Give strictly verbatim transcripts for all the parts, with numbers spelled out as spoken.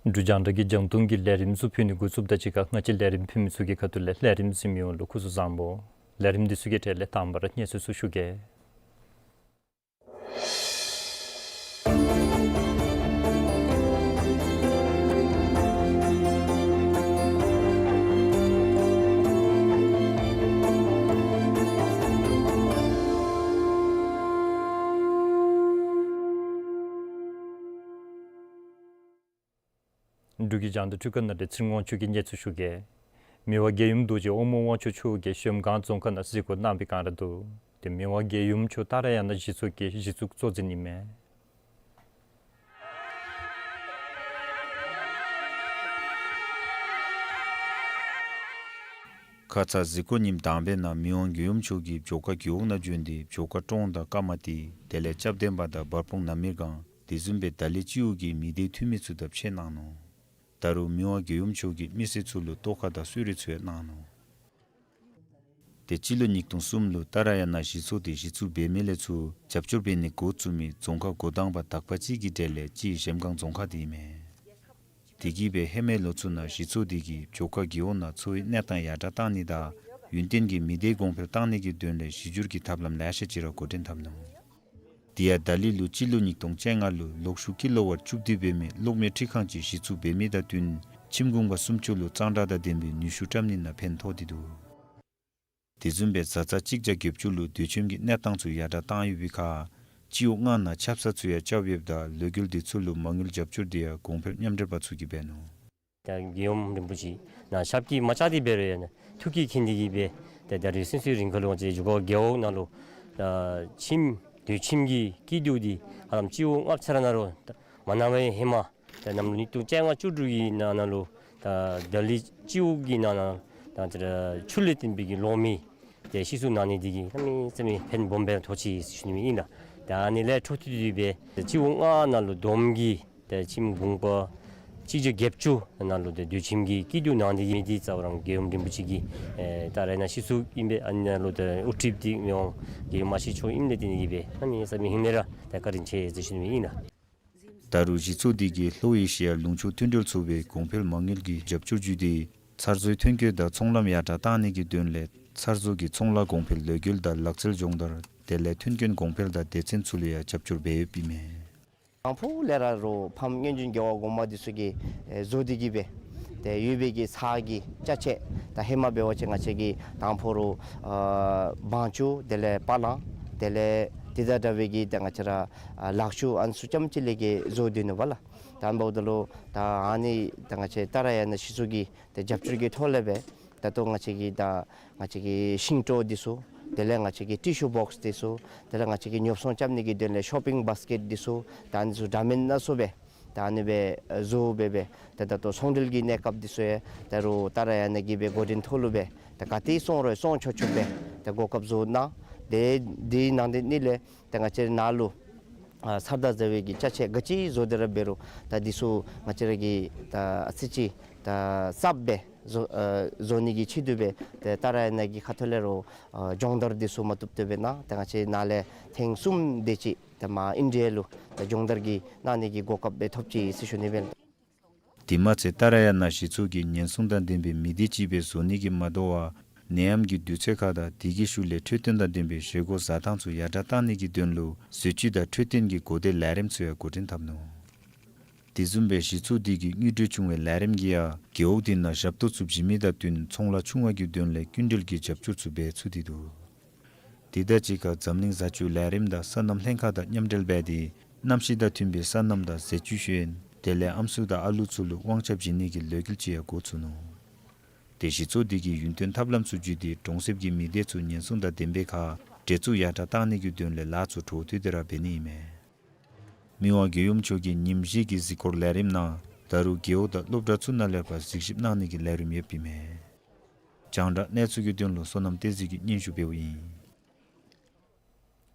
འབྲུག་རྒྱང་བསྒྲགས་ཀྱི་རྒྱང་མཐོང་གི་ལས་རིམ་ཚུ་ཕུལ་ནི་འགོ་བཙུགསཔ་དང་གཅིག་ཁར་ང་བཅས་ལས་རིམ་ཕུལ་མི་ཚུ་གི་ཁ་ཐུག་ལས་ལས་རིམ་གཟིགས་མི་ཡོངས་ལུ་སྐུ་གཟུགས་བཟང་པོ། ལས་རིམ་འདི་ཚུ་གི་གྲས་ལས་དང་པ་ར་གནས་ཚུལ་ཚུ་ཞུ་གེ། འབྲུག་གི་རྒྱང་བསྒྲགས་འཕྲུལ་ཁང་ནང་ལས་ཚེ་རིང་དབང་ཕྱུག་གིས་གནས་ཚུལ་ཞུ་གེ། མི་དབང་རྒྱལ་ཡུམ་རྡོ་རྗེ་དབང་མོ་དབང་ཕྱུག་མཆོག་གིས་གཞལམ་སྒང་རྫོང་ཁག་ནང་གཟིགས་སྐོར་གནང་བའི་བསྒང་ར་འདུག། ཏེ་མི་དབང་རྒྱལ་ཡུམ་མཆོག་ཏཱ་ར་ཡ་ན་གཞི་ཚོགས་ཀྱི་གཞི་བཙུགས་གཙོ་འཛིན་ཨིན་མས། ཁ་ཙ་གཟིགས་སྐོར་ཉིནམ་དང་པའི་ནང་མི་དབང་རྒྱལ་ཡུམ་མཆོག་གིས་བྱོག་ཁ་རྒེད་འོག་ནང་བྱོན་ཏེ་བྱོག་ཁ་ཀྲོང་དང་ཀ་མ་ཏི་དེ་ལས་ལྕགས་ལྡན་པ་དང་བར་སྤུངས་ནམ་མི་སྒང་དེ་བཟུམ་སྦེ་ད་ལི་སྤྱི་འོག་གི་མི་སྡེ་འཐུས་མི་ཚུ་དང་ཕྱད་གནང་ནུག། ད་རུང་མི་དབང་རྒྱལ་ཡུམ་མཆོག་གིས་མི་སེར་ཚུ་ལུ་ལྟོ་ཁ་དང་གསོལ་རས་ཚུ་ཡང་གནང་ནུག། ཏེ་སྤྱི་ལོ་ཉིས་སྟོང་གསུམ་ལུ་ཏཱ་ར་ཡ་ན་གཞི་ཚོགས་འདི་གཞི་བཙུགས་འབད་མི་ལས་ཚུར་རྒྱབ་སྐྱོར་འབད་ནི་འགོ་བཙུགས་མི་རྫོང་ཁག་འགོ་དང་པ་དག་པ་ཅིག་གི་གྲས་ལས་གཅིག་གཞལམ་སྒང་རྫོང་ཁག་འདི་ཨིན་མས། དེ་གིས་སྦེ་ཧེ་མའི་ལོ་ཚུ་ནང་གཞི་ཚོགས་འདི་གིས་བྱོག་ཁ་རྒེད་འོག་ནང་འཚོ་བའི་གནས་སྟངས་ཡར་དྲག་གཏང་ནི་དང་ཡུན་བརྟན་གྱི་མི་སྡེ་གོང་འཕེལ་གཏང་ནི་གི་དོན་ལས་གཞི་སྒྱུར་གྱི་ཐབས་ལམ་ལེ་ཤ་ཅིག་ར་འགོ་འདྲེན་འཐབ་ནུག། དེ་ཡང་ད་ལི་ལུ་སྤྱི་ལོ་ཉིས་སྟོང་བཅོ་ལྔ་ལུ་གློག་ཤུགས་ཀི་ལོ་ཝཊ་བཅུ་བདུན་འབད་མི་གློག་མེ་འཕྲུལ་ཁང་ཅིག་གཞི་བཙུགས་འབད་མི་དང་བསྟུན་ཁྱིམ་གུང་པ་སུམ་ཅུ་ལུ་གཙང་སྦྲ་དང་ལྡན་པའི་ནུས་ཤུགས་བཀྲམ་ནི་ནང་ཕན་ཐོགས་ཏེ་འདུག། དེ་བཟུམ་སྦེ་བཟའ་ཚང་གཅིག་བརྒྱ་བརྒྱད་ཅུ་ལུ་སྡོད་ཁྱིམ་གྱི་གནས་སྟངས་ཚུ་ཡར་དྲག་བཏང་ཡོད་པའི་ཁར་སྤྱི་འོག་ལྔ་ནང་ཆབ་གསང་ཚུ་ཡང་རྐྱབ་ཡོདཔ་ད་ལོ་རྒྱུས་འདི་ཚུ་ལུ་མ་དངུལ་རྒྱབ་སྐྱོར་འདི་ཡང་གོང་འཕེལ་མཉམ་འབྲེལ་པ་ཚུ་གིས་འབད་ནུག། ད་རྒྱལ་ཡུམ་རིན་པོ་ཆེ་ནཱ་ཞབས་ཀྱིས་མ་བཅགས་ཏེ་འབད་རུང་ཡང་ཐུགས་ཀྱིས་མཁྱེན་ཏེ་གིས་སྦེ་ད་ད་རིས་སོ་སོའི་རིང་ཁ་ལུ་ང་བཅས་བྱོག་ཁ་རྒེད་འོག་ནང་ལུ་ད་ཁྱིམ་སྡོད་ཁྱིམ་གྱི་སྐྱིད་སྡུག་འདི་ཧ་ལམ་སྤྱི་འོག་ལྔ་ཆ་ར་ནང་ལུ་ད་མ་གནང་བའི་ཧེ་མ་ད་གནམ་ལོ་ཉིས་སྟོང་བཅོ་ལྔ་བཅུ་དྲུག་གི་ནང་ན་ལུ་ད་ད་ལི་སྤྱི་འོག་གི་ནང་ན་ད་ཆུ་ལས་བཏོན་པའི་གི་གློག་མེ་ཏེ་གཞི་བཙུགས་གནང་ནི་འདི་གིས་གནམ་མེད་ས་མེད་ཕན་སྦོམ་སྦེ་ཐོགས་ཅི་ཟེར་ཞུ་ནི་ཨིན་ལགས། ད་ཨ་ནི་ལས་འཕྲོ་མཐུད་དེ་སྦེ་སྤྱི་འོག་ལྔ་ནང་ལུ་བསྡོམས་ཀྱིས་ཏེ་ཁྱིམ་གུང་པ་གཅིག་བརྒྱ་བརྒྱད་ཅུ་ནང་ལུ་ཏེ་སྡོད་ཁྱིམ་གྱི་སྐྱིད་སྡུག་གནང་ནི་འདི་གི་མི་འདི་རྩ་བ་རང་རྒྱལ་ཡུམ་རིན་པོ་ཆེ་གི་ཨེ་ད་རེས་ནཱ་གཞི་བཙུགས་ཨིན་པས། ཨ་ནི་ནང་ལུ་ཏེ་དབུ་ཁྲིདཔ་འདི་མི་དབང་རྒྱལ་ཡུམ་མ་གཞི་མཆོག་ཨིནམ་ལས་བརྟེན་ཏེ་གིས་སྦེ་གནམ་མེད་ས་མེད་ཧིང་ལས་ར་ཏེ་བཀའ་དྲིན་ཆེ་ཟེར་ཞུ་ནི་ཨིན་ལགས། ད་རུང་གཞི་ཚོགས་འདི་གིས་ལྷོ་ཨེ་ཤི་ཡ་ལུང་ཕྱོགས་མཐུན་འབྲེལ་ཚོགས་པའི་གོང་འཕེལ་མ་དངུལ་གྱི་རྒྱབ་སྐྱོར་བརྒྱུད་དེ་ཚྭ་བཟོའི་ཐོན་སྐྱེད་དང་ཚོང་ལམ་ཡར་དྲག་གཏང་ནི་གི་དོན་ལས་ཚྭ་བཟོ་གི་ཚོང་ལཱ་གོང་འཕེལ་ལས་འགུལ་དང་ལག་རྩལ་སྦྱོང་བརྡར་དེ་ལས་མཐུན་རྐྱེན་གོང་འཕེལ་དང་སྡེ་ཚན་ཚུ་ལུ་ཡང་རྒྱབ་སྐྱོར་འབད་ཡོདཔ་ཨིན་མས། དང་ཕུ་ལས་ར་རུང་ཕམ་སྔོན་བྱོན་རྒྱལ་བ་གོང་མ་འདི་ཚུ་གིས་ཨེ་བཟོ་སྟེ་གིས་སྦེ་ཏེ་ཡོད་པའི་གི་ཚྭ་གི་ཅ་ཆས་ད་ཧེ་མ་འབད་བ་ཅིན་ང་བཅས་ཀྱིས་དང་ཕུ་རུང་ཨ་བང་ཅུ་དེ་ལས་པ་ལང་དེ་ལས་དེ་དང་འདྲ་བའི་གི་ད་ང་བཅས་ར་ཨ་ལག་ཤུབས་ཨ་ནི་ཚུ་ཙམ་ཅིག་ལས་ཀྱི་བཟོ་སྡོད་ནུག་པ་ལགས། ད་འབདཝ་ད་ལུ་ད་ཨ་ནི་ད་ང་བཅས་ཏཱ་ར་ཡ་ན་གཞི་བཙུགས་ཀྱི་ཏེ་རྒྱབ་སྐྱོར་གྱི་ཐོག་ལས་སྦེ་ད་ལྟོ་ང་བཅས་ཀྱི་ད་ང་བཅས་ཀྱི་ཤིང་ཏོག་འདི་ཚུ་དེ་ལས་ང་བཅས་ཀྱི་ཊི་ཤུ་བོགས་འདི་ཚུ་དེ་ལས་ང་བཅས་ཀྱི་ཉོ་ཚོང་རྐྱབ་ནི་གི་དོན་ལས་ཤོ་པིང་བཱས་ཀེཊ་འདི་ཚུ་ད་ཨ་ནི་ཚུ་འདྲ་མིན་སྣ་ཚོགས་སྦེ་ད་ཨ་ནི་སྦེ་བཟོ་སྦེ་སྦེ་ད་ད་ལྟོ་ཚོང་འབྲེལ་གྱི་གནས་སྐབས་འདི་ཚུ་ཡང་ད་རུང་ཏཱ་ར་ཡ་ན་གིས་སྦེ་འགོ་འདྲེན་ཐོག་ལུ་སྦེ་ད་ག་ཏེ་བཙོང་རུང་བཙོང་ཆོག་ཆོགཔ་སྦེ་ད་གོ་སྐབས་བཟོ་གནང་། དེ་དེའི་ནང་དེ་ནི་ལས་ད་ང་བཅས་ནཱ་ལུ་ ཨ་ས་དང་རྫ་བའི་གི་ཅ་ཆས་ག་ཅི་བཟོ་སྟེ་ར་འབད་རུང་ད་འདི་ཚུ་ང་བཅས་ར་གིས་ད་ཨ་ཙི་ཅིག་ད་གསརཔ་སྦེ་བཟོ་ཨ་བཟོ་ནི་གི་ཆེད་དུ་སྦེ་ཏེ་ཏཱ་ར་ཡ་ན་གི་ཁ་ཐུག་ལས་ར་ཨ་སྦྱོང་བརྡར་འདི་ཚུ་མ་བཏུབ་བཏུབ་སྦེ་གནང་། ད་ང་བཅས་ནཱ་ལས་ཐེངས་གསུམ་དེ་ཅིག་ད་མར་ཨིན་ཌི་ཡ་ལུ་ད་སྦྱོང་བརྡར་གྱི་གནང་ནི་གི་གོ་སྐབས་སྦེ་ཐོབ་ཅི་ཟེར་ཞུ་ནི་སྦེ། དེ་མ་ཚད་ཏཱ་ར་ཡ་ན་གཞི་ཚོགས་ཀྱིས་ཉེན་སྲུང་དང་ལྡན་པའི་མི་སྡེ་ཅིག་སྦེ་བཟོ་ནི་གིས་མ་དོ་བར་ནད་ཡམས་ཀྱི་དུས་ཚོད་ཁར་དང་དེ་གི་ཤུལ་ལས་འཕྲོད་བསྟེན་དང་ལྡན་པའི་བཞེས་སྒོ་བཟའ་ཐངས་ཚུ་ཡར་དྲགས་གཏང་ནི་གི་དོན་ལུ་ཟས་བཅུད་དང་འཕྲོད་བསྟེན་གྱི་གོ་བདེ་ལས་རིམ་ཚུ་ཡང་འགོ་འདྲེན་འཐབ་ནུག། དེ་བཟུམ་སྦེ་གཞི་ཚོགས་འདི་གིས་དངུལ་འབྲེལ་བྱུང་བའི་ལས་རིམ་གྱིས་ཡང་རྒེད་འོག་དེ་ནང་ཞབས་ཏོག་ཚུ་བྱིན་མི་དང་བསྟུན་ཚོང་ལཱ་ཆུང་བ་གི་དོན་ལས་སྐྱིན་འགྲུལ་གྱི་རྒྱབ་སྐྱོར་ཚུ་འབད་ཚུགས་ཏེ་འདུག། དེ་དང་གཅིག་ཁར་འཛམ་གླིང་བཟའ་བཅའི་ལས་རིམ་དང་སོ་ནམ་ལྷན་ཁག་དང་མཉམ་འབྲེལ་འབད་དེ་གནམ་གཤིས་དང་མཐུན་པའི་སོ་ནམ་དང་ཟས་བཅུད་ཤེས་ཡོན་དེ་ལས་ཨམ་སྲུ་དང་ཨ་ལུ་ཚུ་ལུ་དབང་ཆ་བྱིན་ནི་གི་ལས་འགུལ་ཅིག་ཡང་འགོ་བཙུགས་ནུག། དེ་གཞི་ཚོགས་འདི་གིས་ཡུན་བརྟན་ཐབས་ལམ་ཚུ་བརྒྱུད་དེ་གྲོང་གསེབ་ཀྱི་མི་སྡེ་ཚུ་ཉེན་སྲུང་དང་ལྡན་པའི་ཁར་འདྲེས་འཛུགས་ཡར་དྲགས་གཏང་ནི་གི་དོན་ལས་ལཱ་ཚུ་འཕྲོ་མཐུད་དེ་ར་འབད་ནི་ཨིན་མས། མི་དབང་རྒྱལ་ཡུམ་མཆོག་གིས་ཉིནམ་བཞི་གི་གཟིགས་སྐོར་ལས་རིམ་ནང་ད་རུང་རྒེད་འོག་དང་སློབ་གྲྭ་ཚུ་ནང་ལས་ཕར་གཟིགས་ཞིབ་གནང་ནི་གི་ལས་རིམ་ཡོདཔ་ཨིན་མས། རྒྱང་བསྒྲགས་གནས་ཚུལ་གྱི་དོན་ལུ་བསོད་ནམས་བསྟན་འཛིན་གྱིས་སྙན་ཞུ་འབདཝ་ཨིན།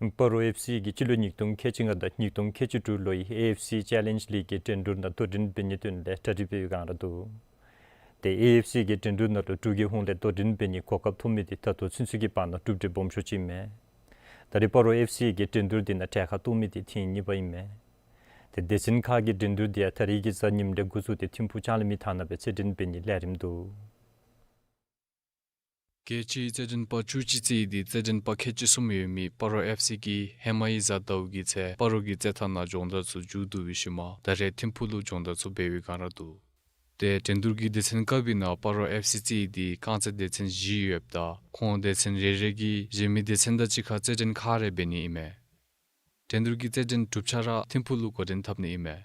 སྤ་རོ་ཨེཕ་སི་གིས་སྤྱི་ལོ་ཉིས་སྟོང་ཁལ་གཅིག་ལྔ་དང་ཉིས་སྟོང་ཁལ་གཅིག་དྲུག་ལོའི་ཨེ་ཨེཕ་སི་ཅེ་ལེནཇ་ལིག་གི་འགྲན་བསྡུར་ནང་དོ་འགྲན་འབད་ནིའི་དོན་ལས་གྲ་སྒྲིག་འབད་བའི་བསྒང་ར་འདུག། ཏེ་ཨེ་ཨེཕ་སི་གི་འགྲན་བསྡུར་ནང་ལུ་འབྲུག་གི་ཧོངས་ལས་དོ་འགྲན་འབད་ནིའི་གོ་སྐབས་ཐོབ་མི་འདི་ད་ལྟོ་ཚུན་ཚོད་ཀྱི་བར་ན་གྲུབ་འབྲས་སྦོམ་ཤོས་ཅིག་ཨིན་མས། ད་རེས་སྤ་རོ་ཨེཕ་སི་གིས་འགྲན་བསྡུར་འདི་ནང་གྲལ་ཁར་གཏོགས་མི་འདི་ཐེངས་གཉིས་པ་ཨིན་མས། ཏེ་སྡེ་ཚན་ཁག་གི་འགྲན་བསྡུར་འདི་ཡང་ད་རིས་ཀྱི་གཟའ་ཉིམ་ལས་འགོ་བཙུགས་ཏེ་ཐིམ་ཕུག་ལྕང་གླིང་མི་ཐང་ནང་སྦེ་རྩེད་འགྲན་འབད་ནིའི་ལས་རིམ་འདུག། རྒྱལ་སྤྱིའི་རྩེད་འགྲན་པ་བཅུ་གཅིག་རྩེ་ཡི་འདི་རྩེད་འགྲན་པ་ཁལ་གཅིག་གསུམ་ཡོད་མི་སྤ་རོ་ཨེཕ་སི་གིས་ཧེ་མ་གི་གཟའ་ཟླཝ་གི་ཚེ་སྤ་རོ་གི་རྩེད་ཐང་ནང་སྦྱོང་བརྡར་ཚུ་མཇུག་བསྡུ་བའི་ཤུལ་མ་ད་རེས་ཐིམ་ཕུག་ལུ་སྦྱོང་བརྡར་ཚུ་འབད་བའི་བསྒང་ར་འདུག། ཏེ་འགྲན་བསྡུར་གྱི་སྡེ་ཚན་ག་བའི་ནང་སྤ་རོ་ཨེཕ་སི་རྩེ་ཡི་འདི་རྐང་རྩེད་སྡེ་ཚན་བཞི་ཡོདཔ་ད་ཁོང་སྡེ་ཚན་རེ་རེ་གིས་གཞན་མི་སྡེ་ཚན་དང་གཅིག་ཁར་རྩེད་འགྲན་ཁག་རེ་འབད་ནི་ཨིན་མས། འགྲན་བསྡུར་གྱི་རྩེད་འགྲན་གྲུབ་ཆ་ར་ཐིམ་ཕུག་ལུ་འགོ་འདྲེན་འཐབ་ནི་ཨིན་མས།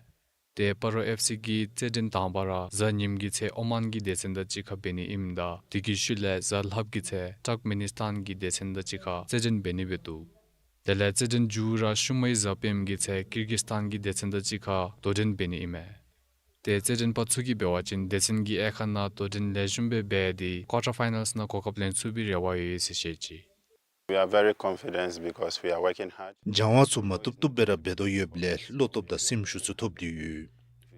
ཏེ་སྤ་རོ་ཨེཕ་སི་གི་རྩེད་འགྲན་དང་པ་ར་གཟའ་ཉིམ་གི་ཚེ་ཨོ་མཱན་གྱི་སྡེ་ཚན་དང་གཅིག་ཁར་འབད་ནི་ཨིནམ་ད་དེ་གི་ཤུལ་ལས་གཟའ་ལྷགཔ་གི་ཚེ་ཏཱརཀ་མེ་ནི་སི་ཐཱན་གྱི་སྡེ་ཚན་དང་གཅིག་ཁར་རྩེད་འགྲན་འབད་ནི་སྦེ་འདུག། དེ་ལས་རྩེད་འགྲན་མཇུག་ར་ཤུལ་མའི་གཟའ་སྤེནམ་གི་ཚེ་ཀིར་གིས་ཐཱན་གྱི་སྡེ་ཚན་དང་གཅིག་ཁར་དོ་འགྲན་འབད་ནི་ཨིན་མས། ཏེ་རྩེད་འགྲན་པ་ཚུ་གིས་འབད་བ་ཅིན་སྡེ་ཚན་གྱི་དབྱེ་ཁག་ནང་དོ་འགྲན་ལེགས་ཤོམ་སྦེ་འབད་དེ་ཀོར་ཊར་ཕའི་ནཱལསི་ནང་གོ་སྐབས་ལེན་ཚུགས་པའི་རེ་བ་ཡོད་ཟེར་བཤད་ཅི། We are very confident because we are working hard. སྦྱང་བ་ཚུ་མ་བཏུབ་བཏུབ་སྦེ་ར་འབད་དོ་ཡོདཔ་ལས་བློ་སྟོབས་དང་སེམས་ཤུགས་ཚུ་ཐོབ་སྟེ་ཡོད།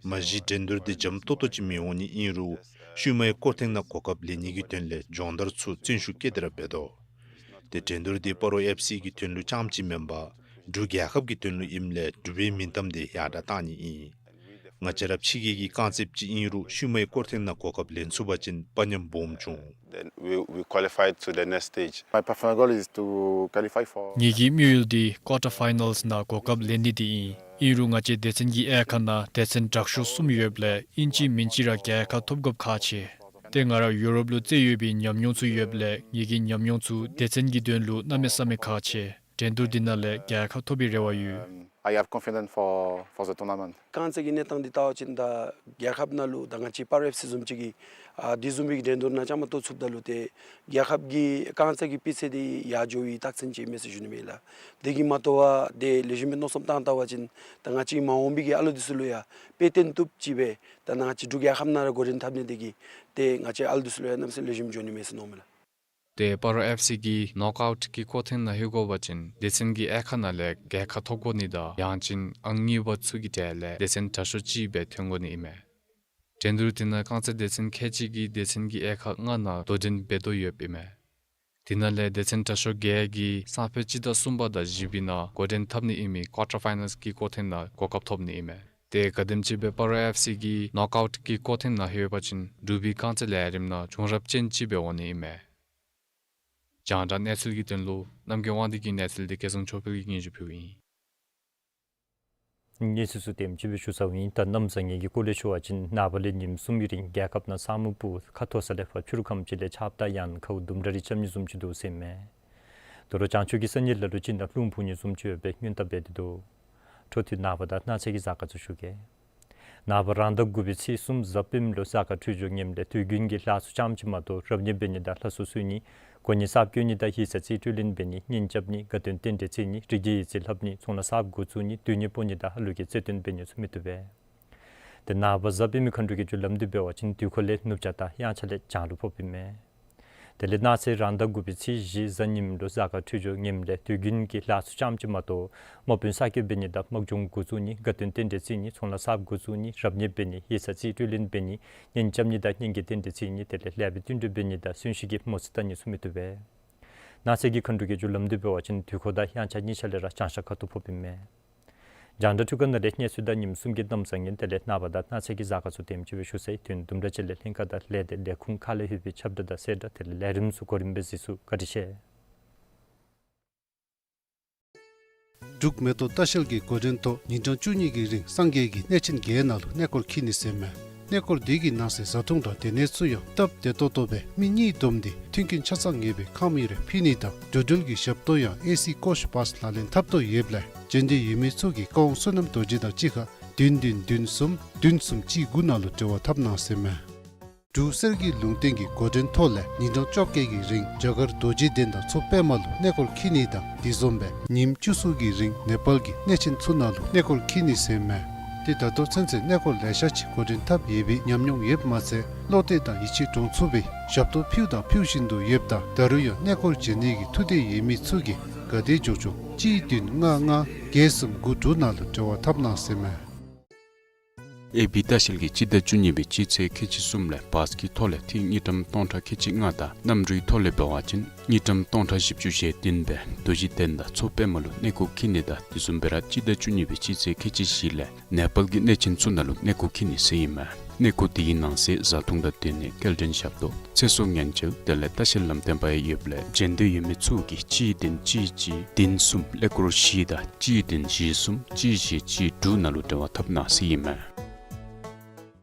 མ་གཞི་འགྲན་བསྡུར་འདི་འཇམ་ཏོག་ཏོ་ཅིག་མི་འོང་ནི་ཨིན་རུང་ཤུལ་མའི་སྐོར་ཐེངས་ནང་གོ་སྐབས་ལེན་ནི་གི་དོན་ལས་སྦྱོང་བརྡར་ཚུ་བརྩོན་ཤུགས་བསྐྱེད་དེ་ར་འབད་དོ། ཏེ་འགྲན་བསྡུར་འདི་སྤ་རོ་ཨེཕ་སི་གི་དོན་ལུ་རྐྱངམ་ཅིག་མེན་པར་འབྲུག་རྒྱལ་ཁབ་ཀྱི་དོན་ལུ་ཨིནམ་ལས་འབྲུག་པའི་མིང་གཏམ་འདི་ཡར་དྲགས་གཏང་ནི་ཨིན། ང་བཅས་ར་ཕྱི་རྒྱལ་གྱི་རྐང་རྩེདཔ་ཅིག་ཨིན་རུང་ཤུལ་མའི་སྐོར་ཐེངས་ནང་གོ་སྐབས་ལེན་ཚུགས་པ་ཅིན་དཔའ་ཉམས་སྦོམ་འབྱུང་། Then we, we qualified to the next stage. My personal goal is to qualify for ངེ་གི་དམིགས་ཡུལ་འདི་ཀོར་ཊར་ཕའི་ནཱལསི་ནང་གོ་སྐབས་ལེན་ནི་འདི་ཨིན། ཨིན་རུང་ང་བཅས་སྡེ་ཚན་གྱི་དབྱེ་ཁག་ནང་སྡེ་ཚན་དྲག་ཤོས་གསུམ་ཡོདཔ་ལས་ཨིན་ཅི་མིན་ཅི་ར་རྒྱལ་ཁ་ཐོབ་དགོཔ་ཁག་ཆེ། ཏེ་ང་ར་ཡུ་རོབ་ལུ་རྩེད་ཡོད་པའི་ཉམས་མྱོང་ཚུ་ཡོདཔ་ལས་ངེ་གི་ཉམས་མྱོང་ཚུ་སྡེ་ཚན་གྱི་དོན་ལུ་གནམ་མེད་ས་མེད་ཁག་ཆེ། འགྲན་བསྡུར་འདི་ནང་ལས་རྒྱལ་ཁ་ཐོབ་པའི་རེ་བ་ཡོད། Um, I have confidence for, for the tournament. རྐང་རྩེད་ཀྱི་གནས་སྟངས་འདི་བལྟ་བ་ཅིན་ད་རྒྱལ་ཁབ་ནང་ལུ་ད་ང་བཅས་སྤ་རོ་ཨེཕ་སི་བཟུམ་ཅིག་གིས་ཨ་དེ་བཟུམ་མའི་གི་འགྲན་བསྡུར་ནང་བཅའ་མར་གཏོགས་ཚུགསཔ་ད་ལུ་ཏེ་རྒྱལ་ཁབ་ཀྱི་རྐང་རྩེད་ཀྱི་སྤུས་ཚད་འདི་ཡར་འགྱོ་བའི་རྟགས་མཚན་ཅིག་ཨིན་མས་ཟེར་ཞུ་ནི་མས་ལགས། དེ་གིས་མ་དོ་བར་ཏེ་ལེགས་ཤོམ་སྦེ་མནོ་བསམ་བཏང་བལྟ་བ་ཅིན་ད་ང་བཅས་མ་འོངས་པའི་གི་ཨ་ལོ་འདི་ཚུ་ལུ་ཡང་དཔེ་སྟོན་བཏུབ་ཅིག་སྦེ་ད་ང་བཅས་འབྲུག་རྒྱལ་ཁབ་ནང་ར་འགོ་འདྲེན་འཐབ་ནི་དེ་གིས་ཏེ་ང་བཅས་ཨ་ལོ་འདི་ཚུ་ལུ་ཡང་གནམ་མེད་ས་མེད་ལེགས་ཤོམ་འགྱོ་ནི་མས་ཟེར་མནོཝ་མས་ལགས། ཏེ་སྤ་རོ་ཨེཕ་སི་གིས་ནོག་ཨའུཊ་གི་སྐོར་ཐེངས་ནང་ལྷོད་དགོ་པ་ཅིན་སྡེ་ཚན་གྱི་དབྱེ་ཁག་ནང་ལས་རྒྱལ་ཁ་ཐོབ་དགོ་ནི་དང་ཡང་ཅིན་ཨང་གཉིས་པ་ཚུ་གི་གྲས་ལས་སྡེ་ཚན་དྲག་ཤོས་ཅིག་སྦེ་ཐོན་དགོ་ནི་ཨིན་མས། འགྲན་བསྡུར་འདི་ནང་རྐང་རྩེད་སྡེ་ཚན་ཁལ་གཅིག་གིས་སྡེ་ཚན་གྱི་དབྱེ་ཁག་ལྔ་ནང་དོ་འགྲན་འབད་དོ་ཡོདཔ་ཨིན་མས། དེ་ནང་ལས་སྡེ་ཚན་དྲག་ཤོས་བརྒྱད་ཀྱིས་སང་ཕོད་སྤྱི་ཟླ་གསུམ་པ་དང་བཞི་པའི་ནང་འགོ་འདྲེན་འཐབ་ནི་ཨིན་མི་ཀོར་ཊར་ཕའི་ནཱལསི་གི་སྐོར་ཐེངས་ནང་གོ་སྐབས་ཐོབ་ནི་ཨིན་མས། ཏེ་ག་དེམ་ཅིག་སྦེ་སྤ་རོ་ཨེཕ་སི་གིས་ནོག་ཨའུཊ་གི་སྐོར་ཐེངས་ནང་ལྷོད་པ་ཅིན་འབྲུག་པའི་རྐང་རྩེད་ལས་རིམ་ནང་བྱུང་རབས་ཅན་ཅིག་སྦེ་འོང་ནི་ཨིན་མས། རྒྱང་བསྒྲགས་གནས་ཚུལ་གྱི་དོན་ལུ་རྣམ་རྒྱལ་དབང་འདུས་ཀྱི་གནས་ཚུལ་འདི་སྐལ་བཟང་ཆོས་འཕེལ་གྱིས་སྙན་ཞུ་ཕུལཝ་ཨིན། གནས་ཚུལ་ཚུ་དེམ་ཅིག་སྦེ་ཞུ་ཚརཝ་ཨིན། ད་གནམ་བཟང་ངན་གྱི་སྐོར་ལས་ཞུ་བ་ཅིན་ནངས་པ་ལས་ཉིནམ་གསུམ་གྱི་རིང་རྒྱལ་ཁབ་ནང་ས་སྨུག་སྤུབས་ཁ་ཐོག་ས་ལས་ཕར་ཕྱི་རུ་ཁམས་ཅིག་ལས་ཆརཔ་དང་ཡང་ན་ཁཝ་དུམ་གྲ་རེ་རྐྱབ་ནི་བཟུམ་ཅིག་འདུག་ཟེར་མས། དོ་རུང་བྱང་ཕྱོགས་ཀྱི་ས་གནས་ལ་ལུ་ཅིག་ནང་རླུང་འཕུ་ནི་བཟུམ་ཅིག་ཡོད་པའི་སྔོན་བརྡ་འབད་དེ་འདུག། འཕྲོ་མཐུད་ནངས་པ་དང་གནངས་ཚེ་གི་གཟའ་སྐར་ཚུ་ཞུ་གེ། ནངས་པ་རང་ཟླ་དགུ་པའི་ཚེས་གསུམ་གཟའ་སྤེནམ་ལུ་གཟའ་སྐར་འཕྲོད་སྦྱོར་ངནམ་ལས་དུས་རྒྱུན་གྱི་ལཱ་ཚུ་རྐྱངམ་ཅིག་མ་གཏོགས་རབ་གནས་འབད་ནི་དང་ལྷ་གསོལ་གསོལ་ནི་དགོན་གཉེར་གསརཔ་བསྐྱོད་ནི་དང་ཡིག་ཚང་རྩིས་སྤྲོད་ལེན་འབད་ནི་གཉེན་རྐྱབ་ནི་དགའ་སྟོན་རྟེན་འབྲེལ་བརྩི་ནི་རིགས་བརྒྱའི་ཡིག་རྩིས་ལྷབ་ནི་ཚོང་ལཱ་གསརཔ་འགོ་བཙུགས་ནི་སྡོད་གནས་སྤོ་ནི་དང་ཧ་ལུགས་ཀྱི་རྩེད་འགྲན་འབད་ནི་ཚུ་མི་བཏུབ་པས། ཏེ་ནངས་པ་གཟའ་སྤེནམ་མཁའ་འགྲོ་གི་རྒྱུ་ལམ་འདི་འབད་བ་ཅིན་དུས་འཁོར་ལས་ནུབ་བྱང་དང་དབྱངས་འཆར་ལས་བྱང་ལུ་ཕོགཔ་ཨིན་མས། དེ་ལས་གནངས་ཚེ་རང་ཟླ་དགུ་པའི་ཚེས་བཞི་གཟའ་ཉིམ་ལུ་གཟའ་སྐར་འཕྲོད་སྦྱོར་ངནམ་ལས་དུས་རྒྱུན་གྱི་ལཱ་ཚུ་ཙམ་ཅིག་མ་གཏོགས་དམག་དཔོན་གསར་བསྐོ་འབད་ནི་དང་དམག་སྦྱོང་འགོ་བཙུགས་ནི་དགའ་སྟོན་རྟེན་འབྲེལ་བརྩི་ནི་ཚོང་ལཱ་གསརཔ་འགོ་བཙུགས་ནི་རབ་གནས་འབད་ནི་ཡིག་ཚང་རྩིས་སྤྲོད་ལེན་འབད་ནི་གཉེན་རྐྱབ་ནི་དང་གཉེན་གྱི་རྟེན་འབྲེལ་བརྩི་ནི་དེ་ལས་ལེགས་པའི་བསྟུན་གྲོས་འབད་ནི་དང་གསོན་གཤིན་གྱི་མོ་རྩིས་བལྟ་ནི་ཚུ་མི་བཏུབ་པས། གནངས་ཚེ་གི་མཁའ་འགྲོ་གི་རྒྱུ་ལམ་དུ་འབད་བ་ཅིན་དུས་འཁོར་དང་དབྱངས་འཆར་གཉིས་ཆ་ལས་ར་བྱང་ཤར་ཁ་ཐུག་ཕོགཔ་ཨིན་མས། རྒྱང་བསྒྲགས་ཐོག་ཁ་ནང་ལས་གནས་ཚུལ་དང་ཉིནམ་གསུམ་གྱི་གནམ་བཟང་ངན་དེ་ལས་ནངས་པ་དང་གནངས་ཚེ་གི་གཟའ་སྐར་ཚུ་དེམ་ཅིག་སྦེ་ཞུ་ཚར་ཡི། དོན་དུམ་གྲ་ཅིག་ལས་ལྷན་ཁག་དང་ལས་སྡེ་ལས་ཁུངས་ཁག་ལས་ལྷོད་པའི་ཁྱབ་བསྒྲགས་དང་གསལ་བསྒྲགས་དེ་ལས་ལས་རིམ་ཚུ་གོ་རིམ་སྦེ་གཟིགས་ཚུགས། བཀའ་དྲིན་ཆེ། འབྲུག་མེ་ཏོག་ལྟ་བཤལ་གྱི་འགོ་འདྲེན་ཐོག་ཉིན་གྲངས་བཅུ་གཉིས་ཀྱི་རིང་སངས་རྒྱས་ཀྱི་གནས་ཆེན་བརྒྱད་ནང་ལུ་གནས་སྐོར་འཁྱིད་ནི་ཟེར་མས། གནས་སྐོར་འདི་གི་ནང་གསེས་བཟའ་འཐུང་དང་སྡོད་གནས་ཚུ་ཡང་སྟབས་བདེ་ཏོག་ཏོ་སྦེ་མི་གཉིས་བསྡོམས་ཏེ་མཐུན་རྐྱེན་ཆ་ཚང་ངེས་པའི་ཁང་མིག་རེ་ཕུལ་ནི་དང་འགྲོ་འགྲུལ་གྱི་ཞབས་ཏོག་ཡང་ཨེ་སི་ཀོཆ་བཱསི་ལག་ལེན་འཐབ་དོ་ཡོདཔ་ལས་འབྱོན་འདོད་ཡོད་མི་ཚུ་གིས་ཀ་ཝང་བསོད་ནམས་རྡོ་རྗེ་དང་གཅིག་ཁར་བདུན་བདུན་བདུན་གསུམ་བདུན་གསུམ་གཅིག་དགུ་ནང་ལུ་འབྲེལ་བ་འཐབ་གནང་ཟེར་མས། འབྲུག་གསེར་གྱི་ལུང་བསྟན་གྱི་འགོ་འདྲེན་ཐོག་ལས་ཉིན་གྲངས་བཅོ་བརྒྱད་ཀྱི་རིང་རྒྱ་གར་རྡོ་རྗེ་གདན་དང་མཚོ་པདྨ་ལུ་གནས་སྐོར་འཁྱིད་ནི་དང་དེ་བཟུམ་སྦེ་ཉིནམ་བཅུ་གསུམ་གྱི་རིང་ནེ་པཱལ་གྱི་གནས་ཆེན་ཚུ་ནང་ལུ་གནས་སྐོར་འཁྱིད་ནི་ཟེར་མས། ཏེ་ད་ལྟོ་ཚུན་ཚོད་གནས་སྐོར་ལེ་ཤ་ཅིག་འགོ་འདྲེན་འཐབ་ཡོད་པའི་ཉམས་མྱོང་ཡོདཔ་མ་ཚད་བློ་གཏད་དང་ཡིད་ཆེས་འདྲོངས་ཚུགས་པའི་ཞབས་ཏོག་ཕུལཝ་དང་ཕུལ་བཞིན་དུ་ཡོདཔ་ད་ད་རུང་ཡང་གནས་སྐོར་འབྱོན་ནི་གི་ཐུགས་འདོད་ཡོད་མི་ཚུ་གིས་ག་དེ་མགྱོགས་མགྱོགས་གཅིག་བདུན་ལྔ་ལྔ་བརྒྱད་གསུམ་དགུ་དྲུག་ནང་ལུ་འབྲེལ་བ་འཐབ་གནང་ཟེར་མས། ཨེ་བི་ལྟ་བཤལ་གྱིས་སྤྱི་ཟླ་བཅུ་གཉིས་པའི་སྤྱི་ཚེས་ཁལ་གཅིག་གསུམ་ལས་བཱས་ཀྱི་ཐོག་ལས་ཐིག་དངུལ་ཀྲམ་སྟོང་ཕྲག་ཁལ་གཅིག་ལྔ་དང་གནམ་གྲུའི་ཐོག་ལས་འབད་བ་ཅིན་དངུལ་ཀྲམ་སྟོང་ཕྲག་བཞི་བཅུ་ཞེ་བདུན་སྦེ་རྡོ་རྗེ་གདན་དང་མཚོ་པདྨ་ལུ་གནས་སྐོར་འཁྱིད་ནི་དང་དེ་བཟུམ་སྦེ་ར་སྤྱི་ཟླ་བཅུ་གཉིས་པའི་སྤྱི་ཚེས་ཁལ་གཅིག་བཞི་ལས་ནེ་པཱལ་གྱི་གནས་ཆེན་ཚུ་ནང་ལུ་གནས་སྐོར་འཁྱིད་ནི་ཟེར་ཨིན་མས། གནས་སྐོར་དེའི་ནང་གསེས་བཟའ་འཐུང་དང་སྡོད་གནས་སྐྱེལ་འདྲེན་ཞབས་ཏོག་ཚེ་སྲོག་ཉེན་བཅོལ་དེ་ལས་ལྟ་བཤལ་ལམ་སྟོན་པ་ཡང་ཡོདཔ་ལས་འབྱོན་འདོད་ཡོད་མི་ཚུ་གིས་གཅིག་བདུན་གཅིག་གཅིག་བདུན་གསུམ་ཀླད་ཀོར་བཞི་དང་གཅིག་བདུན་བཞི་གསུམ་གཅིག་བཞི་གཅིག་དྲུག་ནང་ལུ་འབྲེལ་བ་འཐབ་གནང་ཟེར་ཨིན་མས།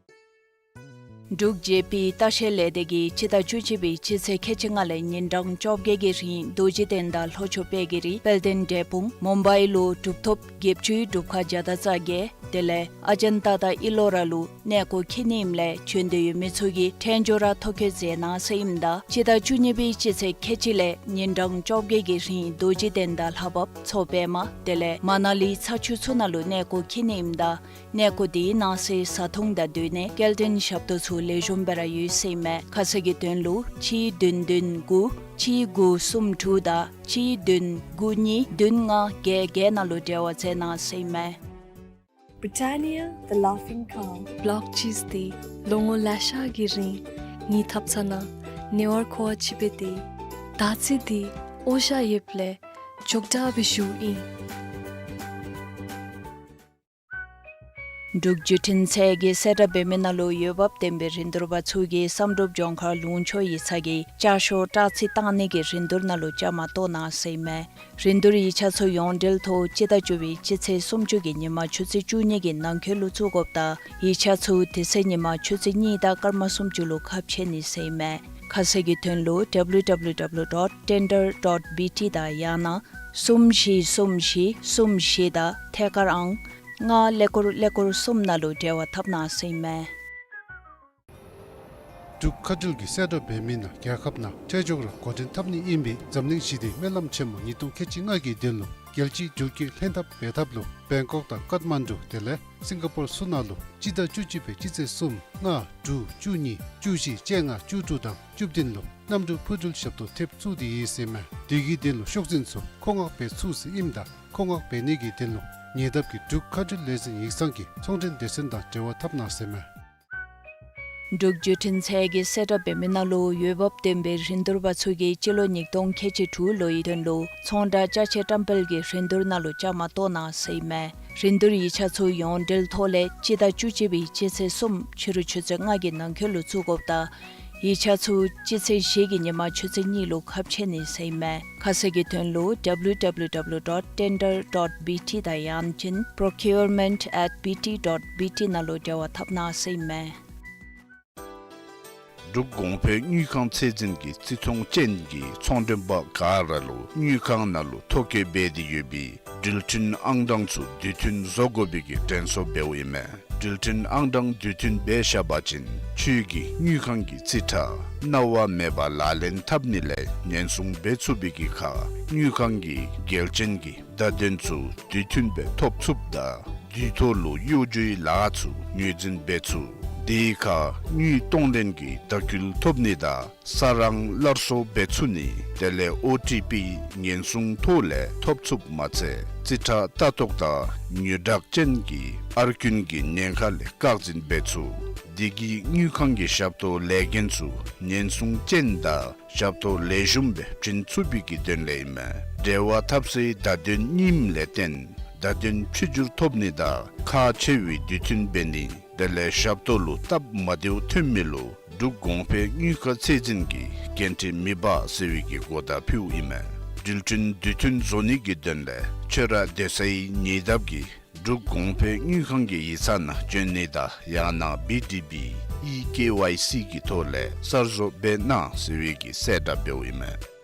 འབྲུག་ཇེ་པི་ལྟ་བཤལ་ལས་སྡེ་གིས་སྤྱི་ཟླ་བཅུ་གཅིག་པའི་སྤྱི་ཚེས་ཁལ་གཅིག་ལྔ་ལས་ཉིན་གྲངས་བཅོ་བརྒྱད་ཀྱི་རིང་རྡོ་རྗེ་གདན་དང་ལྷོ་ཕྱོགས་དཔལ་གྱི་རི་དཔལ་ལྡན་འབྲས་སྤུངས་མུམ་བའི་ལུ་གྲུབ་ཐོབ་བརྒྱད་ཅུའི་སྒྲུབ་ཁང་བརྒྱ་དང་རྩ་བརྒྱད་དེ་ལས་ཨ་ཇན་ཏ་དང་ཨི་ལོ་ར་ལུ་གནས་སྐོར་འཁྱིད་ནི་ཨིནམ་ལས་འབྱོན་འདོད་ཡོད་མི་ཚུ་གིས་ཕྲན་བྱོན་ར་ཐོ་བཀོད་མཛད་གནང་ཟེར་ཨིནམ་ད་སྤྱི་ཟླ་བཅུ་གཉིས་པའི་སྤྱི་ཚེས་ཁལ་གཅིག་ལས་ཉིན་གྲངས་བཅོ་བརྒྱད་ཀྱི་རིང་རྡོ་རྗེ་གདན་དང་ལྷ་བབས་མཚོ་པདྨ་དེ་ལས་མ་ན་ལི་ཚ་ཆུ་ཚུ་ནང་ལུ་གནས་སྐོར་འཁྱིད་ནི་ཨིནམ་ད་གནས་སྐོར་དེའི་ནང་གསེས་བཟའ་འཐུང་དང་སྡོད་གནས་སྐྱེལ་འདྲེན་ཞབས་ཏོག་ཚུ་ལེགས་ཤོམ་སྦེ་ར་ཡོད་ཟེར་ཨིན་མས། ཁ་གསལ་གྱི་དོན་ལུ་གཅིག་བདུན་བདུན་དགུ་གཅིག་དགུ་གསུམ་དྲུག་དང་གཅིག་བདུན་དགུ་གཉིས་བདུན་ལྔ་བརྒྱད་བརྒྱད་ནང་ལུ་འབྲེལ་བ་མཛད་གནང་ཟེར་ཨིན་མས། Britannia, the Laughing Cow. Block cheese འདི་ལོ་ངོ་ལེ་ཤ་གི་རིང་ངེའི་ཐབ་ཚང་ནང་ཉེ་བར་མཁོ་བ་ཅིག་འབད་དེ་ད་ཅི་འདི་ཨོ་ཤ་ཡོདཔ་ལས་མགྱོགས་དྲགས་སྦེ་ཞུཝ་ཨིན། འབྲུག་བརྒྱུད་འཕྲིན་ཚད་ཀྱིས་གསལ་བསྒྲགས་འབད་མི་ནང་ལུ་འོས་འབབ་ལྡན་པའི་རིན་བསྡུར་པ་ཚུ་གིས་བསམ་གྲུབ་ལྗོངས་མཁར་ལུང་ཕྱོགས་ཡིག་ཚང་གི་བསྐྱར་ཤོག་སྦྲག་རྩིས་བཏང་ནི་གི་རིན་བསྡུར་ནང་ལུ་བཅའ་མར་གཏོགས་གནང་ཟེར་ཨིན་མས། རིན་བསྡུར་ཡིག་ཆ་ཚུ་ཡོངས་འབྲེལ་ཐོག་སྤྱི་ཟླ་བཅུ་པའི་སྤྱི་ཚེས་སུམ་ཅུ་གི་ཉིན་མ་ཆུ་ཚོད་བཅུ་གཉིས་ཀྱི་ནང་འཁོད་ལུ་བཙུགས་དགོཔ་ད་ཡིག་ཆ་ཚུ་དེ་ཚེ་ཉིན་མ་ཆུ་ཚོད་གཉིས་དང་སྐར་མ་སུམ་ཅུ་ལུ་ཁ་ཕྱེ་ནི་ཟེར་ཨིན་མས། ཁ་གསལ་གྱི་དོན་ལུ་W W W dot tender dot B T དང་ཡང་ན་གསུམ་བཞི་གསུམ་བཞི་གསུམ་བཞི་དང་ཐད་ཀར་ཨང་ལྔ་ཀླད་ཀོར་ཀླད་ཀོར་གསུམ་ནང་ལུ་འབྲེལ་བ་འཐབ་གནང་ཟེར་ཨིན་མས། འབྲུག་མཁའ་འགྲུལ་གྱིས་གསལ་བསྒྲགས་འབད་མི་ནང་རྒྱལ་ཁབ་ནང་འཕྲལ་མགྱོགས་ར་འགོ་འདྲེན་འཐབ་ནི་ཨིན་པའི་འཛམ་གླིང་ཞི་བདེའི་སྨོན་ལམ་ཆེན་མོ་ཉིས་སྟོང་ཁལ་གཅིག་ལྔ་གི་དོན་ལུ་རྒྱལ་སྤྱིའི་འགྲུལ་སྐྱེལ་ལྷན་ཐབས་འབད་ཐབས་ལུ་བེང་ཀོག་དང་ཀཏ་མན་ཌུ་དེ་ལས་སིང་ག་པོར་ཚུ་ནང་ལུ་སྤྱི་ཟླ་བཅུ་གཅིག་པའི་སྤྱི་ཚེས་གསུམ་ལྔ་དྲུག་བཅུ་གཉིས་བཅུ་བཞི་བཅོ་ལྔ་བཅུ་དྲུག་དང་བཅུ་བདུན་ལུ་གནམ་གྲུ་འཕུར་འགྲུལ་ཞབས་ཏོག་ཐེབས་ཚུགས་ཏེ་ཡོད་ཟེར་ཨིན་མས། དེ་གི་དོན་ལུ་ཤོག་འཛིན་ཚུ་མཁོ་མངགས་འབད་ཚུགས་ཟེར་ཨིནམ་ད་མཁོ་མངགས་འབད་ནི་གི་དོན་ལུ་ཉེ་འདབས་ཀྱི་འབྲུག་མཁའ་འགྲུལ་ལས་འཛིན་ཡིག་ཚང་གི་ཚོང་འབྲེལ་སྡེ་ཚན་དང་འབྲེལ་བ་འཐབ་གནང་ཟེར་ཨིན་མས། འབྲུག་བརྒྱུད་འཕྲིན་ཚད་ཀྱིས་གསལ་བསྒྲགས་འབད་མི་ནང་ལུ་འོས་འབབ་ལྡན་པའི་རིན་བསྡུར་པ་ཚུ་གིས་སྤྱི་ལོ་ཉིས་སྟོང་ཁལ་གཅིག་དྲུག་ལོའི་དོན་ལུ་ཚོང་བསྒྲགས་ཅ་ཆས་བཀྲམ་སྤེལ་གྱི་རིན་བསྡུར་ནང་ལུ་བཅའ་མར་གཏོགས་གནང་ཟེར་ཨིན་མས། རིན་བསྡུར་ཡིག་ཆ་ཚུ་ཡོངས་འབྲེལ་ཐོག་ལས་སྤྱི་ཟླ་བཅུ་གཅིག་པའི་སྤྱི་ཚེས་གསུམ་ཕྱི་རུ་ཆུ་ཚོད་ལྔ་གི་ནང་འཁོད་ལུ་བཙུགས་དགོཔ་ད་ཡིག་ཆ་ཚུ་སྤྱི་ཚེས་བཞི་གི་ཉིན་མ་ཆུ་ཚོད་གཉིས་ལུ་ཁ་ཕྱེ་ནི་ཟེར་ཨིན་མས། ཁ་གསལ་གྱི་དོན་ལུ་W W W dot tender dot B T དང་ཡང་ཅིན་procurement at B T dot B T ནང་ལུ་འབྲེལ་བ་འཐབ་གནང་ཟེར་ཨིན་མས། འབྲུག་གོང་འཕེལ་དངུལ་ཁང་ཚད་འཛིན་གྱི་རྩིས་ཚོང་ཅན་གྱི་ཚོང་མགྲོན་པ་ག་ར་ལུ་དངུལ་ཁང་ནང་ལུ་ཐོ་བཀོད་འབད་དེ་ཡོད་པའི་འགྲུལ་འཕྲིན་ཨང་གྲངས་ཚུ་དུས་མཐུན་བཟོ་དགོ་པའི་གི་དྲན་གསོ་འབདཝ་ཨིན་མས། འགྲུལ་འཕྲིན་ཨང་གྲངས་དུས་མཐུན་འབད་བཞག་པ་ཅིན་ཁྱོད་ཀྱི་དངུལ་ཁང་གི་རྩིས་ཁྲ་གནང་བ་མེད་པར་ལག་ལེན་འཐབ་ནི་ལས་ཉེན་སྲུང་འབད་ཚུགས་པའི་གི་ཁར་དངུལ་ཁང་གི་འགལ་རྐྱེན་གྱི་བརྡ་དོན་ཚུ་དུས་མཐུན་སྦེ་ཐོབ་ཚུགསཔ་ད་དུས་ཐོག་ལུ་གཡོ་སྒྱུའི་ལཱ་ཚུ་ངོས་འཛིན་འབད་ཚུགས། དེའི་ཁར་དངུལ་གཏོང་ལེན་གྱི་བརྡ་བསྐུལ་ཐོབ་ནི་དང་ས་རང་སླར་གསོ་འབད་ཚུགས་ནི་དེ་ལས་ཨོ་ཊི་པི་ཉེན་སྲུང་ཐོག་ལས་ཐོབ་ཚུགསཔ་མ་ཚད་རྩིས་ཁྲ་ལྟ་རྟོག་དང་དངུལ་བསྒྲགས་ཅན་གྱི་ཨར་རྐུན་གྱི་ཉེན་ཁ་ལས་བཀག་འཛིན་འབད་ཚུགས། དེ་གིས་དངུལ་ཁང་གི་ཞབས་ཏོག་ལས་འགན་ཚུ་ཉེན་སྲུང་ཅན་དང་ཞབས་ཏོག་ལེགས་ཤོམ་སྦེ་བྱིན་ཚུགས་པའི་གི་དོན་ལས་ཨིན་མས། འབྲེལ་བ་འཐབ་སའི་བརྡ་དོན་རྙིངམ་ལས་བརྟེན་བརྡ་དོན་ཕྱི་འགྱུར་ཐོབ་ནི་དང་ཁག་ཆེ་བའི་དུས་མཐུན་འབད་ནི་དེ་ལས་ཞབས་ཏོག་ལུ་སྟབས་མ་བདེཝ་ཐོན་མི་ལུ་འབྲུག་གོང་འཕེལ་དངུལ་ཁང་ཚད་འཛིན་གྱིས་འགན་འཁྲི་མི་འབག་ཟེར་བའི་གི་གོ་བརྡ་ཕུལཝ་ཨིན་མས། འགྲུལ་འཕྲིན་དུས་མཐུན་བཟོ་ནི་གི་དོན་ལས་ཁྱོད་ར་སྡོད་སའི་ཉེ་འདབས་ཀྱི་འབྲུག་གོང་འཕེལ་དངུལ་ཁང་གི་ཡིག་ཚང་ནང་བྱོན་ནི་དང་ཡང་ན་བི་ཌི་བི་ཨི་ཀེ་ཝའི་སི་གི་ཐོག་ལས་གསར་བཟོ་འབད་གནང་ཟེར་བའི་གི་གསལ་བསྒྲགས་འབདཝ་ཨིན་མས།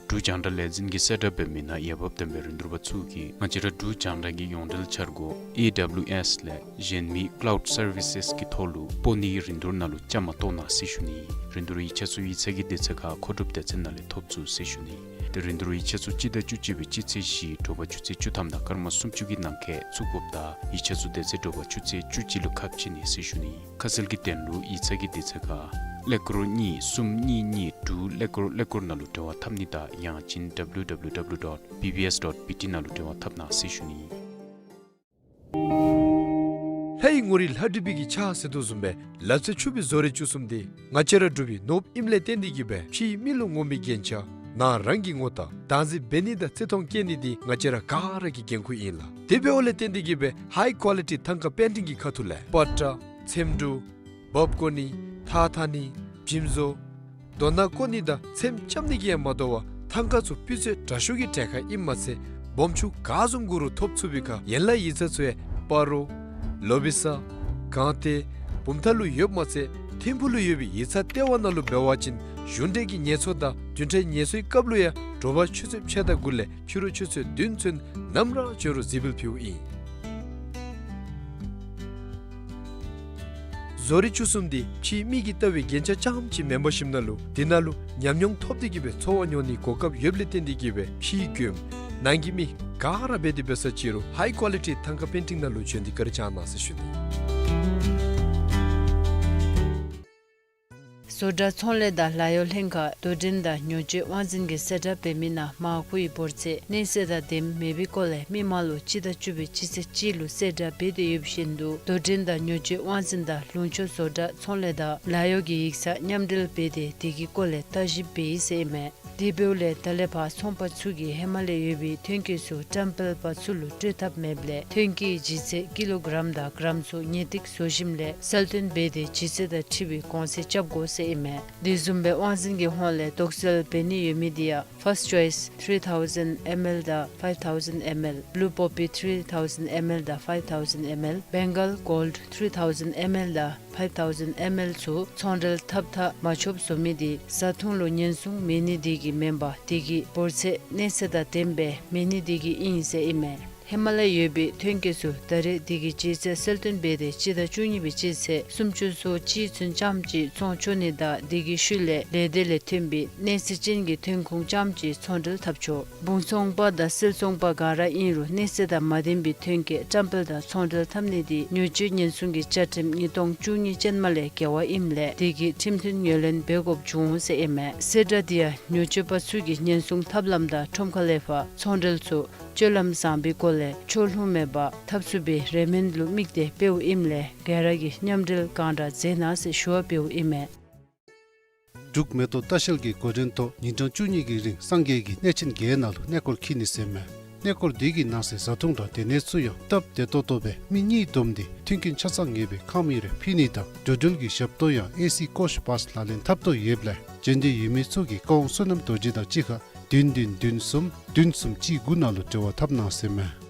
འབྲུག་རྒྱང་བསྒྲགས་ལས་འཛིན་གྱིས་གསལ་བསྒྲགས་འབད་མི་ནང་འོས་འབབ་ལྡན་པའི་རིན་བསྡུར་པ་ཚུ་གིས་ང་བཅས་ར་འབྲུག་རྒྱང་བསྒྲགས་ཀྱི་ཡོངས་འབྲེལ་འཆར་སྒོ་ཨེ་ཌབ་ལིའུ་ཨེསི་ལས་གཞན་མི་ཀ་ལའུཌ་སར་བི་སེསི་གི་ཐོག་ལུ་སྤོ་ནིའི་རིན་བསྡུར་ནང་ལུ་བཅའ་མར་གཏོགས་གནང་ཟེར་ཞུ་ནི། རིན་བསྡུར་ཡིག་ཆ་ཚུ་ཡིག་ཚང་གི་དུས་ཚོད་ཁར་མཁོ་སྒྲུབ་སྡེ་ཚན་ནང་ལས་ཐོབ་ཚུགས་ཟེར་ཞུ་ནི། ཏེ་རིན་བསྡུར་ཡིག་ཆ་ཚུ་སྤྱི་ཟླ་བཅུ་གཅིག་པའི་སྤྱི་ཚེས་བཞི་དྲོ་པ་ཆུ་ཚོད་བཅུ་ཐམ་དང་སྐར་མ་སུམ་ཅུ་གི་ནང་འཁོད་བཙུགས་དགོཔ་དང་ཡིག་ཆ་ཚུ་དེ་ཚེ་དྲོ་པ་ཆུ་ཚོད་བཅུ་གཅིག་ལུ་ཁ་ཕྱེ་ནི་ཟེར་ཞུ་ནི། ཁ་གསལ་གྱི་དོན་ལུ་ཡིག་ཚང་གི་དུས་ཚོད་ཁར་ཀླད་ཀོར་གཉིས་གསུམ་གཉིས་གཉིས་དྲུག་ཀླད་ཀོར་ཀླད་ཀོར་ནང་ལུ་འབྲེལ་བ་འཐབ་ནི་དང་ཡང་ཅིན་ཌབ་ལིའུ་ཌབ་ལིའུ་ཌབ་ལིའུ་ཌོཊ་བི་བི་ཨེསི་ཌོཊ་བི་ཊི་ནང་ལུ་འབྲེལ་བ་འཐབ་གནང་ཟེར་ཞུ་ནི། ལྷའི་ངོ་རིས་ལྷ་བྲིས་པའི་གི་ཕྱག་ཟེར་དོ་བཟུམ་སྦེ་ལ་རྩེ་ཆུ་སྦིས་བཟོ་རིག་བཅུ་གསུམ་འདི་ང་བཅས་ར་འབྲུག་པའི་ནོར་བུ་ཨིནམ་ལས་བརྟེན་ཏེ་གིས་སྦེ་ཕྱིའི་མི་ལུ་ངོམ་པའི་རྒྱན་ཆ་ནང་རང་གི་ངོ་རྟགས་བདག་འཛིན་འབད་ནི་དང་བརྩི་མཐོང་བསྐྱེད་ནི་འདི་ང་བཅས་ར་ག་ར་གི་འགན་ཁུར་ཨིན་ལགས། དེ་འབདཝ་ལས་བརྟེན་ཏེ་གིས་སྦེ་ཧའི་ཀོ་ལི་ཊི་ཐང་ཀ་པེན་ཊིང་གི་ཁ་ཐུག་ལས་པ་ཏྲ་ཚེམ་དྲུབ་འབག་བརྐོ་ནི་ཐགས་འཐག་ནི་འཇིམ་བཟོ་རྡོ་ནག་བརྐོ་ནི་དང་ཚེམ་རྐྱབ་ནི་གིས་ཡང་མ་དོ་བར་ཐང་ཀ་ཚུ་སྤུས་ཚད་དྲག་ཤོས་ཀྱི་གྲལ་ཁར་ཨིནམ་མ་ཚད་སྦོམ་ཆུང་ག་བཟུམ་དགོ་རུང་ཐོབ་ཚུགས་པའི་ཁར་ཡན་ལག་ཡིག་ཚང་ཚུ་ཡང་སྤ་རོ་ལོ་བི་ས་སྒང་སྟེང་བུམ་ཐང་ལུ་ཡོདཔ་མ་ཚད་ཐིམ་ཕུག་ལུ་ཡོད་པའི་ཡིག་ཚང་ལྟེ་བ་ནང་ལུ་འབད་བ་ཅིན་གཞུང་འབྲེལ་གྱི་ངལ་གསོ་དང་བདུན་ཕྲག་ངལ་གསོའི་སྐབས་ལུ་ཡང་དྲོ་པ་ཆུ་ཚོད་ཕྱེད་དང་དགུ་ལས་ཕྱི་རུ་ཆུ་ཚོད་བདུན་ཚུན་ནམ་ར་བྱོན་རུང་གཟིགས་འབུལ་ཕུལཝ་ཨིན། བཟོ་རིག་བཅུ་གསུམ་འདི་ཕྱིའི་མི་གིས་བལྟ་བའི་རྒྱན་ཆ་རྐྱངམ་ཅིག་མེན་པར་ཞིནམ་ན་ལུ་དེ་ནང་ལུ་ཉམས་མྱོང་ཐོབ་སྟེ་གིས་སྦེ་འཚོ་བ་མྱོང་ནིའི་གོ་སྐབས་ཡོདཔ་ལས་བརྟེན་ཏེ་གིས་སྦེ་ཕྱིའི་མགྱོནམ་ནང་གི་མི་ག་ར་འབད་དེ་འབད་ས་ཅིག་རུང་ཧའི་ཀོ་ལི་ཊི་ཐང་ཀ་པེན་ཊིང་ནང་ལུ་བྱོན་ཏེ་བཀའ་དྲིན་བསྐྱང་གནང་ཟེར་ཞུ་ནི། བཟོ་གྲྭ་ཚོང་ལས་དང་ལཱ་གཡོག་ལྷན་ཁག་དོ་འགྲན་དང་ཉོ་སྤྱོད་དབང་འཛིན་གྱིས་གསལ་བསྒྲགས་འབད་མི་ནང་མར་ཁུའི་འབོར་ཚད་གནས་ཚད་དང་ལྡནམ་མེད་པའི་སྐོར་ལས་མི་མང་ལུ་སྤྱི་ཟླ་བཅུ་པའི་སྤྱི་ཚེས་གཅིག་ལུ་གསལ་བསྒྲགས་འབད་དེ་ཡོད་པ་བཞིན་དུ་དོ་འགྲན་དང་ཉོ་སྤྱོད་དབང་འཛིན་དང་ལུང་ཕྱོགས་བཟོ་གྲྭ་ཚོང་ལས་དང་ལཱ་གཡོག་གི་ཡིག་ཚང་མཉམ་འབྲེལ་འབད་དེ་དེ་གི་སྐོར་ལས་བརྟག་ཞིབ་འབད་ཡི་ཟེར་ཨིན་མས། དེ་འབདཝ་ལས་ད་ལས་ཕར་ཚོང་པ་ཚུ་གིས་ཧེ་མ་ལས་ཡོད་པའི་ཐོན་སྐྱེད་ཚུ་བཀྲམ་སྤེལ་པ་ཚུ་ལུ་སྤྲོད་ཐབས་མེདཔ་ལས་ཐོན་སྐྱེད་ལྗིད་ཚད་ཀི་ལོ་གྲམ་དང་གྲམ་ཚུ་ངེས་ཏིག་བཟོ་ཞིནམ་ལས་གསལ་སྟོན་འབད་དེ་ལྗིད་ཚད་དང་འཁྲིལ་བའི་གོང་ཚད་རྐྱབ་དགོ་ཟེར་ཨིན་མས། དེ་བཟུམ་སྦེ་དབང་འཛིན་གྱི་ཧོངས་ལས་དོགས་སེལ་འབད་ནི་ཡོད་མི་འདི་ཡང་First Choice three thousand M L དང་five thousand M L, Blue Poppy three thousand M L དང་five thousand M L, Bengal Gold three thousand M L དང་five thousand M L ཚུ་ཚོང་འབྲེལ་འཐབ་འཐབ་མ་ཆོགཔ་བཟོ་མི་འདི་བཟའ་འཐུང་ལུ་ཉེན་སྲུང་མེད་ནི་འདི་གིས་མེན་པར་དེ་གི་འབོར་ཚད་གནས་ཚད་དང་ལྡནམ་སྦེ་མེད་ནི་འདི་གིས་ཨིན་ཟེར་ཨིན་མས། ཧེ་མ་ལས་ཡོད་པའི་ཐོན་སྐྱེད་ཚུ་ད་རེས་དེ་གི་ལྗིད་ཚད་གསལ་སྟོན་འབད་དེ་སྤྱི་ཟླ་བཅུ་གཉིས་པའི་སྤྱི་ཚེས་སུམ་ཅུ་སོ་གཅིག་ཚུན་ཙམ་ཅིག་བཙོང་ཆོག་ནི་དང་དེ་གི་ཤུལ་ལས་ལས་སྡེ་ལས་ཐོན་པའི་གནས་ཚད་ཅན་གྱི་ཐོན་ཁུངས་ཙམ་ཅིག་ཚོང་འབྲེལ་འཐབ་ཆོག། འབུང་ཚོང་པ་དང་བསིལ་ཚོང་པ་ག་ར་ཨིན་རུང་གནས་ཚད་དང་མ་ལྡན་པའི་ཐོན་སྐྱེད་བཀྲམ་སྤེལ་དང་ཚོང་འབྲེལ་འཐབ་ནི་འདི་ཉོ་སྤྱོད་ཉེན་སྲུང་གི་བཅའ་ཁྲིམས་ཉིས་སྟོང་བཅུ་གཉིས་ཅན་མ་ལས་འགལ་བ་ཨིནམ་ལས་དེ་གི་ཁྲིམས་མཐུན་ངོས་ལེན་འབད་དགོཔ་འབྱུང་འོང་ཟེར་ཨིན་མས། གསལ་བསྒྲགས་འདི་ཡང་ཉོ་སྤྱོད་པ་ཚུ་གིས་ཉེན་སྲུང་ཐབས་ལམ་དང་ཁྲོམ་ཁ་ལས་ཕར་ཚོང་འབྲེལ་ཚུ་སྤྱོད་ལམ་བཟང་པོའི་སྒོ་ལས་ཕྱོགས་ལྷུང་མེད་པར་འཐབ་ཚུགས་པའི་རེ་སྨོན་ལུ་དམིགས་ཏེ་འབདཝ་ཨིནམ་ལས་ག་ར་གིས་མཉམ་འབྲེལ་གང་དྲག་མཛད་གནང་ཟེར་ཞུ་བ་འབདཝ་ཨིན་མས། འབྲུག་མེ་ཏོག་ལྟ་བཤལ་གྱིས་འགོ་འདྲེན་ཐོག་ཉིན་གྲངས་བཅུ་གཉིས་ཀྱི་རིང་སངས་རྒྱས་ཀྱི་གནས་ཆེན་བརྒྱད་ནང་ལུ་གནས་སྐོར་འཁྱིད་ནི་ཟེར་མས། གནས་སྐོར་འདི་གི་ནང་གསེས་བཟའ་འཐུང་དང་སྡོད་གནས་ཚུ་ཡང་སྟབས་བདེ་ཏོག་ཏོ་སྦེ་མི་གཉིས་བསྡོམས་ཏེ་མཐུན་རྐྱེན་ཆ་ཚང་ངེས་པའི་ཁང་མིག་རེ་ཕུལ་ནི་དང་འགྲོ་འགྲུལ་གྱི་ཞབས་ཏོག་ཡང་ཨེ་སི་ཀོཆ་བཱསི་ལག་ལེན་འཐབ་དོ་ཡོདཔ་ལས་བྱོན་འདོད་ཡོད་མི་ཚུ་གིས་ཀ་ཝང་བསོད་ནམས་རྡོ་རྗེ་དང་གཅིག་ཁར་བདུན་བདུན་བདུན་གསུམ་བདུན་གསུམ་གཅིག་དགུ་ནང་ལུ་འབྲེལ་བ་འཐབ་གནང་ཟེར་མས།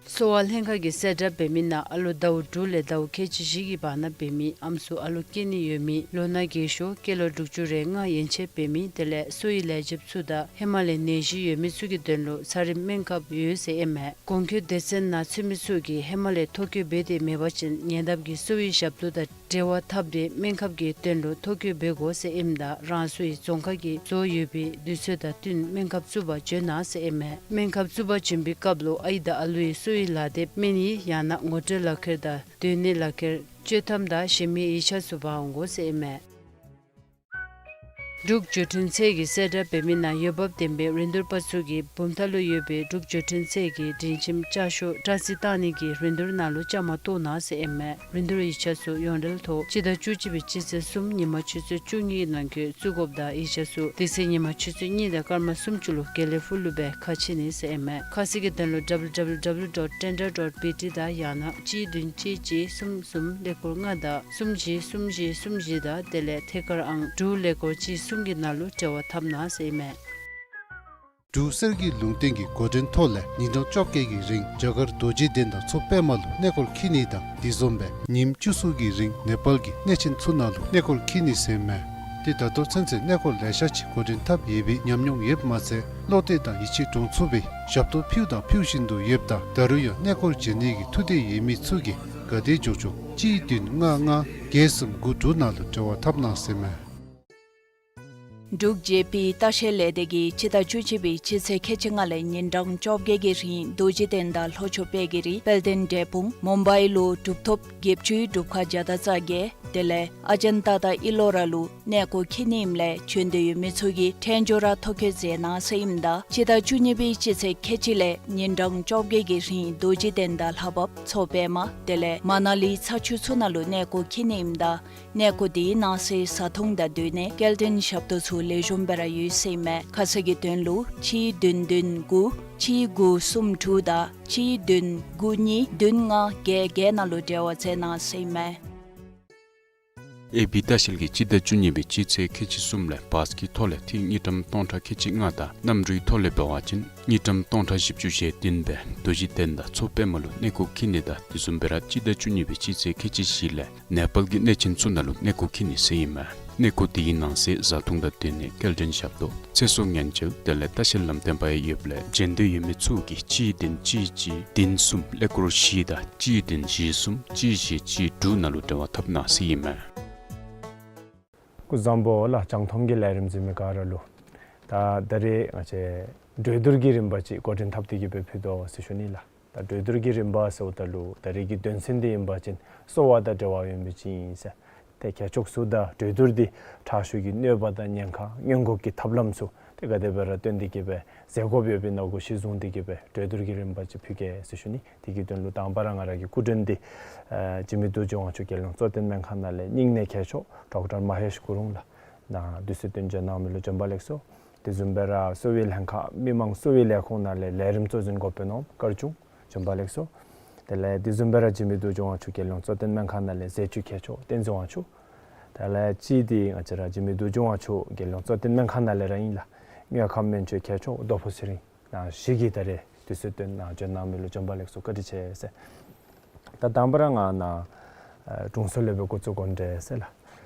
གསོ་བ་ལྷན་ཁག་གིས་གསལ་བསྒྲགས་འབད་མི་ནང་ཨ་ལོ་ཟླཝ་དྲུག་ལས་ཟླཝ་ཁལ་གཅིག་བཞི་གི་བར་ན་འབད་མི་ཨམ་སྲུ་ཨ་ལོ་སྐྱེ་ནི་ཡོད་མི་ལོ་ན་རྒས་ཤོས་སྐྱེས་ལོ་དྲུག་ཅུ་རེ་ལྔ་ཡན་ཆད་འབད་མི་དེ་ལས་གསོ་བའི་ལས་བྱེདཔ་ཚུ་དང་ཧེ་མ་ལས་ནད་གཞི་ཡོད་མི་ཚུ་གི་དོན་ལུ་ཚ་རིམས་སྨན་ཁབ་ཡོད་ཟེར་ཨིན་མས། གོང་འཁོད་སྡེ་ཚན་ནང་ཚུད་མི་ཚུ་གིས་ཧེ་མ་ལས་ཐོ་བཀོད་འབད་དེ་མེད་པ་ཅིན་ཉེ་འདབས་ཀྱི་གསོ་བའི་ཞབས་ཏོག་དང་འབྲེལ་བ་འཐབ་སྟེ་སྨན་ཁབ་ཀྱི་དོན་ལུ་ཐོ་བཀོད་འབད་དགོ་ཟེར་ཨིནམ་ད་རང་སོའི་རྫོང་ཁག་གིས་བཟོ་ཡོད་པའི་དུས་ཚོད་དང་བསྟུན་སྨན་ཁབ་བཙུགས་པར་བྱོན་གནང་ཟེར་ཨིན་མས། སྨན་ཁབ་བཙུགས་པར་བྱོན་པའི་སྐབས་ལུ་ཨའི་དང་ཨ་ལུའི་གསོ་ ལག་དེབ་སྨན་ཡིག་ཡང་ན་ངོ་སྤྲོད་ལག་ཁྱེར་དང་སྡོད་གནས་ལག་ཁྱེར་སྤྱོད་ཐམ་དང་གཞན་མི་ཡིག་ཆ་ཚུ་འབག་འོང་དགོ་ཟེར་ཨིན་མས། འབྲུག་འབྱོར་འཕྲིན་ཚད་ཀྱི་གསལ་བསྒྲགས་འབད་མི་ནང་འོས་འབབ་ལྡན་པའི་རིན་བསྡུར་པ་ཚུ་གིས་བུམ་ཐང་ལུ་ཡོད་པའི་འབྲུག་འབྱོར་འཕྲིན་ཚད་ཀྱི་སྒྲིང་ཁྱིམ་བསྐྱར་ཞོགས་སྐྲ་རྩི་བཏང་ནི་གི་རིན་བསྡུར་ནང་ལུ་བཅའ་མར་གཏོགས་གནང་ཟེར་ཨིན་མས། རིན་བསྡུར་ཡིག་ཆ་ཚུ་ཡོངས་འབྲེལ་ཐོག་སྤྱི་ཟླ་བཅུ་གཅིག་པའི་སྤྱི་ཚེས་གསུམ་ཉིན་མ་ཆུ་ཚོད་བཅུ་གཉིས་ནང་འཁོད་བཙུགས་དགོཔ་དང་ཡིག་ཆ་ཚུ་དེ་ཚེ་ཉིན་མ་ཆུ་ཚོད་གཉིས་དང་སྐར་མ་སུམ་ཅུ་ལུ་དགེ་ལེགས་ཕུག་ལུ་སྦེ་ཁ་ཕྱེ་ནི་ཟེར་ཨིན་མས། ཁ་གསལ་གྱི་དོན་ལུ་www dot tender dot bt དང་ཡང་ན་གཅིག་བདུན་གཅིག་གཅིག་གསུམ་གསུམ་ཀླད་ཀོར་ལྔ་དང་གསུམ་བཞི་གསུམ་བཞི་གསུམ་བཞི་དང་དེ་ལས་ཐད་ཀར་ཨང་དྲུག་ཀླད་ཀོར་གཅིག་གསུམ་གྱི་ནང་ལུ་འབྲེལ་བ་འཐབ་གནང་ཟེར་ཨིན་མས། འབྲུག་གསེར་གྱི་ལུང་བསྟན་གྱི་འགོ་འདྲེན་ཐོག་ལས་ཉིན་གྲངས་བཅོ་བརྒྱད་ཀྱི་རིང་རྒྱ་གར་རྡོ་རྗེ་གདན་དང་མཚོ་པདྨ་ལུ་གནས་སྐོར་འཁྱིད་ནི་དང་དེ་བཟུམ་སྦེ་ཉིནམ་བཅུ་གསུམ་གྱི་རིང་ནེ་པཱལ་གྱི་གནས་ཆེན་ཚུ་ནང་ལུ་གནས་སྐོར་འཁྱིད་ནི་ཟེར་ཨིན་མས། ཏེ་ད་ལྟོ་ཚུན་ཚོད་གནས་སྐོར་ལེ་ཤ་ཅིག་འགོ་འདྲེན་འཐབ་ཡོད་པའི་ཉམས་མྱོང་ཡོདཔ་མ་ཚད་བློ་གཏད་དང་ཡིད་ཆེས་འདྲོངས་ཚུགས་པའི་ཞབས་ཏོག་ཕུལཝ་དང་ཕུལ་བཞིན་དུ་ཡོདཔ་ད་ད་རུང་ཡང་གནས་སྐོར་མཇལ་ནི་གི་ཐུགས་འདོད་ཡོད་མི་ཚུ་གིས་ག་དེ་མགྱོགས་མགྱོགས་གཅིག་བདུན་ལྔ་ལྔ་བརྒྱད་གསུམ་དགུ་དྲུག་ནང་ལུ་འབྲེལ་བ་འཐབ་གནང་ཟེར་ཨིན་མས། འབྲུག་ཇེ་པི་ལྟ་བཤལ་ལས་སྡེ་གིས་སྤྱི་ཟླ་བཅུ་གཅིག་པའི་སྤྱི་ཚེས་ཁལ་གཅིག་ལྔ་ལས་ཉིན་གྲངས་བཅོ་བརྒྱད་ཀྱི་རིང་རྡོ་རྗེ་གདན་དང་ལྷོ་ཕྱོགས་དཔལ་གྱི་རི་དཔལ་ལྡན་འབྲས་སྤུངས་མུམ་བའི་ལུ་གྲུབ་ཐོབ་བརྒྱད་ཅུའི་སྒྲུབ་ཁང་བརྒྱ་དང་རྩ་བརྒྱད་དེ་ལས་ཨ་ཇན་ཏ་དང་ཨི་ལོ་ར་ལུ་གནས་སྐོར་འཁྱིད་ནི་ཨིནམ་ལས་བྱོན་འདོད་ཡོད་མི་ཚུ་གིས་ཕྲན་བྱོན་ར་ཐོ་བཀོད་མཛད་གནང་ཟེར་ཨིནམ་ད་སྤྱི་ཟླ་བཅུ་གཉིས་པའི་སྤྱི་ཚེས་ཁལ་གཅིག་ལས་ཉིན་གྲངས་བཅོ་བརྒྱད་ཀྱི་རིང་རྡོ་རྗེ་གདན་དང་ལྷ་བབས་མཚོ་པདྨ་དེ་ལས་མ་ན་ལི་ཚ་ཆུ་ཚུ་ནང་ལུ་གནས་སྐོར་འཁྱིད་ནི་ཨིནམ་ད་གནས་སྐོར་དེའི་ནང་གསེས་བཟའ་འཐུང་དང་སྡོད་གནས་སྐྱེལ་འདྲེན་ཞབས་ཏོག་ཚུ་ལེགས་ཤོམ་སྦེ་ར་ཡོད་ཟེར་ཨིན་མས། ཁ་གསལ་གྱི་དོན་ལུ་གཅིག་བདུན་བདུན་དགུ་གཅིག་དགུ་གསུམ་དྲུག་དང་གཅིག་བདུན་དགུ་གཉིས་བདུན་ལྔ་བརྒྱད་བརྒྱད་ནང་ལུ་འབྲེལ་བ་མཛད་གནང་ཟེར་ཨིན་མས། ཨེ་བི་ལྟ་བཤལ་གྱིས་སྤྱི་ཟླ་བཅུ་གཉིས་པའི་སྤྱི་ཚེས་ཁལ་གཅིག་གསུམ་ལས་བཱས་ཀྱི་ཐོག་ལས་ཏིག་དངུལ་ཀྲམ་སྟོང་ཕྲག་ཁལ་གཅིག་ལྔ་དང་གནམ་གྲུའི་ཐོག་ལས་འབད་བ་ཅིན་དངུལ་ཀྲམ་སྟོང་ཕྲག་བཞི་བཅུ་ཞེ་བདུན་སྦེ་རྡོ་རྗེ་གདན་དང་མཚོ་པདྨ་ལུ་གནས་སྐོར་འཁྱིད་ནི་དང་དེ་བཟུམ་སྦེ་ར་སྤྱི་ཟླ་བཅུ་གཉིས་པའི་སྤྱི་ཚེས་ཁལ་གཅིག་བཞི་ལས་ནེ་པཱལ་གྱི་གནས་ཆེན་ཚུ་ནང་ལུ་གནས་སྐོར་འཁྱིད་ནི་ཟེར་ཨིན་མས། གནས་སྐོར་དེའི་ནང་གསེས་བཟའ་འཐུང་དང་སྡོད་གནས་སྐྱེལ་འདྲེན་ཞབས་ཏོག་ཚེ་སྲོག་ཉེན་བཅོལ་དེ་ལས་ལྟ་བཤལ་ལམ་སྟོན་པ་ཡང་ཡོདཔ་ལས་བྱོན་འདོད་ཡོད་མི་ཚུ་གིས་གཅིག་བདུན་གཅིག་གཅིག་བདུན་གསུམ་ཀླད་ཀོར་བཞི་དང་གཅིག་བདུན་བཞི་གསུམ་གཅིག་བཞི་གཅིག་དྲུག་ནང་ལུ་འབྲེལ་བ་འཐབ་གནང་ཟེར་ཨིན་མས། སྐུ་གཟུགས་བཟང་པོ་ལགས། རྒྱང་མཐོང་གི་ལས་རིམ་གཟིགས་མི་ག་ར་ལུ། ད་ད་རེས་ང་བཅས་གྲོས་བསྡུར་གྱི་རིམ་པ་ཅིག་འགོ་འདྲེན་འཐབ་སྟེ་གི་སྦེ་ཕུལ་དོ་ཟེར་ཞུ་ནི་ལགས། ད་གྲོས་བསྡུར་གྱི་རིམ་པ་ཟེརཝ་ད་ལུ་ད་རེས་ཀྱི་དོན་ཚན་འདི་ཨིན་པ་ཅིན་གསོ་བ་དང་འབྲེལ་བ་ཡོད་མི་ཅིག་ཨིན་ཟེར། ཏེ་ཁྱད་ཕྱོགས་ཚུ་དང་གྲོས་བསྡུར་འདི་ཁྲག་ཤུགས་ཀྱི་གནོད་པ་དང་ཉེན་ཁ་སྔོན་འགོག་གི་ཐབས་ལམ་ཚུ་ཏེ་ག་དེ་སྦེ་ར་སྟོན་ཏེ་གི་སྦེ་མཛད་དགོཔ་ཡོདཔ་ཨིན་ན་གུ་གཞི་བཟུང་སྟེ་གི་སྦེ་གྲོས་བསྡུར་གྱི་རིམ་པ་ཅིག་ཕུལ་གེ་ཟེར་ཞུ་ནི། དེ་གི་དོན་ལུ་དང་པ་ར་ང་ར་གི་སྐུ་མགྲོན་འདི་ཨ་འཇིགས་མེད་རྡོ་རྗེ་དབང་ཕྱུག་རྒྱལ་ཡོངས་གཙོ་བསྟེན་སྨན་ཁང་ནང་ལས་སྙིང་ནད་མཁས་མཆོག་ཌོག་ཊར་མ་ཧེཤ་ཀུ་རུང་ལགས་ནཱ་དུས་ཚོད་བཏོན་བྱོན་གནང་མི་ལུ་བྱོན་པ་ལེགས་སོ། དེ་བཟུམ་སྦེ་ར་གསོ་བའི་ལྷན་ཁག་མི་མང་གསོ་བའི་ལས་ཁུངས་ནང་ལས་ལས་རིམ་གཙོ་འཛིན་འགོ་དཔོན་ནོར་བུ་དཀར་ཆུང་བྱོན་པ་ལེགས་སོ། དེ་ལས་དེ་བཟུམ་སྦེ་ར་འཇིགས་མེད་རྡོ་རྗེ་དབང་ཕྱུག་རྒྱལ་ཡོངས་གཙོ་བསྟེན་སྨན་ཁང་ནང་ལས་ཟས་བཅུད་མཁས་མཆོག་བསྟན་འཛིན་དབང་ཕྱུག། དེ་ལས་གཅིག་འདི་ང་བཅས་ར་འཇིགས་མེད་རྡོ་རྗེ་དབང་ཕྱུག་རྒྱལ་ཡོངས་གཙོ་བསྟེན་སྨན་ཁང་ནང་ལས་ར་ཨིན་ལགས། དངོས་ཁམས་སྨན་བཅོས་མཁས་མཆོག་རྡོ་ཕུ་ཚེ་རིང་ནཱ་བཞི་གིས་ད་རེས་དུས་ཚོད་བཏོན་ནཱ་བྱོན་གནང་མི་ལུ་བྱོན་པ་ལེགས་སོ། བཀའ་དྲིན་ཆེ་ཟེར། ད་དང་པ་ར་ང་ནཱ་ཨ་དྲུང་འཚོ་ལས་སྦེ་འགོ་བཙུགས་དགོ་འདྲས་ཟེར་ལགས།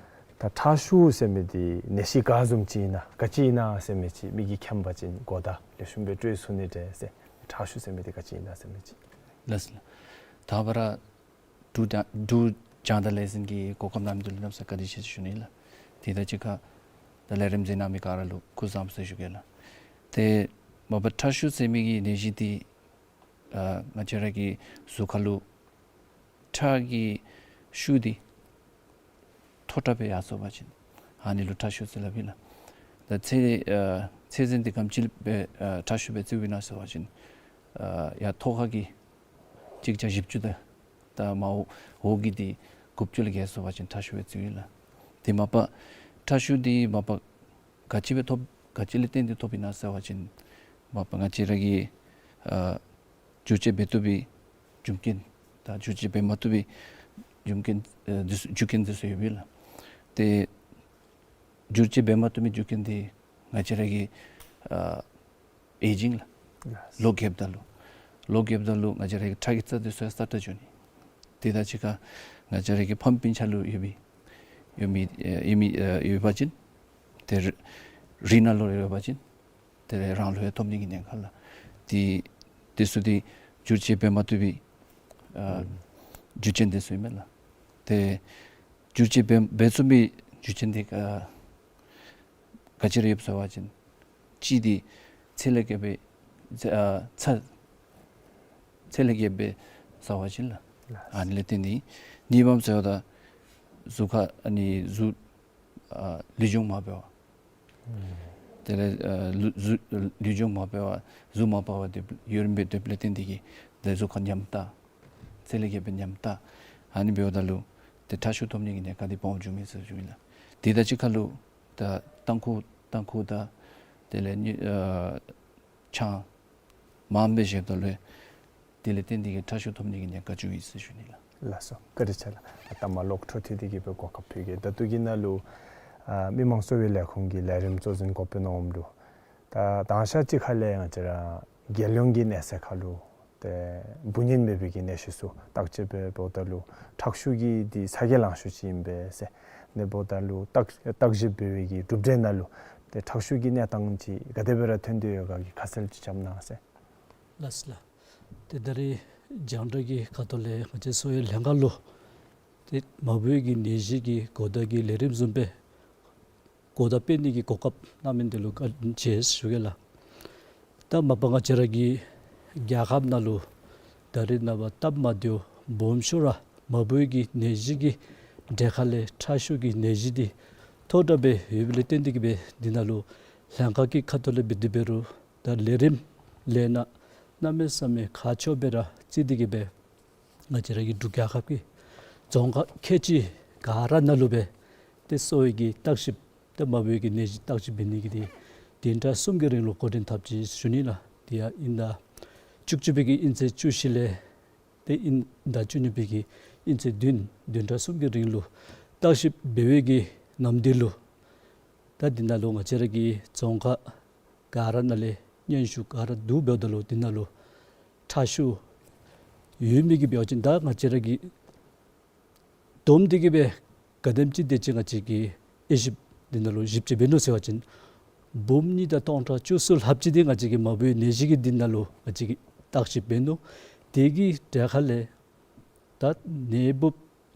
ད་ཁྲག་ཤུགས་ཟེར་མི་འདི་ནད་གཞི་ག་བཟུམ་ཅིག་ཨིན་ན་ག་ཅི་ཨིན་ན་ཟེར་མི་ཅིག་མི་གིས་མཁྱེན་པ་ཅིན་གོ་བརྡ་ལེགས་ཤོམ་སྦེ་སྤྲོད་ཚུགས་ནི་འདྲས་ཟེར། ཁྲག་ཤུགས་ཟེར་མི་འདི་ག་ཅི་ཨིན་ན་ཟེར་མི་ཅིག། ལགས་སོ་ལགས། དང་པ་ར་འབྲུག་རྒྱང་འབྲུག་རྒྱང་བསྒྲགས་ལས་འཛིན་གྱི་གོ་སྐབས་གནང་མི་འདི་ལུ་གནམ་ས་བཀའ་དྲིན་ཆེ་ཟེར་ཞུ་ནི་ལགས། དེ་དང་གཅིག་ཁར་ད་ལས་རིམ་གཟིགས་གནང་མི་ག་ར་ལུ་སྐུ་གཟུགས་བཟང་པོ་ཟེར་ཞུ་གེ་ལགས། ཏེ་མ་པ་ཁྲག་ཤུགས་ཟེར་མི་གི་ནད་གཞི་འདི་ཨ་ང་བཅས་ར་གི་གཟུགས་ཁར་ལུ་ཁྲག་གི་ཤུགས་འདི་མཐོ་དྲགས་སྦེ་ཡར་སོང་པ་ཅིན་ཨ་ནི་ལུ་ཁྲག་ཤུགས་ཟེར་སླབ་ཨིན་ལགས། ད་ཚད་ཨ་ཚད་འཛིན་འདི་ག་དེམ་ཅིག་སྦེ་ཨ་ཁྲག་ཤུགས་སྦེ་བརྩིཝ་ཨིན་ན་ཟེར་བ་ཅིན་ཨ་ཡར་ཐོག་ཁ་གི་གཅིག་བརྒྱ་བཞི་བཅུ་དང་ད་མར་འོག་འོག་གི་འདི་དགུ་བཅུ་ལས་བརྒལ་སོང་པ་ཅིན་ཁྲག་ཤུགས་སྦེ་བརྩིཝ་ཨིན་ལགས། དེ་མ་པ་ཁྲག་ཤུགས་འདི་མ་པ་ག་ཅི་སྦེ་ཐོབ་ག་ཅི་ལས་བརྟེན་ཏེ་ཐོབ་ཨིན་ན་ཟེར་བ་ཅིན་མ་པ་ང་བཅས་ར་གི་ཨ་བསྒྱུར་བཅོས་འབད་བཏུབ་པའི་རྒྱུ་རྐྱེན་དང་བསྒྱུར་བཅོས་འབད་མ་བཏུབ་པའི་རྒྱུ་རྐྱེན་ཨ་འདི་ཚུ་རྒྱུ་རྐྱེན་འདི་ཚུ་ཡོདཔ་ཨིན་ལགས། ཏེ་བསྒྱུར་བཅོས་འབད་མ་བཏུབ་པའི་རྒྱུ་རྐྱེན་འདི་ང་བཅས་ར་གི་ཨ་ཨེ་ཇིང་ལགས། ལོ་རྒསཔ་ད་ལུ་ལོ་རྒསཔ་ད་ལུ་ང་བཅས་ར་གི་ཁྲག་གི་རྩ་འདི་ཚུ་ཡང་གསར་དྲགས་འགྱོ་ནི། དེ་དང་གཅིག་ཁར་ང་བཅས་ར་གི་ཕམ་སྤུན་ཆ་ལུ་ཡོད་པའི་ཡོད་མི་ཨ་ཡོད་མི་ཨ་ཡོད་པ་ཅིན་ཏེ་རི་རི་ནང་ལུ་ཡོད་པ་ཅིན་ཏེ་རང་ལུ་ཡང་ཐོབ་ནི་གི་ཉེན་ཁ་ལགས། ཏེ་དེ་ཚུ་འདི་བསྒྱུར་བཅོས་འབད་མ་བཏུབ་པའི་ཨ་རྒྱུ་རྐྱེན་འདི་ཚུ་ཨིན་མས་ལགས། ཏེ་བསྒྱུར་བཅོས་འབད་འབད་ཚུགས་པའི་རྒྱུ་རྐྱེན་འདི་ཨ་ག་ཅི་ར་ཡོདཔ་ཟེར་བ་ཅིན་གཅིག་འདི་ཚད་ལས་བརྒལ་བའི་ཚ་ཨ་ཚ་ དེ་ལས་བརྒལ་སྦེ་ཟ་བ་ཅིན་ལགས། ལགས། ཨ་ནི་ལས་བརྟེན་ཏེ་གཉིས་པམ་ཟེརཝ་ད་གཟུགས་ཁར་ཨ་ནི་གཟུགས་ཨ་ལུས་སྦྱོང་མ་འབད་བར། ཨུམ། དེ་ལས་ཨ་ལུ་གཟུགས་ལུས་སྦྱོང་མ་འབད་བར་གཟུགས་མ་པ་བར་སྡོད་ཡུན་རིངམོ་སྦེ་སྡོདཔ་ལས་བརྟེན་ཏེ་གིས་ཏེ་གཟུགས་ཁར་ཉམས་ཐག་ཚད་ལས་བརྒལ་སྦེ་ཉམས་ཐག་ཨ་ནི་འབདཝ་ད་ལུ་ཏེ་ཁྲག་ཤུགས་ཐོབ་ནི་གི་ཉེན་ཁ་འདི་སྦོམ་འབྱུངམ་ཨིན་ཟེར་ཞུ་ནི་ལགས། དེ་དང་གཅིག་ཁར་ལུ་ད་ཏམ་ཁུ་ཏམ་ཁུ་དང་དེ་ལས་ནི་ཨ་ཆང་མངམ་སྦེ་བཞེསཔ་ད་ལུ་དེ་ལས་བརྟེན་ཏེ་གིས་ཁྲག་ཤུགས་ཐོབ་ནི་གི་ཉེན་ཁ་འབྱུང་ཡི་ཟེར་ཞུ་ནི་ལགས། ལགས་སོ། བཀའ་དྲིན་ཆེ་ལགས། ཨ་ད་མ་ལོག་འཕྲོ་མཐུད་དེ་གིས་སྦེ་གོ་སྐབས་ཕུལ་གེ། ད་ལྟོ་གི་ནང་ལུ་ཨ་མི་དམངས་གསོ་བའི་ལས་ཁུངས་ཀྱི་ལས་རིམ་གཙོ་འཛིན་འགོ་དཔོན་གནང་འོངམ་ད་ད་དང་ཞག་གཅིག་ཁ་ལས་ང་བཅས་ར་རྒྱལ་ཡོངས་ཀྱི་གནས་ཚད་ཁར་ལུ་ཏེ་འབུ་ནད་མེད་པའི་གི་ནད་གཞི་ཚུ་བརྟག་དཔྱད་འབད་འབདཝ་ད་ལུ་ཁྲག་ཤུགས་ཀྱི་འདི་ཚ་གྱང་ལང་ཤོས་ཅིག་ཨིན་པས་ཟེར། ཨ་ནི་འབདཝ་ད་ལུ་བརྟག་བརྟག་ཞིབ་འབད་བའི་གི་གྲུབ་འབྲས་ནང་ལུ་ཏེ་ཁྲག་ཤུགས་ཀྱི་གནས་སྟངས་ཅིག་ག་དེ་སྦེ་ར་ཐོན་ཏེ་ཡོད་ག་གི་ཁ་གསལ་ཅིག་རྐྱབ་གནང་ཟེར། ལགས་སོ་ལགས། ཏེ་ད་རིས་རྒྱང་བསྒྲགས་ཀྱི་ཁ་ཐུག་ལས་ང་བཅས་གསོ་བའི་ལྷན་ཁག་ལུ་ཏེ་མ་བུ་གི་ནད་གཞི་གི་གོ་བརྡ་གི་ལས་རིམ་བཟུམ་སྦེ་གོ་བརྡ་སྤེལ་ནི་གི་གོ་སྐབས་གནང་མི་འདི་ལུ་བཀའ་དྲིན་ཆེ་ཞུ་གེ་ལགས། ད་མ་པ་ང་བཅས་ར་གི་རྒྱལ་ཁབ་ནང་ལུ་ད་རིས་ནངས་པ་སྟབས་མ་བདེཝ་སྦོམ་ཤོས་ར་མ་བུ་གི་ནད་གཞི་གི་གྲས་ཁ་ལས་ཁྲག་ཤུགས་ཀྱི་ནད་གཞི་འདི་མཐོ་དྲགས་སྦེ་ཡོདཔ་ལས་བརྟེན་ཏེ་གིས་སྦེ་འདི་ནང་ལུ་ལྷན་ཁག་གི་ཁ་ཐུག་ལས་འབད་དེ་འབད་རུང་ད་ལས་རིམ་ལས་སྣ་གནམ་མེད་ས་མེད་ཁག་ཆེཝ་སྦེ་ར་བརྩི་སྟེ་གིས་སྦེ་ང་བཅས་ར་གི་འབྲུག་རྒྱལ་ཁབ་ཀྱི་རྫོང་ཁག་ཁལ་གཅིག་ག་ར་ནང་ལུ་སྦེ་ཏེ་གསོ་བའི་གི་བརྟག་ཞིབ་ཏེ་མ་བུའི་གི་ནད་གཞི་བརྟག་ཞིབ་འབད་ནི་གི་འདི་བདུན་ཕྲག་གསུམ་གྱི་རིང་ལུ་འགོ་འདྲེན་འཐབ་ཅི་ཞུ་ནི་ལགས། དེ་ཡང་དབྱིན་ཟླ་བཅུ་གཅིག་པའི་གི་དབྱིན་ཚེས་བཅུ་བཞི་ལས་ཏེ་དབྱིན་ཟླ་བཅུ་གཉིས་པའི་གི་དབྱིན་ཚེས་བདུན་བདུན་ཕྲག་གསུམ་གྱི་རིང་ལུ་བརྟག་ཞིབ་འབད་བའི་གི་ནམ་དུས་ལུ་ད་འདི་ནང་ལུ་ང་བཅས་ར་གི་རྫོང་ཁག་ག་ར་ནང་ལས་སྙན་ཞུ་ག་ར་བསྡུ་འབདཝ་ད་ལུ་འདི་ནང་ལུ་ཁྲག་ཤུགས་ཡོད་མི་གི་འབད་བ་ཅིན་ད་ང་བཅས་ར་གི་བསྡོམས་ཏེ་གིས་སྦེ་ག་དེམ་ཅིག་དེ་ཅིག་ང་བཅས་ཀྱིས་དབྱེ་ཞིབ་འདི་ནང་ལུ་ཞིབ་དཔྱད་འབད་ནུག་ཟེར་བ་ཅིན་འབུམ་གཉིས་དང་སྟོང་ཕྲག་བཅུ་གསུམ་ལྷགཔ་ཅིག་འདི་ང་བཅས་ཀྱིས་མ་བུའི་ནད་གཞི་གི་འདི་ནང་ལུ་ང་བཅས་ཀྱིས་བརྟག་ཞིབ་འབད་ནུག། དེ་གི་གྲས་ཁ་ལས་ད་ནད་འབུཔ་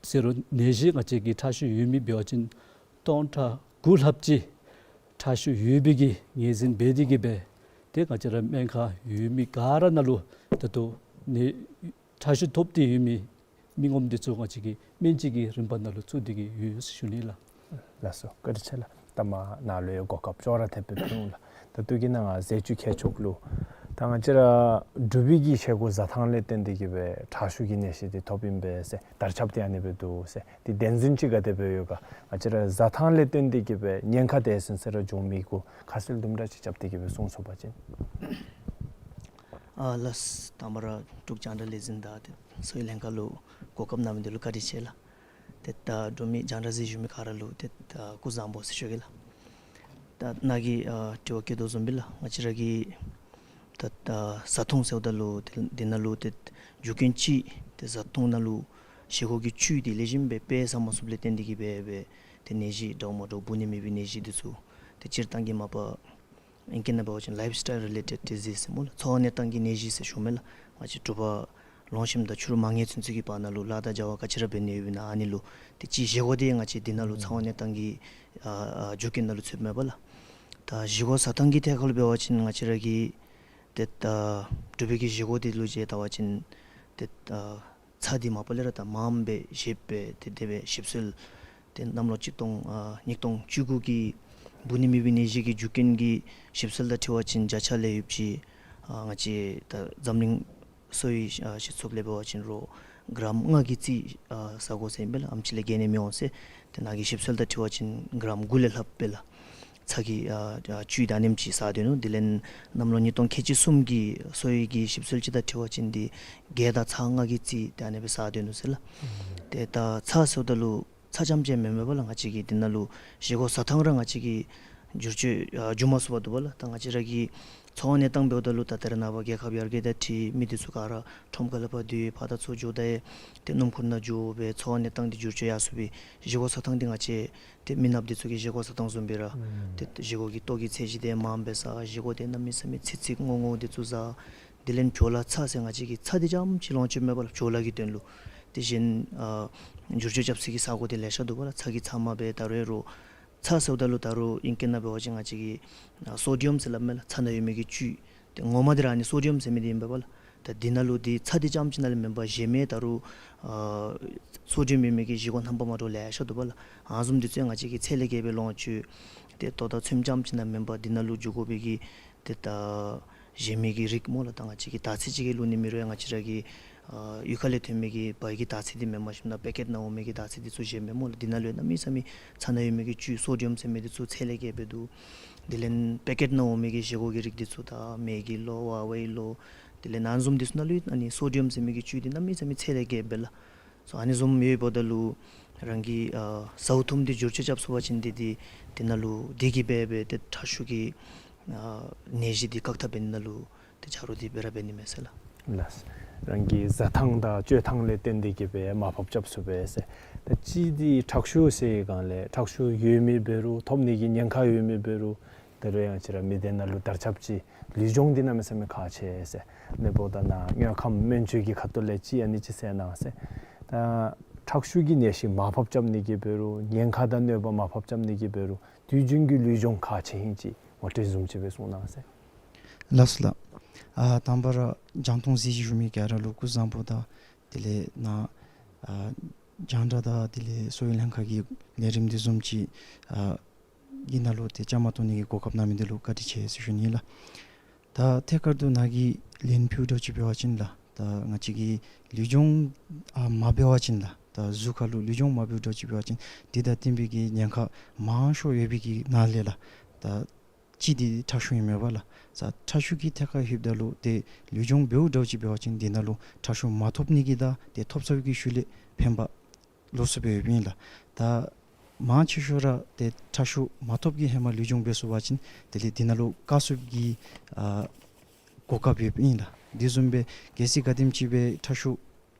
ཟེར་རུང་ནད་གཞི་ང་བཅས་ཀྱི་ཁྲག་ཤུགས་ཡོད་མི་འབད་བ་ཅིན་སྟོང་ཕྲག་དགུ་ལྷགཔ་ཅིག་ཁྲག་ཤུགས་ཡོད་པའི་གི་ངོས་འཛིན་འབད་དེ་གིས་སྦེ་ཏེ་ང་བཅས་ར་སྨན་ཁང་ཡོད་མི་ག་ར་ནང་ལུ་ད་ལྟོ་ནད་ཁྲག་ཤུགས་ཐོབ་སྟེ་ཡོད་མི་མི་ངོམ་འདི་ཚུ་ང་བཅས་ཀྱིས་སྨན་བཅོས་ཀྱི་རིམ་པ་ནང་ལུ་བཙུགས་ཏེ་གིས་ཡོད་ཟེར་ཞུ་ནི་ལགས། ལགས་སོ། བཀའ་དྲིན་ཆེ་ལགས། ད་མ་ནཱ་ལུ་ཡང་གོ་སྐབས་ཅོག་ར་འཐདཔ་སྦེ་ཕུལ་འོང་ལགས། ད་ལྟོ་གི་ནང་ང་ཟས་བཅུད་ཁྱད་ཆོས་ལུ་ད་ང་བཅས་ར་འབྲུག་པའི་གི་བཞེས་སྒོ་བཟའ་ཐངས་ལས་བརྟེན་ཏེ་གིས་སྦེ་ཁྲག་ཤུགས་ཀྱི་ནད་གཞི་འདི་ཐོབ་ཨིན་པས་ཟེར་དར་ཁྱབ་སྟེ་ཨ་ནི་སྦེ་འདུག་ཟེར། འདི་བདེན་རྫུན་ཅིག་ག་དེ་སྦེ་ཡོད་ག། ང་བཅས་ར་བཟའ་ཐངས་ལས་བརྟེན་ཏེ་གིས་སྦེ་ཉེན་ཁ་དེ་ཚུན་ཚོད་ར་འབྱུང་མི་གུ་ཁ་གསལ་དུམ་གྲ་ཅིག་རྐྱབ་སྟེ་གིས་སྦེ་གསུང་ཚུགས་པ་ཅིན། ཨ་ལགས། དང་པ་ར་འབྲུག་རྒྱང་བསྒྲགས་ལས་འཛིན་དང་ཏེ་གསོ་བའི་ལྷན་ཁག་ལུ་གོ་སྐབས་གནང་མི་འདི་ལུ་བཀའ་དྲིན་ཆེ་ལགས། ཏེ་ད་འབྲུག་མི་རྒྱང་བསྒྲགས་གཟིགས་བཞུགས་མི་ག་ར་ལུ་ཏེ་ད་སྐུ་གཟུགས་བཟང་པོ་ཟེར་ཞུ་གེ་ལགས། ད་ནཱ་གིས་ཨ་དྲི་བ་བཀོད་དོ་བཟུམ་སྦེ་ལགས། ང་བཅས་ར་གི་ད་ད་བཟའ་འཐུང་ཟེརཝ་ད་ལུ་ཏེ་འདི་ནང་ལུ་ཏེ་རྒྱུ་རྐྱེན་ཅིག་ཏེ་བཟའ་འཐུང་ནང་ལུ་བཞེས་སྒོ་གི་བཅུད་འདི་ལེགས་ཤོམ་སྦེ་སྤེལ་ས་མ་ཚུགསཔ་ལས་བརྟེན་ཏེ་གིས་སྦེ་སྦེ་ཏེ་ནད་གཞི་འདྲཝ་མ་འདྲཝ་འབུ་ནད་མེད་པའི་ནད་གཞི་འདི་ཚུ་ཏེ་སྤྱིར་བཏང་གི་མ་པ་ཨིང་སྐད་ནང་འབད་བ་ཅིན་ལའིབ་སི་ཊའིལ་རི་ལེ་ཊེཌ་ཌི་ཟིསི་ཟེར་སྨོ་ལགས། འཚོ་བ་གནས་སྟངས་ཀྱི་ནད་གཞི་ཟེར་ཞུཝ་མས་ལགས། ང་བཅས་འབྲུག་པ་ལོངས་ཤིམ་དང་ཕྱི་རུ་མ་ངན་ཚུན་ཚོད་ཀྱི་བར་ན་ལུ་ལཱ་དང་བྱ་བ་ག་ཅི་ར་འབད་ནི་ཡོདཔ་ཨིན་ན་ཨ་ནི་ལུ་ཏེ་ཅིག་བཞེས་སྒོ་འདི་ང་བཅས་འདི་ནང་ལུ་འཚོ་བ་གནས་སྟངས་ཀྱི་ཨ་ཨ་རྒྱུ་རྐྱེན་ནང་ལུ་ཚུདཔ་མས་པ་ལགས། ད་བཞེས་སྒོ་བཟའ་ཐངས་ཀྱི་ཐད་ཁར་ལུ་འབད་བ་ཅིན་ང་བཅས་ར་གི་ཏེ་ད་འབྲུག་པའི་གི་བཞེས་སྒོ་འདི་ལུ་ཅིག་བལྟ་བ་ཅིན་ཏེ་ད་ཚྭ་འདི་མ་པ་ལས་ར་ད་མངམ་སྦེ་བཞེས་སྦེ་ཏེ་དེ་སྦེ་ཞིབ་འཚོལ་ཏེ་གནམ་ལོ་གཅིག་སྟོང་ཨ་ཉིས་སྟོང་བཅུ་དགུ་གི་འབུ་ནད་མེད་པའི་ནད་གཞི་གི་རྒྱུ་རྐྱེན་གྱི་ཞིབ་འཚོལ་དང་འཁྲིལ་བ་ཅིན་བརྒྱ་ཆ་ལས་ཡོདཔ་ཅིག་ཨ་ང་བཅས་ད་འཛམ་གླིང་གསོ་བའི་ཨ་སྤྱི་ཚོགས་ལས་འབད་བ་ཅིན་རོགས་གྲམ་ལྔ་གི་རྩིས་ཨ་བཟའ་དགོ་ཟེར་ཨིན་པས་ལགས། ཨེམ་ཆི་ལས་བརྒལ་ནི་མི་འོང་ཟེར། ཏེ་ནཱ་གི་ཞིབ་འཚོལ་དང་འཁྲིལ་བ་ཅིན་གྲམ་དགུ་ལས་ལྷགཔ་སྦེ་ལགས། ཚྭ་གི་ཨ་ཨ་བཅུད་འདི་ཨ་ནེམ་ཅིག་བཟའ་སྡོད་ནུག། དེ་ལས་གནམ་ལོ་ཉིས་སྟོང་ཁལ་གཅིག་གསུམ་གྱི་གསོ་བའི་གི་ཞིབ་འཚོལ་ཅིག་དང་འཁྲིལ་བ་ཅིན་འདི་གྲལ་དང་ཚྭ་ལྔ་གི་རྩིས་འདི་ཨ་ནེ་སྦེ་བཟའ་སྡོད་ནུག་ཟེར་ལགས། ཨུམ། ཏེ་ད་ཚྭ་ཟེརཝ་ད་ལུ་ཚྭ་རྐྱངམ་ཅིག་མེན་མས་པ་ལགས། ང་བཅས་ཀྱི་འདི་ནང་ལུ་བཞེས་སྒོ་བཟའ་ཐངས་ར་ང་བཅས་ཀྱིས་བསྒྱུར་བཅོས་ཨ་འགྱོ་མ་ཚུགས་པར་འདུག་པ་ལགས། ད་ང་བཅས་ར་གི་འཚོ་བ་གནས་སྟངས་འབདཝ་ད་ལུ་ད་ད་རེས་ནངས་པ་རྒྱལ་ཁབ་ཡར་རྒྱས་དང་འཁྲིལ་མི་འདི་ཚུ་ག་ར་ཁྲོམ་ཁ་ལས་ཕར་འདི་ཕར་དང་ཚུར་འགྱོ་ད་ཡང་ཏེ་སྣུམ་འཁོར་ནང་འགྱོ་སྦེ་འཚོ་བ་གནས་སྟངས་འདི་བསྒྱུར་བཅོས་ཡར་སོང་སྦེ་བཞེས་སྒོ་བཟའ་ཐངས་འདི་ང་བཅས་ཏེ་མི་ནགཔ་འདི་ཚུ་གི་བཞེས་སྒོ་བཟའ་ཐངས་བཟུམ་སྦེ་ར། ཨུམ། ཏེ་བཞེས་སྒོ་གི་ལྟོ་གི་ཚད་གཞི་འདི་མངམ་སྦེ་བཟའ། བཞེས་སྒོ་འདི་གནམ་མེད་ས་མེད་ཚིག་ཚིག་རྔོ་རྔོ་འདི་ཚུ་བཟའ། དེ་ལས་བྲོ་ལ་ཚྭ་ཟེར་ང་བཅས་ཀྱིས་ཚྭ་འདི་རྐྱངམ་ཅིག་ལོངས་སྤྱོད་མེད་པ་ལགས། བྲོ་ལ་གི་དོན་ལུ། དེ་བཞིན་ཨ་བསྒྱུར་བཅོས་རྐྱབ་སའི་གི་ས་གོ་འདི་ལེ་ཤ་འདུག་པ་ལགས། ཚྭ་གི་ཚབ་མ་སྦེ་ད་རུང་ཡང་རོགས་ཚྭ་ཟེརཝ་ད་ལུ་ད་རུང་ཨིང་སྐད་ནང་འབད་བ་ཅིན་ང་བཅས་ཀྱིས་ཨ་སོ་ཌི་ཡམ་ཟེར་སླབ་མས་ལགས། ཚྭ་ནང་ཡོད་མི་གི་བཅུད། ཏེ་ངོ་མ་འདི་ར་ཨ་ནི་སོ་ཌི་ཡམ་ཟེར་མི་འདི་ཨིན་པས་པ་ལགས། ད་འདི་ནང་ལུ་འདི་ཚྭ་འདི་རྐྱངམ་ཅིག་ནང་ལས་མེན་པར་གཞན་མི་ད་རུང་ཨ་སོ་ཌི་ཡམ་ཡོད་མི་གི་བཞེས་སྒོ་རྣམ་པ་མ་འདྲཝ་ལེ་ཤ་འདུག་པ་ལགས། ཨ་ནི་བཟུམ་འདི་ཚུ་ཡང་ང་བཅས་ཀྱིས་ཚད་ལས་བརྒལ་བའི་ལོངས་སྤྱོད་ཏེ་ལྟོ་དང་ཚོདམ་རྐྱངམ་ཅིག་ནང་མེན་པར་འདི་ནང་ལུ་འཇུག་དགོ་པའི་གི་ཏེ་ད་གཞན་མི་གི་རིགས་སྨོ་ལགས། ད་ང་བཅས་ཀྱིས་དར་ཚི་ཅིག་གི་ལུ་ནི་མེད་རུང་ཡང་ང་བཅས་ར་གི་ཨ་གཡུས་ཁ་ལས་ཐོན་མི་གི་བལ་གྱི་དར་ཚི་འདི་མེནམ་ཞིནམ་ན་པེ་ཀེཊ་ནང་འོང་མི་གི་དར་ཚི་འདི་ཚུ་གཞན་མི་སྨོ་ལགས། འདི་ནང་ལུ་ཡང་གནམ་མེད་ས་མེད་ཚྭ་ནང་ཡོད་མི་གི་བཅུད་སོ་ཌི་ཡམ་ཟེར་མི་འདི་ཚུ་ཚད་ལས་བརྒལ་སྦེ་འདུག། དེ་ལས་པེ་ཀེཊ་ནང་འོང་མི་གི་བཞེས་སྒོ་གི་རིགས་འདི་ཚུ་ད་མེ་གི་ལོ་ཝ་ཝའི་ལོ་དེ་ལས་ཨ་ནི་བཟུམ་འདི་ཚུ་ནང་ལུ་ཨ་ནི་སོ་ཌི་ཡམ་ཟེར་མི་གི་བཅུད་འདི་གནམ་མེད་ས་མེད་ཚད་ལས་བརྒལ་སྦེ་ལགས། སོ་ཨ་ནི་བཟུམ་ཡོདཔ་ད་ལུ་རང་གིས་ཨ་ཟཝ་ཐུམ་འདི་བསྒྱུར་བཅོས་རྐྱབ་ཚུགས་པ་ཅིན་འདི་འདི་འདི་ནང་ལུ་འདི་གིས་འབད་སྦེ་ཏེ་ཁྲག་ཤུགས་ཀྱི་ཨ་ནད་གཞི་འདི་བཀག་ཐབས་འབད་ནི་ནང་ལུ་ཏེ་ཆ་རོགས་འདི་སྦེ་ར་འབད་ནི་མས་ཟེར་ལགས། ལགས། རང་གི་བཟའ་ཐངས་དང་སྤྱོད་ཐངས་ལས་བརྟེན་ཏེ་གིས་སྦེ་མར་ཕབ་རྐྱབ་ཚུགས་པས་ཟེར། ད་གཅིག་འདི་ཁྲག་ཤུགས་ཟེར་བའི་སྒང་ལས་ཁྲག་ཤུགས་ཡོད་མི་འབད་རུང་ཐོབ་ནི་གི་ཉེན་ཁ་ཡོད་མི་འབད་རུང་ད་རུང་ཡང་ང་བཅས་ར་མི་སྡེ་ནང་ལུ་དར་ཁྱབ་ཅིག་ལུས་སྦྱོང་འདི་གནམ་མེད་ས་མེད་ཁག་ཆེ་ཟེར། ཨ་ནི་འབདཝ་ད་ནཱ་དངོས་ཁམས་སྨན་བཅོས་ཀྱི་ཁ་ཐུག་ལས་ཅིག་ཨ་ནི་ཅིག་གསལ་གནང་ཟེར། ད་ཁྲག་ཤུགས་ཀྱི་ནད་གཞི་མར་ཕབ་རྐྱབ་ནི་གིས་འབད་རུང་ཉེན་ཁ་དང་གནོད་པ་མར་ཕབ་རྐྱབ་ནི་གིས་འབད་རུང་དུས་རྒྱུན་གྱི་ལུས་སྦྱོང་ཁག་ཆེ་ཨིན་ཅིག་ངོ་སྤྲོད་བཟུམ་ཅིག་སྦེ་གསུང་གནང་ཟེར། ལགས་སོ་ལགས། ཨ་དང་པ་ར་རྒྱང་མཐོང་གཟིགས་ཞུ་མི་ག་ར་ལུ་སྐུ་གཟུགས་བཟང་པོ་དང་དེ་ལས་ནཱ་ཨ་རྒྱང་བསྒྲགས་དང་དེ་ལས་གསོ་བའི་ལྷན་ཁག་གི་ལས་རིམ་འདི་བཟུམ་ཅིག་ཨ་གི་ནང་ལུ་ཏེ་བཅའ་མར་གཏོགས་ནི་གི་གོ་སྐབས་གནང་མི་འདི་ལུ་བཀའ་དྲིན་ཆེ་ཟེར་ཞུ་ནི་ལགས། ད་ཐད་ཀར་དུ་ནཱ་གིས་ལན་ཕུལཝ་འདྲཝ་ཅིག་འབད་བ་ཅིན་ལགས། ད་ང་བཅས་ཀྱིས་ལུས་སྦྱོང་ཨ་མ་འབད་བ་ཅིན་ལགས། ད་གཟུགས་ཁར་ལུ་ལུས་སྦྱོང་མ་འབདཝ་འདྲཝ་ཅིག་འབད་བ་ཅིན་འདི་དང་བསྟུན་པའི་གི་ཉེན་ཁ་མང་ཤོས་ཡོད་པའི་གི་ནང་ལས་ལགས། ད་གཅིག་འདི་ཁྲག་ཤུགས་ཨིན་མས་པ་ལགས། ད་ཁྲག་ཤུགས་ཀྱི་ཐད་ཁར་ལྷོདཔ་ད་ལུ་ཏེ་ལུས་སྦྱོང་འབདཝ་འདྲཝ་ཅིག་འབད་བ་ཅིན་འདི་ནང་ལུ་ཁྲག་ཤུགས་མ་ཐོབ་ནི་གི་དང་ཏེ་ཐོབ་ཚར་བའི་གི་ཤུལ་ལས་ཕན་པ་ལོགས་སུ་སྦེ་ཡོདཔ་ཨིན་ལགས། ད་མང་ཆེ་ཤོས་ར་ཏེ་ཁྲག་ཤུགས་མ་ཐོབ་ཀྱི་ཧེ་མ་ལུས་སྦྱོང་འབད་ཚུགས་པ་ཅིན་དེ་ལས་འདི་ནང་ལུ་བཀག་ཚུགས་ཀྱི་ཨ་གོ་སྐབས་ཡོདཔ་ཨིན་ལགས། འདི་བཟུམ་སྦེ་གལ་སྲིད་ག་དེམ་ཅིག་སྦེ་ཁྲག་ཤུགས་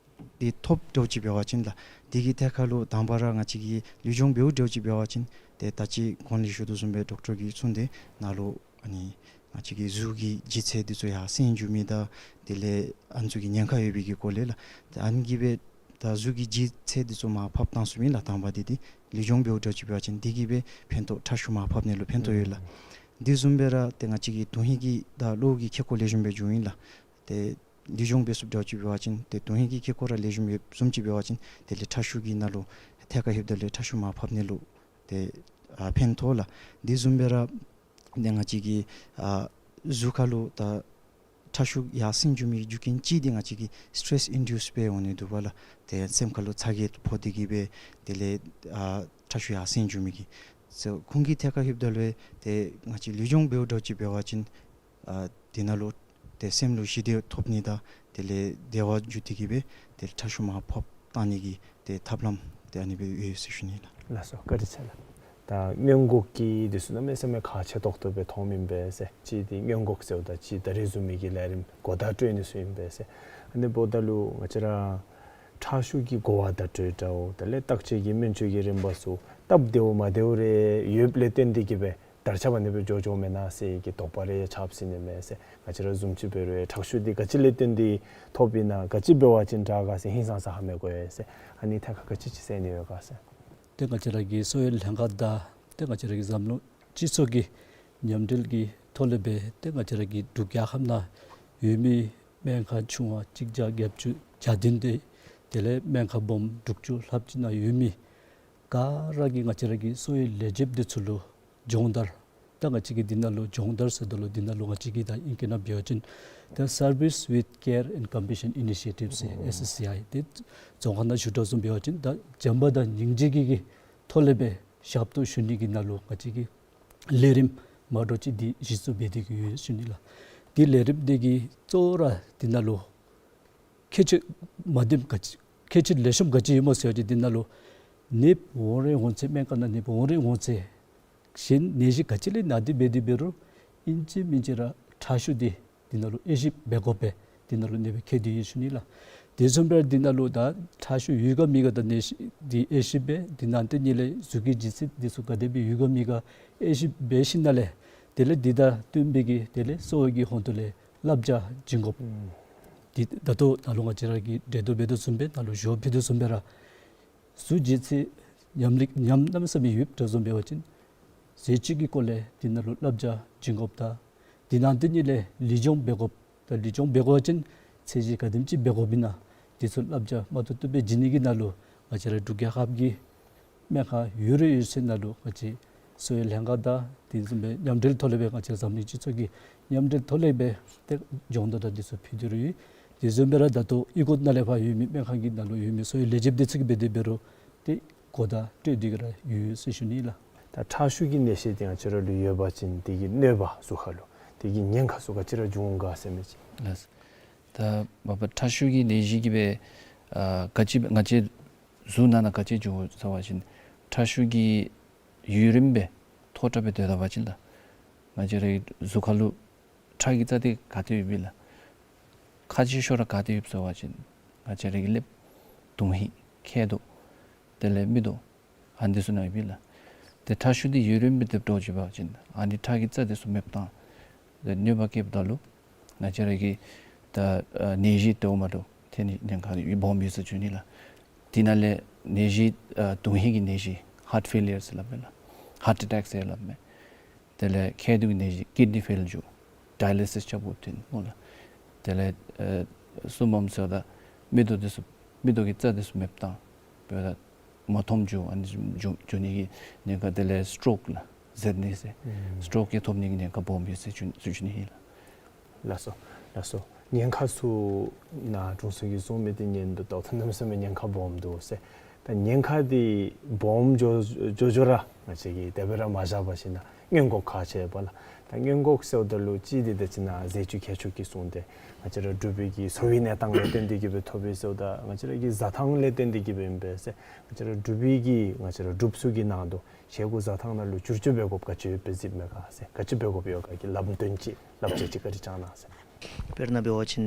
འདི་ཐོབ་འདྲཝ་ཅིག་འབད་བ་ཅིན་ལགས། འདི་གི་ཐད་ཁར་ལུ་དང་པ་ར་ང་བཅས་ཀྱིས་ལུས་སྦྱོང་འབདཝ་འདྲཝ་ཅིག་འབད་བ་ཅིན་ཏེ་ད་ཅི་གོང་ལས་ཞུ་དོ་བཟུམ་སྦེ་ཌོག་ཊར་གྱིས་གསུངས་ཏེ་ནཱ་ལུ་ཨ་ནི་ང་བཅས་ཀྱི་གཟུགས་ཀྱི་ལྗིད་ཚད་འདི་ཚུ་ཡར་སེང་འགྱོ་མི་དང་དེ་ལས་ཨ་ནི་ཚུ་གི་ཉེན་ཁ་ཡོད་པའི་གི་སྐོར་ལས་ལགས། ཏེ་ཨ་ནི་གིས་སྦེ་ད་གཟུགས་ཀྱི་ལྗིད་ཚད་འདི་ཚུ་མར་ཕབ་བཏང་ཚུགསཔ་ཨིན་ལགས། དང་པ་འདི་འདི་ལུས་སྦྱོང་འབདཝ་འདྲཝ་ཅིག་འབད་བ་ཅིན་འདི་གིས་སྦེ་ཕན་ཐོགས་ཁྲག་ཤུགས་མར་ཕབ་ནི་ལུ་ཕན་ཐོགས་ཡོད་ལགས། འདི་བཟུམ་སྦེ་ར་ཏེ་ང་བཅས་ཀྱི་དོན་ཧིང་གི་དང་བློ་གི་ཁེ་ཀོ་ལེགས་ཤོམ་སྦེ་འགྱོཝ་ཨིན་ལགས། ཏེ་ལུས་སྦྱོང་འབད་ཚུགསཔ་འདྲཝ་ཅིག་འབད་བ་ཅིན་ཏེ་དོན་ཧིང་གི་ཁེ་ཀོ་ར་ལེགས་ཤོམ་ཡོདཔ་བཟུམ་ཅིག་འབད་བ་ཅིན་དེ་ལས་ཁྲག་ཤུགས་ཀྱི་ནང་ལུ་ཐད་ཁར་ལྷོདཔ་ད་ལུ་ཁྲག་ཤུགས་མར་ཕབ་ནི་ལུ་ཏེ་ཨ་ཕན་ཐོགས་ལགས། འདི་བཟུམ་སྦེ་ར་ཏེ་ང་བཅས་ཀྱི་ཨ་གཟུགས་ཁར་ལུ་ད་ཁྲག་ཤུགས་ཡར་སེང་འགྱོ་མི་རྒྱུ་རྐྱེན་གཅིག་འདི་ང་བཅས་ཀྱི་སི་ཊེ་རེསི་ཨིན་ཌིའུསི་སྦེ་འོང་ནི་འདུག་པ་ལགས། ཏེ་སེམས་ཁར་ལུ་ཚ་གྱང་ཕོག་སྟེ་གིས་སྦེ་དེ་ལས་ཨ་ཁྲག་ཤུགས་ཡར་སེང་འགྱོ་མི་གི་སོ་ཁོང་གི་ཐད་ཁར་ལྷོདཔ་ད་ལུ་ཏེ་ང་བཅས་ལུས་སྦྱོང་འབདཝ་འདྲཝ་ཅིག་འབད་བ་ཅིན་ཨ་འདི་ནང་ལུ་ཏེ་སེམས་ལུ་ཞི་བདེ་ཐོབ་ནི་དང་དེ་ལས་བདེ་བ་འགྱོ་སྟེ་གིས་སྦེ་དེ་ལས་ཁྲག་ཤུགས་མར་ཕབ་བཏང་ནི་གི་ཏེ་ཐབས་ལམ་ཏེ་ཨ་ནི་སྦེ་ཡོད་ཟེར་ཞུ་ནི་ལགས། ལགས་སོ་བཀའ་དྲིན་ཆེ་ལགས། ད་སྔོན་འགོག་གི་འདི་ཚུ་གནམ་མེད་ས་མེད་ཁག་ཆེ་ཏོག་ཏོ་སྦེ་མཐོངམ་ཨིན་པས་ཟེར། གཅིག་འདི་སྔོན་འགོག་ཟེརཝ་ད་གཅིག་ད་རེས་བཟུམ་མའི་གི་ལས་རིམ་གོ་བརྡ་སྤྲོད་ནི་ཚུ་ཨིན་པས་ཟེར། ཨ་ནི་འབདཝ་ད་ལུ་ང་བཅས་ར་ཁྲག་ཤུགས་ཀྱི་གོ་བ་བརྡ་སྤྲོད་འདྲཝ་དེ་ལས་བརྟག་དཔྱད་ཀྱི་སྨན་བཅོས་ཀྱི་རིམ་པ་ཚུ་སྟབས་བདེཝ་མ་བདེཝ་རེ་ཡོདཔ་ལས་བརྟེན་ཏེ་གིས་སྦེ་དར་ཁྱབ་ཨ་ནི་སྦེ་འགྱོ་འགྱོཝ་མེན་ན་ཟེར་གྱི་དོགས་པ་རེ་ཆགསཔ་ཟེར་ནི་མས་ཟེར། ང་བཅས་ར་བཟུམ་ཅིག་འབད་རུང་ཁྲག་ཤུགས་འདི་ག་ཅི་ལས་བརྟེན་ཏེ་ཐོབ་ཨིན་ན་ག་ཅི་འབད་བ་ཅིན་དྲག་ག་ཟེར་ཧིང་སངས་ས་ཧ་མི་གོ་ཡི་ཟེར། ཨ་ནི་ཐད་ཁར་ག་ཅི་ཅིག་གསལ་ནི་ཡོད་ག་ཟེར། ཏེ་ང་བཅས་ར་གི་གསོ་བའི་ལྷན་ཁག་དང་ཏེ་ང་བཅས་ར་གི་འཛམ་གླིང་སྤྱི་ཚོགས་ཀྱི་མཉམ་འབྲེལ་གྱི་ཐོག་ལས་སྦེ་ཏེ་ང་བཅས་ར་གི་འབྲུག་རྒྱལ་ཁབ་ནང་ཡོད་མི་སྨན་ཁང་ཆུང་བ་གཅིག་བརྒྱ་གྱ་བདུན་ཏེ་དེ་ལས་སྨན་ཁང་སྦོམ་དྲུག་ཅུ་ལྷགཔ་ཅིག་ནང་ཡོད་མི་ག་ར་གིས་ང་བཅས་ར་གི་གསོ་བའི་ལས་བྱེདཔ་འདི་ཚུ་ལུ་སྦྱོང་བརྡར། ད་ང་བཅས་ཀྱིས་འདི་ནང་ལུ་སྦྱོང་བརྡར་ཟེརཝ་ད་ལུ་འདི་ནང་ལུ་ང་བཅས་ཀྱིས་ད་ཨིང་སྐད་ནང་འབད་བ་ཅིན་ད་Service with Care and Compassion Initiative ཟེར་ཨེསི་ཨེསི་སི་ཨའི་ཏེ་རྫོང་ཁ་ནང་ཞུ་དོ་བཟུམ་འབད་བ་ཅིན་ད་བྱམས་པ་དང་སྙིང་རྗེ་གི་གི་ཐོག་ལས་སྦེ་ཞབས་ཏོག་ཞུ་ནི་གི་ནང་ལུ་ང་བཅས་ཀྱིས་ལས་རིམ་མ་འདྲཝ་ཅིག་འདི་གཞི་བཙུགས་འབད་དེ་གི་ཡོད་ཟེར་ཞུ་ནི་ལགས། འདི་ལས་རིམ་འདི་གི་གཙོ་བོ་ར་འདི་ནང་ལུ་ཁྱད་ཆོས་མ་བདེནམ་ག་ཅི་ཁྱད་ཆོས་ལེགས་ཤོམ་ག་ཅི་ཡོདཔ་སྨོ་ཟེར་བ་ཅིན་འདི་ནང་ལུ་ནདཔ་འོང་རན་འོང་ཚད་སྨན་ཁང་ནང་ནདཔ་འོང་རན་འོང་ཚད་གཞན་ནད་གཞི་ག་ཅི་ལས་ན་སྟེ་འབད་དེ་འབད་རུང་ཨིན་ཅི་མིན་ཅི་ར་ཁྲག་ཤུགས་འདི་འདི་ནང་ལུ་དབྱེ་ཞིབ་འབད་དགོ་པས། འདི་ནང་ལུ་ནདཔ་ཁྱད་དེ་ཡོད་ཟེར་ཞུ་ནི་ལགས། དེ་བཟུམ་སྦེ་འདི་ནང་ལུ་ད་ཁྲག་ཤུགས་ཡོད་ག་མེད་ག་དང་ནད་གཞི་འདི་དབྱེ་ཞིབ་འབད། འདི་ནང་དེ་ཉིད་ལས་གཟུགས་ཀྱི་ལྗིད་ཚད་འདི་ཚུ་ག་དེ་སྦེ་ཡོད་ག་མེད་ག་དབྱེ་ཞིབ་འབད་ཞིནམ་ལས་དེ་ལས་འདི་དང་བསྟུན་པའི་གི་དེ་ལས་གསོ་བའི་གི་ཧོངས་ལས་བསླབ་བྱ་བྱིན་དགོཔ། ཨུམ། འདི་ད་ལྟོ་ནཱ་ལུ་ང་བཅས་ར་གིས་འགྲེལ་བརྡ་འབད་དོ་བཟུམ་སྦེ་ནཱ་ལུ་ཞུ་ཕུལ་དོ་བཟུམ་སྦེ་ར་གཟུགས་ལྗིད་ཚད་ཉམས་ལེགས་ཉམས་གནམ་མེད་ས་མེད་ཡོདཔ་འདྲཝ་བཟུམ་འབད་བ་ཅིན་ཟས་བཅུད་ཀྱི་སྐོར་ལས་འདི་ནང་ལུ་བསླབ་བྱ་བྱིན་དགོཔ་དང་འདི་ནང་དེ་ཉིད་ལས་ལུས་སྦྱོང་འབད་དགོཔ། ད་ལུས་སྦྱོང་འབད་དགོ་པ་ཅིན་ ཚད་གཞི་ག་དེམ་ཅིག་འབད་དགོཔ་ཨིན་ན་དེ་ཚུ་བསླབ་བྱ་མ་ཐུབ་ཐུབ་སྦེ་བྱིན་ནི་གི་ནང་ལུ་ང་བཅས་ར་འབྲུག་རྒྱལ་ཁབ་ཀྱི་སྨན་ཁང་ཡོད་རུང་ཡོད་ཚད་ནང་ལུ་ང་བཅས་གསོ་བའི་ལྷན་ཁག་དང་དེ་བཟུམ་སྦེ་མཉམ་འབྲེལ་ཐོག་ལས་སྦེ་ང་བཅས་འཛམ་གླིང་སྤྱི་ཚོགས་ཀྱི་མཉམ་འབྲེལ་ཐོག་ལས་སྦེ་ཏེ་སྦྱོང་བརྡར་དང་དེ་ཚུ་ཕུལ་ཏེ་ར་ཡོད། དེ་བཟུམ་སྦེ་ར་ད་ལྟོ་གཡུས་སྒོ་ནང་ལས་ཕར་ཡོད་མི་སྨན་ཁང་གི་ནང་ལུ་ཡོད་མི་གསོ་བའི་ལས་བྱེདཔ་དེ་ཚུ་གིས་འབད་དེ་འབད་རུང་ཏེ་གོ་བརྡ་སྤྲོད་དེ་གི་ར་ཡོད་ཟེར་ཞུ་ནི་ལགས། ད་ཁྲག་ཤུགས་ཀྱི་ནད་གཞི་དེ་ང་བཅས་ར་ལུ་ཡོད་པ་ཅིན་དེ་གི་གནོད་པ་གཟུགས་ཁར་ལུ་དེ་གི་ཉེན་ཁ་ཚུ་ག་ཅི་ར་འབྱུང་ག་ཟེར་མི་ཅིག། ལགས། ད་མ་པ་ཁྲག་ཤུགས་ཀྱི་ནད་གཞི་གིས་སྦེ་ཨ་ག་ཅི་ང་བཅས་གཟུགས་ནང་ན་ག་ཅི་འབྱུང་ཟེར་བ་ཅིན་ཁྲག་ཤུགས་ཀྱི་ཡུན་རིངམོ་སྦེ་མཐོ་དྲགས་སྦེ་སྡོད་ད་པ་ཅིན་ལགས། ང་བཅས་རའི་གཟུགས་ཁར་ལུ་ཁྲག་གི་རྩ་དེ་ག་ཏེ་ཡོདཔ་ཨིན་ལགས། ཁག་ཆེ་ཤོས་ར་ག་ཏེ་ཡོདཔ་ཟེར་བ་ཅིན་ང་བཅས་རའི་གི་ཀླདཔ། དོན་ཧིང་། མཁལ་རྡོག། དེ་ལས་མིག་ཏོ། ཨ་ནི་ཚུ་ནང་ཡོདཔ་ཨིན་ལགས། ཏེ་ཁྲག་ཤུགས་འདི་ཡུན་རིངམོ་སྦེ་སྡོད་འགྱོ་བ་ཅིན་ཨ་ནི་ཁྲག་གི་རྩ་དེ་ཚུ་མེདཔ་བཏང་། ཏེ་གནོད་པ་བཀལཝ་ད་ལུ་ང་བཅས་ར་གི་ད་ཨ་ནད་གཞི་དེ་འོག་མ་ལུ་ཐོན་ནི་ཉེན་ཁ་སྦོམ་ཡོད་ཟེར་ཞུ་ནི་ལགས། དེ་ནང་ལས་ནད་གཞི་ཨ་དོན་ཧིང་གི་ནད་གཞི་ཧཱརཊ་ཕེ་ལི་ཡར་ཟེར་སླབ་མས་ལགས། ཧཱརཊ་ཨེ་ཊེཀ་ཟེར་སླབ་མས། དེ་ལས་མཁལ་རྡོག་གི་ནད་གཞི་ཀིཌ་ནི་ཕེལ་འགྱོ། ཌའི་ལི་སིས་རྐྱབ་དགོཔ་ཐོན་སྨོ་ལགས། དེ་ལས་ཨེ་གསུམ་པམ་ཟེརཝ་ད་མིག་ཏོ་དེ་ཚུ་མིག་ཏོ་གི་རྩ་དེ་ཚུ་མེདཔ་བཏང་། འབདཝ་ད་མ་མཐོངམ་འགྱོ། ཨ་ནི་འགྱོ་འགྱོ་ནི་གི་ཉེན་ཁ། དེ་ལས་སི་ཊོག་ལགས། ཟེར་ནི་ཟེར། ཨུམ། སི་ཊོག་གི་ཐོབ་ནི་གི་ཉེན་ཁ་སྦོམ་ཡོད་ཟེར་ཞུ་ཞུ་ནི་ཨིན་ལགས། ལགས་སོ། ལགས་སོ། ཉེན་ཁ་ཚུ་ནཱ་དྲུང་འཚོ་གིས་གསུངས་མི་དེ་ཉན་དོ་བལྟཝ་ད་གནམ་མེད་ས་མེད་ཉེན་ཁ་སྦོམ་འདུག་ཟེར། ད་ཉེན་ཁ་དེ་སྦོམ་འགྱོ་འགྱོ་འགྱོ་ར་ང་བཅས་ཀྱིས་དེ་སྦེ་ར་མ་བཞག་པར་ཞིནམ་ན་སྔོན་འགོག་ག་ཅི་འབད་ལགས། ད་སྔོན་འགོག་ཟེརཝ་ད་ལུ་གཅིག་དེ་ད་ཅི་ནཱ་ཟས་བཅུད་ཁྱད་ཆོས་ཀྱི་གསུངས་ཏེ་ང་བཅས་ར་འབྲུག་པའི་གི་འཚོ་བའི་གནས་སྟངས་ལས་བརྟེན་ཏེ་གི་སྦེ་ཐོབ་པས་ཟེརཝ་ད་ང་བཅས་ར་གི་བཟའ་ཐངས་ལས་བརྟེན་ཏེ་གི་སྦེ་ཨིན་པས་ཟེར། ང་བཅས་ར་འབྲུག་པའི་གི་ང་བཅས་ར་འབྲུགཔ་ཚུ་གི་ནང་དུ་བཞེས་སྒོ་བཟའ་ཐངས་ནང་ལུ་བསྒྱུར་བཅོས་འབད་དགོཔ་ག་ཅི་ཡོདཔ་སྦེ་གཟིགསཔ་མས་ག་ཟེར། ག་ཅི་འབད་དགོཔ་ཡོད་ག་གི་ལམ་སྟོན་ཅིག་བསླབ་བྱ་ཅིག་བཀའ་དྲིན་བསྐྱང་གནང་ཟེར། དཔེར་ན་འབད་བ་ཅིན་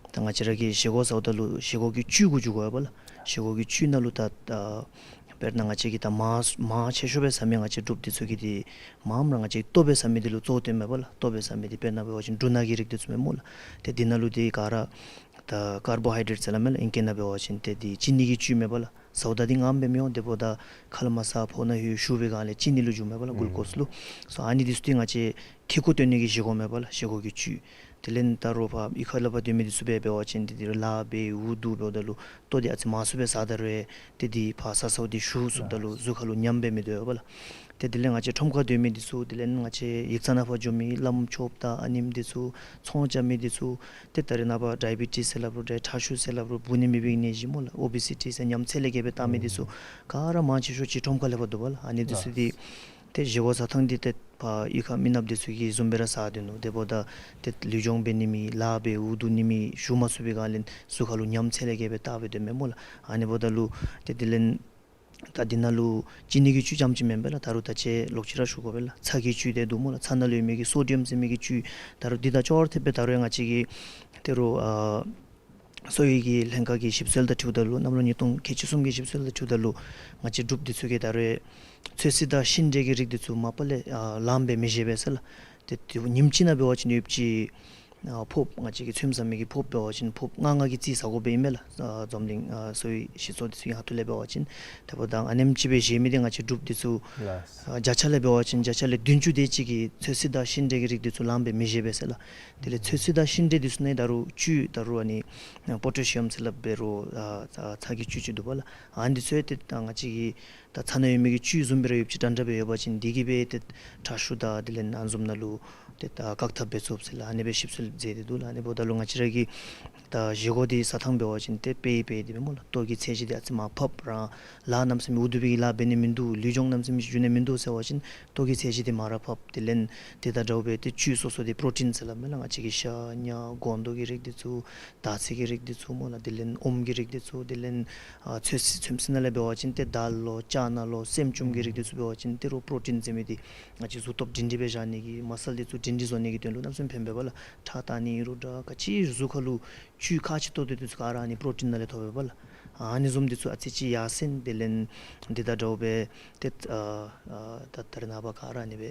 ད་ང་བཅས་ར་གིས་བཞེས་སྒོ་བཟའཝ་ད་ལུ་བཞེས་སྒོ་གི་བཅུད་གུ་འགྱུར་དགོ་པས་ལགས། བཞེས་སྒོ་གི་བཅུད་ནང་ལུ་ད་ད་དཔེར་ན་ང་བཅས་ཀྱིས་ད་མར་མར་ཆེ་ཤོས་སྦེ་བཟའ་མི་ང་བཅས་འབྲུགཔ་འདི་ཚུ་གིས་འདི་མངམ་ར་ང་བཅས་ལྟོ་སྦེ་བཟའ་མི་འདི་ལུ་གཙོ་བོ་སྟོནམ་མས་པ་ལགས། ལྟོ་སྦེ་བཟའ་མི་འདི་དཔེར་ན་འབད་བ་ཅིན་འབྲུ་སྣ་གི་རིགས་འདི་ཚུ་མས་སྨོ་ལགས། ཏེ་འདི་ནང་ལུ་འདི་ག་ར་ད་ཀར་བོ་ཧའི་ཌེཊ་ཟེར་སླབ་མས་ལགས། ཨིང་སྐད་ནང་འབད་བ་ཅིན་ཏེ་འདི་ཅི་ནི་གི་བཅུད་མས་པ་ལགས། བཟའཝ་ད་འདི་མངམ་སྦེ་མི་འོང་། དེ་འབདཝ་ད་ཁ་ལས་མར་ཟ་ཕོཝ་ནང་ལྷོད་ཞུ་བའི་སྒང་ལས་ཅི་ནི་ལུ་འགྱུརཝ་མས་པ་ལགས། གུ་ལུ་ཀོསི་ལུ། སོ་ཨ་ནི་འདི་ཚུ་འདི་ང་བཅས་ཁེ་ཀོ་སྟོན་ནི་གི་བཞེས་སྒོ་མས་པ་ལགས། བཞེས་སྒོ་གི་བཅུད། དེ་ལས་ད་རུང་ཕར་གཡུས་ཁ་ལས་ཕར་སྡོད་མི་འདི་ཚུ་སྦེ་འབད་བ་ཅིན་ཏེ་འདི་རུང་ལཱ་འབད་འུ་སྡུག་འབདཝ་ད་ལུ་ལྟོ་འདི་ཨ་ཙི་མང་སུ་སྦེ་བཟའ་ད་རུང་ཏེ་འདི་ཕར་ཟ་ཟཝ་འདི་ཞུ་སོངམ་ད་ལུ་གཟུགས་ཁར་ལུ་ཉམས་སྦེ་མི་སྡོད་པ་ལགས། ཏེ་དེ་ལས་ང་བཅས་ཁྲོམ་ཁར་སྡོད་མི་འདི་ཚུ་དེ་ལས་ང་བཅས་ཡིག་ཚང་ནང་ཕར་འགྱོ་མི་བླམ་ཆོསཔ་དང་ཨ་ནེམ་འདི་ཚུ་ཚོང་རྐྱབ་མི་འདི་ཚུ་ཏེ་ད་རེས་ནངས་པ་ཌའི་བི་ཊིས་ཟེར་སླབ་རུང་འདྲ་ཁྲག་ཤུགས་ཟེར་སླབ་རུང་འབུ་ནི་མེད་པའི་ནད་གཞི་སྨོ་ལགས། ཨོ་བི་སི་ཊི་ཟེར་ཉམས་ཚད་ལས་བརྒལ་སྦེ་བཏང་མི་འདི་ཚུ་ག་ར་མང་ཆེ་ཤོས་ཅིག་ཁྲོམ་ཁ་ལས་ཕར་འདུག་པ་ལགས། ཨ་ནི་འདི་ཚུ་འདི་ཏེ་བཞེས་སྒོ་བཟའ་ཐངས་འདི་ཏེ་ཕར་གཡུས་ཁ་མི་ནགཔ་འདི་ཚུ་གིས་བཟུམ་སྦེ་ར་བཟའ་སྡོད་ནུག། དེ་འབདཝ་ད་ཏེ་ལུས་སྦྱོང་འབད་ནི་མེད་ལཱ་འབད་འུ་སྡུག་ནི་མེད་ཞུ་མ་ཚུགས་པའི་སྒང་ལས་གཟུགས་ཁར་ལུ་ཉམས་ཚད་ལས་བརྒལ་སྦེ་བཏང་སྦེ་སྡོདཔ་མས་སྨོ་ལགས། ཨ་ནི་འབདཝ་ད་ལུ་ཏེ་དེ་ལས་ད་འདི་ནང་ལུ་ཅི་ནི་གི་བཅུད་རྐྱངམ་ཅིག་མེན་པས་ལགས། ད་རུང་ད་ཅི་ལོག་ཅི་ར་ཞུ་དགོ་པས་ལགས། ཚྭ་གི་བཅུད་འདི་འདུག་སྨོ་ལགས། ཚྭ་ནང་ལུ་ཡོད་མི་གི་སོ་ཌི་ཡམ་ཟེར་མི་གི་བཅུད། ད་རུང་འདི་དང་ཅོག་ར་འཐདཔ་སྦེ་ད་རུང་ཡང་ང་བཅས་ཀྱི་ད་རུང་ཨ་གསོ་བའི་གི་ལྷན་ཁག་གི་ཞིབ་འཚོལ་དང་འཁྲིལཝ་ད་ལུ་གནམ་ལོ་ཉིས་སྟོང་ཁལ་གཅིག་གསུམ་གྱི་ཞིབ་འཚོལ་དང་འཁྲིལཝ་ད་ལུ་ང་བཅས་འབྲུགཔ་འདི་ཚུ་གིས་ད་རུང་ཚོད་བསྲེ་དང་ཤིང་འབྲས་ཀྱི་རིགས་འདི་ཚུ་མ་པ་ལས་ཨ་ལངམ་སྦེ་མི་བཞེས་པས་ཟེར་ལགས། ཏེ་ཏེ་ཉིནམ་གཅིག་ནང་འབད་བ་ཅིན་ཡོདཔ་ཅིག་ཨ་ཕོརཔ་ང་བཅས་ཀྱིས་ཚོདམ་ཟ་མི་གི་ཕོརཔ་འབད་བ་ཅིན་ཕོརཔ་ལྔ་ལྔ་གི་རྩིས་ཟ་དགོཔ་ཨིན་མས་ལགས། ཨ་འཛམ་གླིང་ཨ་གསོ་བའི་སྤྱི་ཚོགས་འདི་ཚུ་གི་ཁ་ཐུག་ལས་འབད་བ་ཅིན། དེ་འབདཝ་ད་ཨ་ནེམ་ཅིག་སྦེ་བཞེས་མི་འདི་ང་བཅས་འབྲུགཔ་འདི་ཚུ་ལགས། ཨ་བརྒྱ་ཆ་ལས་འབད་བ་ཅིན་བརྒྱ་ཆ་ལས་བདུན་ཅུ་དེ་ཅིག་གིས་ཚོད་བསྲེ་དང་ཤིང་འབྲས་ཀྱི་རིགས་འདི་ཚུ་ལངམ་སྦེ་མི་བཞེས་པས་ཟེར་ལགས། དེ་ལས་ཚོད་བསྲེ་དང་ཤིང་འབྲས་འདི་ཚུ་ནང་ད་རུང་བཅུད་ད་རུང་ཨ་ནི་པོ་ཊེ་ཤི་ཡམ་ཟེར་སླབ་འབད་རུང་ཨ་ཚྭ་གི་བཅུད་ཅིག་འདུག་པ་ལགས། ཨ་ནི་འདི་ཚུ་ཡང་ཏེ་ད་ང་བཅས་ཀྱི་ད་ཚྭ་ནང་ཡོད་མི་གི་བཅུད་བཟུམ་སྦེ་ར་ཡོདཔ་ཅིག་འདྲན་འདྲ་སྦེ་ཡོད་པ་ཅིན་འདི་གིས་སྦེ་ཏེ་ཁྲག་ཤུགས་དང་དེ་ལས་ཨ་ནི་བཟུམ་ནང་ལུ་ཏེ་ད་བཀག་ཐབས་འབད་ཚུགས་ཟེར་ལགས། ཨ་ནི་སྦེ་ཞིབ་འཚོལ་མཛད་དེ་འདུག་ལགས། ཨ་ནི་འབདཝ་ད་ལུ་ང་བཅས་ར་གི་ད་བཞེས་སྒོ་འདི་བཟའ་ཐངས་འབད་བ་ཅིན་ཏེ་དཔེ་དཔེ་འདི་མས་སྨོ་ལགས། ལྟོ་གི་ཚད་གཞི་འདི་ཨ་ཙི་མར་ཕབ་ར་ལཱ་གནམ་མེད་ས་མེད་འུ་སྡུག་པའི་གི་ལཱ་འབད་ནི་མིན་འདུག། ལུས་སྦྱོང་གནམ་མེད་ས་མེད་ཅིག་འགྱོ་ནི་མིན་འདུག་ཟེར་བ་ཅིན་ལྟོ་གི་ཚད་གཞི་འདི་མར་ར་ཕབ། དེ་ལས་དེ་དང་འདྲཝ་སྦེ་ཏེ་བཅུད་སོ་སོ་འདི་པྲོ་ཊིན་ཟེར་སླབ་མས་ལགས། ང་བཅས་ཀྱི་ཤ་ཉ་སྒོང་རྡོག་གི་རིགས་འདི་ཚུ། དར་ཚིལ་གྱི་རིགས་འདི་ཚུ་སྨོ་ལགས། དེ་ལས་ཨོམ་གྱི་རིགས་འདི་ཚུ། དེ་ལས་ཨ་ཚོད་བསྲེ་ཚོད་བསྲེ་ནང་ལས་འབད་བ་ཅིན་ཏེ་དཱལ་ལོ་ཅ་ན་ལོ་སྲནམ་ཅུམ་གྱི་རིགས་འདི་ཚུ་འབད་བ་ཅིན་ཏེ་རོགས་པྲོ་ཊིན་ཟེར་མི་འདི་ང་བཅས་གཟུགས་སྟོབས་སྒྲིང་སྒྲིང་སྦེ་བཞག་ནི་གི་མ་སཱལ་འདི་ཚུ་སྒྲིང་སྒྲིང་བཟོ་ནི་གི་དོན་ལུ་གནམ་མེད་ས་མེད་ཕན་པས་པ་ལགས། ཁྲག་བཏང་ནི་ཨིན་རུང་འདྲ་ག་ཅི་གཟུགས་ཁར་ལུ་བཅུད་ཁག་ཆེ་ཏོག་ཏོ་འདི་ཚུ་ག་ར་ཨ་ནི་པྲོ་ཊིན་ནང་ལས་ཐོབ་པས་པ་ལགས། ཨ་ནི་བཟུམ་འདི་ཚུ་ཨ་ཙི་ཅིག་ཡར་སེང་། དེ་ལས་འདི་དང་འདྲཝ་སྦེ་ཏེ་ཨ་ཨ་ད་ད་རེས་ནངས་པ་ག་ར་ཨ་ནི་སྦེ་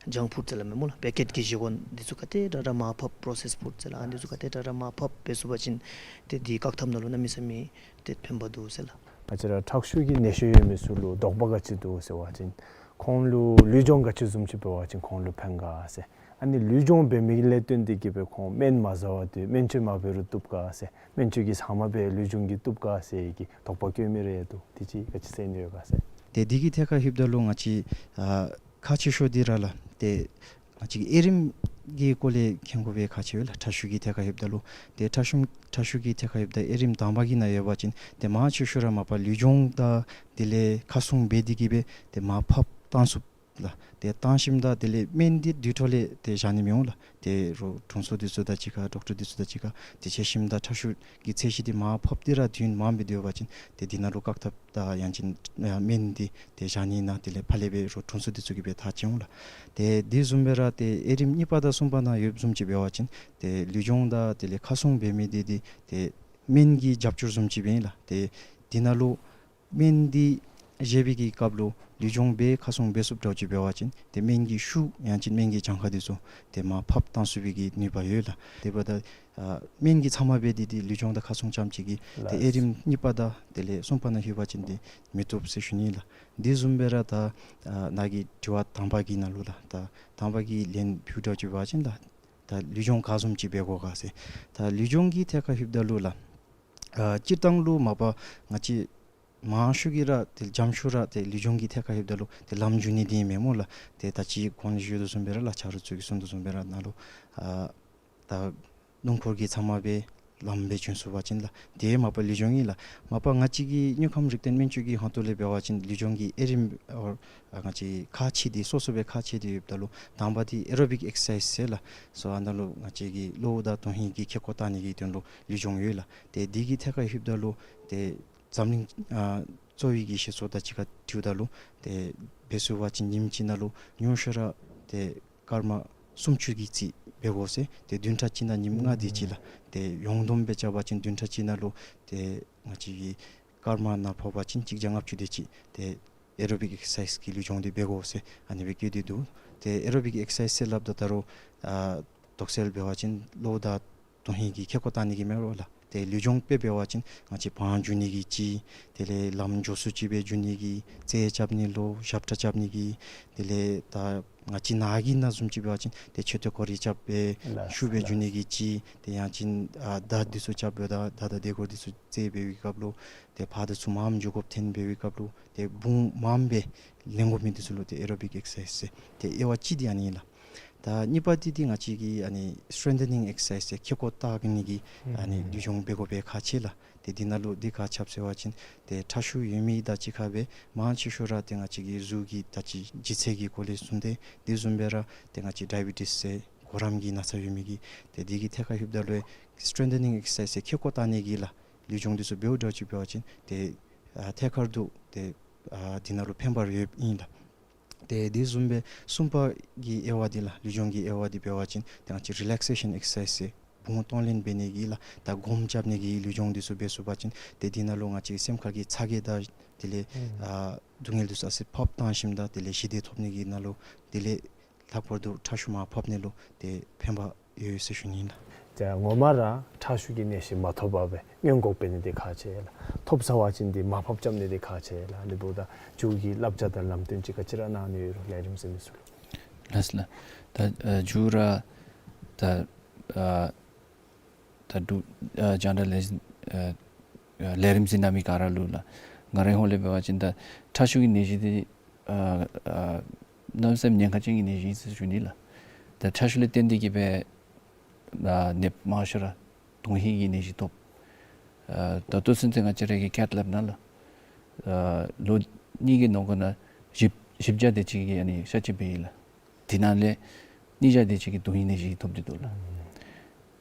ཇངཀ་ཕུཌ་ཟེར་སླབ་མས་སྨོ་ལགས། པེ་ཀེཊ་ཀྱི་བཞེས་སྒོ་འདི་ཚུ་ག་དེ་དྲག་དྲག་མར་ཕབ། པྲོ་སེསཌ་ཕུཌ་ཟེར་ལགས། ཨ་འདི་ཚུ་ག་དེ་དྲག་དྲག་མར་ཕབ་འབད་ཚུགས་པ་ཅིན་ཏེ་འདི་བཀག་ཐབས་ནང་ལུ་གནམ་མེད་ས་མེད་ཏེ་ཕན་པ་འདུག་ཟེར་ལགས། ང་བཅས་ར་ཁྲག་ཤུགས་ཀྱི་ནད་གཞི་ཡོད་མི་ཚུ་ལུ་དོགས་པ་ག་ཅི་འདུག་ཟེར་བ་ཅིན་ཁོང་ལུ་ལུས་སྦྱོང་ག་ཅི་བཟུམ་ཅིག་འབད་བ་ཅིན་ཁོང་ལུ་ཕན་ག་ཟེར། ཨ་ནི་ལུས་སྦྱོང་འབད་མི་ལས་བརྟེན་ཏེ་གིས་སྦེ་ཁོང་སྨན་མ་བཟའ་བར་དུ་སྨན་བཅོས་མ་འབད་རུང་བཏུབ་ག་ཟེར། སྨན་བཅོས་ཀྱི་ཚབ་མ་སྦེ་ལུས་སྦྱོང་གིས་བཏུབ་ག་ཟེར་གྱི་དོགས་པ་བཀོད་མི་རེ་འདུག། དེ་ཅིག་ག་ཅི་ཟེར་ནི་ཡོད་ག་ཟེར། ཏེ་འདི་གི་ཐད་ཁར་ལྷོདཔ་ད་ལུ་ང་བཅས་ཨ་ཁག་ཆེ་ཤོས་འདི་ར་ལགས། ཏེ་ང་བཅས་ཀྱི་དབྱེ་རིམ་གྱི་སྐོར་ལས་མཁྱེན་དགོ་པའི་ཁག་ཆེ་བས་ལགས། ཁྲག་ཤུགས་ཀྱི་ཐད་ཁར་ལྷོདཔ་ད་ལུ་ཏེ་ཁྲག་ཤུགས་ཁྲག་ཤུགས་ཀྱི་ཐད་ཁར་ལྷོདཔ་ད་དབྱེ་རིམ་དང་པ་གི་ནང་ཡོད་པ་ཅིན་ཏེ་མང་ཆེ་ཤོས་ར་མ་པ་ལུས་སྦྱོང་དང་དེ་ལས་ཁ་སྲུང་འབད་དེ་གིས་སྦེ་ཏེ་མར་ཕབ་བཏང་ཚུགས་ལགས། ཏེ་བཏང་ཞིནམ་ད་དེ་ལས་སྨན་འདི་དུས་ཐོག་ལས་ཏེ་བཞག་ནི་མི་འོང་ལགས། ཏེ་རོགས་དྲུང་འཚོ་འདི་ཚུ་དང་གཅིག་ཁར་ཌོག་ཊར་འདི་ཚུ་དང་གཅིག་ཁར་ཏེ་འཕྱད་ཞིནམ་ད་ཁྲག་ཤུགས་ཀྱི་ཚད་གཞི་འདི་མར་ཕབ་སྟེ་ར་དུས་ཡུན་མངམ་སྦེ་སྡོད་པ་ཅིན་ཏེ་འདི་ནང་ལུ་བཀག་ཐབས་དང་ཡང་ཅིན་ཨ་སྨན་འདི་ཏེ་བཞག་ནི་ཨིན་ན་དེ་ལས་ཕར་ལས་སྦེ་རོགས་དྲུང་འཚོ་འདི་ཚུ་གིས་སྦེ་ཐག་བཅད་འོང་ལགས། ཏེ་དེ་བཟུམ་སྦེ་ར་ཏེ་དབྱེ་རིམ་གཉིས་པ་དང་གསུམ་པ་ནང་ཡོདཔ་བཟུམ་ཅིག་འབད་བ་ཅིན་ཏེ་ལུས་སྦྱོང་དང་དེ་ལས་ཁ་སྲུང་འབད་མི་འདི་འདི་ཏེ་སྨན་གྱི་རྒྱབ་སྐྱོར་བཟུམ་ཅིག་སྦེ་ཨིན་ལགས། ཏེ་འདི་ནང་ལུ་སྨན་འདི་བཞེས་པའི་གི་སྐབས་ལུ་ལུས་སྦྱོང་འབད་ཁ་སྲུང་འབད་ཚུགསཔ་འདྲཝ་ཅིག་འབད་བ་ཅིན་ཏེ་སྨན་གྱི་ཤུགས་ཡང་ཅིན་སྨན་གྱི་གྱངས་ཁ་འདི་ཚུ་ཏེ་མར་ཕབ་བཏང་ཚུགས་པའི་གི་ནུས་པ་ཡོད་ལགས། དེ་འབདཝ་ད་ཨ་སྨན་གྱི་ཚབ་མ་འབད་དེ་ཏེ་ལུས་སྦྱོང་དང་ཁ་སྲུང་རྐྱངམ་ཅིག་གིས་ཏེ་ལགས། དབྱེ་རིམ་གཉིས་པ་དང་དེ་ལས་གསུམ་པ་ནང་ལྷོད་པ་ཅིན་ཏེ་མི་བཏུབ་ཟེར་ཞུ་ནི་ལགས། དེ་བཟུམ་སྦེ་ར་ད་ཨ་ནཱ་གི་དྲི་བ་དང་པ་གི་ནང་ལུ་ལགས། ད་དང་པ་གི་ལན་ཕུལཝ་འདྲཝ་ཅིག་འབད་བ་ཅིན་ད་ད་ལུས་སྦྱོང་ག་བཟུམ་ཅིག་འབད་དགོ་ག་ཟེར། ད་ལུས་སྦྱོང་གི་ཐད་ཁར་ལྷོདཔ་ད་ལུ་ལགས། ཨ་སྤྱིར་བཏང་ལུ་མ་པ་ང་བཅས་མང་ཤོས་ཀྱིས་ར་ཏེ་འཇམ་ཤོས་ར་ཏེ་ལུས་སྦྱོང་གི་ཐད་ཁར་ལྷོདཔ་ད་ལུ་ཏེ་ལམ་འགྱོ་ནི་འདི་ཨིན་མས་སྨོ་ལགས། ཏེ་ད་ཅི་གོང་ལུ་ཞུ་དོ་བཟུམ་སྦེ་ར་ལགས། ཆ་རོགས་ཚུ་གིས་གསུང་དོ་བཟུམ་སྦེ་ར་ནཱ་ལུ་ཨ་ད་སྣུམ་འཁོར་གྱི་ཚབ་མ་སྦེ་ལམ་སྦེ་བྱོན་ཚུགས་པ་ཅིན་ལགས། དེ་མ་པ་ལུས་སྦྱོང་ཨིན་ལགས། མ་པ་ང་བཅས་ཀྱི་དངུལ་ཁམས་རིག་ལྡན་སྨན་བཅོས་ཀྱི་ཧོངས་ཏོ་ལས་འབད་བ་ཅིན་ལུས་སྦྱོང་གི་དབྱེ་རིམ་ཨ་ང་བཅས་ཁག་ཕྱེ་སྟེ་སོ་སོ་སྦེ་ཁག་ཕྱེ་སྟེ་ཡོདཔ་ད་ལུ་དང་པ་འདི་ཨེ་རོ་བིག་ཨེག་སར་སའིཛ་ཟེར་ལགས། སོ་ཨ་ནཱ་ལུ་ང་བཅས་ཀྱི་གློཝ་དང་དོན་ཧིང་གི་ཁེ་ཀོ་བཏང་ནི་གི་དོན་ལུ་ལུས་སྦྱོང་ཡོད་ལགས། ཏེ་འདི་གི་ཐད་ཁར་ལྷོདཔ་ད་ལུ་ཏེ་འཛམ་གླིང་ཨ་གཙོ་བོའི་གི་བཤད་སྲོལ་དང་གཅིག་ཁར་འཁྲིལཝ་ད་ལུ་ཏེ་འབད་ཚུགས་པ་ཅིན་ཉིནམ་གཅིག་ནང་ལུ་ཉུང་ཤོས་ར་ཏེ་སྐར་མ་སུམ་ཅུ་གི་རྩིས་འབད་དགོ་ཟེར། ཏེ་བདུན་ཕྲག་གཅིག་ནང་ཉིནམ་ལྔ་དེ་ཅིག་ལགས། ཏེ་ཡོངས་བསྡོམས་སྦེ་རྐྱབ་པ་ཅིན་བདུན་ཕྲག་གཅིག་ནང་ལུ་ཏེ་ང་བཅས་ཀྱི་སྐར་མ་ནང་ཕོག་པ་ཅིན་གཅིག་བརྒྱ་ལྔ་བཅུ་དེ་ཅིག་ཏེ་ཨེ་རོ་བིག་ཨེག་སར་སའིཛ་གི་ལུས་སྦྱོང་འདི་འབད་དགོ་ཟེར་ཨ་ནི་སྦེ་བཀོད་དེ་འདུག། ཏེ་ཨེ་རོ་བིག་ཨེག་སར་སའིཛ་ཟེར་སླབ་ད་ད་རུང་ཨ་དོགས་སེལ་འབད་བ་ཅིན་གློཝ་དང་དོན་ཧིང་གི་ཁེ་ཀོ་བཏང་ནི་གི་མེན་པར་ལགས། ཏེ་ལུས་སྦྱོང་དཔེ་འབད་བ་ཅིན་ང་བཅས་བང་རྒྱུག་ནི་གི་ཅིག། དེ་ལས་ལམ་མགྱོགས་སུ་ཅིག་སྦེ་རྒྱུག་ནི་གི། རྩེད་རྐྱབ་ནི་ལུ་ཞབས་ཁྲ་རྐྱབ་ནི་གི། དེ་ལས་ད་ང་བཅས་ནཱ་གི་ནང་བཟུམ་ཅིག་འབད་བ་ཅིན་ཏེ་མཆོད་རྟེན་སྐོར་ར་རྐྱབ་སྦེ་ལགས་ཤུགས་སྦེ་རྒྱུག་ནི་གི་ཅིག། ཏེ་ཡང་ཅིན་ཨ་མདའ་འདི་ཚུ་རྐྱབ་སྦེ་ད་མདའ་དང་སྡེ་སྐོར་འདི་ཚུ་རྩེད་འབད་བའི་སྐབས་ལུ་ཏེ་ཕར་འདི་ཚུ་མངམ་འགྱོ་དགོཔ་ཐོན་འབད་བའི་སྐབས་ལུ་ཏེ་དཔུང་མངམ་སྦེ་ལེན་དགོ་མི་འདི་ཚུ་ལུ་ཏེ་ཨེ་རོ་བིག་ཨེག་སར་སའིཛ་ཟེར། ཏེ་དབྱེ་བ་གཅིག་འདི་ཨ་ནི་ཨིན་ལགས། ད་གཉིས་པ་འདི་འདི་ང་བཅས་ཀྱི་ཨ་ནི་སི་ཊེང་ཐ་ནིང་ཨེག་སར་སའིཛ་ཟེར་ཁེ་ཀོ་བཏགས་ནི་གི་ཨ་ནི་ལུས་སྦྱོང་འབད་དགོ་པའི་ཁག་ཆེ་ལགས། ཏེ་འདི་ནང་ལུ་འདི་ག་ཅི་སྦེ་ཟེར་བ་ཅིན་ཏེ་ཁྲག་ཤུགས་ཡོད་མི་དང་གཅིག་ཁར་སྦེ་མང་ཆེ་ཤོས་ར་ཏེ་ང་བཅས་ཀྱི་གཟུགས་ཀྱི་ད་ཅི་ལྗིད་ཚད་ཀྱི་སྐོར་ལས་གསུངས་ཏེ་དེ་བཟུམ་སྦེ་ར་ཏེ་ང་བཅས་ཌའི་བི་ཊིས་ཟེར་གོ་རམས་ཀྱི་ན་ཚ་ཡོད་མི་གིས་ཏེ་འདི་གི་ཐད་ཁར་ལྷོདཔ་ད་ལུ་སི་ཊེང་ཐ་ནིང་ཨེག་སར་སའིཛ་ཟེར་ཁེ་ཀོ་བཏགས་ནི་གི་ལགས་ལུས་སྦྱོང་འདི་ཚུ་འབདཝ་འདྲཝ་ཅིག་འབད་བ་ཅིན་ཏེ་ཨ་ཐད་ཀར་དུ་ཏེ་ཨ་འདི་ནང་ལུ་ཕན་པ་ཡོདཔ་ཨིན་ལགས། ཏེ་དེ་བཟུམ་སྦེ་གསུམ་པ་གི་དབྱེ་བ་འདི་ལགས་ལུས་སྦྱོང་གི་དབྱེ་བ་འདི་འབད་བ་ཅིན་ཏེ་ང་བཅས་རི་ལེག་སེ་ཤཱན་ཨེག་སར་སའིཛ་ཟེར་བུང་གཏོང་ལེན་འབད་ནི་གི་ལགས། ད་སྒོམ་རྐྱབ་ནི་གི་ལུས་སྦྱོང་འདི་ཚུ་འབད་ཚུགས་པ་ཅིན་ཏེ་འདི་ནང་ལུ་ང་བཅས་སེམས་ཁར་གྱི་ཚ་གྱང་དང་དེ་ལས་ཨ་སྡུག་བསྔལ་འདི་ཚུ་ཨ་ཙི་ཕབ་བཏང་ཞིནམ་ད་དེ་ལས་ཞི་བདེ་ཐོབ་ནི་གི་ནང་ལུ་དེ་ལས་ལྷག་པར་དུ་ཁྲག་ཤུགས་མར་ཕབ་ནི་ལུ་ཏེ་ཕན་པ་ཡོད་ཟེར་ཞུ་ནི་ཨིན་ལགས། ཏེ་ངོ་མ་ར་ཁྲག་ཤུགས་ཀྱི་ནད་གཞི་མ་ཐོབ་པར་སྦེ་སྔོན་འགོག་འབད་ནི་འདི་ཁག་ཆེ་ལགས། ཐོབ་ཚར་བ་ཅིན་འདི་མར་ཕབ་རྐྱབ་ནི་འདི་ཁག་ཆེ་ལགས། ཨ་ནི་འབདཝ་ད་མཇུག་གི་བསླབ་བྱ་དང་ལམ་སྟོན་ཅིག་ག་ཅི་ར་གནང་ནི་ཡོད་རུང་ལས་རིམ་གཟིགས་མི་ཚུ་ལུ། ལགས་ལགས། ད་ཨ་མཇུག་ར་ད་ཨ་ད་འབྲུག་ཨ་རྒྱང་བསྒྲགས་ལས་ཨ་ཨ་ལས་རིམ་གཟིགས་གནང་མི་ག་ར་ལུ་ལགས། ང་རའི་ཧོངས་ལས་འབད་བ་ཅིན་ད་ཁྲག་ཤུགས་ཀྱི་ནད་གཞི་འདི་ཨ་ཨ་གནམ་མེད་ས་མེད་ཉེན་ཁ་ཅན་གྱི་ནད་གཞི་ཨིན་ཟེར་ཞུ་ནི་ལགས། ད་ཁྲག་ཤུགས་ལས་བརྟེན་ཏེ་གིས་སྦེ་ཨ་ནདཔ་མང་ཤོས་ར་དོན་ཧིང་གི་ནད་གཞི་ཐོབ། ཨ་ད་ལྟོ་ཚུན་ཚོད་ང་བཅས་ར་གི་ཁེ་ཐི་ལེབ་ནང་ལགས་ཨ་ལོ་གཉིས་ཀྱི་ནང་འཁོད་ནང་བཞི་བཞི་བརྒྱ་དེ་ཅིག་གིས་ཨ་ནི་གཤག་བཅོས་འབད་ཡི་ལགས། དེ་ནང་ལས་གཉིས་བརྒྱ་དེ་ཅིག་གིས་དོན་ཧིང་ནད་གཞི་ཐོབ་སྟེ་འདུག་ལགས།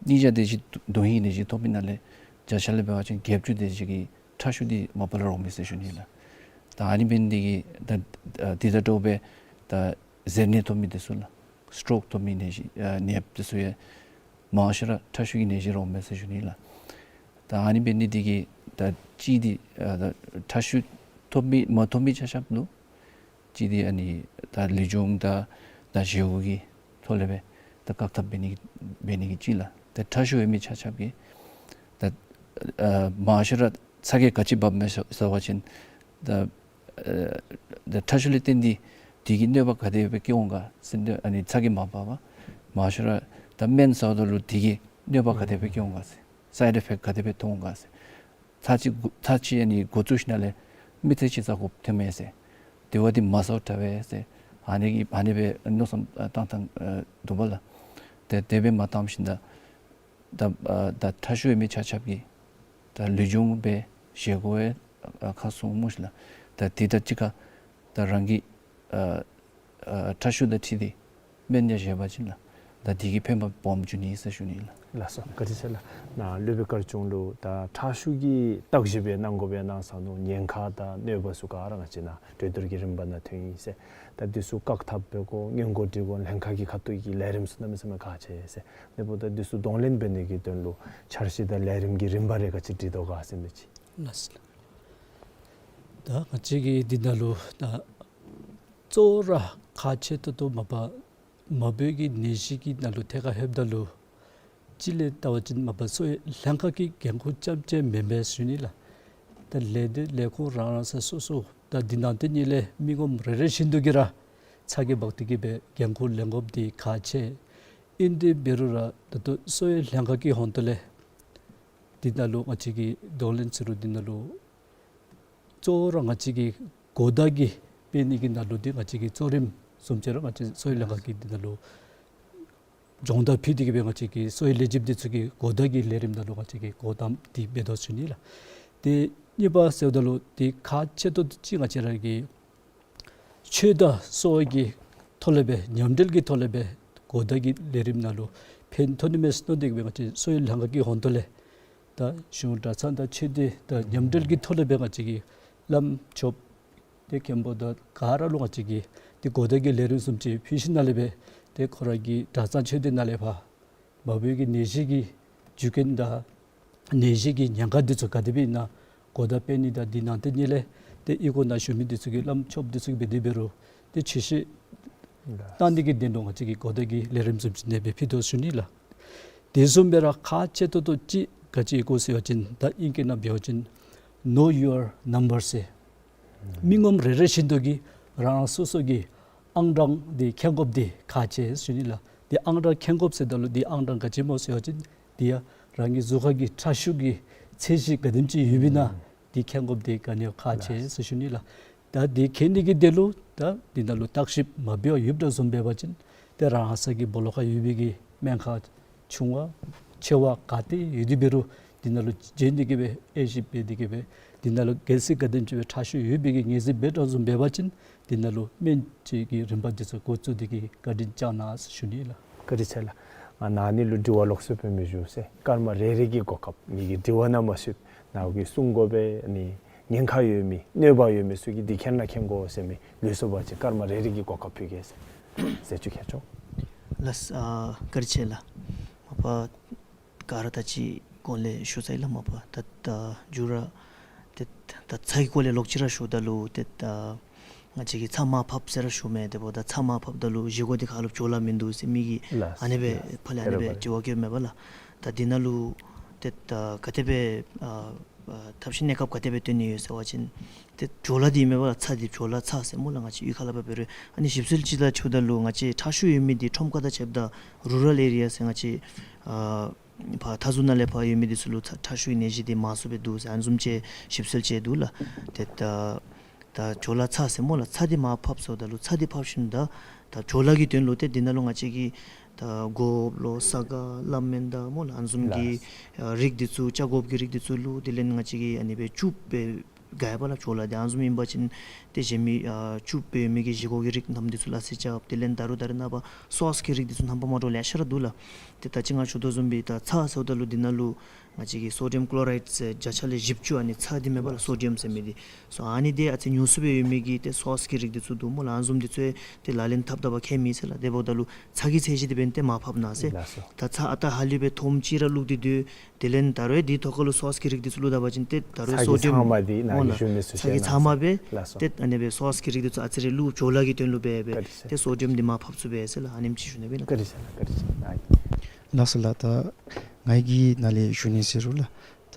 གཉིས་བརྒྱ་དེ་ཅིག་དོན་ཧིང་ནད་གཞི་ཐོབ་མི་ནང་ལས་བརྒྱ་ཆ་ལས་འབད་བ་ཅིན་བརྒྱད་ཅུ་དེ་ཅིག་གིས་ཁྲག་ཤུགས་འདི་མ་པ་ལས་རོགས་མས་ཟེར་ཞུ་ནི་ལགས། ད་ཨ་ནི་འབད་ནི་འདི་གིས་ད་ཨ་འདི་དང་འདྲཝ་སྦེ་ད་གཟེར་ནད་ཐོབ་མི་འདི་ཚུ་ལགས། སི་ཊོག་ཐོབ་མི་ནད་གཞི་ཨ་ནདཔ་འདི་ཚུ་ཡང་མང་ཤོས་ར་ཁྲག་ཤུགས་ཀྱི་ནད་གཞི་རོགས་མས་ཟེར་ཞུ་ནི་ལགས། ད་ཨ་ནི་འབད་ནི་འདི་གིས་ད་གཅིག་འདི་ཨ་ད་ཁྲག་ཤུགས་ཐོབ་མི་མ་ཐོབ་མི་ཆ་ཁྱབ་ལུ་གཅིག་འདི་ཨ་ནི་ད་ལུས་སྦྱོང་དང་ད་བཞེས་སྒོ་གི་ཐོག་ལས་སྦེ་ད་བཀག་ཐབས་འབད་ནི་འབད་ནི་གི་གཅིག་ལགས། ད་ཁྲག་ཤུགས་ཡོད་མི་ཆ་ཁྱབ་ཀྱིས་ད་ཨ་མང་ཤོས་ར་ཚ་གྱང་ག་ཅི་འབབ་མས་ཟེར་བ་ཅིན་ད་ཨ་ད་ཁྲག་ཤུགས་ལས་བརྟེན་ཏེ་དེ་གི་གནོད་པ་ག་དེ་སྦེ་སྐྱེ་འོང་ག་ཟེར་ཨ་ནི་ཚ་གྱང་མ་འབབ་པར་ མང་ཤོས་ར་ད་སྨན་ཟཝ་ད་ལུ་དེ་གིས་གནོད་པ་ག་དེ་སྦེ་འོང་ག་ཟེར། སའིཌ་ཨི་ཕེཀཊ་ག་དེ་སྦེ་ཐོན་འོང་ག་ཟེར། ཚར་གཅིག་གུ་ཚར་གཅིག་ཨ་ནི་འགོ་བཙུགས་ཞིནམ་ལས་མི་ཚེ་གཅིག་ཟ་དགོཔ་ཐོནམ་མས་ཟེར། དེ་བ་འདི་མ་ཟཝ་དྲག་པས་ཟེར། ཨ་ནི་གི་ཨ་ནི་སྦེ་མནོ་བསམ་ཨ་བཏང་བཏང་ཨ་འདུག་པ་ལགས། ཏེ་དེ་སྦེ་མ་བཏངམ་ཞིནམ་ད་ད་ཨ་ད་ཁྲག་ཤུགས་ཡོད་མི་ཆ་ཁྱབ་ཀྱིས་ད་ལུས་སྦྱོང་འབད་བཞེས་དགོ་པའི་ཨ་ཁ་གསུངམ་མས་ལགས། ད་དེ་དང་གཅིག་ཁར་ད་རང་གི་ཨ་ཨ་ཁྲག་ཤུགས་དང་འཁྲིལ་ཏེ་སྨན་ཡང་བཞེས་པ་ཅིན་ལགས། ད་དེ་གིས་ཕན་པ་སྦོམ་འབྱུང་ནི་ཟེར་ཞུ་ནི་ལགས། ལགས་སོ། བཀའ་དྲིན་ཆེ་ལགས། ནཱ་སློབ་དཔོན་དཀར་ཆུང་ལུ་ད་ཁྲག་ཤུགས་ཀྱི་བརྟག་ཞིབ་སྦེ་གནང་དགོ་པའི་གནང་ས་ནང་ཉེན་ཁ་དང་གནོད་པ་ཚུ་ག་ར་ང་བཅས་ནཱ་གྲོས་བསྡུར་གྱི་རིམ་པ་ནང་ཐོན་ཡི་ཟེར། ད་འདི་ཚུ་བཀག་ཐབས་འབད་དགོ། སྔོན་འགོག་འབྲི་དགོ། ལྷན་ཁག་གི་ཁ་ཐུག་གི་ལས་རིམ་ཚུ་གནམ་མེད་ས་མེད་ཁག་ཆེ་ཟེར། དེ་འབདཝ་ད་འདི་ཚུ་གདོང་ལེན་འབད་ནི་གི་དོན་ལུ་འཆར་གཞི་དང་ལས་རིམ་གྱི་རིམ་པ་རེ་ག་ཅི་སྒྲིག་དོ་ག་ཟེར་མི་ཅིག། ལགས་སོ། ད་ང་བཅས་ཀྱི་འདི་ནང་ལུ་ད་གཙོ་བོ་ར་ཁག་ཆེ་ཏོག་ཏོ་མ་པ་མ་བུ་གི་ནད་གཞི་གི་ནང་ལུ་ཐད་ཁར་ལྷོདཔ་ད་ལུ་གཅིག་ལས་བལྟ་བ་ཅིན་མ་པ་གསོ་བའི་ལྷན་ཁག་གི་འགན་ཁུར་རྐྱངམ་ཅིག་མེན་པས་ཟེར་ཞུ་ནི་ལགས། ད་ལས་སྡེ་ལས་ཁུངས་རང་རང་ས་སོ་སོ་ད་འདི་ནང་དེ་ཉིད་ལས་མི་ངོམ་རེ་རེ་བཞིན་དུ་གིས་ར་ཚ་གྱང་འབག་སྟེ་གིས་སྦེ་འགན་ཁུར་ལེན་དགོཔ་འདི་ཁག་ཆེ། ཨིན་ཏེ་འབད་རུང་ར་ད་ལྟོ་གསོ་བའི་ལྷན་ཁག་གི་ཧོང་ཏོ་ལས་འདི་ནང་ལུ་ང་བཅས་ཀྱིས་གདོང་ལེན་ཟེར་རུང་འདི་ནང་ལུ་གཙོ་བོ་ར་ང་བཅས་ཀྱིས་གོ་བརྡ་གི་སྤེལ་ནི་གི་ནང་ལུ་འདི་ང་བཅས་ཀྱི་གཙོ་རིམ་བཟུམ་ཅིག་ར་ང་བཅས་གསོ་བའི་ལྷན་ཁག་གིས་འདི་ནང་ལུ་སྦྱོང་བརྡར་ཕུལ་ཏེ་གིས་སྦེ་ང་བཅས་ཀྱི་གསོ་བའི་ལས་བྱེདཔ་འདི་ཚུ་གིས་གོ་བརྡ་གི་ལས་རིམ་ནང་ལུ་ང་བཅས་ཀྱིས་གོ་ཏམ་འདི་འབད་དོ་ཟེར་ཞུ་ནི་ལགས། ཏེ་གཉིས་པ་ཟེརཝ་ད་ལུ་འདི་ཁག་ཆེ་ཏོག་ཏོ་ཅིག་ང་བཅས་ར་གི་ཆོས་དང་གསོ་བ་གི་ཐོག་ལས་སྦེ་མཉམ་འབྲེལ་གྱི་ཐོག་ལས་སྦེ་གོ་བརྡ་གི་ལས་རིམ་ནང་ལུ་ཕན་ཐོགས་ནི་མས་མནོ་སྟེ་གིས་སྦེ་ང་བཅས་གསོ་བའི་ལྷན་ཁག་གི་ཧོང་ཏོ་ལས་ད་གཞུང་གྲྭ་ཚང་དང་ཆོས་སྡེ་དང་མཉམ་འབྲེལ་གྱི་ཐོག་ལས་སྦེ་ང་བཅས་ཀྱིས་བླམ་ཆོསཔ་ཏེ་མཁན་པོ་དང་ག་ར་ལུ་ང་བཅས་ཀྱིས་ཏེ་གོ་བརྡ་གི་ལས་རིམ་བཟུམ་ཅིག་ཕུལ་ཞིནམ་ལས་སྦེ་ཏེ་ཁོང་ར་གི་གྲྭ་ཚང་ཆོས་སྡེ་ནང་ལས་ཕར་མ་བུ་གི་ནད་གཞི་གི་རྒྱུ་རྐྱེན་དང་ནད་གཞི་གི་ཉེན་ཁ་འདི་ཚུ་ག་དེ་སྦེ་ཨིན་ན་གོ་བརྡ་སྤེལ་ནི་དང་འདི་ནང་དེ་ཉིད་ལས་ཏེ་གཡུས་སྒོ་ནང་བཞུགས་མི་འདི་ཚུ་གིས་བླམ་ཆོསཔ་འདི་ཚུ་གིས་འབད་དེ་འབད་རུང་ཏེ་ཆོས་བཤད་གནང་ནི་གི་དོན་ལུ་ང་བཅས་ཀྱིས་གོ་བརྡ་གི་ལས་རིམ་བཟུམ་ཅིག་ཨ་ནེ་སྦེ་ཕུལ་དོ་ཟེར་ཞུ་ནི་ལགས། དེ་བཟུམ་སྦེ་ར་ཁག་ཆེ་ཏོག་ཏོ་ཅིག་ག་ཅི་ཨིན་གོ་ཟེར་བ་ཅིན་ད་ཨིང་སྐད་ནང་འབད་བ་ཅིན་know your number ཟེར། མི་ངོམ་རེ་རེ་བཞིན་དུ་གིས་རང་རང་སོ་སོ་གི་ཨང་གྲངས་འདི་མཁྱེན་དགོཔ་འདི་ཁག་ཆེ་ཟེར་ཞུ་ནི་ལགས། འདི་ཨང་གྲངས་མཁྱེན་དགོཔ་ཟེརཝ་ད་ལུ་འདི་ཨང་གྲངས་ག་ཅི་སྨོ་ཟེར་བ་ཅིན་འདི་ཡང་རང་གི་གཟུགས་ཁར་གྱི་ཁྲག་ཤུགས་ཀྱི་ཚད་གཞི་ག་དེམ་ཅིག་ཡོདཔ་ཨིན་ན་འདི་མཁྱེན་དགོཔ་འདི་ག་ནི་ཡང་ཁག་ཆེ་ཟེར་ཞུ་ནི་ལགས། ད་འདི་མཁྱེན་ནི་གི་དོན་ལུ་ད་འདི་ནང་ལུ་བརྟག་ཞིབ་མ་འབད་བར་ཡོདཔ་འདྲཝ་བཟུམ་འབད་བ་ཅིན་ཏེ་རང་ས་གི་སྦོ་ལོགས་ཁར་ཡོད་པའི་གི་སྨན་ཁང་ཆུང་བ་ཆེ་བ་ག་ཏེ་ཡོད་དེ་འབད་རུང་འདི་ནང་ལུ་བྱོན་ཏེ་གིས་སྦེ་དབྱེ་ཞིབ་འབད་དེ་གིས་སྦེ་འདི་ནང་ལུ་གལ་སྲིད་ག་དེམ་ཅིག་སྦེ་ཁྲག་ཤུགས་ཡོད་པའི་གི་ངེས་ཟིན་འབད་དོ་བཟུམ་འབད་བ་ཅིན་འདི་ནང་ལུ་སྨན་བཅོས་ཀྱི་རིམ་པ་འདི་ཚུ་འགོ་བཙུགས་ཏེ་གིས་བཀའ་དྲིན་བསྐྱང་གནང་ཟེར་ཞུ་ནི་ལགས། བཀའ་དྲིན་ཆེ་ལགས། ང་ནཱ་ནི་ལུ་དྲི་བ་ལོགས་སུ་སྤེལ་མི་ཞུ་ཟེར། སྐར་མ་རེ་རེ་གི་གོ་སྐབས་ངེ་གི་དྲི་བ་ནང་མ་ཚུད་ནཱ་གིས་གསུང་དགོ་པས། ཨ་ནི་ཉེན་ཁ་ཡོད་མི་གནོད་པ་ཡོད་མི་ཚུ་གིས་འདི་མཁྱེན་ན་མཁྱེན་དགོ་ཟེར་མི་ལུས་སོ་བ་ཅིན་སྐར་མ་རེ་རེ་གི་གོ་སྐབས་ཕུལ་གེ་ཟེར། ཟེར་ཅིག་ཁྱེད་ཚུ། ལགས་སོ། ཨ་བཀའ་དྲིན་ཆེ་ལགས། མ་པ་ག་ར་ད་ཅི་གོང་ལས་ཞུ་ཚར་ཡི་ལགས། མ་པ་ད་ད་མཇུག་ར་ཏེ་ད་ཚ་གི་སྐོར་ལས་ལོག་ཅི་ར་ཞུཝ་ད་ལུ་ཏེ་ད་ང་བཅས་ཀྱིས་ཚ་མར་ཕབ་ཟེར་ར་ཞུཝ་མས། དེ་འབདཝ་ད་ཚ་མར་ཕབ་ད་ལུ་བཞེས་སྒོ་འདི་ཁར་ལུ་བྲོ་བརླག་མིན་འདུག་ཟེར་མི་གིས་ལགས་ཨ་ནེ་སྦེ་ལགས་ཕར་ལས་ཨ་ནེ་སྦེ་དྲི་བ་བཀོདཔ་མས་པ་ལགས། ད་འདི་ནང་ལུ་ཏེ་ད་ག་དེ་སྦེ་ཨ་ཨ་ཐབས་ཤེས་གནས་སྐབས་ག་དེ་སྦེ་སྟོན་ནི་ཡོད་ཟེར་བ་ཅིན་ཏེ་བྲོ་བརླག་འདི་མས་པ་ལགས། ཚ་འདི་བྲོ་བརླག་ཚ་ཟེར་སྨོ་ལགས། ང་བཅས་གཡུས་ཁ་ལས་ཕར་འབད་རུང་ཨ་ནི་ཞིབ་འཚོལ་ཅིག་ལུ་ཞུཝ་ད་ལུ་ང་བཅས་ཁྲག་ཤུགས་ཡོད་མི་འདི་ཁྲོམ་ཁ་དང་ཕྱདཔ་ད་རུ་རཱལ་ཨེ་རི་ཡ་ཟེར་ང་བཅས་ཨ་ཕར་མཐའ་ཟུར་ནང་ལས་ཕར་ཡོད་མི་འདི་ཚུ་ལུ་ཁྲག་ཁྲག་ཤུགས་ནད་གཞི་འདི་མང་སུ་སྦེ་འདུག་ཟེར་ཨ་ནི་བཟུམ་ཅིག་ཞིབ་འཚོལ་ཅིག་འདུག་ལགས། ཏེ་ད་ད་བྲོ་བརླག་ཚ་ཟེར་སྨོ་ལགས། ཚ་འདི་མར་ཕབ་ཟེརཝ་ད་ལུ་ཚ་འདི་ཕབ་ཞིནམ་ད་ད་བྲོ་བརླག་གི་དོན་ལུ་ཏེ་འདི་ནང་ལུ་ང་བཅས་ཀྱིས་ད་སྒོགཔ་ལོ་ས་ག་བླ་སྨན་དང་སྨོ་ལགས་ཨ་ནི་བཟུམ་གྱི་ལགས། ཨ་རིགས་འདི་ཚུ་ཆ་སྒོགཔ་ཀྱི་རིགས་འདི་ཚུ་བླུགས། དེ་ལས་ང་བཅས་ཀྱིས་ཨ་ནི་སྦེ་བཅུག་སྦེ་དགའ་བ་ལགས། བྲོ་བརླག་འདི་ཨ་ནི་བཟུམ་ཨིན་པ་ཅིན་ཏེ་གཞན་མི་ཨ་བཅུག་སྦེ་ཡོད་མི་གི་བཞེས་སྒོ་གི་རིགས་རྣམས་འདི་ཚུ་སླ་བསྲེ་རྐྱབ། དེ་ལས་ད་རུང་ད་རེས་ནངས་པ་སོསི་གི་རིགས་འདི་ཚུ་རྣམ་པ་མ་འདྲཝ་ལེ་ཤ་ར་འདུག་ལགས། ཏེ་ད་ཅི་ང་ཞུ་དོ་བཟུམ་སྦེ་ད་ཚ་ཟེརཝ་ད་ལུ་འདི་ནང་ལུ་ང་བཅས་ཀྱིས་སོ་ཌི་ཡམ་ཀློ་རའིཌ་ཟེར་བརྒྱ་ཆ་ལས་བཞི་བཅུ་ཨ་ནི་ཚ་འདི་མས་པ་ལགས། སོ་ཌི་ཡམ་ཟེར་མི་འདི་སོ་ཨ་ནི་འདི་ཨ་ཙི་ཉུང་སུ་སྦེ་ཡོད་མི་གི་ཏེ་སོསི་གི་རིགས་འདི་ཚུ་འདུག་སྨོ་ལགས། ཨ་ནི་བཟུམ་འདི་ཚུ་ཏེ་ལག་ལེན་འཐབ་འཐབ་པར་ཁྱད་མེད་ཟེར་ལགས། དེ་འབདཝ་ད་ལུ་ཚ་གི་ཚད་གཞི་འདི་འབདན་ཏེ་མར་ཕབ་གནང་ཟེར། ལགས་སོ། ད་ཚ་ཨ་རྟག་ཧ་ལུགས་སྦེ་ཐོམ་ཅིག་ར་བླུགས་ཏེ་སྡོད། དེ་ལས་ད་རུང་འདི་ཐོག་ཁར་ལུ་སོསི་གི་རིགས་འདི་ཚུ་བླུགས་ད་པ་ཅིན་ཏེ་ད་རུང་ཚ་གི་སོ་ཌི་ཡམ་ཚང་མ་འདི་ནཱ་སྨོ་གི་ལགས་ཞུ་མི་ཚུ་ཚ་གི་ཚང་མ་སྦེ་ལགས་སོ། ཏེ་ཨ་ནི་སྦེ་སོསི་གི་རིགས་འདི་ཚུ་ཨ་ཙི་རེ་བླུགས། བྲོ་བརླག་གི་དོན་ལུ་འབད་འབད་བཀའ་དྲིན་ཆེ། ཏེ་སོ་ཌི་ཡམ་འདི་མར་ཕབ་ཚུགས་པས་ཟེར་ལགས། ཨ་ནེམ་ཅིག་ཞུ་ནི་སྦེ་ལགས། བཀའ་དྲིན་ཆེ་ལགས། བཀའ་དྲིན་ཆེ་ལགས། ལགས་སོ་ལགས། ད་ངེ་གི་ནང་ལས་ཞུ་ནི་ཟེར་རུང་ལགས། ད་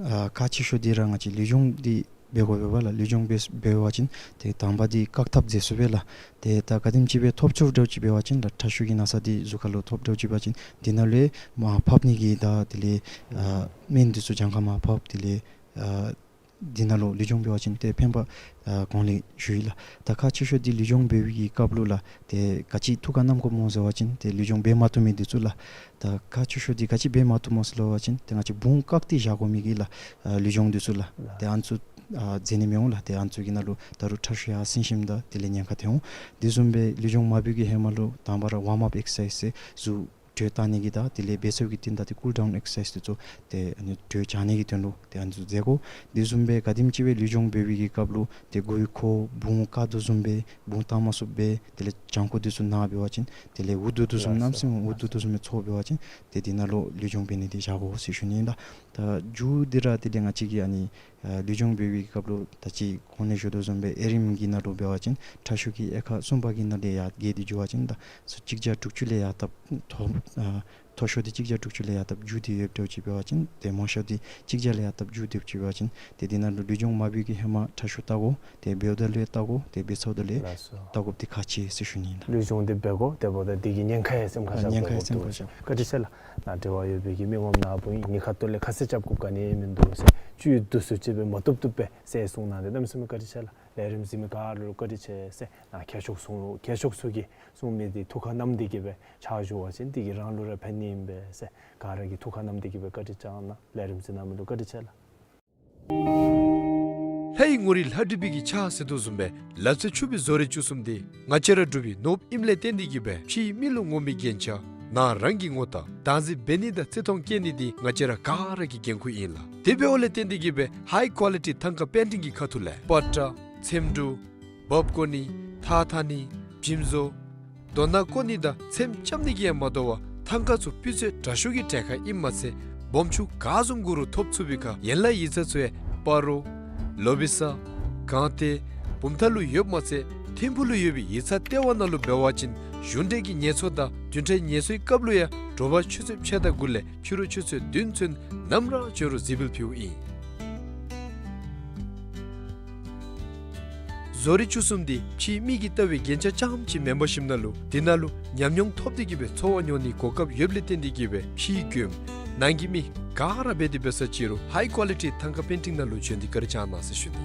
ཨ་ཁག་ཆེ་ཤོས་འདི་ར་ང་བཅས་ལུས་སྦྱོང་འདི་ འབད་དགོ་པས་ལགས། ལུས་སྦྱོང་འབད་འབད་བ་ཅིན་ཏེ་དང་པ་འདི་བཀག་ཐབས་མཛད་ཚུགས་པས་ལགས། ཏེ་ད་ག་དེམ་ཅིག་སྦེ་ཐོབ་ཚུགསཔ་འདྲཝ་ཅིག་འབད་བ་ཅིན་ལགས། ཁྲག་ཤུགས་ཀྱི་ན་ཚ་འདི་གཟུགས་ཁ་ལུ་ཐོབ་འདྲཝ་ཅིག་འབད་བ་ཅིན་འདི་ནང་ལུ་མར་ཕབ་ནི་གི་ད་དེ་ལས་ཨ་སྨན་འདི་ཚུ་གྱངས་ཁ་མར་ཕབ། དེ་ལས་ཨ་འདི་ནང་ལུ་ལུས་སྦྱོང་འབད་བ་ཅིན་ཏེ་ཕན་པ་ཨ་གོང་ལས་ཞུ་ཡི་ལགས། ད་ཁག་ཆེ་ཤོས་འདི་ལུས་སྦྱོང་འབད་བའི་གི་སྐབས་ལུ་ལགས། ཏེ་ག་ཅི་ཐུགས་ཁར་བསྣམ་དགོཔ་སྨོ་ཟེར་བ་ཅིན་ཏེ་ལུས་སྦྱོང་འབད་མ་བཏུབ་མི་འདི་ཚུ་ལགས། ད་ཁག་ཆེ་ཤོས་འདི་ག་ཅི་འབད་མ་བཏུབ་སྨོ་ཟེར་བ་ཅིན་ཏེ་ང་བཅས་བུང་བཀག་སྟེ་བཞག་དགོ་མི་གི་ལགས་ཨ་ལུས་སྦྱོང་འདི་ཚུ་ལགས། ལགས། ཏེ་ཨ་ནི་ཚུ་ཨ་མཛད་ནི་མི་འོང་ལགས། ཏེ་ཨ་ནི་ཚུ་གི་ནང་ལུ་ད་རུང་ཁྲག་ཤུགས་ཡར་སེང་ཞིནམ་ད་དེ་ལས་ཉེན་ཁ་ཐོན་འོང་། དེ་བཟུམ་སྦེ་ལུས་སྦྱོང་མ་འབད་བའི་གི་ཧེ་མ་ལུ་དང་པ་ར་ཝརམ་ཨཔ་ཨེག་སར་སའིཛ་ཟེར་གཟུགས་དྲོད་བཏང་ནི་གི་ད་དེ་ལས་འབད་ཚར་བའི་གི་རྟིང་བདའ་སྟེ་ཀུལ་ཌའུན་ཨེག་སར་སའིཛ་འདི་ཚུ་ཏེ་ཨ་ནི་དྲོད་བྱང་ནི་གི་དོན་ལུ་ཏེ་ཨ་ནི་ཚུ་མཛད་དགོ། དེ་བཟུམ་སྦེ་ག་དེམ་ཅིག་སྦེ་ལུས་སྦྱོང་འབད་བའི་གི་སྐབས་ལུ་ཏེ་མགུ་ཡུ་འཁོར་བུང་བཀག་དོ་བཟུམ་སྦེ་བུང་བཏང་མ་ཚུགསཔ་སྦེ་དེ་ལས་བྱང་ཁོག་འདི་ཚུ་ན་འབད་བ་ཅིན་དེ་ལས་འུ་སྡུག་དོ་བཟུམ་ལགས་སོ། གནམ་མེད་ས་མེད་འུ་སྡུག་དོ་བཟུམ་སྦེ་ཚོར་འབད་བ་ཅིན་ཏེ་འདི་ནང་ལུ་ལུས་སྦྱོང་འབད་ནི་འདི་བཞག་དགོ་ཟེར་ཞུ་ནི་ཨིན་ལགས། ད་མཇུག་འདི་ར་དེ་ལས་ང་བཅས་ཀྱིས་ཨ་ནི་ཨ་ལུས་སྦྱོང་འབད་བའི་གི་སྐབས་ལུ་ད་ཅི་གོང་ལས་ཞུ་དོ་བཟུམ་སྦེ་ཨེ་རིམ་གྱི་ནང་ལུ་འབད་བ་ཅིན་ཁྲག་ཤུགས་ཀྱི་དབྱེ་ཁག་གསུམ་པ་གི་ནང་ལས་ཡར་བརྒལ་ཏེ་འགྱོ་བ་ཅིན་ད་གཅིག་བརྒྱ་དྲུག་ཅུ་ལས་ཡར་བཏབ་མཐོ་ཨ་མཐོ་ཤོས་འདི་གཅིག་བརྒྱ་དྲུག་ཅུ་ལས་ཡར་བཏབ་འགྱོ་སྟེ་ཡོདཔ་འདྲཝ་ཅིག་འབད་བ་ཅིན་ཏེ་མང་ཤོས་འདི་གཅིག་བརྒྱ་ལས་ཡར་བཏབ་འགྱོ་སྟེ་ཡོདཔ་ཅིག་འབད་བ་ཅིན་ཏེ་འདི་ནང་ལུ་ལུས་སྦྱོང་མ་འབད་བའི་གི་ཧེ་མ་ཁྲག་ཤུགས་བལྟ་དགོ། ཏེ་འབདཝ་ད་ལུ་ཡང་བལྟ་དགོ། ཏེ་འབད་ཚརཝ་ད་ལུ་ཡང་ལགས་སོ། བལྟ་དགོཔ་འདི་ཁག་ཆེ་ཟེར་ཞུ་ནི་ཨིན་ལགས། ལུས་སྦྱོང་འདི་འབད་དགོ། དེ་འབདཝ་ད་འདི་གི་ཉེན་ཁ་ཡང་སེམས་ཁར་ཨ་བཞག་ཉེན་ཁ་ཡང་དགོཔ་སེམས་ཁར་འདུག་བཞག། བཀའ་དྲིན་ཆེ་ལགས། ནཱ་འབྲེལ་བ་ཡོད་པའི་གི་མི་ངོམ་ནཱ་བུ་ཨིན། ཉེན་ཁ་ཐོག་ལས་ཁ་གསལ་རྐྱབ་དགོཔ་ག་ནི་ཡང་མིན་འདུག་ཟེར། བཅུད་བསྡུ་སུ་ཅིག་སྦེ་མ་བཏུབ་བཏུབ་སྦེ་ཟེར་གསུངས་གནང་སྟེ་གནམ་མེད་ས་མེད་བཀའ་དྲིན་ཆེ་ལགས། ལས་རིམ་གཟིགས་མི་ག་ར་ལུ་བཀའ་དྲིན་ཆེ་ཟེར། ནཱ་མཁས་མཆོག་ཚུ་ལུ་མཁས་མཆོག་ཚུ་གིས་གསུང་མི་འདི་ཐུགས་ཁར་བསྣམས་ཏེ་གི་སྦེ་ཕྱག་ཞུ་བ་ཅིན་འདི་གིས་རང་ལུ་ར་ཕན་ནི་ཨིན་པས་ཟེར། ག་ར་གིས་ཐུགས་ཁར་བསྣམས་ཏེ་གི་སྦེ་བཀའ་དྲིན་བསྐྱང་གནང་། ལས་རིམ་གཟིགས་གནང་མི་ལུ་བཀའ་དྲིན་ཆེ་ལགས། ལྷ་ཡི་ངོ་རིས་ལྷ་བྲིས་པའི་གི་ཕྱག་ཟེར་དོ་བཟུམ་སྦེ་ལག་རྩལ་ཕྱུག་པའི་བཟོ་རིག་བཅུ་གསུམ་འདི་ང་བཅས་ར་འབྲུག་པའི་ནོར་བུ་ཨིནམ་ལས་བརྟེན་ཏེ་གི་སྦེ་ཕྱིའི་མི་ལུ་ངོམ་པའི་རྒྱན་ཆ་ནཱ་རང་གིས་ངོ་རྟགས་བདག་འཛིན་འབད་ནི་དང་བརྩི་མཐོང་བསྐྱེད་ནི་འདི་ང་བཅས་ར་ག་ར་གི་འགན་ཁུར་ཨིན་ལགས། དེ་འབདཝ་ལས་བརྟེན་ཏེ་གི་སྦེ་ཧའི་ཀོ་ལི་ཊི་ཐང་ཀ་པེན་ཊིང་གི་ཁ་ཐུག་ལས་པ་ཏྲ་ཚེམ་དྲུབ་འབག་བཀོ་ནི་ཐགས་འཐག་ནི་བྱིམ་བཟོ་རྡོ་ནག་བརྐོ་ནི་དང་ཚེམ་རྐྱབ་ནི་གིས་ཡང་མ་དོ་བར་ཐང་ཀ་ཚུ་སྤུས་ཚད་དྲག་ཤོས་ཀྱི་གྲལ་ཁར་ཨིནམ་མ་ཚད་སྦོམ་ཆུང་ག་བཟུམ་དགོ་རུང་ཐོབ་ཚུགས་པའི་ཁར་ཡན་ལག་ཡིག་ཚང་ཚུ་ཡང་སྤ་རོ་ལོ་བི་ས་སྒང་སྟེང་བུམ་ཐང་ལུ་ཡོདཔ་མ་ཚད་ཐིམ་ཕུག་ལུ་ཡོད་པའི་ཡིག་ཚང་ལྟེ་བ་ནང་ལུ་འབད་བ་ཅིན་གཞུང་འབྲེལ་གྱི་ཉེས་ཚབས་དང་བདུན་ཕྲག་ཉེས་ཚབས་ཀྱི་སྐབས་ལུ་ཡང་དྲོ་པ་ཆུ་ཚོད་ཕྱེད་དང་དགུ་ལས་ཕྱི་རུ་ཆུ་ཚོད་བདུན་ཚུན་ནམ་ར་བྱོན་རུང་གཟིགས་འབུལ་ཕུལཝ་ཨིན། བཟོ་རིག་བཅུ་གསུམ་འདི་ཕྱིའི་མི་གིས་བལྟ་བའི་རྒྱན་ཆ་རྐྱངམ་ཅིག་མེན་པར་ཞིནམ་ན་ལུ་འདི་ནང་ལུ་ཉམས་མྱོང་ཐོབ་སྟེ་གི་སྦེ་འཚོ་བ་མྱོང་ནིའི་གོ་སྐབས་ཡོདཔ་ལས་བརྟེན་ཏེ་གི་སྦེ་ཕྱིའི་མགྱོནམ་ནང་གི་མི་ག་ར་འབད་དེ་འབད་ས་ཅིག་རུང་ཧའི་ཀོ་ལི་ཊི་ཐང་ཀ་པེན་ཊིང་ནང་ལུ་བྱོན་ཏེ་བཀའ་དྲིན་བསྐྱང་གནང་ཟེར་ཞུ་ནི།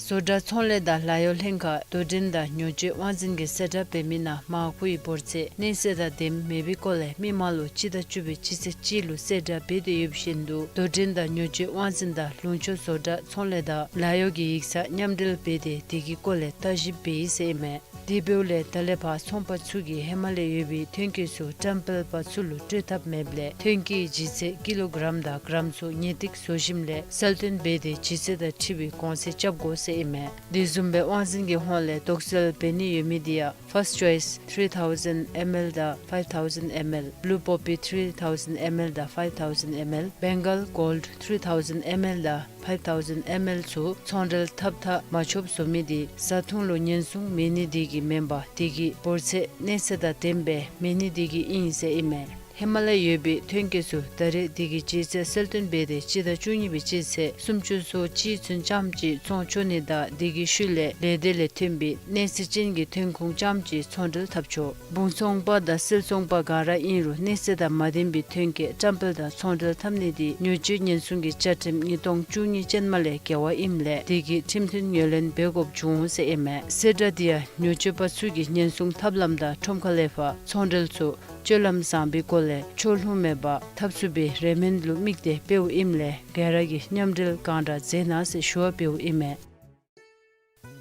བཟོ་གྲྭ་ཚོང་ལས་དང་ལཱ་གཡོག་ལྷན་ཁག་དོ་འགྲན་དང་ཉོ་སྤྱོད་དབང་འཛིན་གྱིས་གསལ་བསྒྲགས་འབད་མི་ནང་མར་ཁུ་ཡི་འབོར་ཚད་གནས་ཚད་དང་ལྡནམ་མེད་པའི་སྐོར་ལས་མི་མང་ལུ་སྤྱི་ཟླ་བཅུ་པའི་སྤྱི་ཚེས་གཅིག་ལུ་གསལ་བསྒྲགས་འབད་དེ་ཡོདཔ་བཞིན་དུ་དོ་འགྲན་དང་ཉོ་སྤྱོད་དབང་འཛིན་དང་ལུང་ཕྱོགས་བཟོ་གྲྭ་ཚོང་ལས་དང་ལཱ་གཡོག་གི་ཡིག་ཚང་མཉམ་འབྲེལ་འབད་དེ་དེ་གི་སྐོར་ལས་བརྟག་ཞིབ་འབད་ཡི་ཟེར་ཨིན་མས། དེ་འབདཝ་ལས་ད་ལས་ཕར་ཚོང་པ་ཚུ་གིས་ཧེ་མ་ལས་ཡོད་པའི་ཐོན་སྐྱེད་ཚུ་བཀྲམ་སྤེལ་པ་ཚུ་ལུ་སྤྲོད་ཐབས་མེདཔ་ལས་ཐོན་སྐྱེད་ཀྱི་ལྗིད་ཚད་ཀི་ལོ་གྲམ་དང་གྲམ་ཚུ་ངེས་ཏིག་བཟོ་ཞིནམ་ལས་གསལ་སྟོན་འབད་དེ་ལྗིད་ཚད་དང་འཁྲིལ་བའི་གོང་ཚད་རྐྱབ་དགོ་ཟེར་ཨིན་མས། དེ་བཟུམ་སྦེ་དབང་འཛིན་གྱི་ཧོངས་ལས་དོགས་སེལ་འབད་ནི་ཡོད་མི་འདི་ཡང་First Choice three thousand M L དང་five thousand M L, Blue Poppy three thousand M L དང་five thousand M L, Bengal Gold three thousand M L དང་five thousand M L ཚུ་ཚོང་འབྲེལ་འཐབ་འཐབ་མ་ཆོགཔ་བཟོ་མི་འདི་བཟའ་འཐུང་ལུ་ཉེན་སྲུང་མེད་ནི་འདི་གིས་མེན་པར་དེ་གི་འབོར་ཚད་གནས་ཚད་དང་ལྡནམ་སྦེ་མེད་ནི་འདི་གིས་ཨིན་ཟེར་ཨིན་མས། ཧེ་མ་ལས་ཡོད་པའི་ཐོན་སྐྱེད་ཚུ་ད་རེས་དེ་གི་ལྗིད་ཚད་གསལ་སྟོན་འབད་དེ་སྤྱི་ཟླ་བཅུ་གཉིས་པའི་སྤྱི་ཚེས་སུམ་ཅུ་སོ་གཅིག་ཚུན་ཙམ་ཅིག་བཙོང་ཆོག་ནི་དང་དེ་གི་ཤུལ་ལས་ལས་སྡེ་ལས་ཐོན་པའི་གནས་ཚད་ཅན་གྱི་ཐོན་ཁུངས་ཙམ་ཅིག་ཚོང་འབྲེལ་འཐབ་ཆོག། སྦུང་ཚོང་པ་དང་བསིལ་ཚོང་པ་ག་ར་ཨིན་རུང་གནས་ཚད་དང་མ་ལྡན་པའི་ཐོན་སྐྱེད་བཀྲམ་སྤེལ་དང་ཚོང་འབྲེལ་འཐབ་ནི་འདི་ཉོ་སྤྱོད་ཉེན་སྲུང་གི་བཅའ་ཁྲིམས་ཉིས་སྟོང་བཅུ་གཉིས་ཅན་མ་ལས་འགལ་བ་ཨིནམ་ལས་དེ་གི་ཁྲིམས་མཐུན་ངོས་ལེན་འབད་དགོཔ་འབྱུང་འོང་ཟེར་ཨིན་མས། གསལ་བསྒྲགས་འདི་ཡང་ཉོ་སྤྱོད་པ་ཚུ་གིས་ཉེན་སྲུང་ཐབས་ལམ་དང་ཁྲོམ་ཁ་ལས་ཕར་ཚོང་འབྲེལ་ཚུ་སྤྱོད་ལམ་བཟང་པོའི་སྒོ་ལས་ཕྱོགས་ལྷུང་མེད་པར་འཐབ་ཚུགས་པའི་རེ་སྨོན་ལུ་དམིགས་ཏེ་འབདཝ་ཨིནམ་ལས་ག་ར་གིས་མཉམ་འབྲེལ་གང་དྲག་མཛད་གནང་ཟེར་ཞུ་བ་འབདཝ་ཨིན་མས།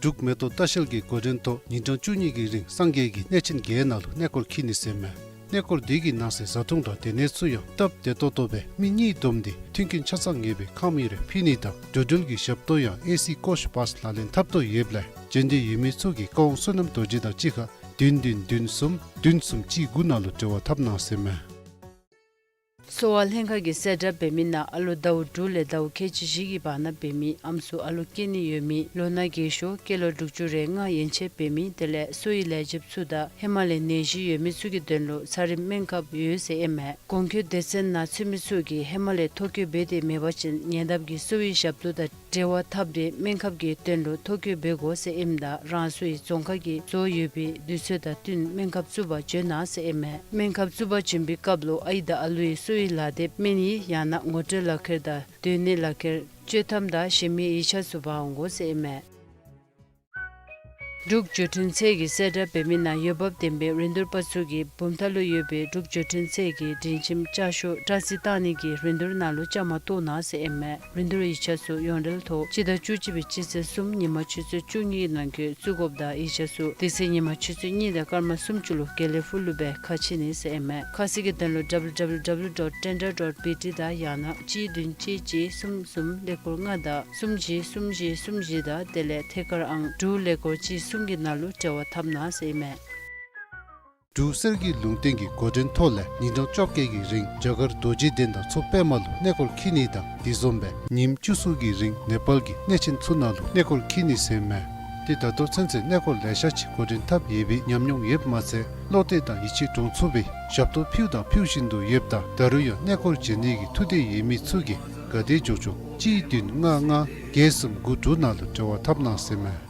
འབྲུག་མེ་ཏོག་ལྟ་བཤལ་གྱི་འགོ་འདྲེན་ཐོག་ཉིན་གྲངས་བཅུ་གཉིས་ཀྱི་རིང་སངས་རྒྱས་ཀྱི་གནས་ཆེན་བརྒྱད་ནང་ལུ་གནས་སྐོར་འཁྱིད་ནི་ཟེར་མས། གནས་སྐོར་འདི་གི་ནང་གསེས་བཟའ་འཐུང་དང་སྡོད་གནས་ཚུ་ཡང་སྟབས་བདེ་ཏོག་ཏོ་སྦེ་མི་གཉིས་བསྡོམས་ཏེ་མཐུན་རྐྱེན་ཆ་ཚང་ངེས་པའི་ཁང་མིག་རེ་ཕུལ་ནི་དང་འགྲོ་འགྲུལ་གྱི་ཞབས་ཏོག་ཡང་ཨེ་སི་ཀོཆ་བཱས་ལག་ལེན་འཐབ་ཏོག་ཡོདཔ་ལས་བྱོན་འདོད་ཡོད་མི་ཚུ་གིས་བཀའ་དབང་བསོད་ནམས་རྡོ་རྗེ་དང་གཅིག་ཁར་བདུན་བདུན་བདུན་གསུམ་བདུན་གསུམ་གཅིག་དགུ་ནང་ལུ་འབྲེལ་བ་འཐབ་གནང་ཟེར་མས། གསོ་བ་ལྷན་ཁག་གིས་གསལ་བསྒྲགས་འབད་མི་ནང་ཨ་ལོ་ཟླཝ་དྲུག་ལས་ཟླཝ་ཁལ་གཅིག་བཞི་གི་བར་ན་འབད་མི་ཨམ་སྲུ་ཨ་ལོ་སྐྱེ་ནི་ཡོད་མི་ལོ་ན་རྒས་ཤོས་སྐྱེས་ལོ་དྲུག་ཅུ་རེ་ལྔ་ཡན་ཆད་འབད་མི་དེ་ལས་གསོ་བའི་ལས་བྱེདཔ་ཚུ་དང་ཧེ་མ་ལས་ནད་གཞི་ཡོད་མི་ཚུ་གི་དོན་ལུ་ཚ་རིམས་སྨན་ཁབ་ཡོད་ཟེར་ཨིན་མས། གོང་འཁོད་སྡེ་ཚན་ནང་ཚུད་མི་ཚུ་གིས་ཧེ་མ་ལས་ཐོ་བཀོད་འབད་དེ་མེད་པ་ཅིན་ཉེ་འདབས་ཀྱི་གསོ་བའི་ཞབས་ཏོག་དང་འབྲེལ་བ་འཐབ་སྟེ་སྨན་ཁབ་ཀྱི་དོན་ལུ་ཐོ་བཀོད་འབད་དགོ་ཟེར་ཨིནམ་ད་རང་སོའི་རྫོང་ཁག་གིས་བཟོ་ཡོད་པའི་དུས་ཚོད་དང་བསྟུན་སྨན་ཁབ་བཙུགས་པར་བྱོན་གནང་ཟེར་ཨིན་མས། སྨན་ཁབ་བཙུགས་པར་བྱོན་པའི་སྐབས་ལུ་ཨའི་དང་ཨ་ལུའི་གསོ་བའི་ལག་དེབ་སྨན་ཡིག་ཡང་ན་ངོ་སྤྲོད་ལག་ཁྱེར་དང་སྡོད་གནས་ལག་ཁྱེར་བཅོས་ཐམ་དང་གཞན་མི་ཡིག་ཆ་ཚུ་འབག་འོང་དགོ་ཟེར་ཨིན་མས། འབྲུག་བརྒྱུད་འཕྲིན་ཚད་ཀྱིས་གསལ་བསྒྲགས་འབད་མི་ནང་འོས་འབབ་ལྡན་པའི་རིན་བསྡུར་པ་ཚུ་གིས་བུམ་ཐང་ལུ་ཡོད་པའི་འབྲུག་བརྒྱུད་འཕྲིན་ཚད་ཀྱི་སྒྲིང་ཁྱིམ་ལྕགས་ཤོག་སྐྲ་རྩི་བཏང་ནི་གི་རིན་བསྡུར་ནང་ལུ་བཅའ་མར་གཏོགས་གནང་ཟེར་ཨིན་མས། རིན་བསྡུར་ཡིག་ཆ་ཚུ་ཡོངས་འབྲེལ་ཐོག་སྤྱི་ཟླ་བཅུ་གཅིག་པའི་སྤྱི་ཚེས་གསུམ་ཉིན་མ་ཆུ་ཚོད་བཅུ་གཉིས་ནང་འཁོད་བཙུགས་དགོཔ་དང་ཡིག་ཆ་ཚུ་དེ་ཚེ་ཉིན་མ་ཆུ་ཚོད་གཉིས་དང་སྐར་མ་སུམ་ཅུ་ལུ་དགེ་ལེགས་ཕུག་ལུ་སྦེ་ཁ་ཕྱེ་ནི་ཟེར་ཨིན་མས། ཁ་གསལ་གྱི་དོན་ལུ་ཌབ་ལུ་ཌབ་ལུ་ཌབ་ལུ་ཌོཊ་ཊེན་ཌར་ཌོཊ་བི་ཊི་དང་ཡང་ན་གཅིག་བདུན་གཅིག་གཅིག་གསུམ་གསུམ་ཀླད་ཀོར་ལྔ་དང་གསུམ་བཞི་གསུམ་བཞི་གསུམ་བཞི་དང་དེ་ལས་ཐད་ཀར་ཨང་དྲུག་ཀླད་ཀོར་གཅིག་གསུམ་གྱི་ནང་ལུ་འབྲེལ་བ་འཐབ་གནང་ཟེར་ཨིན་མས། འབྲུག་གསེར་གྱི་ལུང་བསྟན་གྱི་འགོ་འདྲེན་ཐོག་ལས་ཉིན་གྲངས་བཅོ་བརྒྱད་ཀྱི་རིང་རྒྱ་གར་རྡོ་རྗེ་གདན་དང་མཚོ་པདྨ་ལུ་གནས་སྐོར་འཁྱིད་ནི་དང་དེ་བཟུམ་སྦེ་ཉིནམ་བཅུ་གསུམ་གྱི་རིང་ནེ་པཱལ་གྱི་གནས་ཆེན་ཚུ་ནང་ལུ་གནས་སྐོར་འཁྱིད་ནི་ཟེར་ཨིན་མས། ཏེ་ད་ལྟོ་ཚུན་ཚོད་གནས་སྐོར་ལེ་ཤ་ཅིག་འགོ་འདྲེན་འཐབ་ཡོད་པའི་ཉམས་མྱོང་ཡོདཔ་མ་ཚད་བློ་གཏད་དང་ཡིད་ཆེས་འདྲོངས་ཚུགས་པའི་ཞབས་ཏོག་ཕུལཝ་དང་ཕུལ་བཞིན་དུ་ཡོདཔ་ད་ད་རུང་ཡང་གནས་སྐོར་བྱོན་ནི་གི་ཐུགས་འདོད་ཡོད་མི་ཚུ་གིས་ག་དེ་མགྱོགས་མགྱོགས་གཅིག་བདུན་ལྔ་ལྔ་བརྒྱད་གསུམ་དགུ་དྲུག་ནང་ལུ་འབྲེལ་བ་འཐབ་གནང་ཟེར་ཨིན་མས།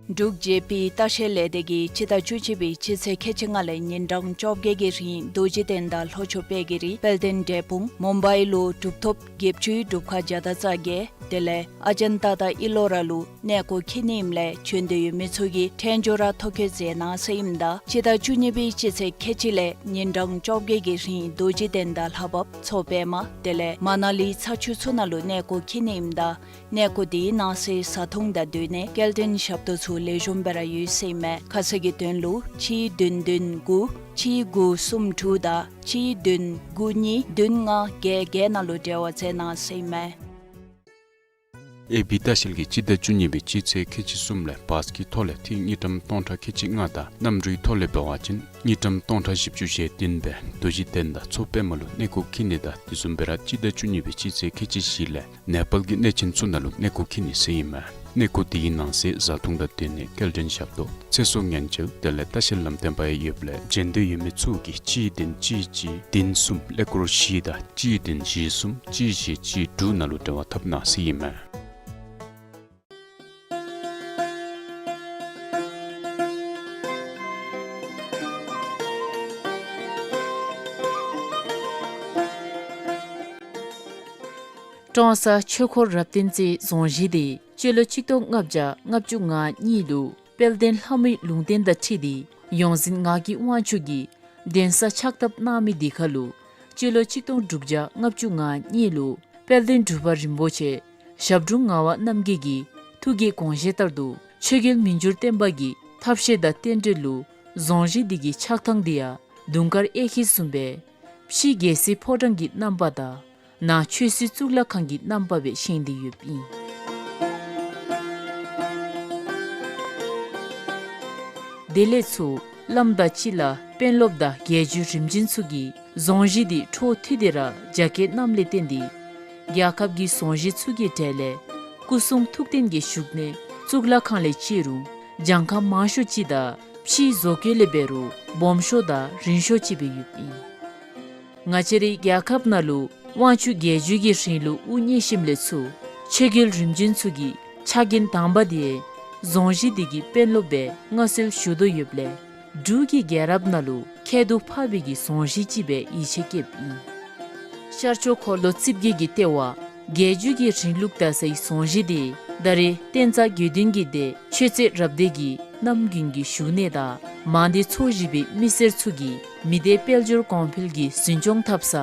འབྲུག་ཇེ་པི་ལྟ་བཤལ་ལས་སྡེ་གིས་སྤྱི་ཟླ་བཅུ་གཅིག་པའི་སྤྱི་ཚེས་ཁལ་གཅིག་ལྔ་ལས་ཉིན་གྲངས་བཅོ་བརྒྱད་ཀྱི་རིང་རྡོ་རྗེ་གདན་དང་ལྷོ་ཕྱོགས་དཔལ་གྱི་རི་དཔལ་ལྡན་འབྲས་སྤུངས་མུམ་བའི་ལུ་གྲུབ་ཐོབ་བརྒྱད་ཅུའི་སྒྲུབ་ཁང་བརྒྱ་དང་རྩ་བརྒྱད་དེ་ལས་ཨ་ཇན་ཏ་དང་ཨི་ལོ་ར་ལུ་གནས་སྐོར་འཁྱིད་ནི་ཨིནམ་ལས་བྱོན་འདོད་ཡོད་མི་ཚུ་གིས་འཕྲལ་མགྱོགས་ར་ཐོ་བཀོད་མཛད་གནང་ཟེར་ཨིནམ་ད་སྤྱི་ཟླ་བཅུ་གཉིས་པའི་སྤྱི་ཚེས་ཁལ་གཅིག་ལས་ཉིན་གྲངས་བཅོ་བརྒྱད་ཀྱི་རིང་རྡོ་རྗེ་གདན་དང་ལྷ་བབས་མཚོ་པདྨ་དེ་ལས་མ་ན་ལི་ཚ་ཆུ་ཚུ་ནང་ལུ་གནས་སྐོར་འཁྱིད་ནི་ཨིནམ་ད་གནས་སྐོར་དེའི་ནང་གསེས་བཟའ་འཐུང་དང་སྡོད་གནས་སྐྱེལ་འདྲེན་ཞབས་ཏོག་ཚུ་ལེགས་ཤོམ་སྦེ་ར་ཡོད་ཟེར་ཨིན་མས། ཁ་གསལ་གྱི་དོན་ལུ་གཅིག་བདུན་བདུན་དགུ་གཅིག་དགུ་གསུམ་དྲུག་དང་གཅིག་བདུན་དགུ་གཉིས་བདུན་ལྔ་བརྒྱད་བརྒྱད་ནང་ལུ་འབྲེལ་བ་མཛད་གནང་ཟེར་ཨིན་མས། ཨེ་བི་ལྟ་བཤལ་གྱིས་སྤྱི་ཟླ་བཅུ་གཉིས་པའི་སྤྱི་ཚེས་ཁལ་གཅིག་གསུམ་ལས་བཱས་ཀྱི་ཐོག་ལས་ཏིག་དངུལ་ཀྲམ་སྟོང་ཕྲག་ཁལ་གཅིག་ལྔ་དང་གནམ་གྲུའི་ཐོག་ལས་འབད་བ་ཅིན་དངུལ་ཀྲམ་སྟོང་ཕྲག་བཞི་བཅུ་ཞེ་བདུན་སྦེ་རྡོ་རྗེ་གདན་དང་མཚོ་པདྨ་ལུ་གནས་སྐོར་འཁྱིད་ནི་དང་དེ་བཟུམ་སྦེ་ར་སྤྱི་ཟླ་བཅུ་གཉིས་པའི་སྤྱི་ཚེས་ཁལ་གཅིག་བཞི་ལས་ནེ་པཱལ་གྱི་གནས་ཆེན་ཚུ་ནང་ལུ་གནས་སྐོར་འཁྱིད་ནི་ཟེར་ཨིན་མས། གནས་སྐོར་དེའི་ནང་གསེས་བཟའ་འཐུང་དང་སྡོད་གནས་སྐྱེལ་འདྲེན་ཞབས་ཏོག་ཚེ་སྲོག་ཉེན་བཅོལ་དེ་ལས་ལྟ་བཤལ་ལམ་སྟོན་པ་ཡང་ཡོདཔ་ལས་བྱོན་འདོད་ཡོད་མི་ཚུ་གིས་གཅིག་བདུན་གཅིག་གཅིག་བདུན་གསུམ་ཀླད་ཀོར་བཞི་དང་གཅིག་བདུན་བཞི་གསུམ་གཅིག་བཞི་གཅིག་དྲུག་ནང་ལུ་འབྲེལ་བ་འཐབ་གནང་ཟེར་ཨིན་མས། ཀྲོང་གསར་ཆོས་འཁོར་རབ་བརྟན་རྩེའི་རྫོང་གཞིས་དེ་སྤྱི་ལོ་ཆིག་སྟོང་ལྔ་བརྒྱ་ལྔ་བཅུ་ང་གཉིས་ལུ་དཔལ་ལྡན་ལྷ་མོའི་ལུང་བསྟན་དང་འཁྲིལ་ཏེ་ཡོངས་འཛིན་ངག་གི་དབང་ཕྱུག་གིས་གདན་ས་ཕྱག་བཏབ་གནང་མི་དེ་ཁར་ལུ་སྤྱི་ལོ་ཆིག་སྟོང་དྲུག་བརྒྱ་ལྔ་བཅུ་ང་གཉིས་ལུ་དཔལ་ལྡན་འབྲུག་པ་རིན་པོ་ཆེ་ཞབས་དྲུང་ངག་དབང་རྣམ་རྒྱལ་གྱི་ཐུགས་ཀྱི་དགོངས་བཞེད་ལྟར་དུ་ཆོས་རྒྱལ་མི་འགྱུར་བརྟན་པ་གི་ཐབས་ཤེས་དང་རྟེན་འབྲེལ་ལུ་རྫོང་གཞིས་འདི་གི་ཆགས་ཐངས་འདི་ཡང་དུང་དཀར་གཡས་འཁྱིལ་བཟུམ་སྦེ་ཕྱི་རྒྱལ་སྲིད་ཕོ་བྲང་གི་རྣམ་པ་དང་ནང་ཆོས་སྲིད་གཙུག་ལག་ཁང་གི་རྣམ་པ་སྦེ་བཞེངས་ཏེ་ཡོདཔ་ཨིན། དེ་ལས་ཚུར་བླམ་དང་སྤྱི་བླ་དཔོན་སློབ་དང་རྒྱལ་བརྒྱུད་རིམ་བྱོན་ཚུ་གིས་རྫོང་གཞིས་འདི་འཕྲོ་མཐུད་དེ་ར་རྒྱ་བསྐྱེད་གནངམ་ལས་བརྟེན་ཏེ་རྒྱལ་ཁབ་ཀྱི་རྫོང་གཞིས་ཚུ་གི་གྲས་ལས་སྐུ་གསུང་ཐུགས་རྟེན་གྱི་བཞུགས་གནས་གཙུག་ལག་ཁང་ལས་བརྩི་རུང་གྱངས་ཁ་མང་ཤོས་ཅིག་དང་ཕྱིའི་བཟོ་བཀོད་ལས་འབད་རུང་སྦོམ་ཤོས་དང་རིང་ཤོས་ཅིག་སྦེ་ཡོདཔ་ཨིན། ང་བཅས་རའི་རྒྱལ་ཁབ་ནང་ལུ་དབང་ཕྱུག་རྒྱལ་བརྒྱུད་ཀྱི་རིང་ལུགས་དབུ་བརྙེས་ཞིནམ་ལས་ཚུར་ཆོས་རྒྱལ་རིམ་བྱོན་ཚུ་གི་ཕྱག་འགན་དང་པ་དེ་རྫོང་གཞིས་འདི་གི་དཔོན་སློབ་སྦེ་མངའ་གསོལ་ཞུ་དོ་ཡོདཔ་ལས་འབྲུག་གི་རྒྱལ་རབས་ནང་ལུ་ཁྱད་དུ་འཕགས་པའི་གི་རྫོང་གཞིས་ཅིག་སྦེ་ཡིད་ཆེས་བསྐྱེདཔ་ཨིན། ཤར་ཕྱོགས་འཁོར་ལོ་རྩིབས་བརྒྱད་ཀྱི་ལྟེ་བ་རྒྱལ་བརྒྱུད་ཀྱི་རིང་ལུགས་དར་སའི་རྫོང་གཞིས་འདི་ད་རེས་བསྟན་རྩ་དགེ་འདུན་གྱི་སྡེ་ཆོས་རྩེ་རབ་སྡེ་གི་རྣམ་རྒྱུན་གྱི་བཞུགས་གནས་དང་མང་སྡེ་ཚོ་བཞི་པའི་མི་སེར་ཚུ་གིས་མི་སྡེ་དཔལ་འབྱོར་གོང་འཕེལ་གྱི་འཛིན་སྐྱོང་འཐབ་ས་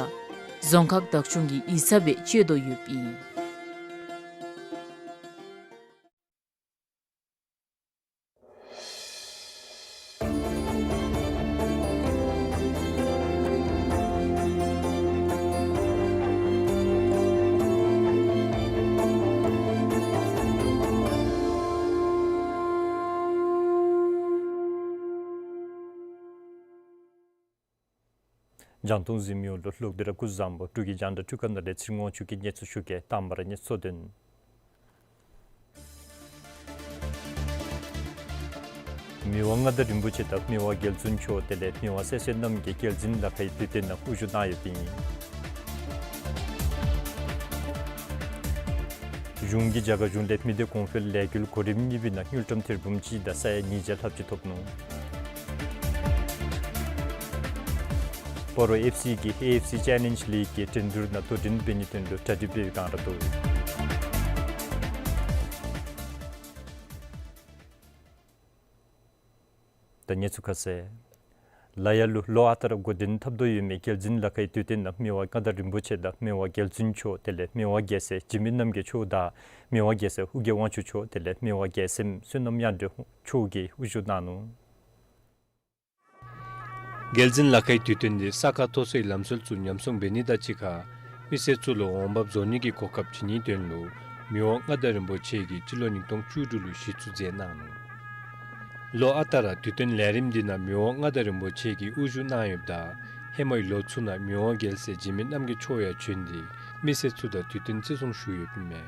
རྫོང་ཁག་བདག་སྐྱོང་གི་ཡིག་ཚང་སྦེ་སྤྱོད་དོ་ཡོདཔ་ཨིན། རྒྱང་མཐོང་གཟིགས་མི་ཡོངས་ལུ་ལོག་སྟེ་ར་སྐུ་གཟུགས་བཟང་པོ། འབྲུག་གི་རྒྱང་བསྒྲགས་འཕྲུལ་ཁང་ནང་ལས་ཚེ་རིང་དབང་ཕྱུག་གིས་གནས་ཚུལ་ཞུ་གེ། དང་པ་ར་གནས་ཚུལ་དོན། མི་དབང་མངའ་བདག་རིན་པོ་ཆེ་དང་མི་དབང་རྒྱལ་བཙུན་མཆོག་དེ་ལས་མི་དབང་སྲས་བསོད་ནམས་ཀྱིས་རྒྱལ་འཛིན་ལ་ཁའི་དུས་སྟོན་ནང་དབུ་བཞུགས་གནང་ཡོདཔ་ཨིན། གཞུང་གིས་རྒྱ་གར་གཞུང་ལས་མི་སྡེ་གོང་འཕེལ་ལས་འགུལ་གོ་རིམ་གཉིས་པའི་ནང་དངུལ་ཀྲམ་ཐེར་འབུམ་གཅིག་དང་ས་ཡ་ཉིས་བརྒྱ་ལྷགཔ་ཅིག་ཐོབ་ནུག། སྤ་རོ་ཨེཕ་སི་གིས་ཨེ་ཨེཕ་སི་ཅེ་ལེནཇ་ལིག་གི་འགྲན་བསྡུར་ནང་དོ་འགྲན་འབད་ནིའི་དོན་ལུ་གྲ་སྒྲིག་འབད་བའི་བསྒང་ར་འདུག། ད་གནས་ཚུལ་ཁ་གསལ། ལ་ཡ་ལུ་ལོ་ཨ་རྟག་ར་འགོ་འདྲེན་འཐབ་དོ་ཡོད་མི་རྒྱལ་འཛིན་ལ་ཁའི་དུས་སྟོན་ནང་མི་དབང་མངའ་བདག་རིན་པོ་ཆེ་དང་མི་དབང་རྒྱལ་བཙུན་མཆོག་དེ་ལས་མི་དབང་རྒྱལ་སྲས་འཇིགས་མེད་རྣམ་རྒྱལ་མཆོག་དང་མི་དབང་རྒྱལ་སྲས་ཨོ་རྒྱན་དབང་ཕྱུག་མཆོག་དེ་ལས་མི་དབང་རྒྱལ་སྲས་བསོད་ནམས་དབྱངས་སྒྲོན་མཆོག་གིས་དབུ་བཞུགས་གནང་ནུག། རྒྱལ་འཛིན་ལ་ཁའི་དུས་སྟོན་འདི་ས་ག་མཐོ་སའི་ལམ་སྲོལ་ཚུ་ཉམས་སྲུང་འབད་ནི་དང་གཅིག་ཁར་མི་སེར་ཚུ་ལུ་འོང་འབབ་བཟོ་ནི་གི་གོ་སྐབས་བྱིན་ནིའི་དོན་ལུ་མི་དབང་མངའ་བདག་རིན་པོ་ཆེ་གིས་སྤྱི་ལོ་ཉིས་སྟོང་བཅུ་དྲུག་ལུ་གཞི་བཙུགས་མཛད་གནང་ནུག། ལོ་ཨ་རྟག་ར་དུས་སྟོན་ལས་རིམ་འདི་ནང་མི་དབང་མངའ་བདག་རིན་པོ་ཆེ་གིས་དབུ་བཞུགས་གནང་ཡོདཔ་ད་ཧེ་མའི་ལོ་ཚུ་ནང་མི་དབང་རྒྱལ་སྲས་འཇིགས་མེད་རྣམ་རྒྱལ་མཆོག་ཡང་བྱོན་ཏེ་མི་སེར་ཚུ་དང་དུས་སྟོན་བརྩི་སྲུང་ཞུ་ཡོདཔ་ཨིན་མས།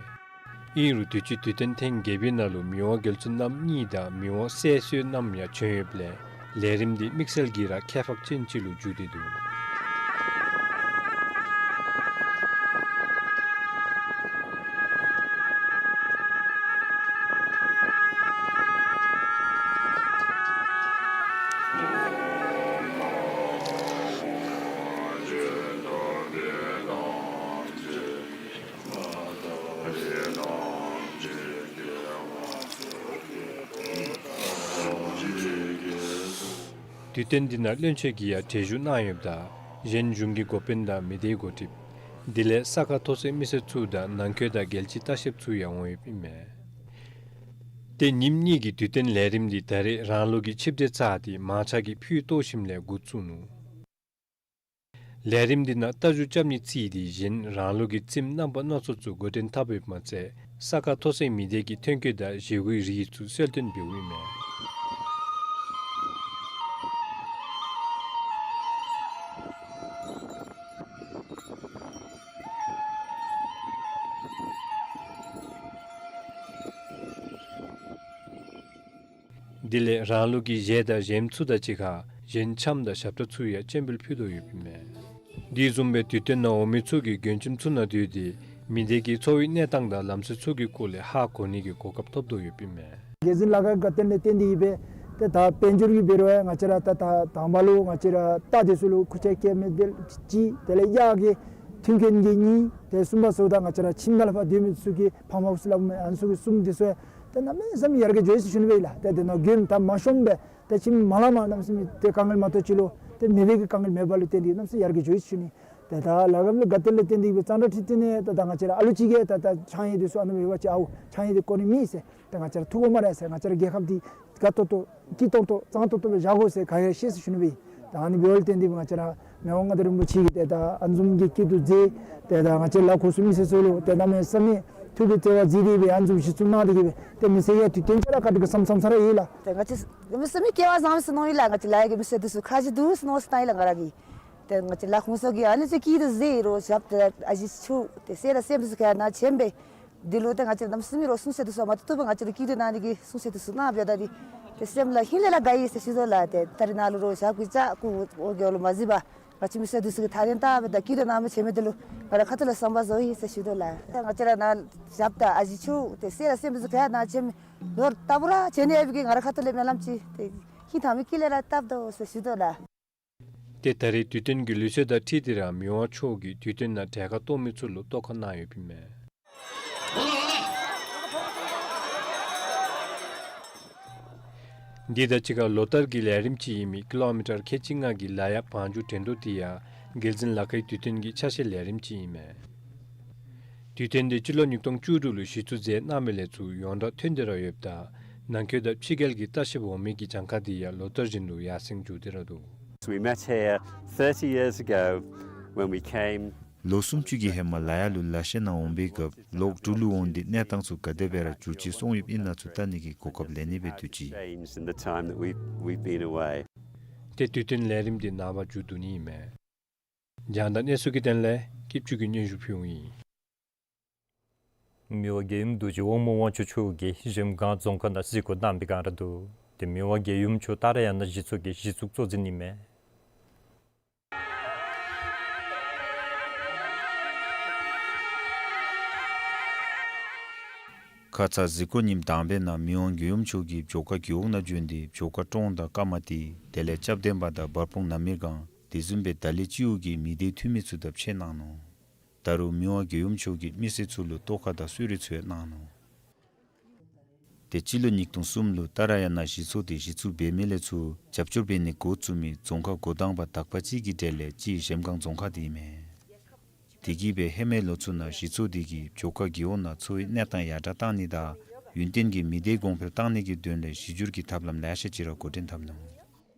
ཨིན་རུང་དུས་ཅི་དུས་སྟོན་ཐེངས་བརྒྱད་པའི་ནང་ལུ་མི་དབང་རྒྱལ་བཙུན་རྣམ་གཉིས་དང་མི་དབང་སྲས་བསོད་ནམས་ཡང་བྱོན་ཡོདཔ་ལས་ལས་རིམ་འདི་དམིགས་བསལ་གྱི་ར་ཁྱད་འཕགས་ཅན་ཅིག་ལུ་འགྱུར་ཏེ་འདུག། དུས་སྟོན་འདི་ནང་བློན་ཆེན་གྱིས་ཡང་གྲལ་བཞུགས་གནང་ཡོདཔ་ད་གཞན་གཞུང་གི་འགོ་དཔོན་དང་མི་སྡེའི་འགོ་ཁྲིདཔ་དེ་ལས་ས་ག་མཐོ་སའི་མི་སེར་ཚུ་དང་ནང་འཁོད་དང་རྒྱལ་སྤྱིའི་ལྟ་བཤལཔ་ཚུ་ཡང་འོང་ཡོདཔ་ཨིན་མས། ཏེ་ཉིནམ་གཉིས་ཀྱི་དུས་སྟོན་ལས་རིམ་འདི་ད་རེས་རང་ལུགས་ཀྱི་ཆིབས་སྒྲ་ཚར་ཏེ་མང་ཆ་གིས་ཕུད་གཏོར་ཞིནམ་ལས་འགོ་བཙུགས་ནུག། ལས་རིམ་འདི་ནང་རྟ་རྒྱུག་རྐྱབ་ནི་རྩིས་ཏེ་གཞན་རང་ལུགས་ཀྱི་རྩེདམོ་རྣམ་པ་སྣ་ཚོགས་ཚུ་འགོ་འདྲེན་འཐབ་ཡོདཔ་མ་ཚད་ས་ག་མཐོ་སའི་མི་སྡེ་གི་ཐོན་སྐྱེད་དང་བཞེས་སྒོའི་རིགས་ཚུ་གསལ་སྟོན་འབདཝ་ཨིན་མས། དེ་ལས་རང་ལུགས་ཀྱི་གཞས་དང་གཞས་མ་ཚུ་དང་གཅིག་ཁར་གཞན་འཆམ་དང་ཞབས་ཁྲ་ཚུ་ཡང་སྤྱན་འབུལ་ཕུལ་དོ་ཡོདཔ་ཨིན་མས། དེ་བཟུམ་སྦེ་དུས་སྟོན་ནང་འོང་མི་ཚུ་གིས་མགྱོནམ་ཚུ་ནང་སྡོད་དེ་མི་སྡེ་གི་འཚོ་བའི་གནས་སྟངས་དང་ལམ་སྲོལ་ཚུ་གི་སྐོར་ལས་ཧ་གོ་ནི་གི་གོ་སྐབས་ཐོབ་དོ་ཡོདཔ་ཨིན་མས། རྒྱལ་འཛིན་ལ་ཁའི་དགའ་སྟོན་ལས་བརྟེན་ཏེ་གིས་སྦེ་ཏེ་ད་དཔལ་འབྱོར་གྱི་འབད་རུང་ང་བཅས་ར་ད་ད་དང་པ་ལུ་ང་བཅས་ར་རྟ་དེ་ཚུ་ལུ་ཁུར་ཆ་སྐྱེལ་མི་དེ་ཅིག་དེ་ལས་གཡག་གི་མཐུན་རྐྱེན་གྱི་གཉིས། ཏེ་གསུམ་པ་ཟེརཝ་ད་ང་བཅས་ར་ཁྱིམ་ནང་ལུ་ཕར་སྡོད་མི་ཚུ་གི་ཕམ་ཧའུསི་སླབ་མི་ཨ་ནི་ཚུ་གི་གསུམ། དེ་ཚུ་ཡང་ཏེ་གནམ་མེད་ས་མེད་ཡར་རྒྱས་འགྱོ་ཡི་ཟེར་ཞུ་ནི་སྦེ་ཨིན་ལགས། ཏེ་དེ་ནང་མགྱོནམ་ད་མ་ཤོངམ་སྦེ་ཏེ་ཁྱིམ་མ་ལང་མ་གནམ་མེད་ས་མེད་ཏེ་དཀའ་ངལ་མ་གཏོགས་ཅིག་ལུ་ཏེ་མེད་པའི་གི་དཀའ་ངལ་མེད་པ་ལུ་བརྟེན་ཏེ་གནམ་མེད་ས་མེད་ཡར་རྒྱས་འགྱོ་ཡི་ཟེར་ཞུ་ནི། ཏེ་ད་ལ་ཁའི་དགའ་སྟོན་ལས་བརྟེན་ཏེ་གིས་སྦེ་གཙང་སྦྲ་འཁྲིལ་ཏེ་ནི་ད་ད་ང་བཅས་ར་ཨ་ལུ་ཅིག་གིས་ད་ད་ཆང་ཡང་དེ་ཚུ་ཨ་ནི་སྦེ་ཡོད་པ་ཅིན་ཨའུ་ཆང་ཡང་དེ་དཀོན་ནི་མེད་ཟེར། ད་ང་བཅས་ར་ཐུགས་དགོངས་མ་རེ་ཟེར། ང་བཅས་ར་རྒྱལ་ཁབ་འདི་དགའ་ཏོག་ཏོ་སྐྱིད་ཏོང་ཏོ་གཙང་ཏོག་ཏོ་སྦེ་བཞག་དགོ་ཟེར་ག་ར་ཤེས་ཟེར་ཞུ་ནི་སྦེ་ཨིན། ད་ཨ་ནི་འབདཝ་ལས་བརྟེན་ཏེ་སྦེ་ང་བཅས་ར་མི་དབང་མངའ་བདག་རིན་པོ་ཆེ་གིས་ཏེ་ད་ཨ་ནི་བཟུམ་གྱི་སྐྱིད་སྡུག་མཛད་དེ་ད་ང་བཅས་ལ་ཁོ་ཚུ་མི་སེར་ཚུ་ལུ་ཏེ་གནམ་མེད་ས་མེད་ཐུགས་ཀྱི་བརྩེ་བ་མཛད་དེ་སྦེ་ཨ་ནི་བཟུམ་གཞི་བཙུགས་གནང་སྟེ་གིས་སྦེ་ཏེ་མི་སེར་ཡང་དུས་སྟོན་ཆ་ར་ག་དེ་གི་བསམ་བསམ་ས་ར་ཡོད་ལགས། ཏེ་ང་བཅས་གནམ་མེད་ས་མེད་སྐལ་བ་བཟང་པས་ཟེར་མནོ་ཡི་ལགས། ང་བཅས་ལ་ཡ་གི་མི་སེར་འདི་ཚུ་ཁ་རྗེ་འདུག་ཟེར་མནོ་ས་བཏང་ཡི་ལགས་ང་ར་གིས། ཏེ་ང་བཅས་ལ་ཁོང་ཚུ་གིས་ཨ་ནི་ཚུ་སྐྱིད་སྡུག་མཛད་རུང་ཞབས་ཏེ་ཨ་ཞེ་ཚུ་ཏེ་སྲས་དང་སྲསམོ་ཚུ་ག་ནཱ་བྱོན་སྦེ་འདི་ལུ་ཏེ་ང་བཅས་གནམ་མེད་ས་མེད་རོགས་གསུང་བཤད་འདི་ཚུ་མ་ཐུབ་ཐུབ་པར་ང་བཅས་ལུ་སྐྱིད་སྡུག་གནང་ནི་གི་གསུང་བཤད་འདི་ཚུ་གནང་སྦེ་ད་འདི་ཏེ་སེམས་ལུ་ཧིང་ལས་ར་དགའ་ཡི་ཟེར་ཞུ་དོ་ལགས། ཏེ་ད་རེས་ནཱ་ལུ་རོགས་ཞབས་ཀྱིས་བཅགས་སྐུ་འོ་བརྒྱལ་ལུ་མ་གཟིགས་པར་ང་བཅས་མི་སེར་འདི་ཚུ་གིས་ཐག་རིང་ལྟ་སྦེ་ད་སྐྱིད་སྡུག་གནང་མི་བྱོན་མི་འདི་ལུ་ང་རའི་ཁ་ཐུག་ལས་བསམ་པ་བཟོ་ཡི་ཟེར་ཞུ་དོ་ལགས། ཏེ་ང་བཅས་ར་ནཱ་ཞབས་དང་ཨ་ཞེ་ཚུ་ཏེ་སྲས་དང་སྲསམོ་ཚུ་ག་ནཱ་བྱོན་མི་ལོ་ལྟ་བུ་ར་བྱོན་ནི་ཡོད་པའི་གི་ང་རའི་ཁ་ཐུག་ལས་སྨོན་ལམ་ཅིག་ཏེ་ཧིང་ཐང་མི་སྐྱིད་ལས་ར་བཏབ་དོ་ཟེར་ཞུ་དོ་ལགས། ཏེ་ད་རེས་དུས་སྟོན་གྱི་ལུགས་སྲོལ་དང་འཁྲིལ་ཏེ་ར་མི་དབང་མཆོག་གིས་དུས་སྟོན་ནང་གྲལ་ཁར་གཏོགས་མི་ཚུ་ལུ་གཏོར་ཁ་གནང་ཡོདཔ་ཨིན་མས། འདི་དང་གཅིག་ཁར་ལོ་ལྟར་གྱི་ལས་རིམ་ཅིག་ཨིན་མི་ཀི་ལོ་མི་ཊར་ཁལ་གཅིག་ལྔ་གི་ལ་ཡ་བང་རྒྱུག་འགྲན་བསྡུར་འདི་ཡང་རྒྱལ་འཛིན་ལ་ཁའི་དུས་སྟོན་གྱི་ཆ་ཤས་ལས་རིམ་ཅིག་ཨིན་མས། དུས་སྟོན་འདི་སྤྱི་ལོ་ཉིས་སྟོང་བཅུ་དྲུག་ལུ་གཞི་བཙུགས་མཛད་གནང་མི་ལས་ཚུར་ཡོངས་གྲགས་ཐོན་ཏེ་ར་ཡོདཔ་ད་ནང་འཁོད་དང་ཕྱི་རྒྱལ་གྱི་ལྟ་བཤལཔ་འོང་མི་གི་གྱངས་ཁ་འདི་ཡང་ལོ་ལྟར་བཞིན་དུ་ཡར་སེང་འགྱོ་སྟེ་ར་འདུག། We met here thirty years ago when we came. ལོ་སུམ་ཅུ་གི་ཧེ་མ་ལ་ཡ་ལུ་ལ་བཤལ་ནང་འོང་པའི་སྐབས་ལོག་འབྲུག་ལུ་འོང་སྟེ་གནས་སྟངས་ཚུ་ག་དེ་སྦེ་ར་འགྱུར་བཅོས་སོང་ཡོདཔ་ཨིན་ན་ཚུ་བལྟ་ནི་གི་གོ་སྐབས་ལེན་ནི་སྦེ་འདུག་ཅི། Changed in the time that we've, we've been away. ཏེ་དུས་སྟོན་ལས་རིམ་འདི་ནངས་པ་མཇུག་བསྡུ་ནི་ཨིན་མས། རྒྱང་བསྒྲགས་གནས་ཚུལ་གྱི་དོན་ལས་སྐྱིད་ཆུ་གིས་སྙན་ཞུ་ཕུལཝ་ཨིན། མི་དབང་རྒྱལ་ཡུམ་རྡོ་རྗེ་དབང་མོ་དབང་ཕྱུག་མཆོག་གིས་གཞལམ་སྒང་རྫོང་ཁག་ནང་གཟིགས་སྐོར་གནང་བའི་སྒང་ར་འདུག། ཏེ་མི་དབང་རྒྱལ་ཡུམ་མཆོག་ཏཱ་ར་ཡ་ན་གཞི་ཚོགས་ཀྱི་གཞི་བཙུགས་གཙོ་འཛིན་ཨིན་མས། ཁ་ཙ་གཟིགས་སྐོར་ཉིནམ་དང་པའི་ནང་མི་དབང་རྒྱལ་ཡུམ་མཆོག་གིས་བྱོ་ཁ་རྒེད་འོག་ནང་བྱོན་ཏེ་བྱོ་ཁ་ཀྲོང་དང་ཀ་མ་ཏི་དེ་ལས་ཅབ་དན་པ་དང་བར་སྤུངས་ནམ་མེར་སྒང་དེ་བཟུམ་སྦེ་ད་ལི་སྤྱི་འོག་གི་མི་སྡེ་འཐུས་མི་ཚུ་དང་ཕྱད་གནང་ནུག། ད་རུང་མི་དབང་རྒྱལ་ཡུམ་མཆོག་གིས་མི་སེར་ཚུ་ལུ་ལྟོ་ཁ་དང་གསོལ་རས་ཚུ་ཡང་གནང་ནུག། ཏེ་སྤྱི་ལོ་ཉིས་སྟོང་གསུམ་ལུ་ཏཱ་ར་ཡ་ན་གཞི་ཚོགས་དེ་གཞི་བཙུགས་འབད་མི་ལས་ཚུར་རྒྱབ་སྐྱོར་འབད་ནི་འགོ་བཙུགས་མི་རྫོང་ཁག་འགོ་དང་པ་དག་པ་ཅིག་གི་གྲས་ལས་གཅིག་གཞལམ་སྒང་རྫོང་ཁག་དེ་ཨིན་མས། དེ་གིས་སྦེ་ཧེ་མའི་ལོ་ཚུ་ནང་གཞི་ཚོགས་དེ་གིས་བྱོ་ཁ་རྒེད་འོག་ནང་འཚོ་བའི་གནས་སྟངས་ཡར་དྲག་གཏང་ནི་དང་ཡུན་བརྟན་གྱི་མི་སྡེ་གོང་འཕེལ་གཏང་ནི་གི་དོན་ལས་གཞི་སྒྱུར་གྱི་ཐབས་ལམ་ལེ་ཤ་ཅིག་ར་འགོ་འདྲེན་འཐབ་ནུག།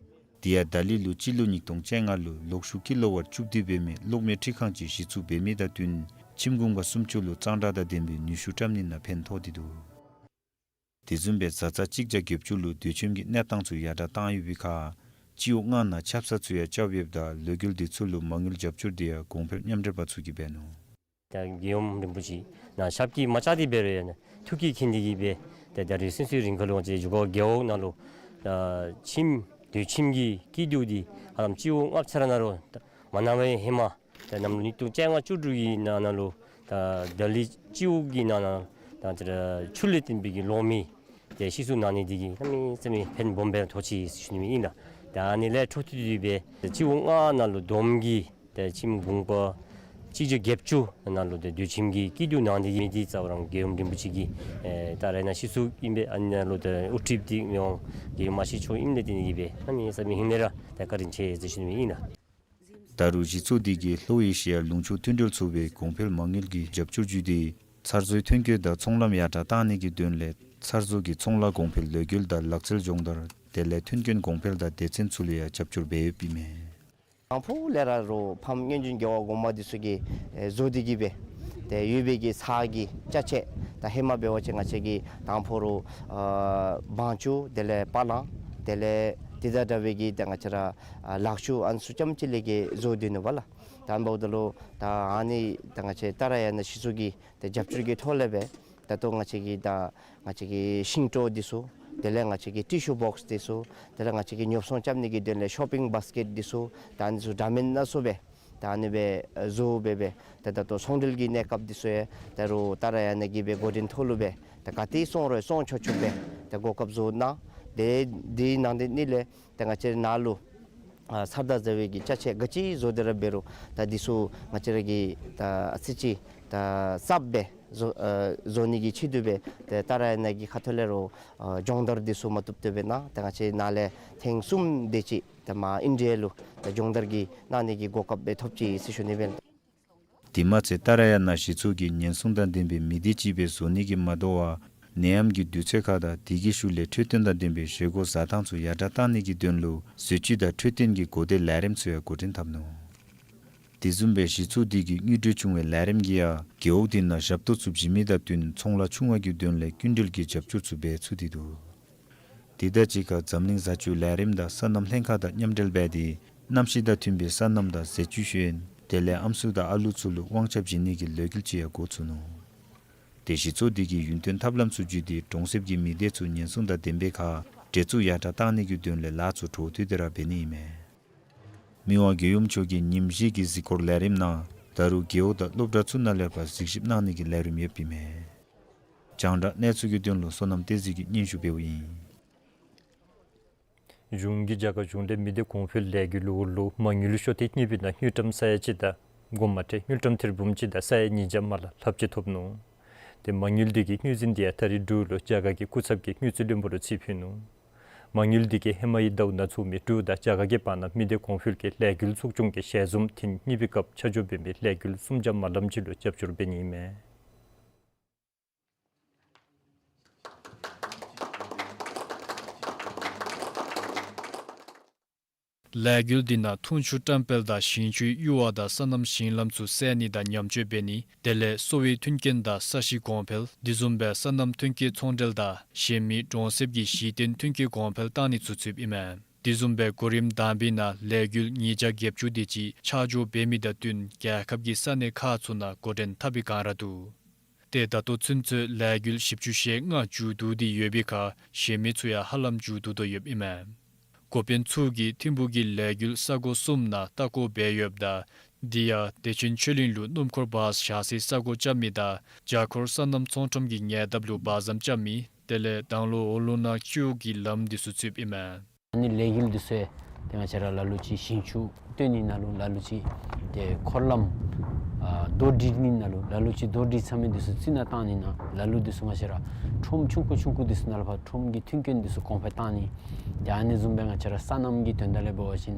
དེ་ཡང་ད་ལི་ལུ་སྤྱི་ལོ་ཉིས་སྟོང་བཅོ་ལྔ་ལུ་ལོག་ཤུགས་ཀི་ལོ་ཝཊ་བཅུ་བདུན་འབད་མི་གློག་མེ་འཕྲུལ་ཁང་ཅིག་གཞི་བཙུགས་འབད་མི་དང་བསྟུན་ཁྱིམ་གུང་པ་སུམ་ཅུ་ལུ་གཙང་སྦྲ་དང་ལྡན་པའི་ནུས་ཤུགས་བཀྲམ་ནི་ནང་ཕན་ཐོགས་ཏེ་འདུག། དེ་བཟུམ་སྦེ་བཟའ་ཚང་གཅིག་བརྒྱ་བརྒྱད་ཅུ་ལུ་སྡོད་ཁྱིམ་གྱི་གནས་སྟངས་ཚུ་ཡར་དྲག་བཏང་ཡོད་པའི་ཁར་སྤྱི་འོག་ལྔ་ནང་ཆབ་གསང་ཚུ་ཡང་རྐྱབ་ཡོདཔ་ད་ལས་འགུལ་དེ་ཚུ་ལུ་མ་དངུལ་རྒྱབ་སྐྱོར་དེ་ཡང་གོང་འཕེལ་མཉམ་འབྲེལ་པ་ཚུ་གིས་འབད་ནུག། ད་རྒྱལ་ཡུམ་རིན་པོ་ཆེ་ནཱ་ཞབས་ཀྱིས་མ་བཅགས་ཏེ་འབད་རུང་ཡང་ཐུགས་ཀྱིས་མཁྱེན་ཏེ་གིས་སྦེ་ཏེ་ད་རེས་སོ་སོའི་རིང་ཁ་ལུ་ང་བཅས་བྱོ་ཁ་རྒེད་འོག་ནང་ལུ་ད་ཁྱིམ་སྡོད་ཁྱིམ་གྱི་སྐྱིད་སྡུག་འདི་ཧ་ལམ་སྤྱི་འོག་ལྔ་ཆ་ར་ནང་ལུ་ད་མ་གནང་བའི་ཧེ་མ་ད་གནམ་ལོ་ཉིས་སྟོང་བཅོ་ལྔ་བཅུ་དྲུག་གི་ནང་ན་ལུ་ད་ད་ལི་སྤྱི་འོག་གི་ནང་ན་ད་ཆུ་ལས་བརྟེན་པའི་གི་གློག་མེ་དེ་གཞི་བཙུགས་གནང་ནི་དེ་གིས་གནམ་མེད་ས་མེད་ཕན་སྦོམ་སྦེ་ཐོགས་ཅི་ཟེར་ཞུ་ནི་ཨིན་ལགས། ད་ཨ་ནི་ལས་འཕྲོ་མཐུད་དེ་སྦེ་སྤྱི་འོག་ལྔ་ནང་ལུ་བསྡོམས་ཀྱིས་ཏེ་ཁྱིམ་གུང་པ་གཅིག་བརྒྱ་བརྒྱད་ཅུ་ནང་ལུ་ཏེ་སྡོད་ཁྱིམ་གྱི་སྐྱིད་སྡུག་གནང་ནི་དེ་གིས་མི་དེ་རྩ་བ་རང་རྒྱལ་ཡུམ་རིན་པོ་ཆེ་གི་ཨེ་ད་རེས་ནཱ་གཞི་བཙུགས་ཨིན་པས། ཨ་ནི་ནང་ལུ་ཏེ་དབུ་ཁྲིདཔ་དེ་མི་དབང་རྒྱལ་ཡུམ་མ་གཞི་མཆོག་ཨིནམ་ལས་བརྟེན་ཏེ་གིས་སྦེ་གནམ་མེད་ས་མེད་ཧིང་ལས་ར་ཏེ་བཀའ་དྲིན་ཆེ་ཟེར་ཞུ་ནི་ཨིན་ལགས། ད་རུང་གཞི་བཙུགས་དེ་གིས་ལྷོ་ཨེ་ཤི་ཡ་ལུང་ཕྱོགས་མཐུན་འབྲེལ་ཚོགས་པའི་གོང་འཕེལ་མ་དངུལ་གྱི་རྒྱབ་སྐྱོར་བརྒྱུད་དེ་ཚྭ་བཟོའི་ཐོན་སྐྱེད་དང་ཚོང་ལམ་ཡར་དྲག་གཏང་ནི་གི་དོན་ལས་ཚྭ་བཟོ་གི་ཚོང་ལཱ་གོང་འཕེལ་ལས་འགུལ་དང་ལག་རྩལ་སྦྱོང་བརྡར་དེ་ལས་མཐུན་རྐྱེན་གོང་འཕེལ་དང་སྡེ་ཚན་ཚུ་ལུ་ཡང་རྒྱབ་སྐྱོར་འབད་ཡོདཔ་ཨིན་མས། དང་ཕུ་ལས་ར་རུང་ཕམ་སྔོན་བྱོན་རྒྱལ་བ་གོང་མ་འདི་ཚུ་གིས་ཨེ་བཟོ་སྟེ་གིས་སྦེ་ཏེ་ཡོད་པའི་གི་ཚྭ་གི་ཅ་ཆས་ད་ཧེ་མ་འབད་བ་ཅིན་ང་བཅས་ཀྱིས་དང་ཕུ་རུང་ཨ་བང་ཅུ་དེ་ལས་པ་ལང་དེ་ལས་དེ་དང་འདྲ་བའི་གི་ད་ང་བཅས་ར་ཨ་ལག་ཆུ་ཨ་ནི་ཚུ་རྐྱངམ་གཅིག་ལས་ཀྱི་བཟོ་སྡོད་ནུག་པ་ལགས། ད་འབདཝ་ད་ལུ་ད་ཨ་ནི་ད་ང་བཅས་ཏཱ་ར་ཡ་ན་གཞི་བཙུགས་ཀྱི་ཏེ་རྒྱབ་སྐྱོར་གྱི་ཐོག་ལས་སྦེ་ད་ལྟོ་ང་བཅས་ཀྱི་ད་ང་བཅས་ཀྱི་ཤིང་ཏོག་འདི་ཚུ་དེ་ལས་ང་བཅས་ཀྱི་ཊི་ཤུ་བོགས་འདི་ཚུ་དེ་ལས་ང་བཅས་ཀྱི་ཉོ་ཚོང་རྐྱབ་ནི་གི་དོན་ལས་ཤོ་པིང་བཱས་ཀེཊ་འདི་ཚུ་ད་ཨ་ནི་ཚུ་འདྲ་མིན་སྣ་ཚོགས་སྦེ་ད་ཨ་ནི་སྦེ་བཟོ་སྦེ་སྦེ་ད་ད་ལྟོ་ཚོང་འབྲེལ་གྱི་གནས་སྐབས་འདི་ཚུ་ཡང་ད་རུང་ཏཱ་ར་ཡ་ན་གི་སྦེ་འགོ་འདྲེན་ཐོག་ལུ་སྦེ་ད་ག་ཏེ་བཙོང་རུང་བཙོང་ཆོག་ཆོགཔ་སྦེ་ད་གོ་སྐབས་བཟོ་གནང་། དེ་དེའི་ནང་དེ་ནི་ལས་ཏེ་ང་བཅས་ནཱ་ལུ་ཨ་ཚྭ་དང་བཟའ་བའི་གི་ཅ་ཆས་ག་ཅི་བཟོ་སྟེ་ར་འབད་རུང་ད་འདི་ཚུ་ང་བཅས་ར་གིས་ད་ཨ་ཙི་ཅིག་ད་གསརཔ་སྦེ་བཟོ་ཨ་བཟོ་ནི་གི་ཆེད་དུ་སྦེ་ཏེ་ཏཱ་ར་ཡ་ན་གི་ཁ་ཐུག་ལས་རུང་ཨ་སྦྱོང་བརྡར་འདི་ཚུ་མ་བཏུབ་བཏུབ་སྦེ་གནང་། ཏེ་ང་བཅས་ནཱ་ལས་ཐེངས་གསུམ་དེ་ཅིག་ད་མར་ཨིན་ཌི་ཡ་ལུ་ད་སྦྱོང་བརྡར་གྱི་གནང་ནི་གི་གོ་སྐབས་སྦེ་ཐོབ་ཅི་ཟེར་ཞུ་ནི་སྦེ། དེ་མ་ཚད་ཏཱ་ར་ཡ་ན་གཞི་ཚོགས་ཀྱིས་ཉེན་སྲུང་དང་ལྡན་པའི་མི་སྡེ་ཅིག་སྦེ་བཟོ་ནི་གིས་མ་དོ་བར་ནད་ཡམས་ཀྱི་དུས་ཚོད་ཁར་དང་དེ་གི་ཤུལ་ལས་འཕྲོད་བསྟེན་དང་ལྡན་པའི་བཞེས་སྒོ་བཟའ་ཐངས་ཚུ་ཡར་དྲག་གཏང་ནི་གི་དོན་ལུ་ཟས་བཅུད་དང་འཕྲོད་བསྟེན་གྱི་གོ་བདེ་ལས་རིམ་ཚུ་ཡང་འགོ་འདྲེན་འཐབ་ནུག། དེ་བཟུམ་སྦེ་གཞི་ཚོགས་དེ་གིས་དངུལ་འབྲེལ་བྱུང་བའི་ལས་རིམ་གྱིས་ཡང་རྒེད་འོག་དེ་ནང་ཞབས་ཏོག་ཚུ་བྱིན་མི་དང་བསྟུན་ཚོང་ལཱ་ཆུང་བ་གི་དོན་ལས་སྐྱིན་འགྲུལ་གྱི་རྒྱབ་སྐྱོར་ཚུ་འབད་ཚུགས་ཏེ་འདུག། དེ་དང་གཅིག་ཁར་འཛམ་གླིང་བཟའ་སྤྱོད་ལས་རིམ་དང་སོ་ནམ་ལྷན་ཁག་དང་མཉམ་འབྲེལ་འབད་དེ་གནམ་གཤིས་དང་མཐུན་པའི་སོ་ནམ་དང་ཟས་བཅུད་ཤེས་ཡོན་དེ་ལས་ཨམ་སྲུ་དང་ཨ་ལུ་ཚུ་ལུ་དབང་ཆ་བྱིན་ནི་གི་ལས་འགུལ་ཅིག་ཡང་འགོ་བཙུགས་ནུག། ཏེ་གཞི་ཚོགས་དེ་གིས་ཡུན་བརྟན་ཐབས་ལམ་ཚུ་བརྒྱུད་དེ་གྲོང་གསེབ་ཀྱི་མི་སྡེ་ཚུ་ཉེན་སྲུང་དང་ལྡན་པའི་ཁར་འདྲེ་ཚུ་ཡར་དྲག་གཏང་ནི་གི་དོན་ལས་ལཱ་ཚུ་འཕྲོ་མཐུད་དེ་ར་འབད་ནི་ཨིན་མས། མི་དབང་རྒྱལ་ཡུམ་མཆོག་གིས་ཉིནམ་བཞི་གི་གཟིགས་སྐོར་ལས་རིམ་ནང་ད་རུང་རྒེད་འོག་དང་སློབ་གྲྭ་ཚུ་ནང་ལས་ཕར་གཟིགས་ཞིབ་གནང་ནི་གི་ལས་རིམ་ཡོདཔ་ཨིན་མས། རྒྱང་བསྒྲགས་གནས་ཚུལ་གྱི་དོན་ལུ་བསོད་ནམས་བསྟན་འཛིན་གྱིས་སྙན་ཞུ་འབདཝ་ཨིན། གཞུང་གིས་རྒྱ་གར་གཞུང་ལས་མི་སྡེ་གོང་འཕེལ་ལས་འགུལ་འོག་ལུ་མ་དངུལ་ཤོག་ཐེངས་གཉིས་པའི་ནང་དངུལ་ཀྲམ་ས་ཡ་གཅིག་དང་སྒོར་མོ་ཊ་དངུལ་ཀྲམ་ཐེར་འབུམ་གཅིག་དང་ས་ཡ་ཉིས་བརྒྱ་མ་ལག་ལྷགཔ་ཅིག་ཐོབ་ནུག། ཏེ་མ་དངུལ་དེ་གི་དངུལ་འཛིན་དེ་ཡང་ད་རིས་འབྲུག་ལུ་རྒྱ་གར་གྱི་སྐུ་ཚབ་ཀྱིས་དངུལ་རྩིས་བློན་པོ་ལུ་རྩིས་ཕུལ་ནུག། མ་དངུལ་དེ་གིས་ཧེ་མའི་ཟླཝ་ནང་ཚོགས་མི་འབྲུག་དང་རྒྱ་གར་གྱི་བར་ན་མི་སྡེ་གོང་འཕེལ་གྱི་ལས་འགུལ་ཚོགས་ཆུང་གི་ཞལ་འཛོམས་ཐེངས་གཉིས་པའི་སྐབས་ཆ་འཇོག་འབད་མི་ལས་འགུལ་གསུམ་བརྒྱ་མ་ལམ་ཅིག་ལུ་རྒྱབ་སྐྱོར་འབད་ནི་ཨིན་མས། ལས་འགུལ་འདི་ནང་འཐུང་ཆུ་བཀྲམ་སྤེལ་དང་ཞིང་ཆུའི་ཡུར་བ་དང་སོ་ནམ་ཞིང་ལམ་ཚུ་སེལ་ནི་དང་ཉམས་བཅོས་འབད་ནི་དེ་ལས་གསོ་བའི་མཐུན་རྐྱེན་དང་ས་གཞི་གོང་འཕེལ་དེ་བཟུམ་སྦེ་སོ་ནམ་ཐོན་སྐྱེད་ཚོང་འབྲེལ་དང་གཞན་མི་གྲོང་གསེབ་ཀྱི་གཞི་རྟེན་ཐོན་སྐྱེད་གོང་འཕེལ་གཏང་ནི་ཚུ་ཚུདཔ་ཨིན་མས། དེ་བཟུམ་སྦེ་གོ་རིམ་དང་པའི་ནང་ལས་འགུལ་ཉིས་བརྒྱ་བརྒྱད་ཅུ་དེ་ཅིག་ཆ་འཇོག་འབད་མི་དང་བསྟུན་རྒྱལ་ཁབ་ཀྱི་ས་གནས་ཁག་ཚུ་ནང་འགོ་འདྲེན་འཐབ་པའི་བསྒང་ར་འདུག། ཏེ་ད་ལྟོ་ཚུན་ཚོད་ལས་འགུལ་བཞི་བཅུ་ཞེ་ལྔ་མཇུག་བསྡུ་སྟེ་ཡོད་པའི་ཁར་གཞན་མི་ཚུ་ཡང་ཧ་ལམ་མཇུག་བསྡུ་དོ་ཡོདཔ་ཨིན་མས། འགོ་དཔོན་ཚུ་གིས་ཐིམ་ཕུག་གི་ལས་འགུལ་ས་གོ་གསུམ་ནང་ལྟ་སྐོར་འབད་ཡོདཔ་ད་དེ་ཡང་བདེ་ཆེན་ཆོས་གླིང་ལུ་སྣུམ་འཁོར་བཱསི་བཞག་སའི་ས་གོ་རྐྱབ་མི་དང་བརྒྱ་འཁོར་སོ་ནམ་ཚོང་ཁྲོམ་གྱི་ཉེ་འདབས་ལུ་བཱསི་ཟམ་རྐྱབ་མི་དེ་ལས་དང་ལོ་འོ་ལོ་ནང་སྤྱོད་ཀྱི་ལམ་འདི་ཚུ་ཚུདཔ་ཨིན་མས། ཨ་ནི་ལས་འགུལ་འདི་ཚུ་ཏེ་ང་བཅས་ར་ལ་ལུ་ཅིག་ཞིང་ཆུ་བཏོན་ནི་ནང་ལུ་ལ་ལུ་ཅིག་ཏེ་འཁོར་ལམ་ཨ་རྡོ་སྒྲིལ་ནི་ནང་ལུ་ལ་ལུ་ཅིག་རྡོ་སྒྲིལ་ཚར་མི་འདི་ཚུ་རྩི་ནག་བཏང་ནི་ནང་ལ་ལུ་འདི་ཚུ་ང་བཅས་ར་ཁྲོམ་ཆུང་ཀུ་ཆུང་ཀུ་འདི་ཚུ་ནང་ལུ་ཕར་ཁྲོམ་གྱི་མཐུན་རྐྱེན་འདི་ཚུ་གོང་འཕེལ་བཏང་ནི། ཏེ་ཨ་ནི་བཟུམ་སྦེ་ང་བཅས་ར་སོ་ནམ་གྱི་དོན་དག་ལས་འབད་བ་ཅིན་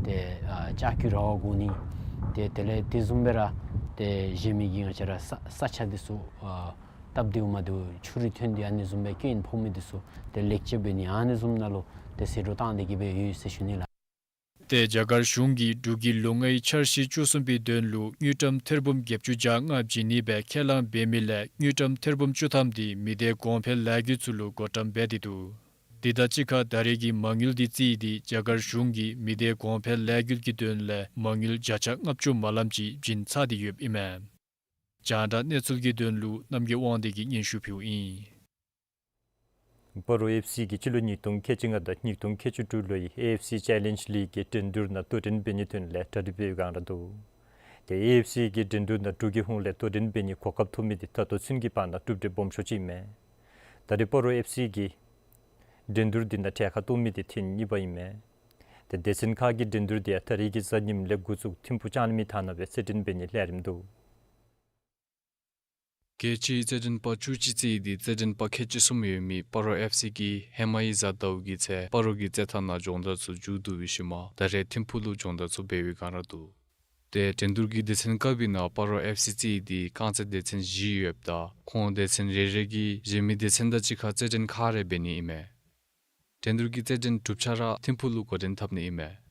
ཏེ་ཨ་ལྕགས་ཀྱུ་ར་བ་བསྒོར་ནི། ཏེ་དེ་ལས་དེ་བཟུམ་སྦེ་ར་ཏེ་གཞན་མི་གི་ང་བཅས་ར་ས་ས་ཆ་འདི་ཚུ་ཨ་སྟབས་བདེཝ་མ་བདེཝ་ཆུ་རུད་ཐོན་ཏེ་ཨ་ནི་བཟུམ་སྦེ་སྐྱོན་ཕོག་མི་འདི་ཚུ་ཏེ་ལེགས་བཅོས་འབད་ནི་ཨ་ནི་བཟུམ་ནང་ལུ་ཏེ་ཟད་འགྲོ་བཏང་སྟེ་གི་སྦེ་ཡོད་ཟེར་ཞུ་ནི་ལགས། ཏེ་རྒྱ་གར་གཞུང་གིས་འབྲུག་གི་ལོ་ལྔའི་འཆར་གཞི་བཅུ་གསུམ་པའི་དོན་ལུ་དངུལ་ཀྲམ་ཐེར་འབུམ་བརྒྱད་ཅུ་གྱ་ལྔ་བྱིན་ནི་སྦེ་ཁས་བླངས་འབད་མི་ལས་དངུལ་ཀྲམ་ཐེར་འབུམ་བཅུ་ཐམ་དེ་མི་སྡེ་གོང་འཕེལ་ལས་འགུལ་ཚུ་ལུ་བགོ་བཀྲམ་འབད་དེ་འདུག། དེ་དང་གཅིག་ཁར་ད་རེས་ཀྱི་མ་དངུལ་དེ་བརྩིས་ཏེ་རྒྱ་གར་གཞུང་གིས་མི་སྡེ་གོང་འཕེལ་ལས་འགུལ་གྱི་དོན་ལས་མ་དངུལ་བརྒྱ་ཆ་ལྔ་བཅུ་མ་ལམ་ཅིག་བྱིན་ཚར་ཏེ་ཡོདཔ་ཨིན་མས། རྒྱང་བསྒྲགས་གནས་ཚུལ་གྱི་དོན་ལུ་རྣམ་རྒྱལ་དབང་འདུས་ཀྱིས་སྙན་ཞུ་ཕུལཝ་ཨིན། སྤ་རོ་ཨེཕ་སི་གིས་སྤྱི་ལོ་ཉིས་སྟོང་ཁལ་གཅིག་ལྔ་དང་ཉིས་སྟོང་ཁལ་གཅིག་དྲུག་ལོའི་ཨེ་ཨེཕ་སི་ཅེ་ལེནཇ་ལིག་གི་འགྲན་བསྡུར་ནང་དོ་འགྲན་འབད་ནིའི་དོན་ལས་གྲ་སྒྲིག་འབད་བའི་བསྒང་ར་འདུག། ཏེ་ཨེ་ཨེཕ་སི་གི་འགྲན་བསྡུར་ནང་འབྲུག་གི་ཧོངས་ལས་དོ་འགྲན་འབད་ནིའི་གོ་སྐབས་ཐོབ་མི་དེ་ད་ལྟོ་ཚུན་གྱི་བར་ན་གྲུབ་འབྲས་སྦོམ་ཤོས་ཅིག་ཨིན་མས། ད་རེས་སྤ་རོ་ཨེཕ་སི་གིས་འགྲན་བསྡུར་འདི་ནང་གྲལ་ཁར་གཏོགས་མི་དེ་ཐེངས་གཉིས་པ་ཨིན་མས། ཏེ་སྡེ་ཚན་ཁག་གི་འགྲན་བསྡུར་དེ་ཡང་ད་རེས་ཀྱི་གཟའ་ཉིམ་ལས་འགོ་བཙུགས་ཐིམ་ཕུག་ལྕང་གླིང་མི་ཐང་ནང་སྦེ་རྩེད་འགྲན་འབད་ནིའི་ལས་རིམ་འདུག། རྒྱལ་སྤྱིའི་རྩེད་འགྲན་པ་བཅུ་གཅིག་རྩིས་ཏེ་རྩེད་འགྲན་པ་ཁལ་གཅིག་གསུམ་ཡོད་མི་སྤ་རོ་ཨེཕ་སི་གིས་ཧེ་མའི་གཟའ་ཟླཝ་གི་ཚེ་སྤ་རོ་གི་རྩེད་ཐང་ནང་སྦྱོང་བརྡར་ཚུ་མཇུག་བསྡུ་བའི་ཤུལ་མ་ད་རེས་ཐིམ་ཕུག་ལུ་སྦྱོང་བརྡར་ཚུ་འབད་བའི་བསྒང་ར་འདུག། ཏེ་འགྲན་བསྡུར་གྱི་སྡེ་ཚན་ཀ་པའི་ནང་སྤ་རོ་ཨེཕ་སི་རྩིས་ཏེ་རྐང་རྩེད་སྡེ་ཚན་བཞི་ཡོདཔ་ད་ཁོང་སྡེ་ཚན་རེ་རེ་གིས་གཞན་མི་སྡེ་ཚན་དང་གཅིག་ཁར་རྩེད་འགྲན་ཁག་རེ་འབད་ནི་ཨིན་མས། འགྲན་བསྡུར་གྱི་རྩེད་འགྲན་གྲུབ་ཆ་ར་ཐིམ་ཕུག་ལུ་འགོ་འདྲེན་འཐབ་ནི་ཨིན་མས།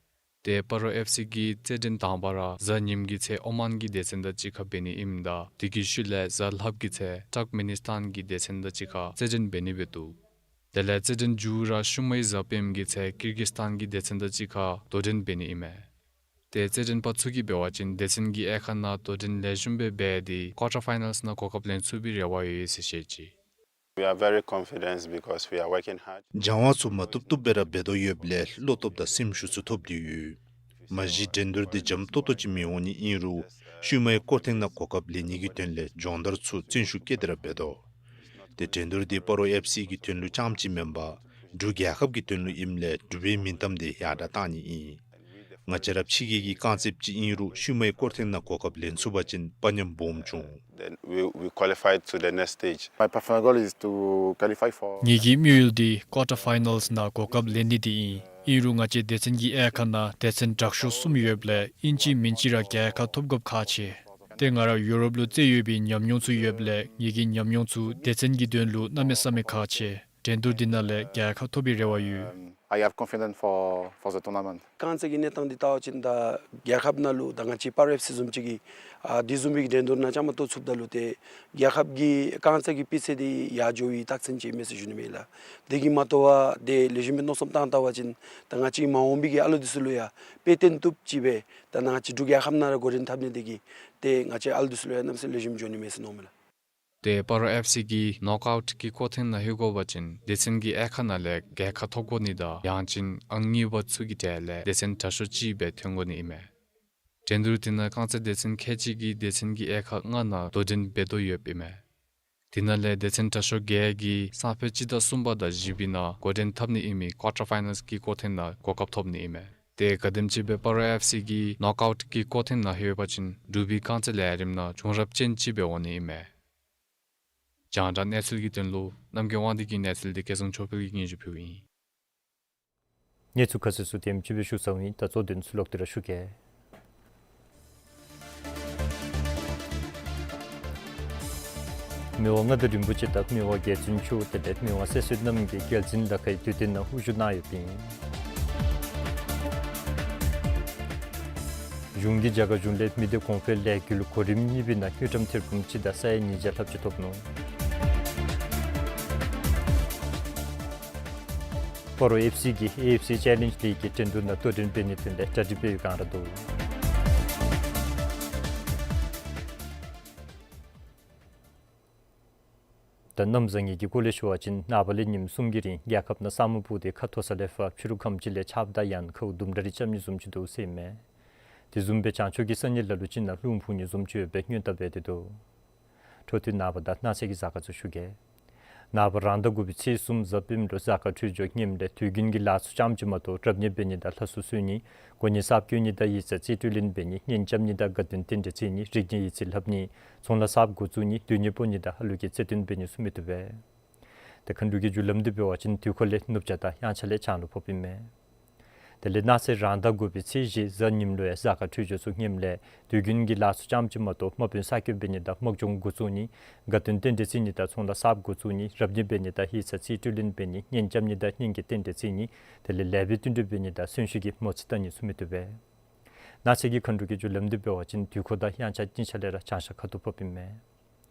ཏེ་སྤ་རོ་ཨེཕ་སི་གི་རྩེད་འགྲན་དང་པ་ར་གཟའ་ཉིམ་གི་ཚེ་ཨོ་མཱན་གྱི་སྡེ་ཚན་དང་གཅིག་ཁར་འབད་ནི་ཨིནམ་ད་དེ་གི་ཤུལ་ལས་གཟའ་ལྷགཔ་གི་ཚེ་ཏཱརཀ་མི་ནི་སི་ཐཱན་གྱི་སྡེ་ཚན་དང་གཅིག་ཁར་རྩེད་འགྲན་འབད་ནི་སྦེ་འདུག། དེ་ལས་རྩེད་འགྲན་མཇུག་ར་ཤུལ་མའི་གཟའ་སྤེནམ་གི་ཚེ་ཀིར་གི་སི་ཐཱན་གྱི་སྡེ་ཚན་དང་གཅིག་ཁར་དོ་འགྲན་འབད་ནི་ཨིན་མས། ཏེ་རྩེད་འགྲན་པ་ཚུ་གིས་འབད་བ་ཅིན་སྡེ་ཚན་གྱི་དབྱེ་ཁག་ནང་དོ་འགྲན་ལེགས་ཤོམ་སྦེ་འབད་དེ་ཀོར་ཊར་ཕའི་ནཱལསི་ནང་གོ་སྐབས་ལེན་ཚུགས་པའི་རེ་བ་ཡོད་ཟེར་བཤད་ཅི། We are very confident because we are working hard. སྦྱང་བ་ཚུ་མ་བཏུབ་བཏུབ་སྦེ་ར་འབད་དོ་ཡོདཔ་ལས་བློ་སྟོབས་དང་སེམས་ཤུགས་ཚུ་ཐོབ་སྟེ་ཡོད། མ་གཞི་འགྲན་བསྡུར་འདི་འཇམ་ཏོག་ཏོ་ཅིག་མི་འོང་ནི་ཨིན་རུང་ཤུལ་མའི་སྐོར་ཐེངས་ནང་གོ་སྐབས་ལེན་ནི་གི་དོན་ལས་སྦྱོང་བརྡར་ཚུ་བརྩོན་ཤུགས་བསྐྱེད་དེ་ར་འབད་དོ། ཏེ་འགྲན་བསྡུར་འདི་སྤ་རོ་ཨེཕ་སི་གི་དོན་ལུ་རྐྱངམ་ཅིག་མེན་པར་འབྲུག་རྒྱལ་ཁབ་ཀྱི་དོན་ལུ་ཨིནམ་ལས་འབྲུག་པའི་མིང་གཏམ་དེ་ཡར་དྲག་གཏང་ནི་ཨིན། ང་བཅས་ར་ཕྱི་རྒྱལ་གྱི་རྐང་རྩེདཔ་ཅིག་ཨིན་རུང་ཤུལ་མའི་སྐོར་ཐེངས་ནང་གོ་སྐབས་ལེན་ཚུགས་པ་ཅིན་དཔའ་ཉམས་སྦོམ་འབྱུང་། Then we, we qualified to the next stage. My personal goal is to qualify for ངེ་གི་དམིགས་ཡུལ་འདི་ཀོར་ཊར་ཕའི་ནཱལསི་ནང་གོ་སྐབས་ལེན་ནི་དེ་ཨིན། ཨིན་རུང་ང་བཅས་སྡེ་ཚན་གྱི་དབྱེ་ཁག་ནང་སྡེ་ཚན་དྲག་ཤོས་གསུམ་ཡོདཔ་ལས་ཨིན་ཅི་མིན་ཅི་ར་རྒྱལ་ཁ་ཐོབ་དགོཔ་ཁག་ཆེ། ཏེ་ང་ར་ཡུ་རོབ་ལུ་རྩེད་ཡོད་པའི་ཉམས་མྱོང་ཚུ་ཡོདཔ་ལས་ངེ་གི་ཉམས་མྱོང་ཚུ་སྡེ་ཚན་གྱི་དོན་ལུ་གནམ་མེད་ས་མེད་ཁག་ཆེ། འགྲན་བསྡུར་འདི་ནང་ལས་རྒྱལ་ཁ་ཐོབ་པའི་རེ་བ་ཡོད། Um, I have confidence for, for the tournament. རྐང་རྩེད་ཀྱི་གནས་སྟངས་འདི་བལྟ་བ་ཅིན་ད་རྒྱལ་ཁབ་ནང་ལུ་ད་ང་བཅས་སྤ་རོ་ཨེཕ་སི་བཟུམ་ཅིག་གིས་ཨ་དེ་བཟུམ་མའི་འགྲན་བསྡུར་ནང་བཅའ་མར་གཏོགས་ཚུགསཔ་ད་ལུ་ཏེ་རྒྱལ་ཁབ་ཀྱི་རྐང་རྩེད་ཀྱི་སྤུས་ཚད་འདི་ཡར་འགྱོ་བའི་རྟགས་མཚན་ཅིག་ཨིན་མས་ཟེར་ཞུ་ནི་མས་ལགས། དེ་གིས་མ་དོ་བར་ཏེ་ལེགས་ཤོམ་སྦེ་མནོ་བསམ་བཏང་བལྟ་བ་ཅིན་ད་ང་བཅས་མ་འོངས་པའི་གི་ཨ་ལོ་འདི་ཚུ་ལུ་ཡང་དཔེ་སྟོན་བཏུབ་ཅིག་སྦེ་ད་ང་བཅས་འབྲུག་རྒྱལ་ཁབ་ནང་ར་འགོ་འདྲེན་འཐབ་ནི་དེ་གིས་ཏེ་ང་བཅས་ཨ་ལོ་འདི་ཚུ་ལུ་ཡང་གནམ་མེད་ས་མེད་ལེགས་ཤོམ་འགྱོ་ནི་མས་ཟེར་མནོཝ་མས་ལགས། ཏེ་སྤ་རོ་ཨེཕ་སི་གིས་ནོག་ཨའུཊ་གི་སྐོར་ཐེངས་ནང་ལྷོད་དགོ་པ་ཅིན་སྡེ་ཚན་གྱི་དབྱེ་ཁག་ནང་ལས་རྒྱལ་ཁ་ཐོབ་དགོ་ནི་དང་ཡང་ཅིན་ཨང་གཉིས་པ་ཚུ་གི་གྲས་ལས་སྡེ་ཚན་དྲག་ཤོས་ཅིག་སྦེ་ཐོན་དགོ་ནི་ཨིན་མས། འགྲན་བསྡུར་དེ་ནང་རྐང་རྩེད་སྡེ་ཚན་ཁལ་གཅིག་གིས་སྡེ་ཚན་གྱི་དབྱེ་ཁག་ལྔ་ནང་དོ་འགྲན་འབད་དོ་ཡོདཔ་ཨིན་མས། དེ་ནང་ལས་སྡེ་ཚན་དྲག་ཤོས་བརྒྱད་ཀྱིས་སང་ཕོད་སྤྱི་ཟླ་གསུམ་པ་དང་བཞི་པའི་ནང་འགོ་འདྲེན་འཐབ་ནི་ཨིན་མི་ཀོར་ཊར་ཕའི་ནཱལསི་གི་སྐོར་ཐེངས་ནང་གོ་སྐབས་ཐོབ་ནི་ཨིན་མས། ཏེ་ག་དེམ་ཅིག་སྦེ་སྤ་རོ་ཨེཕ་སི་གིས་ནོག་ཨའུཊ་གི་སྐོར་ཐེངས་ནང་ལྷོད་པ་ཅིན་འབྲུག་པའི་རྐང་རྩེད་ལས་རིམ་ནང་བྱུང་རབས་ཅན་ཅིག་སྦེ་འོང་ནི་ཨིན་མས། རྒྱང་བསྒྲགས་གནས་ཚུལ་གྱི་དོན་ལུ་རྣམ་རྒྱལ་དབང་འདུས་ཀྱི་གནས་ཚུལ་འདི་སྐལ་བཟང་ཆོས་འཕེལ་གྱིས་སྙན་ཞུ་ཕུལཝ་ཨིན། གནས་ཚུལ་ཁ་གསལ་ཚུ་དེམ་ཅིག་སྦེ་ཞུ་ཚརཝ་ཨིན། ད་གཙོ་དོན་ཚུ་ལོག་སྟེ་ར་ཞུ་གེ། མི་དབང་མངའ་བདག་རིན་པོ་ཆེ་དང་མི་དབང་རྒྱལ་བཙུན་མཆོག་དེ་ལས་མི་དབང་སྲས་བསོད་ནམས་ཀྱིས་རྒྱལ་འཛིན་ལ་ཁའི་དུས་སྟོན་ནང་དབུ་བཞུགས་གནང་ཡོདཔ་ཨིན། གཞུང་གིས་རྒྱ་གར་གཞུང་ལས་མི་སྡེ་གོང་འཕེལ་ལས་འགུལ་གོ་རིམ་གཉིས་པའི་ནང་དངུལ་ཀྲམ་ཐེར་འབུམ་གཅིག་དང་ས་ཡ་ཉིས་བརྒྱ་ལྷགཔ་ཅིག་ཐོབ་ནུག། སྤ་རོ་ཨེཕ་སི་གིས་ཨེ་ཨེཕ་སི་ཅེ་ལེནཇ་ལིག་གི་འགྲན་བསྡུར་ནང་གཏོགས་འདྲེན་འབད་ནིའི་དོན་ལས་གྲ་སྒྲིག་འབད་བའི་བསྒང་ར་འདུག། ད་གནམ་བཟང་ངན་གྱི་སྐོར་ལས་ཞུ་བ་ཅིན་ནངས་པ་ལས་ཉིནམ་གསུམ་གྱི་རིང་རྒྱལ་ཁབ་ནང་ས་སྨུག་སྤུབས་ཏེ་ཁ་མཐོ་ས་ལས་ཕར་ཕྱི་རུ་ཁམས་ཅིག་ལས་ཆརཔ་དང་ཡང་ན་ཁཝ་དུམ་གྲ་རེ་རྐྱབ་ནི་བཟུམ་ཅིག་འདུག་ཟེར་ཨིན་མས། དེ་བཟུམ་སྦེ་བྱང་ཕྱོགས་ཀྱི་ས་གནས་ལ་ལུ་ཅིག་ནང་རླུང་འཕུ་ནི་བཟུམ་ཅིག་ཡོད་པའི་སྔོན་བརྡ་འབད་དེ་འདུག། འཕྲོ་མཐུད་ནངས་པ་དང་གནངས་ཚེ་གི་གཟའ་སྐར་ཚུ་ཞུ་གེ། ནངས་པ་རང་ཟླ་དགུ་པའི་ཚེས་གསུམ་གཟའ་སྤེནམ་ལུ་གཟའ་སྐར་འཕྲོད་སྦྱོར་ངནམ་ལས་དུས་རྒྱུན་གྱི་ལཱ་ཚུ་ཙམ་ཅིག་མ་གཏོགས་རབ་གནས་འབད་ནི་དང་ལྷ་གསོལ་གསོལ་ནི་གོ་གནས་གསརཔ་བསྐོ་ནི་དང་ཡིག་ཚང་རྩིས་སྤྲོད་ལེན་འབད་ནི་གཉེན་རྐྱབ་ནི་དང་དགའ་སྟོན་རྟེན་འབྲེལ་བརྩི་ནི་རིག་གནས་ཡིག་རྩིས་ལྷབ་ནི་ཚོང་ལཱ་གསརཔ་འགོ་བཙུགས་ནི་དོན་གཉེར་སྤོ་ནི་དང་ཧ་ལུགས་ཀྱི་རྩེད་དོན་འབད་ནི་ཚུ་མི་བཏུབ་པས། ཏེ་མཁའ་འགྲོ་གི་རྒྱུ་ལམ་འདི་འབད་བ་ཅིན་དུས་འཁོར་ལས་ནུབ་བྱང་དང་དབྱངས་འཆར་ལས་བྱང་ལུ་ཕོགཔ་ཨིན་མས། དེ་ལས་གནངས་ཚེ་རང་ཟླ་དགུ་པའི་ཚེས་བཞི་གཟའ་ཉིམ་ལུ་ཡང་གཟའ་སྐར་འཕྲོད་སྦྱོར་ཚུ་ངནམ་ལས་དུས་རྒྱུན་གྱི་ལཱ་ཚུ་ཙམ་ཅིག་མ་གཏོགས་དམག་དཔོན་གསར་བསྐོ་འབད་ནི་དང་དམག་སྦྱོང་འགོ་བཙུགས་ནི་དགའ་སྟོན་རྟེན་འབྲེལ་བརྩི་ནི་དང་ཚོང་ལཱ་གསརཔ་འགོ་བཙུགས་ནི་རབ་གནས་འབད་ནི་དང་ཡིག་ཚང་རྩིས་སྤྲོད་ལེན་འབད་ནི་གཉེན་རྐྱབ་ནི་དང་གཉེན་གྱི་རྟེན་འབྲེལ་བརྩི་ནི་དེ་ལས་ལེགས་པའི་བསྟུན་གྲོས་འབད་ནི་དང་གསོན་གཤིན་གྱི་མོ་རྩིས་བལྟ་ནི་ཚུ་མི་བཏུབ་པས། གནངས་ཚེ་གི་མཁའ་འགྲོ་གི་རྒྱུ་ལམ་འདི་འབད་བ་ཅིན་དུས་འཁོར་དང་དབྱངས་འཆར་གཉིས་ཆ་ལས་ར་བྱང་ཤར་ཁ་ཐུག་ཕོགཔ་ཨིན་མས།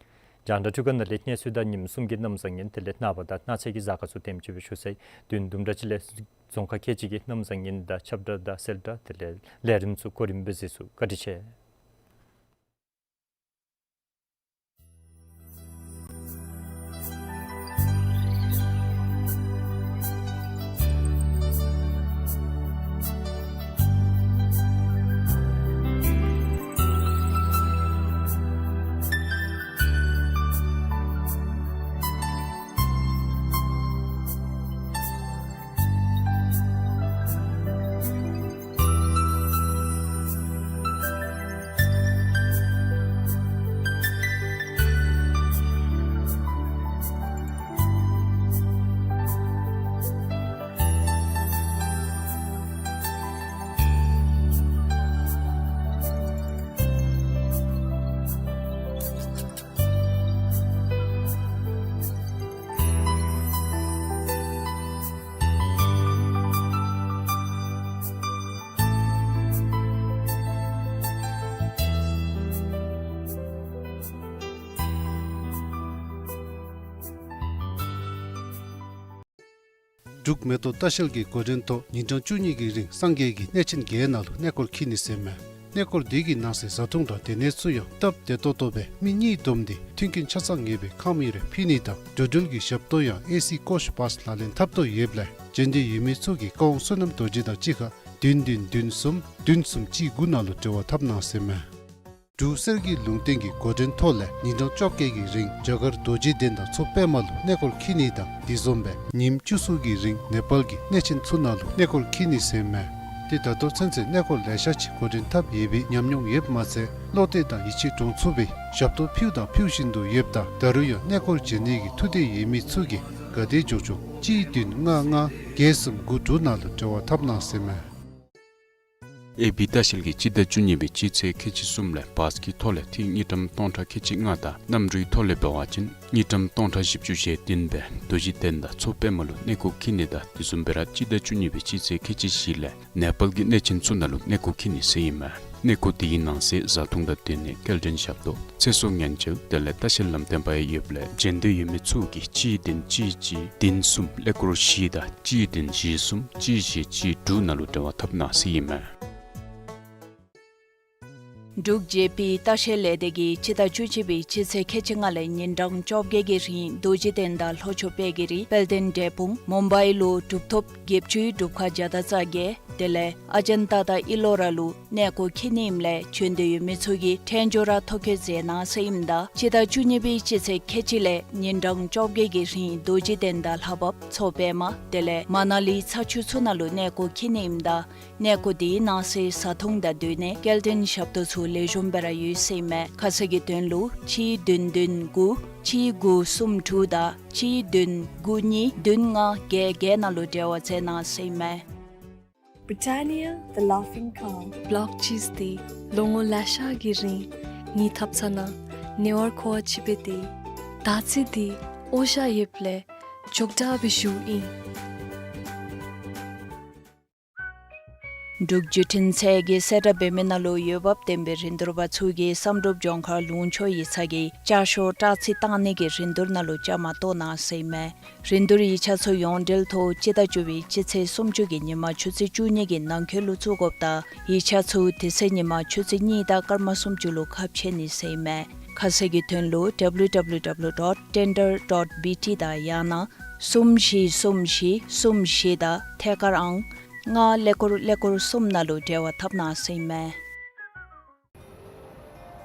རྒྱང་བསྒྲགས་འཕྲུལ་ཁང་ནང་ལས་གནས་ཚུལ་དང་ཉིནམ་གསུམ་གྱི་གནམ་བཟང་ངན་དེ་ལས་ནངས་པ་དང་གནངས་ཚེ་གི་གཟའ་སྐར་ཚུ་དེམ་ཅིག་སྦེ་ཞུ་ཚར་ཡི། དུས་ཡུན་དུམ་གྲ་ཅིག་ལས་རྫོང་ཁག་ཁལ་གཅིག་གི་གནམ་བཟང་ངན་དང་ཁྱབ་བསྒྲགས་དང་གསལ་བསྒྲགས་དེ་ལས་ལས་རིམ་ཚུ་གོ་རིམ་སྦེ་གཟིགས་ཚུགས། བཀའ་དྲིན་ཆེ། འབྲུག་མེ་ཏོག་ལྟ་བཤལ་གྱི་འགོ་འདྲེན་ཐོག་ཉིན་གྲངས་བཅུ་གཉིས་ཀྱི་རིང་སངས་རྒྱས་ཀྱི་གནས་ཆེན་བརྒྱད་ནང་ལུ་གནས་སྐོར་འཁྱིད་ནི་ཟེར་མས། གནས་སྐོར་འདི་གི་ནང་གསེས་བཟའ་འཐུང་དང་སྡོད་གནས་ཚུ་ཡང་སྟབས་བདེ་ཏོག་ཏོ་སྦེ་མི་གཉིས་བསྡོམས་ཏེ་མཐུན་རྐྱེན་ཆ་ཚང་ངེས་པའི་ཁང་མིག་རེ་ཕུལ་ནི་དང་འགྲོ་འགྲུལ་གྱི་ཞབས་ཏོག་ཡང་ཨེ་སི་ཀོ་ཤ་བཱསི་ལག་ལེན་འཐབ་དོ་ཡོདཔ་ལས་མཇལ་འདོད་ཡོད་མི་ཚུ་གིས་ཀ་ཝང་བསོད་ནམས་རྡོ་རྗེ་དང་གཅིག་ཁར་བདུན་བདུན་བདུན་གསུམ་བདུན་གསུམ་གཅིག་དགུ་ནང་ལུ་འབྲེལ་བ་འཐབ་གནང་ཟེར་མས། འབྲུག་གསེར་གྱི་ལུང་བསྟན་གྱི་འགོ་འདྲེན་ཐོག་ལས་ཉིན་གྲངས་བཅོ་བརྒྱད་ཀྱི་རིང་རྒྱ་གར་རྡོ་རྗེ་གདན་དང་མཚོ་པདྨ་ལུ་གནས་སྐོར་འཁྱིད་ནི་དང་དེ་བཟུམ་སྦེ་ཉིནམ་བཅུ་གསུམ་གྱི་རིང་ནེ་པཱལ་གྱི་གནས་ཆེན་ཚུ་ནང་ལུ་གནས་སྐོར་འཁྱིད་ནི་ཟེར་མས། ཏེ་ད་ལྟོ་ཚུན་ཚོད་གནས་སྐོར་ལེ་ཤ་ཅིག་འགོ་འདྲེན་འཐབ་ཡོད་པའི་ཉམས་མྱོང་ཡོདཔ་མ་ཚད་བློ་གཏད་དང་ཡིད་ཆེས་འདྲོངས་ཚུགས་པའི་ཞབས་ཏོག་ཕུལཝ་དང་ཕུལ་བཞིན་དུ་ཡོདཔ་ད་ད་རུང་ཡང་གནས་སྐོར་མཇལ་ནི་གི་ཐུགས་འདོད་ཡོད་མི་ཚུ་གིས་ག་དེ་མགྱོགས་མགྱོགས་གཅིག་བདུན་ལྔ་ལྔ་བརྒྱད་གསུམ་དགུ་དྲུག་ནང་ལུ་འབྲེལ་བ་འཐབ་གནང་ཟེར་མས། ཨེ་བི་ལྟ་བཤལ་གྱིས་སྤྱི་ཟླ་བཅུ་གཉིས་པའི་སྤྱི་ཚེས་ཁལ་གཅིག་གསུམ་ལས་བཱསི་གི་ཐོག་ལས་ཏིག་དངུལ་ཀྲམ་སྟོང་ཕྲག་ཁལ་གཅིག་ལྔ་དང་གནམ་གྲུའི་ཐོག་ལས་འབད་བ་ཅིན་དངུལ་ཀྲམ་སྟོང་ཕྲག་བཞི་བཅུ་ཞེ་བདུན་སྦེ་རྡོ་རྗེ་གདན་དང་མཚོ་པདྨ་ལུ་གནས་སྐོར་འཁྱིད་ནི་དང་དེ་བཟུམ་སྦེ་ར་སྤྱི་ཟླ་བཅུ་གཉིས་པའི་སྤྱི་ཚེས་ཁལ་གཅིག་བཞི་ལས་ནེ་པཱལ་གྱི་གནས་ཆེན་ཚུ་ནང་ལུ་གནས་སྐོར་འཁྱིད་ནི་ཟེར་ཨིན་མས། གནས་སྐོར་དེའི་ནང་གསེས་བཟའ་འཐུང་དང་སྡོད་གནས་སྐྱེལ་འདྲེན་ཞབས་ཏོག་ཚེ་སྲོག་ཉེན་བཅོལ་དེ་ལས་ལྟ་བཤལ་ལམ་སྟོན་པ་ཡང་ཡོདཔ་ལས་མཇལ་འདོད་ཡོད་མི་ཚུ་གིས་གཅིག་བདུན་གཅིག་གཅིག་བདུན་གསུམ་ཀླད་ཀོར་བཞི་དང་གཅིག་བདུན་བཞི་གསུམ་གཅིག་བཞི་གཅིག་དྲུག་ནང་ལུ་འབྲེལ་བ་འཐབ་གནང་ཟེར་ཨིན་མས། འབྲུག་ཇེ་པི་ལྟ་བཤལ་ལས་སྡེ་གིས་སྤྱི་ཟླ་བཅུ་གཅིག་པའི་སྤྱི་ཚེས་ཁལ་གཅིག་ལྔ་ལས་ཉིན་གྲངས་བཅོ་བརྒྱད་ཀྱི་རིང་རྡོ་རྗེ་གདན་དང་ལྷོ་ཕྱོགས་དཔལ་གྱི་རི་དཔལ་ལྡན་འབྲས་སྤུངས་མུམ་བའི་ལུ་གྲུབ་ཐོབ་བརྒྱད་ཅུའི་སྒྲུབ་ཁང་བརྒྱ་དང་རྩ་བརྒྱད་དེ་ལས་ཨ་ཇཱན་ཏ་དང་ཨི་ལོ་ར་ལུ་གནས་སྐོར་འཁྱིད་ནི་ཨིནམ་ལས་བྱོན་འདོད་ཡོད་མི་ཚུ་གིས་འཕྲལ་མགྱོགས་ར་ཐོ་བཀོད་མཛད་གནང་ཟེར་ཨིནམ་ད་སྤྱི་ཟླ་བཅུ་གཉིས་པའི་སྤྱི་ཚེས་ཁལ་གཅིག་ལས་ཉིན་གྲངས་བཅོ་བརྒྱད་ཀྱི་རིང་རྡོ་རྗེ་གདན་དང་ལྷ་བབས་མཚོ་པདྨ་དེ་ལས་མ་ན་ལི་ཚ་ཆུ་ཚུ་ནང་ལུ་གནས་སྐོར་འཁྱིད་ནི་ཨིནམ་ད་གནས་སྐོར་དེའི་ནང་གསེས་བཟའ་འཐུང་དང་སྡོད་གནས་སྐྱེལ་འདྲེན་ཞབས་ཏོག་ཚུ་ལེགས་ཤོམ་སྦེ་ར་ཡོད་ཟེར་ཨིན་མས། ཁ་གསལ་གྱི་དོན་ལུ་གཅིག་བདུན་བདུན་དགུ་གཅིག་དགུ་གསུམ་དྲུག་དང་གཅིག་བདུན་དགུ་གཉིས་བདུན་ལྔ་བརྒྱད་བརྒྱད་ནང་ལུ་འབྲེལ་བ་མཛད་གནང་ཟེར་ཨིན་མས། Britannia, the Laughing Cow. བློག་ཅིས་ཏེ་ལོ་ངོ་ལེ་ཤ་གི་རིང་ངེའི་ཐབ་ཚང་ནང་ཉེ་བར་མཁོ་བ་ཅིག་སྦེ་སྡོད་ཡི། ད་ཅི་འདི་འོ་ཞ་ཡོདཔ་ལས་མགྱོགས་དྲགས་སྦེ་བཞུགས་ཨིན། འབྲུག་བརྒྱུད་འཕྲིན་ཚད་ཀྱིས་གསལ་བསྒྲགས་འབད་མི་ནང་ལུ་འོས་འབབ་ལྡན་པའི་རིན་བསྡུར་པ་ཚུ་གིས་བསམ་གྲུབ་ལྗོངས་མཁར་ལུང་ཕྱོགས་ཡིག་ཚང་གི་བསྐྱར་ཤོག་སྤྲོད་རྩིས་བཏང་ནི་གི་རིན་བསྡུར་ནང་ལུ་བཅའ་མར་གཏོགས་གནང་ཟེར་ཨིན་མས། རིན་བསྡུར་ཡིག་ཆ་ཚུ་ཡོངས་འབྲེལ་ཐོག་སྤྱི་ཟླ་བཅུ་པའི་སྤྱི་ཚེས་སུམ་ཅུ་གི་ཉིན་མ་ཆུ་ཚོད་བཅུ་གཉིས་ཀྱི་ནང་འཁོད་ལུ་བཙུགས་དགོཔ་དང་ཡིག་ཆ་ཚུ་དེ་ཚེ་ཉིན་མ་ཆུ་ཚོད་གཉིས་དང་སྐར་མ་སུམ་ཅུ་ལུ་ཁ་ཕྱེ་ནི་ཟེར་ཨིན་མས། ཁ་གསལ་གྱི་དོན་ལུ་W W W dot tender dot B T དང་ཡང་ན་གསུམ་བཞི་གསུམ་བཞི་གསུམ་བཞི་དང་ཐད་ཀར་ཨང་ལྔ་ཀླད་ཀོར་ཀླད་ཀོར་གསུམ་ནང་ལུ་འབྲེལ་བ་འཐབ་གནང་ཟེར་ཨིན་མས།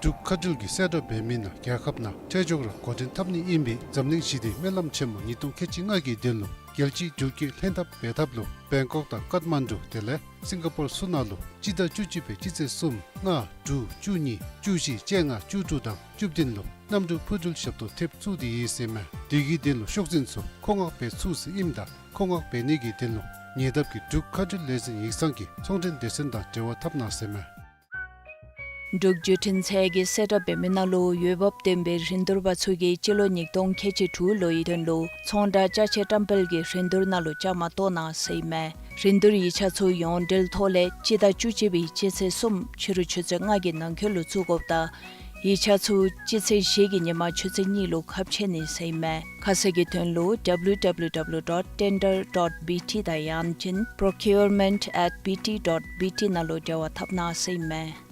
འབྲུག་མཁའ་འགྲུལ་གྱིས་གསལ་བསྒྲགས་འབད་མི་ནང་རྒྱལ་ཁབ་ནང་འཕྲལ་མགྱོགས་ར་འགོ་འདྲེན་འཐབ་ནི་ཨིན་པའི་འཛམ་གླིང་ཞི་བདེའི་སྨོན་ལམ་ཆེན་མོ་ཉིས་སྟོང་ཁལ་གཅིག་ལྔ་གི་དོན་ལུ་རྒྱལ་སྤྱིའི་འགྲུལ་སྐྱེལ་ལྷན་ཐབས་འབད་ཐབས་ལུ་བེང་ཀོག་དང་ཀཏ་མན་ཌུ་དེ་ལས་སིང་ག་པོར་ཚུ་ནང་ལུ་སྤྱི་ཟླ་བཅུ་གཅིག་པའི་སྤྱི་ཚེས་གསུམ་ལྔ་དྲུག་བཅུ་གཉིས་བཅུ་བཞི་བཅོ་ལྔ་བཅུ་དྲུག་དང་བཅུ་བདུན་ལུ་གནམ་གྲུ་འཕུར་འགྲུལ་ཞབས་ཏོག་ཐེབས་ཚུགས་ཏེ་ཡོད་ཟེར་ཨིན་མས། དེ་གི་དོན་ལུ་ཤོག་འཛིན་ཚུ་མཁོ་མངགས་འབད་ཚུགས་ཟེར་ཨིནམ་ད་མཁོ་མངགས་འབད་ནི་གི་དོན་ལུ་ཉེ་འདབས་ཀྱི་འབྲུག་མཁའ་འགྲུལ་ལས་འཛིན་ཡིག་ཚང་གི་ཚོང་འབྲེལ་སྡེ་ཚན་དང་འབྲེལ་བ་འཐབ་གནང་ཟེར་ཨིན་མས། འབྲུག་བརྒྱུད་འཕྲིན་ཚད་ཀྱིས་གསལ་བསྒྲགས་འབད་མི་ནང་ལུ་འོས་འབབ་ལྡན་པའི་རིན་བསྡུར་པ་ཚུ་གིས་སྤྱི་ལོ་ཉིས་སྟོང་ཁལ་གཅིག་དྲུག་ལོའི་དོན་ལུ་ཚོང་བསྒྲགས་ཅ་ཆས་བཀྲམ་སྤེལ་གྱི་རིན་བསྡུར་ནང་ལུ་བཅའ་མར་གཏོགས་གནང་ཟེར་ཨིན་མས། རིན་བསྡུར་ཡིག་ཆ་ཚུ་ཡོངས་འབྲེལ་ཐོག་ལས་སྤྱི་ཟླ་བཅུ་གཅིག་པའི་སྤྱི་ཚེས་གསུམ་ཕྱི་རུ་ཆུ་ཚོད་ལྔ་གི་ནང་འཁོད་ལུ་བཙུགས་དགོཔ་དང་ཡིག་ཆ་ཚུ་སྤྱི་ཚེས་བཞི་གི་ཉིན་མ་ཆུ་ཚོད་གཉིས་ལུ་ཁ་ཕྱེ་ནི་ཟེར་ཨིན་མས། ཁ་གསལ་གྱི་དོན་ལུ་W W W dot tender dot B T དང་ཡང་ཅིན་procurement at B T dot B T ནང་ལུ་འབྲེལ་བ་འཐབ་གནང་ཟེར་ཨིན་མས།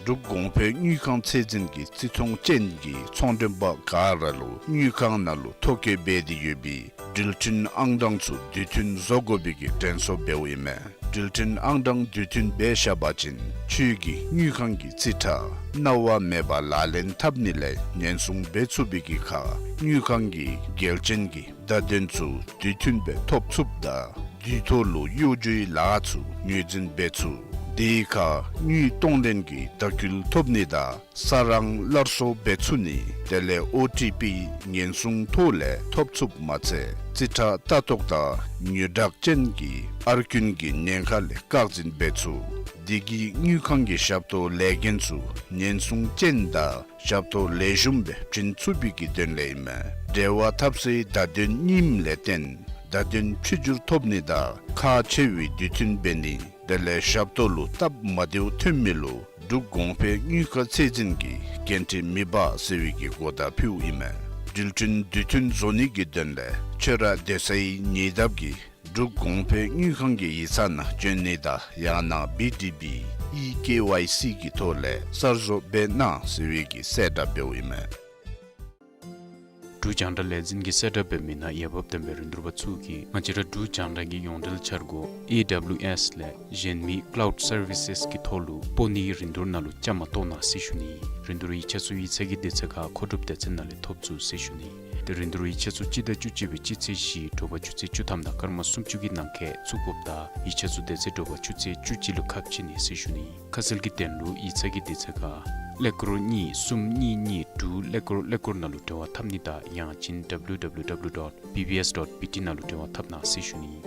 འབྲུག་གོང་འཕེལ་དངུལ་ཁང་ཚད་འཛིན་གྱིས་རྩིས་མཐོང་ཅན་གྱི་ཚོང་མགྲོན་པ་ག་ར་ལུ་དངུལ་ཁང་ནང་ལུ་ཐོ་བཀོད་འབད་དེ་ཡོད་པའི་འགྲུལ་འཕྲིན་ཨང་གྲངས་ཚུ་དུས་མཐུན་བཟོ་དགོ་པའི་གི་དྲན་གསོ་འབདཝ་ཨིན་མས། འགྲུལ་འཕྲིན་ཨང་གྲངས་དུས་མཐུན་འབད་བཞག་པ་ཅིན་ཁྱོད་ཀྱི་དངུལ་ཁང་གི་རྩིས་ཁྲ་གནང་བ་མེད་པར་ལག་ལེན་འཐབ་ནི་ལས་ཉེན་སྲུང་འབད་ཚུགས་པའི་གི་ཁར་དངུལ་ཁང་གི་འགལ་རྐྱེན་གྱི་བརྡ་དོན་ཚུ་དུས་མཐུན་སྦེ་ཐོབ་ཚུགསཔ་དང་དུས་ཐོག་ལུ་གཡོ་སྒྱུའི་ལཱ་ཚུ་ངོས་འཛིན་འབད་ཚུགས། དེའི་ཁར་དངུལ་གཏོང་ལེན་གྱི་ལྟ་སྐུལ་ཐོབ་ནི་དང་ས་རང་སླར་གསོ་འབད་ཚུགས་ནི་དེ་ལས་ཨོ་ཊི་པི་ཉེན་སྲུང་ཐོག་ལས་ཐོབ་ཚུགསཔ་མ་ཚད་རྩིས་ཁྲ་ལྟ་རྟོག་དང་ཉོ་བདག་ཅན་གྱི་ཨར་རྐུན་གྱི་ཉེན་ཁ་ལས་བཀག་འཛིན་འབད་ཚུགས། དེ་གིས་དངུལ་ཁང་གི་ཞབས་ཏོག་ལས་འགན་ཚུ་ཉེན་སྲུང་ཅན་དང་ཞབས་ཏོག་ལེགས་ཤོམ་སྦེ་བྱིན་ཚུགས་པའི་གི་དོན་ལས་ཨིན་མས། འབྲེལ་བ་འཐབ་སའི་བརྡ་དོན་རྙིངམ་ལས་བརྟེན་བརྡ་དོན་ཕྱི་འགྱུར་ཐོབ་ནི་དང་ཁག་ཆེ་བའི་དུས་མཐུན་འབད་ནི་དེ་ལས་ཞབས་ཏོག་ལུ་སྟབས་མ་བདེཝ་ཐོན་མི་ལུ་འབྲུག་གོང་འཕེལ་དངུལ་ཁང་ཚད་འཛིན་གྱིས་འགན་འཁྲི་མི་འབག་ཟེར་བའི་གི་གོ་བརྡ་ཕུལཝ་ཨིན་མས། འགྲུལ་འཕྲིན་དུས་མཐུན་བཟོ་ནི་གི་དོན་ལས་ཁྱོད་ར་སྡོད་སའི་ཉེ་འདབས་ཀྱི་འབྲུག་གོང་འཕེལ་དངུལ་ཁང་གི་ཡིག་ཚང་ནང་བྱོན་ནི་དང་ཡང་ན་བི་ཌི་བི་ཨི་ཀེ་ཝའི་སི་གི་ཐོག་ལས་གསར་བཟོ་འབད་གནང་ཟེར་བའི་གི་གསལ་བསྒྲགས་འབདཝ་ཨིན་མས། འབྲུག་རྒྱང་བསྒྲགས་ལས་འཛིན་གྱིས་གསལ་བསྒྲགས་འབད་མི་ནང་འོས་འབབ་ལྡན་པའི་རིན་བསྡུར་པ་ཚུ་གིས་ང་བཅས་ར་འབྲུག་རྒྱང་བསྒྲགས་ཀྱི་ཡོངས་འབྲེལ་འཆར་སྒོ་ཨེ་ཌབ་ལིའུ་ཨེསི་ལས་གཞན་མི་ཀ་ལའུཌ་སར་བི་སེསི་གི་ཐོག་ལུ་སྤོ་ནིའི་རིན་བསྡུར་ནང་ལུ་བཅའ་མར་གཏོགས་གནང་ཟེར་ཞུ་ནི། རིན་བསྡུར་ཡིག་ཆ་ཚུ་ཡིག་ཚང་གི་དུས་ཚོད་ཁར་མཁོ་སྒྲུབ་སྡེ་ཚན་ནང་ལས་ཐོབ་ཚུགས་ཟེར་ཞུ་ནི། ཏེ་རིན་བསྡུར་ཡིག་ཆ་ཚུ་སྤྱི་ཟླ་བཅུ་གཅིག་པའི་སྤྱི་ཚེས་བཞི་དྲོ་པ་ཆུ་ཚོད་བཅུ་ཐམ་དང་སྐར་མ་སུམ་ཅུ་གི་ནང་འཁོད་བཙུགས་དགོཔ་དང་ཡིག་ཆ་ཚུ་དེ་ཚེ་དྲོ་པ་ཆུ་ཚོད་བཅུ་གཅིག་ལུ་ཁ་ཕྱེ་ནི་ཟེར་ཞུ་ནི། ཁ་གསལ་གྱི་དོན་ལུ་ཡིག་ཚང་གི་དུས་ཚོད་ཁར་ཀླད་ཀོར་གཉིས་གསུམ་གཉིས་གཉིས་དྲུག་ཀླད་ཀོར་ཀླད་ཀོར་ནང་ལུ་འབྲེལ་བ་འཐབ་ནི་དང་ཡང་ཅིན་W W W dot B B S dot B T ནང་ལུ་འབྲེལ་བ་འཐབ་གནང་ཟེར་ཞུ་ནི།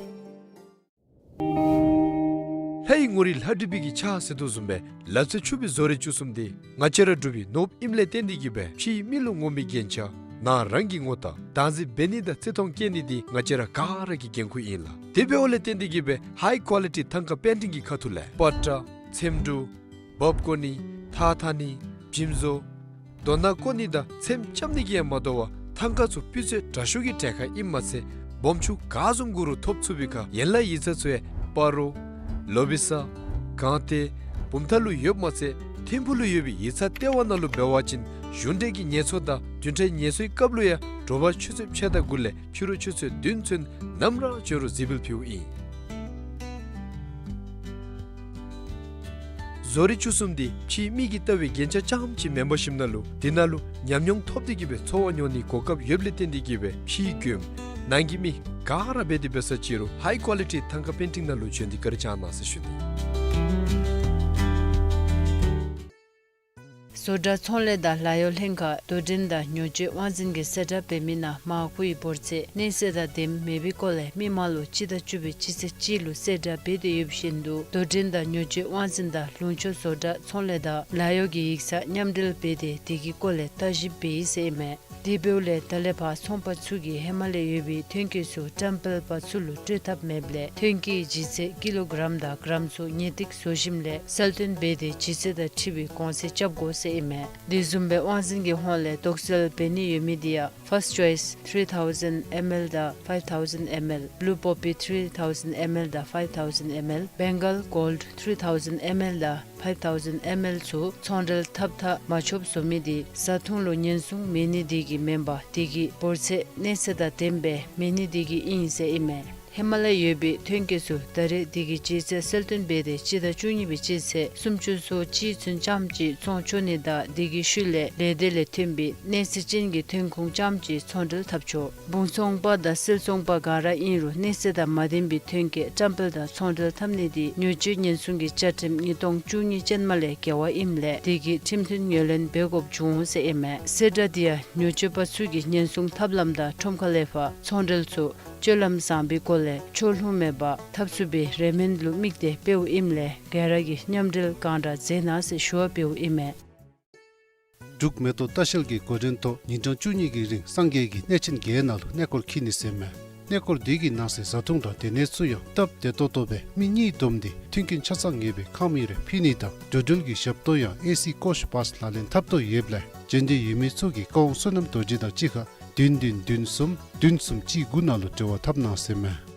ལྷའི་ངོ་རིས་ལྷ་བྲིས་པའི་གི་ཕྱག་ཟེར་དོ་བཟུམ་སྦེ་ལག་རྩལ་ཕྱུག་པའི་བཟོ་རིག་བཅུ་གསུམ་འདི་ང་བཅས་ར་འབྲུག་པའི་ནོར་བུ་ཨིནམ་ལས་བརྟེན་ཏེ་གིས་སྦེ་ཕྱིའི་མི་ལུ་ངོམ་པའི་རྒྱན་ཆ་ནང་རང་གི་ངོ་རྟགས་བདག་འཛིན་འབད་ནི་དང་བརྩི་མཐོང་བསྐྱེད་ནི་འདི་ང་བཅས་ར་ག་ར་གི་འགན་ཁུར་ཨིན་ལགས། དེ་འབདཝ་ལས་བརྟེན་ཏེ་གིས་སྦེ་ཧའི་ཀོ་ལི་ཊི་ཐང་ཀ་པེན་ཊིང་གི་ཁ་ཐུག་ལས་པ་ཏྲ་ཚེམ་དྲུབ་འབག་བཀོ་ནི་ཐགས་འཐག་ནི་འཇིམ་བཟོ་རྡོ་ནང་བཀོ་ནི་དང་ཚེམ་རྐྱབ་ནི་གིས་ཡང་མ་དོ་བར་ཐང་ཀ་ཚུ་སྤུས་ཚད་དྲག་ཤོས་ཀྱི་གྲལ་ཁར་ཨིནམ་མ་ཚད་སྦོམ་ཆུང་ག་བཟུམ་དགོ་རུང་ཐོབ་ཚུགས་པའི་ཁར་ཡན་ལག་ཡིག་ཚང་ཚུ་ཡང་སྤ་རོ་ལོ་བི་ས་གངས་ཏེ་བུམ་ཐང་ལུ་ཡོདཔ་མ་ཚད་ཐིམ་ཕུག་ལུ་ཡོད་པའི་ཡིག་ཚང་ལྟེ་བ་ནང་ལུ་འབད་བ་ཅིན་གཞུང་འབྲེལ་གྱི་ངལ་གསོ་དང་བདུན་ཕྲག་ངལ་གསོའི་སྐབས་ལུ་ཡང་དྲོ་པ་ཆུ་ཚོད་ཕྱེད་དང་དགུ་ལས་ཕྱི་རུ་ཆུ་ཚོད་བདུན་ཚུན་ནམ་ར་འབྱོན་རུང་གཟིགས་འབུལ་ཕུལཝ་ཨིན། བཟོ་རིག་བཅུ་གསུམ་འདི་ཕྱིའི་མི་གིས་ལྟ་བའི་རྒྱན་ཆ་རྐྱངམ་ཅིག་མེན་པར་ཞིནམ་ན་ལུ་དེ་ནང་ལུ་ཉམས་མྱོང་ཐོབ་སྟེ་གིས་སྦེ་འཚོ་བ་མྱོང་ནིའི་གོ་སྐབས་ཡོདཔ་ལས་བརྟེན་ཏེ་གིས་སྦེ་ཕྱིའི་མགྱོནམ་ནང་གི་མི་ག་ར་འབད་དེ་འབད་ས་ཅི་རུང་ཧའི་ཀོ་ལི་ཊི་ཐང་ཀ་པེན་ཊིང་ནང་ལུ་བྱོན་ཏེ་བཀའ་དྲིན་བསྐྱང་གནང་ཟེར་ཞུ་ནི། བཟོ་གྲྭ་ཚོང་ལས་དང་ལཱ་གཡོག་ལྷན་ཁག་དོ་འགྲན་དང་ཉོ་སྤྱོད་དབང་འཛིན་གྱིས་གསལ་བསྒྲགས་འབད་མི་ནང་མར་ཁུའི་འབོར་ཚད་གནས་ཚད་དང་ལྡནམ་མེད་པའི་སྐོར་ལས་མི་མང་ལུ་སྤྱི་ཟླ་བཅུ་པའི་སྤྱི་ཚེས་གཅིག་ལུ་གསལ་བསྒྲགས་འབད་དེ་ཡོདཔ་བཞིན་དུ་དོ་འགྲན་དང་ཉོ་སྤྱོད་དབང་འཛིན་དང་ལུང་ཕྱོགས་བཟོ་གྲྭ་ཚོང་ལས་དང་ལཱ་གཡོག་གི་ཡིག་ཚང་མཉམ་འབྲེལ་འབད་དེ་དེ་གི་སྐོར་ལས་བརྟག་ཞིབ་འབད་ཡི་ཟེར་ཨིན་མས། དེ་འབདཝ་ལས་ད་ལས་ཕར་ཚོང་པ་ཚུ་གིས་ཧེ་མ་ལས་ཡོད་པའི་ཐོན་སྐྱེད་ཚུ་བཀྲམ་སྤེལ་པ་ཚུ་ལུ་སྤྲོད་ཐབས་མེདཔ་ལས་ཐོན་སྐྱེད་ལྗིད་ཚད་ཀི་ལོ་གྲམ་དང་གྲམ་ཚུ་ཉེས་ཏིག་བཟོ་ཞིནམ་ལས་གསལ་སྟོན་འབད་དེ་ལྗིད་ཚད་དང་འཁྲིལ་བའི་གོང་ཚད་རྐྱབ་དགོ་ཟེར་ཨིན་མས། དེ་བཟུམ་སྦེ་དབང་འཛིན་གྱི་ཧོངས་ལས་དོགས་སེལ་འབད་ནི་ཡོད་མི་དེ་ཡང་First Choice three thousand M L དང་five thousand M L, Blue Poppy three thousand M L དང་five thousand M L, Bengal Gold three thousand M L དང་five thousand M L ཚུ་ཚོང་འབྲེལ་འཐབ་འཐབ་མ་ཆོགཔ་བཟོ་མི་དེ་བཟའ་འཐུང་ལུ་ཉེན་སྲུང་མེད་ནི་དེ་གིས་མེན་པར་དེ་གི་འབོར་ཚད་གནས་ཚད་དང་ལྡནམ་སྦེ་མེད་ནི་དེ་གིས་ཨིན་ཟེར་ཨིན་མས། ཧེ་མ་ལས་ཡོད་པའི་ཐོན་སྐྱེད་ཚུ་ད་རེས་དེ་གི་ལྗིད་ཚད་གསལ་སྟོན་འབད་དེ་སྤྱི་ཟླ་བཅུ་གཉིས་པའི་སྤྱི་ཚེས་སུམ་ཅུ་སོ་གཅིག་ཚུན་རྐྱངམ་ཅིག་ཚོང་བཅོ་ནི་དང་དེ་གི་ཤུལ་ལས་ལས་སྡེ་ལས་ཐོན་པའི་གནས་ཚད་ཅན་གྱི་ཐོན་ཁུངས་རྐྱངམ་ཅིག་ཚོང་འབྲེལ་འཐབ་ཆོག། སྦུང་ཚོང་པ་དང་བསིལ་ཚོང་པ་ག་ར་ཨིན་རུང་གནས་ཚད་དང་མ་ལྡན་པའི་ཐོན་སྐྱེད་བཀྲམ་སྤེལ་དང་ཚོང་འབྲེལ་འཐབ་ནི་དེ་ཉོ་སྤྱོད་ཉེན་སྲུང་གི་བཅའ་ཁྲིམས་ཉིས་སྟོང་བཅུ་གཉིས་ཅན་མ་ལས་འགལ་བ་ཨིནམ་ལས་དེ་གི་ཁྲིམས་མཐུན་ངོས་ལེན་འབད་དགོཔ་འབྱུང་འོང་ཟེར་ཨིན་མས། གསལ་བསྒྲགས་དེ་ཡང་ཉོ་སྤྱོད་པ་ཚུ་གི་ཉེན་སྲུང་ཐབས་ལམ་དང་ཁྲོམ་ཁ་ལས་ཕར་ཚོང་འབྲེལ་ཚུ་སྤྱོད་ལམ་བཟང་པོའི་སྒོ་ལས་ཕྱོགས་ལྷུང་མེད་པར་འཐབ་ཚུགས་པའི་རེ་སྨོན་ལུ་དམིགས་ཏེ་འབདཝ་ཨིནམ་ལས་ག་ར་གིས་མཉམ་འབྲེལ་གང་དྲག་མཛད་གནང་ཟེར་ཞུ་བ་འབདཝ་ཨིན་མས། འབྲུག་མེ་ཏོག་ལྟ་བཤལ་གྱི་འགོ་འདྲེན་ཐོག་ཉིན་གྲངས་བཅུ་གཉིས་ཀྱི་རིང་སངས་རྒྱས་ཀྱི་གནས་ཆེན་བརྒྱད་ནང་ལུ་གནས་སྐོར་འཁྱིད་ནི་ཟེར་མས། གནས་སྐོར་འདི་གི་ནང་གསེས་བཟའ་འཐུང་དང་སྡོད་གནས་ཚུ་ཡང་སྟབས་བདེ་ཏོག་ཏོ་སྦེ་མི་གཉིས་བསྡོམས་ཏེ་མཐུན་རྐྱེན་ཆ་ཚང་ངེས་པའི་ཁང་མིག་རེ་ཕུལ་ནི་དང་འགྲོ་འགྲུལ་གྱི་ཞབས་ཏོག་ཡང་ཨེ་སི་ཀོཆ་བཱསི་ལག་ལེན་འཐབ་དོ་ཡོདཔ་ལས་བྱོན་འདོད་ཡོད་མི་ཚུ་གིས་ཀ་དབང་བསོད་ནམས་རྡོ་རྗེ་དང་གཅིག་ཁར་བདུན་བདུན་བདུན་གསུམ་བདུན་གསུམ་གཅིག་དགུ་ནང་ལུ་འབྲེལ་བ་འཐབ་གནང་ཟེར་མས།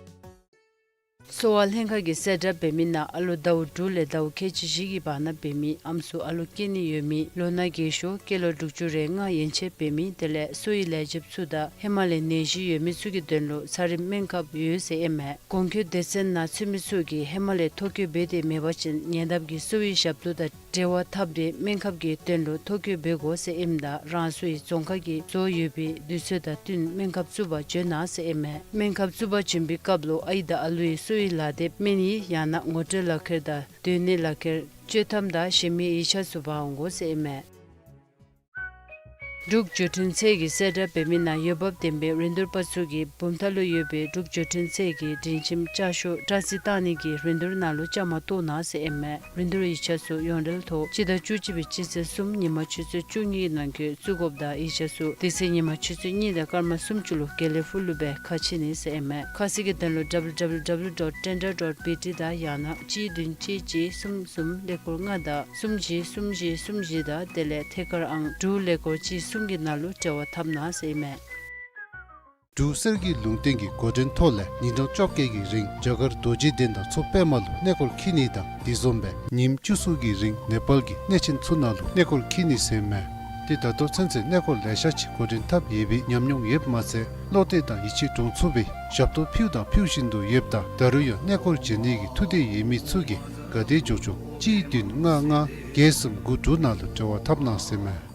གསོ་བ་ལྷན་ཁག་གིས་གསལ་བསྒྲགས་འབད་མི་ནང་ཨ་ལོ་ཟླཝ་དྲུག་ལས་ཟླཝ་ཁལ་གཅིག་བཞི་གི་བར་ན་འབད་མི་ཨམ་སྲུ་ཨ་ལོ་སྐྱེ་ནི་ཡོད་མི་ལོ་ན་རྒས་ཤོས་སྐྱེས་ལོ་དྲུག་ཅུ་རེ་ལྔ་ཡན་ཆད་འབད་མི་དེ་ལས་གསོ་བའི་ལས་བྱེདཔ་ཚུ་དང་ཧེ་མ་ལས་ནད་གཞི་ཡོད་མི་ཚུ་གི་དོན་ལུ་ཚ་རིམས་སྨན་ཁབ་ཡོད་ཟེར་ཨིན་མས། གོང་འཁོད་སྡེ་ཚན་ནང་ཚུད་མི་ཚུ་གིས་ཧེ་མ་ལས་ཐོ་བཀོད་འབད་དེ་མེད་པ་ཅིན་ཉེ་འདབས་ཀྱི་གསོ་བའི་ཞབས་ཏོག་དང་འབྲེལ་བ་འཐབ་སྟེ་སྨན་ཁབ་ཀྱི་དོན་ལུ་ཐོ་བཀོད་འབད་དགོ་ཟེར་ཨིནམ་ད་རང་སོའི་རྫོང་ཁག་གིས་བཟོ་ཡོད་པའི་དུས་ཚོད་དང་བསྟུན་སྨན་ཁབ་བཙུགས་པར་བྱོན་གནང་ཟེར་ཨིན་མས། སྨན་ཁབ་བཙུགས་པར་བྱོན་པའི་སྐབས་ལུ་ཨའི་དང་ཨ་ལུའི་གསོ་བའི་ལག་དེབ་སྨན་ཡིག་ཡང་ན་ངོ་སྤྲོད་ལག་ཁྱེར་དང་སྡོད་གནས་ལག་ཁྱེར་སྤྱོད་ཐམ་དང་གཞན་མི་ཡིག་ཆ་ཚུ་འབག་འོང་དགོ་ཟེར་ཨིན་མས། འབྲུག་བརྒྱུད་འཕྲིན་ཚད་ཀྱིས་གསལ་བསྒྲགས་འབད་མི་ནང་འོས་འབབ་ལྡན་པའི་རིན་བསྡུར་པ་ཚུ་གིས་བུམ་ཐང་ལུ་ཡོད་པའི་འབྲུག་བརྒྱུད་འཕྲིན་ཚད་ཀྱི་སྒྲིང་ཁྱིམ་ལྕགས་ཤོག་སྐྲ་རྩི་བཏང་ནི་གི་རིན་བསྡུར་ནང་ལུ་བཅའ་མར་གཏོགས་གནང་ཟེར་ཨིན་མས། རིན་བསྡུར་ཡིག་ཆ་ཚུ་ཡོངས་འབྲེལ་ཐོག་སྤྱི་ཟླ་བཅུ་གཅིག་པའི་སྤྱི་ཚེས་གསུམ་ཉིན་མ་ཆུ་ཚོད་བཅུ་གཉིས་ཀྱི་ནང་འཁོད་བཙུགས་དགོཔ་དང་ཡིག་ཆ་ཚུ་དེ་ཚེ་ཉིན་མ་ཆུ་ཚོད་གཉིས་དང་སྐར་མ་སུམ་ཅུ་ལུ་དགེ་ལེགས་ཕུག་ལུ་སྦེ་ཁ་ཕྱེ་ནི་ཟེར་ཨིན་མས། ཁ་གསལ་གྱི་དོན་ལུ་W W W dot tender dot B T དང་ཡང་ན་གཅིག་བདུན་གཅིག་གཅིག་གསུམ་གསུམ་ཀླད་ཀོར་ལྔ་དང་གསུམ་བཞི་གསུམ་བཞི་གསུམ་བཞི་དང་དེ་ལས་ཐད་ཀར་ཨང་དྲུག་ཀླད་ཀོར་གཅིག་གསུམ་གྱི་ནང་ལུ་འབྲེལ་བ་འཐབ་གནང་ཟེར་ཨིན་མས། འབྲུག་གསེར་གྱི་ལུང་བསྟན་གྱི་འགོ་འདྲེན་ཐོག་ལས་ཉིན་གྲངས་བཅོ་བརྒྱད་ཀྱི་རིང་རྒྱ་གར་རྡོ་རྗེ་གདན་དང་མཚོ་པདྨ་ལུ་གནས་སྐོར་འཁྱིད་ནི་དང་དེ་བཟུམ་སྦེ་ཉིནམ་བཅུ་གསུམ་གྱི་རིང་ནེ་པཱལ་གྱི་གནས་ཆེན་ཚུ་ནང་ལུ་གནས་སྐོར་འཁྱིད་ནི་ཟེར་ཨིན་མས། ཏེ་ད་ལྟོ་ཚུན་ཚོད་གནས་སྐོར་ལེ་ཤ་ཅིག་འགོ་འདྲེན་འཐབ་ཡོད་པའི་ཉམས་མྱོང་ཡོདཔ་མ་ཚད་བློ་གཏད་དང་ཡིད་ཆེས་འདྲོངས་ཚུགས་པའི་ཞབས་ཏོག་ཕུལཝ་དང་ཕུལ་བཞིན་དུ་ཡོདཔ་ད་ད་རུང་ཡང་གནས་སྐོར་བྱོན་ནི་གི་ཐུགས་འདོད་ཡོད་མི་ཚུ་གིས་ག་དེ་མགྱོགས་མགྱོགས་གཅིག་བདུན་ལྔ་ལྔ་བརྒྱད་གསུམ་དགུ་དྲུག་ནང་ལུ་འབྲེལ་བ་འཐབ་གནང་ཟེར་ཨིན་མས།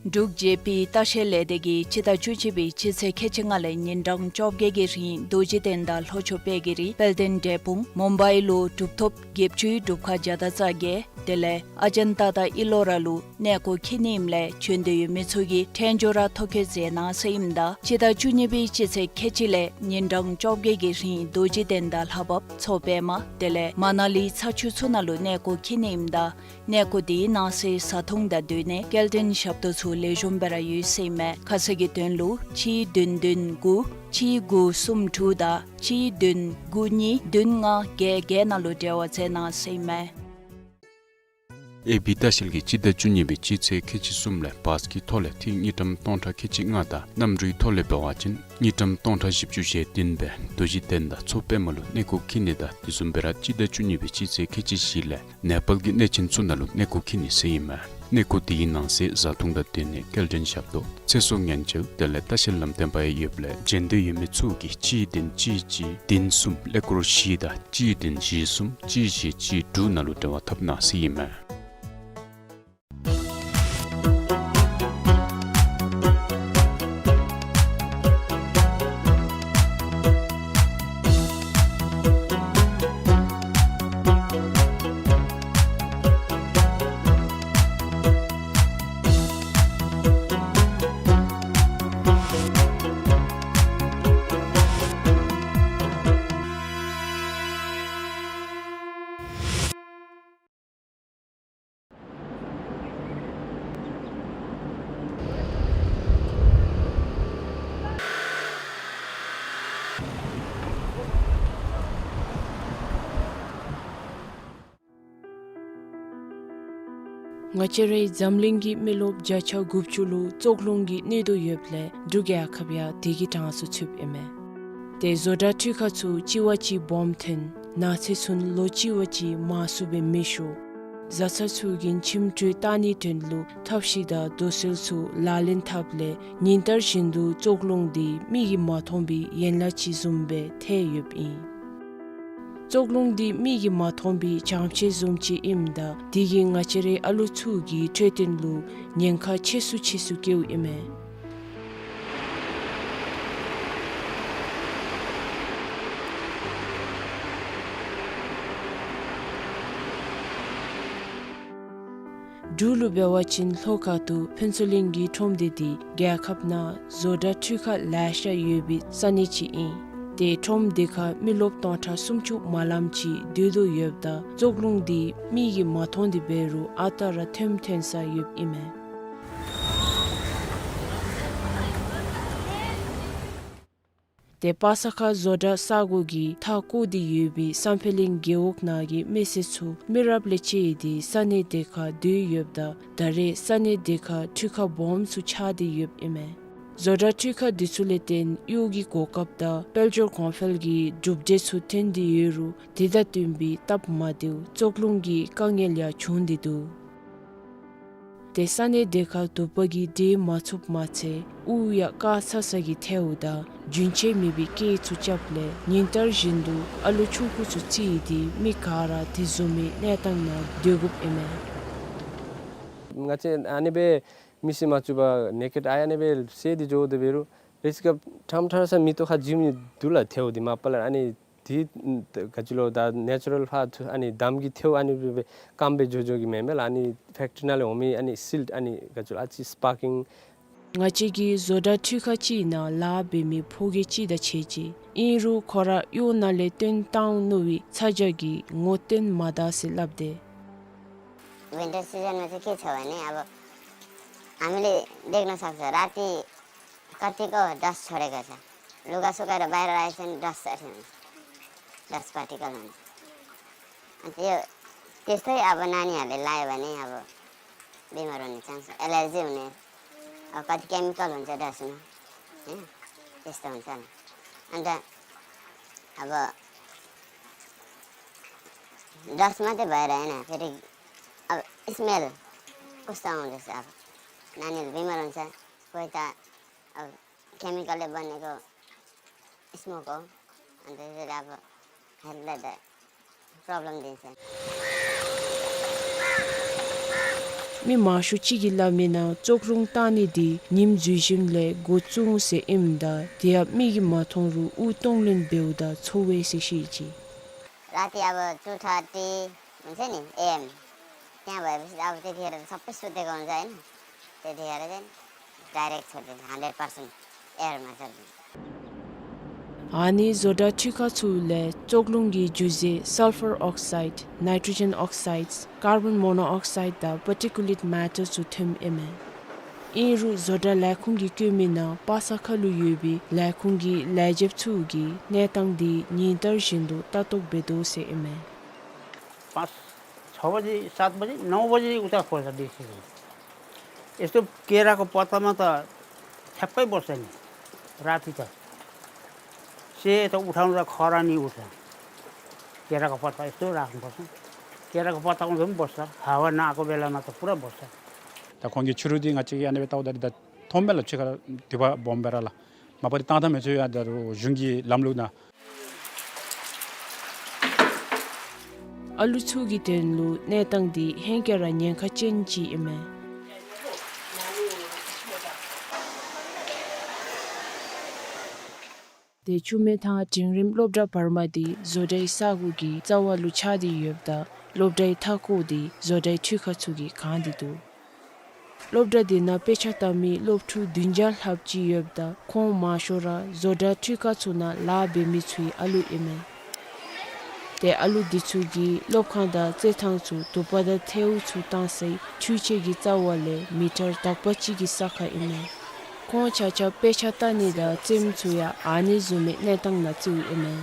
འབྲུག་ཇེ་པི་ལྟ་བཤལ་ལས་སྡེ་གིས་སྤྱི་ཟླ་བཅུ་གཅིག་པའི་སྤྱི་ཚེས་ཁལ་གཅིག་ལྔ་ལས་ཉིན་གྲངས་བཅོ་བརྒྱད་ཀྱི་རིང་རྡོ་རྗེ་གདན་དང་ལྷོ་ཕྱོགས་དཔལ་གྱི་རི་དཔལ་ལྡན་འབྲས་སྤུངས་མུམ་བའི་ལུ་གྲུབ་ཐོབ་བརྒྱད་ཅུའི་སྒྲུབ་ཁང་བརྒྱ་དང་རྩ་བརྒྱད་དེ་ལས་ཨ་ཇན་ཏ་དང་ཨི་ལོ་ར་ལུ་གནས་སྐོར་འཁྱིད་ནི་ཨིནམ་ལས་བྱོན་འདོད་ཡོད་མི་ཚུ་གིས་འཕྲལ་མགྱོགས་ར་ཐོ་བཀོད་མཛད་གནང་ཟེར་ཨིནམ་ད་སྤྱི་ཟླ་བཅུ་གཉིས་པའི་སྤྱི་ཚེས་ཁལ་གཅིག་ལས་ཉིན་གྲངས་བཅོ་བརྒྱད་ཀྱི་རིང་རྡོ་རྗེ་གདན་དང་ལྷ་བབས་མཚོ་པདྨ་དེ་ལས་མ་ན་ལི་ཚ་ཆུ་ཚུ་ནང་ལུ་གནས་སྐོར་འཁྱིད་ནི་ཨིནམ་ད་གནས་སྐོར་དེའི་ནང་གསེས་བཟའ་འཐུང་དང་སྡོད་གནས་སྐྱེལ་འདྲེན་ཞབས་ཏོག་ཚུ་ལེགས་ཤོམ་སྦེ་ར་ཡོད་ཟེར་ཨིན་མས། ཁ་གསལ་གྱི་དོན་ལུ་གཅིག་བདུན་བདུན་དགུ་གཅིག་དགུ་གསུམ་དྲུག་དང་གཅིག་བདུན་དགུ་གཉིས་བདུན་ལྔ་བརྒྱད་བརྒྱད་ནང་ལུ་འབྲེལ་བ་མཛད་གནང་ཟེར་ཨིན་མས། ཨེ་བི་ལྟ་བཤལ་གྱིས་སྤྱི་ཟླ་བཅུ་གཉིས་པའི་སྤྱི་ཚེས་ཁལ་གཅིག་གསུམ་ལས་བཱས་ཀྱི་ཐོག་ལས་ཐེངས་དངུལ་ཀྲམ་སྟོང་ཕྲག་ཁལ་གཅིག་ལྔ་དང་གནམ་གྲུའི་ཐོག་ལས་འབད་བ་ཅིན་དངུལ་ཀྲམ་སྟོང་ཕྲག་བཞི་བཅུ་ཞེ་བདུན་སྦེ་རྡོ་རྗེ་གདན་དང་མཚོ་པདྨ་ལུ་གནས་སྐོར་འཁྱིད་ནི་དང་དེ་བཟུམ་སྦེ་ར་སྤྱི་ཟླ་བཅུ་གཉིས་པའི་སྤྱི་ཚེས་ཁལ་གཅིག་བཞི་ལས་ནེ་པཱལ་གྱི་གནས་ཆེན་ཚུ་ནང་ལུ་གནས་སྐོར་འཁྱིད་ནི་ཟེར་ཨིན་མས། གནས་སྐོར་དེའི་ནང་གསེས་བཟའ་འཐུང་དང་སྡོད་གནས་སྐྱེལ་འདྲེན་ཞབས་ཏོག་ཚེ་སྲོག་ཉེན་བཅོལ་དེ་ལས་ལྟ་བཤལ་ལམ་སྟོན་པ་ཡང་ཡོདཔ་ལས་བྱོན་འདོད་ཡོད་མི་ཚུ་གིས་གཅིག་བདུན་གཅིག་གཅིག་བདུན་གསུམ་ཀླད་ཀོར་བཞི་དང་གཅིག་བདུན་བཞི་གསུམ་གཅིག་བཞི་གཅིག་དྲུག་ནང་ལུ་འབྲེལ་བ་འཐབ་གནང་ཟེར་ཨིན་མས། ང་བཅས་རའི་འཛམ་གླིང་གི་མི་རློབས་བརྒྱ་ཆ་དགུ་བཅུ་ལུ་བཙོག་རླུང་གིས་གནོད་དོ་ཡོདཔ་ལས་འབྲུག་རྒྱལ་ཁབ་ཡང་དེ་གི་གྲངས་སུ་ཚུདཔ་ཨིན་མས། ཏེ་བཟོ་གྲྭ་འཕྲུལ་ཁང་ཚུ་གཅིག་བ་གཅིག་སྦོམ་ཐོན། ནགས་ཚལ་ཚུ་ལོ་གཅིག་བ་གཅིག་མང་སུ་སྦེ་མེ་ཤོར། བཟའ་ཚང་ཚུ་གིས་ཁྱིམ་འཕྲུལ་བཏང་ནིའི་དོན་ལུ་ཐབས་ཤེས་དང་དུག་སེལ་ཚུ་ལག་ལེན་འཐབ་ལས་ཉིན་ལྟར་བཞིན་དུ་བཙོག་རླུང་འདི་མིག་གིས་མ་མཐོང་བའི་ཡན་ལག་ཅིག་བཟུམ་སྦེ་ཐལ་ཡོདཔ་ཨིན། བཙོག་རླུང་འདི་མིག་གིས་མ་མཐོང་བའི་བྱང་ཕྱེད་བཟུམ་ཅིག་ཨིནམ་ད་དེ་གིས་ང་བཅས་རའི་ཨ་ལུ་ཚུ་གི་འཕྲོད་བསྟེན་ལུ་ཉེན་ཁ་ཆེ་སུ་ཆེ་སུ་བཀལཝ་ཨིན་མས། འབྲུག་ལུ་འབད་བ་ཅིན་ལྷོ་ཁ་ཐུག་ཕུན་ཚོགས་གླིང་གི་ཁྲོམ་སྡེ་འདི་རྒྱལ་ཁབ་ནང་བཟོ་གྲྭ་འཕྲུལ་ཁང་ལེ་ཤ་ཡོད་པའི་ས་གནས་ཅིག་ཨིན། ཏེ་ཁྲོམ་སྡེ་ཁར་མི་རློབས་སྟོང་ཕྲག་སུམ་ཅུ་མ་ལངམ་ཅིག་སྡོད་དོ་ཡོདཔ་ད་བཙོག་རླུང་འདི་མིག་གིས་མ་མཐོང་སྟེ་འབད་རུང་ཨ་རྟག་ར་ཐོནམ་ཐོན་ས་ཡོདཔ་ཨིན་མས། ཏེ་པ་ས་ཁ་བཟོ་གྲྭ་ས་གོ་གི་མཐའ་བསྐོར་ཏེ་ཡོད་པའི་བསམ་འཕེལ་གླིང་རྒེད་འོག་ནང་གི་མི་སེར་ཚུ་མི་རབས་ལས་བཅད་དེ་ས་གནས་དེ་ཁར་སྡོད་ཡོདཔ་ད་ད་རེས་ས་གནས་དེ་ཁར་འཕྲུལ་ཁང་སྦོམ་ཚུ་ཆགས་ཏེ་ཡོདཔ་ཨིན་མས། བཟོ་གྲྭ་འཕྲུལ་ཁང་འདི་ཚུ་ལས་བརྟེན་གཡོག་གི་གོ་སྐབས་དང་དཔལ་འབྱོར་གོང་འཕེལ་གྱི་གྲུབ་འབྲས་ཚུ་ཐོན་ཏེ་ཡོད་རུང་དེ་དང་བསྟུན་པའི་སྟབས་མ་བདེཝ་བཙོག་རླུང་གི་དཀའ་ངལ་ཡང་བྱུང་སྟེ་འདུག། ཏེ་ས་གནས་དེ་ཁར་དུ་པ་གིས་འདྲེས་མ་ཚུགསཔ་མ་ཚད་དབུགས་ཡང་དཀའ་ཚ་ཚ་གིས་ཐལཝ་ད་རྒྱུན་ཆད་མེད་པའི་སྐད་ཚུ་རྐྱབ་ལས་ཉིན་ལྟར་བཞིན་དུ་ཨ་ལུ་ཆུང་ཀུ་ཚུ་བརྩིས་ཏེ་མི་ག་ར་དེ་བཟུམ་མའི་གནས་སྟངས་ནང་སྡོད་དགོཔ་ཨིན་མས། ང་བཅས་ཨ་ནི་སྦེ་མི་སེར་མ་བཙུགས་པར་ནེ་ཀེཌ་ཨའི་ཨ་ནི་སྦེ་བསལ་ཏེ་འགྱོ་དོ་འབད་རུང་རེས་སྐབས་ཐམ་ཐར་ས་མེ་ཏོག་ཁ་འཇིམ་ནི་འདུག་ལགས། ཐལཝ་འདི་མ་པ་ལས་ཨ་ནི་འདི་ག་ཅི་ལོ་ད་ནེ་ཅུ་རཱལ་ཕར་ཨ་ནི་འདམ་གྱི་ཐལཝ་ཨ་ནི་སྦེ་སྐམ་སྦེ་འགྱོ་འགྱོཝ་གི་མེན་མས་ལགས། ཨ་ནི་ཕེཀ་ཊི་རི་ནང་ལས་འོང་མི་ཨ་ནི་སིལཊ་ཨ་ནི་ག་ཅི་ལོ་ཨ་ཙི་སི་པར་ཀིང་། ང་བཅས་ཀྱི་བཟོ་གྲྭ་འཕྲུལ་ཁང་ཅིག་ནང་ལཱ་འབད་མི་ཕོ་རྒས་ཅིག་དང་ཕྱད་ཅི། ཨིན་རུང་ཁོ་ར་གཡོག་ནང་ལས་བཏོན་བཏང་ནུག་པའི་ཚ་གྱང་གིས་ངོ་བསྟོན་མ་ད་ཟེར་སླབ་དེས། विन्टर सिजनमा चाहिँ के छ भने, अब हामीले देख्न सक्छौँ, राति कतिको डस्ट छोडेको छ। लुगा सुकाएर बाहिर राखेको छ भने डस्ट अथवा हुन्छ, डस्ट पार्टिकल हुन्छ। अनि त्यो, त्यस्तै अब नानीहरूले लायो भने अब बिमार हुने चान्स, एलर्जी हुने, अब कति केमिकल हुन्छ डस्टमा, होइन? त्यस्तो हुन्छ। अन्त अब डस्ट मात्रै भएर होइन, फेरि अब स्मेल कस्तो आउँदैछ, अब नानीहरू बिमार हुन्छ, कोही त अब केमिकलले बनेको स्मोक हो, अन्त त्यसले अब हेल्थलाई त प्रब्लम दिन्छ। མི་མང་ཤོས་ཅིག་གིས་སླབ་མིའི་ནང་བཙོག་རླུང་བཏང་ནི་འདི་ཉིམ་འཛུལ་ཞིནམ་ལས་འགོ་བཙུགས་འོང་ཟེར་ཨིནམ་ད་དེ་ཡང་མིག་གིས་མ་མཐོང་རུང་དབུགས་གཏོང་ལེན་འབདཝ་ད་ཚོར་བས་ཟེར་བཤད་ཅི། राति अब टू थर्टी हुन्छ नि एएम, त्यहाँ भएपछि अब त्यतिखेर त सबै सुतेको हुन्छ, होइन? त्यतिखेर चाहिँ डाइरेक्ट छोडिदिन्छ, हन्ड्रेड पर्सेन्ट एयरमा छोडिदिन्छ। ཨ་ནི་བཟོ་གྲྭ་འཕྲུལ་ཁང་ཚུ་ལས་བཙོག་རླུང་གི་རྒྱུ་རྫས་སལ་ཕར་ཨོག་སའིཌ། ནའི་ཊྲོ་ཇེན་ཨོག་སའིཌ། ཀར་བཱོན་མོ་ནོ་ཨོག་སའིཌ་དང་པར་ཊི་ཀུ་ལེཊ་མེ་ཊར་ཚུ་ཐོནམ་ཨིན་མས། ཨིན་རུང་བཟོ་གྲྭ་ལས་ཁུངས་ཀྱིས་བཀོད་མིའི་ནང་པ་ས་ཁ་ལུ་ཡོད་པའི་ལས་ཁུངས་ཀྱི་ལས་བྱེདཔ་ཚུ་གིས་གནས་སྟངས་འདི་ཉིན་ལྟར་བཞིན་དུ་ལྟ་རྟོག་འབད་དོ་ཟེར་ཨིན་མས། पाँच, छ बजी, सात बजी, नौ बजी उता खोज्छ देसी चाहिँ। यस्तो केराको पत्तामा त ठ्याक्कै बस्छ नि, राति त। सेतो उठाउँदा खरानी उठ्छ। केराको पत्ता यस्तो राख्नुपर्छ। केराको पत्ता उठ्दा पनि बस्छ, हावा नआएको बेलामा त पुरा बस्छ। ད་ཁོང་གིས་ཕྱི་རུ་འདི་ང་བཅས་ཀྱིས་ཨ་ནི་སྦེ་བལྟཝ་ད་འདི་ད་མཐོངམ་མས་ལགས། ཕྱི་ཁར་དུ་པ་སྦོམ་སྦེ་ར་ལགས། མ་པ་འདི་བཏང་ཐངས་མི་ཚུ་ཡང་ད་རུང་གཞུང་གི་ལམ་ལུགས་ནང་ཨ་ལུ་ཚུ་གི་དོན་ལུ་གནས་སྟངས་འདི་ཧེང་སྐལ་ར་ཉེན་ཁ་ཅན་ཅིག་ཨིན་མས། ཏེ་འཆུ་མེད་དང་འབྲིང་རིམ་སློབ་གྲྭ་བར་མ་འདི་བཟོ་གྲྭའི་ས་གོ་གི་རྩ་བ་ལུ་ཆགས་ཏེ་ཡོདཔ་ད་སློབ་གྲྭའི་མཐའ་འཁོར་འདི་བཟོ་གྲྭའི་འཕྲུལ་ཁང་ཚུ་གིས་གང་སྟེ་འདུག། སློབ་གྲྭ་འདི་ནང་དཔེ་ཆ་ལྟ་མི་སློབ་ཕྲུག་བདུན་བརྒྱ་ལྷགཔ་ཅིག་ཡོདཔ་ད་ཁོང་མང་ཤོས་ར་བཟོ་གྲྭ་འཕྲུལ་ཁང་ཚུ་ནང་ལཱ་འབད་མི་ཚུའི་ཨ་ལུ་ཨིན་མས། ཏེ་ཨ་ལུ་འདི་ཚུ་གི་སློབ་ཁང་དང་རྩེད་ཐང་ཚུ་དུ་པ་དང་ཐལཝ་ཚུ་བཏང་སའི་འཕྲུལ་ཆས་ཀྱི་རྩ་བ་ལས་མི་ཊར་དག་པ་ཅིག་གི་ས་ཁར་ཨིན་མས། ཁོང་ཆ་ཁྱབ་དཔེ་ཆ་ལྟ་ནི་དང་རྩེདམོ་ཚུ་ཡང་ཨ་ནི་བཟུམ་མའི་གནས་སྟངས་ནང་རྩེདཔ་ཨིན་མས།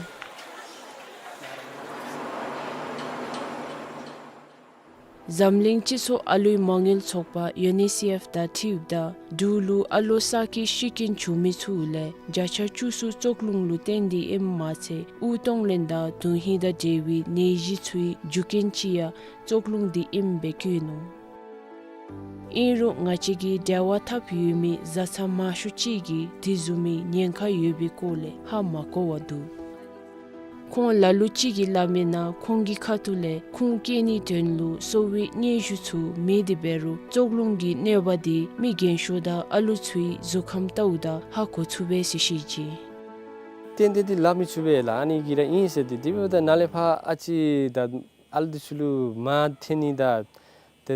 འཛམ་གླིང་སྤྱི་ཚོགས་ཨ་ལུའི་མ་དངུལ་ཚོགས་པ་ཡུ་ནི་སི་ཨེཕ་དང་འཁྲིལཝ་ད་འབྲུག་ལུ་ཨ་ལོ་གསར་སྐྱེས་ཤི་རྐྱེན་བྱུང་མི་ཚུ་ལས་བརྒྱ་ཆ་བཅུ་གསུམ་བཙོག་རླུང་ལུ་བརྟེན་ཏེ་ཨིནམ་མ་ཚད་དབུགས་གཏོང་ལེན་དང་དོན་ཧིང་དང་འབྲེལ་བའི་ནད་གཞི་ཚུའི་རྒྱུ་རྐྱེན་ཅིག་ཡང་བཙོག་རླུང་འདི་ཨིནམ་སྦེ་བཀོད་ནུག། ཨིན་རུང་ང་བཅས་ཀྱིས་འབྲེལ་བ་འཐབ་ཡོད་མི་བཟའ་ཚང་མང་ཤོས་ཅིག་གིས་དེ་བཟུམ་མའི་ཉེན་ཁ་ཡོད་པའི་སྐོར་ལས་ཧ་མ་གོ་བར་འདུག། ཁོང་ལ་ལུ་ཅིག་གིས་སླབ་མིའི་ནང་ཁོང་གི་ཁ་ཐུག་ལས་ཁུངས་བཀལ་ནིའི་དོན་ལུ་གསོ་བའི་སྙན་ཞུ་ཚུ་མེད་དེ་འབད་རུང་བཙོག་རླུང་གི་གནོད་པ་འདི་མི་རྒན་ཤོས་དང་ཨ་ལུ་ཚུའི་གཟུགས་ཁམས་ལྟཝ་ད་ཧ་གོ་ཚུགས་པས་ཟེར་བཤད་ཅི། ཏན་ཏན་འདི་སླབ་མི་ཚུགས་པས་ལགས། ཨ་ནི་གིས་ར་ཨིན་ཟེར་ཏེ། དེ་འབདཝ་ད་ནཱ་ལས་ཕར་ཨ་ཙི་ད་ཨ་ལུ་འདི་ཚུ་ལུ་མར་འཐེན་ནི་དང་ཏེ་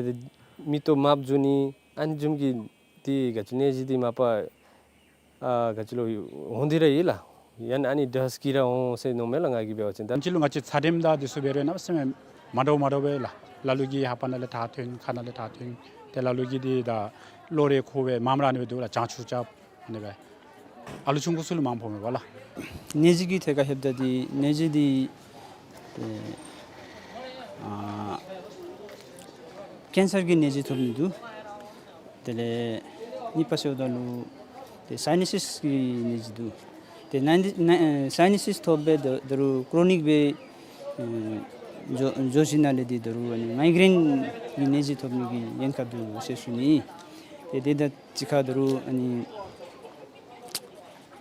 མིག་ཏོ་དམརཔོ་འགྱོ་ནི་ཨ་ནི་བཟུམ་གྱི་འདི་ག་ཅི་ནད་གཞི་འདི་མ་པ་ཨ་ག་ཅི་ལོ་འོང་སྟེ་ར་ཡོད་ལགས། ཡང་ཨ་ནི་དྲག་ཤོས་ཀྱིས་ར་འོང་ཟེར་མནོཝ་མས་ལགས། ང་གིས་འབད་བ་ཅིན་ད་ང་བཅས་ལུ་ང་བཅས་ཚད་རིམས་དང་འདི་ཚུ་འབད་རུང་གནམ་མེད་ས་མེད་མ་འདྲཝ་མ་འདྲཝ་སྦེ་ལགས། ལ་ལུ་གིས་ལྷ་པ་ནང་ལས་དྲག་ཐོན་ཁ་ནང་ལས་དྲག་ཐོན། ཏེ་ལ་ལུ་གིས་འདི་ད་གློ་རེག་ཁོག་བའི་མངམ་ར་ཨ་ནི་སྦེ་འདུག་ལགས། བྱང་ཆུབ་རྐྱབ་ཨ་ནི་སྦེ། ཨ་ལུ་ཆུང་ཀུ་ཚུ་ལུ་མངམ་ཕོག་མས་པ་ལགས། ནད་གཞི་གི་ཐད་ཁར་ལྷོདཔ་ད་འདི་ནད་གཞི་འདི་ཨེ་ཨ་ཀེན་སར་གྱི་ནད་གཞི་ཐོབ་ནི་འདུག། དེ་ལས་གཉིས་པ་ཟེརཝ་ད་ལུ་ཏེ་སའི་ནཱ་སིས་ཀྱི་ནད་གཞི་འདུག། ཏེ་ནཱ་ནཱ་ཨེ་སའི་ནཱ་སིས་ཐོབ་སྦེ་ད་ད་རུང་ཀྲོ་ནིག་སྦེ་ཨེ་འགྱོ་འགྱོ་ཞིནམ་ལས་འདི་ད་རུང་ཨ་ནི་མའི་གྲེན་གྱི་ནད་གཞི་ཐོབ་ནི་གི་ཉེན་ཁ་འདུག་ཟེར་ཞུ་ནི། ཏེ་དེ་དང་གཅིག་ཁར་ད་རུང་ཨ་ནི་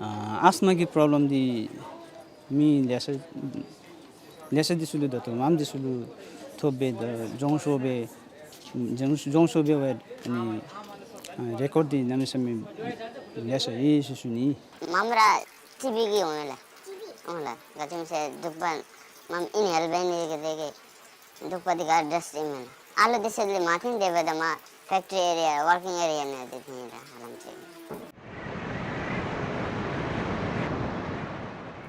ཨ་ཨས་མ་གི་པོརོབ་ལེམ་འདི་མི་ལེ་ཤ་ལེ་ཤ་འདི་ཚུ་ལུ་ད་ལྟོ་མངམ་འདི་ཚུ་ལུ་ཐོབ་སྦེ་ད་འགྱོ་ཤོར་སྦེ་འགྱོ་འགྱོ་ཤོར་སྦེ་འབད་ཨ་ནི་ཨ་རེ་ཀོཌ་འདི་གནམ་མེད་ས་མེད་ལེ་ཤ་ཡོད་ཟེར་ཞུ་ནི། མངམ་ར་ཊི་བི་གིས་འོང་ཡི་ལགས། འོང་ལགས། ག་ཅི་སྨོ་ཟེར་དུག་པ་མངམ་ཨིན་ཧེལ་འབད་ནི་གི་དེ་གིས་དུག་པ་འདི་ག་ར་ཌསཊ་ཨིན་མས་ལགས། ཨ་ལུ་འདི་ཚུ་ལུ་མ་འཐེན་དེ་འབདཝ་ད་མར་ཕེཀ་ཊི་རི་ཨེ་རི་ཡ་ཝར་ཀིང་ཨེ་རི་ཡ་ནང་འདི་འཐེན་ཡི་ལགས་ཧ་ལམ་ཅིག།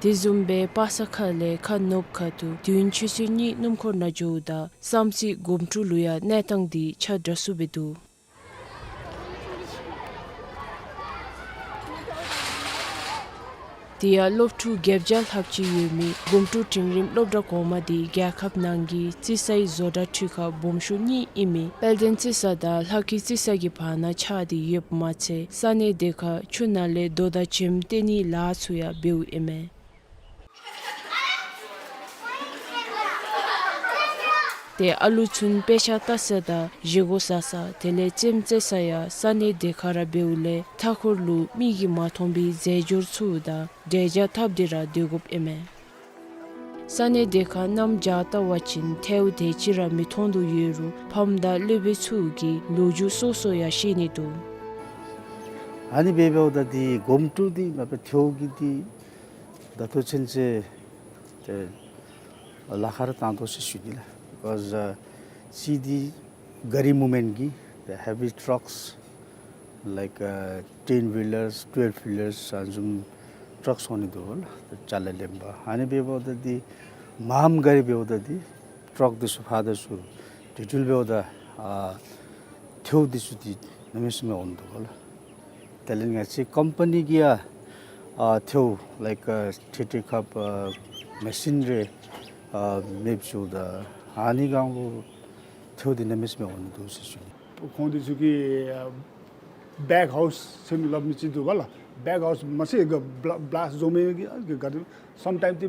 དེ་བཟུམ་སྦེ་པ་སངས་ཁ་ལས་ཁ་ནུབ་ཁ་ཐུག་དུས་ཡུན་ཆུ་ཚོད་གཉིས་སྣུམ་འཁོར་ནང་འགྱོཝ་ད་བསམ་རྩེ་སྒོམ་ཀྲོང་ལུ་ཡང་གནས་སྟངས་འདི་ཆ་འདྲ་སུ་སྦེ་འདུག། དེ་ཡང་སློབ་ཕྲུག་བརྒྱད་བརྒྱ་ལྷགཔ་ཅིག་ཡོད་མི་སྒོམ་ཀྲོང་འབྲིང་རིམ་སློབ་གྲྭ་གོང་མ་འདི་རྒྱལ་ཁབ་ནང་གི་རྩིས་སའི་བཟོ་གྲྭ་འཕྲུལ་ཁང་སྦོམ་ཤོས་གཉིས་ཨིན་མི་དཔལ་ལྡན་རྩིས་ས་དང་ལྷ་སྐལ་རྩིས་ས་གི་བར་ན་ཆགས་ཏེ་ཡོདཔ་མ་ཚད་ས་གནས་དེ་ཁར་ཆུ་ནང་ལས་རྡོ་དང་བྱེམ་སྟེར་ནིའི་ལཱ་ཚུ་ཡང་འབདཝ་ཨིན་མས། ཏེ་ཨ་ལུ་ཚུ་དཔེ་ཆ་ལྟ་ས་དང་བཞེས་སྒོ་ཟ་ས་དེ་ལས་རྩེདམོ་རྩེ་ས་ཡང་ས་གནས་དེ་ཁར་ར་འབདཝ་ལས་མཐའ་འཁོར་ལུ་མིག་གིས་མ་མཐོང་བའི་རྫས་སྦྱོར་ཚུ་དང་འབྲེལ་འགྱངས་འཐབ་སྟེ་ར་སྡོད་དགོཔ་ཨིན་མས། ས་གནས་དེ་ཁར་གནམ་བྱཱར་བལྟ་བ་ཅིན་ཐལཝ་དེ་ཅིག་ར་མི་མཐོང་དོ་ཡོད་རུང་ཕམ་དང་སློབ་དཔོན་ཚུ་གིས་ལོ་རྒྱུས་སོ་སོ་ཡང་བཤད་ནི་འདུག། ཨ་ནི་འབདཝ་ད་འདི་སྒོམ་ཀྲོང་འདི་མ་པ་ཐལཝ་གི་འདི་ད་ལྟོ་ཚུན་ཚོད་ཏེ་ལཱ་ཁག་ར་བཏང་དོ་ཟེར་ཞུ་ནི་ལགས། Because uh, see the gari movement གི་the heavy trucks like uh, ten wheelers, twelve wheelers ཨ་ནི་བཟུམ་ཊརཀ་འོང་ནི་འདུག་ལགས། ཅ་ལ་ལེན་པར་ཨ་ནི་འབདཝ་ད་འདི་མངམ་ག་ར་འབདཝ་ད་འདི་ཊརཀ་འདི་ཚུ་ཕར་དང་ཚུར་འགྲུལ་འགྲུལ་འབདཝ་ད་ཨ་ཐལཝ་འདི་ཚུ་འདི་གནམ་མེད་ས་མེད་འོང་འདུག་ལགས། དེ་ལས་ང་བཅས་ཀམ་པ་ནི་གིས་ཡང་ཨ་ཐལཝ་like uh, ཊི་ཊི་ཀབ་མེ་ཤིན་རེ་ཨ་མེདཔ་བཟོཝ་ད་ཨ་ནི་སྒང་ལུ་ཐལཝ་འདི་གནམ་མེད་ས་མེད་འོང་ནི་འདུག་ཟེར་ཞུ་ནི། ཁོང་འདི་ཚུ་གིས་ཨ་བེག་ཧའུསི་ཟེར་མི་སླབ་མི་ཅིག་འདུག་པ་ལགས། བེག་ཧའུསི་མ་ཚད་ག་བླ་བླཱསཊ་བཟོ་མི་གི་ག་དེ་སམ་ཊའིམསི་འདི་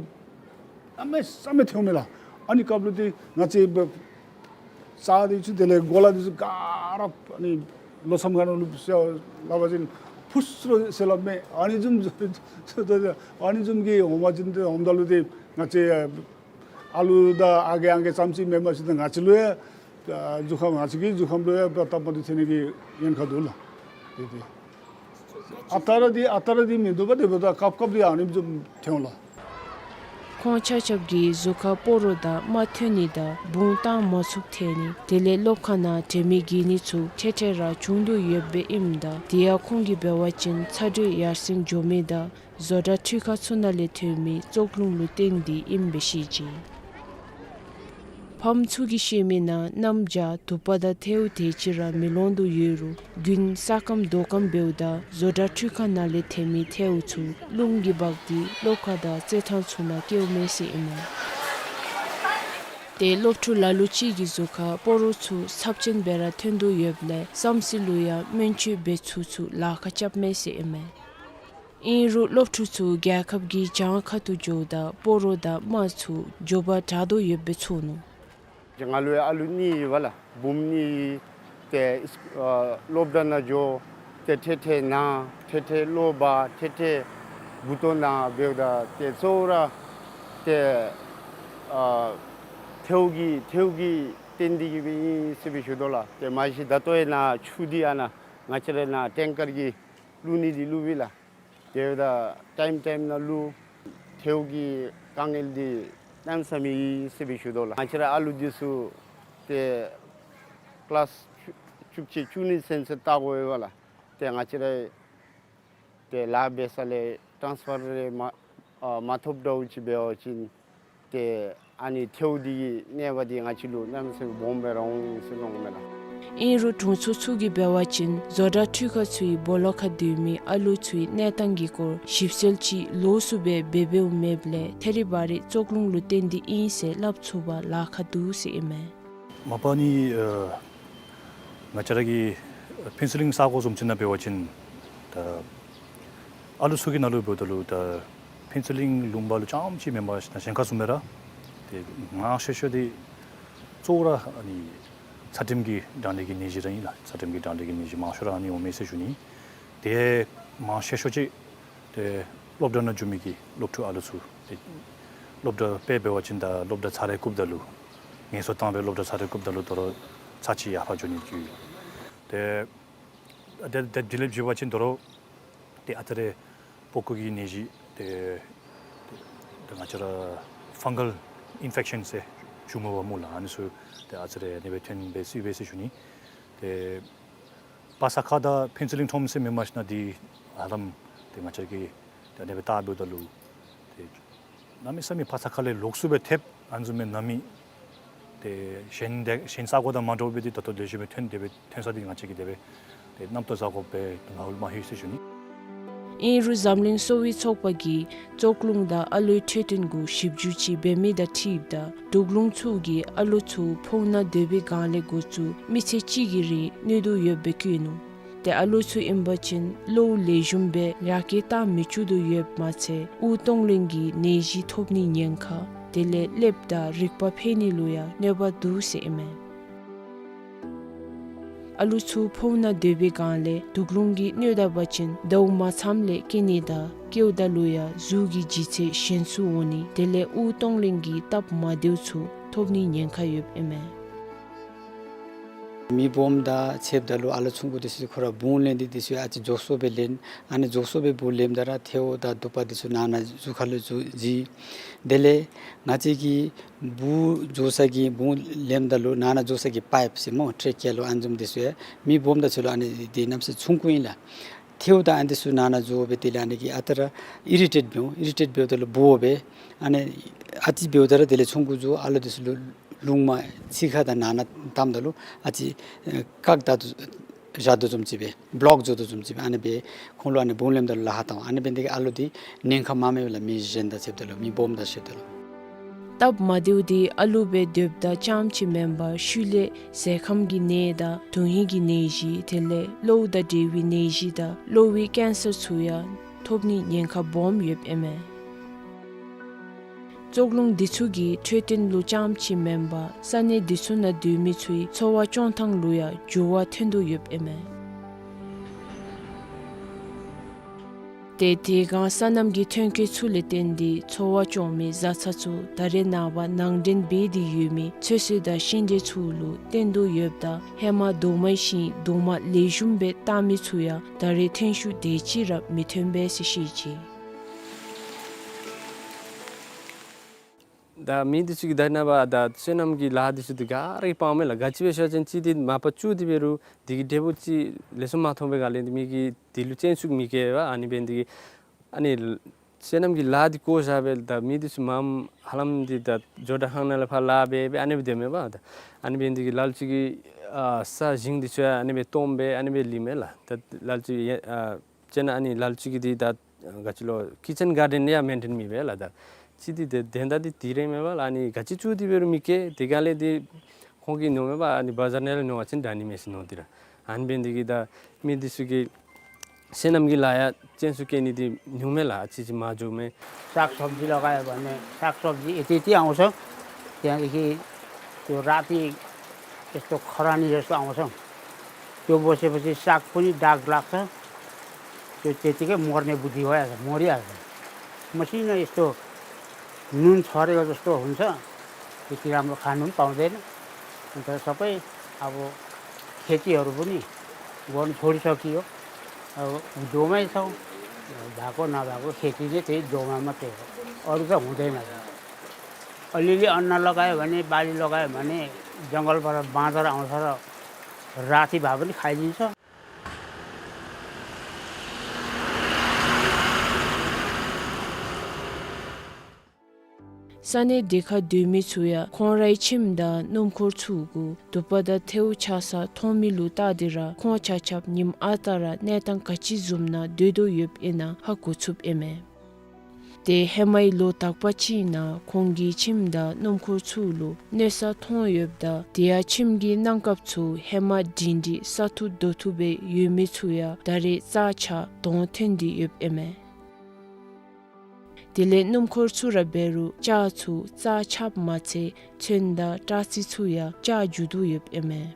གནམ་མེད་ས་མེད་ཐལཝ་མས་ལགས། ཨ་ནི་སྐབས་ལུ་འདི་ང་བཅས་རྩྭ་འདི་ཚུ་དེ་ལས་གོ་ལ་འདི་ཚུ་ག་ར་ཨ་ནི་ལོ་མཚམས་ཁ་ནང་ལུ་ཟེར་སླབ་པ་ཅིན་ཕུ་སུ་རུ་ཟེར་སླབ་མས། ཨ་ནི་བཟུམ་ཨ་ནི་བཟུམ་གྱི་འོང་པ་ཅིན་འདི་འོངམ་ད་ལུ་འདི་ང་བཅས་ཨ་ལུ་དང་ཨ་རྒས་ཨང་རྒས་ཙམ་ཅིག་མེན་པར་ཅིག་ད་ང་བཅས་ལུ་ཡང་ཨ་གཟུགས་ཁམས་ང་བཅས་ཀྱི་གཟུགས་ཁམས་ལུ་ཡང་སྟབས་མ་བདེཝ་ཐོན་ནི་གི་ཉེན་ཁ་འདུག་ལགས། དེ་དེ་ཨ་རྟག་ར་འདི་ཨ་རྟག་ར་འདི་མིན་འདུག་པ། དེ་འབདཝ་ད་སྐབས་སྐབས་འདི་ཨ་ནི་བཟུམ་ཐོན་ལགས། ཁོང་ཆ་ཁྱབ་ཀྱིས་གཟུགས་ཁར་སྤོ་རོ་དང་རྨ་ཐོན་ནི་དང་བུང་བཏང་མ་ཚུགསཔ་ཐལ་ནི་དེ་ལས་སློབ་ཁང་ནང་དྲན་མེད་འགྱེལ་ནི་ཚུ་ཐེངས་ཐེངས་ར་བྱུང་དོ་ཡོདཔ་ཨིནམ་ད་དེ་ཡང་ཁོང་གིས་འབད་བ་ཅིན་ཚ་དྲོད་ཡར་སེང་འགྱོ་མི་དང་བཟོ་གྲྭ་འཕྲུལ་ཁང་ཚུ་ནང་ལས་ཐོན་མི་བཙོག་རླུང་ལུ་བརྟེན་ཏེ་ཨིནམ་སྦེ་བཤད་ཅི། ཕམ་ཚུ་གིས་བཤད་མིའི་ནང་གནམ་བྱཱར་དུ་པ་དང་ཐལཝ་དེ་ཅིག་ར་མི་ལང་དོ་ཡོད་རུང་དགུན་ས་སྐམ་རྡོ་སྐམ་འབདཝ་ད་བཟོ་གྲྭ་འཕྲུལ་ཁང་ནང་ལས་ཐོན་མི་ཐལཝ་ཚུ་རླུང་གིས་འབག་སྟེ་སློབ་ཁང་དང་རྩེད་ཐང་ཚུ་ནང་སྐྱེལཝ་མས་ཟེར་ཨིན་མས། ཏེ་སློབ་ཕྲུག་ལ་ལུ་ཅིག་གི་གཟུགས་ཁར་སྤོ་རོ་ཚུ་ཚབས་ཆེན་སྦེ་ར་ཐོན་དོ་ཡོདཔ་ལས་བསམ་རྩེ་ལུ་ཡང་སྨན་བཅོས་འབད་ཚུགས་ཚུགས་ལཱ་ཁག་རྐྱབ་མས་ཟེར་ཨིན་མས། ཨིན་རུང་སློབ་ཕྲུག་ཚུ་རྒྱལ་ཁབ་ཀྱི་གྱང་ཁ་ཐུག་འགྱོཝ་ད་སྤོ་རོ་དང་རྨ་ཚུ་མགྱོགས་པར་དྲག་དོ་ཡོདཔ་སྦེ་ཚོར་ནུག། ང་ལུ་ཡང་ཨ་ལུ་གཉིས་ཡོད་པ་ལགས། བུམོ་གཉིས། ཏེ་ཨ་སློབ་གྲྭ་ནང་འགྱོ། ཏེ་ཐེངས་ཐེངས་ན། ཐེངས་ཐེངས་གློ་བ། ཐེངས་ཐེངས་མགུ་ཏོ་ན་འབདཝ་ད་ཏེ་གཙོ་བོ་ར་ཏེ་ཨ་ཐལཝ་གི་ཐལཝ་གིས་བརྟེན་ཏེ་གིས་སྦེ་ཨིན་ཟེར་སྦེ་ཞུ་དོ་ལགས། ཏེ་མ་གཞི་ད་ལྟོ་ཡང་ནཱ་ཆུ་འདི་ཨ་ནཱ་ང་བཅས་ར་ནཱ་ཊེང་ཀར་གྱིས་བླུག་ནི་འདི་བླུག་པས་ལགས། དེ་འབདཝ་ད་ཊའིམ་ཊའིམ་ནང་བླུག། ཐལཝ་གི་དཀའ་ངལ་འདི་གནམ་མེད་ས་མེད་ཨིན་ཟེར་སྦེ་ཞུ་དོ་ལགས། ང་བཅས་ར་ཨ་ལུ་འདི་ཚུ་ཏེ་ཀི་ལཱསི་བཅུ་བཅུ་གཅིག་བཅུ་གཉིས་ཚུན་ཚོད་ལྟ་དགོ་པས་ལགས། ཏེ་ང་བཅས་ར་ཏེ་ལཱ་འབད་ས་ལས་ཊཱནསི་ཕར་རེ་མ་ཨ་མ་ཐོབ་འདྲཝ་ཅིག་འབད་བ་ཅིན་ཏེ་ཨ་ནི་ཐལཝ་འདི་གི་གནོད་པ་འདི་ང་བཅས་ལུ་གནམ་མེད་ས་མེད་སྦོམ་སྦེ་ར་འོང་ཟེར་མནོཝ་མས་ལགས། ཨིན་རུང་དྲུང་འཚོ་ཚུ་གིས་འབད་བ་ཅིན་བཟོ་གྲྭ་འཕྲུལ་ཁང་ཚུའི་སྦོ་ལོགས་ཁར་སྡོད་མི་ཨ་ལུ་ཚུའི་གནས་སྟངས་ཀྱི་སྐོར་ཞིབ་འཚོལ་ཅིག་ལོགས་སུ་སྦེ་འབད་འབདཝ་མེདཔ་ལས་ཐད་རི་བ་རི་བཙོག་རླུང་ལུ་བརྟེན་ཏེ་ཨིན་ཟེར་སླབ་ཚུགས་པར་ལཱ་ཁག་འདུག་ཟེར་ཨིན་མས། མ་པ་ནི་ཨ་ང་བཅས་ར་གི་ཕུན་ཚོགས་གླིང་ས་གོ་བཟུམ་ཅིག་ནང་འབད་བ་ཅིན་ད་ཨ་ལུ་ཚུ་གི་ནང་ལུ་འབདཝ་ད་ལུ་ད་ཕུན་ཚོགས་གླིང་ལུང་པ་ལུ་རྐྱངམ་ཅིག་མེན་པར་ཞིན་ན་གཞན་ཁར་བཟུམ་སྦེ་ར་ཏེ་མང་ཤོས་ཤོས་འདི་གཙོ་བོ་ར་ཨ་ནི་ཚད་རིམས་ཀྱི་གྲང་ལྷད་ཀྱི་ནད་གཞི་ར་ཨིན་ལགས། ཚད་རིམས་ཀྱི་གྲང་ལྷད་ཀྱི་ནད་གཞི་མང་ཤོས་ར་ཨ་ནི་འོང་མས་ཟེར་ཞུ་ནི། ཏེ་མང་ཤོས་ཤོས་ཅིག་ཏེ་སློབ་གྲྭ་ནང་འགྱོ་མི་གི་སློབ་ཕྲུག་ཨ་ལུ་ཚུ་ཏེ་སློབ་གྲྭ་དཔེ་འབད་བ་ཅིན་ད་སློབ་གྲྭ་ཚར་རེ་བརྐུཝ་ད་ལུ་ངལ་གསོ་བཏང་སྦེ་སློབ་གྲྭ་ཚར་རེ་བརྐུཝ་ད་ལུ་དོ་རུང་ཚར་གཅིག་ཡར་ཕར་འགྱོ་ནི་གི་ཏེ་ཏེ་ཏེ་དེ་ལས་བརྒྱུད་པ་ཅིན་དོ་རུང་ཏེ་ཨ་ཙི་རེ་པགས་ཀོ་གི་ནད་གཞི་ཏེ་ཏེ་ང་བཅས་ར་ཕཱང་གཱལ་ཨིན་ཕེག་ཤཱན་ཟེར་ཆུང་མ་བ་སྨོ་ལགས། ཨ་ནི་ཚུ་ཏེ་ཨ་ཙི་རེ་ཨ་ནི་སྦེ་ཐོན་སྦེ་སྲིད་པས་ཟེར་ཞུ་ནི། ཏེ་པ་ས་ཁ་དང་ཕུན་ཚོགས་གླིང་ཁྲོམ་ཟེར་མི་མ་ཞིན་ན་འདི་ཧ་ལམ་ཏེ་ང་བཅས་ཀྱིས་ཏེ་ཨ་ནི་སྦེ་བལྟ་འབདཝ་ད་ལུ་ཏེ་གནམ་མེད་ས་མེད་པ་ས་ཁ་ལས་ལོགས་སུ་སྦེ་ཐེབས་ཨ་ནི་བཟུམ་མའི་ནང་མི་ཏེ་གཞན་ཏེ་གཞན་ས་གོ་དང་མ་འདྲཝ་སྦེ་འདི་ད་ལྟོ་ལེགས་ཤོམ་སྦེ་ཐོན་ཏེ་སྦེ་ཐོན་ས་འདི་ང་བཅས་ཀྱིས་དེ་སྦེ་ཏེ་རྣམ་རྟོག་བཟའ་དགོ་པའི་ང་ལུ་མ་ལྷོད་ཟེར་ཞུ་ནི། ཨིན་རུང་འཛམ་གླིང་གསོ་བའི་ཚོགས་པ་གིས་བཙོག་རླུང་དང་ཨ་ལུའི་འཕྲོད་བསྟེན་གུ་ཞིབ་འཇུག་ཅིག་འབད་མི་དང་འཁྲིལཝ་ད་དུག་རླུང་ཚུ་གིས་ཨ་ལུ་ཚུ་ཕོཝ་ནང་སྡོད་པའི་སྒང་ལས་འགོ་བཙུགས་མི་ཚེ་གཅིག་གི་རིང་གནོད་དོ་ཡོདཔ་སྦེ་བཀོད་ནུག། ཏེ་ཨ་ལུ་ཚུ་ཨིན་པ་ཅིན་གློཝ་ལེགས་ཤོམ་སྦེ་ཡར་སྐྱེད་བཏང་མི་བཅུག་དོ་ཡོདཔ་མ་ཚད་དབུགས་གཏོང་ལེན་གྱི་ནད་གཞི་ཐོབ་ནིའི་ཉེན་ཁ་དེ་ལས་ཀླདཔ་དང་རིག་པ་འཕེལ་ནི་ལུ་ཡང་གནོད་པ་འདུག་ཟེར་ཨིན་མས། ཨ་ལུ་ཚུ་ཕོཝ་ནང་སྡོད་པའི་སྒང་ལས་དུག་རླུང་གིས་གནོད་ད་པ་ཅིན་ཟླཝ་མ་ཚངམ་ལས་སྐྱེ་ནི་དང་སྐྱེཝ་ད་ལུ་ཡང་གཟུགས་ཀྱི་ལྗིད་ཚད་ཞན་སུ་འོང་ནི་དེ་ལས་དབུགས་གཏོང་ལེན་གྱི་སྟབས་མ་བདེཝ་ཚུ་ཐོབ་ནིའི་ཉེན་ཁ་ཡོདཔ་ཨིན་མས། མི་སྦོམ་དང་ཕྱདཔ་ད་ལུ་ཨ་ལུ་ཆུང་ཀུ་འདི་ཚུ་ཁོ་ར་བུང་ལེན་འདི་འདི་ཚུ་ཨ་ཙི་མགྱོགས་སུ་སྦེ་ལེན། ཨ་ནི་མགྱོགས་སུ་སྦེ་བུ་ལེནམ་ད་ར་ཐལཝ་དང་དུ་པ་འདི་ཚུ་ནང་ན་གཟུགས་ཁ་ལུ་འཛུལ་འཛུལ། དེ་ལས་ང་བཅས་ཀྱིས་བུ་འགྱོ་ས་གི་བུང་ལེནམ་ད་ལུ་ནང་ན་འགྱོ་ས་གི་པའིཔ་ཟེར་སྨོ་ཊེ་ཀི་ཡ་ལུ་ཨ་ནི་བཟུམ་འདི་ཚུ་ཡང་མི་སྦོམ་དང་ཚུ་ལུ་ཨ་ནི་འདི་གནམ་མེད་ས་མེད་ཆུང་ཀུ་ཨིན་ལགས། ཐལཝ་དང་ཨ་ནི་འདི་ཚུ་ནང་ན་འཛུལ་སྦེ་དེ་ལས་ཨ་ནི་གིས་ཨ་རྟག་ར་ཨི་རི་ཊེཊ་འབདཝ་ཨི་རི་ཊེཊ་འབདཝ་ད་ལུ་སྦོ་སྦེ་ཨ་ནི་ཨ་ཙི་འབདཝ་ད་ར་དེ་ལས་ཆུང་ཀུ་ཚུ་ཨ་ལུ་འདི་ཚུ་ལུ་རླུང་མ་ཕྱི་ཁ་དང་ནང་ན་བཏངམ་ད་ལུ་ཨ་ཙི་ཨེ་བཀག་ད་བཞག་དོ་བཟུམ་ཅིག་སྦེ་བློག་བཟོ་དོ་བཟུམ་ཅིག་སྦེ་ཨ་ནི་སྦེ་ཁོང་ལུ་ཨ་ནི་བུང་ལེནམ་ད་ལུ་ལཱ་ཁག་བཏང་། ཨ་ནི་འབད་ནི་དེ་གིས་ཨ་ལུ་འདི་ཉེན་ཁ་མངམ་མས་ལགས། མི་གཞན་དང་ཕྱདཔ་ད་ལུ་མི་སྦོམ་དང་ཕྱདཔ་ད་ལུ། སྟབས་མ་བདེཝ་འདི་ཨ་ལུ་སྦེ་སྡོདཔ་ད་རྐྱངམ་ཅིག་མེན་པར་ཤུལ་ལས་ཟས་ཁམས་ཀྱི་ནད་དང་དོན་ཧིང་གི་ནད་གཞི་དེ་ལས་གློཝ་དང་འབྲེལ་བའི་ནད་གཞི་དང་གློ་བའི་ཀེན་སར་ཚུ་ཡང་ཐོབ་ནིའི་ཉེན་ཁ་སྦོམ་ཡོདཔ་ཨིན་མས། བཙོག་རླུང་འདི་ཚུ་གི་འཕྲོད་བསྟེན་ལུ་རྐྱངམ་ཅིག་མེན་པར་ས་གནས་འདི་ཚུ་ནང་སྡོད་མི་ཚུའི་འཚོ་བ་སྐྱོང་ཐངས་ལུ་ཡང་འགྱུར་བ་ཐོན་དོ་ཡོདཔ་ཨིན་མས། ཏེ་དེ་སྒང་སོ་ནམ་གྱི་ཐོན་སྐྱེད་ཚུ་ལས་བརྟེན་ཏེ་འཚོ་བ་སྐྱོང་མི་བཟའ་ཚང་ཚུ་ད་རེས་ནངས་པ་ནང་འདྲེན་འབད་དེ་ཡོད་མི་ཚོད་བསྲེ་དང་ཤིང་འབྲས་ཚུ་ལུ་བརྟེན་དོ་ཡོདཔ་ད་ཧེ་མ་རྡོག་མའི་ཤིང་རྡོག་མ་ལེགས་ཤོམ་སྦེ་བཏགས་མི་ཚུ་ཡང་ད་རེས་ཐོན་ཤུགས་དེ་ཅིག་ར་མི་ཐོན་པས་ཟེར་བཤད་ཅི། ད་མི་འདི་ཚུ་གིས་ད་ནངས་པ་ད་སོ་ནམ་གྱི་ལཱ་འདི་ཚུ་འདི་ག་ར་གིས་སྤང་མས་ལགས། ག་ཅི་སྦེ་ཟེར་བ་ཅིན་གཅིག་འདི་མ་པ་བཙུགས་ཏེ་འབད་རུང་འདི་གི་འབྲས་བུ་ཅིག་ལེགས་ཤོམ་མ་ཐོབ་པའི་སྒང་ལས་འདི་མི་གིས་འདི་ལུ་སྤྱན་ཟུག་མི་བཀལ་བས། ཨ་ནི་འབད་ནི་འདི་གིས་ཨ་ནི་སོ་ནམ་གྱི་ལཱ་འདི་བཀོ་བཞག་སྦེ་ད་མི་འདི་ཚུ་མངམ་ཧ་ལམ་འདི་ད་ཇོ་བདག་ཁང་ནང་ལས་ཕར་ལཱ་འབད་འབད་ཨ་ནི་སྦེ་སྡོད་མས་པ། ད་ཨ་ནི་འབད་ནི་འདི་གིས་ལ་ལུ་ཅིག་གིས་ཨ་ས་ཞིང་འདི་ཚུ་ཡང་ཨ་ནི་སྦེ་སྟོངམ་སྦེ་ཨ་ནི་སྦེ་ལུས་མས་ལགས། ད་ལ་ལུ་ཅིག་ཨ་ཅེ་ན་ཨ་ནི་ལ་ལུ་ཅིག་གིས་འདི་ད་ག་ཅི་ལོ་ཀི་ཅན་གཱར་ཌེན་ཡང་མེན་ཊེན་མི་འབད་ལགས། ད་ ཅི་འདི་དེ་དོན་དག་འདི་དེ་རེ་མེན་པ་ལགས། ཨ་ནི་ག་ཅི་བཙུགས་ཏེ་འབད་རུང་མི་སྐྱེ། དེ་ག་ལས་འདི་ཁོང་གིས་མནོཝ་མས་པ། ཨ་ནི་བ་ཛར་ནང་ལས་ཉོ་བ་ཅིན་དྲག་ནི་མས་ཟེར་མནོ་སྟེ་ར། ཨ་ནི་འབད་ནི་དེ་གིས་ད་མི་འདི་ཚུ་གི་བསོད་ནམས་ཀྱི་ལཱ་ཡང་ཅན་ཚུ་སྐྱེ་ནི་འདི་ཉུང་མས་ལགས། ཨ་ཙི་ཅིག་མར་འགྱོཝ་མས། सागसब्जी लगायो भने सागसब्जी यति यति आउँछ। त्यहाँदेखि त्यो राति यस्तो खरानी जस्तो आउँछ। त्यो बसेपछि साग पनि दाग लाग्छ। त्यो त्यतिकै मर्ने बुद्धि भइहाल्छ, मरिहाल्छ। मसिनो यस्तो नुन छरेको जस्तो हुन्छ। त्यति राम्रो खानु पनि पाउँदैन। अन्त सबै अब खेतीहरू पनि गर्नु छोडिसकियो। अब हिउँदोमै छौँ। भएको नभएको खेती चाहिँ त्यही हिउँदोमा मात्रै हो, अरू त हुँदैन। अलिअलि अन्न लगायो भने, बाली लगायो भने जङ्गलबाट बाँदर आउँछ र राति भए पनि खाइदिन्छ। ས་གནས་དེ་ཁར་སྡོད་མི་ཚུ་ཡང་ཁོང་རའི་ཁྱིམ་དང་སྣུམ་འཁོར་ཚུ་གུ་དུ་པ་དང་ཐལཝ་ཆག་ས་མཐོང་མི་ལུ་བལྟ་སྟེ་ར་ཁོང་ཆ་ཁྱབ་ཉིནམ་ཨ་རྟག་ར་གནས་སྟངས་ག་ཅི་བཟུམ་ནང་སྡོད་དོ་ཡོདཔ་ཨིན་ན་ཧ་གོ་ཚུགསཔ་ཨིན་མས། ཏེ་ཧེ་མའི་ལོ་དག་པ་ཅིག་ནང་ཁོང་གི་ཁྱིམ་དང་སྣུམ་འཁོར་ཚུ་ལུ་གནོད་ས་ཐོན་ཡོདཔ་ད་དེ་ཡང་ཁྱིམ་གྱི་གནམ་ཁབ་ཚུ་ཧེ་མ་སྒྲིང་སྒྲི་ས་ཐུབ་རྡོ་ཐུབ་སྦེ་ཡོད་མི་ཚུ་ཡང་ད་རེས་རྩ་ཆག་དོང་ཐོན་ཏེ་ཡོདཔ་ཨིན་མས། དེ་ལས་སྣུམ་འཁོར་ཚུ་ར་འབད་རུང་ལྕགས་ཚུ་རྩ་ཆགཔ་མ་ཚད་ཚོན་དང་སྐྲ་རྩི་ཚུ་ཡང་ཆག་འགྱོ་དོ་ཡོདཔ་ཨིན་མས།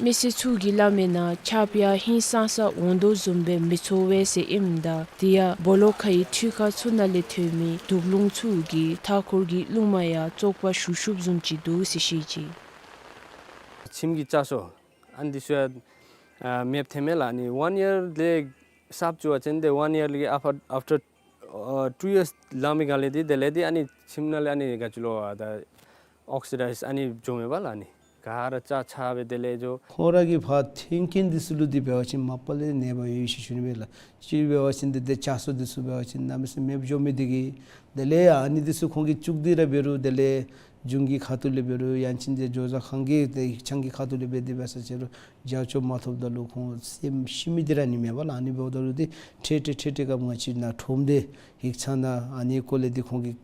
མི་སེར་ཚུ་གིས་སླབ་མིའི་ནང་ཆརཔ་ཡང་ཧིང་སངས་ས་འོང་དོ་བཟུམ་སྦེ་མི་ཚོར་བས་ཟེར་ཨིནམ་ད་དེ་ཡང་སྦོ་ལོགས་ཁའི་འཕྲུལ་ཁང་ཚུ་ནང་ལས་ཐོན་མི་དུག་རླུང་ཚུ་གིས་མཐའ་འཁོར་གྱི་རླུང་མ་ཡང་བཙོག་པ་ཞུགས་ཞུགསཔ་བཟུམ་ཅིག་འདུག་ཟེར་བཤད་ཅི། ཁྱིམ་གྱི་ལྕགས་སོ་ཨ་ནི་འདི་ཚུ་ཡང་ཨ་མེདཔ་ཐོནམ་མས་ལགས། ཨ་ནི་ཝན་ཡར་ལས་གསརཔ་བཙུགས་པ་ཅིན་ཏེ་ཝན་ཡར་ལས་ཨཕ་ཨཕ་ཊར་ཨ་ཊུ་ཡརསི་ལང་མི་ག་ལས་འདི་དེ་ལས་འདི་ཨ་ནི་ཁྱིམ་ནང་ལས་ཨ་ནི་ག་ཅི་ལོ་ཨ་ད་ཨོག་སི་ཌའིཛ་ཨ་ནི་འགྱོཝ་མས་པ་ལགས། ཨ་ནི་ག་ར་ལྕགས་ཆག་སྦེ་དེ་ལས་འགྱོ། ཁོང་ར་གི་ཕར་འཐོན་མཁན་འདི་ཚུ་ལུ་འདི་འབད་བ་ཅིན་མ་པ་ལས་ནད་པ་ཡོད་ཟེར་ཞུ་ནི་མས་ལགས། གཅིག་འབད་བ་ཅིན་འདི་ཏེ་ལྕགས་སོ་འདི་ཚུ་འབད་བ་ཅིན་གནམ་མེད་ས་མེད་མེདཔ་འགྱོ་མི་འདི་གིས་དེ་ལས་ཨ་ནི་འདི་ཚུ་ཁོང་གིས་བཙུགས་ཏེ་ར་འབད་རུང་དེ་ལས་གཞུང་གི་ཁ་ཐུག་ལས་འབད་རུང་ཡང་ཅིན་ཏེ་ཇོ་བཟའ་ཁང་གི་ཏེ་ཡིག་ཚང་གི་ཁ་ཐུག་ལས་འབད་དེ་འབད་ས་ཅིག་རུང་རྒྱབ་སྐྱོར་མ་ཐོབ་ད་ལུ་ཁོང་སེམས་ཤི་མི་འདི་ར་ཨ་ནི་མས་པ་ལགས། ཨ་ནི་འབདཝ་ད་ལུ་འདི་ཁྲིག་ཁྲི་ཁྲིག་ཁྲི་སྐབས་ང་བཅས་ནཱ་ཁྲོམ་སྡེ་ཡིག་ཚང་ནང་ཨ་ནི་སྐོར་ལས་འདི་ཁོང་གིས་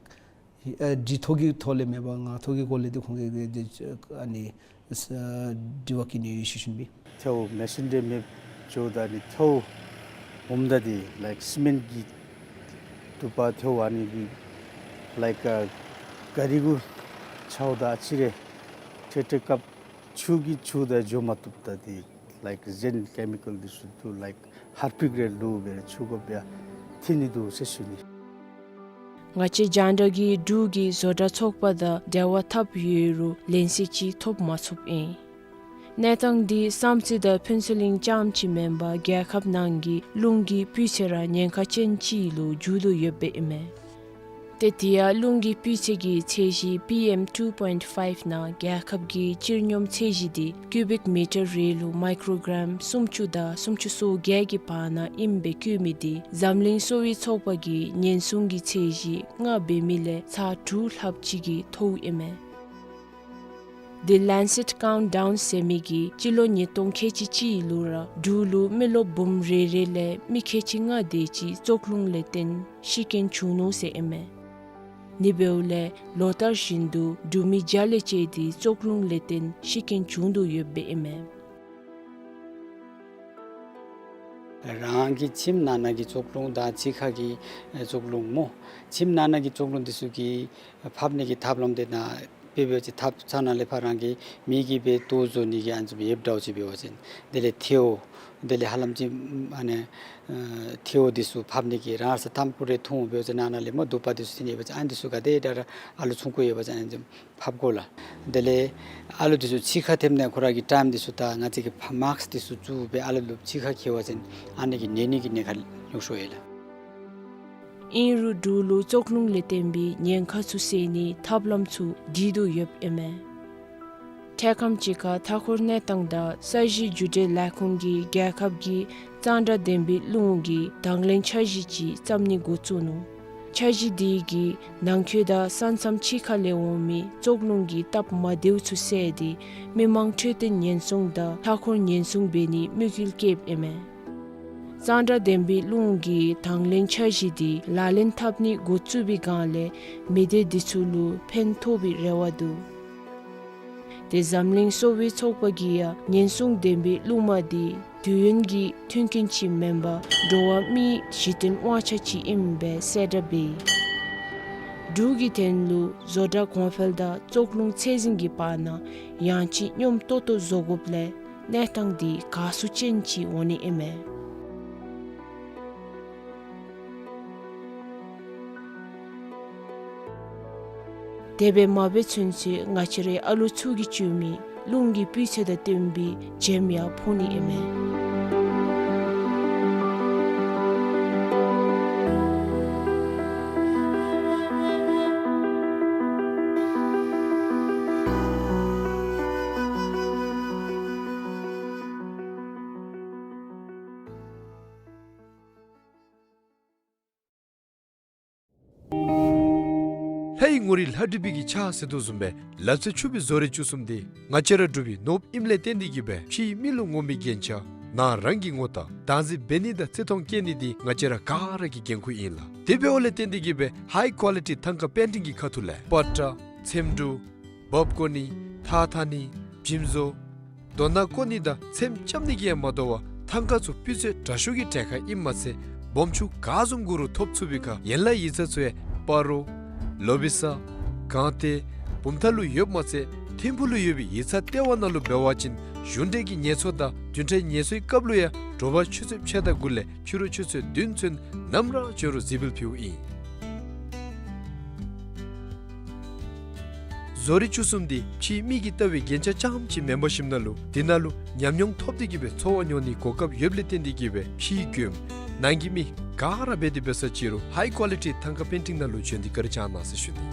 ཨ་འདི་ཐོག་གི་ཐོག་ལས་མེད་པར་ངག་ཐོག་གི་སྐོར་ལས་འདི་ཁོང་གིས་འདི་ཨ་ནི་ཨ་དྲི་བ་བཀོད་ནི་ཡོད་ཟེར་ཞུ་ནི་ཨིན། ཐལཝ་མེ་སོན་རི་མེདཔ་འགྱོཝ་ད་ནི་ཐལཝ་འོངམ་ད་འདི་ལའིཀ་སི་མེནཊ་གི་དུ་པ་ཐལཝ་ཨ་ནི་འདི་ལའིཀ་ཨ་ག་རི་གུ་འཕྱརཝ་ད་ཨ་ཙི་རེ་ཁྲིག་ཁྲི་སྐབས་ཆུ་གིས་འཁྱུ་ད་འགྱོ་མ་བཏུབ་ད་འདི་ལའིཀ་གཞན་ཀེ་མི་ཀཱལ་འདི་ཚུ་འདུག། ལའིཀ་ཧར་པིཀ་རེ་བླུགས་སྦེ་ཆུ་གོ་བ་འཐོན་ནི་འདུག་ཟེར་ཞུ་ནི། ང་བཅས་རྒྱང་བསྒྲགས་ཀྱིས་འབྲུག་གི་བཟོ་གྲྭ་ཚོགས་པ་དང་འབྲེལ་བ་འཐབ་ཡོད་རུང་ལན་གསལ་ཅིག་ཐོབ་མ་ཚུགསཔ་ཨིན། གནས་སྟངས་འདི་བསམ་རྩེ་དང་ཕུན་ཚོགས་གླིང་རྐྱངམ་ཅིག་མེན་པར་རྒྱལ་ཁབ་ནང་གི་རླུང་གི་སྤུས་ཚད་ར་ཉེན་ཁ་ཅན་ཅིག་ལུ་འགྱུར་དོ་ཡོདཔ་ཨིན་མས། ཏེ་དེ་ཡང་རླུང་གི་སྤུས་ཚད་ཀྱི་ཚད་གཞི་པི་ཨེམ་ཊུ་པོའིནཊི་ཕའིབ་ནང་རྒྱལ་ཁབ་ཀྱི་སྤྱིར་སྙོམས་ཚད་གཞི་འདི་ཀུ་བིཀ་མི་ཊར་རེ་ལུ་མའི་ཀྲོ་གྲམ་སུམ་ཅུ་དང་སུམ་ཅུ་སོ་བརྒྱད་ཀྱི་བར་ན་ཨིནམ་སྦེ་བཀོད་མི་འདི་འཛམ་གླིང་གསོ་བའི་ཚོགས་པ་གིས་ཉེན་སྲུང་གི་ཚད་གཞི་ལྔ་འབད་མི་ལས་ཚར་དྲུག་ལྷགཔ་ཅིག་གིས་མཐོཝ་ཨིན་མས། The Lancet Countdown ཟེར་མི་གིས་སྤྱི་ལོ་ཉིས་སྟོང་ཁལ་གཅིག་གཅིག་ལུ་ར་འབྲུག་ལུ་མི་རློབས་འབུམ་རེ་རེ་ལས་མི་ཁལ་གཅིག་ལྔ་དེ་ཅིག་བཙོག་རླུང་ལས་བརྟེན་ཤི་རྐྱེན་བྱུང་ནུག་ཟེར་ཨིན་མས། ཨ་ནི་འབདཝ་ལས་ལོ་ལྟར་བཞིན་དུ་འབྲུག་མི་བརྒྱ་ལས་བཅད་དེ་བཙོག་རླུང་ལས་བརྟེན་ཤི་རྐྱེན་བྱུང་དོ་ཡོདཔ་ཨིན་མས། རང་གི་ཁྱིམ་ནང་ན་གི་བཙོག་རླུང་དང་ཕྱི་ཁ་གི་བཙོག་རླུང་སྨོ། ཁྱིམ་ནང་ན་གི་བཙོག་རླུང་འདི་ཚུ་གི་ཕབ་ནི་གི་ཐབས་ལམ་དེ་ནང་དཔེ་འབད་བ་ཅིན་ཐབ་ཚང་ནང་ལས་ཕར་རང་གི་མི་གིས་སྦེ་ལྟོ་བཟོ་ནི་གི་ཨ་ནི་ཚུ་ཡོདཔ་འདྲཝ་ཅིག་འབད་བ་ཅིན་དེ་ལས་ཐལཝ་དེ་ལས་ཧ་ལམ་ཅིག་ཨ་ནི་ཨ་ཐལཝ་འདི་ཚུ་ཕབ་ནི་གི་རང་ས་ཐམ་ཕུ་རེ་འཐུང་འབད་བ་ཅིན་ནང་ན་ལས་སྨོ་དུ་པ་འདི་ཚུ་ཐོན་ཡོད་པ་ཅིན་ཨ་ནི་འདི་ཚུ་ག་དེ་དྲག་ར་ཨ་ལུ་ཆུང་ཀུ་ཡོད་པ་ཅིན་ཨ་ནི་ཚུ་ཕབ་དགོ་ལགས། དེ་ལས་ཨ་ལུ་འདི་ཚུ་ཕྱི་ཁར་ཐོནམ་ད་ཁོ་ར་གི་ཊའིམ་འདི་ཚུ་ད་ང་བཅས་ཀྱིས་ཕར་མཱསཀ་འདི་ཚུ་བཙུགས་སྦེ་ཨ་ལུ་ལུ་ཕྱི་ཁར་འཁྱིད་པ་ཅིན་ཨ་ནི་གིས་ནད་ནི་གི་ཉེན་ཁ་ཉུང་སུ་ཡོད་ལགས། ཨིན་རུང་འབྲུག་ལུ་བཙོག་རླུང་ལས་བརྟེན་པའི་ཉེན་ཁ་ཚུ་སེལ་ནིའི་ཐབས་ལམ་ཚུ་སྒྲིག་དོ་ཡོདཔ་ཨིན་མས། འཕྲལ་ཁམས་ཅིག་ཁར་མཐའ་འཁོར་གནས་སྟངས་དང་ས་གཞི་རྒྱུ་འབྲས་ལས་ཁུངས་ཀྱིས་རྒྱལ་ཁབ་ཀྱི་གཙང་སྦྲ་ལྡན་པའི་རླུང་གི་དང་ལེན་འཆར་གཞི་ཅིག་བརྩམ་ནི་འགོ་བཙུགས་ནུག། འཆར་གཞི་དེ་གིས་ནང་འཁོད་དང་ས་མཚམས་ཕྱི་ཁ་ལས་འོང་མི་བཙོག་རླུང་གི་སྟབས་མ་བདེཝ་ཚུ་བསལ་ཏེ་མི་མང་འཕྲོད་བསྟེན་ཉེན་སྲུང་དང་མཐའ་འཁོར་ཉེན་སྲུང་འབད་ནིའི་དམིགས་ཡུལ་བསྐྱེདཔ་ཨིན་མས། གཙང་སྦྲ་ལྡན་པའི་རླུང་གི་དང་ལེན་འཆར་གཞི་དེ་ལག་ལེན་འཐབ་ནི་འགོ་བཙུགས་པའི་སྒང་ལས་མི་སྡེ་འདི་ཚུ་ལུ་ཕན་ཐོགས་པའི་རེ་བ་འདུག། དེ་འཛམ་གླིང་གསོ་བའི་ཚོགས་པ་གིས་ཡང་ཉེན་སྲུང་ལྡན་པའི་རླུང་མ་དེ་དུས་ཡུན་གྱི་མཐུན་རྐྱེན་ཅིག་མེན་པར་འགྲོ་བ་མིའི་གཞི་རྟེན་དབང་ཆ་ཅིག་ཨིནམ་སྦེ་གསལ་བསྒྲགས་འབད་ཡི། འབྲུག་གི་དོན་ལུ་བཟོ་གྲྭ་གོང་འཕེལ་དང་བཙོག་རླུང་ཚད་འཛིན་གྱི་བར་ན་ཡང་ཅིན་སྙོམས་ཏོག་ཏོ་བཟོ་དགོཔ་ལས་གནས་སྟངས་འདི་དགའ་བསུ་ཅན་ཅིག་འོང་ནི་ཨིན་མས། དེ་སྦེ་མ་འབད་ཚུན་ཚོད་ང་བཅས་རའི་ཨ་ལོ་ཚུ་གིས་བཙུགས་མི་རླུང་གི་སྤུས་ཚད་དང་བསྟུན་པའི་བྱེམ་ཡང་ཕོག་ནི་ཨིན་མས། ལྷའི་ངོ་རིས་ལྷ་བྲིས་པའི་གི་ཕྱག་ཟེར་དོ་བཟུམ་སྦེ་ལག་རྩལ་ཕྱུག་པའི་བཟོ་རིག་བཅུ་གསུམ་འདི་ང་བཅས་ར་འབྲུག་པའི་ནོར་བུ་ཨིནམ་ལས་བརྟེན་ཏེ་གིས་སྦེ་ཕྱིའི་མི་ལུ་ངོམ་པའི་རྒྱན་ཆ་ནང་རང་གི་ངོ་རྟགས་བདག་འཛིན་འབད་ནི་དང་བརྩི་མཐོང་བསྐྱེད་ནི་འདི་ང་བཅས་ར་ག་ར་གི་འགན་ཁུར་ཨིན་ལགས། དེ་འབདཝ་ལས་བརྟེན་ཏེ་གིས་སྦེ་ཧའི་ཀོ་ལི་ཊི་ཐང་ཀ་པེན་ཊིང་གི་ཁ་ཐུག་ལས་པ་ཏྲ་ཚེམ་དྲུབ་འབག་བཀོ་ནི་ཐགས་འཐག་ནི་བྱེམ་བཟོ་རྡོ་ནག་བརྐོ་ནི་དང་ཚེམ་རྐྱབ་ནི་གིས་ཡང་མ་དོ་བར་ཐང་ཀ་ཚུ་སྤུས་ཚད་དྲག་ཤོས་ཀྱི་གྲལ་ཁར་ཨིནམ་མ་ཚད་སྦོམ་ཆུང་ག་བཟུམ་དགོ་རུང་ཐོབ་ཚུགས་པའི་ཁར་ཡན་ལག་ཡིག་ཚང་ཚུ་ཡང་སྤ་རོ་ལོ་བི་ས་སྒང་སྟེང་བུམ་ཐང་ལུ་ཡོདཔ་མ་ཚད་ཐིམ་ཕུག་ལུ་ཡོད་པའི་ཡིག་ཚང་ལྟེ་བ་ནང་ལུ་འབད་བ་ཅིན་གཞུང་འབྲེལ་གྱི་ངལ་གསོ་དང་བདུན་ཕྲག་ངལ་གསོའི་སྐབས་ལུ་ཡང་དྲོ་པ་ཆུ་ཚོད་ཕྱེད་དང་དགུ་ལས་ཕྱི་རུ་ཆུ་ཚོད་བདུན་ཚུན་ནམ་ར་འབྱོན་རུང་གཟིགས་འབུལ་ཕུལཝ་ཨིན། བཟོ་རིག་བཅུ་གསུམ་འདི་ཕྱིའི་མིག་གིས་བལྟ་བའི་རྒྱན་ཆ་རྐྱངམ་ཅིག་མེན་པར་ཞིནམ་ན་ལུ་དེ་ནང་ལུ་ཉམས་མྱོང་ཐོབ་སྟེ་གིས་སྦེ་འཚོ་བ་མྱོང་ནིའི་གོ་སྐབས་ཡོདཔ་ལས་བརྟེན་ཏེ་གིས་སྦེ་ཕྱིའི་མགྱོནམ་ནང་གི་མི་ག་ར་འབད་དེ་འབད་ས་ཅིག་རུང་ཧའི་ཀོ་ལི་ཊི་ཐང་ཀ་པེན་ཊིང་ནང་ལུ་བྱོན་ཏེ་བཀའ་དྲིན་བསྐྱང་གནང་ཟེར་ཞུ་ནི།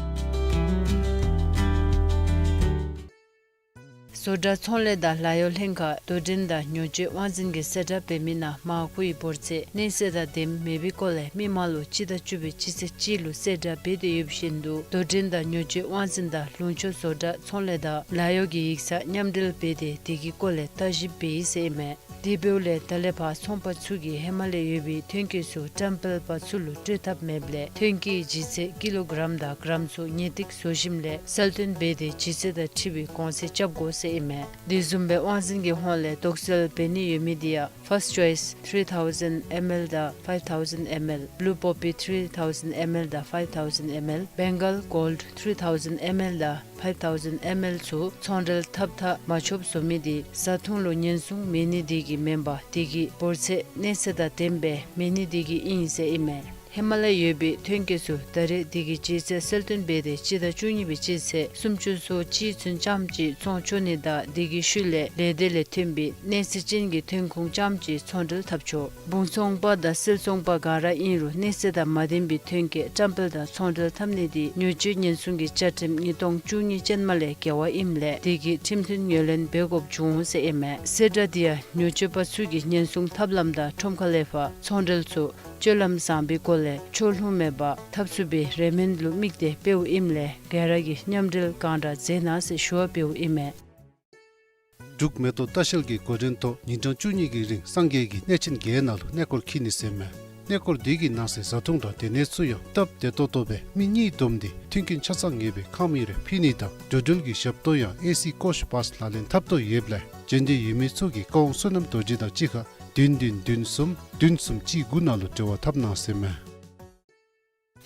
བཟོ་གྲྭ་ཚོང་ལས་དང་ལཱ་གཡོག་ལྷན་ཁག་དོ་འགྲན་དང་ཉོ་སྤྱོད་དབང་འཛིན་གྱིས་གསལ་བསྒྲགས་འབད་མི་ནང་མར་ཁུའི་འབོར་ཚད་གནས་ཚད་དང་ལྡནམ་མེད་པའི་སྐོར་ལས་མི་མང་ལུ་སྤྱི་ཟླ་བཅུ་པའི་སྤྱི་ཚེས་གཅིག་ལུ་གསལ་བསྒྲགས་འབད་དེ་ཡོད་པ་བཞིན་དུ་དོ་འགྲན་དང་ཉོ་སྤྱོད་དབང་འཛིན་དང་ལུང་ཕྱོགས་བཟོ་གྲྭ་ཚོང་ལས་དང་ལཱ་གཡོག་གི་ཡིག་ཚང་མཉམ་འབྲེལ་འབད་དེ་དེ་གི་སྐོར་ལས་བརྟག་ཞིབ་འབད་ཡི་ཟེར་ཨིན་མས། དེ་འབདཝ་ལས་ད་ལས་ཕར་ཚོང་པ་ཚུ་གིས་ཧེ་མ་ལས་ཡོད་པའི་ཐོན་སྐྱེད་ཚུ་བཀྲམ་སྤེལ་པ་ཚུ་ལུ་སྤྲོད་ཐབས་མེདཔ་ལས་ཐོན་སྐྱེད་ཀྱི་ལྗིད་ཚད་ཀི་ལོ་གྲམ་དང་གྲམ་ཚུ་ངེས་ཏིག་བཟོ་ཞིནམ་ལས་གསལ་སྟོན་འབད་དེ་ལྗིད་ཚད་དང་འཁྲིལ་བའི་གོང་ཚད་རྐྱབ་དགོ་ཟེར་ཨིན་མས། དེ་བཟུམ་སྦེ་དབང་འཛིན་གྱི་ཧོངས་ལས་དོགས་སེལ་འབད་ནི་ཡོད་མི་དེ་ཡང་First Choice three thousand M L དང་five thousand M L, Blue Poppy three thousand M L དང་five thousand M L, Bengal Gold three thousand M L དང་five thousand M L ཚུ་ཚོང་འབྲེལ་འཐབ་འཐབ་མ་ཆོགཔ་བཟོ་མི་དེ་བཟའ་འཐུང་ལུ་ཉེན་སྲུང་མེད་ནི་དེ་གིས་མེན་པར་དེ་གི་འབོར་ཚད་གནས་ཚད་དང་ལྡནམ་སྦེ་མེད་ནི་དེ་གིས་ཨིན་ཟེར་ཨིན་མས། ཧེ་མ་ལས་ཡོད་པའི་ཐོན་སྐྱེད་ཚུ་ད་རེས་དེ་གི་ལྗིད་ཚད་གསལ་སྟོན་འབད་དེ་སྤྱི་ཟླ་བཅུ་གཉིས་པའི་སྤྱི་ཚེས་སུམ་ཅུ་སོ་གཅིག་ཚུན་རྐྱངམ་ཅིག་བཙོང་ཆོག་ནི་དང་དེ་གི་ཤུལ་ལས་ལས་སྡེ་ལས་ཐོན་པའི་གནས་ཚད་ཅན་གྱི་ཐོན་ཁུངས་རྐྱངམ་ཅིག་ཚོང་འབྲེལ་འཐབ་ཆོག། འབུ་ཚོང་པ་དང་བསིལ་ཚོང་པ་ག་ར་ཨིན་རུང་གནས་ཚད་དང་མ་ལྡན་པའི་ཐོན་སྐྱེད་བཀྲམ་སྤེལ་དང་ཚོང་འབྲེལ་འཐབ་ནི་དེ་ཉོ་སྤྱོད་ཉེན་སྲུང་གི་བཅའ་ཁྲིམས་ཉིས་སྟོང་བཅུ་གཉིས་ཅན་མ་ལས་འགལ་བ་ཨིནམ་ལས་དེ་གི་ཁྲིམས་མཐུན་ངོས་ལེན་འབད་དགོཔ་འབྱུང་འོང་ཟེར་ཨིན་མས། གསལ་བསྒྲགས་དེ་ཡང་ཉོ་སྤྱོད་པ་ཚུ་གིས་ཉེན་སྲུང་ཐབས་ལམ་དང་ཁྲོམ་ཁ་ལས་ཕར་ཚོང་འབྲེལ་ཚུ་སྤྱོད་ལམ་བཟང་པོའི་སྒོ་ལས་ཕྱོགས་ལྷུང་མེད་པར་འཐབ་ཚུགས་པའི་རེ་སྨོན་ལུ་དམིགས་ཏེ་འབདཝ་ཨིནམ་ལས་ག་ར་གིས་མཉམ་འབྲེལ་གང་དྲག་མཛད་གནང་ཟེར་ཞུ་བ་འབདཝ་ཨིན་མས། འབྲུག་མེ་ཏོག་ལྟ་བཤལ་གྱི་འགོ་འདྲེན་ཐོག་ཉིན་གྲངས་བཅུ་གཉིས་ཀྱི་རིང་སངས་རྒྱས་ཀྱི་གནས་ཆེན་བརྒྱད་ནང་ལུ་གནས་སྐོར་འཁྱིད་ནི་ཟེར་མས། གནས་སྐོར་འདི་གི་ནང་གསེས་བཟའ་འཐུང་དང་སྡོད་གནས་ཚུ་ཡང་སྟབས་བདེ་ཏོག་ཏོ་སྦེ་མི་གཉིས་བསྡོམས་ཏེ་མཐུན་རྐྱེན་ཆ་ཚང་ངེས་པའི་ཁང་མིག་རེ་ཕུལ་ནི་དང་འགྲོ་འགྲུལ་གྱི་ཞབས་ཏོག་ཡང་ཨེ་སི་ཀོཆ་བཱས་ལག་ལེན་འཐབ་དོ་ཡོདཔ་ལས་འབྱོན་འདོད་ཡོད་མི་ཚུ་གིས་ཀ་ཝང་བསོད་ནམས་རྡོ་རྗེ་དང་གཅིག་ཁར་བདུན་བདུན་བདུན་གསུམ་བདུན་གསུམ་གཅིག་དགུ་ནང་ལུ་འབྲེལ་བ་འཐབ་གནང་ཟེར་མས།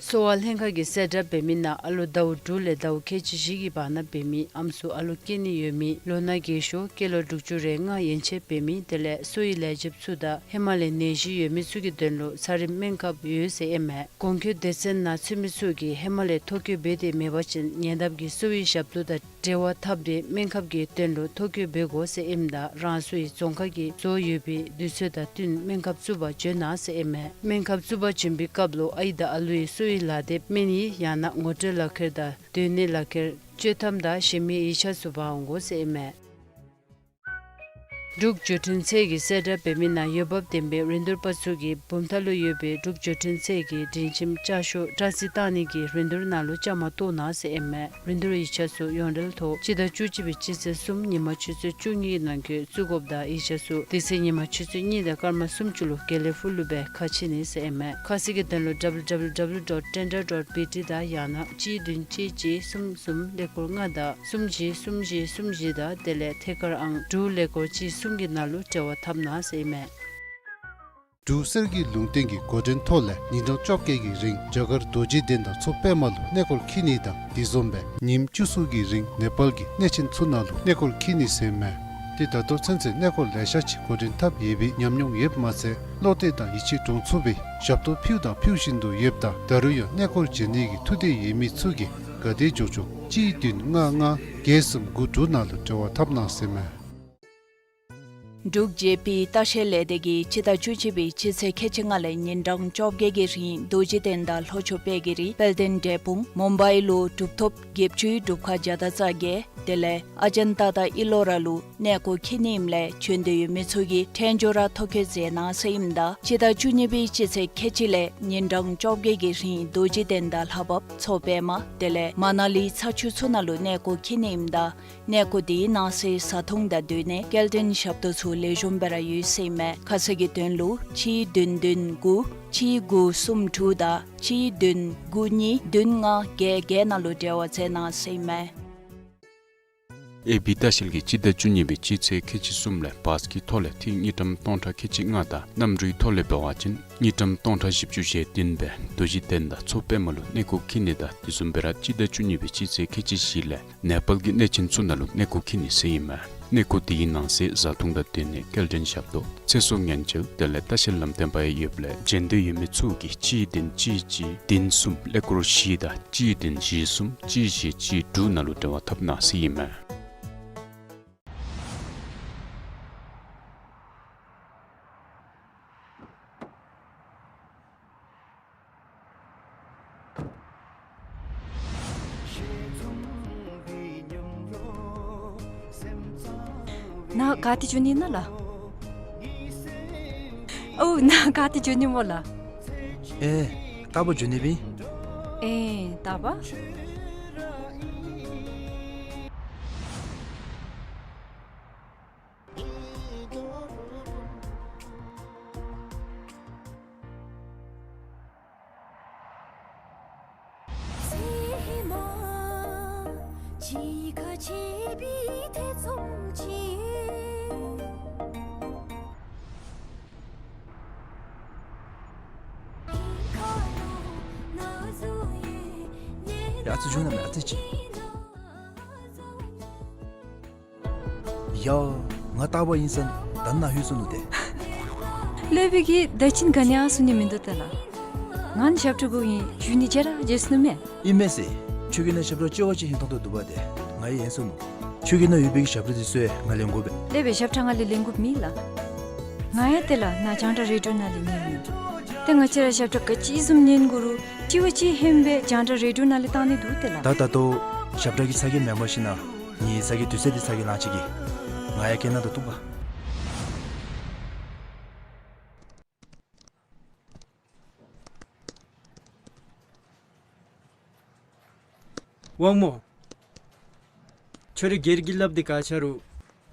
གསོ་བ་ལྷན་ཁག་གིས་གསལ་བསྒྲགས་འབད་མི་ནང་ཨ་ལོ་ཟླཝ་དྲུག་ལས་ཟླཝ་ཁལ་གཅིག་བཞི་གི་བར་ན་འབད་མི་ཨམ་སྲུ་ཨ་ལོ་སྐྱེ་ནི་ཡོད་མི་ལོ་ན་རྒས་ཤོས་སྐྱེས་ལོ་དྲུག་ཅུ་རེ་ལྔ་ཡན་ཆད་འབད་མི་དེ་ལས་གསོ་བའི་ལས་བྱེདཔ་ཚུ་དང་ཧེ་མ་ལས་ནད་གཞི་ཡོད་མི་ཚུ་གི་དོན་ལུ་ཚ་རིམས་སྨན་ཁབ་ཡོད་ཟེར་ཨིན་མས། གོང་འཁོད་སྡེ་ཚན་ནང་ཚུད་མི་ཚུ་གིས་ཧེ་མ་ལས་ཐོ་བཀོད་འབད་དེ་མེད་པ་ཅིན་ཉེ་འདབས་ཀྱི་གསོ་བའི་ཞབས་ཏོག་དང་འབྲེལ་བ་འཐབ་སྟེ་སྨན་ཁབ་ཀྱི་དོན་ལུ་ཐོ་བཀོད་འབད་དགོ་ཟེར་ཨིནམ་ད་རང་སོའི་རྫོང་ཁག་གིས་བཟོ་ཡོད་པའི་དུས་ཚོད་དང་བསྟུན་སྨན་ཁབ་བཙུགས་པར་བྱོན་གནང་ཟེར་ཨིན་མས། སྨན་ཁབ་བཙུགས་པར་བྱོན་པའི་སྐབས་ལུ་ཨའི་དང་ཨ་ལུའི་གསོ་བའི་ལག་དེབ་སྨན་ཡིག་ཡང་ན་ངོ་སྤྲོད་ལག་ཁྱེར་དང་སྡོད་གནས་ལག་ཁྱེར་སྤྱོད་ཐམ་དང་གཞན་མི་ཡིག་ཆ་ཚུ་འབག་འོང་དགོ་ཟེར་ཨིན་མས། འབྲུག་འབྱོར་འཕྲིན་ཚད་ཀྱི་གསལ་བསྒྲགས་འབད་མི་ནང་འོས་འབབ་ལྡན་པའི་རིན་བསྡུར་པ་ཚུ་གིས་བུམ་ཐང་ལུ་ཡོད་པའི་འབྲུག་འབྱོར་འཕྲིན་ཚད་ཀྱི་སྒྲིང་ཁྱིམ་ལྕགས་ཤོག་སྤྲོད་རྩིས་བཏང་ནི་གི་རིན་བསྡུར་ནང་ལུ་བཅའ་མར་གཏོགས་གནང་ཟེར་ཨིན་མས། རིན་བསྡུར་ཡིག་ཆ་ཚུ་ཡོངས་འབྲེལ་ཐོག་སྤྱི་ཟླ་བཅུ་གཅིག་པའི་སྤྱི་ཚེས་གསུམ་ཉིན་མ་ཆུ་ཚོད་བཅུ་གཉིས་ནང་འཁོད་བཙུགས་དགོཔ་དང་ཡིག་ཆ་ཚུ་དེ་ཚེ་ཉིན་མ་ཆུ་ཚོད་གཉིས་དང་སྐར་མ་སུམ་ཅུ་ལུ་དགེ་ལེགས་ཕུག་ལུ་སྦེ་ཁ་ཕྱེ་ནི་ཟེར་ཨིན་མས། ཁ་གསལ་གྱི་དོན་ལུ་W W W dot tender dot B T དང་ཡང་ན་གཅིག་བདུན་གཅིག་གཅིག་གསུམ་གསུམ་ཀླད་ཀོར་ལྔ་དང་གསུམ་བཞི་གསུམ་བཞི་གསུམ་བཞི་དང་དེ་ལས་ཐད་ཀར་ཨང་དྲུག་ཀླད་ཀོར་གཅིག་གསུམ་གྱི་ནང་ལུ་འབྲེལ་བ་འཐབ་གནང་ཟེར་ཨིན་མས། འབྲུག་གསེར་གྱི་ལུང་བསྟན་གྱི་འགོ་འདྲེན་ཐོག་ལས་ཉིན་གྲངས་བཅོ་བརྒྱད་ཀྱི་རིང་རྒྱ་གར་རྡོ་རྗེ་གདན་དང་མཚོ་པདྨ་ལུ་གནས་སྐོར་འཁྱིད་ནི་དང་དེ་བཟུམ་སྦེ་ཉིནམ་བཅུ་གསུམ་གྱི་རིང་ནེ་པཱལ་གྱི་གནས་ཆེན་ཚུ་ནང་ལུ་གནས་སྐོར་འཁྱིད་ནི་ཟེར་ཨིན་མས། ཏེ་ད་ལྟོ་ཚུན་ཚོད་གནས་སྐོར་ལེ་ཤ་ཅིག་འགོ་འདྲེན་འཐབ་ཡོད་པའི་ཉམས་མྱོང་ཡོདཔ་མ་ཚད་བློ་གཏད་དང་ཡིད་ཆེས་འདྲོངས་ཚུགས་པའི་ཞབས་ཏོག་ཕུལཝ་དང་ཕུལ་བཞིན་དུ་ཡོདཔ་དང་ད་རུང་ཡང་གནས་སྐོར་མཇལ་ནི་གི་ཐུགས་འདོད་ཡོད་མི་ཚུ་གིས་ག་དེ་མགྱོགས་མགྱོགས་གཅིག་བདུན་ལྔ་ལྔ་བརྒྱད་གསུམ་དགུ་དྲུག་ནང་ལུ་འབྲེལ་བ་འཐབ་གནང་ཟེར་ཨིན་མས། འབྲུག་ཇེ་པི་ལྟ་བཤལ་ལས་སྡེ་གིས་སྤྱི་ཟླ་བཅུ་གཅིག་པའི་སྤྱི་ཚེས་ཁལ་གཅིག་ལྔ་ལས་ཉིན་གྲངས་བཅོ་བརྒྱད་ཀྱི་རིང་རྡོ་རྗེ་གདན་དང་ལྷོ་ཕྱོགས་དཔལ་གྱི་རི་དཔལ་ལྡན་འབྲས་སྤུངས་མུམ་བའི་ལུ་གྲུབ་ཐོབ་བརྒྱད་ཅུའི་སྒྲུབ་ཁང་བརྒྱ་དང་རྩ་བརྒྱད་དེ་ལས་ཨ་ཇན་ཏ་དང་ཨི་ལོ་ར་ལུ་གནས་སྐོར་འཁྱིད་ནི་ཨིནམ་ལས་བྱོན་འདོད་ཡོད་མི་ཚུ་གིས་འཕྲལ་མགྱོགས་ར་ཐོ་བཀོད་མཛད་གནང་ཟེར་ཨིནམ་ད་སྤྱི་ཟླ་བཅུ་གཉིས་པའི་སྤྱི་ཚེས་ཁལ་གཅིག་ལས་ཉིན་གྲངས་བཅོ་བརྒྱད་ཀྱི་རིང་རྡོ་རྗེ་གདན་དང་ལྷ་བབས་མཚོ་པདྨ་དེ་ལས་མ་ན་ལི་ཚ་ཆུ་ཚུ་ནང་ལུ་གནས་སྐོར་འཁྱིད་ནི་ཨིནམ་ད་གནས་སྐོར་དེའི་ནང་གསེས་བཟའ་འཐུང་དང་སྡོད་གནས་སྐྱེལ་འདྲེན་ཞབས་ཏོག་ཚུ་ལེགས་ཤོམ་སྦེ་ར་ཡོད་ཟེར་ཨིན་མས། ཁ་གསལ་གྱི་དོན་ལུ་གཅིག་བདུན་བདུན་དགུ་གཅིག་དགུ་གསུམ་དྲུག་དང་གཅིག་བདུན་དགུ་གཉིས་བདུན་ལྔ་བརྒྱད་བརྒྱད་ནང་ལུ་འབྲེལ་བ་མཛད་གནང་ཟེར་ཨིན་མས། ཨེ་བི་ལྟ་བཤལ་གྱིས་སྤྱི་ཟླ་བཅུ་གཉིས་པའི་སྤྱི་ཚེས་ཁལ་གཅིག་གསུམ་ལས་བཱས་ཀྱི་ཐོག་ལས་ཐིག་དངུལ་ཀྲམ་སྟོང་ཕྲག་ཁལ་གཅིག་ལྔ་དང་གནམ་གྲུའི་ཐོག་ལས་འབད་བ་ཅིན་དངུལ་ཀྲམ་སྟོང་ཕྲག་བཞི་བཅུ་ཞེ་བདུན་སྦེ་རྡོ་རྗེ་གདན་དང་མཚོ་པདྨ་ལུ་གནས་སྐོར་འཁྱིད་ནི་དང་དེ་བཟུམ་སྦེ་ར་སྤྱི་ཟླ་བཅུ་གཉིས་པའི་སྤྱི་ཚེས་ཁལ་གཅིག་བཞི་ལས་ནེ་པཱལ་གྱི་གནས་ཆེན་ཚུ་ནང་ལུ་གནས་སྐོར་འཁྱིད་ནི་ཟེར་ཨིན་མས། གནས་སྐོར་དེའི་ནང་གསེས་བཟའ་འཐུང་དང་སྡོད་གནས་སྐྱེལ་འདྲེན་ཞབས་ཏོག་ཚེ་སྲོག་ཉེན་བཅོལ་དེ་ལས་ལྟ་བཤལ་ལམ་སྟོན་པ་ཡང་ཡོདཔ་ལས་མཇལ་འདོད་ཡོད་མི་ཚུ་གིས་གཅིག་བདུན་གཅིག་གཅིག་བདུན་གསུམ་ཀླད་ཀོར་བཞི་དང་གཅིག་བདུན་བཞི་གསུམ་གཅིག་བཞི་གཅིག་དྲུག་ནང་ལུ་འབྲེལ་བ་འཐབ་གནང་ཟེར་ཨིན་མས། ནཱ་ག་ཏེ་འགྱོ་ནི་ཨིན་ན་ལགས། ཨོ་ནཱ་ག་ཏེ་འགྱོ་ནི་སྨོ་ལགས། ཨེ་རྟག་པར་འགྱོ་ནི་ཨིན་པས། ཨེ་རྟག་པར། ཡ་ཨ་ཙི་འགྱོ་ན་མེད་ཨ་ཙི་ཅིག། ཡ་ང་རྟག་པར་ཨིན་ས་ནུག། ད་ནཱ་ལྷོད་སོ་ནུག་ཏེ། སློབ་དཔོན་གྱིས་ད་ཅི་ག་ནི་ཡང་གསུང་ནི་མིན་འདུག་ཏེ་ལགས། ང་ནི་ཞབས་ཁྲ་དགོ་ཨིན་ཞུ་ནི་བརྗེད་ར་བརྗེད་སོ་ནུག་མས། ཨིན་མས་ཟེར། ཁྱོད་ཀྱི་ནང་ཞབས་ཁྲ་ལྕི་བ་ཅིག་ཧིང་ཐང་དོ་འདུག་པ་ཏེ། ང་ཡང་ཡེངས་སོ་ནུག། ཁྱོད་ཀྱི་ནང་ཡོད་པའི་གི་ཞབས་ཁྲ་འདི་ཚུ་ཡང་ང་ལེན་དགོ་པས། སློབ་དཔོན་ཞབས་ཁྲ་ང་ལས་ལེན་དགོཔ་མེད་ལགས། ང་ཡང་ཏེ་ལགས་ནཱ་རྒྱང་བསྒྲགས་རེ་ཌི་ཡོ་ནང་ལས་ཉན་ནི། ཏེ་ང་བཅས་ར་ཞབས་ཁྲ་ག་ཅི་བཟུམ་ཉན་དགོ་རུང་ལྕི་བ་ཅིག་ཧན་སྦེ་རྒྱང་བསྒྲགས་རེ་ཌི་ཡོ་ནང་ལས་བཏང་ནི་འདུག་ཏེ་ལགས། ད་ད་ལྟོ་ཞབས་ཁྲ་གི་ཚ་གྱང་མེན་པར་ཞིན་ན་ངེའི་ཚ་གྱང་དུས་ཚོད་འདི་ཚ་གྱང་ལང་ཅིག་གིས། ང་ཡང་སྐད་ནང་དུ་གཏུགས་པ། དབང་མོ། ཁྱོད་ར་སྒེར་གྱི་སླབ་སྟེ་ག་ཆ་རུང་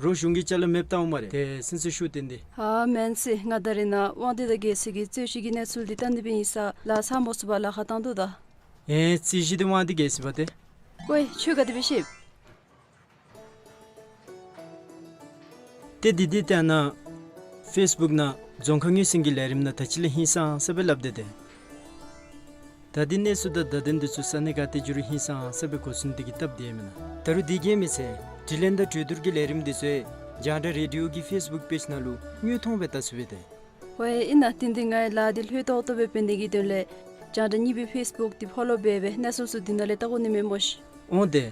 རོགས་གཞུང་གི་ཅ་ལ་མེདཔ་བལྟཝ་སྨ་རེ། ཏེ་སེམས་ཚུ་ཤུགས་བཏོན་ཏེ། ཨ་མེན་ཟེར། ང་ད་རེས་ནཱ་དབང་འདུས་དང་རྒྱལ་སྲས་ཀྱི་རྩོད་གཞི་གི་གནས་ཚུལ་འདི་བལྟ་ནི་སྦེ་ཨིན་ས་ལགས། ཚར་མ་ཚུགས་པར་ལཱ་ཁག་བཏང་དོ་ད། ཨེ་རྩོད་གཞི་འདི་དབང་འདུས་རྒྱལ་སྲས་པ་ཏེ། ཀོ་ཁྱོད་ག་དེ་སྦེ་ཤེས། ཏེ་འདི་འདི་ཏེ་ཨ་ནཱ་ཕེསི་བུཀ་ནང་རྫོང་ཁ་ངོས་ཟིན་གྱི་ལས་རིམ་ནང་ད་ཅི་ལས་ཧིང་སངས་ས་སྦེ་སླབ་སྟེ་ཏེ། ད་འདི་གནས་ཚུལ་དང་བརྡ་དོན་འདི་ཚུ་ས་གནས་ག་ཏེ་འགྱོ་རུང་ཧིང་སངས་ས་སྦེ་གོ་ཚུགས་ནི་དེ་གིས་སྟབས་བདེ་མེན་ན། ད་རུང་འདི་གིས་མི་ཚད་དྲི་ལན་དང་གྲོས་བསྡུར་གྱི་ལས་རིམ་འདི་ཚུ་ཡང་རྒྱང་བསྒྲགས་རེ་ཌི་ཡོ་གི་ཕེསི་བུཀ་པེཇ་ནང་ལུ་དངོས་མཐོང་སྦེ་བལྟ་ཚུགས་པས་ཏེ། ཝའེ་ཨིན་ན། དེ་འདི་ངེའི་ལཱ་འདི་ལྷོད་ཏོག་ཏོ་སྦེ་འབད་ནི་གི་དོན་ལས་རྒྱང་བསྒྲགས་གཉིས་པའི་ཕེསི་བུཀ་འདི་ཕོ་ལོ་འབད་སྦེ་གནས་ཚུལ་ཚུ་འདི་ནང་ལས་བལྟ་དགོ་ནི་མས་སྨོ་ཤིག། འོང་ཏེ།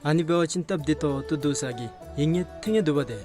ཨ་ནི་འབད་བ་ཅིན་སྟབས་བདེ་ཏོག་ཏོ་འདུག་ས་གི་ཡིད་ངེས་ཐིང་ངེ་འདུག་པ་ཏེ།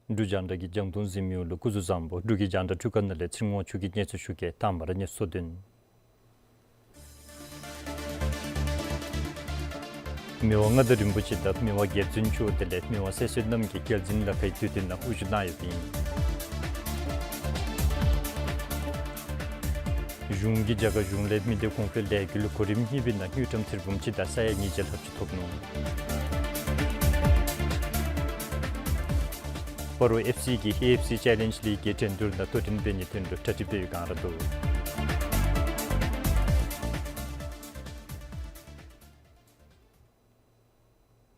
འབྲུག་རྒྱང་བསྒྲགས་ཀྱི་རྒྱང་མཐོང་གཟིགས་མི་ཡོངས་ལུ་སྐུ་གཟུགས་བཟང་པོ། འབྲུག་གི་རྒྱང་བསྒྲགས་འཕྲུལ་ཁང་ནང་ལས་ཚེ་རིང་དབང་ཕྱུག་གིས་སྙན་སེང་ཞུ་གེ། དང་པ་ར་གནས་ཚུལ་བསྡུ་ནི། མི་དབང་མངའ་བདག་རིན་པོ་ཆེ་དང་མི་དབང་རྒྱལ་བཙུན་མཆོག་དེ་ལས་མི་དབང་སྲས་བསོད་ནམས་ཀྱིས་རྒྱལ་འཛིན་ལ་ཁའི་དུས་སྟོན་ནང་དབུ་བཞུགས་གནང་ཡོདཔ་ཨིན། གཞུང་གིས་རྒྱ་གར་གཞུང་ལས་མི་སྡེ་གོང་འཕེལ་ལས་འགུལ་གོ་རིམ་གཉིས་པའི་ནང་དངུལ་ཀྲམ་ཐེར་འབུམ་གཅིག་དང་ས་ཡ་ཉིས་བརྒྱ་ལྷགཔ་ཅིག་ཐོབ་ནུག། སྤ་རོ་ཨེཕ་སི་གིས་ཨེ་ཨེཕ་སི་ཅེ་ལེནཇ་ལིག་གི་འགྲན་བསྡུར་ནང་གཏོར་སྐྲུན་འབད་ནིའི་དོན་ལུ་གྲ་སྒྲིག་འབད་བའི་བསྒང་ར་འདུག།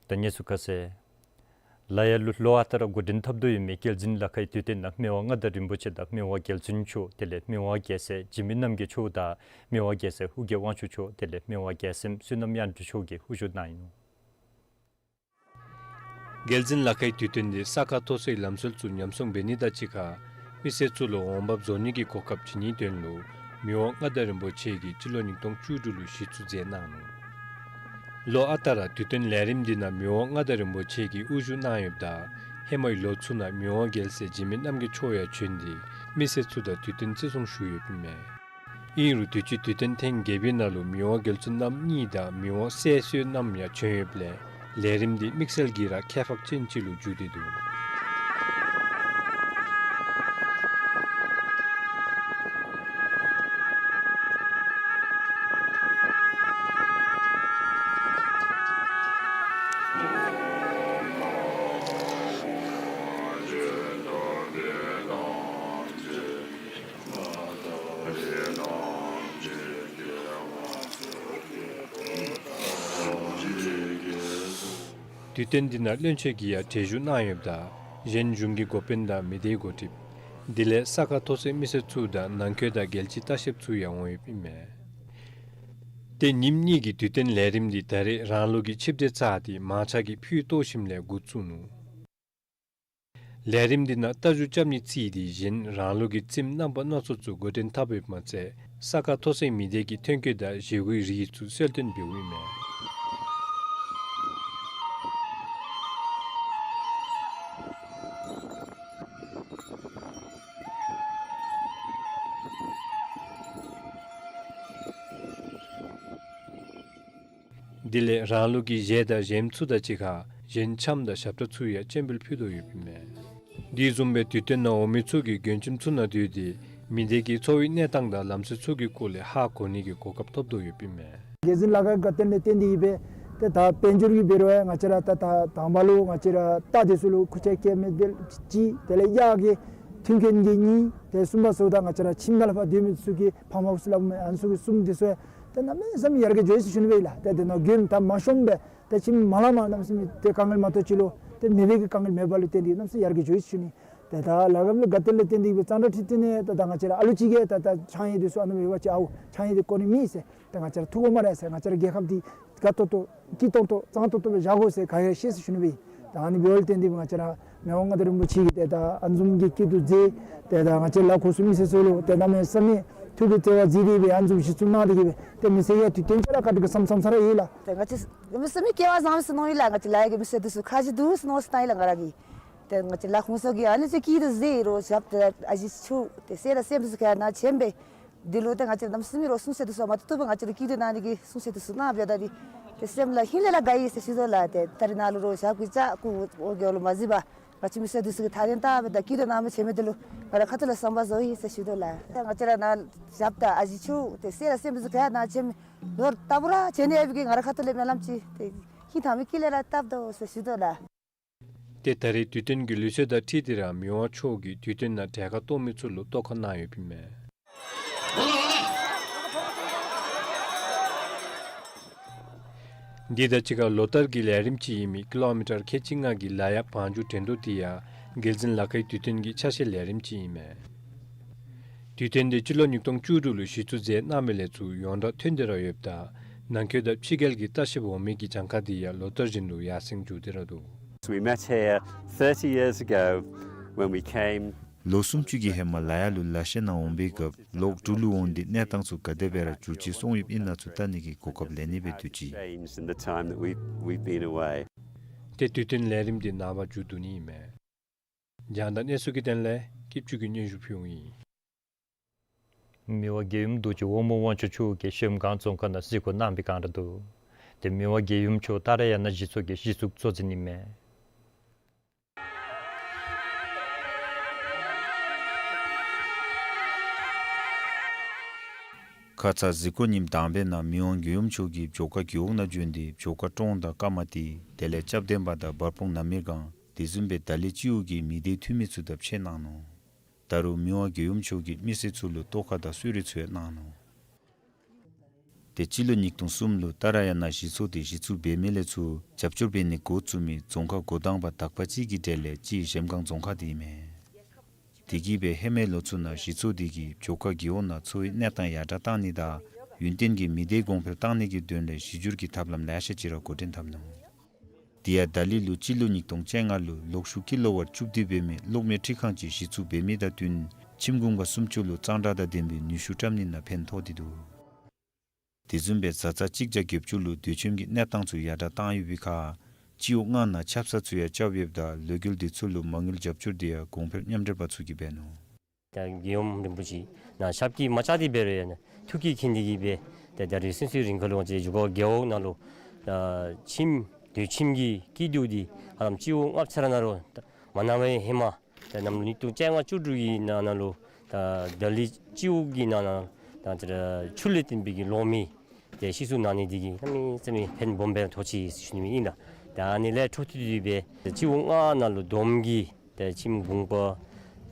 ད་གནས་ཚུལ་ཁ་གསལ། ལ་ཡ་ལུ་ལོ་ཨ་རྟག་ར་འགོ་འདྲེན་འཐབ་དོ་ཡོད་མི་རྒྱལ་འཛིན་ལ་ཁའི་དུས་སྟོན་ནང་མི་དབང་མངའ་བདག་རིན་པོ་ཆེ་དང་མི་དབང་རྒྱལ་བཙུན་མཆོག་དེ་ལས་མི་དབང་རྒྱལ་སྲས་འཇིགས་མེད་རྣམ་རྒྱལ་མཆོག་དང་མི་དབང་རྒྱལ་སྲས་ཨོ་རྒྱན་དབང་ཕྱུག་མཆོག་དེ་ལས་མི་དབང་རྒྱལ་མཚན་བསོད་ནམས་དབྱངས་སྒྲོན་མཆོག་གིས་དབུ་བཞུགས་གནང་ཡི་ནུག། རྒྱལ་འཛིན་ལ་ཁའི་དུས་སྟོན་འདི་ས་ག་མཐོ་སའི་ལམ་སྲོལ་ཚུ་ཉམས་སྲུང་འབད་ནི་དང་གཅིག་ཁར་མི་སེར་ཚུ་ལུ་འོང་འབབ་བཟོ་ནི་གི་གོ་སྐབས་བྱིན་ནིའི་དོན་ལུ་མི་དབང་མངའ་བདག་རིན་པོ་ཆེ་གིས་སྤྱི་ལོ་ཉིས་སྟོང་བཅུ་དྲུག་ལུ་གཞི་བཙུགས་མཛད་གནང་ནུག། ལོ་ཨ་རྟག་ར་དུས་སྟོན་ལས་རིམ་འདི་ནང་མི་དབང་མངའ་བདག་རིན་པོ་ཆེ་གིས་དབུ་བཞུགས་གནང་ཡོདཔ་ད་ཧེ་མའི་ལོ་ཚུ་ནང་མི་དབང་རྒྱལ་སྲས་འཇིགས་མེད་རྣམ་རྒྱལ་མཆོག་ཡང་བྱོན་ཏེ་མི་སེར་ཚུ་དང་དུས་སྟོན་བརྩི་སྲུང་ཞུ་ཡོདཔ་མས། ཨིན་རུང་དུས་ཅི་དུས་སྟོན་ཐེངས་བརྒྱད་པའི་ནང་ལུ་མི་དབང་རྒྱལ་བཙུན་རྣམ་གཉིས་དང་མི་དབང་སྲས་བསོད་ནམས་ཡང་བྱོན་ཡོདཔ་ལས་ལས་རིམ་འདི་དམིགས་བསལ་གྱིས་ར་ཁྱད་འཕགས་ཅན་ཅིག་ལུ་འགྱུར་ཏེ་འདུག། དུས་སྟོན་འདི་ནང་བློན་ཆེན་གྱིས་ཡང་གྲལ་བཞུགས་གནང་ཡོདཔ་ད་གཞན་གཞུང་གི་འགོ་དཔོན་དང་མི་སྡེའི་འགོ་ཁྲིདཔ་དེ་ལས་ས་ག་མཐོ་སའི་མི་སེར་ཚུ་དང་ནང་འཁོད་དང་རྒྱལ་སྤྱིའི་ལྟ་བཤལཔ་ཚུ་ཡང་འོང་ཡོདཔ་ཨིན་མས། ཏེ་ཉིནམ་གཉིས་ཀྱི་དུས་སྟོན་ལས་རིམ་འདི་ད་རེས་རང་ལུགས་ཀྱི་ཆིབས་གྲལ་བཅག་སྟེ་མང་ཆ་གིས་ཕུད་བཏོག་ཞིནམ་ལས་འགོ་བཙུགས་ནུག། ལས་རིམ་འདི་ནང་རྟ་རྒྱུག་རྐྱབ་ནི་རྩིས་ཏེ་གཞན་རང་ལུགས་ཀྱི་རྩེདམོ་རྣམ་པ་སྣ་ཚོགས་ཚུ་འགོ་འདྲེན་འཐབ་ཡོདཔ་མ་ཚད་ས་ག་མཐོ་སའི་མི་སྡེ་གི་ཐོན་སྐྱེད་དང་བཞེས་སྒོའི་རིགས་ཚུ་གསལ་སྟོན་འབདཝ་ཨིན་མས། དེ་ལས་རང་ལུགས་ཀྱི་གཞས་དང་གཞས་མ་ཚུ་དང་གཅིག་ཁར་གཞན་འཆམ་དང་ཞབས་ཁྲ་ཚུ་ཡང་སྤྱན་འབུལ་ཕུལ་དོ་ཡོདཔ་ཨིན་མས། དེ་བཟུམ་སྦེ་དུས་སྟོན་ནང་འོང་མི་ཚུ་གིས་མགྱོན་ཁྱིམ་ཚུ་ནང་སྡོད་དེ་མི་སྡེ་གི་འཚོ་བའི་གནས་སྟངས་དང་ལམ་སྲོལ་ཚུ་གི་སྐོར་ལས་ཧ་གོ་ནི་གི་གོ་སྐབས་ཐོབ་དོ་ཡོདཔ་ཨིན་མས། རྒྱལ་འཛིན་ལ་ཁའི་དགའ་སྟོན་ལས་བརྟེན་ཏེ་གིས་སྦེ་ཏེ་ད་དཔལ་འབྱོར་གྱི་འབད་རུང་ཡང་ང་བཅས་ར་ད་ད་དང་པ་ལུ་ང་བཅས་ར་རྟ་འདི་ཚུ་ལུ་ཁུར་ཆ་བཀལ་མི་དེ་གཅིག་དེ་ལས་གཡག་གི་མཐུན་རྐྱེན་གྱི་གཉིས། ཏེ་གསུམ་པ་ཟེརཝ་ད་ང་བཅས་ར་ཁྱིམ་ནང་ལས་ཕར་སྡོད་མི་ཚུ་གི་ཕམ་ཧའུསི་སླབ་མི་ཨ་ནི་ཚུ་གི་གསུམ། དེ་ཚུ་ཡང་ཏེ་གནམ་མེད་ས་མེད་ཡར་རྒྱས་འགྱོ་ཡི་ཟེར་ཞུ་ནི་སྦེ་ཨིན་ལགས། ཏེ་དེ་ནང་མགྱོནམ་ད་མ་ཤོངམ་སྦེ་ཏེ་ཁྱིམ་མ་ལང་མ་གནམ་མེད་ས་མེད་ཏེ་དཀའ་ངལ་མ་གཏོགས་ཅིག་ལུ་ཏེ་མེད་པའི་གི་དཀའ་ངལ་མེདཔ་ལུ་བརྟེན་ཏེ་གནམ་མེད་ས་མེད་ཡར་རྒྱས་འགྱོ་ཡི་ཟེར་ཞུ་ནི། ཏེ་ད་ལ་ཁའི་དགའ་སྟོན་ལས་བརྟེན་ཏེ་གིས་སྦེ་གཙང་སྦྲ་འཁྲིལ་ཏེ་ནི་ད་ད་ང་བཅས་ར་ཨ་ལུ་ཅིག་གིས་ད་ད་ཆང་ཡང་འདི་ཚུ་ཨ་ནི་མེད་པ་ཅིག་ཨའོ་ཆང་ཡང་འདི་དཀོན་ནི་མེད་ཟེར། ཏེ་ང་བཅས་ར་ཐུགས་ཁོམ་མ་ར་ཟེར། ང་བཅས་ར་རྒྱལ་ཁབ་འདི་དགའ་ཏོག་ཏོ་སྐྱིད་ཏོང་ཏོ་གཙང་ཏོག་ཏོ་སྦེ་བཞག་དགོ་ཟེར་ག་ཡང་ཤེས་ཟེར་ཞུ་ནི་སྦེ་ཨིན། ད་ཨ་ནི་འབདཝ་ལས་བརྟེན་ཏེ་ང་བཅས་ར་མི་དབང་མངའ་བདག་རིན་པོ་ཆེ་གིས་ཏེ་ད་ཨ་ནི་བཟུམ་གྱི་སྐྱིད་སྡུག་མཛད། ཏེ་ད་ང་བཅས་ལ་ཁོ་ཚུ་མི་སེར་ཚུ་ལུ་ཏེ་གནམ་མེད་ས་མེད་ཐུགས་ཀྱི་བརྩེ་བ་མཛད་དེ་སྦེ་ཨ་ནི་བཟུམ་གཞི་བཙུགས་གནང་སྟེ་གིས་སྦེ་ཏེ་མི་སེར་ཡང་དུས་སྟོན་ཆ་ར་བཀའ་དྲིན་གྱི་བསམ་བསམ་ས་ར་ཡོད་ལགས། ཏེ་ང་བཅས་གནམ་མེད་ས་མེད་སྐལ་བ་བཟང་པས་ཟེར་མནོ་ཡི་ལགས། ང་བཅས་ལ་ཡ་གི་མི་སེར་འདི་ཚུ་ཁ་རྗེ་འདུག་ཟེར་མནོ་ཟེར་བཏང་ཡི་ལགས་ང་ར་གིས། ཏེ་ང་བཅས་ལ་ཁོང་ཚུ་གིས་ཨ་ནི་ཚུ་སྐྱིད་སྡུག་མཛད་རུང་ཞབས་ཏེ་ཨ་ཞེ་ཚུ་ཏེ་སྲས་དང་སྲསམོ་ཚུ་ག་ནཱ་བྱོན་སྦེ་འདི་ལུ་ཏེ་ང་བཅས་གནམ་མེད་ས་མེད་རོགས་གསུང་བཤད་འདི་ཚུ་མ་ཐུབ་ཐུབ་པར་ང་བཅས་ལུ་སྐྱིད་སྡུག་གནང་ནི་གི་གསུང་བཤད་འདི་ཚུ་གནང་སྦེ་ད་འདི་ཏེ་སེམས་ལུ་ཧིང་ལས་ར་དགའ་ཡི་ཟེར་ཞུ་དོ་ལགས། ཏེ་ད་རེས་ནཱ་ལུ་རོགས་ཞབས་ཀྱིས་བཅགས་སྐུ་འོ་གེ་ལུ་མ་གཟིགས་པར་ང་བཅས་མི་སེར་འདི་ཚུ་གིས་ཐ་སྙད་བཏགས་སྦེ་ད་སྐྱིད་སྡུག་གནང་སྦེ་བྱོན་མི་འདི་ལུ་ང་ར་ཁ་ཐུག་ལས་བསམ་པ་རྫོགས་ཡི་ཟེར་ཞུ་དོ་ལགས། ཏེ་ང་བཅས་ར་ནཱ་ཞབས་དང་ཨ་ཞེ་ཚུ་ཏེ་སྲས་དང་སྲསམོ་ཚུ་ག་ནཱ་བྱོན་མི་ལོག་ལྟ་བུ་ར་བྱོན་ནི་ཡོད་པའི་གི་ང་ར་ཁ་ཐུག་ལས་སྨོན་ལམ་ཅིག་ཏེ་ཧིང་ཐང་མི་དཀྱིལ་ལས་ར་བཏབ་དོ་ཟེར་ཞུ་དོ་ལགས། ཏེ་ད་རེས་དུས་སྟོན་གྱི་ལུགས་སྲོལ་དང་འཁྲིལ་ཏེ་ར་མི་དབང་མཆོག་གིས་དུས་སྟོན་ནང་གྲལ་ཁར་གཏོགས་མི་ཚུ་ལུ་གཏོར་ཁ་གནང་ཡོདཔ་ཨིན་མས། འདི་དང་གཅིག་ཁར་ལོ་ལྟར་གྱི་ལས་རིམ་ཅིག་ཨིན་མི་ཀི་ལོ་མི་ཊར་ཁལ་གཅིག་ལྔ་གི་ལ་ཡ་བང་རྒྱུག་འགྲན་བསྡུར་འདི་ཡང་རྒྱལ་འཛིན་ལ་ཁའི་དུས་སྟོན་གྱི་ཆ་ཤས་ལས་རིམ་ཅིག་ཨིན་མས། དུས་སྟོན་འདི་སྤྱི་ལོ་ཉིས་སྟོང་བཅུ་དྲུག་ལུ་གཞི་བཙུགས་མཛད་གནང་མི་ལས་ཚུར་ཡོངས་གྲགས་ཐོན་ཏེ་ར་ཡོདཔ་ད་ནང་འཁོད་དང་ཕྱི་རྒྱལ་གྱི་ལྟ་བཤལཔ་འོང་མི་གི་གྱངས་ཁ་འདི་ཡང་ལོ་ལྟར་བཞིན་དུ་ཡར་སེང་འགྱོ་སྟེ་ར་འདུག། We met here thirty years ago when we came. ལོ་སུམ་ཅུ་གི་ཧེ་མ་ལ་ཡ་ལུ་ལཱ་གཤེད་ནང་འོང་པའི་སྐབས་ལོག་འབྲུག་ལུ་འོང་སྟེ་གནས་སྟངས་ཚུ་ག་དེ་སྦེ་ར་འགྱུར་ཅི་སོང་ཡོདཔ་ཨིན་ན་ཚུ་བལྟ་ནི་གི་གོ་སྐབས་ལེན་ནི་སྦེ་འདུག་ཅི། Changed in the time that we've, we've been away. ཏེ་དུས་སྟོན་ལས་རིམ་འདི་ནངས་པ་མཇུག་བསྡུ་ནི་ཨིན་མས། རྒྱང་བསྒྲགས་གནས་ཚུལ་གྱི་དོན་ལས་སྐྱིད་ཆུ་གིས་སྙན་ཞུ་ཕུལཝ་ཨིན། མི་དབང་རྒྱལ་ཡུམ་རྡོ་རྗེ་དབང་མོ་དབང་ཕྱུག་མཆོག་གིས་གཞལམ་སྒང་རྫོང་ཁག་ནང་གཟིགས་སྐོར་གནང་བའི་བསྒང་ར་འདུག། ཏེ་མི་དབང་རྒྱལ་ཡུམ་མཆོག་ཏཱ་ར་ཡ་ན་གཞི་ཚོགས་ཀྱི་གཞི་བཙུགས་གཙོ་འཛིན་ཨིན་མས། ཁ་ཙ་གཟིགས་སྐོར་ཉིནམ་དང་པའི་ནང་མི་དབང་རྒྱལ་ཡུམ་མཆོག་གིས་བྱོ་ཁ་རྒེད་འོག་ནང་བྱོན་ཏེ་བྱོ་ཁ་ཀྲོང་དང་ཀ་མ་ཏི་དེ་ལས་ཅབ་ལྡན་པ་དང་བར་སྤུངས་ནམ་མེར་སྒང་དེ་བཟུམ་སྦེ་ད་ལི་སྤྱི་འོག་གི་མི་སྡེ་འཐུས་མི་ཚུ་དང་ཕྱད་གནང་ནུག། ད་རུང་མི་དབང་རྒྱལ་ཡུམ་མཆོག་གིས་མི་སེར་ཚུ་ལུ་ལྟོ་ཁ་དང་གསོལ་རས་ཚུ་ཡང་གནང་ནུག། ཏེ་སྤྱི་ལོ་ཉིས་སྟོང་གསུམ་ལུ་ཏཱ་ར་ཡ་ན་གཞི་ཚོགས་དེ་གཞི་བཙུགས་འབད་མི་ལས་ཚུར་རྒྱབ་སྐྱོར་འབད་ནི་འགོ་བཙུགས་མི་རྫོང་ཁག་འགོ་དང་པ་དག་པ་ཅིག་གི་གྲས་ལས་གཅིག་གཞལམ་སྒང་རྫོང་ཁག་དེ་ཨིན་མས། དེ་གིས་སྦེ་ཧེ་མའི་ལོ་ཚུ་ནང་གཞི་ཚོགས་དེ་གིས་བྱོ་ཁ་རྒེད་འོག་ནང་འཚོ་བའི་གནས་སྟངས་ཡར་དྲག་གཏང་ནི་དང་ཡུན་བརྟན་གྱི་མི་སྡེ་གོང་འཕེལ་གཏང་ནི་གི་དོན་ལས་གཞི་སྒྱུར་གྱི་ཐབས་ལམ་ལེ་ཤ་ཅིག་ར་འགོ་འདྲེན་འཐབ་ནུག། དེ་ཡང་ད་ལི་ལུ་སྤྱི་ལོ་ཉིས་སྟོང་བཅོ་ལྔ་ལུ་ལོག་ཤུགས་ཀི་ལོ་ཝཊ་བཅུ་བདུན་འབད་མི་གློག་མེ་འཕྲུལ་ཁང་ཅིག་གཞི་བཙུགས་འབད་མི་དང་བསྟུན་ཁྱིམ་གུང་པ་སུམ་ཅུ་ལུ་གཙང་སྦྲ་དང་ལྡན་པའི་ནུས་ཤུགས་བཀྲམ་ནི་ནང་ཕན་ཐོགས་ཏེ་འདུག། དེ་བཟུམ་སྦེ་བཟའ་ཚང་གཅིག་བརྒྱ་བརྒྱད་ཅུ་ལུ་སྡོད་ཁྱིམ་གྱི་གནས་སྟངས་ཚུ་ཡར་དྲག་བཏང་ཡོད་པའི་ཁར་སྤྱི་འོག་ལྔ་ནང་ཆབ་གསང་ཚུ་ཡང་རྐྱབ་ཡོདཔ་ད་ལས་འགུལ་དེ་ཚུ་ལུ་མ་དངུལ་རྒྱབ་སྐྱོར་དེ་ཡང་གོང་འཕེལ་མཉམ་འབྲེལ་པ་ཚུ་གིས་འབད་ནུག། ད་རྒྱལ་ཡུམ་རིན་པོ་ཆེ་ནཱ་ཞབས་ཀྱིས་མ་བཅགས་ཏེ་འབད་རུང་ཡང་ཐུགས་ཀྱིས་མཁྱེན་ཏེ་གིས་སྦེ་ཏེ་ད་རེས་སོ་སོའི་རིང་ཁ་ལུ་ང་བཅས་བྱོ་ཁ་རྒེད་འོག་ནང་ལུ་ད་ཁྱིམ་སྡོད་ཁྱིམ་གྱི་སྐྱིད་སྡུག་འདི་ཧ་ལམ་སྤྱི་འོག་ལྔ་ཆ་ར་ནང་ལུ་ད་མ་ནང་པའི་ཧེ་མ་ད་གནམ་ལོ་ཉིས་སྟོང་བཅོ་ལྔ་བཅུ་དྲུག་གི་ནང་ན་ལུ་ད་ད་ལི་སྤྱི་འོག་གི་ནང་ན་ད་ཆུ་ལས་བརྟེན་པའི་གི་གློག་མེ་དེ་གཞི་བཙུགས་གནང་ནི་དེ་གིས་གནམ་མེད་ས་མེད་ཕན་སྦོམ་སྦེ་ཐོགས་ཅི་ཟེར་ཞུ་ནི་ཨིན་ལགས། ད་ཨ་ནི་ལས་འཕྲོ་མཐུད་དེ་སྦེ་སྤྱི་འོག་ལྔ་ནང་ལུ་བསྡོམས་ཀྱིས་ཏེ་ཁྱིམ་གུང་པ་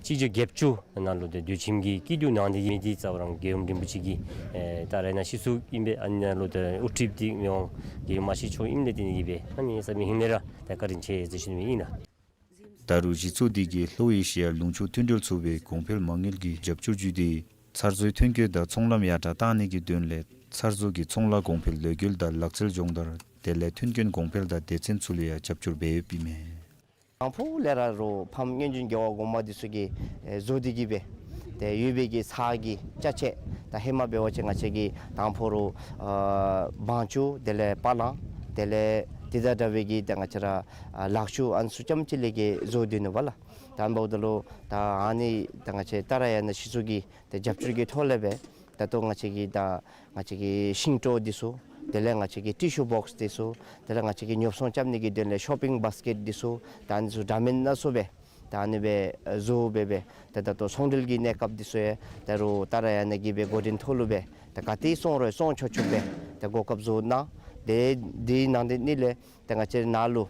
གཅིག་བརྒྱ་བརྒྱད་ཅུ་ནང་ལུ་ཏེ་སྡོད་ཁྱིམ་གྱི་སྐྱིད་སྡུག་གནང་སྟེ་གིས་མི་འདི་རྩ་བ་རང་རྒྱལ་ཡུམ་རིན་པོ་ཆེ་གི་ཨེ་ད་རེས་ནཱ་གཞི་བཙུགས་ཨིན་པས། ཨ་ནཱ་ལུ་ཏེ་དབུ་ཁྲིདཔ་འདི་མི་དབང་རྒྱལ་ཡུམ་མ་གཞི་མཆོག་ཨིནམ་ལས་བརྟེན་གིས་སྦེ་ཨ་ནི་ས་མི་ཧིང་ལས་ར་ཏེ་བཀའ་དྲིན་ཆེ་ཟེར་ཞུ་ནི་ཨིན་ལགས། ད་རུང་གཞི་བཙུགས་འདི་གིས་ལྷོ་ཨེ་ཤི་ཡ་ལུང་ཕྱོགས་མཐུན་འབྲེལ་ཚོགས་པའི་གོང་འཕེལ་མ་དངུལ་གྱི་རྒྱབ་སྐྱོར་བརྒྱུད་དེ་ཚྭ་བཟོའི་ཐོན་སྐྱེད་དང་ཚོང་ལམ་ཡར་དྲག་གཏང་ནི་གི་དོན་ལས་ཚྭ་བཟོ་གི་ཚོང་ལཱ་གོང་འཕེལ་ལས་འགུལ་དང་ལག་རྩལ་སྦྱོང་བརྡར་དེ་ལས་མཐུན་རྐྱེན་གོང་འཕེལ་དང་སྡེ་ཚན་ཚུ་ལུ་ཡང་རྒྱབ་སྐྱོར་འབད་ཡོདཔ་ཨིན་མས། དང་ཕུ་ལས་ར་རུང་ཕམ་སྔོན་བྱོན་རྒྱལ་བ་གོང་མ་འདི་ཚུ་གིས་ཨེ་བཟོ་སྟེ་གིས་སྦེ་ཏེ་ཡོད་པའི་གི་ཚྭ་གི་ཅ་ཆས་ད་ཧེ་མ་འབད་བ་ཅིན་ང་བཅས་ཀྱིས་དང་ཕུ་རུང་ཨ་བང་ཅུ་དེ་ལས་པ་ལང་དེ་ལས་དེ་དང་འདྲ་བའི་གི་ད་ང་བཅས་ར་ཨ་ལག་ཆུ་ཨ་ནི་ཚུ་རྐྱངམ་གཅིག་ལས་ཀྱི་བཟོ་སྡོད་ནུག་པ་ལགས། ད་ཨ་ནི་འབདཝ་ད་ལུ་ད་ཨ་ནི་ད་ང་བཅས་ཏཱ་ར་ཡ་ན་གཞི་བཙུགས་ཀྱི་ཏེ་རྒྱབ་སྐྱོར་གྱི་ཐོག་ལས་སྦེ་ད་ལྟོ་ང་བཅས་ཀྱི་ད་ང་བཅས་ཀྱི་ཤིང་ཏོག་འདི་ཚུ་དེ་ལས་ང་བཅས་ཀྱི་ཊི་ཤུ་བོགས་འདི་ཚུ་དེ་ལས་ང་བཅས་ཀྱི་ཉོ་ཚོང་རྐྱབ་ནི་གི་དོན་ལས་ཤོ་པིང་བཱས་ཀེཊ་འདི་ཚུ་ད་ཨ་ནི་ཚུ་འདྲ་མིན་སྣ་ཚོགས་སྦེ་ད་ཨ་ནི་སྦེ་བཟོ་སྦེ་སྦེ་ད་ད་ལྟོ་ཚོང་འབྲེལ་གྱི་གནས་སྐབས་འདི་ཚུ་ཡང་ད་རུང་ཏཱ་ར་ཡ་ན་གིས་སྦེ་འགོ་འདྲེན་ཐོག་ལུ་སྦེ་ད་ག་ཏེ་བཙོང་རུང་བཙོང་ཆོག་ཆོགཔ་སྦེ་ད་གོ་སྐབས་བཟོ་གནང་། དེ་དེའི་ནང་དེ་ནི་ལས་ད་ང་བཅས་ནཱ་ལུ་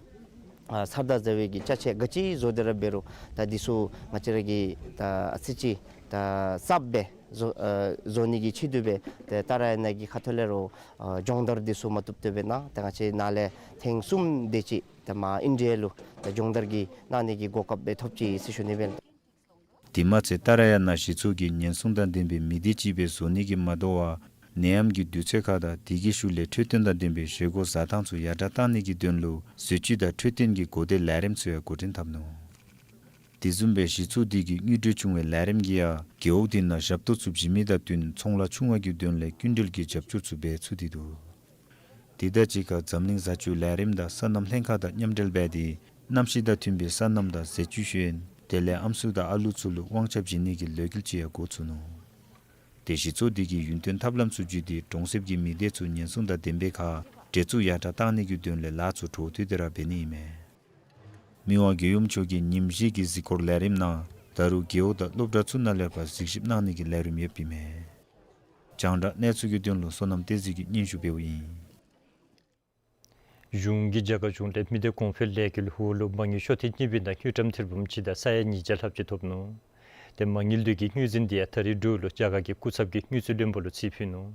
ཨ་ཚྭ་དང་རྫ་བའི་གི་ཅ་ཆས་ག་ཅི་བཟོ་སྟེ་ར་འབད་རུང་ད་འདི་ཚུ་ང་བཅས་ར་གིས་ད་ཨ་ཙི་ཅིག་ད་གསརཔ་སྦེ་བཟོ་ཨ་བཟོ་ནི་གི་ཆེད་དུ་སྦེ་ཏེ་ཏཱ་ར་ཡ་ན་གི་ཁ་ཐུག་ལས་རུང་ཨ་སྦྱོང་བརྡར་འདི་ཚུ་མ་བཏུབ་བཏུབ་སྦེ་གནང་། ད་ང་བཅས་ནཱ་ལས་ཐེངས་གསུམ་དེ་ཅིག་ད་མར་ཨིན་ཌི་ཡ་ལུ་ད་སྦྱོང་བརྡར་གྱི་གནང་ནི་གི་གོ་སྐབས་སྦེ་ཐོབ་ཅི་ཟེར་ཞུ་ནི་སྦེ། དེ་མ་ཚད་ཏཱ་ར་ཡ་ན་གཞི་ཚོགས་ཀྱིས་ཉེན་སྲུང་དང་ལྡན་པའི་མི་སྡེ་ཅིག་སྦེ་བཟོ་ནི་གིས་མ་དོ་བར་ནད་ཡམས་ཀྱི་དུས་ཚོད་ཁར་དང་དེ་གི་ཤུལ་ལས་འཕྲོད་བསྟེན་དང་ལྡན་པའི་བཞེས་སྒོ་བཟའ་ཐངས་ཚུ་ཡར་དྲག་གཏང་ནི་གི་དོན་ལུ་ཟས་བཅུད་དང་འཕྲོད་བསྟེན་གྱི་གོ་བདེ་ལས་རིམ་ཚུ་ཡང་འགོ་འདྲེན་འཐབ་ནུག། དེ་བཟུམ་སྦེ་གཞི་ཚོགས་འདི་གིས་དངུལ་འབྲེལ་བྱུང་བའི་ལས་རིམ་གྱིས་ཡང་རྒེད་འོག་དེ་ནང་ཞབས་ཏོག་ཚུ་བྱིན་མི་དང་བསྟུན་ཚོང་ལཱ་ཆུང་བ་གི་དོན་ལས་སྐྱིན་འགྲུལ་གྱི་རྒྱབ་སྐྱོར་ཚུ་འབད་ཚུགས་ཏེ་འདུག། དེ་དང་གཅིག་ཁར་འཛམ་གླིང་བཟའ་སྤྱོད་ལས་རིམ་དང་སོ་ནམ་ལྷན་ཁག་དང་མཉམ་འབྲེལ་འབད་དེ་གནམ་གཤིས་དང་མཐུན་པའི་སོ་ནམ་དང་ཟས་བཅུད་ཤེས་ཡོན་དེ་ལས་ཨམ་སྲུ་དང་ཨ་ལུ་ཚུ་ལུ་དབང་ཆ་བྱིན་ནི་གི་ལས་འགུལ་ཅིག་ཡང་འགོ་བཙུགས་ནུག། ཏེ་གཞི་ཚོགས་འདི་གིས་ཡུན་བརྟན་ཐབས་ལམ་ཚུ་བརྒྱུད་དེ་གྲོང་གསེབ་ཀྱི་མི་སྡེ་ཚུ་ཉེན་སྲུང་དང་ལྡན་པའི་ཁར་འདྲེས་འཛུགས་ཡར་དྲག་གཏང་ནི་གི་དོན་ལས་ལཱ་ཚུ་འཕྲོ་མཐུད་དེ་ར་འབད་ནི་ཨིན་མས། མི་དབང་རྒྱལ་ཡུམ་མཆོག་གི་ཉིནམ་བཞི་གི་གཟིགས་སྐོར་ལས་རིམ་ནང་ད་རུང་རྒེད་འོག་དང་སློབ་གྲྭ་ཚུ་ནང་ལས་ཕར་གཟིགས་ཞིབ་གནང་ནི་གི་ལས་རིམ་ཡོདཔ་ཨིན་མས། རྒྱང་བསྒྲགས་གནས་ཚུལ་གྱི་དོན་ལུ་བསོད་ནམས་བསྟན་འཛིན་གྱིས་སྙན་ཞུ་འབདཝ་ཨིན། གཞུང་གིས་རྒྱ་གར་གཞུང་ལས་མི་སྡེ་གོང་འཕེལ་ལས་འགུལ་འོག་ལུ་མ་དངུལ་ཤོག་ཐེངས་གཉིས་པའི་ནང་དངུལ་ཀྲམ་ཐེར་འབུམ་གཅིག་དང་ས་ཡ་ཉིས་བརྒྱ་ལྷགཔ་ཅིག་ཐོབ་ནུག། ཏེ་མ་དངུལ་དེ་གི་དངུལ་འཛིན་དེ་ཡང་ད་རིས་འབྲུག་ལུ་རྒྱ་གར་གྱི་སྐུ་ཚབ་ཀྱིས་དངུལ་རྩིས་བློན་པོ་ལུ་རྩིས་ཕུལ་ནུག།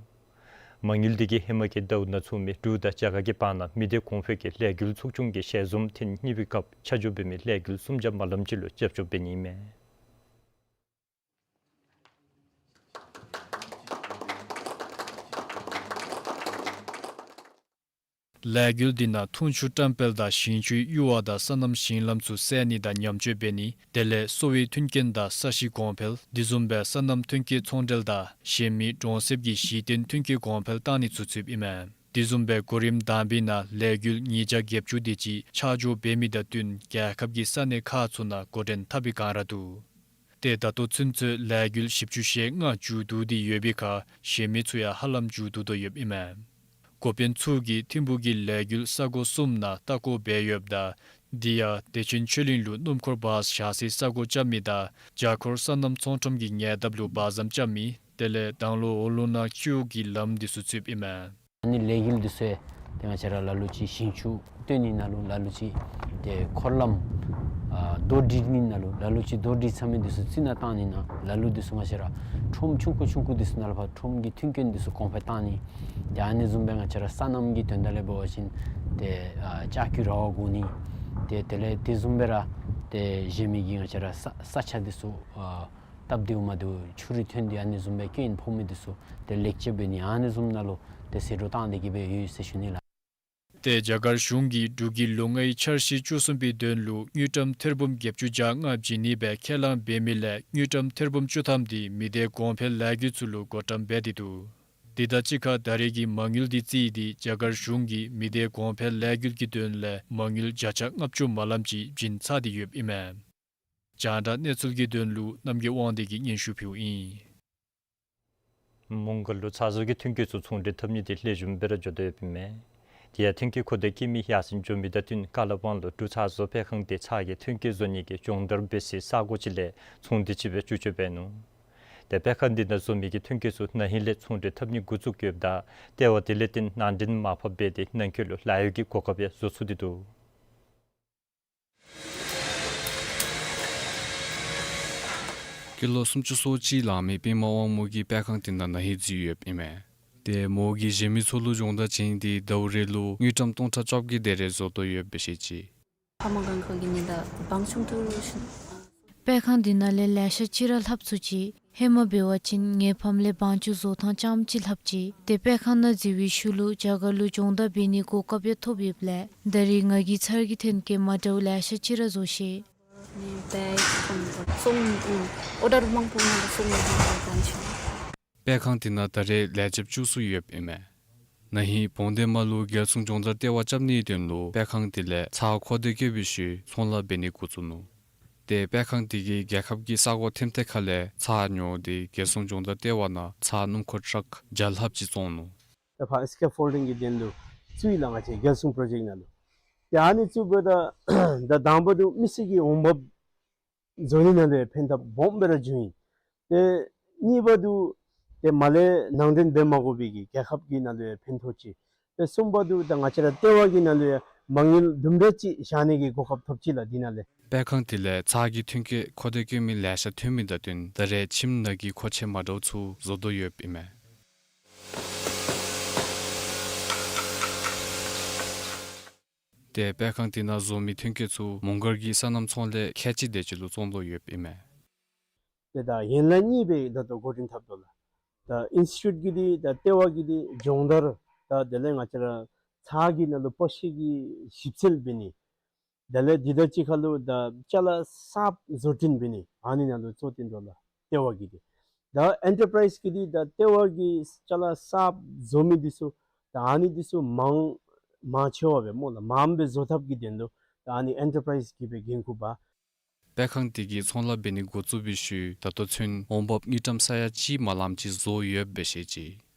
མ་དངུལ་དེ་གིས་ཧེ་མ་གི་ཟླཝ་ནང་ཚོགས་མི་འབྲུག་དང་རྒྱ་གར་གྱི་བར་ན་མི་སྡེ་གོང་འཕེལ་གྱི་ལས་འགུལ་ཚོགས་ཆུང་གི་ཞལ་འཛོམས་ཐེངས་གཉིས་པའི་སྐབས་ཆ་འཇོག་འབད་མི་ལས་འགུལ་གསུམ་བརྒྱ་མ་ལམ་ཅིག་ལུ་རྒྱབ་སྐྱོར་འབད་ནི་ཨིན་མས། ལས་འགུལ་འདི་ནང་འཐུང་ཆུ་བཀྲམ་སྤེལ་དང་ཞིང་ཆུའི་གཡུར་བ་དང་སོ་ནམ་ཞིང་ལམ་ཚུ་བསལ་ནི་དང་ཉམས་བཅོས་འབད་ནི་དེ་ལས་གསོ་བའི་མཐུན་རྐྱེན་དང་ས་གཤིས་གོང་འཕེལ་དེ་བཟུམ་སྦེ་སོ་ནམ་ཐོན་སྐྱེད་ཚོང་འབྲེལ་དང་གཞན་མི་གྲོང་གསེབ་ཀྱི་གཞི་རྟེན་མཐུན་རྐྱེན་གོང་འཕེལ་གཏང་ནི་ཚུ་ཚུདཔ་ཨིན་མས། དེ་བཟུམ་སྦེ་གོ་རིམ་དང་པའི་ནང་ལས་འགུལ་ཉིས་བརྒྱ་བརྒྱད་ཅུ་དེ་ཅིག་ཆ་འཇོག་འབད་མི་དང་བསྟུན་རྒྱལ་ཁབ་ཀྱི་ས་གནས་ཁག་ཚུ་ནང་འགོ་འདྲེན་འཐབ་པའི་བསྒང་ར་འདུག། ཏེ་ད་ལྟོ་ཚུན་ཚོད་ལས་འགུལ་བཞི་བཅུ་ཞེ་ལྔ་མཇུག་བསྡུ་སྟེ་ཡོད་པའི་ཁར་གཞན་མི་ཚུ་ཡང་ཧ་ལམ་མཇུག་བསྡུ་དོ་ཡོདཔ་ཨིན་མས། འགོ་དཔོན་ཚུ་གིས་ཐིམ་ཕུག་གི་ལས་འགུལ་ས་གོ་གསུམ་ནང་ལྟ་སྐོར་འབད་ཡོདཔ་ད་དེ་ཡང་བདེ་ཆེན་ཆོས་གླིང་ལུ་སྣུམ་འཁོར་བཱསི་བཞག་སའི་ས་གོ་རྐྱབ་མི་དང་བྱ་འཁོར་སོ་ནམ་ཚོང་ཁྲོམ་གྱི་ཉེ་འདབས་ལུ་བར་མཚམས་རྐྱབ་མི་དེ་ལས་དང་ལོ་འོ་ལོ་ནང་སྐྱོད་ཀྱི་ལམ་འདི་ཚུ་ཚུདཔ་ཨིན་མས། ཨ་ནི་ལས་འགུལ་འདི་ཚུ་ཏེ་ང་བཅས་ར་ལ་ལུ་ཅིག་ཞིང་ཆུ་བཏོན་ནི་ནང་ལུ་ལ་ལུ་ཅིག་ཏེ་འཁོར་ལམ་ཨ་རྡོ་སྒྲིག་ནི་ནང་ལུ་ལ་ལུ་ཅིག་རྡོ་སྒྲིག་ཚར་མི་འདི་ཚུ་རྩི་ནག་བཏང་ནི་ནང་ལ་ལུ་འདི་ཚུ་ང་བཅས་ར་ཁྲོམ་ཆུང་ཀུ་ཆུང་ཀུ་འདི་ཚུ་ནང་ལུ་ཕར་ཁྲོམ་གྱི་མཐུན་རྐྱེན་འདི་ཚུ་གོང་འཕེལ་བཏང་ནི། ཏེ་ཨ་ནི་བཟུམ་སྦེ་ང་བཅས་ར་སོ་ནམ་གྱི་དོན་དག་ལས་འབད་བ་ཅིན་ཏེ་ཨ་ལྕགས་ཀྱུ་ར་བ་བསྒོར་ནི། ཏེ་དེ་ལས་དེ་བཟུམ་སྦེ་ར་ཏེ་གཞན་མི་གི་ང་བཅས་ར་ས་ས་ཆ་འདི་ཚུ་ཨ་སྟབས་བདེཝ་མ་བདེཝ་ཆུ་རུད་ཐོན་ཏེ་ཨ་ནི་བཟུམ་སྦེ་སྐྱོན་ཕོག་མི་འདི་ཚུ་ཏེ་ལེགས་བཅོས་འབད་ནི་ཨ་ནི་བཟུམ་ནང་ལུ་ཏེ་ཟད་འགྲོ་བཏང་སྟེ་གི་སྦེ་ཡོད་ཟེར་ཞུ་ནི་ལགས། ཏེ་རྒྱ་གར་གཞུང་གིས་འབྲུག་གི་ལོ་ལྔའི་འཆར་གཞི་བཅུ་གསུམ་པའི་དོན་ལུ་དངུལ་ཀྲམ་ཐེར་འབུམ་བརྒྱད་ཅུ་གྱ་ལྔ་བྱིན་ནི་སྦེ་ཁས་བླངས་འབད་མི་ལས་དངུལ་ཀྲམ་ཐེར་འབུམ་བཅུ་ཐམ་དེ་མི་སྡེ་གོང་འཕེལ་ལས་འགུལ་ཚུ་ལུ་བགོ་བཀྲམ་འབད་དེ་འདུག། དེ་དང་གཅིག་ཁར་ད་རེས་ཀྱི་མ་དངུལ་དེ་བརྩིས་ཏེ་རྒྱ་གར་གཞུང་གིས་མི་སྡེ་གོང་འཕེལ་ལས་འགུལ་གྱི་དོན་ལས་མ་དངུལ་བརྒྱ་ཆ་ལྔ་བཅུ་མ་ལམ་ཅིག་བྱིན་ཚར་ཏེ་ཡོདཔ་ཨིན་མས། རྒྱང་བསྒྲགས་གནས་ཚུལ་གྱི་དོན་ལུ་རྣམ་རྒྱལ་དབང་འདུས་ཀྱིས་སྙན་ཞུ་ཕུལཝ་ཨིན། མོང་སྒར་ལུ་ཚྭ་བཟོ་གི་ཐོན་སྐྱེད་ཚུ་ཚོང་འབྲེལ་འཐབ་ནི་དེ་ལེགས་ཤོམ་སྦེ་ར་འགྱོ་དོ་ཡོདཔ་ཨིན་མས། དེ་ཡང་ཐོན་སྐྱེད་མཁོ་འདོད་བསྐྱེད་མི་ཡར་སེང་འགྱོ་མི་དང་བསྟུན་ཀ་ལ་པང་ལུ་འབྲུག་ཚྭ་བཟོ་སྤེལ་ཁང་དེ་ཚྭ་གི་ཐོན་སྐྱེད་བཟོ་ནི་གི་སྦྱོང་བརྡར་འབད་སའི་ས་གོ་ཅིག་ལས་ཚོང་འདུས་ཅིག་སྦེ་བཅུད་སྤྱོད་འབད་ནུག། ཏེ་སྤེལ་ཁང་དེ་ནང་བཟོ་མི་གི་ཐོན་སྐྱེད་ཚུ་ན་ཧིང་ལས་ཚོང་འབྲེལ་འཐབ་ནི་འགོ་བཙུགས་ཡོདཔ་ད་ལྟེ་བ་དེ་ལས་བརྟེན་ནང་འདྲེན་མར་ཕབ་འབད་དེ་ནང་འཁོད་ལུ་ལཱ་གཡོག་གི་གོ་སྐབས་ཡང་བཟོ་ཚུགས་ཏེ་འདུག། སྐྱེས་ལོ་སུམ་ཅུ་སོ་གཅིག་ལང་མི་པདྨ་དབང་མོ་གིས་སྤེལ་ཁང་དེ་ནང་ན་ཧིང་འཛུལ་ཡོདཔ་ཨིན་མས། ཏེ་མོ་གིས་གཞན་མི་ཚུ་ལུ་སྦྱོང་བརྡར་བྱིན་ཏེ་ཟླཝ་རེ་ལུ་དངུལ་ཀྲམ་སྟོང་ཕྲག་བཅོ་བརྒྱད་དེ་རེ་བཟོ་དོ་ཡོདཔ་སྦེ་བཤད་ཅི། ཕ་མ་གང་ཁ་གི་ནི་ད་བང་ཆུང་དུ་ཤི། སྤེལ་ཁང་དེ་ནང་ལས་ལེ་ཤ་ཅིག་ར་ལྷབ་ཚུགས་ཅི། ཧེ་མ་འབད་བ་ཅིན་ངེའི་ཕམ་ལས་བང་ཅུང་བཟོ་ཐངས་ཙམ་ཅིག་ལྷབ་ཅི། ཏེ་སྤེལ་ཁང་ནང་འཛུལ་བའི་ཤུལ་ལུ་རྒྱ་གར་ལུ་སྦྱོང་བརྡར་འབད་ནིའི་གོ་སྐབས་ཡང་ཐོབ་ཡོདཔ་ལས་ད་རེས་ང་གིས་ཚར་གྱི་ཐོན་སྐྱེད་མ་འདྲཝ་ལེ་ཤ་ཅིག་ར་བཟོ་ཤེས། ནི་བེག་ཀུམ་སོང་ཨོར་ཌར་མང་པོ་ནང་སོང་ནི་བང་ཆུང་། སྤེལ་ཁང་དེ་ནང་ད་རེས་ལས་བྱེདཔ་བཅུ་གསུམ་ཡོདཔ་ཨིན་མས། ན་ཧིང་བོང་སྡེ་མ་ལུ་རྒྱལ་སྲུང་སྦྱོང་བརྡར་ལྟེ་བ་རྐྱབ་ནིའི་དོན་ལུ་སྤེལ་ཁང་དེ་ལས་ཚྭ་མཁོ་འདོད་བསྐྱེད་པའི་ཤུལ་ཚོང་ལཱ་འབད་ནི་འགོ་བཙུགས་ནུག། ཏེ་སྤེལ་ཁང་དེ་གིས་རྒྱལ་ཁབ་ཀྱི་ས་གོ་ཐེམ་ཐེ་ཁ་ལས་ཚྭ་ཉོ་སྟེ་རྒྱལ་སྲུང་སྦྱོང་བརྡར་ལྟེ་བ་ནང་ཚྭ་སྣུམ་འཁོར་ཊཱག་བརྒྱ་ལྷགཔ་ཅིག་བཙོང་ནུག། ད་ཕར་སི་ཀེབ་ཕོལ་ཌིང་གི་དོན་ལུ་བཙུགས་ཡི་ལགས། ང་བཅས་རྒྱལ་སྲུང་པྲོ་ཇེཀཊ་ནང་ལུ། ཏེ་ཨ་ནི་བཙུགསཔ་ད་ད་དང་པ་དུ་མི་སེར་གྱི་འོང་འབབ་བཟོ་ནི་ནང་ལུ་ཡང་ཕན་ཐབས་སྦོམ་སྦེ་ར་བྱུང་ཡི། ཏེ་གཉིས་པ་དུ་ཏེ་མར་ལས་ནང་འདྲེན་འབད་མ་དགོ་པའི་གི་རྒྱལ་ཁབ་ཀྱི་ནང་ལུ་ཡང་ཕན་ཐོགས་ཅི། ཏེ་གསུམ་པ་དུ་ད་ང་བཅས་ར་ལྟེ་བ་གི་ནང་ལུ་ཡང་མ་དངུལ་དུམ་གྲ་ཅིག་བཞག་ནི་གི་གོ་སྐབས་ཐོབ་ཅི་ལགས་འདི་ནང་ལས། སྤེལ་ཁང་དེ་ལས་ཚྭ་གི་ཐོན་སྐྱེད་མཁོ་འདོད་བསྐྱེད་མི་ལེ་ཤ་ཐོན་མི་དང་བསྟུན་ད་རེས་ཁྱིམ་ནང་གི་མཁོ་ཆས་མ་འདྲཝ་ཚུ་བཟོ་དོ་ཡོདཔ་ཨིན་མས། ཏེ་སྤེལ་ཁང་དེ་ནང་བཟོ་མི་ཐོན་སྐྱེད་ཚུ་མོང་སྒར་གྱི་སོ་ནམ་ཚོང་ལས་ཁལ་གཅིག་དེ་ཅིག་ལུ་བཙོང་དོ་ཡོདཔ་ཨིན་མས། ཏེ་ད་ཡན་ལག་གཉིས་སྦེ་ད་ལྟོ་འགོ་འདྲེན་འཐབ་དོ་ལགས། ད་ཨིན་སི་ཊི་ཊིའུཊ་གི་འདི་ད་ལྟེ་བ་གི་འདི་སྦྱོང་བརྡར་ད་དེ་ལས་ང་བཅས་ར་ཚྭ་གི་ནང་ལུ་པ་ཤི་གི་ཞིབ་འཚོལ་འབད་ནི། དེ་ལས་འདི་དང་གཅིག་ཁར་ལུ་ད་ཅ་ལ་གསརཔ་བཟོ་སྐྲུན་འབད་ནི་ཨ་ནི་ནང་ལུ་གཙོ་བཏོན་དོ་ལགས་ལྟེ་བ་གི་འདི། ད་ཨེན་ཊར་པ་རའིཛ་གི་འདི་ད་ལྟེ་བ་གི་ཅ་ལ་གསརཔ་བཟོ་མི་འདི་ཚུ་ད་ཨ་ནི་འདི་ཚུ་མང་མང་ཆེ་བ་སྦེ་སྨོ་ལགས་མངམ་སྦེ་བཟོ་ཐབས་ཀྱི་དོན་ལུ་ད་ཨ་ནི་ཨེན་ཊར་པ་རའིཛ་གིས་སྦེ་འགན་ཁུར་འབག། སྤེལ་ཁང་དེ་གིས་ཚོང་ལཱ་འབད་ནི་འགོ་བཙུགས་པའི་ཤུལ་ད་ལྟོ་ཚུན་འོང་འབབ་དངུལ་ཀྲམ་ས་ཡ་གཅིག་མ་ལམ་ཅིག་བཟོ་ཡོདཔ་སྦེ་བཤད་ཅི།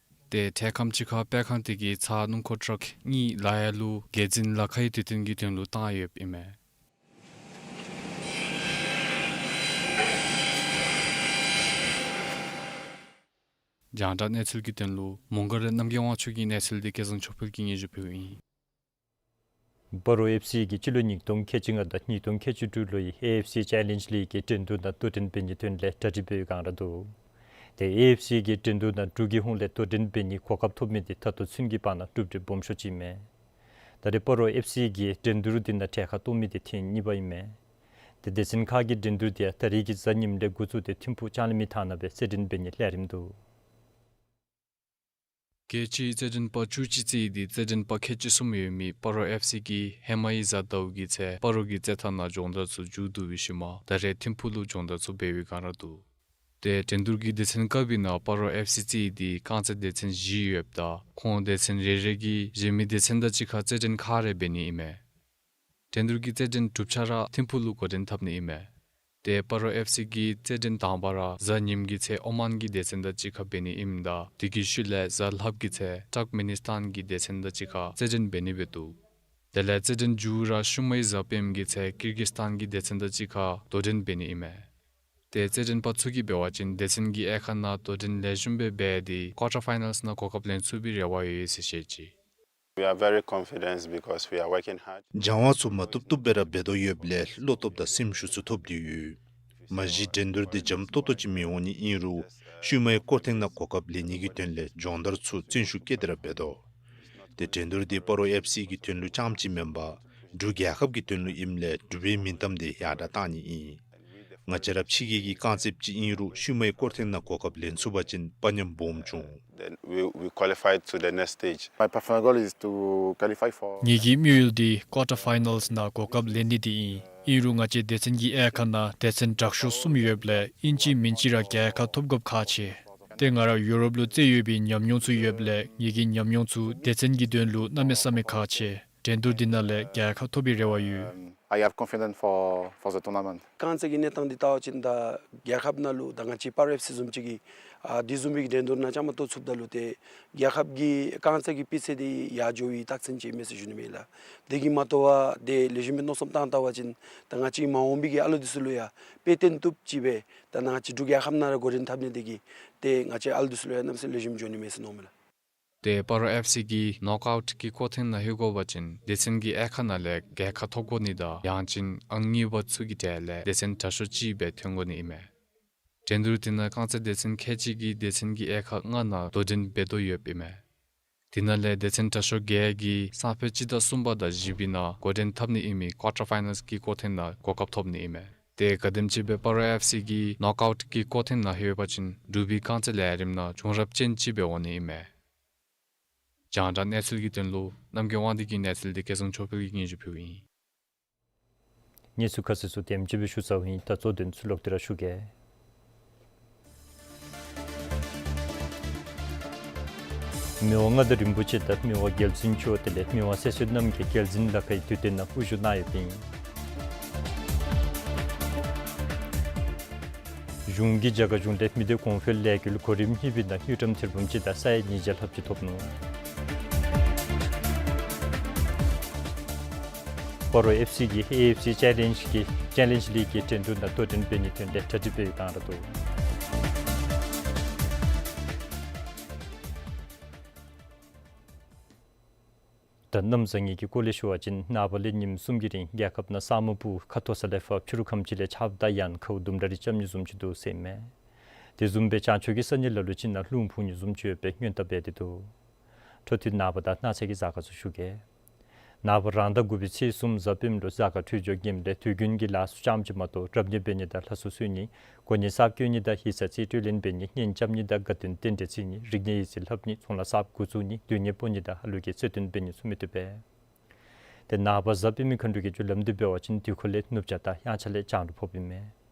ཏེ་འཕྲལ་ཁམས་ཅིག་ཁར་སྤེལ་ཁང་དེ་གིས་ཚྭ་སྣུམ་འཁོར་ཊཱག་གཉིས་ལ་ཡ་ལུ་རྒྱལ་འཛིན་ལ་ཁའི་དུས་སྟོན་གྱི་དོན་ལུ་བཏང་ཡོདཔ་ཨིན་མས། རྒྱང་བསྒྲགས་གནས་ཚུལ་གྱི་དོན་ལུ་མོང་སྒར་ལས་རྣམ་རྒྱལ་དབང་ཕྱུག་གི་གནས་ཚུལ་འདི་སྐལ་བཟང་ཆོས་འཕེལ་གྱིས་སྙན་ཞུ་ཕུལཝ་ཨིན། སྤ་རོ་ཨེཕ་སི་གིས་སྤྱི་ལོ་ཉིས་སྟོང་ཁལ་གཅིག་ལྔ་དང་ཉིས་སྟོང་ཁལ་གཅིག་དྲུག་ལོའི་ཨེ་ཨེཕ་སི་ཅེ་ལེནཇ་ལིག་གི་འགྲན་བསྡུར་ནང་དོ་འགྲན་འབད་ནིའི་དོན་ལས་གྲ་སྒྲིག་འབད་བའི་བསྒང་ར་འདུག། ཏེ་ཨེ་ཨེཕ་སི་གི་འགྲན་བསྡུར་ནང་འབྲུག་གི་ཧོངས་ལས་དོ་འགྲན་འབད་ནིའི་གོ་སྐབས་ཐོབ་མི་དེ་ད་ལྟོ་ཚུན་གྱི་བར་ན་གྲུབ་འབྲས་སྦོམ་ཤོས་ཅིག་ཨིན་མས། ད་རེས་སྤ་རོ་ཨེཕ་སི་གིས་འགྲན་བསྡུར་འདི་ནང་གྲལ་ཁར་གཏོགས་མི་དེ་ཐེངས་གཉིས་པ་ཨིན་མས། ཏེ་སྡེ་ཚན་ཁག་གི་འགྲན་བསྡུར་དེ་ཡང་ད་རིས་ཀྱི་གཟའ་ཉིམ་ལས་འགོ་བཙུགས་ཏེ་ཐིམ་ཕུག་ལྕང་གླིང་མི་ཐང་ནང་སྦེ་རྩེད་འགྲན་འབད་ནིའི་ལས་རིམ་འདུག། རྒྱལ་སྤྱིའི་རྩེད་འགྲན་པ་བཅུ་གཅིག་བརྩིས་ཏེ་རྩེད་འགྲན་པ་ཁལ་གཅིག་གསུམ་ཡོད་མི་སྤ་རོ་ཨེཕ་སི་གིས་ཧེ་མའི་གཟའ་ཟླཝ་གི་ཚེ་སྤ་རོ་གི་རྩེད་ཐང་ནང་སྦྱོང་བརྡར་ཚུ་མཇུག་བསྡུ་བའི་ཤུལ་མ་ད་རེས་ཐིམ་ཕུག་ལུ་སྦྱོང་བརྡར་ཚུ་འབད་བའི་བསྒང་ར་འདུག། ཏེ་འགྲན་བསྡུར་གྱི་སྡེ་ཚན་བཀབ་པའི་ནང་སྤ་རོ་ཨེཕ་སི་རྩིས་ཏེ་རྐང་རྩེད་སྡེ་ཚན་བཞི་ཡོདཔ་ད་ཁོང་སྡེ་ཚན་རེ་རེ་གིས་གཞན་མི་སྡེ་ཚན་དང་གཅིག་ཁར་རྩེད་འགྲན་ཁག་རེ་འབད་ནི་ཨིན་མས། འགྲན་བསྡུར་གྱི་རྩེད་འགྲན་གྲུབ་ཆ་ར་ཐིམ་ཕུག་ལུ་འགོ་འདྲེན་འཐབ་ནི་ཨིན་མས། ཏེ་སྤ་རོ་ཨེཕ་སི་གི་རྩེད་འགྲན་དང་པ་ར་གཟའ་ཉིམ་གྱི་ཚེ་ཨོ་མཱན་གྱི་སྡེ་ཚན་དང་གཅིག་ཁར་འབད་ནི་ཨིནམ་ད་དེ་གི་ཤུལ་ལས་གཟའ་ལྷགཔ་གི་ཚེ་ཏཱརཀ་མེ་ནི་སི་ཐཱན་གྱི་སྡེ་ཚན་དང་གཅིག་ཁར་རྩེད་འགྲན་འབད་ནི་འབད་དོ། དེ་ལས་རྩེད་འགྲན་མཇུག་ར་ཤུལ་མའི་གཟའ་སྤེནམ་གྱི་ཚེ་ཀིར་གིས་ཐཱན་གྱི་སྡེ་ཚན་དང་གཅིག་ཁར་དོ་འགྲན་འབད་ནི་ཨིན་མས། ཏེ་རྩེད་འགྲན་པ་ཚུ་གིས་འབད་བ་ཅིན་སྡེ་ཚན་གྱི་དབྱེ་ཁག་ནང་དོ་འགྲན་ལེགས་ཤོམ་སྦེ་འབད་དེ་ཀོར་ཊར་ཕའི་ནཱལསི་ནང་གོ་སྐབས་ལེན་ཚུགས་པའི་རེ་བ་ཡོད་ཟེར་བཤད་ཅི། We are very confident because we are working hard. སྦྱང་བ་ཚུ་མ་བཏུབ་བཏུབ་སྦེ་ར་འབད་དོ་ཡོདཔ་ལས་བློ་སྟོབས་དང་སེམས་ཤུགས་ཚུ་ཐོབ་སྟེ་ཡོད། མ་གཞི་འགྲན་བསྡུར་འདི་འཇམ་ཏོག་ཏོ་ཅིག་མི་འོང་ནི་ཨིན་རུང་ཤུལ་མའི་སྐོར་ཐེངས་ནང་གོ་སྐབས་ལེན་ནི་གི་དོན་ལས་སྦྱོང་བརྡར་ཚུ་བརྩོན་ཤུགས་བསྐྱེད་དེ་ར་འབད་དོ། ཏེ་འགྲན་བསྡུར་འདི་སྤ་རོ་ཨེཕ་སི་གི་དོན་ལུ་རྐྱངམ་ཅིག་མེན་པར་འབྲུག་རྒྱལ་ཁབ་ཀྱི་དོན་ལུ་ཨིནམ་ལས་འབྲུག་པའི་མིང་གཏམ་འདི་ཡར་དྲག་གཏང་ནི་ཨིན། ང་བཅས་ར་ཕྱི་རྒྱལ་གྱི་རྐང་རྩེདཔ་ཅིག་ཨིན་རུང་ཤུལ་མའི་སྐོར་ཐེངས་ནང་གོ་སྐབས་ལེན་ཚུགས་པ་ཅིན་དཔའ་ཉམས་སྦོམ་འབྱུང་། Then we, we qualified to the next stage. My personal goal is to qualify for ངེ་གི་དམིགས་ཡུལ་འདི་ཀོར་ཊར་ཕའི་ནཱལསི་ནང་གོ་སྐབས་ལེན་ནི་འདི་ཨིན། ཨིན་རུང་ང་བཅས་སྡེ་ཚན་གྱི་དབྱེ་ཁག་ནང་སྡེ་ཚན་དྲག་ཤོས་གསུམ་ཡོདཔ་ལས་ཨིན་ཅི་མིན་ཅི་ར་རྒྱལ་ཁ་ཐོབ་དགོཔ་ཁག་ཆེ། ཏེ་ང་ར་ཡུ་རོབ་ལུ་རྩེད་ཡོད་པའི་ཉམས་མྱོང་ཚུ་ཡོདཔ་ལས་ངེ་གི་ཉམས་མྱོང་ཚུ་སྡེ་ཚན་གྱི་དོན་ལུ་གནམ་མེད་ས་མེད་ཁག་ཆེ། འགྲན་བསྡུར་འདི་ནང་ལས་རྒྱལ་ཁ་ཐོབ་པའི་རེ་བ་ཡོད། Um, I have confidence for, for the tournament. རྐང་རྩེད་ཀྱི་གནས་སྟངས་འདི་བལྟ་བ་ཅིན་ད་རྒྱལ་ཁབ་ནང་ལུ་ད་ང་བཅས་སྤ་རོ་ཨེཕ་སི་བཟུམ་ཅིག་གིས་ཨ་འདི་བཟུམ་མའི་འགྲན་བསྡུར་ནང་བཅའ་མར་གཏོགས་ཚུགསཔ་ད་ལུ་ཏེ་རྒྱལ་ཁབ་ཀྱི་རྐང་རྩེད་ཀྱི་སྤུས་ཚད་འདི་ཡར་འགྱོ་བའི་རྟགས་མཚན་ཅིག་ཨིན་མས་ཟེར་ཞུ་ནི་མས་ལགས། དེ་གིས་མ་དོ་བར་ཏེ་ལེགས་ཤོམ་སྦེ་མནོ་བསམ་བཏང་བལྟ་བ་ཅིན་ད་ང་བཅས་མ་འོངས་པའི་གི་ཨ་ལོ་འདི་ཚུ་ལུ་ཡང་དཔེ་སྟོན་བཏུབ་ཅིག་སྦེ་ད་ང་བཅས་འབྲུག་རྒྱལ་ཁབ་ནང་ར་འགོ་འདྲེན་འཐབ་ནི་དེ་གིས་ཏེ་ང་བཅས་ཨ་ལོ་འདི་ཚུ་ལུ་ཡང་གནམ་མེད་ས་མེད་ལེགས་ཤོམ་འགྱོ་ནི་མས་ཟེར་མནོཝ་མས་ལགས། ཏེ་སྤ་རོ་ཨེཕ་སི་གིས་ནོག་ཨའུཊ་གི་སྐོར་ཐེངས་ནང་ལྷོད་དགོ་པ་ཅིན་སྡེ་ཚན་གྱི་དབྱེ་ཁག་ནང་ལས་རྒྱལ་ཁ་ཐོབ་དགོ་ནི་དང་ཡང་ཅིན་ཨང་གཉིས་པ་ཚུ་གི་གྲས་ལས་སྡེ་ཚན་དྲག་ཤོས་ཅིག་སྦེ་ཐོན་དགོ་ནི་ཨིན་མས། འགྲན་བསྡུར་འདི་ནང་རྐང་རྩེད་སྡེ་ཚན་ཁལ་གཅིག་གིས་སྡེ་ཚན་གྱི་དབྱེ་ཁག་ལྔ་ནང་དོ་འགྲན་འབད་དོ་ཡོདཔ་ཨིན་མས། དེ་ནང་ལས་སྡེ་ཚན་དྲག་ཤོས་བརྒྱད་ཀྱིས་སང་ཕོད་སྤྱི་ཟླ་གསུམ་པ་དང་བཞི་པའི་ནང་འགོ་འདྲེན་འཐབ་ནི་ཨིན་མི་ཀོར་ཊར་ཕའི་ནཱལསི་གི་སྐོར་ཐེངས་ནང་གོ་སྐབས་ཐོབ་ནི་ཨིན་མས། ཏེ་ག་དེམ་ཅིག་སྦེ་སྤ་རོ་ཨེཕ་སི་གིས་ནོག་ཨའུཊ་གི་སྐོར་ཐེངས་ནང་ལྷོད་པ་ཅིན་འབྲུག་པའི་རྐང་རྩེད་ལས་རིམ་ནང་བྱུང་རབས་ཅན་ཅིག་སྦེ་འོང་ནི་ཨིན་མས། རྒྱང་བསྒྲགས་གནས་ཚུལ་གྱི་དོན་ལུ་རྣམ་རྒྱལ་དབང་འདུས་ཀྱི་གནས་ཚུལ་འདི་སྐལ་བཟང་ཆོས་འཕེལ་གྱིས་སྙན་ཞུ་ཕུལཝ་ཨིན། གནས་ཚུལ་ཁ་གསལ་ཚུ་དེམ་ཅིག་སྦེ་ཞུ་ཚརཝ་ཨིན། ད་གཙོ་དོན་ཚུ་ལོག་སྟེ་ར་ཞུ་གེ། མི་དབང་མངའ་བདག་རིན་པོ་ཆེ་དང་མི་དབང་རྒྱལ་བཙུན་མཆོག་དེ་ལས་མི་དབང་སྲས་བསོད་ནམས་ཀྱིས་རྒྱལ་འཛིན་ལ་ཁའི་དུས་སྟོན་ནང་དབུ་བཞུགས་གནང་ཡོདཔ་ཨིན། གཞུང་གིས་རྒྱ་གར་གཞུང་ལས་མི་སྡེ་གོང་འཕེལ་ལས་འགུལ་གོ་རིམ་གཉིས་པའི་ནང་དངུལ་ཀྲམ་ཐེར་འབུམ་གཅིག་དང་ས་ཡ་ཉིས་བརྒྱ་ལྷགཔ་ཅིག་ཐོབ་ནུག། སྤ་རོ་ཨེཕ་སི་གིས་ཨེ་ཨེཕ་སི་ཅེ་ལེནཇ་གི་ཅེ་ལེནཇ་ལིག་གི་འགྲན་བསྡུར་ནང་དོ་འགྲན་འབད་ནིའི་དོན་ལས་གྲ་སྒྲིག་འབད་བའི་བསྒང་ར་འདུག། ད་གནམ་བཟང་ངན་གྱི་སྐོར་ལས་ཞུ་བ་ཅིན་ནངས་པ་ལས་ཉིནམ་གསུམ་གྱི་རིང་རྒྱལ་ཁབ་ནང་ས་སྨུག་སྦུག་ཁ་མཐོ་ས་ལས་ཕར་ཕྱི་རུ་ཁམས་ཅིག་ལས་ཆརཔ་དང་ཡང་ཁཝ་དུམ་གྲ་རེ་རྐྱབ་ནི་བཟུམ་ཅིག་འདུག་ཟེར་ཨིན་མས། དེ་བཟུམ་སྦེ་བྱང་ཕྱོགས་ཀྱི་ས་གནས་ལ་ལུ་ཅིག་ནང་རླུང་འཕུ་ནི་བཟུམ་ཅིག་ཡོད་པའི་སྔོན་བརྡ་འབད་དེ་འདུག། འཕྲོ་མཐུད་ནངས་པ་དང་གནངས་ཚེ་གི་གཟའ་སྐར་ཚུ་ཞུ་གེ། ནངས་པ་རང་ཟླ་དགུ་པའི་ཚེས་གསུམ་གཟའ་སྤེནམ་ལུ་གཟའ་སྐར་འཕྲོད་སྦྱོར་ངནམ་ལས་དུས་རྒྱུན་གྱི་ལཱ་ཚུ་རྐྱངམ་ཅིག་མ་གཏོགས་རབ་གནས་འབད་ནི་དང་ལྷ་གསོལ་གསོལ་ནི་གོ་གནས་གསརཔ་བསྐོ་ནི་དང་ཡིག་ཚང་རྩིས་སྤྲོད་ལེན་འབད་ནི་གཉེན་རྐྱབ་ནི་དང་དགའ་སྟོན་རྟེན་འབྲེལ་བརྩི་ནི་རིག་གནས་ཡིག་རྩིས་ལྷབ་ནི་ཚོང་ལཱ་གསརཔ་འགོ་བཙུགས་ནི་སྡོད་གནས་སྤོ་ནི་དང་ཧ་ལུགས་ཀྱི་རྩེད་འགྲན་འབད་ནི་ཚུ་མི་བཏུབ་པས། ཏེ་ནངས་པ་གཟའ་སྤེན་པའི་མཁའ་འགྲོ་གི་རྒྱུ་ལམ་འདི་འབད་བ་ཅིན་དུས་འཁོར་ལས་ནུབ་བྱང་དང་དབྱངས་འཆར་ལས་བྱང་དུ་ཕོགཔ་ཨིན་མས།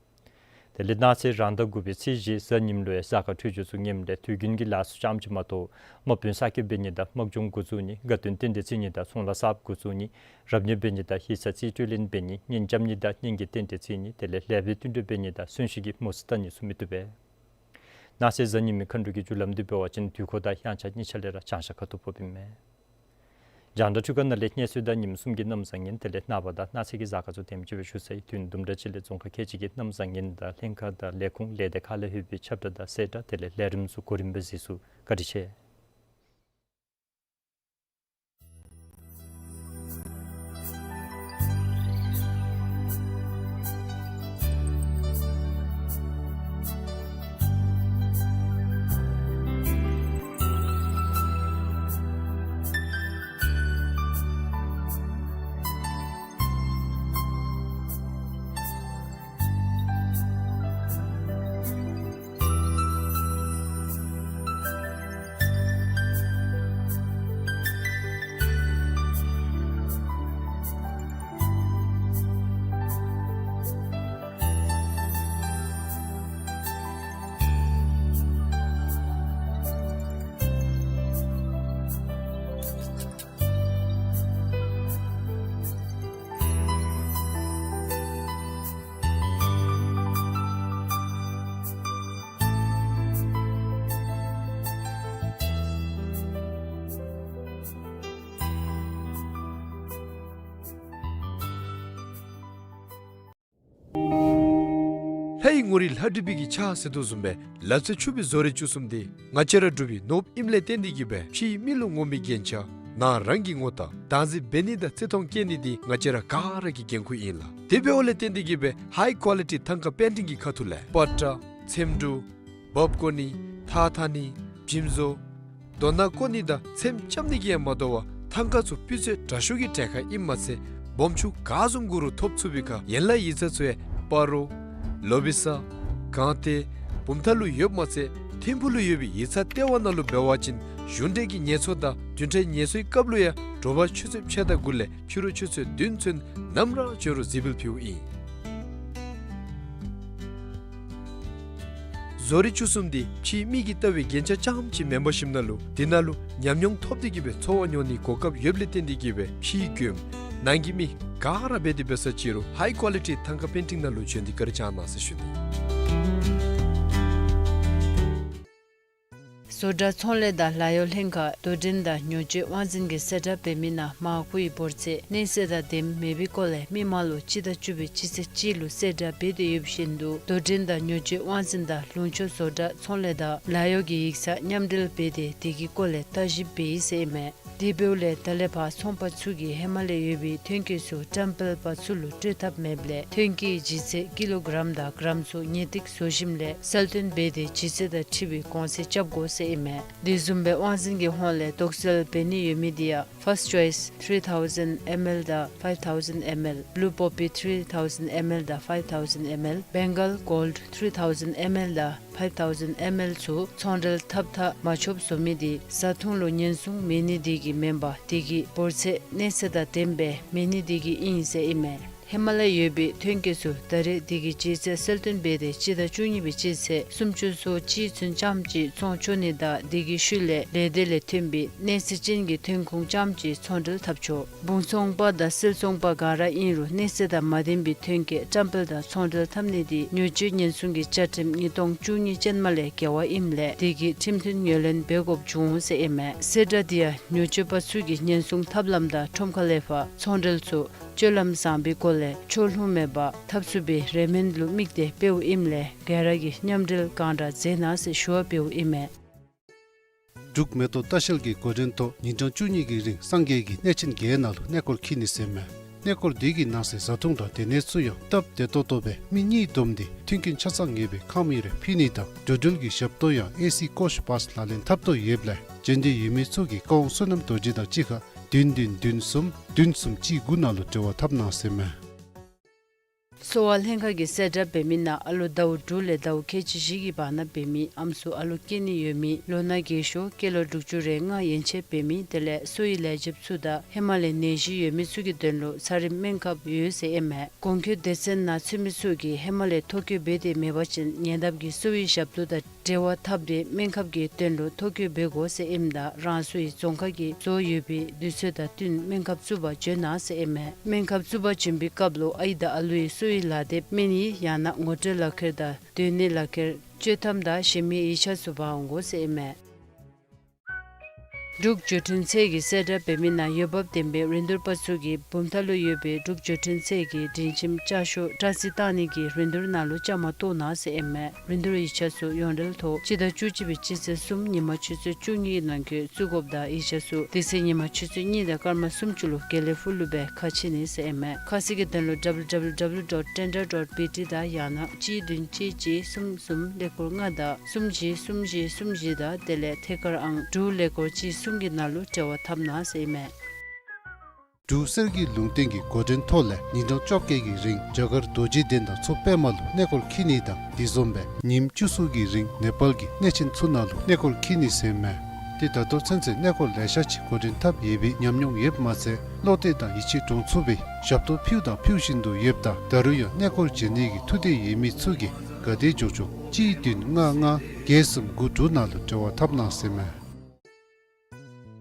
དེ་ལས་གནངས་ཚེ་རང་ཟླ་དགུ་པའི་ཚེས་བཞི་གཟའ་ཉིམ་ལུ་ཡང་གཟའ་སྐར་འཕྲོད་སྦྱོར་ཚུ་ངནམ་ལས་དུས་རྒྱུན་གྱི་ལཱ་ཚུ་རྐྱངམ་ཅིག་མ་གཏོགས་དམག་དཔོན་གསར་བསྐོ་འབད་ནི་དང་དམག་སྦྱོང་འགོ་བཙུགས་ནི་དགའ་སྟོན་རྟེན་འབྲེལ་བརྩི་ནི་དང་ཚོང་ལཱ་གསརཔ་འགོ་བཙུགས་ནི་རབ་གནས་འབད་ནི་དང་ཡིག་ཚང་རྩིས་སྤྲོད་ལེན་འབད་ནི་གཉེན་རྐྱབ་ནི་དང་གཉེན་གྱི་རྟེན་འབྲེལ་བརྩི་ནི་དེ་ལས་ལེགས་པའི་བསྟུན་གྲོས་འབད་ནི་དང་གསོན་གཤིན་གྱི་མུ་ཟི་བལྟ་ནི་ཚུ་མི་བཏུབ་པས། གནངས་ཚེ་གཟའ་ཉི་མའི་མཁའ་འགྲོ་གི་རྒྱུ་ལམ་འདི་འབད་བ་ཅིན་དུས་འཁོར་དང་དབྱངས་འཆར་གཉིས་ཆ་ལས་ར་བྱང་ཤར་ཁ་ཐུག་ཕོགཔ་ཨིན་མས། རྒྱང་བསྒྲགས་འཕྲུལ་ཁང་ནང་ལས་གནས་ཚུལ་དང་ཉིནམ་གསུམ་གྱི་གནམ་བཟང་ངན་དེ་ལས་ནངས་པ་དང་གནངས་ཚེ་གི་གཟའ་སྐར་ཚུ་དེམ་ཅིག་སྦེ་ཞུ་ཚར་ཡི། དུས་ཡུན་དུམ་གྲ་ཅིག་ལས་རྫོང་ཁག་ཁལ་གཅིག་གི་གནམ་བཟང་ངན་དང་ལྷན་ཁག་དང་ལས་ཁུངས་ལས་སྡེ་ཁག་ལས་ལྷོད་པའི་ཁྱབ་བསྒྲགས་དང་གསལ་བསྒྲགས་དེ་ལས་ལས་རིམ་ཚུ་གོ་རིམ་སྦེ་གཟིགས་ཚུགས། བཀའ་དྲིན་ཆེ། ལྷའི་ངོ་རིས་ལྷ་བྲིས་པའི་གི་ཕྱག་ཟེར་དོ་བཟུམ་སྦེ་ལག་རྩལ་ཕྱུག་པའི་བཟོ་རིག་བཅུ་གསུམ་འདི་ང་བཅས་ར་འབྲུག་པའི་ནོར་བུ་ཨིནམ་ལས་བརྟེན་ཏེ་གིས་སྦེ་ཕྱིའི་མི་ལུ་ངོམ་པའི་རྒྱན་ཆ་ནང་རང་གི་ངོ་རྟགས་བདག་འཛིན་འབད་ནི་དང་བརྩི་མཐོང་བསྐྱེད་ནི་འདི་ང་བཅས་ར་ག་ར་གི་འགན་ཁུར་ཨིན་ལགས། དེ་འབདཝ་ལས་བརྟེན་ཏེ་གིས་སྦེ་ཧའི་ཀོ་ལི་ཊི་ཐང་ཀ་པེན་ཊིང་གི་ཁ་ཐུག་ལས་པ་ཏྲ་ཚེམ་དྲུབ་འབག་བརྐོ་ནི་ཐགས་འཐག་ནི་འཇིམ་བཟོ་རྡོ་ནག་བརྐོ་ནི་དང་ཚེམ་རྐྱབ་ནི་གིས་ཡང་མ་དོ་བར་ཐང་ཀ་ཚུ་སྤུས་ཚད་དྲག་ཤོས་ཀྱི་གྲལ་ཁར་ཨིནམ་མ་ཚད་སྦོམ་ཆུང་ག་བཟུམ་དགོ་རུང་ཐོབ་ཚུགས་པའི་ཁར་ཡན་ལག་ཡིག་ཚང་ཚུ་ཡང་སྤ་རོ་ལོ་བི་ས་སྒང་སྟེང་བུམ་ཐང་ལུ་ཡོདཔ་མ་ཚད་ཐིམ་ཕུག་ལུ་ཡོད་པའི་ཡིག་ཚང་ལྟེ་བ་ནང་ལུ་འབད་བ་ཅིན་གཞུང་འབྲེལ་གྱི་ངལ་གསོ་དང་བདུན་ཕྲག་ངལ་གསོའི་སྐབས་ལུ་ཡང་དྲོ་པ་ཆུ་ཚོད་ཕྱེད་དང་དགུ་ལས་ཕྱི་རུ་ཆུ་ཚོད་བདུན་ཚུན་ནམ་ར་བྱོན་རུང་གཟིགས་འབུལ་ཕུལཝ་ཨིན། བཟོ་རིག་བཅུ་གསུམ་འདི་ཕྱིའི་མི་གིས་ལྟ་བའི་རྒྱན་ཆ་རྐྱངམ་ཅིག་མེན་པར་ཞིནམ་ན་ལུ་དེ་ནང་ལུ་ཉམས་མྱོང་ཐོབ་སྟེ་གིས་སྦེ་འཚོ་བ་འགྱོ་ནིའི་གོ་སྐབས་ཡོདཔ་ལས་བརྟེན་ཏེ་གིས་སྦེ་ཕྱིའི་མགྱོནམ་ནང་གི་མི་ག་ར་འབད་དེ་འབད་ས་ཅི་རུང་ཧའི་ཀོ་ལི་ཊི་ཐང་ཀ་པེན་ཊིང་ནང་ལུ་བྱོན་ཏེ་བཀའ་དྲིན་བསྐྱང་གནང་ཟེར་ཞུ་ནི། བཟོ་གྲྭ་ཚོང་ལས་དང་ལཱ་གཡོག་ལྷན་ཁག་དོ་འགྲན་དང་ཉོ་སྤྱོད་དབང་འཛིན་གྱིས་གསལ་བསྒྲགས་འབད་མི་ནང་མར་ཁུའི་འབོར་ཚད་གནས་ཚད་དང་ལྡནམ་མེད་པའི་སྐོར་ལས་མི་མང་ལུ་སྤྱི་ཟླ་བཅུ་པའི་སྤྱི་ཚེས་གཅིག་ལུ་གསལ་བསྒྲགས་འབད་དེ་ཡོད་པ་བཞིན་དུ་དོ་འགྲན་དང་ཉོ་སྤྱོད་དབང་འཛིན་དང་ལུང་ཕྱོགས་བཟོ་གྲྭ་ཚོང་ལས་དང་ལཱ་གཡོག་གི་ཡིག་ཚང་མཉམ་འབྲེལ་འབད་དེ་དེ་གི་སྐོར་ལས་བརྟག་ཞིབ་འབད་ཡི་ཟེར་ཨིན་མས། དེ་འབདཝ་ལས་ད་ལས་ཕར་ཚོང་པ་ཚུ་གིས་ཧེ་མ་ལས་ཡོད་པའི་ཐོན་སྐྱེད་ཚུ་བཀྲམ་སྤེལ་པ་ཚུ་ལུ་སྤྲོད་ཐབས་མེདཔ་ལས་ཐོན་སྐྱེད་ཀྱི་ལྗིད་ཚད་ཀི་ལོ་གྲམ་དང་གྲམ་ཚུ་ངེས་ཏིག་བཟོ་ཞིནམ་ལས་གསལ་སྟོན་འབད་དེ་ལྗིད་ཚད་དང་འཁྲིལ་བའི་གོང་ཚད་རྐྱབ་དགོ་ཟེར་ཨིན་མས། དེ་བཟུམ་སྦེ་དབང་འཛིན་གྱི་ཧོངས་ལས་དོགས་སེལ་འབད་ནི་ཡོད་མི་འདི་ཡང་First Choice three thousand M L དང་five thousand M L, Blue Poppy three thousand M L དང་five thousand M L, Bengal Gold three thousand M L དང་five thousand M L ཚུ་ཚོང་འབྲེལ་འཐབ་འཐབ་མ་ཆོགཔ་བཟོ་མི་འདི་བཟའ་འཐུང་ལུ་ཉེན་སྲུང་མེད་ནི་དེ་གིས་མེན་པར་དེ་གི་འབོར་ཚད་གནས་ཚད་དང་ལྡནམ་སྦེ་མེད་ནི་དེ་གིས་ཨིན་ཟེར་ཨིན་མས། ཧེ་མ་ལས་ཡོད་པའི་ཐོན་སྐྱེད་ཚུ་ད་རེས་དེ་གི་ལྗིད་ཚད་གསལ་སྟོན་འབད་དེ་སྤྱི་ཟླ་བཅུ་གཉིས་པའི་སྤྱི་ཚེས་སུམ་ཅུ་སོ་གཅིག་ཚུན་ཙམ་ཅིག་ཚོང་བཅུག་ནི་དང་དེ་གི་ཤུལ་ལས་ལས་སྡེ་ལས་ཐོན་པའི་གནས་ཚད་ཅན་གྱི་ཐོན་ཁུངས་ཙམ་ཅིག་ཚོང་འབྲེལ་འཐབ་ཆོག། འབུང་ཚོང་པ་དང་སིལ་ཚོང་པ་ག་ར་ཨིན་རུང་གནས་ཚད་དང་མ་ལྡན་པའི་ཐོན་སྐྱེད་བཀྲམ་སྤེལ་དང་ཚོང་འབྲེལ་འཐབ་ནི་དེ་ཉོ་སྤྱོད་ཉེན་སྲུང་གི་བཅའ་ཁྲིམས་ཉིས་སྟོང་བཅུ་གཉིས་ཅན་མ་ལས་འགལ་བ་ཨིནམ་ལས་དེ་གི་ཁྲིམས་མཐུན་ངོས་ལེན་འབད་དགོཔ་འབྱུང་ཟེར་ཨིན་མས། གསལ་བསྒྲགས་འདི་ཡང་ཉོ་སྤྱོད་པ་ཚུ་གིས་ཉེན་སྲུང་ཐབས་ལམ་དང་ཁྲོམ་ཁ་ལས་ཕར་ཚོང་འབྲེལ་ཚུ་སྤྱོད་ལམ་བཟང་པོའི་སྒོ་ལས་ཕྱོགས་ལྷུང་མེད་པར་འཐབ་ཚུགས་པའི་རེ་སྨོན་ལུ་དམིགས་ཏེ་འབདཝ་ཨིནམ་ལས་ག་ར་གིས་མཉམ་འབྲེལ་གང་དྲག་མཛད་གནང་ཟེར་ཞུ་བ་འབདཝ་ཨིན་མས། འབྲུག་མེ་ཏོག་ལྟ་བཤལ་གྱི་འགོ་འདྲེན་ཐོག་ཉིན་གྲངས་བཅུ་གཉིས་ཀྱི་རིང་སངས་རྒྱས་ཀྱི་གནས་ཆེན་བརྒྱད་ནང་ལུ་གནས་སྐོར་འཁྱིད་ནི་ཟེར་མས། གནས་སྐོར་འདི་གི་ནང་གསེས་བཟའ་འཐུང་དང་སྡོད་གནས་ཚུ་ཡང་སྟབས་བདེ་ཏོག་ཏོ་སྦེ་མི་གཉིས་བསྡོམས་ཏེ་མཐུན་རྐྱེན་ཆ་ཚང་ངེས་པའི་ཁང་མིག་རེ་ཕུལ་ནི་དང་འགྲོ་འགྲུལ་གྱི་ཞབས་ཏོག་ཡང་ཨེ་སི་ཀོཆ་བཱས་ལག་ལེན་འཐབ་དོ་ཡོདཔ་ལས་འབྱོན་འདོད་ཡོད་མི་ཚུ་གིས་བཀའ་དབང་བསོད་ནམས་རྡོ་རྗེ་དང་གཅིག་ཁར་བདུན་བདུན་བདུན་གསུམ་བདུན་གསུམ་གཅིག་དགུ་ནང་ལུ་འབྲེལ་བ་འཐབ་གནང་ཟེར་མས། གསོ་བ་ལྷན་ཁག་གིས་གསལ་བསྒྲགས་འབད་མི་ནང་ཨ་ལོ་ཟླཝ་དྲུག་ལས་ཟླཝ་ཁལ་གཅིག་བཞི་གི་བར་ན་འབད་མི་ཨམ་སྲུ་ཨ་ལོ་སྐྱེ་ནི་ཡོད་མི་ལོ་ན་རྒས་ཤོས་སྐྱེས་ལོ་དྲུག་ཅུ་རེ་ལྔ་ཡན་ཆད་འབད་མི་དེ་ལས་གསོ་བའི་ལས་བྱེདཔ་ཚུ་དང་ཧེ་མ་ལས་ནད་གཞི་ཡོད་མི་ཚུ་གི་དོན་ལུ་ཚད་རིམས་སྨན་ཁབ་ཡོད་ཟེར་ཨིན་མས། གོང་འཁོད་སྡེ་ཚན་ནང་ཚུད་མི་ཚུ་གིས་ཧེ་མ་ལས་ཐོ་བཀོད་འབད་དེ་མེད་པ་ཅིན་ཉེ་འདབས་ཀྱི་གསོ་བའི་ཞབས་ཏོག་དང་འབྲེལ་བ་འཐབ་སྟེ་སྨན་ཁབ་ཀྱི་དོན་ལུ་ཐོ་བཀོད་འབད་དགོ་ཟེར་ཨིནམ་ད་རང་སོའི་རྫོང་ཁག་གིས་བཟོ་ཡོད་པའི་དུས་ཚོད་དང་བསྟུན་སྨན་ཁབ་བཙུགས་པར་བྱོན་གནང་ཟེར་ཨིན་མས། སྨན་ཁབ་བཙུགས་པར་བྱོན་པའི་སྐབས་ལུ་ཨའི་དང་ཨ་ལུའི་གསོ་བའི་ལག་དེབ་སྨན་ཡིག་ཡང་ན་ངོ་སྤྲོད་ལག་ཁྱེར་དང་སྡོད་གནས་ལག་ཁྱེར་སྤྱོད་ཐམ་དང་གཞན་མི་ཡིག་ཆ་ཚུ་འབག་འོང་དགོ་ཟེར་ཨིན་མས། འབྲུག་བརྒྱུད་འཕྲིན་ཚད་ཀྱིས་གསལ་བསྒྲགས་འབད་མི་ནང་འོས་འབབ་ལྡན་པའི་རིན་བསྡུར་པ་ཚུ་གིས་བུམ་ཐང་ལུ་ཡོད་པའི་འབྲུག་བརྒྱུད་འཕྲིན་ཚད་ཀྱི་སྒྲིང་ཁྱིམ་ལྕགས་ཤོག་སྐྲ་རྩི་བཏང་ནི་གི་རིན་བསྡུར་ནང་ལུ་བཅའ་མར་གཏོགས་གནང་ཟེར་ཨིན་མས། རིན་བསྡུར་ཡིག་ཆ་ཚུ་ཡོངས་འབྲེལ་ཐོག་སྤྱི་ཟླ་བཅུ་གཅིག་པའི་སྤྱི་ཚེས་གསུམ་ཉིན་མ་ཆུ་ཚོད་བཅུ་གཉིས་ཀྱི་ནང་འཁོད་བཙུགས་དགོཔ་དང་ཡིག་ཆ་ཚུ་དེ་ཚེ་ཉིན་མ་ཆུ་ཚོད་གཉིས་དང་སྐར་མ་སུམ་ཅུ་ལུ་དགེ་ལེགས་ཕུག་ལུ་སྦེ་ཁ་ཕྱེ་ནི་ཟེར་ཨིན་མས། ཁ་གསལ་གྱི་དོན་ལུ་W W W dot tender dot B T དང་ཡང་ན་གཅིག་བདུན་གཅིག་གཅིག་གསུམ་གསུམ་ཀླད་ཀོར་ལྔ་དང་གསུམ་བཞི་གསུམ་བཞི་གསུམ་བཞི་དང་དེ་ལས་ཐད་ཀར་ཨང་དྲུག་ཀླད་ཀོར་གཅིག་གསུམ་གྱི་ནང་ལུ་འབྲེལ་བ་འཐབ་གནང་ཟེར་ཨིན་མས། འབྲུག་གསེར་གྱི་ལུང་བསྟན་གྱི་འགོ་འདྲེན་ཐོག་ལས་ཉིན་གྲངས་བཅོ་བརྒྱད་ཀྱི་རིང་རྒྱ་གར་རྡོ་རྗེ་གདན་དང་མཚོ་པདྨ་ལུ་གནས་སྐོར་འཁྱིད་ནི་དང་དེ་བཟུམ་སྦེ་ཉིནམ་བཅུ་གསུམ་གྱི་རིང་ནེ་པཱལ་གྱི་གནས་ཆེན་ཚུ་ནང་ལུ་གནས་སྐོར་འཁྱིད་ནི་ཟེར་མས། ཏེ་ད་ལྟོ་ཚུན་ཚོད་གནས་སྐོར་ལེ་ཤ་ཅིག་འགོ་འདྲེན་འཐབ་ཡོད་པའི་ཉམས་མྱོང་ཡོདཔ་མ་ཚད་བློ་གཏད་དང་ཡིད་ཆེས་འདྲོངས་ཚུགས་པའི་ཞབས་ཏོག་ཕུལཝ་དང་ཕུལ་བཞིན་དུ་ཡོདཔ་ད་ད་རུང་ཡང་གནས་སྐོར་བྱོན་ནི་གི་ཐུགས་འདོད་ཡོད་མི་ཚུ་གིས་ག་དེ་མགྱོགས་མགྱོགས་གཅིག་བདུན་ལྔ་ལྔ་བརྒྱད་གསུམ་དགུ་དྲུག་ནང་ལུ་འབྲེལ་བ་འཐབ་གནང་ཟེར་མས།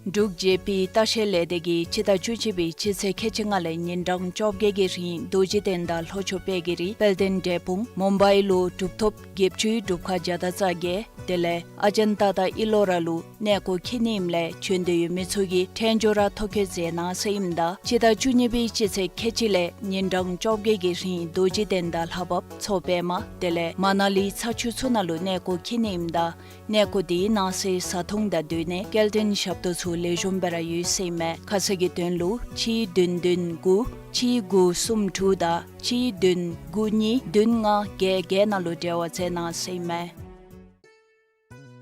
འབྲུག་ཇེ་པི་ལྟ་བཤལ་ལས་སྡེ་གིས་སྤྱི་ཟླ་བཅུ་གཅིག་པའི་སྤྱི་ཚེས་ཁལ་གཅིག་ལྔ་ལས་ཉིན་གྲངས་བཅོ་བརྒྱད་ཀྱི་རིང་རྡོ་རྗེ་གདན་དང་ལྷོ་ཕྱོགས་དཔལ་གྱི་རི་དཔལ་ལྡན་འབྲས་སྤུངས་མུམ་བའི་ལུ་གྲུབ་ཐོབ་བརྒྱད་ཅུའི་སྒྲུབ་ཁང་བརྒྱ་དང་རྩ་བརྒྱད་ དེ་ལས་ཨ་ཇན་ཏ་དང་ཨི་ལོ་ར་ལུ་གནས་སྐོར་འཁྱིད་ནི་ཨིནམ་ལས་བྱོན་འདོད་ཡོད་མི་ཚུ་གིས་ཐད་འགྱོ་ར་ཐོ་བཀོད་མཛད་གནང་ཟེར་ཨིནམ་ད་སྤྱི་ཟླ་བཅུ་གཉིས་པའི་སྤྱི་ཚེས་ཁལ་གཅིག་ལས་ཉིན་གྲངས་བཅོ་བརྒྱད་ཀྱི་རིང་རྡོ་རྗེ་གདན་དང་ལྷ་བབས་མཚོ་པདྨ་དེ་ལས་མ་ན་ལི་ཚ་ཆུ་ཚུ་ནང་ལུ་གནས་སྐོར་འཁྱིད་ནི་ཨིནམ་ད་གནས་སྐོར་དེའི་ནང་གསེས་བཟའ་འཐུང་དང་སྡོད་གནས་སྐྱེལ་འདྲེན་ཞབས་ཏོག་ཚུ་ལེགས་ཤོམ་སྦེ་ར་ཡོད་ཟེར་ཨིན་མས། ཁ་གསལ་གྱི་དོན་ལུ་གཅིག་བདུན་བདུན་དགུ་གཅིག་དགུ་གསུམ་དྲུག་དང་གཅིག་བདུན་དགུ་གཉིས་བདུན་ལྔ་བརྒྱད་བརྒྱད་ནང་ལུ་འབྲེལ་བ་མཛད་གནང་ཟེར་ཨིན་མས།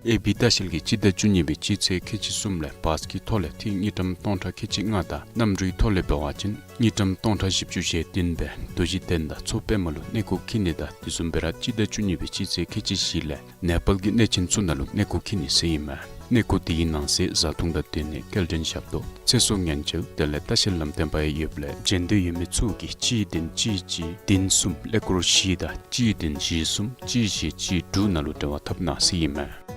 ཨེ་བི་ལྟ་བཤལ་གྱིས་སྤྱི་ཟླ་བཅུ་གཉིས་པའི་སྤྱི་ཚེས་ཁལ་གཅིག་གསུམ་ལས་བཱས་ཀྱི་ཐོག་ལས་ཐིག་དངུལ་ཀྲམ་སྟོང་ཕྲག་ཁལ་གཅིག་ལྔ་དང་གནམ་གྲུའི་ཐོག་ལས་འབད་བ་ཅིན་དངུལ་ཀྲམ་སྟོང་ཕྲག་བཞི་བཅུ་ཞེ་བདུན་སྦེ་རྡོ་རྗེ་གདན་དང་མཚོ་པདྨ་ལུ་གནས་སྐོར་འཁྱིད་ནི་དང་དེ་བཟུམ་སྦེ་ར་སྤྱི་ཟླ་བཅུ་གཉིས་པའི་སྤྱི་ཚེས་ཁལ་གཅིག་བཞི་ལས་ནེ་པཱལ་གྱི་གནས་ཆེན་ཚུ་ནང་ལུ་གནས་སྐོར་འཁྱིད་ནི་ཟེར་ཨིན་མས། གནས་སྐོར་དེའི་ནང་གསེས་བཟའ་འཐུང་དང་སྡོད་གནས་སྐྱེལ་འདྲེན་ཞབས་ཏོག་ཚེ་སྲོག་ཉེན་བཅོལ་དེ་ལས་ལྟ་བཤལ་ལམ་སྟོན་པ་ཡང་ཡོདཔ་ལས་བྱོན་འདོད་ཡོད་མི་ཚུ་གིས་གཅིག་བདུན་གཅིག་གཅིག་བདུན་གསུམ་ཀླད་ཀོར་བཞི་དང་གཅིག་བདུན་བཞི་གསུམ་གཅིག་བཞི་གཅིག་དྲུག་ནང་ལུ་འབྲེལ་བ་འཐབ་གནང་ཟེར་ཨིན་མས།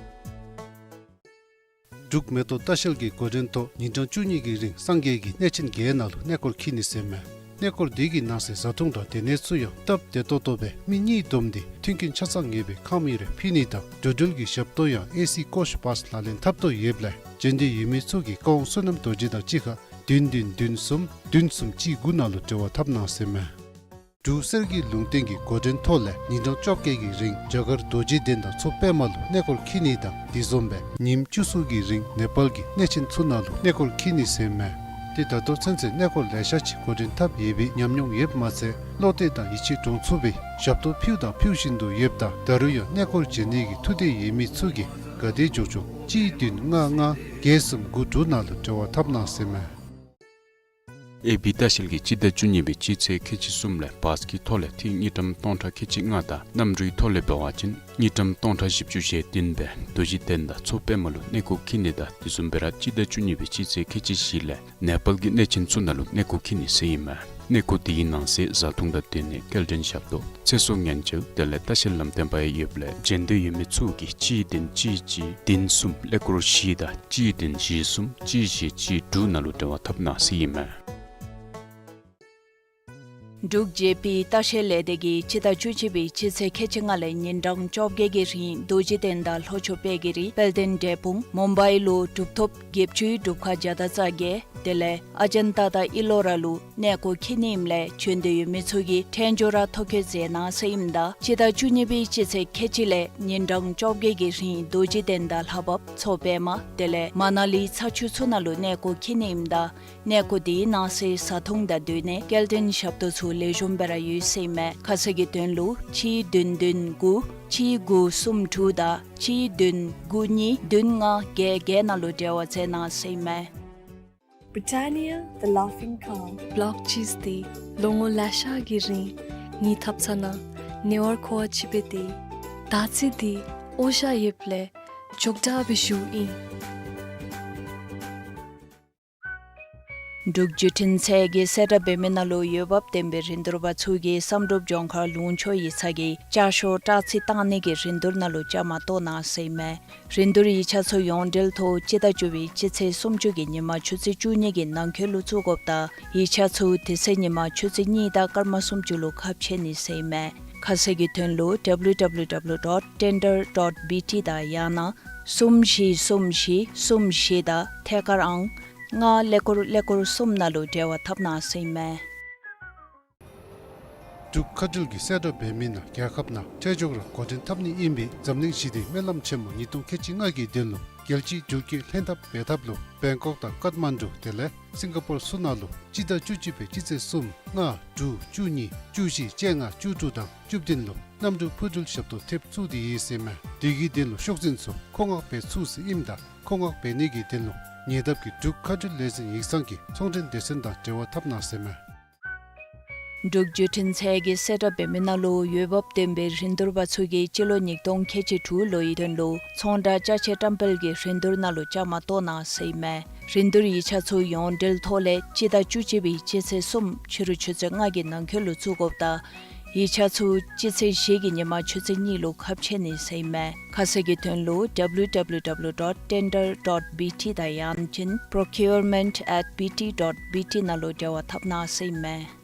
འབྲུག་མེ་ཏོག་ལྟ་བཤལ་གྱི་འགོ་འདྲེན་ཐོག་ཉིན་གྲངས་བཅུ་གཉིས་ཀྱི་རིང་སངས་རྒྱས་ཀྱི་གནས་ཆེན་བརྒྱད་ནང་ལུ་གནས་སྐོར་འཁྱིད་ནི་ཟེར་ཨིན་མས། གནས་སྐོར་འདི་གི་ནང་གསེས་བཟའ་འཐུང་དང་སྡོད་གནས་ཚུ་ཡང་སྟབས་བདེ་ཏོག་ཏོ་སྦེ་མི་གཉིས་བསྡོམས་ཏེ་མཐུན་རྐྱེན་ཆ་ཚང་ངེས་པའི་ཁམས་ཡོད་རུང་ཕུལ་ནི་དང་འགྲོ་འགྲུལ་གྱི་ཞབས་ཏོག་ཡང་ཨེ་སི་ཀོཆ་བཱས་ལག་ལེན་འཐབ་དོ་ཡོདཔ་ལས་བྱོན་འདོད་ཡོད་མི་ཚུ་གིས་བཀའ་དབང་བསོད་ནམས་རྡོ་རྗེ་དང་གཅིག་ཁར་བདུན་བདུན་བདུན་གསུམ་བདུན་གསུམ་གཅིག་དགུ་ནང་ལུ་འབྲེལ་བ་འཐབ་གནང་ཟེར་ཨིན་མས། འབྲུག་གསེར་གྱི་ལུང་བསྟན་གྱི་འགོ་འདྲེན་ཐོག་ལས་ཉིན་གྲངས་བཅོ་བརྒྱད་ཀྱི་རིང་རྒྱ་གར་རྡོ་རྗེ་གདན་དང་མཚོ་པདྨ་ལུ་གནས་སྐོར་འཁྱིད་ནི་དང་དེ་བཟུམ་སྦེ་ཉིནམ་བཅུ་གསུམ་གྱི་རིང་ནེ་པཱལ་གྱི་གནས་ཆེན་ཚུ་ནང་ལུ་གནས་སྐོར་འཁྱིད་ནི་ཟེར་ཨིན་མས། ཏེ་ད་ལྟོ་ཚུན་ཚོད་གནས་སྐོར་ལེ་ཤ་ཅིག་འགོ་འདྲེན་འཐབ་ཡོད་པའི་ཉམས་མྱོང་ཡོདཔ་མ་ཚད་བློ་གཏད་དང་ཡིད་ཆེས་འདྲོངས་ཚུགས་པའི་ཞབས་ཏོག་ཕུལཝ་དང་ཕུལ་བཞིན་དུ་ཡོདཔ་ད་ད་རུང་ཡང་གནས་སྐོར་བྱོན་ནི་གི་ཐུགས་འདོད་ཡོད་མི་ཚུ་གིས་ག་དེ་མགྱོགས་མགྱོགས་གཅིག་བདུན་ལྔ་ལྔ་བརྒྱད་གསུམ་དགུ་དྲུག་ནང་ལུ་འབྲེལ་བ་འཐབ་གནང་ཟེར་ཨིན་མས། ཨེ་བི་ལྟ་བཤལ་གྱིས་སྤྱི་ཟླ་བཅུ་གཉིས་པའི་སྤྱི་ཚེས་ཁལ་གཅིག་གསུམ་ལས་བཱས་ཀྱི་ཐོག་ལས་ཐིག་དངུལ་ཀྲམ་སྟོང་ཕྲག་ཁལ་གཅིག་ལྔ་དང་གནམ་གྲུའི་ཐོག་ལས་འབད་བ་ཅིན་དངུལ་ཀྲམ་སྟོང་ཕྲག་བཞི་བཅུ་ཞེ་བདུན་སྦེ་རྡོ་རྗེ་གདན་དང་མཚོ་པདྨ་ལུ་གནས་སྐོར་འཁྱིད་ནི་དང་དེ་བཟུམ་སྦེ་ར་སྤྱི་ཟླ་བཅུ་གཉིས་པའི་སྤྱི་ཚེས་ཁལ་གཅིག་བཞི་ལས་ནེ་པཱལ་གྱི་གནས་ཆེན་ཚུ་ནང་ལུ་གནས་སྐོར་འཁྱིད་ནི་ཟེར་ཨིན་མས། གནས་སྐོར་དེའི་ནང་གསེས་བཟའ་འཐུང་དང་སྡོད་གནས་སྐྱེལ་འདྲེན་ཞབས་ཏོག་ཚེ་སྲོག་ཉེན་བཅོལ་དེ་ལས་ལྟ་བཤལ་ལམ་སྟོན་པ་ཡང་ཡོདཔ་ལས་བྱོན་འདོད་ཡོད་མི་ཚུ་གིས་གཅིག་བདུན་གཅིག་གཅིག་བདུན་གསུམ་ཀླད་ཀོར་བཞི་དང་གཅིག་བདུན་བཞི་གསུམ་གཅིག་བཞི་གཅིག་དྲུག་ནང་ལུ་འབྲེལ་བ་འཐབ་གནང་ཟེར་ཨིན་མས། འབྲུག་ཇེ་པི་ལྟ་བཤལ་ལས་སྡེ་གིས་སྤྱི་ཟླ་བཅུ་གཅིག་པའི་སྤྱི་ཚེས་ཁལ་གཅིག་ལྔ་ལས་ཉིན་གྲངས་བཅོ་བརྒྱད་ཀྱི་རིང་རྡོ་རྗེ་གདན་དང་ལྷོ་ཕྱོགས་དཔལ་གྱི་རི་དཔལ་ལྡན་འབྲས་སྤུངས་མུམ་བའི་ལུ་གྲུབ་ཐོབ་བརྒྱད་ཅུའི་སྒྲུབ་ཁང་བརྒྱ་དང་རྩ་བརྒྱད་དེ་ལས་ཨ་ཇན་ཏ་དང་ཨི་ལོ་ར་ལུ་གནས་སྐོར་འཁྱིད་ནི་ཨིནམ་ལས་བྱོན་འདོད་ཡོད་མི་ཚུ་གིས་ཐད་འགྱོ་ར་ཐོ་བཀོད་མཛད་གནང་ཟེར་ཨིནམ་ད་སྤྱི་ཟླ་བཅུ་གཉིས་པའི་སྤྱི་ཚེས་ཁལ་གཅིག་ལས་ཉིན་གྲངས་བཅོ་བརྒྱད་ཀྱི་རིང་རྡོ་རྗེ་གདན་དང་ལྷ་བབས་མཚོ་པདྨ་དེ་ལས་མ་ན་ལི་ཚ་ཆུ་ཚུ་ནང་ལུ་གནས་སྐོར་འཁྱིད་ནི་ཨིནམ་ད་གནས་སྐོར་དེའི་ནང་གསེས་བཟའ་འཐུང་དང་སྡོད་གནས་སྐྱེལ་འདྲེན་ཞབས་ཏོག་ཚུ་ལེགས་ཤོམ་སྦེ་ར་ཡོད་ཟེར་ཨིན་མས། ཁ་གསལ་གྱི་དོན་ལུ་གཅིག་བདུན་བདུན་དགུ་གཅིག་དགུ་གསུམ་དྲུག་དང་གཅིག་བདུན་དགུ་གཉིས་བདུན་ལྔ་བརྒྱད་བརྒྱད་ནང་ལུ་འབྲེལ་བ་མཛད་གནང་ཟེར་ཨིན་མས། Britannia, the Laughing Cow. བོ་ལོག་ཅིག་འདི་ལོ་ངོ་ལེ་ཤ་གི་རིང་ངེའི་ཐབ་ཚང་ནང་ཉེ་བར་མཁོ་བ་ཅིག་འབད་དེ་ད་ཅི་འདི་འོ་ཞ་ཡོདཔ་ལས་ཅོག་འཐདཔ་སྦེ་བཞུགས་ཨིན། འབྲུག་བརྒྱུད་འཕྲིན་ཚད་ཀྱི་གསལ་བསྒྲགས་འབད་མི་ནང་ལུ་འོས་འབབ་ལྡན་པའི་རིན་བསྡུར་པ་ཚུ་གིས་བསམ་གྲུབ་ལྗོངས་མཁར་ལུང་ཕྱོགས་ཡིག་ཚང་གི་ཅ་ཤོག་སྤྲོད་རྩིས་བཏང་ནི་གི་རིན་བསྡུར་ནང་ལུ་བཅའ་མར་གཏོགས་གནང་ཟེར་ཨིན་མས། རིན་བསྡུར་ཡིག་ཆ་ཚུ་ཡོངས་འབྲེལ་ཐོག་སྤྱི་ཟླ་བཅུ་པའི་སྤྱི་ཚེས་སུམ་ཅུ་གི་ཉིན་མ་ཆུ་ཚོད་བཅུ་གཉིས་ཀྱི་ནང་འཁོད་ལུ་བཙུགས་དགོཔ་དང་ཡིག་ཆ་ཚུ་དེ་ཚེ་ཉིན་མ་ཆུ་ཚོད་གཉིས་དང་སྐར་མ་སུམ་ཅུ་ལུ་ཁ་ཕྱེ་ནི་ཟེར་ཨིན་མས། ཁ་གསལ་གྱི་དོན་ལུ་W W W dot tender dot B T དང་ཡང་ན་གསུམ་བཞི་གསུམ་བཞི་གསུམ་བཞི་དང་ཐད་ཀར་ཨང་ལྔ་ཀླད་ཀོར་ཀླད་ཀོར་གསུམ་ནང་ལུ་འབྲེལ་བ་འཐབ་གནང་ཟེར་ཨིན་མས། འབྲུག་མཁའ་འགྲུལ་གྱིས་གསལ་བསྒྲགས་འབད་མི་ནང་རྒྱལ་ཁབ་ནང་ཐད་འགྱོ་ར་འགོ་འདྲེན་འཐབ་ནི་ཨིན་པའི་འཛམ་གླིང་ཞི་བདེའི་སྨོན་ལམ་ཆེན་མོ་ཉིས་སྟོང་ཁལ་གཅིག་ལྔ་གི་དོན་ལུ་རྒྱལ་སྤྱིའི་འགྲུལ་སྐྱེལ་ལྷན་ཐབས་འབད་ཐབས་ལུ་བེང་ཀོག་དང་ཀཏ་མན་ཌུ་དེ་ལས་སིང་ག་པོར་ཚུ་ནང་ལུ་སྤྱི་ཟླ་བཅུ་གཅིག་པའི་སྤྱི་ཚེས་གསུམ་ལྔ་དྲུག་བཅུ་གཉིས་བཅུ་བཞི་བཅོ་ལྔ་བཅུ་དྲུག་དང་བཅུ་བདུན་ལུ་གནམ་གྲུ་འཕུར་འགྲུལ་ཞབས་ཏོག་ཐེབས་ཚུགས་ཏེ་ཡོད་ཟེར་ཨིན་མས། དེ་གི་དོན་ལུ་ཤོག་འཛིན་ཚུ་མཁོ་མངགས་འབད་ཚུགས་ཟེར་ཨིནམ་ད་མཁོ་མངགས་འབད་ནི་གི་དོན་ལུ་ཉེ་འདབས་ཀྱི་འབྲུག་མཁའ་འགྲུལ་ལས་འཛིན་ཡིག་ཚང་གི་ཚོང་འབྲེལ་སྡེ་ཚན་དང་འབྲེལ་བ་འཐབ་གནང་ཟེར་ཨིན་མས། འབྲུག་བརྒྱུད་འཕྲིན་ཚད་ཀྱིས་གསལ་བསྒྲགས་འབད་མི་ནང་ལུ་འོས་འབབ་ལྡན་པའི་རིན་བསྡུར་པ་ཚུ་གིས་སྤྱི་ལོ་ཉིས་སྟོང་ཁལ་གཅིག་དྲུག་ལོའི་དོན་ལུ་ཚོང་བསྒྲགས་ཅ་ཆས་བཀྲམ་སྤེལ་གྱི་རིན་བསྡུར་ནང་ལུ་བཅའ་མར་གཏོགས་གནང་ཟེར་ཨིན་མས། རིན་བསྡུར་ཡིག་ཆ་ཚུ་ཡོངས་འབྲེལ་ཐོག་ལས་སྤྱི་ཟླ་བཅུ་གཅིག་པའི་སྤྱི་ཚེས་གསུམ་ཕྱི་རུ་ཆུ་ཚོད་ལྔ་གི་ནང་འཁོད་ལུ་བཙུགས་དགོཔ་དང་ཡིག་ཆ་ཚུ་སྤྱི་ཚེས་བཞི་གི་ཉིན་མ་ཆུ་ཚོད་གཉིས་ལུ་ཁ་ཕྱེ་ནི་ཟེར་ཨིན་མས། ཁ་གསལ་གྱི་དོན་ལུ་W W W dot tender dot B T དང་ཡང་ཅིན་procurement at B T dot B T ནང་ལུ་འབྲེལ་བ་འཐབ་གནང་ཟེར་ཨིན་མས།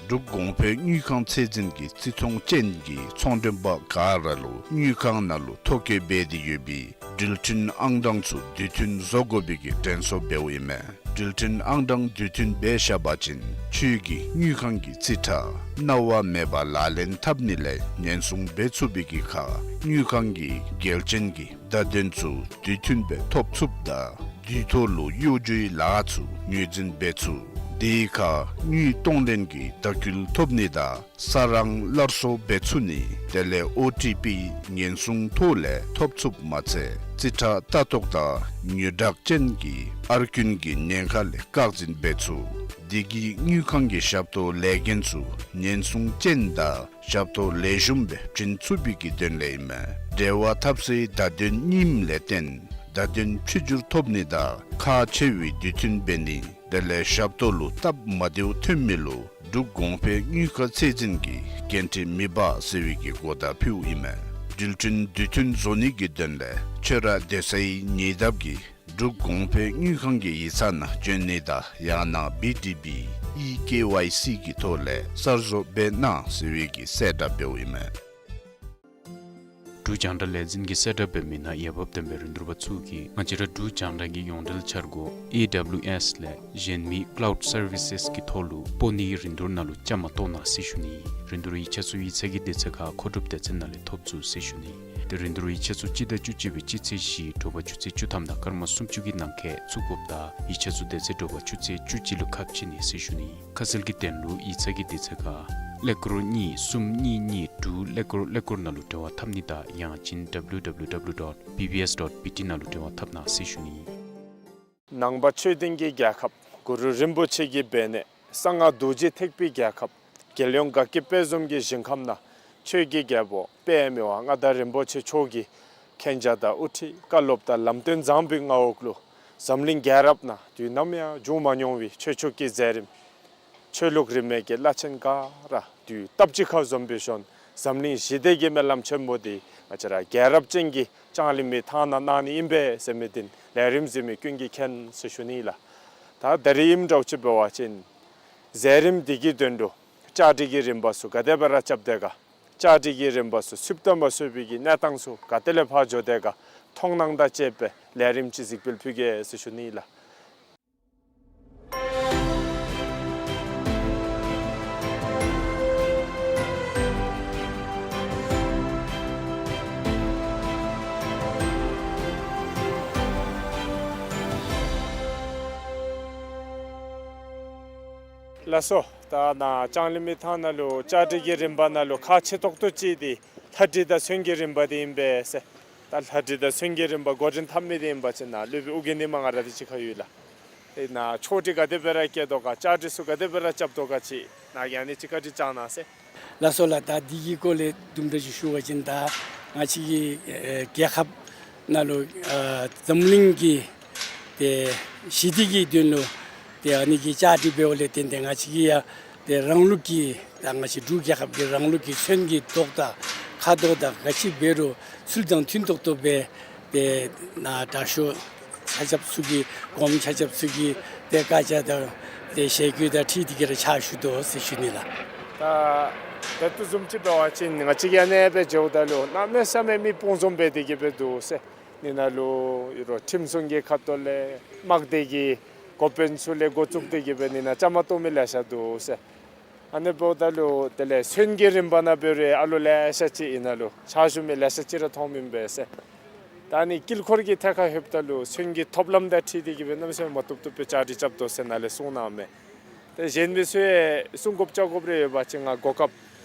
འབྲུག་གོང་འཕེལ་དངུལ་ཁང་ཚད་འཛིན་གྱི་རྩིས་མཐོང་ཅན་གྱི་ཚོང་མགྲོན་པ་ག་ར་ལུ་དངུལ་ཁང་ནང་ལུ་ཐོ་བཀོད་འབད་དེ་ཡོད་པའི་འགྲུལ་འཕྲིན་ཨང་གྲངས་ཚུ་དུས་མཐུན་བཟོ་དགོ་པའི་གི་དྲན་གསོ་འབདཝ་ཨིན་མས། འགྲུལ་འཕྲིན་ཨང་གྲངས་དུས་མཐུན་འབད་བཞག་པ་ཅིན་ཁྱོད་ཀྱིས་དངུལ་ཁང་གི་རྩིས་ཁྲ་གནང་བ་མེད་པར་ལག་ལེན་འཐབ་ནི་ལས་ཉེན་སྲུང་འབད་ཚུགས་པའི་གི་ཁར་དངུལ་ཁང་གི་འགལ་རྐྱེན་གྱི་བརྡ་དོན་ཚུ་དུས་མཐུན་སྦེ་ཐོབ་ཚུགསཔ་དང་དུས་ཐོག་ལུ་གཡོ་སྒྱུའི་ལཱ་ཚུ་ངོས་འཛིན་འབད་ཚུགས། དེའི་ཁར་དངུལ་གཏོང་ལེན་གྱི་བརྡ་བསྐུལ་ཐོབ་ནི་དང་ས་རང་སླར་གསོ་འབད་ཚུགས་ནི་དེ་ལས་ཨོ་ཊི་པི་ཉེན་སྲུང་ཐོག་ལས་ཐོབ་ཚུགསཔ་མ་ཚད་རྩིས་ཁྲ་ལྟ་རྟོག་དང་ཉོ་བཀྲག་ཅན་གྱི་ཨར་རྐུན་གྱི་ཉེན་ཁ་ལས་བཀག་འཛིན་འབད་ཚུགས། དེ་གིས་དངུལ་ཁང་གི་ཞབས་ཏོག་ལས་འགན་ཚུ་ཉེན་སྲུང་ཅན་དང་ཞབས་ཏོག་ལེགས་ཤོམ་སྦེ་བྱིན་ཚུགས་པའི་གི་དོན་ལས་ཨིན་མས། འབྲེལ་བ་འཐབ་སའི་བརྡ་དོན་རྙིངམ་ལས་བརྟེན་བརྡ་དོན་ཕྱི་འགྱུར་ཐོབ་ནི་དང་ཁག་ཆེ་བའི་དུས་མཐུན་འབད་ནི་དེ་ལས་ཞབས་ཏོག་ལུ་སྟབས་མ་བདེཝ་ཐོན་མི་ལུ་འབྲུག་གོང་འཕེལ་དངུལ་ཁང་ཚད་འཛིན་གྱིས་འགན་འཁྲི་མི་འབག་ཟེར་བའི་གི་གོ་བརྡ་ཕུལཝ་ཨིན་མས། འགྲུལ་འཕྲིན་དུས་མཐུན་བཟོ་ནི་གི་དོན་ལས་ཁྱོད་ར་སྡོད་སའི་ཉེ་འདབས་ཀྱི་འབྲུག་གོང་འཕེལ་དངུལ་ཁང་གི་ཡིག་ཚང་ནང་བྱོན་ནི་དང་ཡང་ན་བི་ཌི་བི་ཨི་ཀེ་ཝའི་སི་གི་ཐོག་ལས་གསར་བཟོ་འབད་གནང་ཟེར་བའི་གི་གསལ་བསྒྲགས་འབདཝ་ཨིན་མས། འབྲུག་རྒྱང་བསྒྲགས་ལས་འཛིན་གྱིས་གསལ་བསྒྲགས་འབད་མི་ནང་འོས་འབབ་ལྡན་པའི་རིན་བསྡུར་པ་ཚུ་གིས་ང་བཅས་ར་འབྲུག་རྒྱང་བསྒྲགས་ཀྱི་ཡོངས་འབྲེལ་འཆར་སྒོ་ཨེ་ཌབ་ལིའུ་ཨེསི་ལས་གཞན་མི་ཀ་ལའུཌ་སར་བི་སེསི་གི་ཐོག་ལུ་སྤོ་ནིའི་རིན་བསྡུར་ནང་ལུ་བཅའ་མར་གཏོགས་གནང་ཟེར་ཞུ་ནི། རིན་བསྡུར་ཡིག་ཆ་ཚུ་ཡིག་ཚང་གི་དུས་ཚོད་ཁར་མཁོ་སྒྲུབ་སྡེ་ཚན་ནང་ལས་ཐོབ་ཚུགས་ཟེར་ཞུ་ནི། ཏེ་རིན་བསྡུར་ཡིག་ཆ་ཚུ་སྤྱི་ཟླ་བཅུ་གཅིག་པའི་སྤྱི་ཚེས་བཞི་དྲོ་པ་ཆུ་ཚོད་བཅུ་ཐམ་དང་སྐར་མ་སུམ་ཅུ་གི་ནང་འཁོད་བཙུགས་དགོཔ་དང་ཡིག་ཆ་ཚུ་དེ་ཚེ་དྲོ་པ་ཆུ་ཚོད་བཅུ་གཅིག་ལུ་ཁ་ཕྱེ་ནི་ཟེར་ཞུ་ནི། ཁ་གསལ་གྱི་དོན་ལུ་ཡིག་ཚང་གི་དུས་ཚོད་ཁར་ཀླད་ཀོར་གཉིས་གསུམ་གཉིས་གཉིས་དྲུག་ཀླད་ཀོར་ཀླད་ཀོར་ནང་ལུ་འབྲེལ་བ་འཐབ་ནི་དང་ཡང་ཅིན་ཌབ་ལིའུ་ཌབ་ལིའུ་ཌབ་ལིའུ་ཌོཊ་བི་བི་ཨེསི་ཌོཊ་བི་ཊི་ནང་ལུ་འབྲེལ་བ་འཐབ་གནང་ཟེར་ཞུ་ནི། ནང་པ་ཆོས་ལྡན་གྱི་རྒྱལ་ཁབ། གུ་རུ་རིན་པོ་ཆེ་གི་སྦས་གནས། གསང་སྔགས་རྡོ་རྗེ་ཐེག་པའི་རྒྱལ་ཁབ། རྒྱལ་ཡོངས་དགའ་སྐྱིད་དཔལ་འཛོམས་ཀྱི་ཞིང་ཁམས་ན། ཆོས་ཀྱི་རྒྱལ་པོ་དཔལ་མི་དབང་མངའ་བདག་རིན་པོ་ཆེ་མཆོག་གི་མཁྱེན་རྒྱ་དང་དབུ་ཁྲིད་བཀའ་སློབ་དང་ལམ་སྟོན་བཟང་པོའི་མངའ་འོག་ལུ་འཛམ་གླིང་རྒྱལ་རབས་ནང་དུས་ནམ་ཡང་བྱུང་མ་མྱོང་བའི་ཆོས་ཕྱོགས་ཀྱི་མཛད་རིམ། ཆོས་ལུགས་རིས་མེད་ཀྱི་བླ་ཆེན་ག་ར་དུས་སྟབས་གཅིག་ཁར་འཛོམས་པའི་ཤུལ་འཛམ་གླིང་ཞི་བདེ་གི་སྨོན་ལམ་ཆེན་པོ་འདི་ང་བཅས་ར་རྒྱལ་རབས་ཅན་གྱི་ལྕང་གླིང་མི་ཐང་ནང་གནང་ནི་ཨིན་པས་ཟེར་མི་འདི་ལས་རིམ་གཟིགས་མི་ཀུན་གྱིས་མཁྱེན་ཟེར་ཞུ་ནི་ལགས། ད་ད་རིས་ཨིནམ་འདྲཝ་ཅིག་འབད་བ་ཅིན་མཛད་རིམ་འདི་གི་དོན་ལུ་བཅའ་སྒྲིག་གི་རིམ་པ་ཚུ་ག་དེ་སྦེ་ར་རྐྱབ་དེས་ག། བཅའ་སྒྲིག་གི་རིམ་པ་ཚུ་ཚུདཔ་དང་མ་ཚུད་པའི་གི་གནས་སྟངས་ཚུ་ག་ཏེ་ལས་ཕར་འགྱོ་དེས་ག། མཐོང་སྣང་དང་བཅས་པའི་ལས་རིམ་ཅིག་གཟིགས་འབུལ་ཕུལ་གེ་ཟེར་ཞུ་ནི་ལགས། ལགས་སོ། ད་ནཱ་ལྕང་གླིང་མི་ཐང་ནང་ལུ་བཅའ་སྒྲིག་གི་རིམ་པ་ནང་ལུ་ཁག་ཆེ་ཏོག་ཏོ་ཅིག་འདི་ལྷ་བྲིས་དང་མཚོན་གྱི་རིམ་པ་འདི་ཨིན་པས་ཟེར། ད་ལྷ་བྲིས་དང་མཚོན་གྱི་རིམ་པ་འགོ་འདྲེན་འཐབ་མི་འདི་ཨིན་པ་ཅིན་ནཱ་སློབ་དཔོན་ཨོ་རྒྱན་འདི་མ་ང་ར་འདི་ཅིག་ཁར་ཡོད་ལགས། ཨེ་ནཱ་ཆོག་སྒྲིག་ག་དེ་སྦེ་ར་བཀལ་དོ་ག། བཅའ་སྒྲིག་ཚུ་ག་དེ་སྦེ་ར་རྐྱབ་དོ་ག་ཅིག་ནཱ་གིས་ཨ་ནི་ཅིག་བཀའ་དྲིན་བསྐྱང་གནང་ཟེར། ལགས་སོ་ལགས། ད་འདི་གི་སྐོར་ལས་དུམ་གྲ་ཅིག་ཞུ་བ་ཅིན་ད་ང་བཅས་ཀྱི་ཨེ་རྒྱལ་ཁབ་ནང་ལུ་ཨ་འཛམ་གླིང་གི་ཏེ་ཞི་བདེ་གི་དོན་ལུ་ཏེ་ཨ་ནི་གི་བཅའ་སྒྲིག་འབདཝ་ལས་བརྟེན་ཏེ་ང་བཅས་ཀྱི་ཡང་ཏེ་རང་ལུགས་ཀྱི་ད་ང་བཅས་འབྲུག་རྒྱལ་ཁབ་ཀྱི་རང་ལུགས་ཀྱི་མཚོན་གྱི་མདོག་དང་ཁ་དོག་དང་ག་ཅི་འབད་རུང་ཚུལ་དང་མཐུན་ཏོག་ཏོ་སྦེ་ཏེ་ནཱ་དྲག་ཤོས་ཆ་ཁྱབ་ཚུ་གིས་གོངམ་ཆ་ཁྱབ་ཚུ་གིས་ཏེ་བཀའ་རྒྱ་དང་ཏེ་ཞལ་བཀོད་དང་འཁྲིལ་ཏེ་གི་ར་ཕྱག་ཞུ་དོ་ཟེར་ཞུ་ནི་ལགས། ད་དེ་ལྟོ་བཟུམ་ཅིག་འབད་བ་ཅིན་ང་བཅས་ཀྱིས་ཨ་ནེ་སྦེ་འགྱོཝ་ད་ལུ་གནམ་མེད་ས་མེད་མི་སྤོང་འཛོམས་འབད་དེ་གི་སྦེ་འདུག་ཟེར། ཨ་ནི་ནང་ལུ་ཡོད་རུང་ཁྲིམས་སྲུང་གི་ཁ་ཐུག་ལས་དམག་སྡེ་གི་འགོ་དཔོན་ཚུ་ལས་འགོ་བཙུགས་ཏེ་གི་སྦེ་ཨ་ནི་ནང་བཅའ་མར་གཏོགས་མི་ལེ་ཤ་འདུག་ཟེར། ཨ་ནི་འབདཝ་ད་ལུ་དེ་ལས་མཚོན་གྱི་རིམ་པ་ནང་འབད་རུང་ཨ་ལུ་ལེ་ཤ་ཅིག་ཨ་ནཱ་ལུ་ཕྱག་ཞུ་མི་ལེ་ཤ་ཅིག་ར་མཐོངམ་ཨིན་པས་ཟེར། ད་ཨ་ནི་དཀྱིལ་འཁོར་གྱི་ཐད་ཁར་ལྷོདཔ་ད་ལུ་མཚོན་གྱི་ཐོབ་ལམ་དང་འཁྲིལ་ཏེ་གི་སྦེ་གནམ་མེད་ས་མེད་མ་བཏུབ་བཏུབ་སྦེ་བཅའ་སྒྲིག་རྐྱབ་དོ་ཟེར་ནཱ་ལས་གསུངས་གནངམ་མས། ཏེ་གཞན་མི་ཚུ་ཡང་གསུང་དགོཔ་བཅར་དགོཔ་རེ་ཡོད་པ་ཅིན་ང་གོ་སྐབས།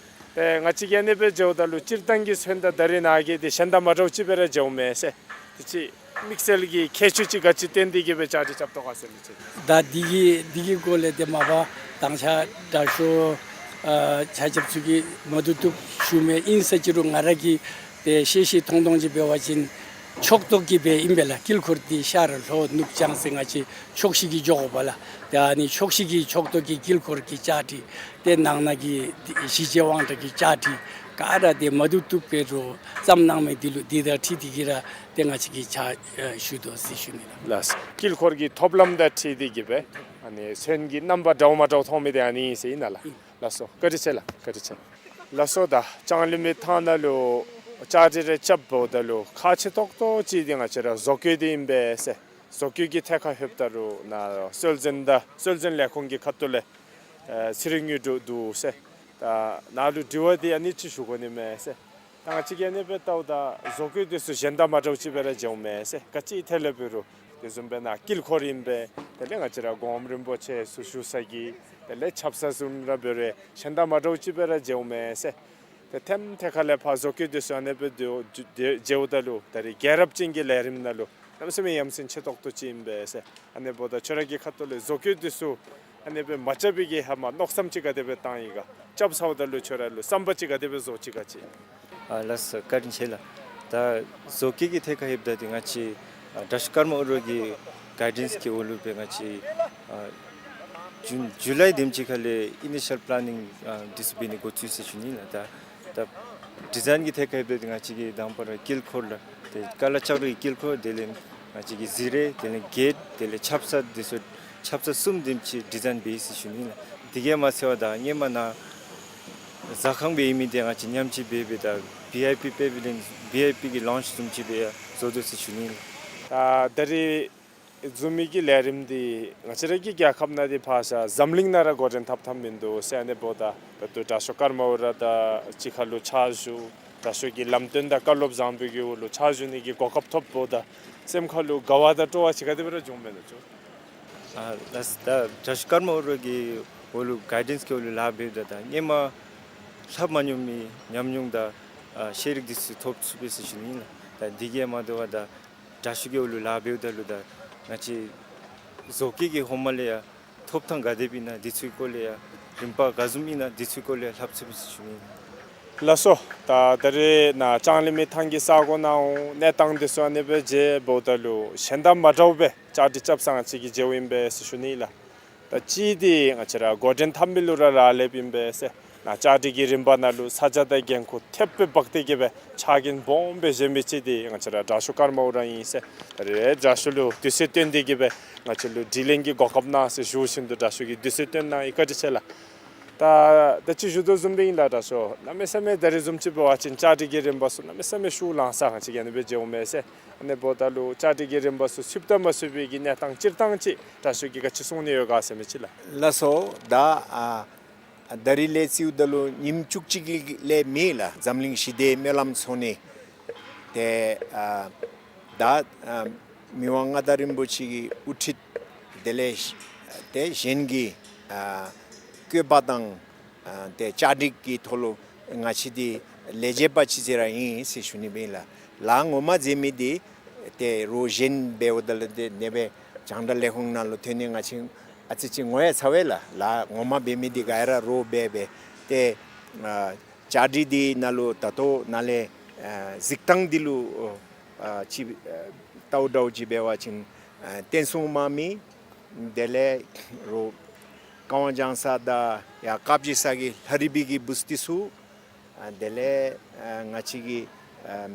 ཏེ་ང་བཅས་ཀྱིས་ཨ་ནེ་སྦེ་འགྱོཝ་ད་ལུ་སྤྱིར་བཏང་གི་མཚོན་དང་ད་རིས་ནཱ་གི་འདི་གཞན་དང་མ་འདྲཝ་ཅིག་སྦེ་ར་འགྱོཝ་མས་ཟེར། དེ་ཅིག་དམིགས་བསལ་གྱི་ཁྱད་ཆོས་ཅིག་ག་ཅི་བསྟན་ཏེ་གི་སྦེ་བཅའ་སྒྲིག་རྐྱབ་དོ་ག་ཟེར་མི་ཅིག། ད་འདི་གི་འདི་གི་སྐོར་ལས་ཏེ་མ་པ་དང་ཤ་དྲག་ཤོས་ཨ་ཆ་ཁྱབ་ཚུ་གིས་མ་བཏུབ་བཏུབ་ཞུ་མི་ཨིན་ཟེར་ཅི་རུང་ང་ར་གིས་ཏེ་ཤེས་ཤེས་མཐོང་མཐོང་ཅིག་འབད་བ་ཅིན་ཕྱོགས་གཏོགས་ཀྱི་སྦེ་ཨིན་པས་ལགས། དཀྱིལ་འཁོར་འདི་ཤར་ལྷོ་ནུབ་བྱང་ཟེར་ང་བཅས་ཕྱོགས་བཞི་གིས་འགྱོ་དགོ་པས་ལགས། ཏེ་ཨ་ནི་ཕྱོགས་བཞི་གི་ཕྱོགས་གཏོགས་ཀྱི་དཀྱིལ་འཁོར་གྱི་བཅའ་སྒྲིག་ཏེ་ནང་ན་གི་གཞིས་བྱེས་དབང་གྲགས་ཀྱི་བཅའ་སྒྲིག་ག་ར་ཏེ་མ་བཏུབ་བཏུབ་འབད་རུང་བརྩམ་གནང་མི་འདི་ལུ་འདི་དང་འཁྲིལ་ཏེ་གི་ར་ཏེ་ང་བཅས་ཀྱིས་ཕྱག་ཞུ་དོ་ཟེར་ཞུ་ནི་ལགས། ལགས། དཀྱིལ་འཁོར་གྱི་ཐོབ་ལམ་དང་འཁྲིལ་ཏེ་གི་སྦེ་ཨ་ནི་མཚོན་གྱི་རྣམ་པ་འདྲཝ་མ་འདྲཝ་མཐོང་མི་འདི་ཨ་ནི་ཨིན་ཟེར་ཨིན་ན་ལགས། ལགས་སོ། བཀའ་དྲིན་ཆེ་ལགས། བཀའ་དྲིན་ཆེ། ལགས་སོ། ད་ལྕང་གླིང་མི་ཐང་ནང་ལུ་བཅའ་སྒྲིག་རེ་རྐྱབ་འབདཝ་ད་ལུ་ཁག་ཆེ་ཏོག་ཏོ་ཅིག་འདི་ང་བཅས་ར་བཟོ་བཀོད་འདི་ཨིན་པས་ཟེར། བཟོ་བཀོད་ཀྱི་ཐད་ཁར་ལྷོདཔ་ད་ལུ་ནཱ་སྲོལ་འཛིན་དང་སྲོལ་འཛིན་ལས་ཁུངས་ཀྱི་ཁ་ཐུག་ལས་ཨེ་ཚེ་རིང་དངོས་གྲུབ་འདུག་ཟེར། ད་ནཱ་ལུ་དྲི་བ་འདི་ཨ་ནི་ཅིག་ཞུ་དགོ་ནི་མས་ཟེར། ད་ང་བཅས་ཀྱིས་ཨ་ནི་སྦེ་བལྟཝ་ད་བཟོ་བཀོད་འདི་ཚུ་གཞན་དང་མ་འདྲཝ་ཅིག་སྦེ་ར་མཇལཝ་མས་ཟེར། ག་ཅི་ཐད་ལས་འབད་རུང་དེ་བཟུམ་སྦེ་ནཱ་དཀྱིལ་འཁོར་ཨིན་པས། དེ་ལས་ང་བཅས་ར་གོངམ་རིན་པོ་ཆེ་ཚུ་བཞུགས་ས་གི་དེ་ལས་ཆབ་གསང་བཟུམ་ར་འབད་རུང་གཞན་དང་མ་འདྲཝ་ཅིག་སྦེ་ར་མཇལཝ་མས་ཟེར། ཏེ་ཐེམ་ཐད་ཁ་ལས་ཕར་བཟོ་བཀོད་འདི་ཚུ་ཨ་ནི་སྦེ་འདུག་འདུག་མཇལཝ་ད་ལུ་ད་རེས་རྒྱལ་རབས་ཅན་གྱི་ལས་རིམ་ནང་ལུ་གནམ་མེད་ས་མེད་ཡ་མཚན་ཆེ་ཏོག་ཏོ་ཅིག་ཨིན་པས་ཟེར། ཨ་ནི་འབདཝ་ད་ཁྱོད་ར་གི་ཁ་ཐུག་ལས་བཟོ་བཀོད་འདི་ཚུ་ཨ་ནི་སྦེ་མ་རྐྱབ་པའི་གི་ཧེ་མ་མནོ་བསམ་ཅིག་ག་དེ་སྦེ་བཏང་ཡི་ག། རྐྱབ་ཚརཝ་ད་ལུ་ཁྱོད་ར་ལུ་བསམ་པ་ཅིག་ག་དེ་སྦེ་བཟོ་ཅི་ག་ཅིག། ཨ་ལགས་སོ། བཀའ་དྲིན་ཆེ་ལགས། ད་བཟོ་བཀོད་ཀྱི་ཐད་ཁར་ལྷོདཔ་ད་འདི་ང་བཅས་ཨ་དྲག་ཤོས་ཀརྨ་ཨོ་རོག་གི་གའི་ཌེནསི་གི་འོག་ལུ་སྦེ་ང་བཅས་ཨ་ཇུན་ཇུ་ལའི་དེམ་ཅིག་ཁ་ལས་ཨི་ནི་ཤལ་པི་ལེ་ནིང་ཨ་འདི་ཚུ་འབད་ནི་འགོ་བཙུགས་ཡི་ཟེར་ཞུ་ནི་ལགས། ད་ད་ཌི་ཛའིན་གྱི་ཐད་ཁར་ལྷོདཔ་ད་འདི་ང་བཅས་ཀྱིས་དང་པ་ར་དཀྱིལ་འཁོར་ལགས། ཏེ་ཀ་ལ་ལྕགས་རི་དཀྱིལ་འཁོར་དེ་ལས་ང་བཅས་ཀྱི་གཟིགས་རིས་དེ་ལས་གེཊ་དེ་ལས་ཆབ་གསང་འདི་ཚུ་ཆབ་གསང་གསུམ་དེམ་ཅིག་ཌི་ཛའིན་འབད་ཡི་ཟེར་ཞུ་ནི་ལགས། དེ་གིས་མ་ཚད་པར་ད་སྔོན་མ་ནཱ་ཟ་ཁང་སྦེ་ཨིན་མི་འདི་ང་བཅས་ཉམས་བཅོས་འབད་སྦེ་ད་བི་ཨའི་པི་པེ་བི་ལིའོན་བི་ཨའི་པི་གི་ལའུནཇ་བཟུམ་ཅིག་སྦེ་ཡང་བཟོ་དོ་ཟེར་ཞུ་ནི་ལགས། ད་ད་རེས་བཟོ་མི་གི་ལས་རིམ་འདི་ང་བཅས་ར་གི་རྒྱལ་ཁབ་ནང་འདི་ཕར་བཞག་འཛམ་གླིང་ནང་ར་འགོ་འདྲེན་འཐབ་འཐབ་མིན་འདུག་ཟེར། ཨ་ནི་འབདཝ་ད་ད་ལྟོ་དྲག་ཤོས་ཀརྨ་འོ་ར་དང་གཅིག་ཁར་ལུ་ཕྱག་ཞུ། དྲག་ཤོས་ཀྱི་ལམ་སྟོན་དང་བཀའ་སློབ་བཟང་པོའི་གི་འོག་ལུ་ཕྱག་ཞུ་ནི་གི་གོ་སྐབས་ཐོབ་འབདཝ་ད་སེམས་ཁར་ལུ་དགའ་བ་དང་སྤྲོ་བ་ཅིག་ག་དེ་སྦེ་ར་བྱུངམ་མས་ན་ཅིག། ཨ་ལགས། ད་དྲག་ཤོས་ཀརྨ་འོ་རོག་གི་འོག་ལུ་གའི་ཌེནསི་གི་འོག་ལུ་ལཱ་འབདཝ་ད་ད་སྔོན་མ་ལྷབ་མ་མྱོང་མི་ཉམས་མྱོང་དང་ཨ་ཤེས་རིག་འདི་ཚུ་ཐོབ་ཚུགས་པས་ཟེར་ཞུ་ནི་ལགས། ད་དེ་གིས་མ་དོ་བར་ད་དྲག་ཤོས་ཀྱི་འོག་ལུ་ལཱ་འབདཝ་ད་ལུ་ད་ང་བཅས་བཟོ་བཀོད་ཀྱི་ཧོངས་མ་ལས་ཡང་ཐོབ་ཐངས་ག་དེ་སྦེ་ཨིན་ན་འདི་ཚུ་གི་སྐོར་ལས་ཡང་རིམ་པ་ག་བཟུམ་ཨིན་ན་འདི་ཚུ་གི་སྐོར་ལས་ལྷབ་ཚུགས་པས་ཟེར་ཞུ་ནི་ལགས། ལགས་སོ། ད་ད་རེས་ནཱ་ལྕང་གླིང་མི་ཐང་གི་ས་གོ་ནང་གནས་སྟངས་འདི་ཚུ་ཨ་ནི་སྦེ་མཇལཝ་ད་ལུ་གཞན་དང་མ་འདྲཝ་སྦེ་བཅའ་སྒྲིག་རྐྱབ་ས་ང་བཅས་ཀྱིས་མཇལཝ་ཨིན་པས་ཟེར་ཞུ་ནི་ལགས། ད་ཅི་འདི་ང་བཅས་ར་འགོ་འདྲེན་འཐབ་མི་ལུ་ར་རག་ལསཔ་ཨིན་པས་ཟེར། ནཱ་བཅའ་སྒྲིག་གི་རིམ་པ་ནང་ལུ་ས་ཆ་དང་འགན་ཁུར་ཐེབས་སྦེ་འབག་སྟེ་གི་སྦེ་ཕྱག་འགན་སྦོམ་སྦེ་བཞེས་མི་ཅིག་འདི་ང་བཅས་ར་དྲག་ཤོས་ཀརྨ་འོ་ར་ཨིན་ཟེར། ད་རེས་དྲག་ཤོས་ལུ་དུས་ཚོད་བཏོན་ཏེ་གི་སྦེ་ང་བཅས་ལུ་དྲི་ལན་གྱི་གོ་སྐབས་གནང་ཟེར་ཞུ་བཞིན་དུ་དྲག་ཤོས་ཀྱིས་དུས་ཚོད་བཏོན་གནང་ཡི། བཀའ་དྲིན་ཆེ་ལགས། ད་ད་ཅི་ཞུ་དོ་བཟུམ་སྦེ་ཨིན་ལགས། དྲག་ཤོས་གནམ་མེད་ས་མེད་ད་རེས་བཟུམ་ཅིག་འབད་བ་ཅིན་བཅའ་སྒྲིག་གི་རིམ་པ་ཚུ་གནམ་མེད་ས་མེད་ཤུགས་ལང་ས་ང་བཅས་ཀྱིས་ཨ་ནི་སྦེ་མཇལཝ་མས་ཟེར། ཨ་ནི་འབདཝ་ད་ལུ་བཅའ་སྒྲིག་གི་རིམ་པ་ཚུ་ཚུདཔ་དང་མ་ཚུདཔ་ཀྱི་གནས་སྟངས་སྤྱིར་བཏང་ཅིག་དྲག་ཤོས་ཀྱིས་ག་ཅི་གསུང་ནི་ཡོད་ག་ཟེར་མི་ཅིག་ལགས། ལགས་སོ། ད་ཨ་ད་རིས་ལས་རྩིཝ་ད་ལུ་ཉིནམ་བཅུ་གཅིག་ལས་མེད་ལགས། འཛམ་གླིང་ཞི་བདེའི་སྨོན་ལམ་ཚོགས་ནི། ཏེ་ཨ་ད་ཨ་མི་དབང་མངའ་བདག་རིན་པོ་ཆེ་གི་དབུ་ཁྲིད་དེ་ལས་ཏེ་གཞན་གྱི་ཨ་བཀོད་པ་དང་ཨ་ཏེ་བཅའ་སྒྲིག་གི་ཐོག་ལུ་ང་བཅས་འདི་ལས་བྱེད་པ་ཅིག་ཅིག་ར་ཨིན་ཟེར་ཞུ་ནི་སྦེ་ཨིན་ལགས། ལཱ་ངོ་མ་མཛད་མི་འདི་ཏེ་རོགས་གཞན་འབདཝ་ད་ལུ་ཏེ་ཨ་ནི་སྦེ་རྒྱང་བསྒྲགས་ལས་ཁུངས་ནང་ལུ་ཐོན་ནི་ང་བཅས་ཨ་ཙི་ཅིག་ངོ་ཡང་ཚ་བས་ལགས། ལཱ་ངོ་མ་འབད་མི་འདི་ག་ར་རོགས་འབད་འབད་ཏེ་ཨ་བཅའ་སྒྲིག་འདི་ནང་ལུ་ད་ལྟོ་ནཱ་ལས་ཨ་གཟིགས་སྟངས་འདི་ལུ་ཨ་ཅིག་ཨ་ལྟཝ་ད་ཅིག་འབད་བ་ཅིན་ཨ་བསྟན་སྲུང་དམག་མི་དེ་ལས་རོགས་བཀའ་དབང་བསྐྱང་ས་དང་ཡང་བཀའ་བརྒྱུད་ས་གི་ལྷ་རིས་པའི་གི་བུཚ་འདི་ཚུ་ཨ་དེ་ལས་ཨ་ང་བཅས་ཀྱི་ཨ་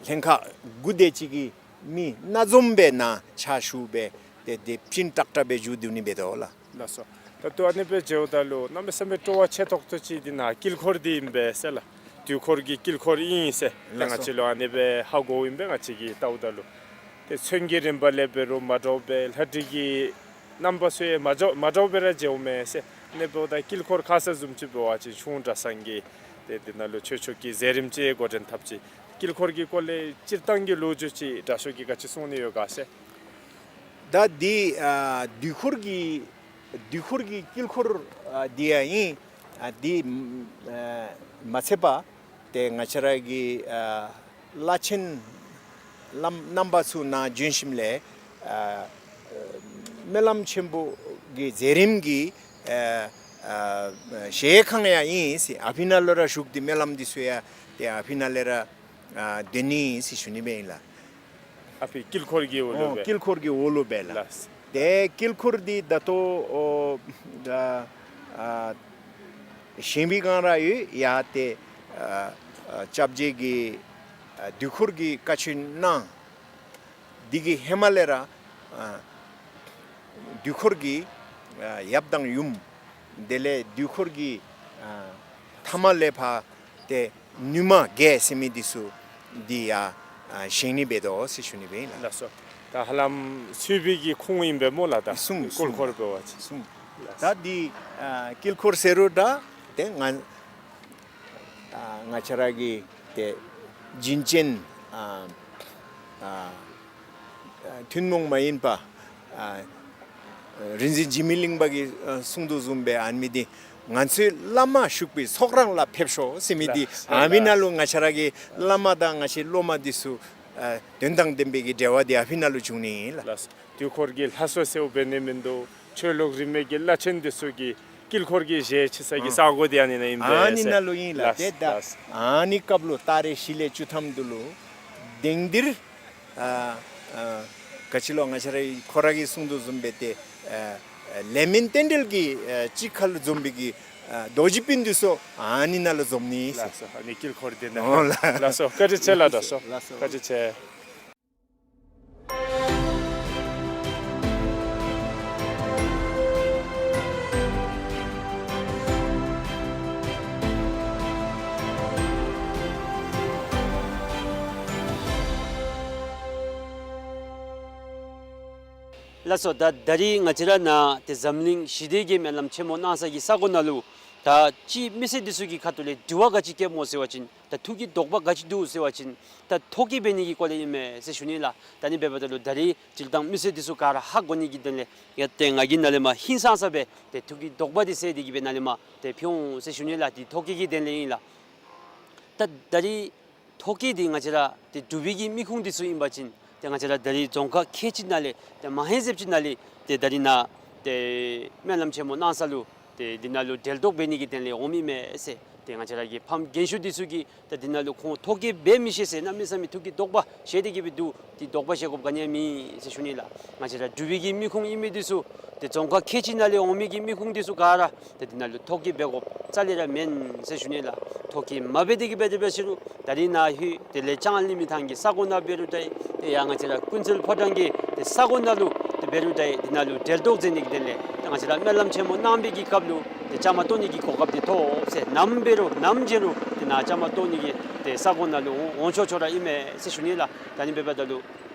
ལྷན་ཁག་དགུ་དེ་ཅིག་གི་མི་སྣ་འཛོམས་སྦེ་ནཱ་ཕྱག་ཞུ་སྦེ་ཏེ་དེ་སྦེ་སྤྲིན་ཏྲག་ཏྲ་སྦེ་མཇུག་བསྡུ་ནི་འབད་དོ་ལགས། ལགས་སོ། ད་ལྟོ་ཨ་ནི་སྦེ་མཇལཝ་ད་ལུ་གནམ་མེད་ས་མེད་སྤྲོ་བ་ཆེ་ཏོག་ཏོ་ཅིག་འདི་ནཱ་དཀྱིལ་འཁོར་འདི་ཨིན་པས་ཟེར་ལགས། དུས་འཁོར་གྱི་དཀྱིལ་འཁོར་ཨིན་ཟེར་ཏེ་ལགས་ང་སོ། བཅས་ལུ་ཨ་ནི་སྦེ་ཧ་གོཝ་ཨིན་པས། ང་བཅས་ཀྱིས་ལྟཝ་ད་ལུ་ཏེ་ཚོན་གྱི་རིམ་པ་ལས་འབད་རུང་མ་འདྲཝ་སྦེ་ལྷ་བྲིས་ཀྱི་རྣམ་པ་ཚུ་ཡང་མ་འདྲཝ་མ་འདྲཝ་སྦེ་ར་མཇལཝ་མས་ཟེར། ཨ་ནི་འབདཝ་ད་དཀྱིལ་འཁོར་ཁ་ཙ་བཟུམ་ཅིག་འབད་བ་ཅིན་ཆུང་གྲྭ་ཚང་གི་ཏེ་དེ་ནང་ལུ་ཆོས་ཕྱོགས་ཀྱི་མཛད་རིམ་ཅིག་འགོ་འདྲེན་འཐབ་ཅི། དཀྱིལ་འཁོར་གྱི་སྐོར་ལས་སྤྱིར་བཏང་གི་ལོ་རྒྱུས་ཅིག་དྲག་ཤོས་ཀྱིས་ག་ཅི་གསུང་ནི་ཡོད་ག་ཟེར། ད་འདི་ཨ་དུས་འཁོར་གྱི་དུས་འཁོར་གྱི་དཀྱིལ་འཁོར་ཨ་འདི་ཡང་ཨིན། ཨ་འདི་ཨ་མ་ཚད་པར་ཏེ་ང་བཅས་ར་གི་ཨ་བླ་ཆེན་བླམ་རྣམ་པ་ཚུ་ནཱ་བྱོན་ཞིནམ་ལས་ཨ་སྨོན་ལམ་ཆེན་པོ་གི་མཛད་རིམ་གྱི་ཨ་ཨ་གཞལ་ཡས་ཁང་ཡང་ཨིན་ཟེར། ཨ་ཕི་ནང་ལུ་ར་བཞུགས་ཏེ་སྨོན་ལམ་འདི་ཚུ་ཡང་ཏེ་ཨ་ཕི་ནང་ལས་ར་ཨ་འདོན་ནི་ཨིན་ཟེར་ཞུ་ནི་སྦེ་ཨིན་ལགས། ཨ་ཕི་དཀྱིལ་འཁོར་གྱི་འོག་ལུ་ཨོ་སྦེ། དཀྱིལ་འཁོར་གྱི་འོག་ལུ་སྦེ་ལགས། ལགས། ཏེ་དཀྱིལ་འཁོར་འདི་ད་ལྟོ་ཨོ་ཨ་ཨ་བཞེངས་པའི་སྒང་ར་ཡོད། ཡ་ཏེ་ཨ་ཨ་སྐྱབས་རྗེ་གི་ཨ་དུས་འཁོར་གྱི་བཀའ་ཆོས་གནང་། འདི་གི་ཧེ་མ་ལས་ར་ཨ་དུས་འཁོར་གྱི་ཨ་ཡབ་དང་ཡུམ་དེ་ལས་དུས་འཁོར་གྱི་ ཨ་ཐ་མ་ལས་ཕར་ཏེ་ནུས་མ་བརྒྱད་ཟེར་མི་འདི་ཚུ་འདི་ཡང་ཨ་བཞེངས་ནི་འབད་དོ་ཟེར་ཞུ་ནི་སྦེ་ཨིན་ལགས། ལགས་སོ། ད་ཧ་ལམ་ཚུད་པའི་གི་ཁུངས་ཨིན་པས་སྨོ་ལགས། ད་གསུང་དཀྱིལ་འཁོར་འབད་བ་ཅིན་གསུང་། ད་འདི་ཨ་དཀྱིལ་འཁོར་ཟེར་རུང་ད་ཏེ་ང་ཨ་ང་བཅས་ར་གི་ཏེ་བྱིན་ཅན་ཨ་ཨ་ཐུན་མོང་མ་ཡིན་པ་ཨ་རིག་འཛིན་འཇིགས་མེད་གླིང་པ་གིས་ཨ་གསུང་དོ་བཟུམ་སྦེ་ཨ་ནི་མི་འདི་ང་ཚོའི་བླ་མ་བཞུགས་པའི་ཚོགས་ར་ལ་ཕེབས་ཤོག་ཟེར་མི་འདི། ལགས་སོ། ཨ་མི་ནང་ལུ་ང་བཅས་ར་གི་བླ་མ་དང་ང་བཅས་སློབ་མ་འདི་ཚུ་ཨ་དོན་དང་ལྡན་པའི་གི་འབྲེལ་བ་འདི་ཨ་ཕི་ནང་ལུ་འབྱུང་ནི་ཨིན་ལགས། ལགས་སོ། དུས་འཁོར་གྱི་ལྷ་གསོལ་ཟེརཝ་འབད་ནི་མིན་འདུག། ཆོས་ལུགས་རིས་མེད་ཀྱི་བླ་ཆེན་འདི་ཚུ་གིས་དཀྱིལ་འཁོར་གྱི་ཞལ་ཕྱེ་ས་གི་ཨ་ས་གོ་འདི་ཨ་ནི་ནང་ཨིན་པས་ཟེར། ཨ་ནི་ནང་ལུ་ཨིན་ལགས། ལགས། ཏེ་ད་ལགས། ཨ་ནི་སྐབས་ལུ་ཏ་རེ་ཞི་ལེ་བཅུ་ཐམ་འདི་ལུ་དེང་འདིར་ཨ་ཨ་ག་ཅི་ལོ་ང་བཅས་ར་ཁོ་ར་གིས་གསུང་དོ་བཟུམ་སྦེ་ཏེ་ཨ་ཨ་ལས་མིན་རྟེན་འབྲེལ་གྱི་ཨ་ཅིག་ཁར་ལུ་འཛོམས་པའི་གི་ཨ་རྡོ་རྗེ་སྤུན་འདི་ཚུ་ཨ་ནི་ནང་ལུ་འཛོམས་ནི་ཟེར། ལགས་སོ། ཨ་ནི་དཀྱིལ་འཁོར་འདི་ནང་། ཨོ་ལགས། ལགས་སོ། བཀའ་དྲིན་ཆེ་ལགས། ལགས་སོ། ལགས་སོ། བཀའ་དྲིན་ཆེ། ལགས་སོ། ད་ད་རིས་ང་བཅས་ར་ནཱ་ཏེ་འཛམ་གླིང་ཞི་བདེ་གི་སྨོན་ལམ་ཆེན་མོ་གནང་ས་གི་ས་གོ་ནང་ལུ་ད་ཅིག་མི་སེར་འདི་ཚུ་གི་ཁ་ཐུག་ལས་དྲི་བ་ག་ཅི་བཀོདཔ་སྨོ་ཟེར་བ་ཅིན་ད་ཐུགས་ཀྱི་དོགས་པ་ག་ཅི་འདུག་ཟེར་བ་ཅིན་ད་ཐོ་བཀོད་འབད་ནི་གི་སྐོར་ལས་ཨིན་མས་ཟེར་ཞུ་ནི་ལགས། ད་ཨ་ནི་འབདཝ་ད་ལུ་ད་རིས་སྤྱིར་བཏང་མི་སེར་འདི་ཚུ་ག་ར་ཧ་གོ་ནི་གི་དོན་ལས་ཡང་ཏེ་ང་གིས་ནཱ་ལས་མར་ཧིང་སངས་ས་སྦེ་ཏེ་ཐུགས་ཀྱི་དོགས་པ་འདི་བསལ་ཏེ་གི་སྦེ་ནཱ་ལས་མར་ཏེ་ཕུལ་འོང་ཟེར་ཞུ་ནི་ལགས། འདི་ཐོ་བཀོད་ཀྱི་དོན་ལས་ཨིན་ལགས། ད་ད་རིས་ཐོ་བཀོད་འདི་ང་བཅས་ར་ཏེ་འབྲུག་པའི་གི་མི་ཁུངས་འདི་ཚུ་ཨིན་པ་ཅིན་ཏེ་ང་བཅས་ར་ད་རིས་རྫོང་ཁག་ཁལ་གཅིག་ནང་ལས་ཏེ་མ་ཧེ་ཟེབ་ཅིག་ནང་ལས་ཏེ་ད་རིས་ནཱ་ཏེ་སྨོན་ལམ་ཆེན་མོ་གནང་ས་ལུ་ཏེ་འདི་ནང་ལུ་གྲལ་གཏོགས་འབད་ནི་གི་དོན་ལས་འོང་མི་མས་ཟེར། ཏེ་ང་བཅས་ར་གི་ཕམ་རྒན་ཤོས་འདི་ཚུ་གིས་ད་འདི་ནང་ལུ་ཁོང་ཐོ་བཀོད་འབད་མི་ཤེས་ཟེར་གནམ་མེད་ས་མེད་ཐུགས་ཀྱི་དོགས་པ་བཞེས་ཏེ་གི་སྦེ་འདུག། འདི་དོགས་པ་བཞེས་དགོཔ་ག་ནི་ཡང་མེད་ཟེར་ཞུ་ནི་ལགས། ང་བཅས་ར་འབྲུག་པའི་གི་མི་ཁུངས་ཨིན་མི་འདི་ཚུ་ཏེ་རྫོང་ཁག་ཁལ་གཅིག་ནང་ལས་འོང་མི་གི་མི་ཁུངས་འདི་ཚུ་ག་ར་ཏེ་འདི་ནང་ལུ་ཐོ་བཀོད་འབད་དགོཔ་རྩ་ལས་ར་མེན་ཟེར་ཞུ་ནི་ལགས། ཐོ་བཀོད་མ་འབད་དེ་གི་སྦེ་དེ་སྦེ་ཟེར་རུང་ད་རིས་ནཱ་ལྷོད་དེ་ལས་ལྕང་གླིང་མི་ཐང་གི་ས་གོ་ནང་འབད་རུང་འདྲ་ཏེ་ཡང་ང་བཅས་ར་ཀུན་གསལ་ཕོ་བྲང་གི་ཏེ་ས་གོ་ནང་ལུ་ཏེ་འབད་རུང་འདྲ་འདི་ནང་ལུ་གྲལ་གཏོགས་མཛད་ནི་གི་དོན་ལས་ཏེ་ང་བཅས་ར་སྨོན་ལམ་ཆེན་མོ་གནང་བའི་གི་སྐབས་ལུ་ཏེ་བཅའ་མར་གཏོགས་ནི་གི་གོ་སྐབས་འདི་ཐོབ་ཟེར། ནམ་འབད་རུང་ནམ་བྱོན་རུང་ཏེ་ནཱ་བཅའ་མར་གཏོགས་ནི་གི་ཏེ་ས་གོ་ནང་ལུ་འོང་འོང་ཆོག་ཆོག་ར་ཨིན་མས་ཟེར་ཞུ་ནི་ལགས། ད་ཨ་ནི་འབདཝ་ད་ལུ་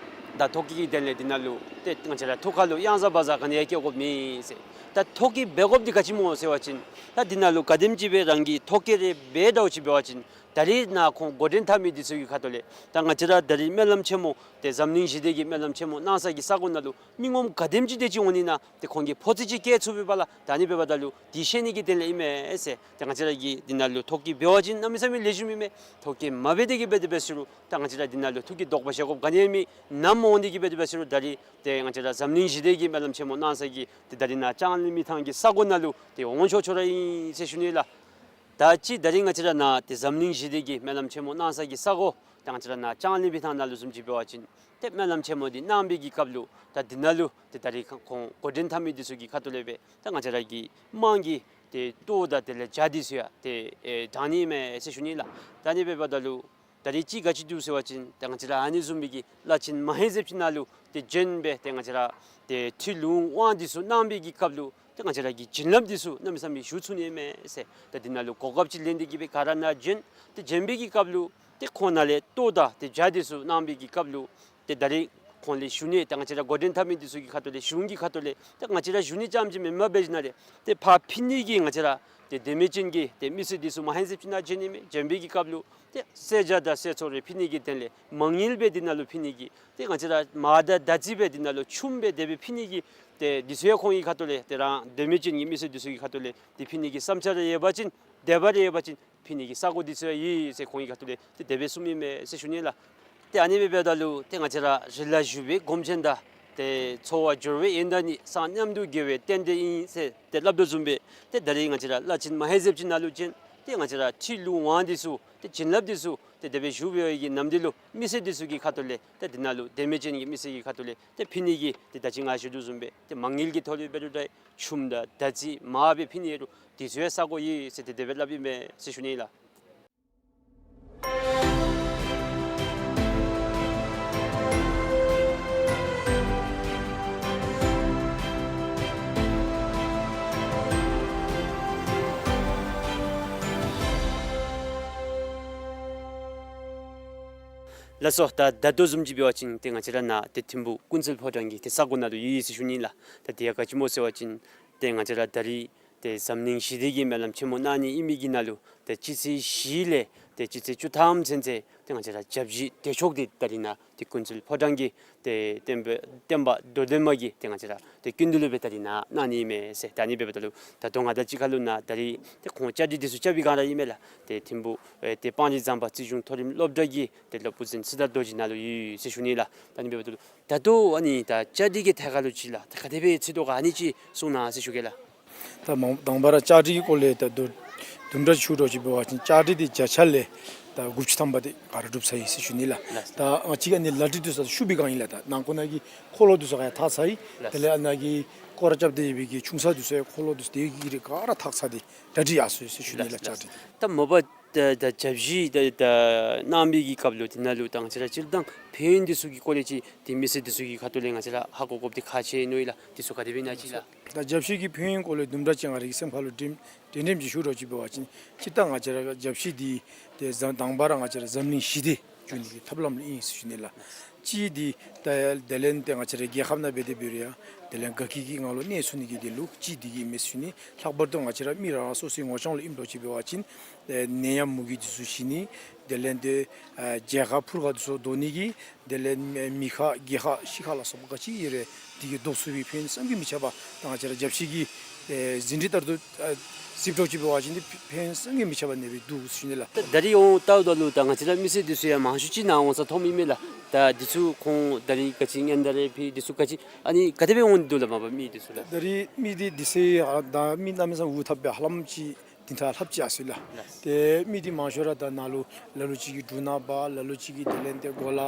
ད་ཐོ་བཀོད་ཀྱི་དོན་ལས་འདི་ནང་ལུ་ཏེ་ང་བཅས་ར་ཐུགས་ཁར་ལུ་གཡང་ཟ་བ་ཟ་ག་ནི་ཡང་བཀལ་དགོཔ་མེད་ཟེར། ད་ཐོ་བཀོད་འབད་དགོཔ་འདི་ག་ཅི་སྨོ་ཟེར་བ་ཅིན་ད་འདི་ནང་ལུ་ག་དེམ་ཅིག་སྦེ་རང་གིས་ཐོ་བཀོད་རེ་འབད་འདྲཝ་ཅིག་འབད་བ་ཅིན་ད་རིས་ནཱ་ཁོང་འགོ་འདྲེན་འཐབ་མི་འདི་ཚུ་གི་ཁ་ཐུག་ལས་ད་ང་བཅས་ར་ད་རིས་སྨོན་ལམ་ཆེན་མོ་ཏེ་འཛམ་གླིང་ཞི་བདེ་གི་སྨོན་ལམ་ཆེན་མོ་གནང་ས་གི་ས་གོ་ནང་ལུ་མི་ངོམ་ག་དེམ་ཅིག་དེ་ཅིག་འོང་ནི་ན་ཏེ་ཁོང་གིས་ཕོ་ཚོད་ཅིག་བཀལ་ཚུགས་པའི་བར་ལ་ད་ཨ་ནི་འབདཝ་ད་ལུ་འདི་ཤེས་ནི་གི་དོན་ལས་ཨིན་མས་ཟེར། ཏེ་ང་བཅས་ར་གིས་འདི་ནང་ལུ་ཐོ་བཀོད་འབད་བ་ཅིན་གནམ་མེད་ས་མེད་ལེགས་ཤོམ་ཨིན་མས། ཐོ་བཀོད་མ་འབད་དེ་གི་སྦེ་དེ་སྦེ་ཟེར་རུང་ད་ང་བཅས་ར་འདི་ནང་ལུ་ཐུགས་ཀྱི་དོགས་པ་བཞེས་དགོཔ་ག་ནི་ཡང་མེད། ནམ་འོང་ནི་གི་སྦེ་དེ་སྦེ་ཟེར་རུང་ད་རིས་ཏེ་ང་བཅས་ར་འཛམ་གླིང་ཞི་བདེ་གི་སྨོན་ལམ་ཆེན་མོ་གནང་ས་གི་ཏེ་ད་རིས་ནཱ་ལྕང་གླིང་མི་ཐང་གི་ས་གོ་ནང་ལུ་ཏེ་འོང་ཆོག་ཆོག་ར་ཨིན་ཟེར་ཞུ་ནི་ལགས། ད་ཅི་ད་རིས་ང་བཅས་ར་ནཱ་ཏེ་འཛམ་གླིང་ཞི་བདེ་གི་སྨོན་ལམ་ཆེན་མོ་གནང་ས་གི་ས་གོ་ད་ང་བཅས་ར་ནཱ་ལྕང་གླིང་མི་ཐང་ནང་ལུ་བཟུམ་ཅིག་འབད་བ་ཅིན་ཏེ་སྨོན་ལམ་ཆེན་མོ་འདི་གནང་བའི་གི་སྐབས་ལུ་ད་འདི་ནང་ལུ་ཏེ་ད་རིས་ཁོང་འགོ་འདྲེན་འཐབ་མི་འདི་ཚུ་གི་ཁ་ཐུག་ལས་སྦེ་ད་ང་བཅས་ར་གི་དམངས་ཀྱི་ཏེ་ལྟོ་དང་དེ་ལས་ཇ་འདི་ཚུ་ཡང་ཏེ་ཨེ་དྲང་ནི་མས་ཟེར་ཞུ་ནི་ལགས། ད་ཨ་ནི་འབདཝ་ད་ལུ་ད་རིས་ཅིག་ག་ཅི་འདུག་ཟེར་བ་ཅིན་ད་ང་བཅས་ར་ཨ་ནི་བཟུམ་སྦེ་གི་བླ་ཆེན་མ་ཧེ་ཟེབ་ཅིག་ནང་ལུ་ཏེ་བྱོན་སྦེ་ཏེ་ང་བཅས་ར་ཏེ་ཁྲིད་ལུང་དབང་འདི་ཚུ་གནང་བའི་གི་སྐབས་ལུ་ཏེ་ང་བཅས་ར་གི་བྱིན་རླབས་འདི་ཚུ་གནམ་མེད་ས་མེད་ཞུ་ཚུགས་ནི་མས་ཟེར། ད་འདི་ནང་ལུ་གོ་སྐབས་ཅིག་ལེན་ཏེ་གི་སྦེ་ག་ར་ནཱ་བྱོན། ཏེ་བྱོན་པའི་གི་སྐབས་ལུ་ཏེ་ཁོང་ནཱ་ལས་ལྟོ་དང་ཏེ་ཇ་འདི་ཚུ་གནང་བའི་གི་སྐབས་ལུ་ཏེ་ད་རིས་ཁོང་ལས་ཞུ་ནི་ད་ང་བཅས་ར་འགོ་འདྲེན་འཐབ་མི་འདི་ཚུ་གི་ཁ་ཐུག་ལས་གཞུང་གི་ཁ་ཐུག་ལས་ཏེ་ང་བཅས་ར་ཞུ་ནི་རྐྱངམ་ཅིག་མེན་པར་འབད་ཞིནམ་ལས་ཏེ་ཕར་ཕུལ་ནི་གི་ང་བཅས་ར་ཏེ་དད་མོས་ཅན་གྱི་ཏེ་མི་སེར་འདི་ཚུ་མ་ཧེ་ཟེབ་ཅིག་ནང་བྱོན་ནི་མས། བྱོན་པའི་གི་སྐབས་ལུ་ཏེ་ཟས་ཇ་དང་ཟས་ཚོགས་རེ་ཕུལ་ནི་གི་དོན་ལས་མ་དངུལ་སྦེ་འདི་ནང་ལུ་ཕུལ་ནི་གི་ཏེ་ང་བཅས་ར་མར་དང་དར་ཚིལ་སྦེ་འདི་ནང་ལུ་ཆུམ་སྦེ་དེ་སྦེ་ཕུལ་ནི་གི་ཏེ་འདི་ཚུ་ཡང་ཁོང་གི་ཁ་ཐུག་ལས་ཏེ་རང་དད་མོས་ཅན་གྱི་མི་སེར་འདི་ཚུ་གི་ཁ་ཐུག་ལས་ཏེ་ཕུལ་ནི་གི་བསམ་འཆར་རེ་ཡོད་པ་ཅིན་དད་པ་རེ་ཡོད་པ་ཅིན་ཕུལ་ནི་གི་ས་གོ་འདི་ཚུ་ཡང་ཡོད་ཟེར་ཁོང་གི་ཁ་ཐུག་ལས་ཏེ་དེ་སྦེ་གསུངམ་ཨིན་མས་ཟེར་ཞུ་ནི་ལགས། ཏེ་ཨ་ནི་སྦེ་འབདཝ་ད་ལུ་ཏེ་ང་བཅས་ར་རི་ལ་བཞུགས་པའི་སྒོམ་ཆེན་དང་ཏེ་འཚོ་བ་སྦྱོར་བའི་ཡོན་ཏན་ནི། སྲང་མཉམ་དུ་དགེ་བའི་རྟེན་འབྲེལ་ཡིན་ཟེར་ཏེ་སླབ་དོ་བཟུམ་སྦེ་ཏེ་ད་རིས་ང་བཅས་ར་བླ་ཆེན་མ་ཧེ་ཟེབ་ཅིག་ནང་ལུ་བྱོན། ཏེ་ང་བཅས་ར་ཁྲིད་ལུང་དབང་འདི་ཚུ་ཏེ་བྱིན་རླབས་འདི་ཚུ་ཏེ་དེ་སྦེ་ཞུ་བའི་གི་ནམ་འདི་ལུ་མི་སེར་འདི་ཚུ་གི་ཁ་ཐུག་ལས་ཏེ་འདི་ནང་ལུ་དད་མོས་ཅན་གྱི་མི་སེར་གྱི་ཁ་ཐུག་ལས་ཏེ་ཕུལ་ནི་གི་ཏེ་ད་ཅི་ང་ཞུ་དོ་བཟུམ་སྦེ་ཏེ་མ་དངུལ་གྱི་ཐོག་ལས་འབད་རུང་འདྲ་ཆུམ་དང་དར་ཚིལ་མར་སྦེ་ཕུལ་ནི་ཡོད་རུང་འདི་ཚུ་ཡང་ས་གོ་ཡོད་ཟེར་ཏེ་དེ་སྦེ་སླབ་ཨིན་མས་ཟེར་ཞུ་ནི་ལགས། ལགས་སོ། ད་ད་ལྟོ་བཟུམ་ཅིག་འབད་བ་ཅིན་ཏེ་ང་བཅས་ར་ནཱ་ཏེ་ཐིམ་ཕུག་ཀུན་གསལ་ཕོ་བྲང་གི་ཏེ་ས་གོ་ནང་ལུ་ཡོད་ཡོད་ཟེར་ཞུ་ནི་ལགས། ད་དེ་ཡང་ག་ཅི་སྨོ་ཟེར་བ་ཅིན་ཏེ་ང་བཅས་ར་ད་རིས་ཏེ་འཛམ་གླིང་ཞི་བདེ་གི་སྨོན་ལམ་ཆེན་མོ་གནང་ནི་ཨིན་མི་གི་ནང་ལུ་ཏེ་སྤྱི་ཚེས་བཞི་ལས་ཏེ་སྤྱི་ཚེས་བཅུ་ཐམ་ཚུན་ཚོད་ཏེ་ང་བཅས་ར་བརྒྱ་བཞི་བདེ་མཆོག་འདི་ད་རིས་ནཱ་ཏེ་ཀུན་གསལ་ཕོ་བྲང་གི་ཏེ་བསྟན་པ་བསྟན་པ་རྡོར་གདན་མ་གི་ཏེ་ང་བཅས་ར་ཏེ་སྐུ་མདུན་ལུ་སྦེ་ད་རིས་ནཱ་གནང་ནི་ཨིན་མས་ཟེར། ད་ཨ་ནི་འབདཝ་ད་ལུ་ད་ལྟོ་ང་དང་གཅིག་ཁར་ལུ་ནཱ་ད་རིས་ཏེ་ཁོང་བཅའ་སྒྲིག་འདི་ཚུ་རྐྱབ་པའི་སྒང་ར་ཨིན་མས་ལགས། ཏེ་ཐིམ་ཕུག་ཨེ་ཏེ་སྤང་རི་ཟམ་པ་རྩིས་གཞུང་མཐོ་རིམ་སློབ་གྲྭ་གི་ཏེ་སློབ་དཔོན་འཛིན་སྲི་ཐར་རྡོ་རྗེ་ནཱ་ལུ་ཡོད་ཡོད་ཟེར་ཞུ་ནི་ལགས། ད་ཨ་ནི་འབདཝ་ད་ལུ་ད་ལྟོ་ཨ་ནི་ད་བཅའ་སྒྲིག་གི་ཐད་ཁར་ལུ་ཅིག་ལགས་ད་ག་དེ་སྦེ་ཚུད་དོ་ག་ཨ་ནི་ཅིག་གསུང་གནང་ཟེར་ཞུ་གེ་ལགས། ད་མ་དང་པ་ར་བཅའ་སྒྲིག་གི་སྐོར་ལས་ད་ལྟོ་དུམ་གྲ་ཞུ་འདྲཝ་ཅིག་འབད་བ་ཅིན་བཅའ་སྒྲིག་འདི་བརྒྱ་ཆ་ལས་ད་དགུ་བཅུ་ཐམ་པ་དེ་ག་ར་གྲུབ་ཚར་ཡི་ཟེར་ཞུ་ནི་ལགས། ལགས། ད་ང་བཅས་ཀྱིས་ཨ་ནི་ལག་བྲིས་འདི་ཚུ་ཞུ་བའི་སྒང་ཨིན་ལགས། ད་ནང་ཁོ་ན་གི་འཁོར་ལོ་འདི་ཚུ་ག་ཡང་བཏགས་ཚར་ཡི། ལགས། དེ་ལས་ཨ་ནཱ་གི་སྐོར་ར་རྐྱབ་སྟེ་ཡོད་པའི་གི་ཆུང་ས་འདི་ཚུ་ཡང་འཁོར་ལོ་འདི་ཚུ་དེ་གི་རིགས་ག་ར་བཏགས་ཚར་ཏེ་གྲ་སྒྲིག་ཡར་སོང་ཡི་ཟེར་ཞུ་ནི་ལགས། ལགས། བཅའ་སྒྲིག་ད་མ་པ་ད་ད་བརྒྱ་བཞི་ད་ད་གནང་མི་གི་སྐབས་ལུ་དེ་ནང་ལུ་ད་ང་བཅས་ར་སྤྱིར་བཏང་ཕན་ཡོན་འདི་ཚུ་གི་སྐོར་ལས་ཅིག་ཏེ་མི་སེར་འདི་ཚུ་གི་ཁ་ཐུག་ལས་ང་བཅས་ར་ཧ་གོ་དགོཔ་འདི་ཁག་ཆེ་ནི་ཨིན་ལགས། འདི་ཚུ་ག་དེ་སྦེ་ཨིན་ན་ཅིག་ལགས། ད་བརྒྱ་བཞི་གི་ཕན་ཡོན་སྐོར་ལས་དུམ་གྲ་ཅིག་ང་རའི་གི་སེམས་ཁར་ལུ་དྲན་དྲན་དྲནམ་ཅིག་ཞུ་འདྲཝ་ཅིག་འབད་བ་ཅིན་སྤྱིར་བཏང་ང་བཅས་ར་བརྒྱ་བཞི་འདི་ཏེ་ཟམ་དང་པ་ར་ང་བཅས་ར་འཛམ་གླིང་ཞི་བདེ་བསྐྲུན་ནི་གི་ཐབས་ལམ་ལུ་ཨིན་ཟེར་ཞུ་ནི་ལགས། གཅིག་འདི་ད་དེ་ལས་ཏེ་ང་བཅས་རའི་རྒྱལ་ཁབ་ནང་འབད་དེ་འབད་རུང་ཡང་དེ་ལས་དགའ་སྐྱིད་ཀྱི་ངང་ལུ་གནས་ཚུགས་ནི་གི་དོན་ལུ་གཅིག་འདི་གིས་ཨིན་མས་ཟེར་ཞུ་ནི། ལྷག་པར་དུ་ང་བཅས་ར་མི་རང་རང་སོ་སོའི་ངོ་རྐྱང་ལུ་ཨིནམ་འདྲཝ་ཅིག་འབད་བ་ཅིན་ཨེ་ནད་ཡམས་མུ་གེ་འདི་ཚུ་ཞི་ནི། དེ་ལས་ཏེ་ཨ་རྒྱལ་ཁབ་ཕུར་ཁ་འདི་ཚུ་བཟློག་ནི་གི་དེ་ལས་མི་ཁ་རྒྱལ་ཁ་ཤི་ཁ་ལ་སོགས་པ་ག་ཅི་ཡོད་རུང་འདི་གིས་བཟློག་ཚུགས་པའི་ཕན་ཡོན་བསམ་གྱིས་མི་ཁྱབ་པ། ད་ང་བཅས་ར་བརྒྱ་བཞི་གི་ཨེ་ཟིན་བྲིས་ལྟར་དུ་ཨ་གཟིགས་འདྲཝ་ཅིག་འབད་བ་ཅིན་འདི་ཕན་ཡོན་བསམ་གྱིས་མི་ཁྱབ་པ་ཨ་ནི་སྦེ་འདུག་ཟེར་ཞུ་ནི་ལགས། ད་ད་རིས་འོང་བལྟཝ་ད་ལུ་ད་ང་བཅས་ར་མི་སེར་འདི་ཚུ་ཡང་མང་ཤོས་ཅིག་ནཱ་འོང་ས་མཐོངམ་ཨིན་མས་ལགས། ད་འདི་ཚུ་ཁོང་ད་རིས་ག་ཅི་སྙན་དར་རེ་ཕུལ་འདི་ཚུ་ག་ཅི་ཨ་ནི་ག་དེ་སྦེ་འོང་སྟེ་འདུག་ལགས། མ་པ་མི་འདི་ཚུ་ལགས། ད་རིས་མི་འདི་འདི་ཚེ་ཨ་ད་མི་གནམ་མེད་ས་མེད་འུ་ཐབས་སྦེ་ཧ་ལམ་ཅིག་བདུན་ཕྲག་ལྷགཔ་ཅིག་ཡར་སོང་ཡི་ལགས། ལགས། ཏེ་མི་འདི་མང་ཤོས་ར་ད་ནཱ་ལུ་ལ་ལུ་ཅིག་གིས་འབྲུ་སྣ་འབག། ལ་ལུ་ཅིག་གིས་དེ་ལས་ཏེ་གོ་ལ་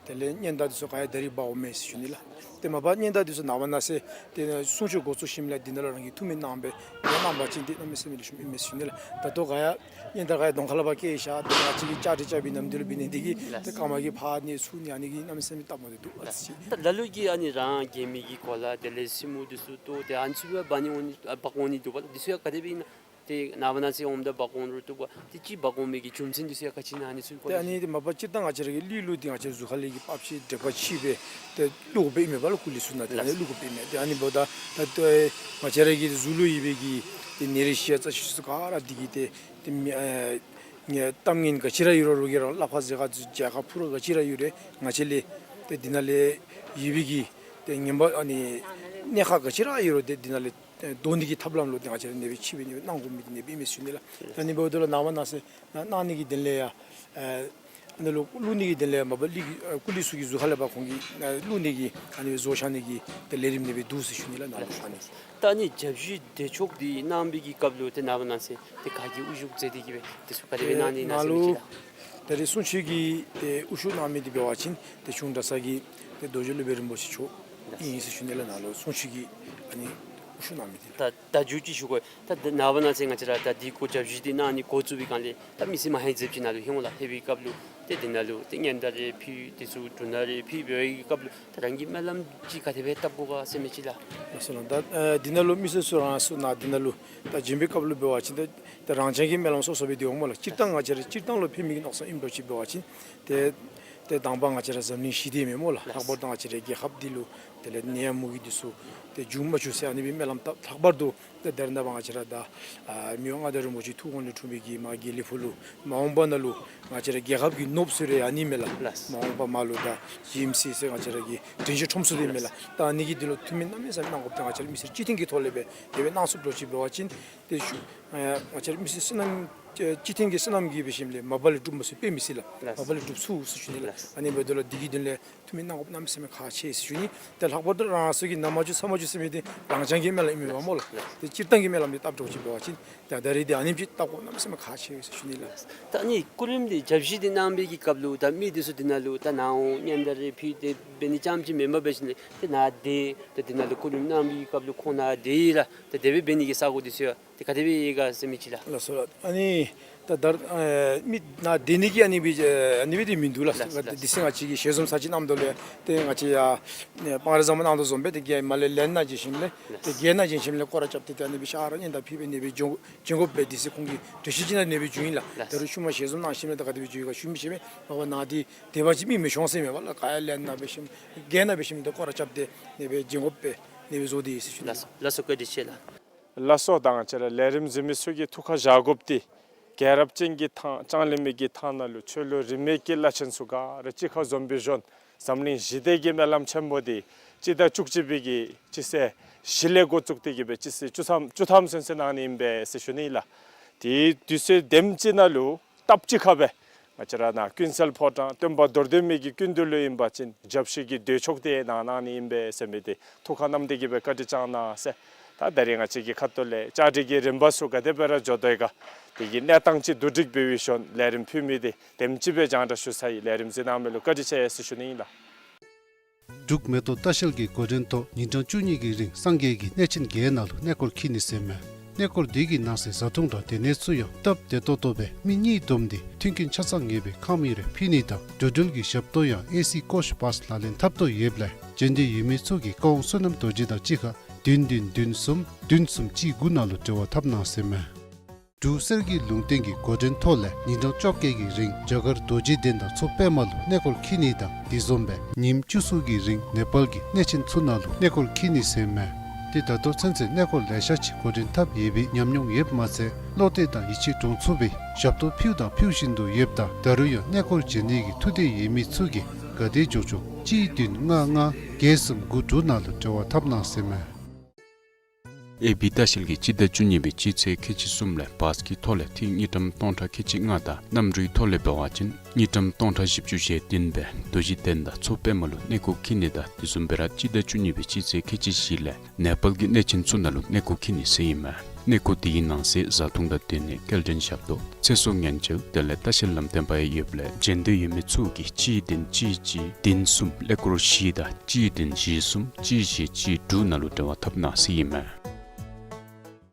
དེ་ལས་སྙན་དར་འདི་ཚུ་ག་ཡང་ད་རིས་འབག་འོང་མས་ཟེར་ཞུ་ནི་ལགས། ཏེ་མ་པ་སྙན་དར་འདི་ཚུ་ནངས་པ་གནངས་ཚེ་ཏེ་གསུང་ཆོག་འགོ་བཙུགས་ཞིནམ་ལས་འདི་ནང་ལུ་རང་གིས་ཐུགས་སྨོན་གནང་སྦེ་ཏེ་གནང་བ་ཅིན་ཏེ་གནམ་མེད་ས་མེད་ལེགས་ཤོམ་ཨིན་མས་ཟེར་ཞུ་ནི་ལགས། ད་ལྟོ་ག་ཡང་སྙན་དར་ག་ཡང་གདོང་ཁ་ལས་ཕར་བཀལ་བཞག། ཏེ་ང་བཅས་ཀྱིས་བཅའ་སྒྲིག་རྐྱབ་པའི་ནམ་དུས་ལུ་འབད་ནི་འདི་གིས་ཏེ་སྐར་མ་གིས་ཕར་ནི་ཚུར་ནི་ཨ་ནི་གིས་གནམ་མེད་ས་མེད་སྟབས་མ་བདེ་འདུག་ལགས། ད་ལ་ལུ་གིས་ཨ་ནི་རང་རྒྱལ་མི་གི་གོ་ལ་དེ་ལས་སེན་མོ་འདི་ཚུ་ཏོ་ཏེ་ཨ་ནི་ཚུ་འབག་ནི་འོང་ནི་ཨ་འབག་འོང་ནི་འདུག་པ་ལགས། འདི་ཚུ་ཡང་ག་དེ་སྦེ་ཨིན་ན། ཏེ་ནངས་པ་གནངས་ཚེ་འོངམ་ད་འབག་འོང་རུང་བཏུབ་པ། ཏེ་ཅིག་འབག་འོང་མི་གི་རྒྱུ་མཚན་འདི་ཚུ་ཡང་ག་ཅི་ཨིན་ན་ཨ་ནི་ཚུ་གི་སྐོར་ལས། ཏེ་ཨ་ནི་འདི་མ་པ་སྤྱིར་བཏང་ང་བཅས་ར་གི་གླུ་ལུ་འདི་ང་བཅས་གཟུགས་ཁ་ལས་ཀྱི་པགས་ཆས་དྲེག་པ་ཕྱེ་སྦེ་ཏེ་བླུག་དགོཔ་ཨིན་མས་པ་ལགས། སྐུ་ལུས་ཚུ་ནང་ཏེ་ཨ་ནི་བླུག་དགོཔ་ཨིན་མས། ཏེ་ཨ་ནི་འབདཝ་ད་ད་ཏེ་ང་བཅས་ར་གི་གཟུགས་ལུ་ཡོད་པའི་གི་ཏེ་ནད་རིགས་བཞི་ཡ་རྩ་བཞི་ཚུ་ག་ར་འདི་གིས་ཏེ་ཏེ་མི་ཨ་ནི་གཏམ་ངན་ག་ཅི་ར་ཡོད་རུང་རོགས་ཀྱིས་རང་ལག་པར་བཟེད་ག་ཚུ་རྒྱལ་ཁ་ཕུ་རུ་ག་ཅི་ར་ཡོད་རུང་ང་བཅས་ལས་ཏེ་འདི་ནང་ལས་ཡོད་པའི་གི་ཏེ་ངན་པ་ཨ་ནི་གནད་ཁག་ག་ཅི་ར་ཡོད་རུང་ཏེ་འདི་ནང་ལས་ཨེ་བཟློག་ནི་གི་ཐབས་ལམ་ལུ་ཏེ་ང་བཅས་ར་ཨ་ནི་སྦེ་ཕྱེ་སྦེ་ཨ་ནི་སྦེ་གནང་དགོ་མི་འདི་ཨ་ནི་སྦེ་ཨིན་མས་ཟེར་ཞུ་ནི་ལགས། ད་ཨ་ནི་འབདཝ་ད་ལུ་ནངས་པ་གནངས་ཚེ་གནང་ནི་གི་དོན་ལས་ཡང་ཨེ་ཨ་ནི་ལུ་བླུག་ནི་གི་དོན་ལས་ཡང་མ་པ་ལུ་གི་ཨེ་སྐུ་ལུས་ཚུ་གི་གཟུགས་ཁ་ལས་ཕར་ཁོང་གིས་ཨེ་བླུག་ནི་གི་ཨ་ནི་སྦེ་བཟོ་བཞག་ནི་གི་ཏེ་ལས་རིམ་ཨ་ནི་སྦེ་འདུག་ཟེར་ཞུ་ནི་ལགས། ནཱ་ལུ་ཨ་ནི། ད་ཨ་ནི་བརྒྱ་བཞི་བདེ་མཆོག་འདི་གནང་བའི་གི་སྐབས་ལུ་ཏེ་ནངས་པ་གནངས་ཚེ་ཏེ་ག་གིས་དབུ་བཞུགས་མཛད་དེ་གི་སྦེ་འདི་ཚུ་ག་དེ་སྦེ་གནང་ནི་ཨིན་ན་ཟེར་མི་ཅིག་ལགས། ད་རིས་གསུང་ཆོག་གི་ཏེ་དབུ་བཞུགས་གནང་མི་འདི་འབད་བ་ཅིན་ཏེ་གཞུང་གྲྭ་ཚང་གི་ཏེ་རྡོ་རྗེ་སློབ་དཔོན་རིན་པོ་ཆེ་མཆོག་ཨིན་ཟེར་ཞུ་ནི་ལགས། ནཱ་ལུ་གསུང་ཆོག་གི་ཨ་ནི་དབུ་བཞུགས་གནང་མི་འདི་ལགས། ད་ད་མཇུག་ཅིག་ཞུ་དགོ། ད་ད་ནངས་པ་གནངས་ཚེ་ང་བཅས་ར་ད་འདི་སྐོར་བརྒྱ་བཞི་འདི་གནང་ནི་འགོ་བཙུགས་པའི་སྒང་ལས་ད་མི་སེར་མ་ཧེ་ཟེབ་ཅིག་ནཱ་ལུ་ལྷོད་འོང་ལགས། ལྷོད་པའི་སྐབས་ལུ་ཏེ་འདི་ནང་ལུ་ཏེ་སྙན་དར་རེ་ཕུལ་འདི་ཚུ་འབྲུ་སྣ་རེ་ཕུལ་འབད་བའི་སྐབས་ལུ་ད་རང་གི་སྨོན་ལམ་ཅིག་ག་དེ་སྦེ་བཏབ་དགོ་ག་ཟེར་མི་ཅིག་ལགས། ལགས་སོ་ལགས། ད་ཨེ་འདི་ནང་ལུ་མི་སེར་ཚུ་རང་སོ་ནཱ་འདི་ནང་ལུ་ད་བྱོན་པའི་སྐབས་ལུ་འབད་བ་ཅིན་ད་ད་རང་རྐྱང་གི་སྨོན་ལམ་སོ་སོ་སྦེ་འདི་འོང་སྨོ་ལགས། སྤྱིར་བཏང་ང་བཅས་ར་སྤྱིར་བཏང་ལུ་ཕན་མི་གི་མནོ་བསམ་ཨིནམ་འདྲཝ་ཅིག་འབད་བ་ཅིན་ཏེ་ཏེ་དང་པ་ང་བཅས་ར་འཛམ་གླིང་ཞི་བདེ་མེན་སྨོ་ལགས། ལགས། ལྷག་པར་དུ་ང་བཅས་རའི་རྒྱལ་ཁབ་འདི་ལུ་དེ་ལས་ནད་ཡམས་མུ་གེ་འདི་ཚུ་ཏེ་འབྱུང་མ་བཅུག་ཟེར་ཨ་ནི་སྦེ་སྨོན་ལམ་བཏབ། ལྷག་པར་དུ་ཏེ་ད་རེས་ནངས་པ་ང་བཅས་ར་ད་ཨ་མི་དབང་མངའ་བདག་རིན་པོ་ཆེ་ཐུགས་དགོངས་ལས་འཁྲུངས་པའི་གི་མ་དགེ་ལེགས་ཕུག་ལུ་མ་འོངས་པ་ནང་ལུ་ང་བཅས་ར་རྒྱལ་ཁབ་ཀྱི་ནོར་བུ་ཟེར་རུང་ཨ་ནི་མས་ལགས། ལགས། མ་འོངས་པ་མ་ལུ་ད་ཇི་ཨེམ་སི་ཟེར་ང་བཅས་ར་གི་དྲན་ཤེས་ཁྲོམ་ཚུ་འདི་མས་ལགས། ད་ཨ་ནི་གི་འདི་ལུ་ཐུགས་སྨོན་གནམ་མེད་ས་མེད་གནང་དགོཔ་ད་ང་བཅས་ར་མི་སེར་སྤྱི་མཐུན་གྱི་ཐོག་ལས་སྦེ་དེ་སྦེ་གནང་ཚུགསཔ་འདྲཝ་ཅིག་འབད་བ་ཅིན་ཏེ་ཤུ་ཨེ་ང་བཅས་ར་མི་སེར་བསོད་ནམས་ཨེ་སྤྱི་མཐུན་གྱི་བསོད་ནམས་ཀྱིས་འབད་ཞིནམ་ལས་མ་པ་ལས་འགྲུབ་མ་ཚུགས་དཔེ་མི་སྲིད་ལགས། ལགས། མ་པ་ལས་འགྲུབ་ཚུགས་ཟེར་ཞུ་ནི་ལགས། ལགས། ཨ་ནི་འབདཝ་ད་ལུ་འདི་གི་དོན་ལས་ཐུགས་སྨོན་གནང་དགོཔ་གནམ་མེད་ས་མེད་ཁག་ཆེ་ཟེར་ཞུ་ནི། ཏེ་ལྷག་པར་དུ་རང་སོ་གི་ན་མ་བཅུག་ཚ་མ་བཅུག་ཟེར་མི་འདི་རང་རྐྱང་གི་སྨོན་ལམ་ཨིན་མས་སྨོ་ལགས། ལགས། ཏེ་སྤྱིར་བཏང་གི་སྨོན་ལམ་འདི་བཏབ་འདྲཝ་ཅིག་འབད་བ་ཅིན་ཏེ་ད་རིས་འདི་ཨ་ནེམ་ཅིག་བཏབ་དགོཔ་གནམ་མེད་ས་མེད་ཁག་ཆེ་ཟེར་ཞུ་ནི་ལགས། ད་ཨ་ནི་སྐུ་རིམ་འདི་བརྒྱ་བཞི་འདི་གནང་བའི་གི་སྐབས་ལུ་ད་མི་འདི་ཚུ་འདི་ནང་ལུ་ད་ནཱ་འོང་སྙན་དར་རེ་ཕུལ་ཏེ་འབད་ནི་རྐྱངམ་ཅིག་མེན་པར་འབད་ཞིནམ་ལས་ཏེ་ནཱ་དེ་ཏེ་འདི་ནང་ལུ་སྐུ་རིམ་གནང་བའི་གི་སྐབས་ལུ་ཁོང་ནཱ་དེ་ཡི་ལགས། ཏེ་དེ་སྦེ་འབད་ནི་གི་ས་གོ་འདི་ཚུ་ཡང་ཏེ་ག་དེ་སྦེ་ཡོད་ག་ཟེར་མི་ཅིག་ལགས། ལགས་སོ་ལགས། ཨ་ནི་ ད་ད་ཨེ་མི་ནཱ་སྡོད་ནི་གི་ཨ་ནི་སྦེ་ཨ་ནི་སྦེ་འདི་མིན་འདུག་ལགས། ལགས་ལགས། དེ་སྦེ་ང་བཅས་ཀྱིས་ཞལ་འཛོམས་ཚར་ཅིག་གནང་དོ་ལས་ཏེ་ང་བཅས་ཡ་ཨེ་སྤང་རི་བཟང་པོ་གནང་དོ་བཟུམ་སྦེ་ཏེ་ག་མ་ལས་ལེན་གནང་བྱིན་ཞིནམ་ལས་ལགས། ཏེ་བརྒལ་གནང་བྱིན་ཞིནམ་ལས་སྐོར་ར་རྐྱབ་སྟེ་ཏེ་ཨ་ནི་སྦེ་ཤར་ར་གཉེན་དང་ཕུལ་སྦེ་ཨ་ནི་སྦེ་འགྱོ་འགྱོ་དགོ་པས། དེ་ཚེ་ཁོང་གི་གྲོས་གཞི་ཅིག་ནང་ཨ་ནི་སྦེ་བྱུང་ཡི་ལགས། ལགས། ད་རུང་ཤུལ་མ་ཞལ་འཛོམས་གནང་ཞིནམ་ལས་ད་ག་དེ་སྦེ་བྱུང་ཡི་ག་ཞུ་མི་ཤེས་པས། མ་པ་ནཱ་འདི་སྡོད་པ་ཅིན་མི་མི་ཤོང་ཟེར་མས་པ་ལགས། ག་ཡ་ལེན་གནང་འབད་ཞིནམ་བརྒལ་གནང་འབད་ཞིནམ་ཏེ་སྐོར་ར་རྐྱབ་སྟེ་ཨ་ནི་སྦེ་འགྱོ་དགོ་པས། ཨ་ནི་སྦེ་བཟོ་སྟེ་ཡོད་ཟེར་ཞུ་ནི། ལགས་སོ། ལགས་སོ། བཀའ་དྲིན་ཆེ་ལགས། ལགས་སོ། ད་ང་བཅས་ར་ལས་རིམ་གཟིགས་མི་ཚུ་གིས་ཐུགས་ཁར་བཞག་དགོཔ་འདི་རྒྱལ་རབས་ཅན་གྱི་ཐང་ལྕང་གླིང་མི་གི་ཐང་ནང་ལུ་ཆོས་ལུགས་རིས་མེད་ཀྱི་བླ་ཆེན་ཚུ་ག་ར་གཅིག་ཁར་འཛོམས་པའི་གཞོན་འཛམ་གླིང་ཞི་བདེ་གི་སྨོན་ལམ་ཆེན་པོ་འདི་སྤྱི་ཟླ་བཅུ་གཅིག་པའི་གི་སྤྱི་ཚེས་བཞི་ལས་འགོ་བཙུགས་ཏེ་གི་སྦེ་སྤྱི་ཚེས་བཅུ་ཐམ་བཅུ་ཐམ་ཚུན་ཚོད་གནང་ནི་ཨིན་པས་ཟེར་ཞུ་ནི་ལགས། དེ་དུས་ཚོད་དེམ་ཅིག་ནང་ལུ་སྟབས་གཅིག་ཁར་སྦེ་ང་བཅས་ར་ནཱ་ཀུན་གསལ་ཕོ་བྲང་སྟོན་པ་མདོ་སྟོད་མའི་གི་སྐུ་མདུན་ལུ་ཨིན་པ་ཅིན་ཞབས་ཕྱི་གི་དོས་ཆོག་འདི་གནང་གནང་ནི་ཨིན་པས་ཟེར་མི་འདི་ཐུགས་ཁར་བསྣམས་ཏེ་གི་སྦེ་བཀའ་དྲིན་བསྐྱང་གནང་ཟེར། ད་ད་རིས་ང་བཅས་ཀྱི་ཁ་ཐུག་ལས་བཅའ་སྒྲིག་གི་རིམ་པ་ཚུ་ག་དེ་སྦེ་ར་འགྱོ་དོ་ཡོད་ག། དེ་གི་གནས་སྟངས་ཅིག་བསྡུ་སྒྲིག་འབད་བའི་གཞོན་ལས་རིམ་ཕུལ་མི་འདི་དེམ་ཅིག་སྦེ་རྒྱང་བསྒྲགས་ཞུ་ཚར་ཡི། ལས་རིམ་གཟིགས་གནང་མི་ལུ་བཀའ་དྲིན་ཆེ་ཟེར་ཞུ་ནི་ཨིན་ལགས། འབྲུག་མེ་ཏོག་ལྟ་བཤལ་གྱི་འགོ་འདྲེན་ཐོག་ཉིན་གྲངས་བཅུ་གཉིས་ཀྱི་རིང་སངས་རྒྱས་ཀྱི་གནས་ཆེན་བརྒྱད་ནང་ལུ་གནས་སྐོར་འཁྱིད་ནི་ཟེར་མས། གནས་སྐོར་འདི་གི་ནང་གསེས་བཟའ་འཐུང་དང་སྡོད་གནས་ཚུ་ཡང་སྟབས་བདེ་ཏོག་ཏོ་སྦེ་མི་གཉིས་བསྡོམས་ཏེ་མཐུན་རྐྱེན་ཆ་ཚང་ངེས་པའི་ཁང་མིག་རེ་ཕུལ་ནི་དང་འགྲོ་འགྲུལ་གྱི་ཞབས་ཏོག་ཡང་ཨེ་སི་ཀོཆ་བཱས་ལག་ལེན་འཐབ་དོ་ཡོདཔ་ལས་བྱོན་འདོད་ཡོད་མི་ཚུ་གིས་ཀ་ཝང་བསོད་ནམས་རྡོ་རྗེ་དང་གཅིག་ཁར་བདུན་བདུན་བདུན་གསུམ་བདུན་གསུམ་གཅིག་དགུ་ནང་ལུ་འབྲེལ་བ་འཐབ་གནང་ཟེར་མས། འབྲུག་གསེར་གྱི་ལུང་བསྟན་གྱི་འགོ་འདྲེན་ཐོག་ལས་ཉིན་གྲངས་བཅོ་བརྒྱད་ཀྱི་རིང་རྒྱ་གར་རྡོ་རྗེ་གདན་དང་མཚོ་པདྨ་ལུ་གནས་སྐོར་འཁྱིད་ནི་དང་དེ་བཟུམ་སྦེ་ཉིནམ་བཅུ་གསུམ་གྱི་རིང་ནེ་པཱལ་གྱི་གནས་ཆེན་ཚུ་ནང་ལུ་གནས་སྐོར་འཁྱིད་ནི་ཟེར་མས། ཏེ་ད་ལྟོ་ཚུན་ཚོད་གནས་སྐོར་ལེ་ཤ་ཅིག་འགོ་འདྲེན་འཐབ་ཡོད་པའི་ཉམས་མྱོང་ཡོདཔ་མ་ཚད་བློ་གཏད་དང་ཡིད་ཆེས་འདྲོངས་ཚུགས་པའི་ཞབས་ཏོག་ཕུལ་དང་ཕུལ་བཞིན་དུ་ཡོདཔ་ད་ད་རུང་ཡང་གནས་སྐོར་འབྱོན་ནི་གི་ཐུགས་འདོད་ཡོད་མི་ཚུ་གིས་ག་དེ་མགྱོགས་མགྱོགས་གཅིག་བདུན་ལྔ་ལྔ་བརྒྱད་གསུམ་དགུ་དྲུག་ནང་ལུ་འབྲེལ་བ་འཐབ་གནང་ཟེར་མས། ཨེ་བི་ལྟ་བཤལ་གྱིས་སྤྱི་ཟླ་བཅུ་གཉིས་པའི་སྤྱི་ཚེས་ཁལ་གཅིག་གསུམ་ལས་བཱས་ཀྱི་ཐོག་ལས་ཐིག་དངུལ་ཀྲམ་སྟོང་ཕྲག་ཁལ་གཅིག་ལྔ་དང་གནམ་གྲུའི་ཐོག་ལས་འབད་བ་ཅིན་དངུལ་ཀྲམ་སྟོང་ཕྲག་བཞི་བཅུ་ཞེ་བདུན་སྦེ་རྡོ་རྗེ་གདན་དང་མཚོ་པདྨ་ལུ་གནས་སྐོར་འཁྱིད་ནི་དང་དེ་བཟུམ་སྦེ་ར་སྤྱི་ཟླ་བཅུ་གཉིས་པའི་སྤྱི་ཚེས་ཁལ་གཅིག་བཞི་ལས་ནེ་པཱལ་གྱི་གནས་ཆེན་ཚུ་ནང་ལུ་གནས་སྐོར་འཁྱིད་ནི་ཟེར་ཨིན་མས། གནས་སྐོར་དེའི་ནང་གསེས་བཟའ་འཐུང་དང་སྡོད་གནས་སྐྱེལ་འདྲེན་ཞབས་ཏོག་ཚེ་སྲོག་ཉེན་བཅོལ་དེ་ལས་ལྟ་བཤལ་ལམ་སྟོན་པ་ཡང་ཡོདཔ་ལས་བྱོན་འདོད་ཡོད་མི་ཚུ་གིས་གཅིག་བདུན་གཅིག་གཅིག་བདུན་གསུམ་ཀླད་ཀོར་བཞི་དང་གཅིག་བདུན་བཞི་གསུམ་གཅིག་བཞི་གཅིག་དྲུག་ནང་ལུ་འབྲེལ་བ་འཐབ་གནང་ཟེར་ཨིན་མས།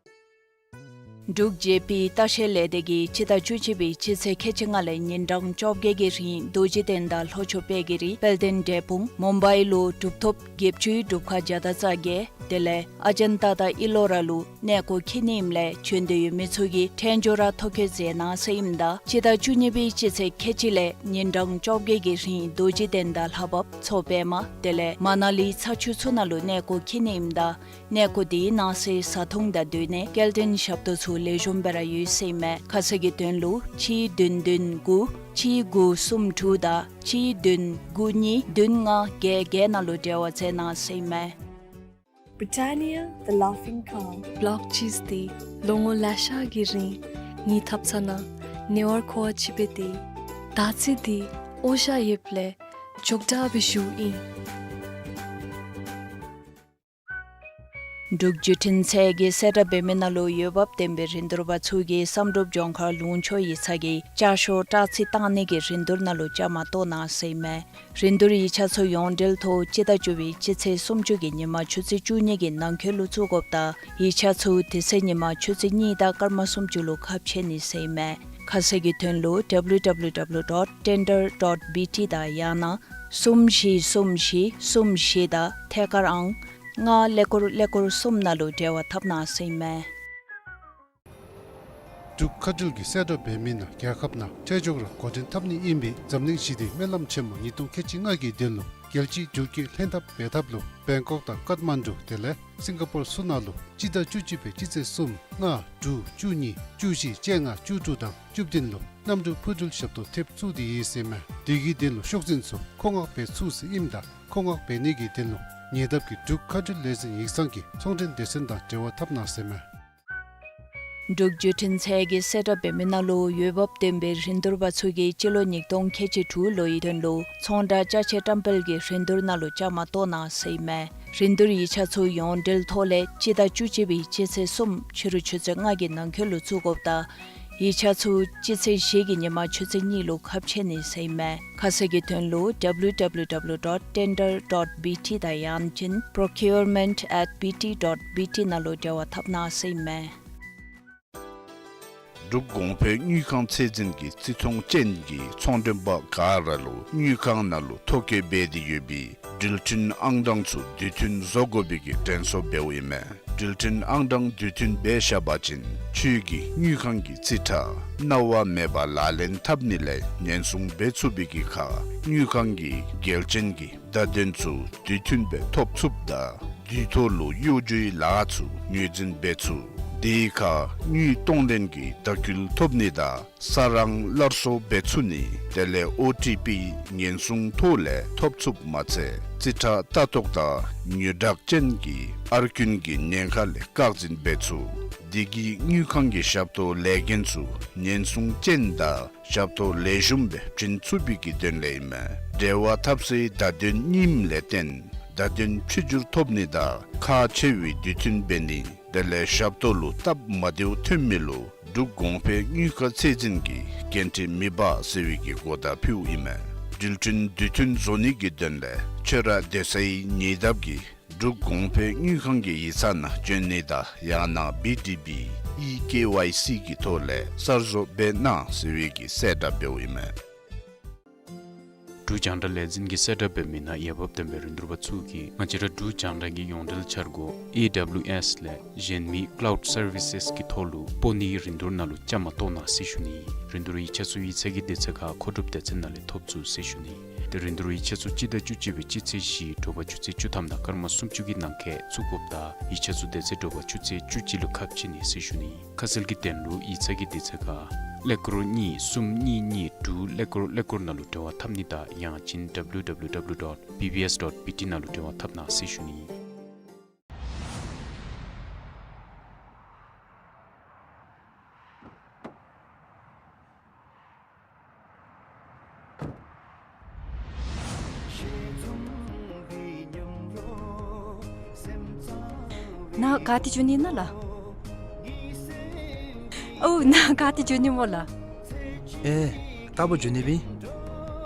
འབྲུག་ཇེ་པི་ལྟ་བཤལ་ལས་སྡེ་གིས་སྤྱི་ཟླ་བཅུ་གཅིག་པའི་སྤྱི་ཚེས་ཁལ་གཅིག་ལྔ་ལས་ཉིན་གྲངས་བཅོ་བརྒྱད་ཀྱི་རིང་རྡོ་རྗེ་གདན་དང་ལྷོ་ཕྱོགས་དཔལ་གྱི་རི་དཔལ་ལྡན་འབྲས་སྤུངས་མུམ་བའི་ལུ་གྲུབ་ཐོབ་བརྒྱད་ཅུའི་སྒྲུབ་ཁང་བརྒྱ་དང་རྩ་བརྒྱད་དེ་ལས་ཨ་ཇན་ཏ་དང་ཨི་ལོ་ར་ལུ་གནས་སྐོར་འཁྱིད་ནི་ཨིནམ་ལས་བྱོན་འདོད་ཡོད་མི་ཚུ་གིས་ཐད་འགྱོ་ར་ཐོ་བཀོད་མཛད་གནང་ཟེར་ཨིནམ་ད་སྤྱི་ཟླ་བཅུ་གཉིས་པའི་སྤྱི་ཚེས་ཁལ་གཅིག་ལས་ཉིན་གྲངས་བཅོ་བརྒྱད་ཀྱི་རིང་རྡོ་རྗེ་གདན་དང་ལྷ་བབས་མཚོ་པདྨ་དེ་ལས་མ་ན་ལི་ཚ་ཆུ་ཚུ་ནང་ལུ་གནས་སྐོར་འཁྱིད་ནི་ཨིནམ་ད་གནས་སྐོར་དེའི་ནང་གསེས་བཟའ་འཐུང་དང་སྡོད་གནས་སྐྱེལ་འདྲེན་ཞབས་ཏོག་ཚུ་ལེགས་ཤོམ་སྦེ་ར་ཡོད་ཟེར་ཨིན་མས། ཁ་གསལ་གྱི་དོན་ལུ་གཅིག་བདུན་བདུན་དགུ་གཅིག་དགུ་གསུམ་དྲུག་དང་གཅིག་བདུན་དགུ་གཉིས་བདུན་ལྔ་བརྒྱད་བརྒྱད་ནང་ལུ་འབྲེལ་བ་མཛད་གནང་ཟེར་ཨིན་མས། Britannia, the Laughing Cow. ལོག་ཅིས་ཏེ་ལོ་ངོ་ལེ་ཤ་གི་རིང་ངེའི་ཐབ་ཚང་ནང་ཉེ་བར་མཁོ་བ་ཅིག་སྦེ་སྡོད། ད་ཅི་འདི་འོ་ཞ་ཡོདཔ་ལས་ཅོག་འཐདཔ་སྦེ་བཞུགས་ཨིན། འབྲུག་བརྒྱུད་འཕྲིན་ཚད་ཀྱིས་གསལ་བསྒྲགས་འབད་མི་ནང་ལུ་འོས་འབབ་ལྡན་པའི་རིན་བསྡུར་པ་ཚུ་གིས་བསམ་གྲུབ་ལྗོངས་མཁར་ལུང་ཕྱོགས་ཡིག་ཚང་གི་ཅ་ཤོག་དྲག་རྩི་བཏང་ནི་གི་རིན་བསྡུར་ནང་ལུ་བཅའ་མར་གཏོགས་གནང་ཟེར་ཨིན་མས། རིན་བསྡུར་ཡིག་ཆ་ཚུ་ཡོངས་འབྲེལ་ཐོག་སྤྱི་ཟླ་བཅུ་པའི་སྤྱི་ཚེས་སུམ་ཅུ་གི་ཉིན་མ་ཆུ་ཚོད་བཅུ་གཉིས་ཀྱི་ནང་འཁོད་ལུ་བཙུགས་དགོཔ་ད་ཡིག་ཆ་ཚུ་དེ་ཚེ་ཉིན་མ་ཆུ་ཚོད་གཉིས་དང་སྐར་མ་སུམ་ཅུ་ལུ་ཁ་ཕྱེ་ནི་ཟེར་ཨིན་མས། ཁ་གསལ་གྱི་དོན་ལུ་W W W dot tender dot B T དང་ཡང་ན་གསུམ་བཞི་གསུམ་བཞི་གསུམ་བཞི་དང་ཐད་ཀར་ཨང་ལྔ་ཀླད་ཀོར་ཀླད་ཀོར་གསུམ་ནང་ལུ་འབྲེལ་བ་འཐབ་གནང་ཟེར་ཨིན་མས། འབྲུག་མཁའ་འགྲུལ་གྱིས་གསལ་བསྒྲགས་འབད་མི་ནང་རྒྱལ་ཁབ་ནང་ཐད་འགྱོ་ར་འགོ་འདྲེན་འཐབ་ནི་ཨིན་པའི་འཛམ་གླིང་ཞི་བདེའི་སྨོན་ལམ་ཆེན་མོ་ཉིས་སྟོང་ཁལ་གཅིག་ལྔ་གི་དོན་ལུ་རྒྱལ་སྤྱིའི་འགྲུལ་སྐྱེལ་ལྷན་ཐབས་འབད་ཐབས་ལུ་བེང་ཀོག་དང་ཀཏ་མན་ཌུ་དེ་ལས་སིང་ག་པོར་ཚུ་ནང་ལུ་སྤྱི་ཟླ་བཅུ་གཅིག་པའི་སྤྱི་ཚེས་གསུམ་ལྔ་དྲུག་བཅུ་གཉིས་བཅུ་བཞི་བཅོ་ལྔ་བཅུ་དྲུག་དང་བཅུ་བདུན་ལུ་གནམ་གྲུ་འཕུར་འགྲུལ་ཞབས་ཏོག་ཐེབས་བཙུགས་ཏེ་ཡོད་ཟེར་ཨིན་མས། དེ་གི་དོན་ལུ་ཤོག་འཛིན་ཚུ་མཁོ་མངགས་འབད་ཚུགས་ཟེར་ཨིནམ་ད་མཁོ་མངགས་འབད་ནི་གི་དོན་ལུ་ཉེ་འདབས་ཀྱི་འབྲུག་མཁའ་འགྲུལ་ལས་འཛིན་ཡིག་ཚང་གི་ཚོང་འབྲེལ་སྡེ་ཚན་དང་འབྲེལ་བ་འཐབ་གནང་ཟེར་ཨིན་མས། འབྲུག་བརྒྱུད་འཕྲིན་ཚད་ཀྱིས་གསལ་བསྒྲགས་འབད་མི་ནང་ལུ་འོས་འབབ་ལྡན་པའི་རིན་བསྡུར་པ་ཚུ་གིས་སྤྱི་ལོ་ཉིས་སྟོང་ཁལ་གཅིག་དྲུག་ལོའི་དོན་ལུ་ཚོང་བསྒྲགས་ཅ་ཆས་བཀྲམ་སྤེལ་གྱི་རིན་བསྡུར་ནང་ལུ་བཅའ་མར་གཏོགས་གནང་ཟེར་ཨིན་མས། རིན་བསྡུར་ཡིག་ཆ་ཚུ་ཡོངས་འབྲེལ་ཐོག་ལས་སྤྱི་ཟླ་བཅུ་གཅིག་པའི་སྤྱི་ཚེས་གསུམ་ཕྱི་རུ་ཆུ་ཚོད་ལྔ་གི་ནང་འཁོད་ལུ་བཙུགས་དགོཔ་ད་ཡིག་ཆ་ཚུ་སྤྱི་ཚེས་བཞི་གི་ཉིན་མ་ཆུ་ཚོད་གཉིས་ལུ་ཁ་ཕྱེ་ནི་ཟེར་ཨིན་མས། ཁ་གསལ་གྱི་དོན་ལུ་W W W dot tender dot B T དང་ཡང་ཅིན་procurement at B T dot B T ནང་ལུ་འབྲེལ་བ་འཐབ་གནང་ཟེར་ཨིན་མས། འབྲུག་གོང་འཕེལ་དངུལ་ཁང་ཚད་འཛིན་གྱི་བརྩི་མཐོང་ཅན་གྱི་ཚོང་མགྲོན་པ་ག་ར་ལུ་དངུལ་ཁང་ནང་ལུ་ཐོ་བཀོད་འབད་དེ་ཡོད་པའི་འགྲུལ་འཕྲིན་ཨང་གྲངས་ཚུ་དུས་མཐུན་བཟོ་དགོ་པའི་གི་དྲན་གསོ་འབདཝ་ཨིན་མས། འགྲུལ་འཕྲིན་ཨང་གྲངས་དུས་མཐུན་འབད་བཞག་པ་ཅིན་ཁྱོད་ཀྱི་དངུལ་ཁང་གི་རྩིས་ཁྲ་གནང་བ་མེད་པར་ལག་ལེན་འཐབ་ནི་ལས་ཉེན་སྲུང་འབད་ཚུགས་པའི་གི་ཁར་དངུལ་ཁང་གི་འགལ་རྐྱེན་གྱི་བརྡ་དོན་ཚུ་དུས་མཐུན་སྦེ་ཐོབ་ཚུགསཔ་དང་དུས་ཐོག་ལུ་གཡོ་སྒྱུའི་ལཱ་ཚུ་ངོས་འཛིན་འབད་ཚུགས། དེའི་ཁར་དངུལ་གཏོང་ལེན་གྱི་ལྟ་སྐུལ་ཐོབ་ནི་དང་ས་རང་སླར་གསོ་འབད་ཚུགས་ནི་དེ་ལས་ཨོ་ཊི་པི་ཉེན་སྲུང་ཐོག་ལས་ཐོབ་ཚུགསཔ་མ་ཚད་རྩིས་ཁྲ་ལྟ་རྟོག་དང་ཉོ་བཀྲག་ཅན་གྱི་ཨར་རྐུན་གྱི་ཉེན་ཁ་ལས་བཀག་འཛིན་འབད་ཚུགས། དེ་གིས་དངུལ་ཁང་གི་ཞབས་ཏོག་ལས་འགན་ཚུ་ཉེན་སྲུང་ཅན་དང་ཞབས་ཏོག་ལེགས་ཤོམ་སྦེ་བྱིན་ཚུགས་པའི་གི་དོན་ལས་ཨིན་མས། འབྲེལ་བ་འཐབ་སའི་བརྡ་དོན་རྙིངམ་ལས་བརྟེན་བརྡ་དོན་ཕྱི་འགྱུར་ཐོབ་ནི་དང་ཁག་ཆེ་བའི་དུས་མཐུན་འབད་ནི་དེ་ལས་ཞབས་ཏོག་ལུ་སྟབས་མ་བདེཝ་ཐོན་མི་ལུ་འབྲུག་གོང་འཕེལ་དངུལ་ཁང་ཚད་འཛིན་གྱིས་འགན་འཁྲི་མི་འབག་ཟེར་བའི་གི་གོ་བརྡ་ཕུལཝ་ཨིན་མས། འགྲུལ་འཕྲིན་དུས་མཐུན་བཟོ་ནི་གི་དོན་ལས་ཁྱོད་ར་སྡོད་སའི་ཉེ་འདབས་ཀྱི་འབྲུག་གོང་འཕེལ་དངུལ་ཁང་གི་ཡིག་ཚང་ནང་བྱོན་ནི་དང་ཡང་ན་བི་ཌི་བི་ཨི་ཀེ་ཝའི་སི་གི་ཐོག་ལས་གསར་བཟོ་འབད་གནང་ཟེར་བའི་གི་གསལ་བསྒྲགས་འབདཝ་ཨིན་མས། འབྲུག་རྒྱང་བསྒྲགས་ལས་འཛིན་གྱིས་གསལ་བསྒྲགས་འབད་མི་ནང་འོས་འབབ་ལྡན་པའི་རིན་བསྡུར་པ་ཚུ་གིས་ང་བཅས་ར་འབྲུག་རྒྱང་བསྒྲགས་ཀྱི་ཡོངས་འབྲེལ་འཆར་སྒོ་ཨེ་ཌབ་ལིའུ་ཨེསི་ལས་གཞན་མི་ཀ་ལའུཌ་སར་བི་སེསི་གི་ཐོག་ལུ་སྤོ་ནིའི་རིན་བསྡུར་ནང་ལུ་བཅའ་མར་གཏོགས་གནང་ཟེར་ཞུ་ནི། རིན་བསྡུར་ཡིག་ཆ་ཚུ་ཡིག་ཚང་གི་དུས་ཚོད་ཁར་མཁོ་སྒྲུབ་སྡེ་ཚན་ནང་ལས་ཐོབ་ཚུགས་ཟེར་ཞུ་ནི། ཏེ་རིན་བསྡུར་ཡིག་ཆ་ཚུ་སྤྱི་ཟླ་བཅུ་གཅིག་པའི་སྤྱི་ཚེས་བཞི་དྲོ་པ་ཆུ་ཚོད་བཅུ་ཐམ་དང་སྐར་མ་སུམ་ཅུ་གི་ནང་འཁོད་བཙུགས་དགོཔ་དང་ཡིག་ཆ་ཚུ་དེ་ཚེ་དྲོ་པ་ཆུ་ཚོད་བཅུ་གཅིག་ལུ་ཁ་ཕྱེ་ནི་ཟེར་ཞུ་ནི། ཁ་གསལ་གྱི་དོན་ལུ་ཡིག་ཚང་གི་དུས་ཚོད་ཁར་ཀླད་ཀོར་གཉིས་གསུམ་གཉིས་གཉིས་དྲུག་ཀླད་ཀོར་ཀླད་ཀོར་ནང་ལུ་འབྲེལ་བ་འཐབ་ནི་དང་ཡང་ཅིན་ཌབ་ལིའུ་ཌབ་ལིའུ་ཌབ་ལིའུ་ཌོཊ་བི་བི་ཨེསི་ཌོཊ་བི་ཊི་ནང་ལུ་འབྲེལ་བ་འཐབ་གནང་ཟེར་ཞུ་ནི། ནཱ་ག་ཏེ་འགྱོ་ནི་ཨིན་ན་ལགས། ཨོ་ནཱ་ག་ཏེ་འགྱོ་ནི་སྨོ་ལགས། ཨེ་རྟག་པར་འགྱོ་ནི་ཨིན་པས།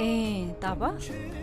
ཨེ་རྟག་པར།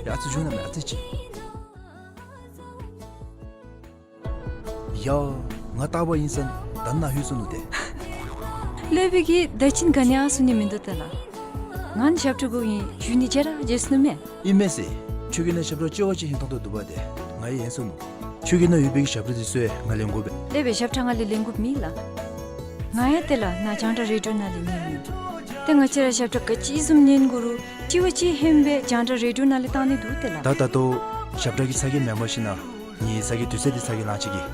ཡ་ཨ་ཙི་བྱུང་ན་མེད་ཨ་ཙི་ཅིག། ཡ་ང་རྟག་པར་ཨིན་ས་ད་ནཱ་ལྷོད་སོ་ནུག་ཏེ། ལྷོད་པའི་གི་ད་ཅི་ག་ནི་ཡང་གསུང་ནི་མིན་འདུག་ཏེ་ལགས། ང་ནི་ཞབས་ཁྲ་དགོ་ཨིན་ཞུ་ནི་བརྗེད་ར་བརྗེད་སོ་ནུག་མས། ཨིན་མས་ཟེར། ཁྱོད་ཀྱི་ནང་ཞབས་ཁྲ་ལྕི་བ་ཅིག་ཧིང་ཐོང་ཐོང་འདུག་པ་ཏེ་ང་ཡང་ཧན་སོ་ནུག། ཁྱོད་ཀྱི་ནང་ཡོད་པའི་གི་ཞབས་ཁྲ་འདི་ཚུ་ཡང་ང་ལེན་དགོ་པས། ལེགས་པའི་ཞབས་ཁྲ་ང་ལས་ལེན་དགོཔ་མེད་ལགས། ང་ཡང་ཏེ་ལགས་ནཱ་རྒྱང་བསྒྲགས་རེ་ཌི་ཡོ་ནང་ལས་ཉན་ནི། ཏེ་ང་བཅས་ར་ཞབས་ཁྲ་ག་ཅི་བཟུམ་ཉན་དགོ་རུང་ལྕི་བ་ཅིག་ཧན་སྦེ་རྒྱང་བསྒྲགས་རེ་ཌི་ཡོ་ནང་ལས་བཏང་ནི་འདུག་ཏེ་ལགས། ད་ད་ལྟོ་ཞབས་ཁྲ་གི་ཚ་གྱང་མེན་པར་ཞིན་ན་ངེའི་ཚ་གྱང་དུས་ཚོད་འདི་ཚ་གྱང་ལང་ཅིག་གིས་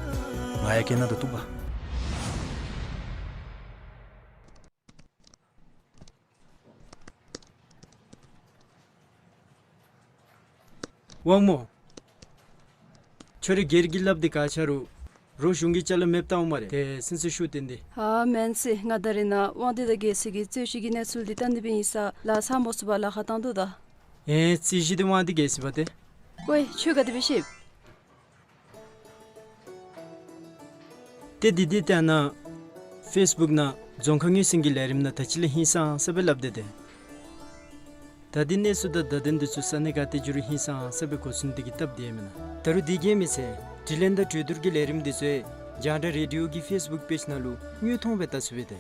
ང་ཡང་སྐད་ནང་དུ་གཏུག་པ། དབང་མོ། ཁྱོད་རའི་སྒེར་གྱི་ལགཔ་འདི་ག་ཆ་རུང་རོགས་གཞུང་གི་ཅ་ལ་མེདཔ་བཏང་འོང་སྨ་རེ། ཏེ་སེམས་སུ་ཤུགས་བཏོན་ཏེ། ཨ་མེན་ཟེར། ང་ད་རེས་ནཱ་དབང་འདུས་དང་རྒྱལ་སྲས་ཀྱི་རྩོད་གཞི་གི་གནས་ཚུལ་འདི་བལྟ་ནི་སྦེ་ཨིན་ས་ལགས། ཚར་མ་ཚུགས་པར་ལཱ་ཁག་བཏང་དོ་ད། ཨེ་རྩོད་གཞི་འདི་དབང་འདུས་རྒྱལ་སྲས་པ་ཏེ། ཝའེ་ཁྱོད་ག་དེ་སྦེ་ཤེས། ཏེ་འདི་འདི་ཏེ་ཨ་ནཱ་ཕེསི་བུཀ་ནང་རྫོང་ཁ་ངོས་ཟིན་གྱི་ལས་རིམ་ནང་ད་ཅི་ལས་ཧིང་སངས་ས་སྦེ་སླབ་སྟེ་ཏེ། ད་འདི་གནས་ཚུལ་དང་བརྡ་དོན་འདི་ཚུ་ས་གནས་ག་ཏེ་འགྱོ་རུང་ཧིང་སངས་ས་སྦེ་གོ་ཚུགས་ནི་དེ་གིས་སྟབས་བདེ་མེན་ན། ད་རུང་དེ་གིས་མི་ཚད་དྲི་ལན་དང་གྲོས་བསྡུར་གྱི་ལས་རིམ་འདི་ཚུ་རྒྱང་བསྒྲགས་རེ་ཌི་ཡོ་གི་ཕེསི་བུཀ་པེཇ་ནང་ལུ་དངོས་མཐོང་སྦེ་བལྟ་ཚུགས་པས་ཏེ།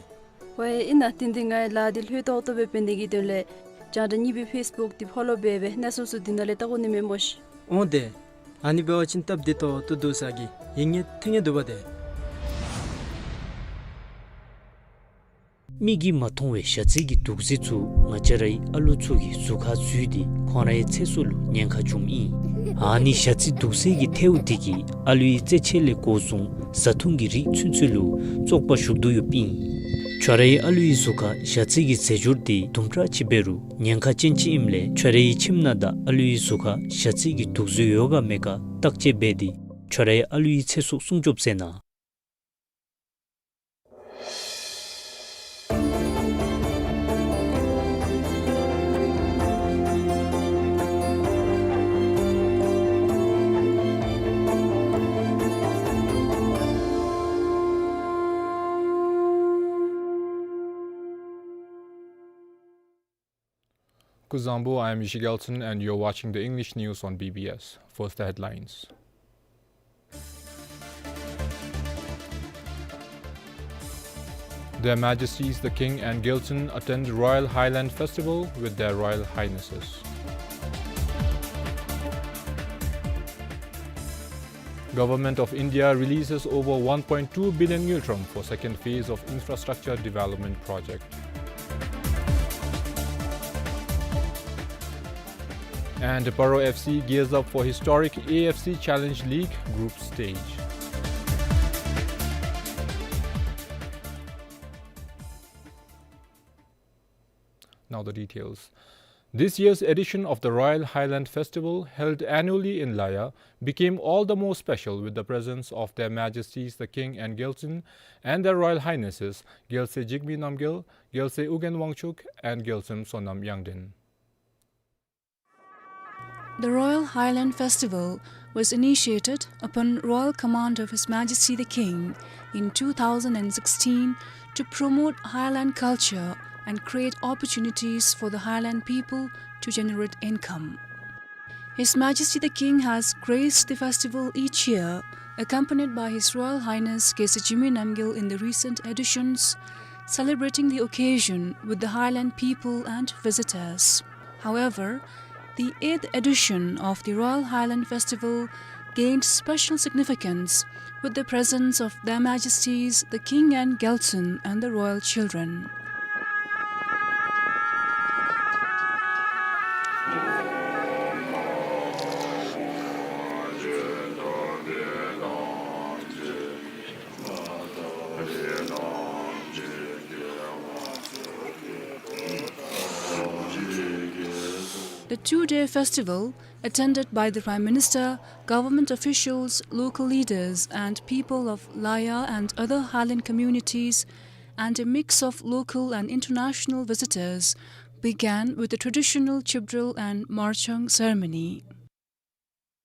ཝའེ་ཨིན་ན་ཏེ་འདི་ངེའི་ལཱ་འདི་ལྷོད་ཏོག་ཏོ་སྦེ་འབད་ནི་གི་དོན་ལས་རྒྱང་བསྒྲགས་གཉིས་པའི་ཕེསི་བུཀ་འདི་ཕོ་ལོ་འབད་སྦེ་གནས་ཚུལ་ཚུ་འདི་ནང་ལས་བལྟ་དགོ་ནི་མས་སྨོ་ཤིག། འོང་ཏེ། ཨ་ནི་འབད་བ་ཅིན་སྟབས་བདེ་ཏོག་ཏོ་འདུག་ཟེར་གི་ཡིད་ངེས་ཐོན་ནི་འདུག་པ་ཏེ། མིག་གིས་མ་མཐོང་བའི་ཞ་རྩི་གི་དུག་རྫས་ཚུ་ང་བཅས་རའི་ཨ་ལུ་ཚུ་གི་གཟུགས་ཁར་འཛུལ་ཏེ་ཁོང་རའི་ཚེ་སྲོག་ལུ་ཉེན་ཁ་འབྱུངམ་ཨིན། ཨ་ནི་ཞ་རྩི་དུག་རྫས་ཀྱི་ཐལཝ་དེ་གིས་ཨ་ལུའི་རྩེད་ཆས་ལས་འགོ་བཟུང་བཟའ་འཐུང་གི་རིགས་ཚུན་ཚོད་ལུ་བཙོག་པ་ཞུགས་དོ་ཡོདཔ་ཨིན། ཁྱོད་རའི་ཨ་ལུའི་གཟུགས་ཁར་ཞ་རྩི་གི་རྫས་སྦྱོར་དེ་དུམ་གྲ་ཅིག་འབད་རུང་ཉེན་ཁ་ཅན་ཅིག་ཨིནམ་ལས་ཁྱོད་རའི་ཁྱིམ་ནང་དང་ཨ་ལུའི་གཟུགས་ཁར་ཞ་རྩི་གི་དུག་རྫས་ཡོད་ག་མེད་ག་བརྟག་དཔྱད་འབད་དེ་ཁྱོད་རའི་ཨ་ལུའི་ཚེ་སྲོག་སྲུང་སྐྱོབ་མཛད་གནང་། Zangpo, I am Yishi Gyaltshen, and you're watching the English news on B B S. First, the headlines. Their Majesties the King and Gyaltsuen attend Royal Highland Festival with their Royal Highnesses. Government of India releases over one point two billion ngultrum for second phase of infrastructure development project. And Paro F C gears up for historic A F C Challenge League group stage. Now the details. This year's edition of the Royal Highland Festival, held annually in Laya, became all the more special with the presence of Their Majesties the King and Gyaltsuen and Their Royal Highnesses Gyaltsuen Jigme Namgyal, Gyaltsuen Ugyen Wangchuck, and Gyaltsuen Sonam Yangden. The Royal Highland Festival was initiated upon royal command of His Majesty the King in two thousand and sixteen to promote Highland culture and create opportunities for the Highland people to generate income. His Majesty the King has graced the festival each year, accompanied by His Royal Highness Gyaltsuen Jigme Namgyal in the recent editions, celebrating the occasion with the Highland people and visitors. However, the eighth edition of the Royal Highland Festival gained special significance with the presence of Their Majesties the King and Gyaltsuen and the royal children. The two-day festival, attended by the Prime Minister, government officials, local leaders, and people of Laya and other Highland communities, and a mix of local and international visitors, began with the traditional Chibdrel and Marchang ceremony.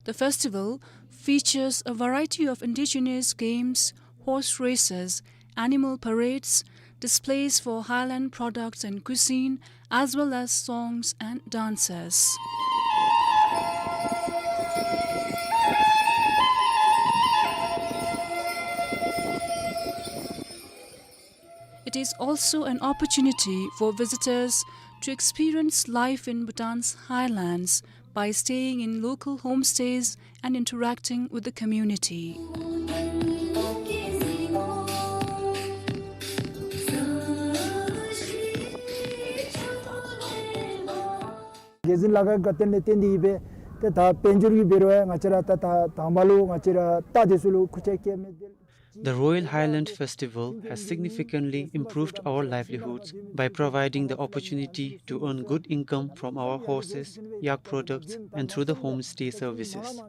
The festival features a variety of indigenous games, horse races, animal parades, displays for Highland products and cuisine, as well as songs and dances. It is also an opportunity for visitors to experience life in Bhutan's highlands by staying in local homestays and interacting with the community. རྒྱལ་སྲིད་ལྷ་ཁང་གི་བརྟེན་ནས་བརྟེན་ཏེ་ཡོད་པས། ཏེ་ད་དཔལ་འབྱོར་གྱི་འབད་རུང་ང་བཅས་ར་ད་ད་དང་པ་ལུ་ང་བཅས་ར་ད་དེ་ཚུ་ལུ་ཁུར་ཆ་བཀལ་མི་འདི། The Royal Highland Festival has significantly improved our livelihoods by providing the opportunity to earn good income from our horses, yak products, and through the homestay services.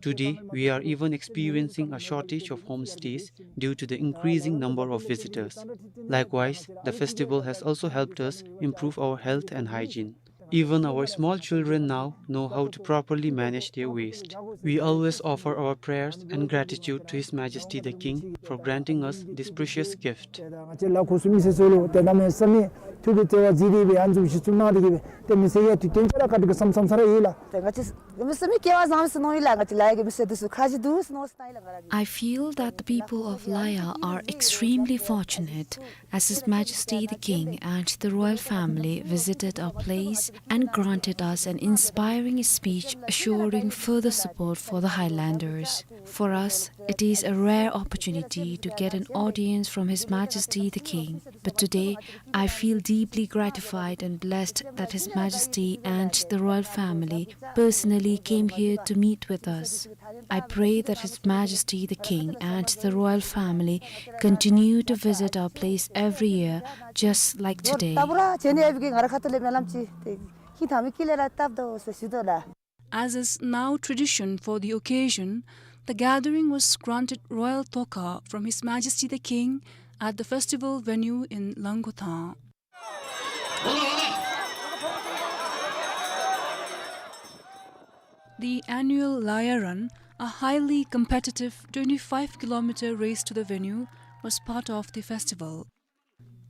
Today, we are even experiencing a shortage of homestays due to the increasing number of visitors. Likewise, the festival has also helped us improve our health and hygiene. Even our small children now know how to properly manage their waste. We always offer our prayers and gratitude to His Majesty the King for granting us this precious gift. ང་བཅས་ལཱ་འགོ་བཙུགས་མི་སེར་ཚུ་ལུ་ཏེ་གནམ་མེད་ས་མེད་ཐུགས་ཀྱི་བརྩེ་བ་གཟིགས་ཏེ་སྦེ་ཨ་ནི་བཟུམ་གཞི་བཙུགས་གནང་སྟེ་གིས་སྦེ་ཏེ་མི་སེར་ཡང་དུས་སྟོན་ཅ་ལ་ཁ་ཐུག་གི་བསམ་བསམ་ས་ར་ཡོད་ལགས། ཏེ་ང་བཅས་མི་སེར་མི་སྐལ་བ་བཟང་ཟེར་མནོ་ཡི་ལགས། ང་བཅས་ལཱ་གི་མི་སེར་འདི་ཚུ་ཁ་བཞི་འདུག་ཟེར་མནོ་ས་ལགས། I feel that the people of Laya are extremely fortunate, as His Majesty the King and the royal family visited our place and granted us an inspiring speech assuring further support for the Highlanders. For us, it is a rare opportunity to get an audience from His Majesty the King. But today, I feel deeply gratified and blessed that His Majesty and the royal family personally came here to meet with us. I pray that His Majesty the King and the royal family continue to visit our place every year, just like today. As is now tradition for the occasion, the gathering was granted royal toka from His Majesty the King at the festival venue in Langkothan. The annual Laya Run, a highly competitive twenty-five kilometer race to the venue, was part of the festival.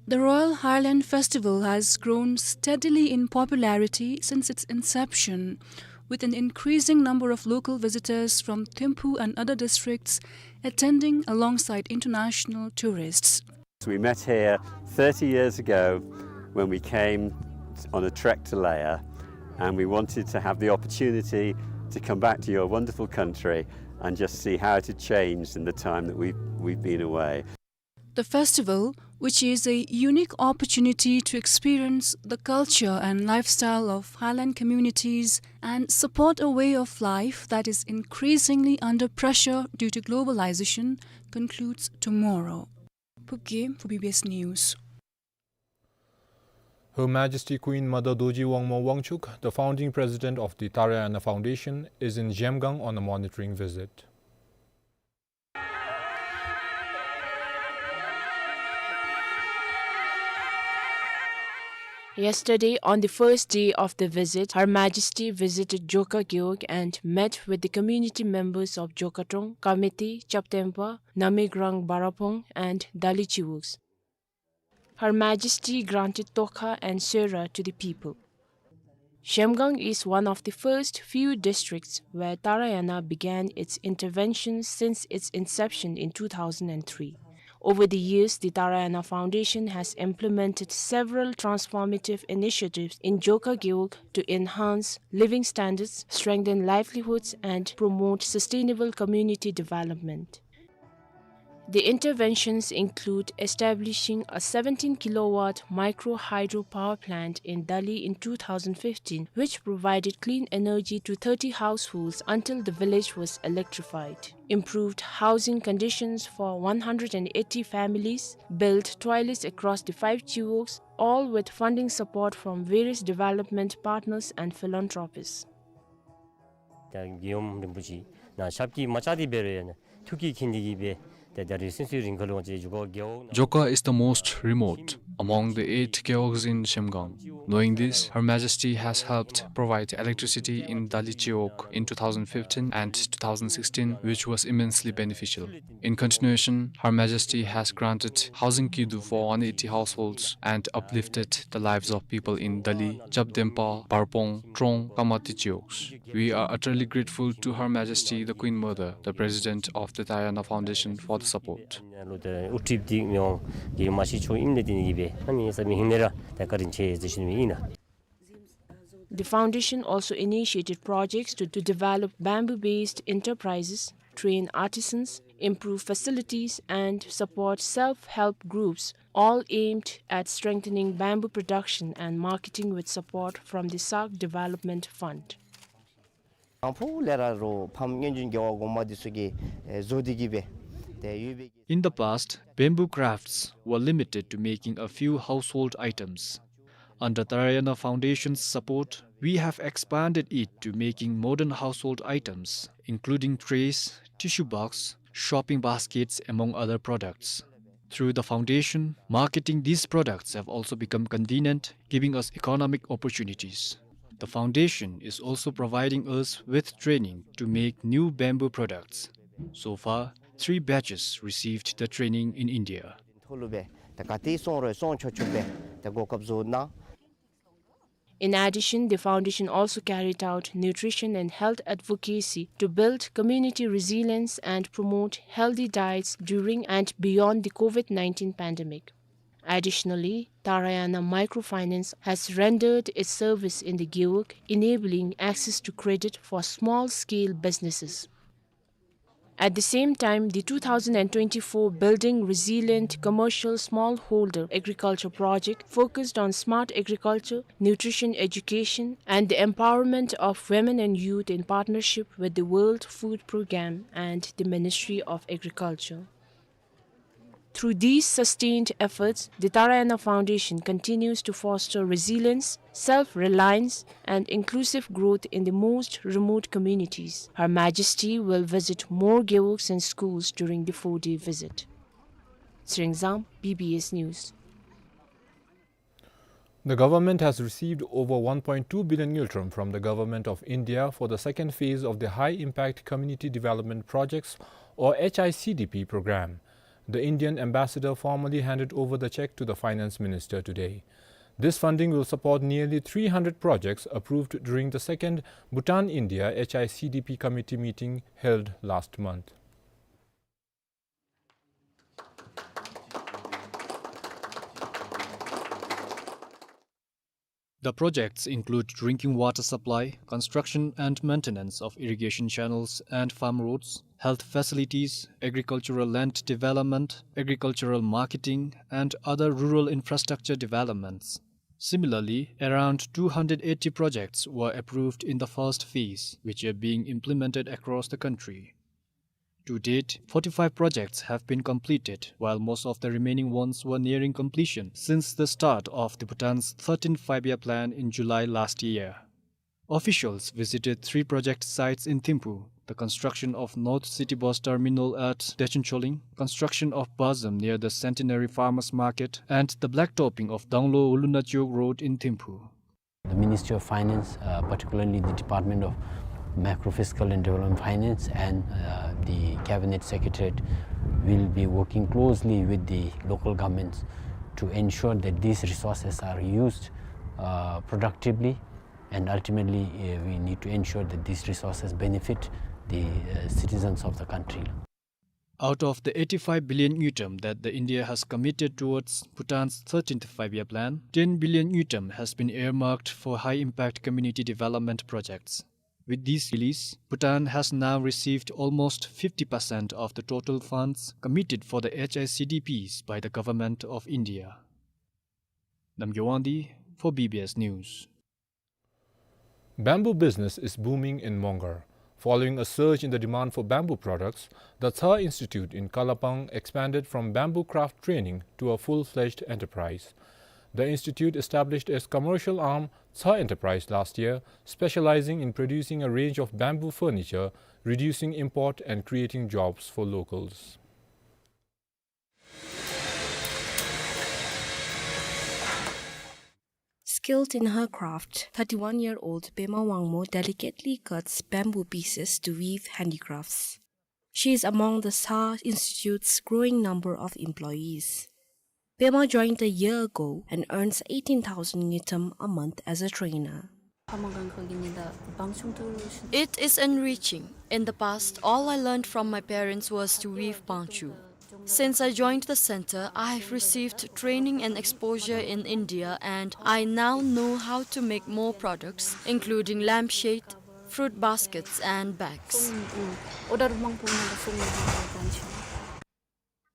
The Royal Highland Festival has grown steadily in popularity since its inception, with an increasing number of local visitors from Thimphu and other districts attending alongside international tourists. We met here thirty years ago when we came on a trek to Leia, and we wanted to have the opportunity to come back to your wonderful country and just see how it had changed in the time that we've, we've been away. The festival, which is a unique opportunity to experience the culture and lifestyle of Highland communities and support a way of life that is increasingly under pressure due to globalization, concludes tomorrow. Phubgim for B B S News. Her Majesty Queen Mother Dorji Wangmo Wangchuck, the founding president of the Tarayana Foundation, is in Zhemgang on a monitoring visit. Yesterday, on the first day of the visit, Her Majesty visited Dzhoka Gewog and met with the community members of Dzhoka Trong, Kamete, Chapdempa, Namegrang Barapong, and Dali Chiwogs. Her Majesty granted tokha and soira to the people. Zhemgang is one of the first few districts where Tarayana began its interventions since its inception in two thousand and three. Over the years, the Tarayana Foundation has implemented several transformative initiatives in Dzhoka Gewog to enhance living standards, strengthen livelihoods, and promote sustainable community development. The interventions include establishing a seventeen kilowatt micro hydro power plant in Dali in two thousand fifteen, which provided clean energy to thirty households until the village was electrified, improved housing conditions for one hundred and eighty families, built toilets across the five chiwogs, all with funding support from various development partners and philanthropists. ད་རྒྱལ་ཡུམ་རིན་པོ་ཆེ་ནཱ་ཞབས་ཀྱིས་མ་བཅགས་ཏེ་འབད་རུང་ཡང་ན་ཐུགས་བསྐྱེད་མཁྱེན་ཏེ་གིས་སྦེ་ཏེ་ད་རེས་སོ་སོའི་རིང་ཁར་ལུ་ང་བཅས་ཇོ་ཁ་རྒེད་འོག་ནང་། Dzhoka is the most remote among the eight gewogs in Zhemgang. Knowing this, Her Majesty has helped provide electricity in Dali Chiwog in two thousand fifteen and two thousand sixteen, which was immensely beneficial. In continuation, Her Majesty has granted housing kidu for one eighty households and uplifted the lives of people in Dali, Chapdempa, Barpong, Trong, Kamate Chiwogs. We are utterly grateful to Her Majesty the Queen Mother, the President of the Tarayana Foundation, for the support. ལུ་ད་དབུ་ཁྲིདཔ་འདི་མི་དབང་རྒྱལ་ཡུམ་མ་གཤེགས་ཆོག་ཨིནམ་ལས་བརྟེན་གིས་སྦེ་ཨ་ནི་ས་མི་ཧིང་ནང་ར་ད་བཀའ་དྲིན་ཆེ་ཟེར་ཞུ་ནི་ཨིན་ལགས། The foundation also initiated projects to, to develop bamboo-based enterprises, train artisans, improve facilities, and support self-help groups, all aimed at strengthening bamboo production and marketing with support from the SAARC Development Fund. ནང་ཕུ་ལས་ར་རོ་ཕམ་སྔོན་བྱོན་རྒྱལ་བ་གོང་མ་འདི་ཚུ་གིས་ཨེ་བཟོ་སྟེ་གིས་སྦེ་ཏེ་ཡོད་པའི། In the past, bamboo crafts were limited to making a few household items. Under Tarayana Foundation's support, we have expanded it to making modern household items, including trays, tissue box, shopping baskets, among other products. Through the foundation, marketing these products have also become convenient, giving us economic opportunities. The foundation is also providing us with training to make new bamboo products. So far, three batches received the training in India. ཐོག་ལུ་སྦེ་ད་ག་ཏེ་སོང་རུང་སོང་ཆོག་ཆོག་སྦེ་ད་གོ་སྐབས་བཟོ་གནང་། In addition, the foundation also carried out nutrition and health advocacy to build community resilience and promote healthy diets during and beyond the COVID nineteen pandemic. Additionally, Tarayana Microfinance has rendered its service in the Gewog, enabling access to credit for small-scale businesses. At the same time, the two thousand and twenty-four Building Resilient Commercial Smallholder Agriculture Project focused on smart agriculture, nutrition education, and the empowerment of women and youth in partnership with the World Food Programme and the Ministry of Agriculture. Through these sustained efforts, the Tarayana Foundation continues to foster resilience, self-reliance, and inclusive growth in the most remote communities. Her Majesty will visit more gewogs and schools during the four-day visit. Tshering Zam, B B S News. The government has received over one point two billion ngultrum from the Government of India for the second phase of the High Impact Community Development Projects, or H I C D P program. The Indian ambassador formally handed over the check to the finance minister today. This funding will support nearly three hundred projects approved during the second Bhutan-India H I C D P committee meeting held last month. The projects include drinking water supply, construction and maintenance of irrigation channels and farm roads, health facilities, agricultural land development, agricultural marketing, and other rural infrastructure developments. Similarly, around two hundred eighty projects were approved in the first phase, which are being implemented across the country. To date, forty-five projects have been completed, while most of the remaining ones were nearing completion since the start of the Bhutan's thirteenth Five-Year Plan in July last year. Officials visited three project sites in Thimphu: the construction of North City Bus Terminal at Dechen Choling, construction of BASAM near the Centenary Farmers Market, and the blacktopping of Danglo Ulunachuk Road in Thimphu. The Ministry of Finance, uh, particularly the Department of Macro Fiscal and Development Finance, and, uh, the Cabinet Secretariat will be working closely with the local governments to ensure that these resources are used, uh, productively, and ultimately, uh, we need to ensure that these resources benefit the, uh, citizens of the country. Out of the eighty-five billion ngultrum that the India has committed towards Bhutan's thirteenth Five-Year Plan, ten billion ngultrum has been earmarked for high-impact community development projects. With this release, Bhutan has now received almost fifty percent of the total funds committed for the H I C D Ps by the Government of India. Namgay Wangdi for B B S News. Bamboo business is booming in Mongar. Following a surge in the demand for bamboo products, the Tsa Institute in Kalapang expanded from bamboo craft training to a full-fledged enterprise. The institute established its commercial arm, Tsa Enterprise, last year, specializing in producing a range of bamboo furniture, reducing import and creating jobs for locals. Skilled in her craft, thirty-one-year-old Pema Wangmo delicately cuts bamboo pieces to weave handicrafts. She is among the Tsa Institute's growing number of employees. Pema joined a year ago and earns eighteen thousand ngultrum a month as a trainer. It is enriching. In the past, all I learned from my parents was to weave pangchu. Since I joined the center, I have received training and exposure in India, and I now know how to make more products, including lampshade, fruit baskets, and bags.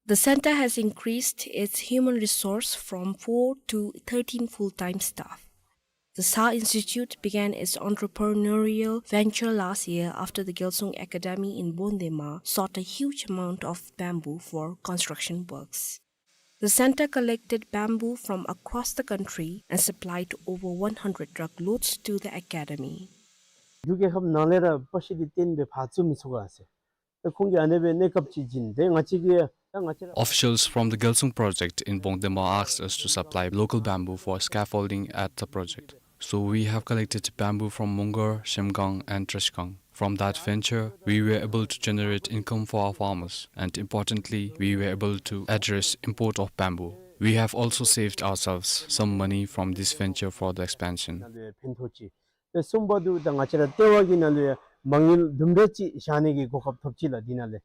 The center has increased its human resource from four to thirteen full-time staff. The Tsa Institute began its entrepreneurial venture last year after the Gyalsung Academy in Bongdema sought a huge amount of bamboo for construction works. The center collected bamboo from across the country and supplied over one hundred truckloads to the academy. རྒྱུ་རྒྱལ་ཁབ་ནང་ལས་ར་པར་ཤིང་འདི་བཏོན་སྦེ་ཕར་བཙུགས་མི་ཚུགས་ག་ཟེར། ད་ཁོང་གིས་ཨ་ནེ་སྦེ་གནས་སྐབས་ཅིག་བྱིན་ཏེ་ང་བཅས་ཀྱིས་ད་ང་བཅས་ར། Officials from the Gyalsung project in Bongdema asked us to supply local bamboo for scaffolding at the project. So we have collected bamboo from Mongar, Shemgang, and Trashgang. From that venture, we were able to generate income for our farmers, and importantly, we were able to address import of bamboo. We have also saved ourselves some money from this venture for the expansion. ད་གསུམ་པ་འདི་ད་ང་བཅས་ར་ལྟེ་བ་གི་ནང་ལུ་ཡང་མ་དངུལ་དུམ་གྲ་ཅིག་བཞག་ནི་གི་གོ་སྐབས་ཐོབ་ཅི་ལགས་འདི་ནང་ལས།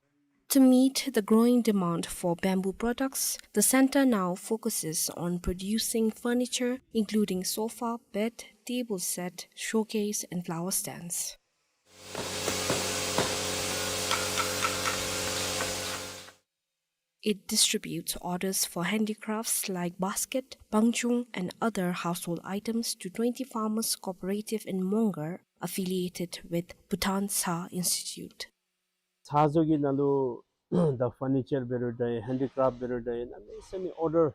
To meet the growing demand for bamboo products, the center now focuses on producing furniture, including sofa, bed, table set, showcase, and flower stands. It distributes orders for handicrafts like basket, pangchung, and other household items to twenty farmers cooperative in Mongar, affiliated with Bhutan Tsa Institute. ཚ་བཟོ་གི་ནང་ལུ་ད་ཕར་ནི་ཅར་འབད་རུང་འདྲ་ཧེན་ཌི་ཀྲེཕཊ་འབད་རུང་འདྲ་གནམ་མེད་ས་མེད་ཨོར་ཌར།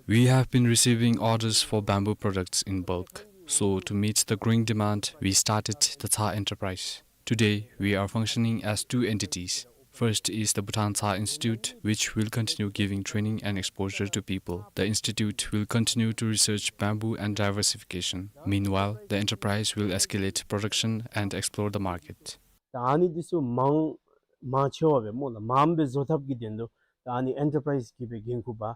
We have been receiving orders for bamboo products in bulk. So, to meet the growing demand, we started the Tsa Enterprise. Today, we are functioning as two entities. First is the Bhutan Tsa Institute, which will continue giving training and exposure to people. The institute will continue to research bamboo and diversification. Meanwhile, the enterprise will escalate production and explore the market. ད་ཨ་ནི་འདི་ཚུ་མང་མང་ཆེ་བ་སྦེ་སྨོ་ལགས་མངམ་སྦེ་བཟོ་ཐབས་ཀྱི་དོན་ལུ་ ཨ་ནི་ཨེན་ཊར་པ་རའིཛ་གིས་སྦེ་འགན་ཁུར་བ།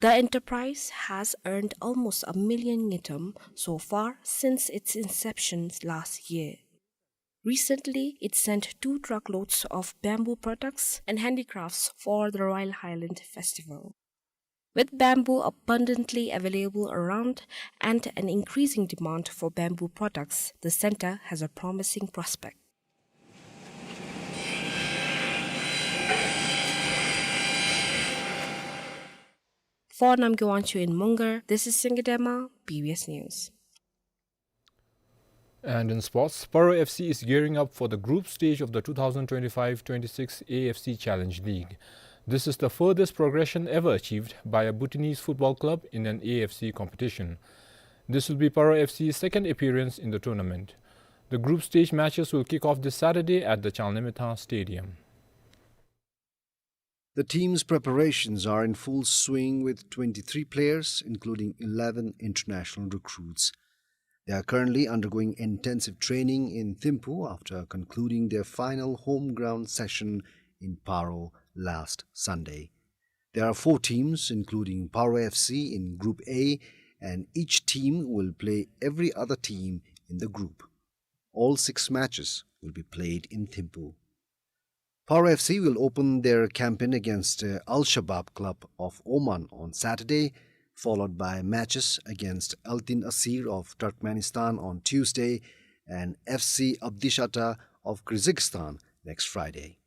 The enterprise has earned almost a million ngultrum so far since its inception last year. Recently, it sent two truckloads of bamboo products and handicrafts for the Royal Highland Festival. With bamboo abundantly available around and an increasing demand for bamboo products, the center has a promising prospect. For Namgay Wangchuk in Mongar, this is Singye Dema, B B S News. And in sports, Paro F C is gearing up for the group stage of the two thousand twenty-five twenty-six A F C Challenge League. This is the furthest progression ever achieved by a Bhutanese football club in an A F C competition. This will be Paro F C's second appearance in the tournament. The group stage matches will kick off this Saturday at the Changlimithang Stadium. The team's preparations are in full swing with twenty-three players, including eleven international recruits. They are currently undergoing intensive training in Thimphu after concluding their final home ground session in Paro last Sunday. There are four teams, including Paro F C in Group A, and each team will play every other team in the group. All six matches will be played in Thimphu. Paro F C will open their campaign against, uh, Al Shabab Club of Oman on Saturday, followed by matches against Altyn Asir of Turkmenistan on Tuesday and F C Abdishata of Kyrgyzstan next Friday.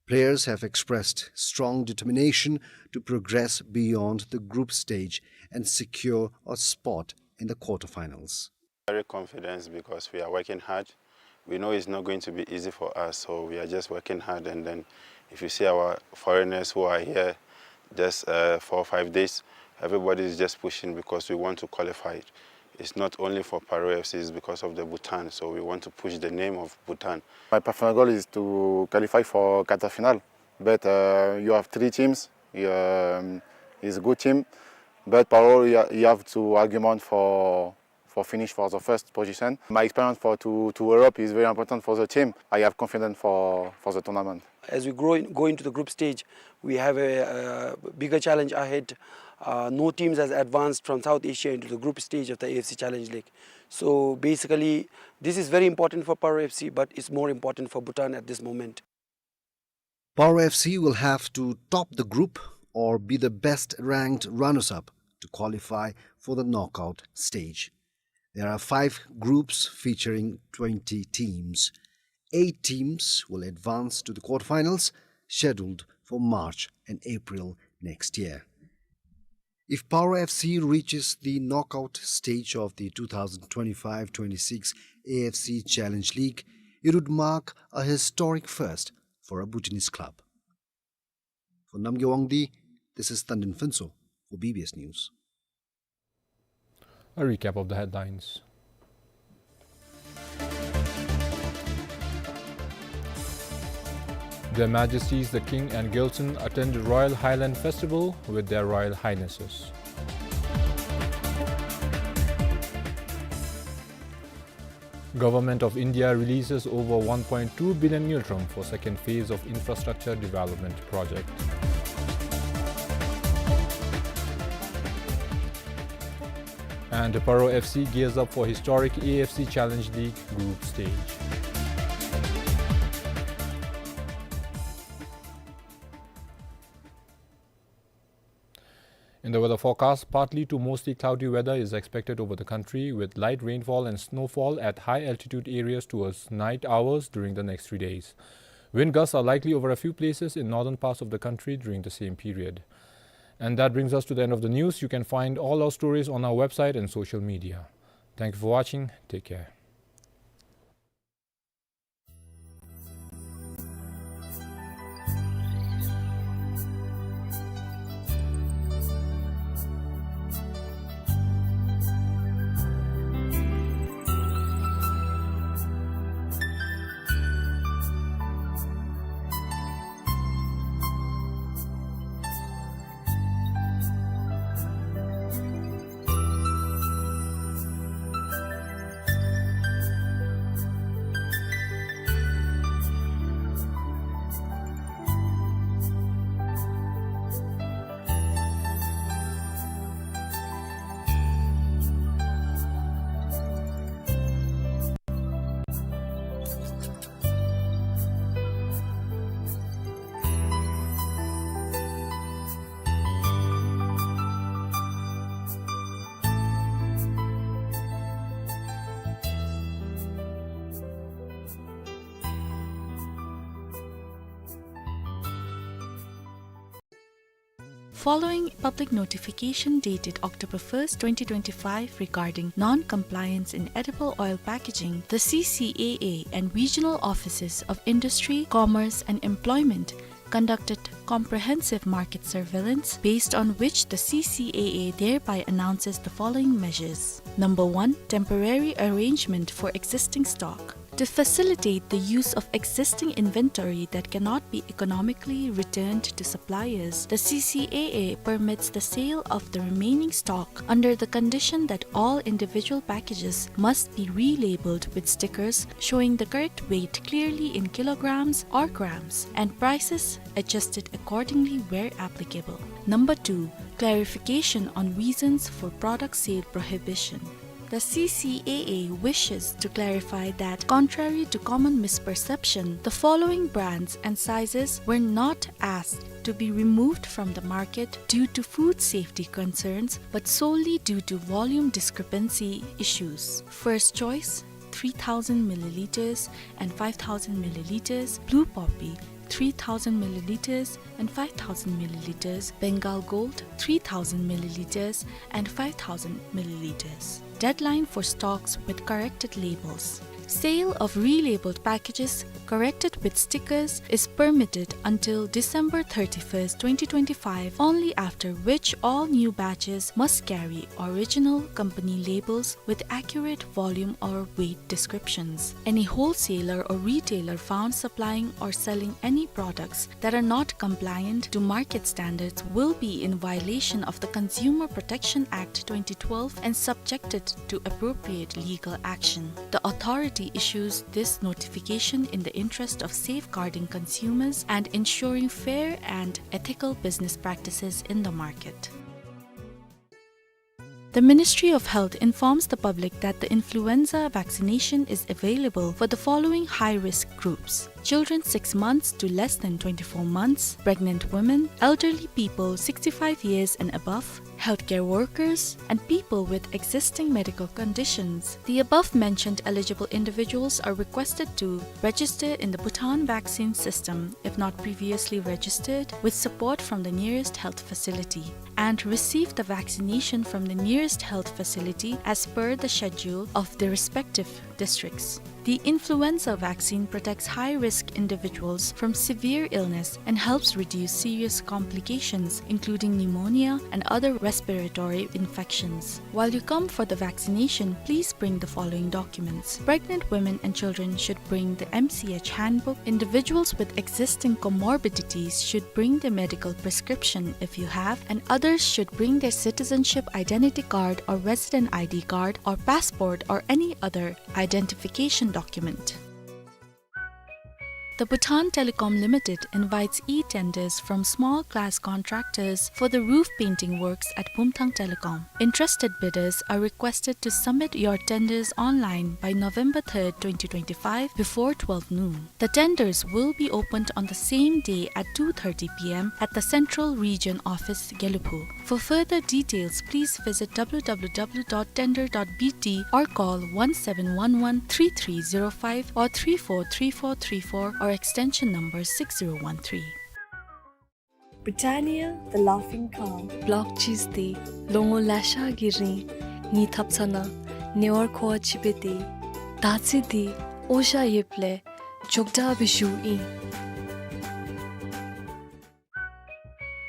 Players have expressed strong determination to progress beyond the group stage and secure a spot in the quarterfinals. Very confident because we are working hard. We know it's not going to be easy for us, so we are just working hard. And then if you see our foreigners who are here, just, uh, four or five days, everybody is just pushing because we want to qualify. It's not only for Paro F C, it's because of the Bhutan. So we want to push the name of Bhutan. My personal goal is to qualify for quarter final. But, uh, you have three teams. You, um, it's a good team. But Paro, you, you have to argument for for finish for the first position. My experience for to, to Europe is very important for the team. I have confidence for, for the tournament. As we grow in, go into the group stage, we have a, uh, bigger challenge ahead. Uh, no teams has advanced from South Asia into the group stage of the A F C Challenge League. So basically, this is very important for Paro F C, but it's more important for Bhutan at this moment. Paro F C will have to top the group or be the best ranked runners-up to qualify for the knockout stage. There are five groups featuring twenty teams. Eight teams will advance to the quarterfinals, scheduled for March and April next year. If Paro F C reaches the knockout stage of the two thousand twenty-five twenty-six A F C Challenge League, it would mark a historic first for a Bhutanese club. For Namgay Wangdi, this is Tandin Phuntsho for B B S News. A recap of the headlines. Their Majesties the King and Gyaltsuen attend Royal Highland Festival with their Royal Highnesses. Government of India releases over one point two billion ngultrum for second phase of infrastructure development project. And Paro F C gears up for historic A F C Challenge League group stage. In the weather forecast, partly to mostly cloudy weather is expected over the country, with light rainfall and snowfall at high altitude areas towards night hours during the next three days. Wind gusts are likely over a few places in northern parts of the country during the same period. And that brings us to the end of the news. You can find all our stories on our website and social media. Thank you for watching. Take care. Following public notification dated October first, twenty twenty-five regarding non-compliance in edible oil packaging, the C C A A and regional offices of Industry, Commerce and Employment conducted comprehensive market surveillance, based on which the C C A A thereby announces the following measures. Number one, temporary arrangement for existing stock. To facilitate the use of existing inventory that cannot be economically returned to suppliers, the C C A A permits the sale of the remaining stock under the condition that all individual packages must be relabeled with stickers showing the correct weight clearly in kilograms or grams, and prices adjusted accordingly where applicable. Number two, clarification on reasons for product sale prohibition. The C C A A wishes to clarify that, contrary to common misperception, the following brands and sizes were not asked to be removed from the market due to food safety concerns, but solely due to volume discrepancy issues. First Choice, three thousand milliliters and five thousand milliliters, Blue Poppy, three thousand milliliters and five thousand milliliters, Bengal Gold, three thousand milliliters and five thousand milliliters. Deadline for stocks with corrected labels. Sale of relabeled packages corrected with stickers is permitted until December thirty-first, twenty twenty-five, only after which all new batches must carry original company labels with accurate volume or weight descriptions. Any wholesaler or retailer found supplying or selling any products that are not compliant to market standards will be in violation of the Consumer Protection Act twenty twelve and subjected to appropriate legal action. The authority issues this notification in the interest of safeguarding consumers and ensuring fair and ethical business practices in the market. The Ministry of Health informs the public that the influenza vaccination is available for the following high-risk groups: children six months to less than twenty-four months, pregnant women, elderly people sixty-five years and above, healthcare workers, and people with existing medical conditions. The above-mentioned eligible individuals are requested to register in the Bhutan Vaccine System if not previously registered, with support from the nearest health facility, and receive the vaccination from the nearest health facility as per the schedule of the respective districts. The influenza vaccine protects high-risk individuals from severe illness and helps reduce serious complications, including pneumonia and other respiratory infections. While you come for the vaccination, please bring the following documents. Pregnant women and children should bring the M C H handbook. Individuals with existing comorbidities should bring their medical prescription if you have, and others should bring their citizenship identity card or resident I D card or passport or any other identification document. The Bhutan Telecom Limited invites e-tenders from small-class contractors for the roof painting works at Bumthang Telecom. Interested bidders are requested to submit your tenders online by November third, twenty twenty-five, before twelve noon. The tenders will be opened on the same day at two thirty P M at the Central Region Office, Gelephu. For further details, please visit W W W dot tender dot B T or call one seven one one three three zero five or three four three four three four or extension number six zero one three. Britannia, the laughing cow. Block cheese འདི་ལོ་ངོ་ལེ་ཤ་གི་རིང་ངེའི་ཐབ་ཚང་ནང་ཉེ་བར་མཁོ་བ་ཅིག་འབད་དེ། ད་ཅི་འདི་འོ་ཞ་ཡོདཔ་ལས་མགྱོགས་དྲགས་སྦེ་ཞུཝ་ཨིན།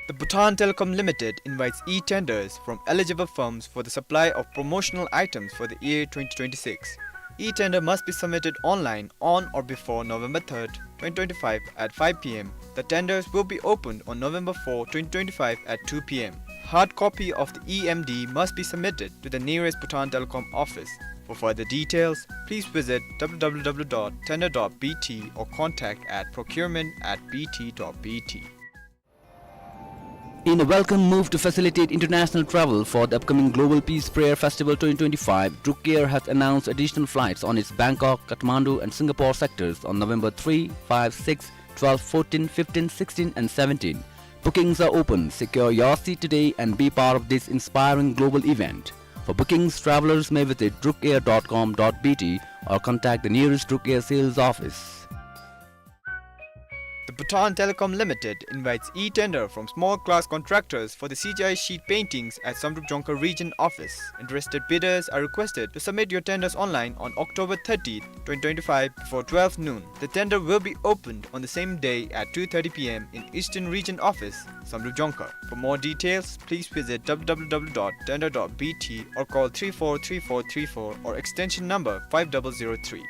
The Bhutan Telecom Limited invites e-tenders from eligible firms for the supply of promotional items for the year twenty twenty-six. E-tender must be submitted online on or before November third, twenty twenty-five at five P M. The tenders will be opened on November fourth, twenty twenty-five at two P M. Hard copy of the E M D must be submitted to the nearest Bhutan Telecom office. For further details, please visit W W W dot tender dot B T or contact at procurement at B T dot B T. In a welcome move to facilitate international travel for the upcoming Global Peace Prayer Festival twenty twenty-five, Druk Air has announced additional flights on its Bangkok, Kathmandu and Singapore sectors on November three, five, six, twelve, fourteen, fifteen, sixteen and seventeen. Bookings are open. Secure your seat today and be part of this inspiring global event. For bookings, travelers may visit drukair dot com dot B T or contact the nearest Druk Air sales office. The Bhutan Telecom Limited invites e-tender from small class contractors for the C G I sheet paintings at Samdrup Jongkhar Region Office. Interested bidders are requested to submit your tenders online on October thirtieth, twenty twenty-five, before twelve noon. The tender will be opened on the same day at two thirty P M in Eastern Region Office, Samdrup Jongkhar. For more details, please visit W W W dot tender dot B T or call three four three four three four or extension number five double zero three.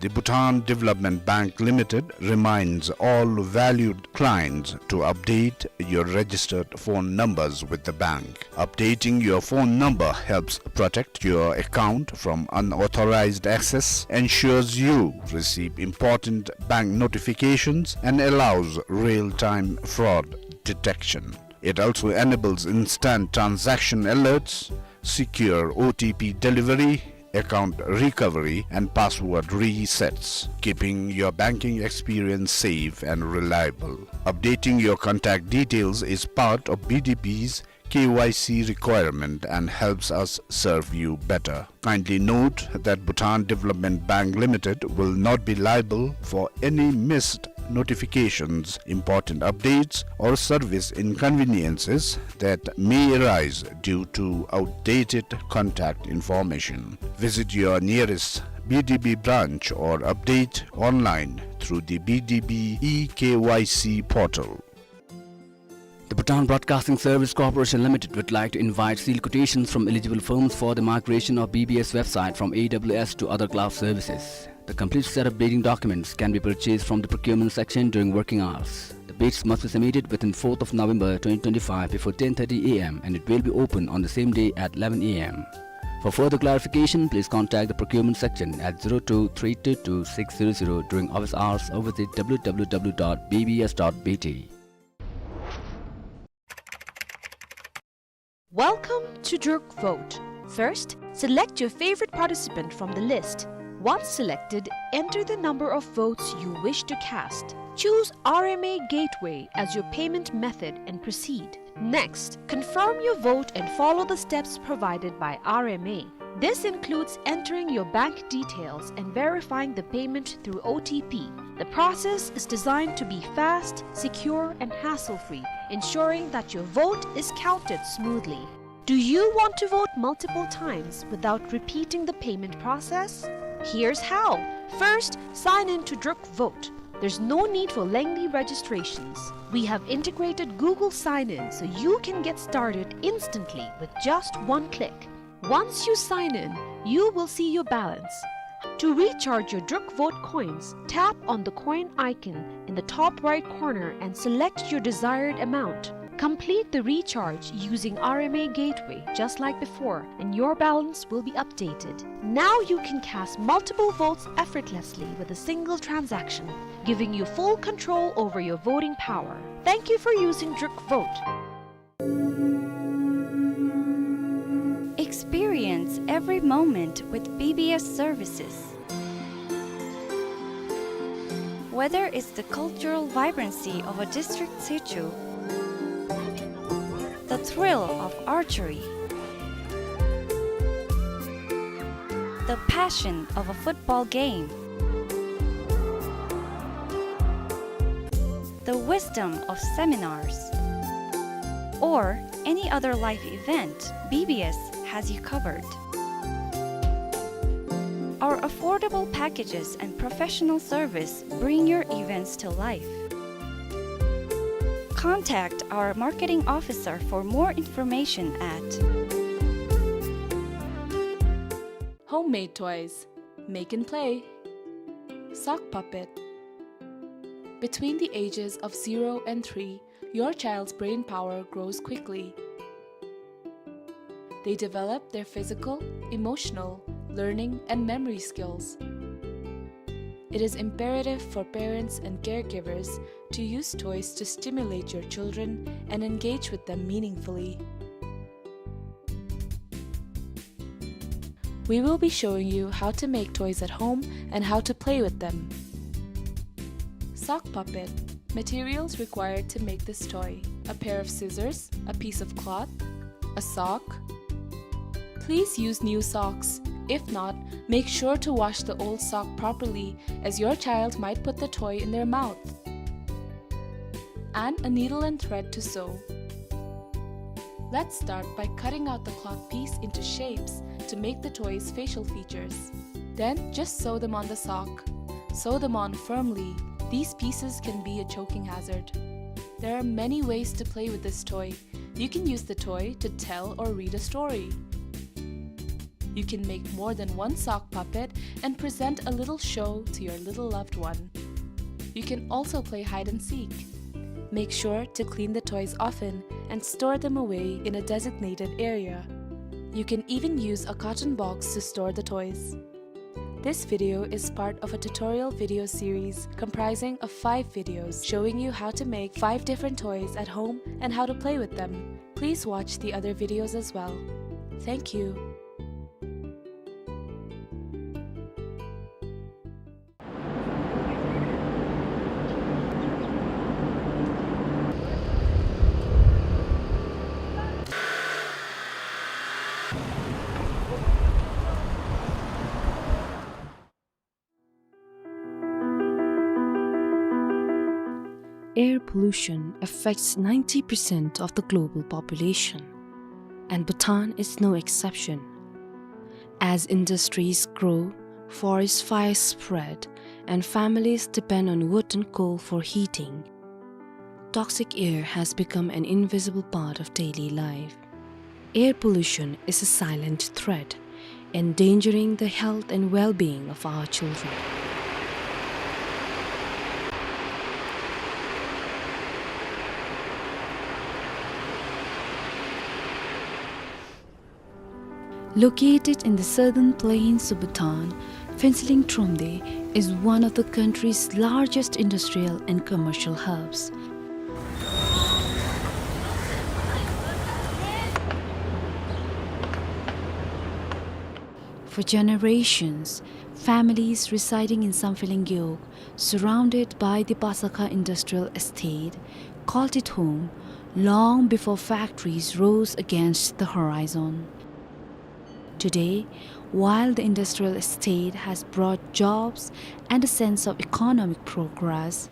The Bhutan Development Bank Limited reminds all valued clients to update your registered phone numbers with the bank. Updating your phone number helps protect your account from unauthorized access, ensures you receive important bank notifications, and allows real-time fraud detection. It also enables instant transaction alerts, secure O T P delivery, account recovery, and password resets, keeping your banking experience safe and reliable. Updating your contact details is part of B D B's K Y C requirement and helps us serve you better. Kindly note that Bhutan Development Bank Limited will not be liable for any missed notifications, important updates, or service inconveniences that may arise due to outdated contact information. Visit your nearest B D B branch or update online through the B D B e K Y C portal. The Bhutan Broadcasting Service Corporation Limited would like to invite sealed quotations from eligible firms for the migration of B B S website from A W S to other cloud services. The complete set of bidding documents can be purchased from the procurement section during working hours. The bids must be submitted within fourth of November twenty twenty-five before ten thirty A M and it will be open on the same day at eleven A M. For further clarification, please contact the procurement section at zero two three two two six zero zero during office hours or visit W W W dot B B S dot B T. Welcome to Druk Vote. First, select your favorite participant from the list. Once selected, enter the number of votes you wish to cast. Choose R M A Gateway as your payment method and proceed. Next, confirm your vote and follow the steps provided by R M A. This includes entering your bank details and verifying the payment through O T P. The process is designed to be fast, secure, and hassle-free, ensuring that your vote is counted smoothly. Do you want to vote multiple times without repeating the payment process? Here's how. First, sign in to Druk Vote. There's no need for lengthy registrations. We have integrated Google Sign-In so you can get started instantly with just one click. Once you sign in, you will see your balance. To recharge your Druk Vote coins, tap on the coin icon in the top right corner and select your desired amount. Complete the recharge using R M A Gateway just like before, and your balance will be updated. Now you can cast multiple votes effortlessly with a single transaction, giving you full control over your voting power. Thank you for using Druk Vote. Experience every moment with B B S services. Whether it's the cultural vibrancy of a district situ, the thrill of archery, the passion of a football game, the wisdom of seminars, or any other life event, B B S has you covered. Our affordable packages and professional service bring your events to life. Contact our marketing officer for more information at Homemade toys. Make and play. Sock puppet. Between the ages of zero and three, your child's brain power grows quickly. They develop their physical, emotional, learning, and memory skills. It is imperative for parents and caregivers to use toys to stimulate your children and engage with them meaningfully. We will be showing you how to make toys at home and how to play with them. Sock puppet. Materials required to make this toy: a pair of scissors, a piece of cloth, a sock. Please use new socks. If not, make sure to wash the old sock properly, as your child might put the toy in their mouth. And a needle and thread to sew. Let's start by cutting out the cloth piece into shapes to make the toy's facial features. Then just sew them on the sock. Sew them on firmly. These pieces can be a choking hazard. There are many ways to play with this toy. You can use the toy to tell or read a story. You can make more than one sock puppet and present a little show to your little loved one. You can also play hide and seek. Make sure to clean the toys often and store them away in a designated area. You can even use a carton box to store the toys. This video is part of a tutorial video series comprising of five videos showing you how to make five different toys at home and how to play with them. Please watch the other videos as well. Thank you. Air pollution affects ninety percent of the global population, and Bhutan is no exception. As industries grow, forest fires spread, and families depend on wood and coal for heating, toxic air has become an invisible part of daily life. Air pollution is a silent threat, endangering the health and well-being of our children. Located in the southern plains of Bhutan, Phuentsholing Thromde is one of the country's largest industrial and commercial hubs. For generations, families residing in Samphehleng Gewog, surrounded by the Pasakha Industrial Estate, called it home long before factories rose against the horizon. Today, while the industrial estate has brought jobs and a sense of economic progress,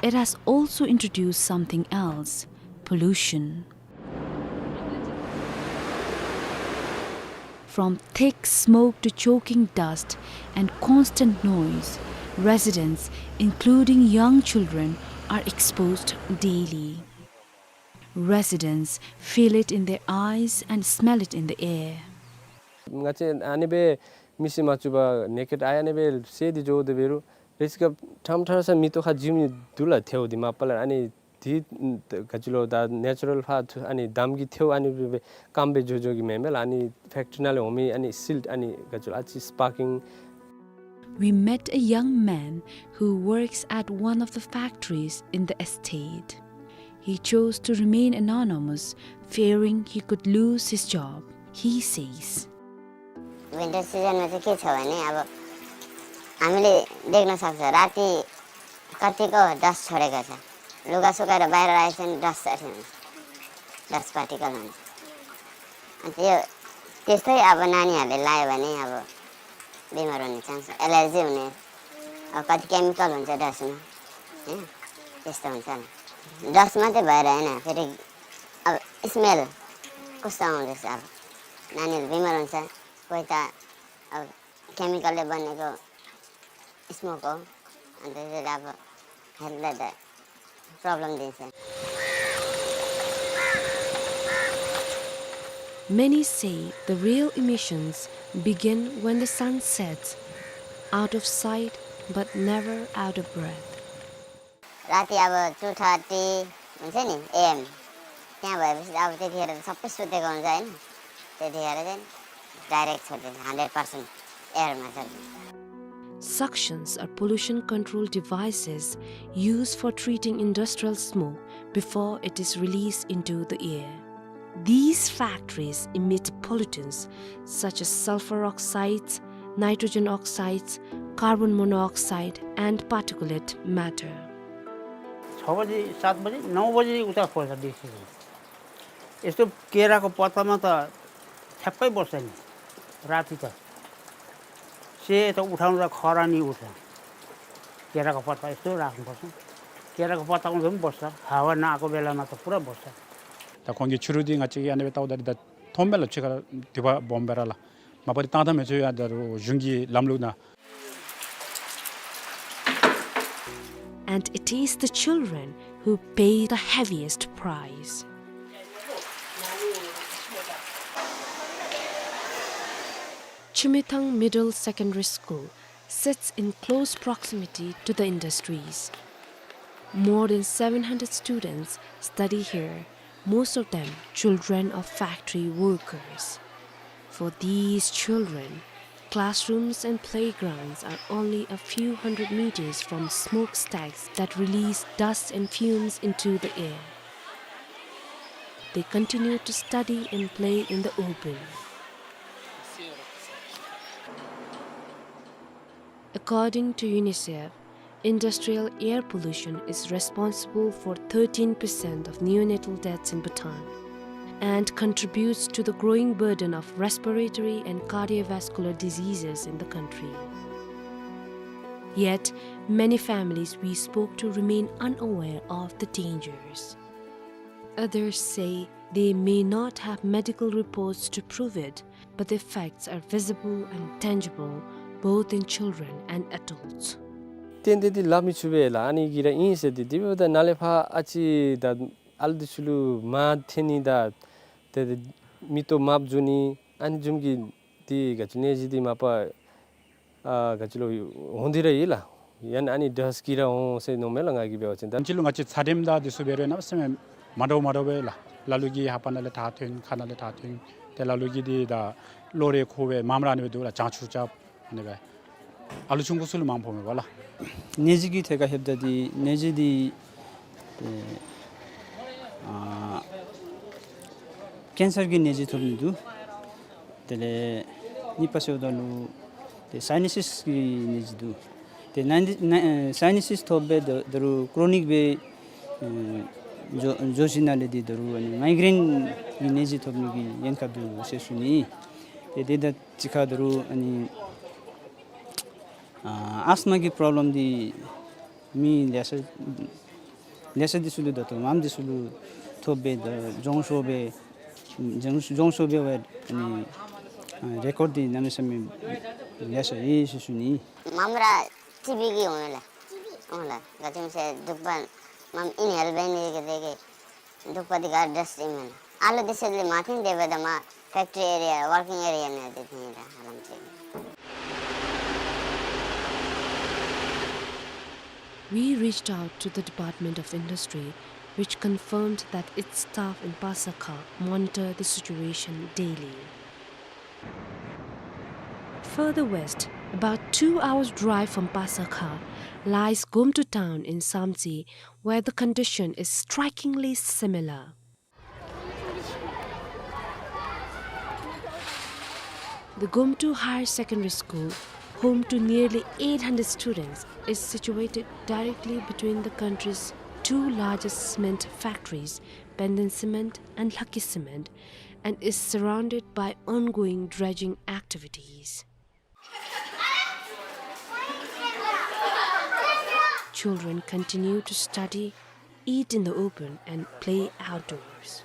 it has also introduced something else: pollution. From thick smoke to choking dust and constant noise, residents, including young children, are exposed daily. Residents feel it in their eyes and smell it in the air. ང་བཅས་ཨ་ནི་སྦེ་མི་སེར་མ་བཅུག་པར་naked eye ཨ་ནི་སྦེ་བསད་དེ་འགྱོ་དེ་འབད་རུང་རིསི་ཀི་ཕྲང་ཕྲང་ས་མེ་ཏོག་ཁར་འཛུལ་མི་འདི་ལུ་ཐལཝ་འདི་མ་པ་ལས་ཨ་ནི་འདི་ག་ཅི་ལོ་ད་ནེ་ཅུ་རཱལ་ཕར་ཨ་ནི་འདམ་གྱི་ཐལཝ་ཨ་ནི་སྦེ་སྐམ་སྦེ་འགྱོ་འགྱོ་གི་མེན་མས་ལགས། ཨ་ནི་ཕེཀ་ཊི་རི་ནང་ལས་འོང་མི་ཨ་ནི་སིལཊ་ཨ་ནི་ག་ཅི་ལོ་ཨ་ཙི་སི་པར་ཀིང། We met a young man who works at one of the factories in the estate. He chose to remain anonymous, fearing he could lose his job. He says, winter सिजनमा चाहिँ के छ भने, अब हामीले देख्न सक्छ, राति कतिको डस्ट छोडेको छ। लुगा सुकाएर बाहिर राखेको छ भने डस्ट अठ्याउँछ, डस्ट पार्टिकल हुन्छ। अनि त्यो त्यस्तै अब नानीहरूले लायो भने अब बिमार हुने चान्स, एलर्जी हुने, अब कति केमिकल हुन्छ डस्टमा, होइन? त्यस्तो हुन्छ नि। डस्ट मात्रै भएर होइन, फेरि अब स्मेल कस्तो आउँदैछ, अब नानीहरू बिमार हुन्छ, कोही त अब केमिकलले बनेको स्मोक हो, अनि त्यसले अब हेल्थलाई त प्रब्लम दिन्छ। Many say the real emissions begin when the sun sets, out of sight but never out of breath. राति अब टू थर्टी हुन्छ नि, एएम, त्यहाँ भएपछि अब त्यतिखेर त सबै सुतेको हुन्छ, होइन? त्यतिखेर चाहिँ डाइरेक्ट छोडिदिन्छ, हन्ड्रेड पर्सेन्ट एयरमा छोडिदिन्छ। Suctions are pollution control devices used for treating industrial smoke before it is released into the air. These factories emit pollutants such as sulfur oxides, nitrogen oxides, carbon monoxide, and particulate matter. छ बजे, सात बजे, नौ बजे उता खोल्छ बेसी। यस्तो केराको पत्तामा त ठ्याक्कै बस्छ नि राति त। से त उठाउँदा खरा नि उठ्छ। केराको पत्ता यस्तो राख्नुपर्छ। केराको पत्ता उठ्दा पनि बस्छ। हावा नआएको बेलामा त पुरा बस्छ। ད་ཁོང་གིས་ཕྱི་རུ་འདི་ང་བཅས་ཀྱིས་ཨ་ནི་སྦེ་བལྟཝ་ད་འདི་ད་མཐོངམ་མས་ལགས། ཕྱི་ཁར་དུད་པ་སྦོམ་སྦེ་ར་ལགས། མ་པ་འདི་བཏང་ད་མི་ཚུགས་ཡ། ད་རུང་གཞུང་གི་ལམ་ལུགས་ནང་། And it is the children who pay the heaviest price. Chumithang Middle Secondary School sits in close proximity to the industries. More than seven hundred students study here, most of them children of factory workers. For these children, classrooms and playgrounds are only a few hundred meters from smokestacks that release dust and fumes into the air. They continue to study and play in the open. According to UNICEF, industrial air pollution is responsible for thirteen percent of neonatal deaths in Bhutan and contributes to the growing burden of respiratory and cardiovascular diseases in the country. Yet, many families we spoke to remain unaware of the dangers. Others say they may not have medical reports to prove it, but the effects are visible and tangible both in children and adults. ཏན་ཏན་འདི་སླབ་མི་ཚུགས་པས་ལགས། ཨ་ནི་གི་ར་ཨིན་ཟེར་ཏེ། དེ་འབདཝ་ད་ནཱ་ལས་ཕར་ཨ་ཙི་ད་ཨ་ལུ་འདི་ཚུ་ལུ་མར་འཐེན་ནི་ད་ཏེ་མིག་ཏོ་དམརཔོ་འགྱོ་ནི་ཨ་ནི་བཟུམ་གྱི་འདི་ག་ཅི་ནད་གཞི་འདི་མ་པ་ཨ་ག་ཅི་ལོ་འོང་སྟེ་ར་ཡོད་ལགས། ཡང་ན་ཨ་ནི་ཌསཊ་གིས་ར་འོང་ཟེར་མནོཝ་མས་ལགས། ང་གིས་འབད་བ་ཅིན་ད་ཕྱི་ལུ་ང་བཅས་ཚ་དྲོད་དང་འདི་ཚུ་འབད་རུང་གནམ་མེད་ས་མེད་མ་འདྲཝ་མ་འདྲཝ་སྦེ་ལགས། ལ་ལུ་གིས་ལྷ་པ་ནང་ལས་ཐག་ཐོན། ཁ་ནང་ལས་ཐག་ཐོན། ཏེ་ལ་ལུ་གིས་འདི་ད་གློ་རེ་ཁུ་སྦེ་མངམ་ར་ཨ་ནི་སྦེ་འདུག་ལགས། བྱང་ཆུབ་རྐྱབ་ཨ་ནི་སྦེ། ཨ་ལུ་ཆུང་ཀུ་ཚུ་ལུ་མངམ་ཕོགཔ་མས་པ་ལགས། ནད་གཞི་གི་ཐད་ཁར་ལྷོདཔ་ད་འདི་ནད་གཞི་འདི་ཨེ་ཨ་ཀེན་སར་གྱི་ནད་གཞི་ཐོབ་ནི་འདུག། དེ་ལས་གཉིས་པ་ཟེརཝ་ད་ལུ་ཏེ་སའི་ནཱ་སིས་ཀྱི་ནད་གཞི་འདུག། ཏེ་ནཱ་ནཱ་ཨེ་སའི་ནཱ་སིས་ཐོབ་སྦེ་ད་ད་རུང་ཀྲོ་ནིཀ་སྦེ་ཨེ་འགྱོ་འགྱོ་ཞིནམ་ལས་འདི་ད་རུང་ཨ་ནི་མའི་གྲེན་གྱི་ནད་གཞི་ཐོབ་ནི་གི་ཉེན་ཁ་འདུག་ཟེར་ཞུ་ནི། ཏེ་དེ་དང་གཅིག་ཁར་ད་རུང་ཨ་ནི་ཨ་ཨས་མ་གི་པྲོབ་ལེམ་འདི་མི་ལེ་ཤ་ལེ་ཤ་འདི་ཚུ་ལུ་ད་ལྟོ་མངམ་འདི་ཚུ་ལུ་ཐོབ་སྦེ་ད་འགྱོ་ཤོར་སྦེ་འགྱོ་འགྱོ་ཤོར་སྦེ་འབད་ནི་ཨ་རེ་ཀོཌ་འདི་གནམ་མེད་ས་མེད་ལེ་ཤ་ཡོད་ཟེར་ཞུ་ནི། མངམ་ར་ཊི་བི་གིས་འོང་ལགས། འོང་ལགས། ག་ཅི་སྨོ་ཟེར་གདུག་པ་མངམ་ཨིན་ཧེལ་འབད་ནི་གི་དེ་གིས་གདུག་པ་འདི་ག་ཌསཊ་ཨིན་མས་ལགས། ཨ་ལུ་འདི་ཚུ་ལུ་མ་ཐོན་ཏེ་འབདཝ་ད་མར་ཕེཀ་ཊི་རི་ཨེ་རི་ཡ་ཝར་ཀིང་ཨེ་རི་ཡ་ནང་འདི་ཐོན་ཡི་ལགས། ཧ་ལམ་ཅིག། We reached out to the Department of Industry, which confirmed that its staff in Pasakha monitor the situation daily. Further west, about two hours' drive from Pasakha, lies Gomtu town in Samtse, where the condition is strikingly similar. The Gomtu Higher Secondary School, home to nearly eight hundred students, is situated directly between the country's two largest cement factories, Penden Cement and Lhakki Cement, and is surrounded by ongoing dredging activities. Children continue to study, eat in the open, and play outdoors.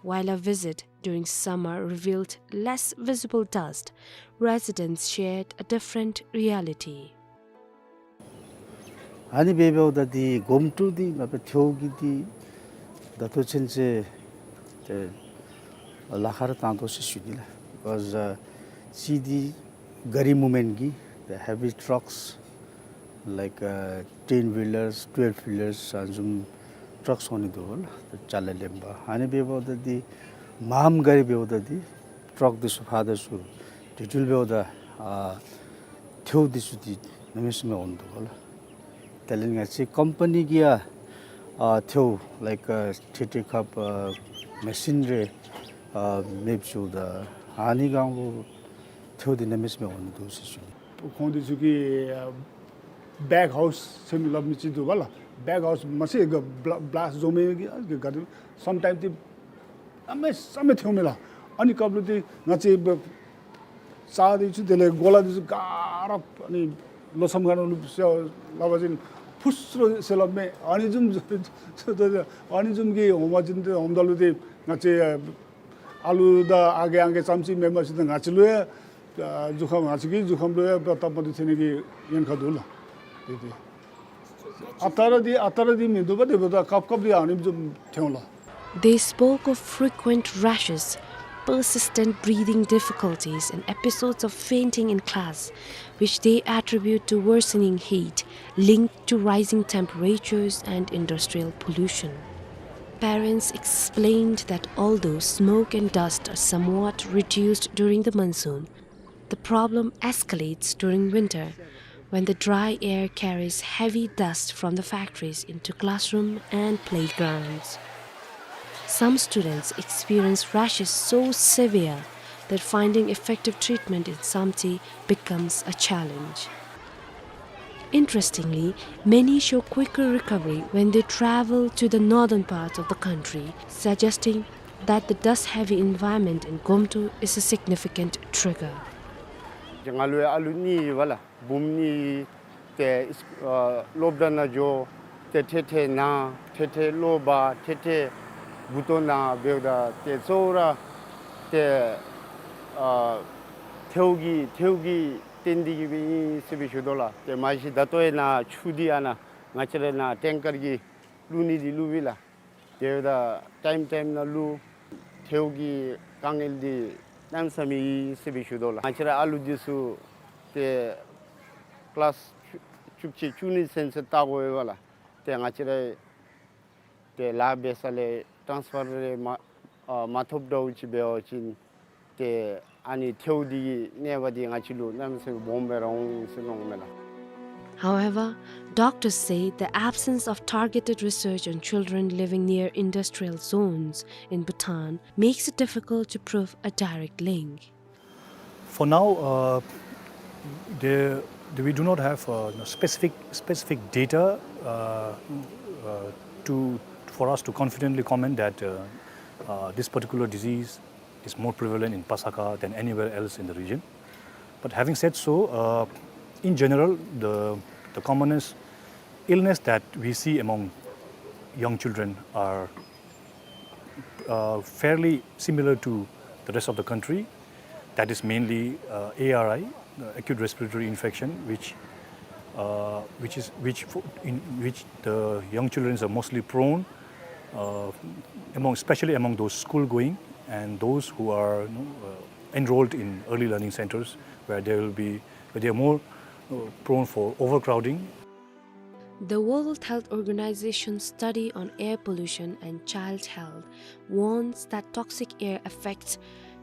While our visit during summer revealed less visible dust, residents shared a different reality. ཨ་ནི་འབདཝ་ད་འདི་གོམ་ཀྲུ་འདི་མ་པ་ཐེའུ་གི་འདི་ད་ལྟོ་ཚུན་ཚོད་ཏེ་ལཱ་ཁར་བཏང་དོ་ཟེར་ཞུ་ནི་ལགས། Because uh, see the gari movement གི་the heavy trucks like uh, ten wheelers, twelve wheelers ཨ་བཟུམ་ཊགས་འོང་ནི་འདུག་ལགས། ཅ་ལ་ལེན་པར། ཨ་ནི་འབདཝ་ད་འདི་མངམ་ག་ར་འབདཝ་ད་འདི་ཊགས་འདི་ཚུ་ཕར་དང་ཚུར་དེ་འཕྲོ་འབདཝ་ད་ཨ་ ཐལཝ་འདི་ཚུ་འདི་གནམ་མེད་ས་མེད་འོང་དོ་བ་ལགས། དེ་ལས་ང་བཅས་ཀམ་པ་ནི་གིས་ཡང་ཨ་ཐལཝ་ལའིཀ་ཨ་ཁྲིག་ཁྲི་ཁབ་ཨ་མེ་ཤིན་རི་ཨ་མེདཔ་བཅུགཔ་ད་ཨ་ནི་སྒང་ལུ་ཐལཝ་འདི་གནམ་མེད་ས་མེད་འོང་དོ་ཟེར་ཞུ་ནི། ཁོང་འདི་ཚུ་གིས་ཨ་བེག་ཧའུསི་ཟེར་མི་སླབ་མི་ཅིག་འདུག་བ་ལགས། བེག་ཧའུསི་མ་ཚད་ག་བླ་བླཱསཊ་བཟོ་མི་གི་ཨ་ག་དེ་སམ་ཊའིམ་ཏེ་གནམ་མེད་ས་མེད་ཐལཝ་མས་ལགས། ཨ་ནི་སྐབས་ལུ་ཏེ་ང་བཅས་ཨ་རྩྭ་འདི་ཚུ་དེ་ལས་གོ་ལ་འདི་ཚུ་ག་ར་ཨ་ནི་ལོ་མཚམས་ཁ་ནང་ལུ་ཟེར་སླབ་པ་ཅིན་ཕུ་སུ་ར་ཟེར་སླབ་མས། ཨ་ནི་བཟུམ་ཨ་ནི་བཟུམ་གྱི་འོང་བ་ཅིན་ཏེ་འོངམ་ད་ལུ་ཏེ་ང་བཅས་ཨ་ལུ་དང་ཨ་རྒས་ཨང་རྒས་ཙམ་ཅིག་མེན་པར་ཅིག་ད་ང་བཅས་ལུ་ཡང་ཨ་གཟུགས་ཁམས་ང་བཅས་ཀྱི་གཟུགས་ཁམས་ལུ་ཡང་སྟབས་མ་བདེཝ་ཐོན་ནི་གི་ཉེན་ཁ་འདུག་ལགས། ཏེ་ཏེ་ཨ་རྟག་ར་འདི་ཨ་རྟག་ར་འདི་མིན་འདུག་པ། དེ་འབདཝ་ད་སྐབས་སྐབས་འདི་ཨ་ནི་བཟུམ་ཐོན་ལགས། They spoke of frequent rashes, persistent breathing difficulties, and episodes of fainting in class, which they attribute to worsening heat linked to rising temperatures and industrial pollution. Parents explained that although smoke and dust are somewhat reduced during the monsoon, the problem escalates during winter, when the dry air carries heavy dust from the factories into classroom and playgrounds. Some students experience rashes so severe that finding effective treatment in Samtse becomes a challenge. Interestingly, many show quicker recovery when they travel to the northern parts of the country, suggesting that the dust-heavy environment in Gomtok is a significant trigger. ང་ལུ་ཡང་ཨ་ལུ་གཉིས་ཡོད་པ་ལགས། བུམོ་གཉིས། ཏེ་ཨ་སློབ་གྲྭ་ནང་འགྱོ། ཏེ་ཐེ་ཐེ་ན། ཐེ་ཐེ་གློ་བ། ཐེ་ཐེ་མགུ་ཏོ་ན་འབདཝ་ད་ཏེ་གཙོ་བོ་ར་ཏེ་ཨ་ཐལཝ་གི་ཐལཝ་གི་བརྟེན་ཏེ་གིས་སྦེ་ཨིན་ཟེར་སྦེ་ཞུ་དོ་ལགས། ཏེ་མ་གཞི་ད་ལྟོ་ཡང་ན་ཆུ་འདི་ཨ་ནཱ་ང་བཅས་ར་ནཱ་ཊེང་ཀར་གྱིས་བླུག་ནི་འདི་བླུག་པས་ལགས། དེ་འབདཝ་ད་ཊའིམ་ཊའིམ་ནང་བླུག། ཐལཝ་གི་དཀའ་ངལ་འདི་གནམ་མེད་ས་མེད་ཨིན་ཟེར་སྦེ་ཞུ་དོ་ལགས། ང་བཅས་ར་ཨ་ལུ་འདི་ཚུ་ཏེ་ཀི་ལཱསི་བཅུ་བཅུ་གཅིག་བཅུ་གཉིས་ཚུན་ཚོད་བལྟ་དགོ་པས་ལགས། ཏེ་ང་བཅས་ར་ཏེ་ལཱ་འབད་ས་ལས་ཊཱནསི་ཕར་རེ་མ་ཨ་མ་ཐོབ་འདྲཝ་ཅིག་འབད་བ་ཅིན་ཏེ་ཨ་ནི་ཐལཝ་འདི་གི་ནད་པ་འདི་ང་བཅས་ལུ་གནམ་མེད་ས་མེད་སྦོམ་སྦེ་ར་འོང་ཟེར་མནོཝ་མས་ལགས། However, doctors say the absence of targeted research on children living near industrial zones in Bhutan makes it difficult to prove a direct link. For now, uh, there, there we do not have uh, specific specific data uh, uh, to for us to confidently comment that uh, uh, this particular disease is more prevalent in Pasakha than anywhere else in the region. But having said so, uh, in general, the, the commonest illness that we see among young children are uh, fairly similar to the rest of the country. That is mainly uh, A R I, uh, acute respiratory infection, which uh, which is which fo- in which the young children are mostly prone, uh, among especially among those school going and those who are you know, uh, enrolled in early learning centers where they will be where they are more uh, prone for overcrowding. The World Health Organization study on air pollution and child health warns that toxic air affects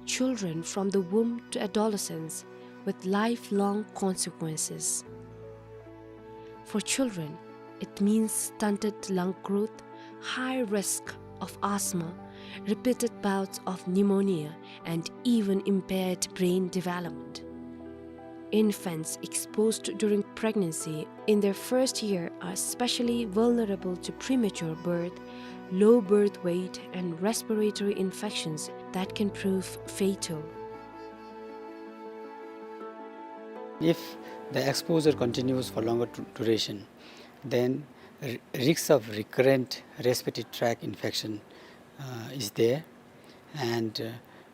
children from the womb to adolescence with lifelong consequences. For children, it means stunted lung growth, high risk of asthma, repeated bouts of pneumonia, and even impaired brain development. Infants exposed during pregnancy in their first year are especially vulnerable to premature birth, low birth weight, and respiratory infections that can prove fatal. If the exposure continues for longer du- duration, then r- risks of recurrent respiratory tract infection uh, is there, and uh,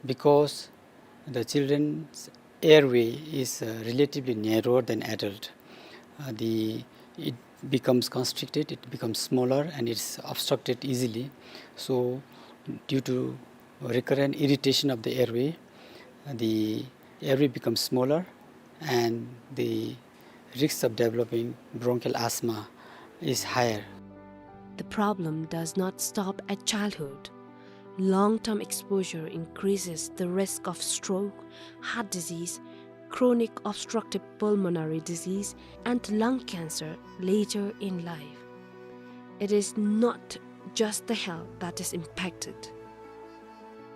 because the children's airway is uh, relatively narrower than adult, uh, the it becomes constricted, it becomes smaller, and it's obstructed easily. So, due to recurrent irritation of the airway, the airway becomes smaller, and the risk of developing bronchial asthma is higher. The problem does not stop at childhood. Long term exposure increases the risk of stroke, heart disease, chronic obstructive pulmonary disease, and lung cancer later in life. It is not just the health that is impacted.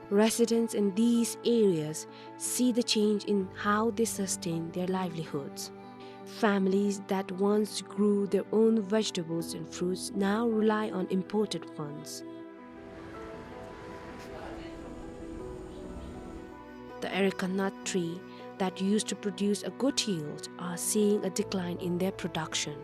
Residents in these areas see the change in how they sustain their livelihoods. Families that once grew their own vegetables and fruits now rely on imported ones. The areca nut tree that used to produce a good yield are seeing a decline in their production.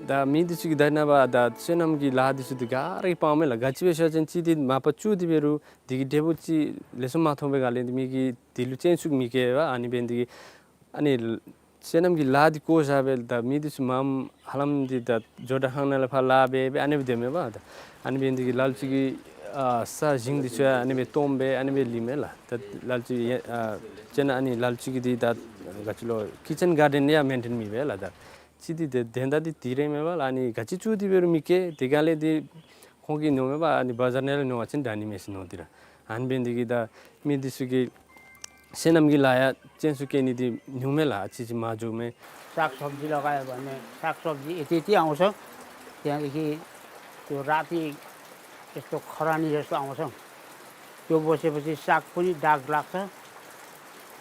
ད་མི་འདི་ཚུ་གིས་ད་ནངས་པ་ད་སོ་ནམ་གྱི་ལཱ་འདི་ཚུ་འདི་ག་ར་གིས་སྤང་མས་ལགས། ག་ཅི་སྦེ་ཟེར་བ་ཅིན་གཅིག་འདི་མ་པ་བཙུགས་ཏེ་འབད་རུང་འདི་གི་འབྲས་བུ་ཅིག་ལེགས་ཤོམ་མ་ཐོབ་པའི་སྒང་ལས་འདི་མི་གིས་འདི་ལུ་སྤྱན་ཚུགས་མི་བཀལ་བས། ཨ་ནི་འབད་ནི་འདི་གིས་ཨ་ནི་སོ་ནམ་གྱི་ལཱ་འདི་བཀོ་བཞག་སྦེ་ད་མི་འདི་ཚུ་མངམ་ཧ་ལམ་འདི་ད་ཇོ་བདག་ཁང་ནང་ལས་ཕར་ལཱ་འབད་སྦེ་ཨ་ནི་སྦེ་སྡོད་མས་པ། ད་ཨ་ནི་འབད་ནི་འདི་གིས་ལ་ལུ་ཅིག་གིས་ཨ་ས་ཞིང་འདི་ཚུ་ཡང་ཨ་ནི་སྦེ་སྟོངམ་སྦེ་ཨ་ནི་སྦེ་ལུས་མས་ལགས། ད་ལ་ལུ་ཅིག་ཨ་སྤྱིར་ན་ཨ་ནི་ལ་ལུ་ཅིག་གིས་འདི་ད་ག་ཅི་ལོ་ཀི་ཅན་གཱར་ཌེན་ཡང་མེན་ཊེན་མེད་པས་ལགས། ད་ཅིག་འདི་དེ་དོན་དག་འདི་འདི་ར་མས་པ་ལགས། ཨ་ནི་ག་ཅི་བཙུགས་ཏེ་འབད་རུང་མི་བཀལ། དེ་སྒང་ལས་འདི་ཁོང་གིས་མནོཝ་མས་པ། ཨ་ནི་བ་ཛར་ནང་ལས་ཉོ་བ་ཅིན་དྲག་ནི་མས་ཟེར་མནོ་སྟེ་ར། ཨ་ནི་འབད་ནི་འདི་གིས་ད་མི་འདི་ཚུ་གིས་སོ་ནམ་གྱི་ལཱ་ཡང་སྤྱན་ཚུགས་བཀལ་ནི་འདི་ཉུང་མས་ལགས། ཨ་ཙི་ཅིག་མར་འགྱོཝ་མས། सागसब्जी लगायो भने सागसब्जी यति यति आउँछ। त्यहाँदेखि त्यो राति यस्तो खरानी जस्तो आउँछ। त्यो बसेपछि साग पनि दाग लाग्छ।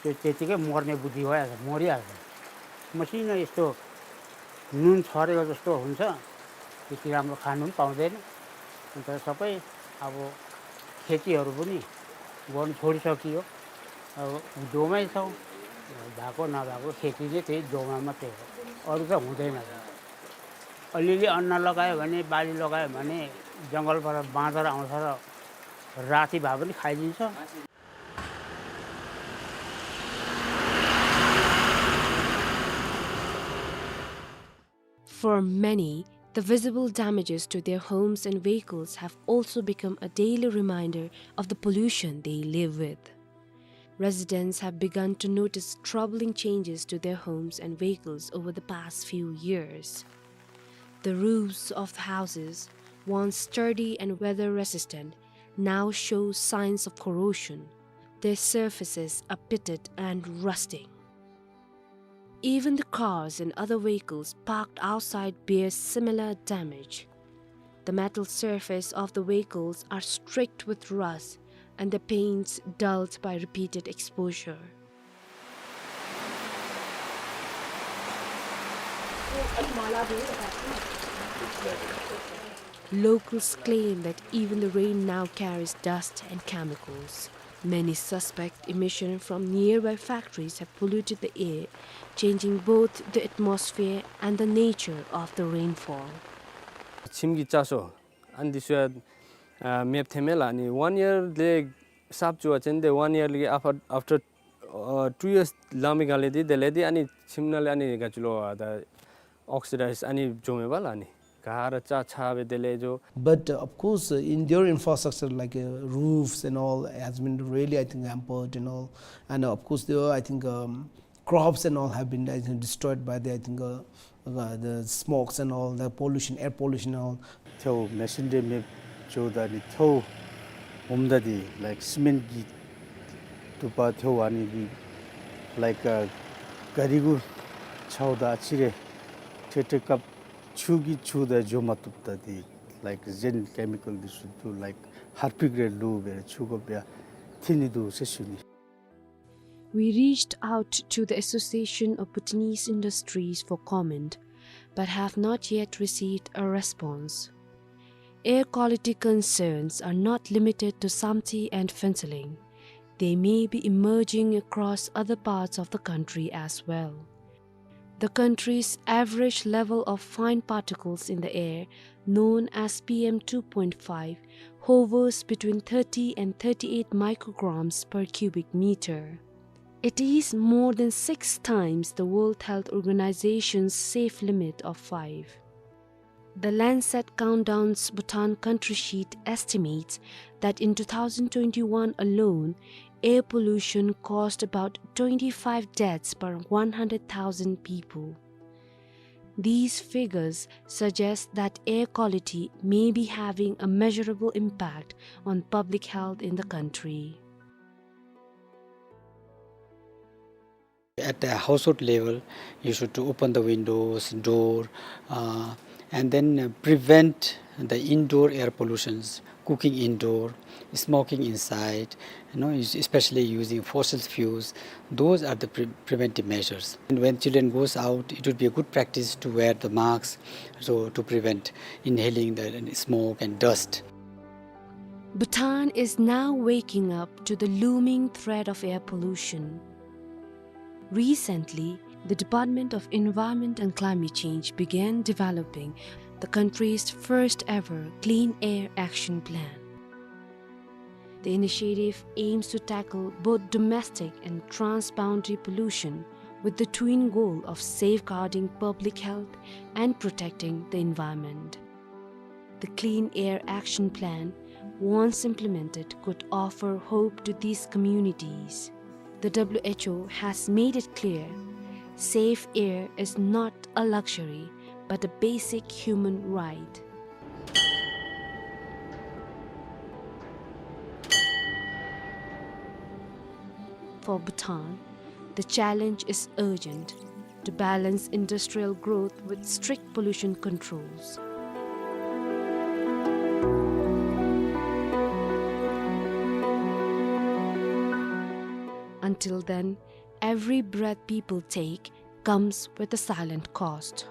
त्यो त्यतिकै मर्ने बुद्धि भइहाल्छ, मरिहाल्छ। मसिनो यस्तो नुन छरेको जस्तो हुन्छ। त्यति राम्रो खानु पनि पाउँदैन। अन्त सबै अब खेतीहरू पनि गर्नु छोडिसकियो। अब दोमै छौँ। भएको नभएको खेती चाहिँ त्यही दोमा मात्रै हो, अरू त हुँदैन। अलिअलि अन्न लगायो भने, बाली लगायो भने जङ्गलबाट बाँदर आउँछ र राति भए पनि खाइदिन्छ। For many, the visible damages to their homes and vehicles have also become a daily reminder of the pollution they live with. Residents have begun to notice troubling changes to their homes and vehicles over the past few years. The roofs of the houses, once sturdy and weather resistant, now show signs of corrosion. Their surfaces are pitted and rusting. Even the cars and other vehicles parked outside bear similar damage. The metal surface of the vehicles are streaked with rust and the paints dulled by repeated exposure. Locals claim that even the rain now carries dust and chemicals. Many suspect emission from nearby factories have polluted the air, changing both the atmosphere and the nature of the rainfall. ཁྱིམ་གྱི་ལྕགས་སོ་ཨ་ནི་འདི་ཚུ་ཡང་ཨ་མེདཔ་ཐལ་མས་ལགས། ཨ་ནི་ཝན་ཡར་ལས་གསརཔ་བཙུགས་པ་ཅིན་འདི་ཝན་ཡར་ལས་ཨ་ཕ་ཨཕ་ཊར་ཨ་ཊུ་ཡརསི་ལང་པའི་སྒང་ལས་འདི་དེ་ལས་འདི་ཨ་ནི་ཁྱིམ་ནང་ལས་ཨ་ནི་ག་ཅི་ལོ་ཨ་ད་ཨོག་སི་ཌའིཛ་ཨ་ནི་འགྱོཝ་མས་པ་ལགས། ཨ་ནི་ག་ར་ལྕགས་ཆག་སྦེ་དེ་ལས་འགྱོ། But, uh, of course, uh, in their infrastructure, like, uh, roofs and all, has been really, I think, hampered and all. And, uh, of course, there are, I think, um, crops and all have been, I think, destroyed by the, I think, uh, uh, the smokes and all, the pollution, air pollution and all. ཐལཝ་མེ་ཤིན་འདི་མེདཔ་འགྱོཝ་ད་ཨ་ནི་ཐལཝ་ཨོམ་ད་འདི་ལའིཀ་སི་མེནཊ་གི་དུ་པ་ཐལཝ་ཨ་ནི་འདི་ལའིཀ་ཨ་ག་རི་གུ་འཕྱཝ་ད་ཨ་ཙི་རེ་ཁྲེ་ཁྲེ་བཀབ། ཆུ་གིས་འཁྱུ་ད་འགྱོ་མ་བཏུབ། ད་འདི་ལའིཀ་གཞན་ཀེ་མི་ཀལ་འདི་ཚུ་འདུག། ལའིཀ་ཧར་པིཀ་རེ་བླུགས་སྦེ་ཆུ་ཁོག་སྦེ་འཐིང་ནི་འདུག་ཟེར་ཞུ་ནི། We reached out to the Association of Bhutanese Industries for comment, but have not yet received a response. Air quality concerns are not limited to Samtse and Phuentsholing. They may be emerging across other parts of the country as well. The country's average level of fine particles in the air, known as P M two point five, hovers between thirty and thirty-eight micrograms per cubic meter. It is more than six times the World Health Organization's safe limit of five. The Lancet Countdown's Bhutan Country Sheet estimates that in two thousand twenty-one alone, air pollution caused about twenty-five deaths per one hundred thousand people. These figures suggest that air quality may be having a measurable impact on public health in the country. At the household level, you should to open the windows, door, uh, and then, uh, prevent the indoor air pollutions, cooking indoor, smoking inside, you know, es-, especially using fossil fuels. Those are the pre-, preventive measures. And when children goes out, it would be a good practice to wear the masks, so to prevent inhaling the smoke and dust. Bhutan is now waking up to the looming threat of air pollution. Recently, the Department of Environment and Climate Change began developing the country's first ever Clean Air Action Plan. The initiative aims to tackle both domestic and transboundary pollution with the twin goal of safeguarding public health and protecting the environment. The Clean Air Action Plan, once implemented, could offer hope to these communities. The W H O has made it clear, safe air is not a luxury, but a basic human right. For Bhutan, the challenge is urgent to balance industrial growth with strict pollution controls. Until then, every breath people take comes with a silent cost.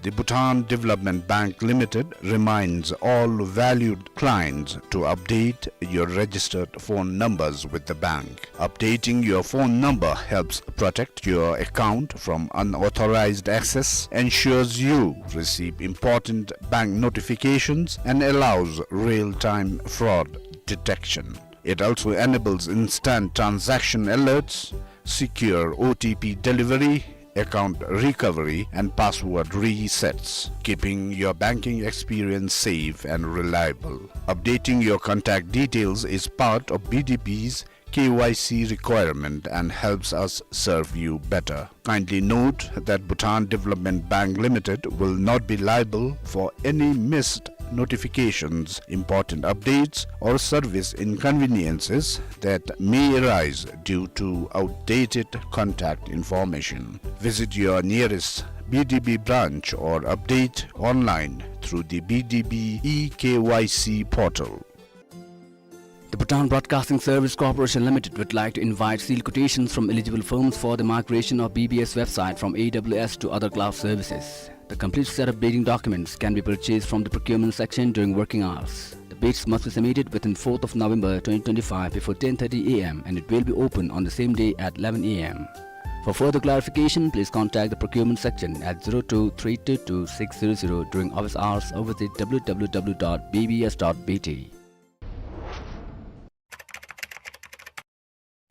The Bhutan Development Bank Limited reminds all valued clients to update your registered phone numbers with the bank. Updating your phone number helps protect your account from unauthorized access, ensures you receive important bank notifications, and allows real-time fraud detection. It also enables instant transaction alerts, secure O T P delivery, account recovery, and password resets, keeping your banking experience safe and reliable. Updating your contact details is part of B D B's K Y C requirement and helps us serve you better. Kindly note that Bhutan Development Bank Limited will not be liable for any missed notifications, important updates, or service inconveniences that may arise due to outdated contact information. Visit your nearest B D B branch or update online through the B D B e K Y C portal. The Bhutan Broadcasting Service Corporation Limited would like to invite sealed quotations from eligible firms for the migration of B B S website from A W S to other cloud services. The complete set of bidding documents can be purchased from the procurement section during working hours. The bids must be submitted within fourth of November twenty twenty-five before ten thirty A M and it will be open on the same day at eleven A M. For further clarification, please contact the procurement section at zero two three two two six zero zero during office hours or visit W W W dot B B S dot B T.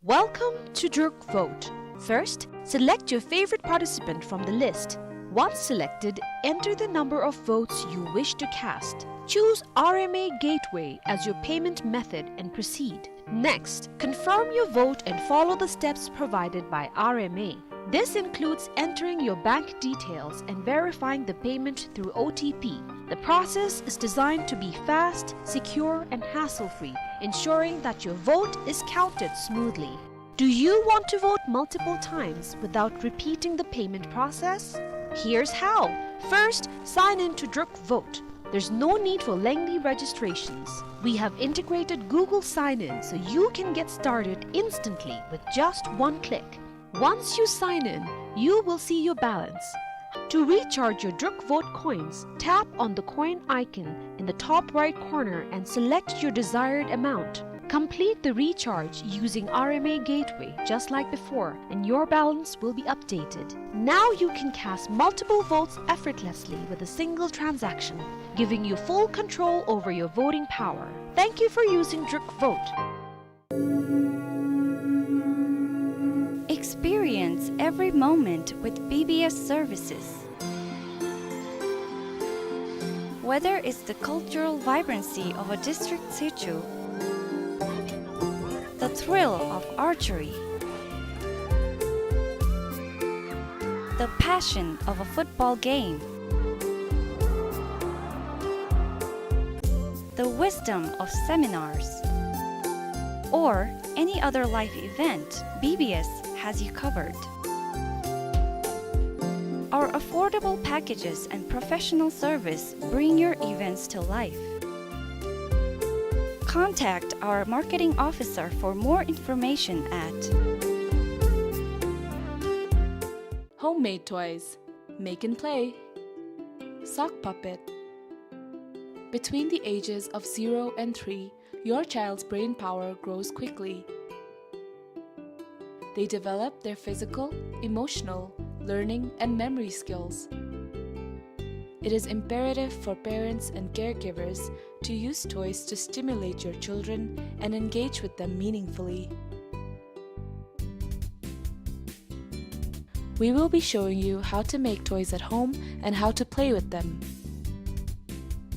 Welcome to Druk Vote. First, select your favorite participant from the list. Once selected, enter the number of votes you wish to cast. Choose R M A Gateway as your payment method and proceed. Next, confirm your vote and follow the steps provided by R M A. This includes entering your bank details and verifying the payment through O T P. The process is designed to be fast, secure, and hassle-free, ensuring that your vote is counted smoothly. Do you want to vote multiple times without repeating the payment process? Here's how. First, sign in to Druk Vote. There's no need for lengthy registrations. We have integrated Google Sign-In so you can get started instantly with just one click. Once you sign in, you will see your balance. To recharge your Druk Vote coins, tap on the coin icon in the top right corner and select your desired amount. Complete the recharge using R M A Gateway just like before, and your balance will be updated. Now you can cast multiple votes effortlessly with a single transaction, giving you full control over your voting power. Thank you for using Druk Vote. Experience every moment with B B S services. Whether it's the cultural vibrancy of a district situ, the thrill of archery, the passion of a football game, the wisdom of seminars, or any other life event, B B S has you covered. Our affordable packages and professional service bring your events to life. Contact our marketing officer for more information at Homemade toys. Make and play. Sock puppet. Between the ages of zero and three, your child's brain power grows quickly. They develop their physical, emotional, learning, and memory skills. It is imperative for parents and caregivers to use toys to stimulate your children and engage with them meaningfully. We will be showing you how to make toys at home and how to play with them.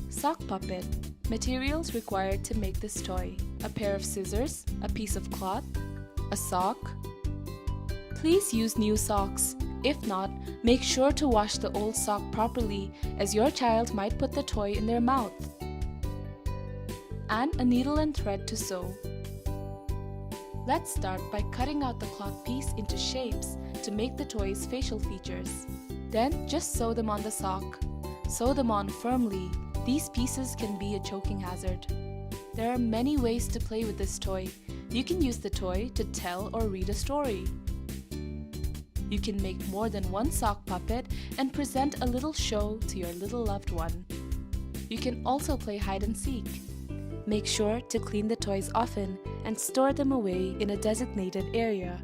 Sock puppet. Materials required to make this toy: a pair of scissors, a piece of cloth, a sock. Please use new socks. If not, make sure to wash the old sock properly, as your child might put the toy in their mouth. And a needle and thread to sew. Let's start by cutting out the cloth piece into shapes to make the toy's facial features. Then just sew them on the sock. Sew them on firmly. These pieces can be a choking hazard. There are many ways to play with this toy. You can use the toy to tell or read a story. You can make more than one sock puppet and present a little show to your little loved one. You can also play hide and seek. Make sure to clean the toys often and store them away in a designated area.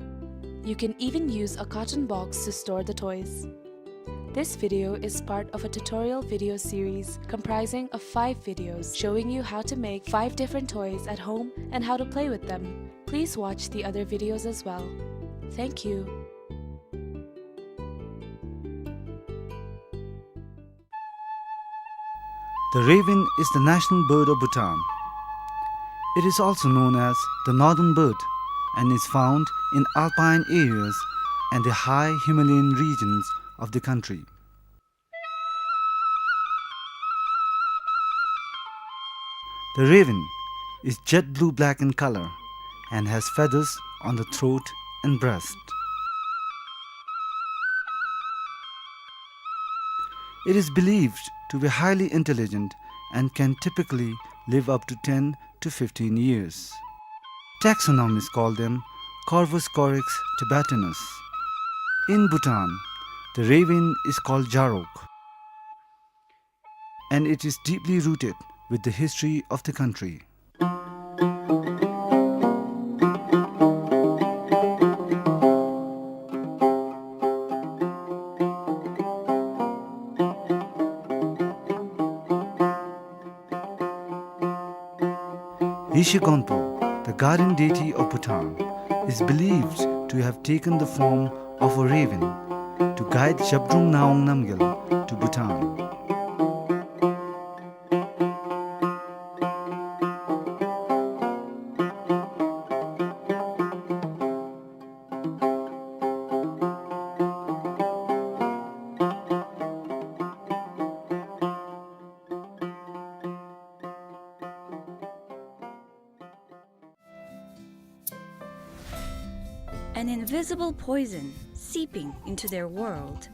You can even use a carton box to store the toys. This video is part of a tutorial video series comprising of five videos showing you how to make five different toys at home and how to play with them. Please watch the other videos as well. Thank you. The raven is the national bird of Bhutan. It is also known as the northern bird and is found in alpine areas and the high Himalayan regions of the country. The raven is jet blue-black in color and has feathers on the throat and breast. It is believed to be highly intelligent and can typically live up to ten to fifteen years. Taxonomists call them Corvus corax tibetanus. In Bhutan, the raven is called Jarok, and it is deeply rooted with the history of the country. Rishi Gonpo, the guardian deity of Bhutan, is believed to have taken the form of a raven to guide Zhabdrung Ngawang Namgyal to Bhutan. An invisible poison seeping into their world.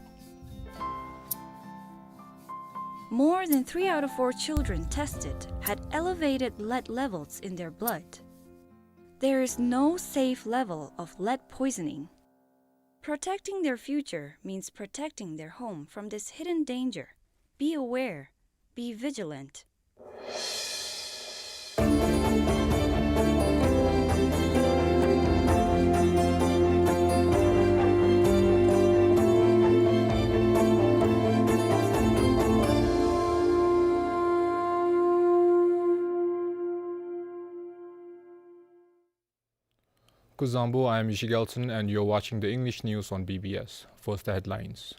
More than three out of four children tested had elevated lead levels in their blood. There is no safe level of lead poisoning. Protecting their future means protecting their home from this hidden danger. Be aware. Be vigilant. Kuzuzangpo, I am Ishi Gelson, and you're watching the English news on B B S. First, the headlines.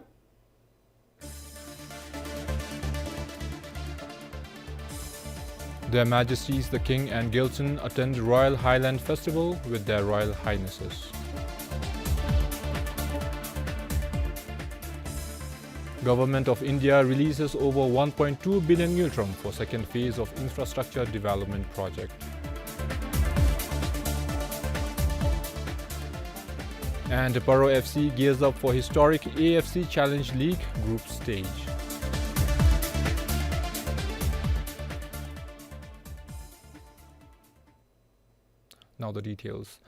Their Majesties the King and Gyaltsuen attend Royal Highland Festival with Their Royal Highnesses. Government of India releases over one point two billion ngultrum for second phase of infrastructure development project. And Paro F C gears up for historic A F C Challenge League group stage. Now the details.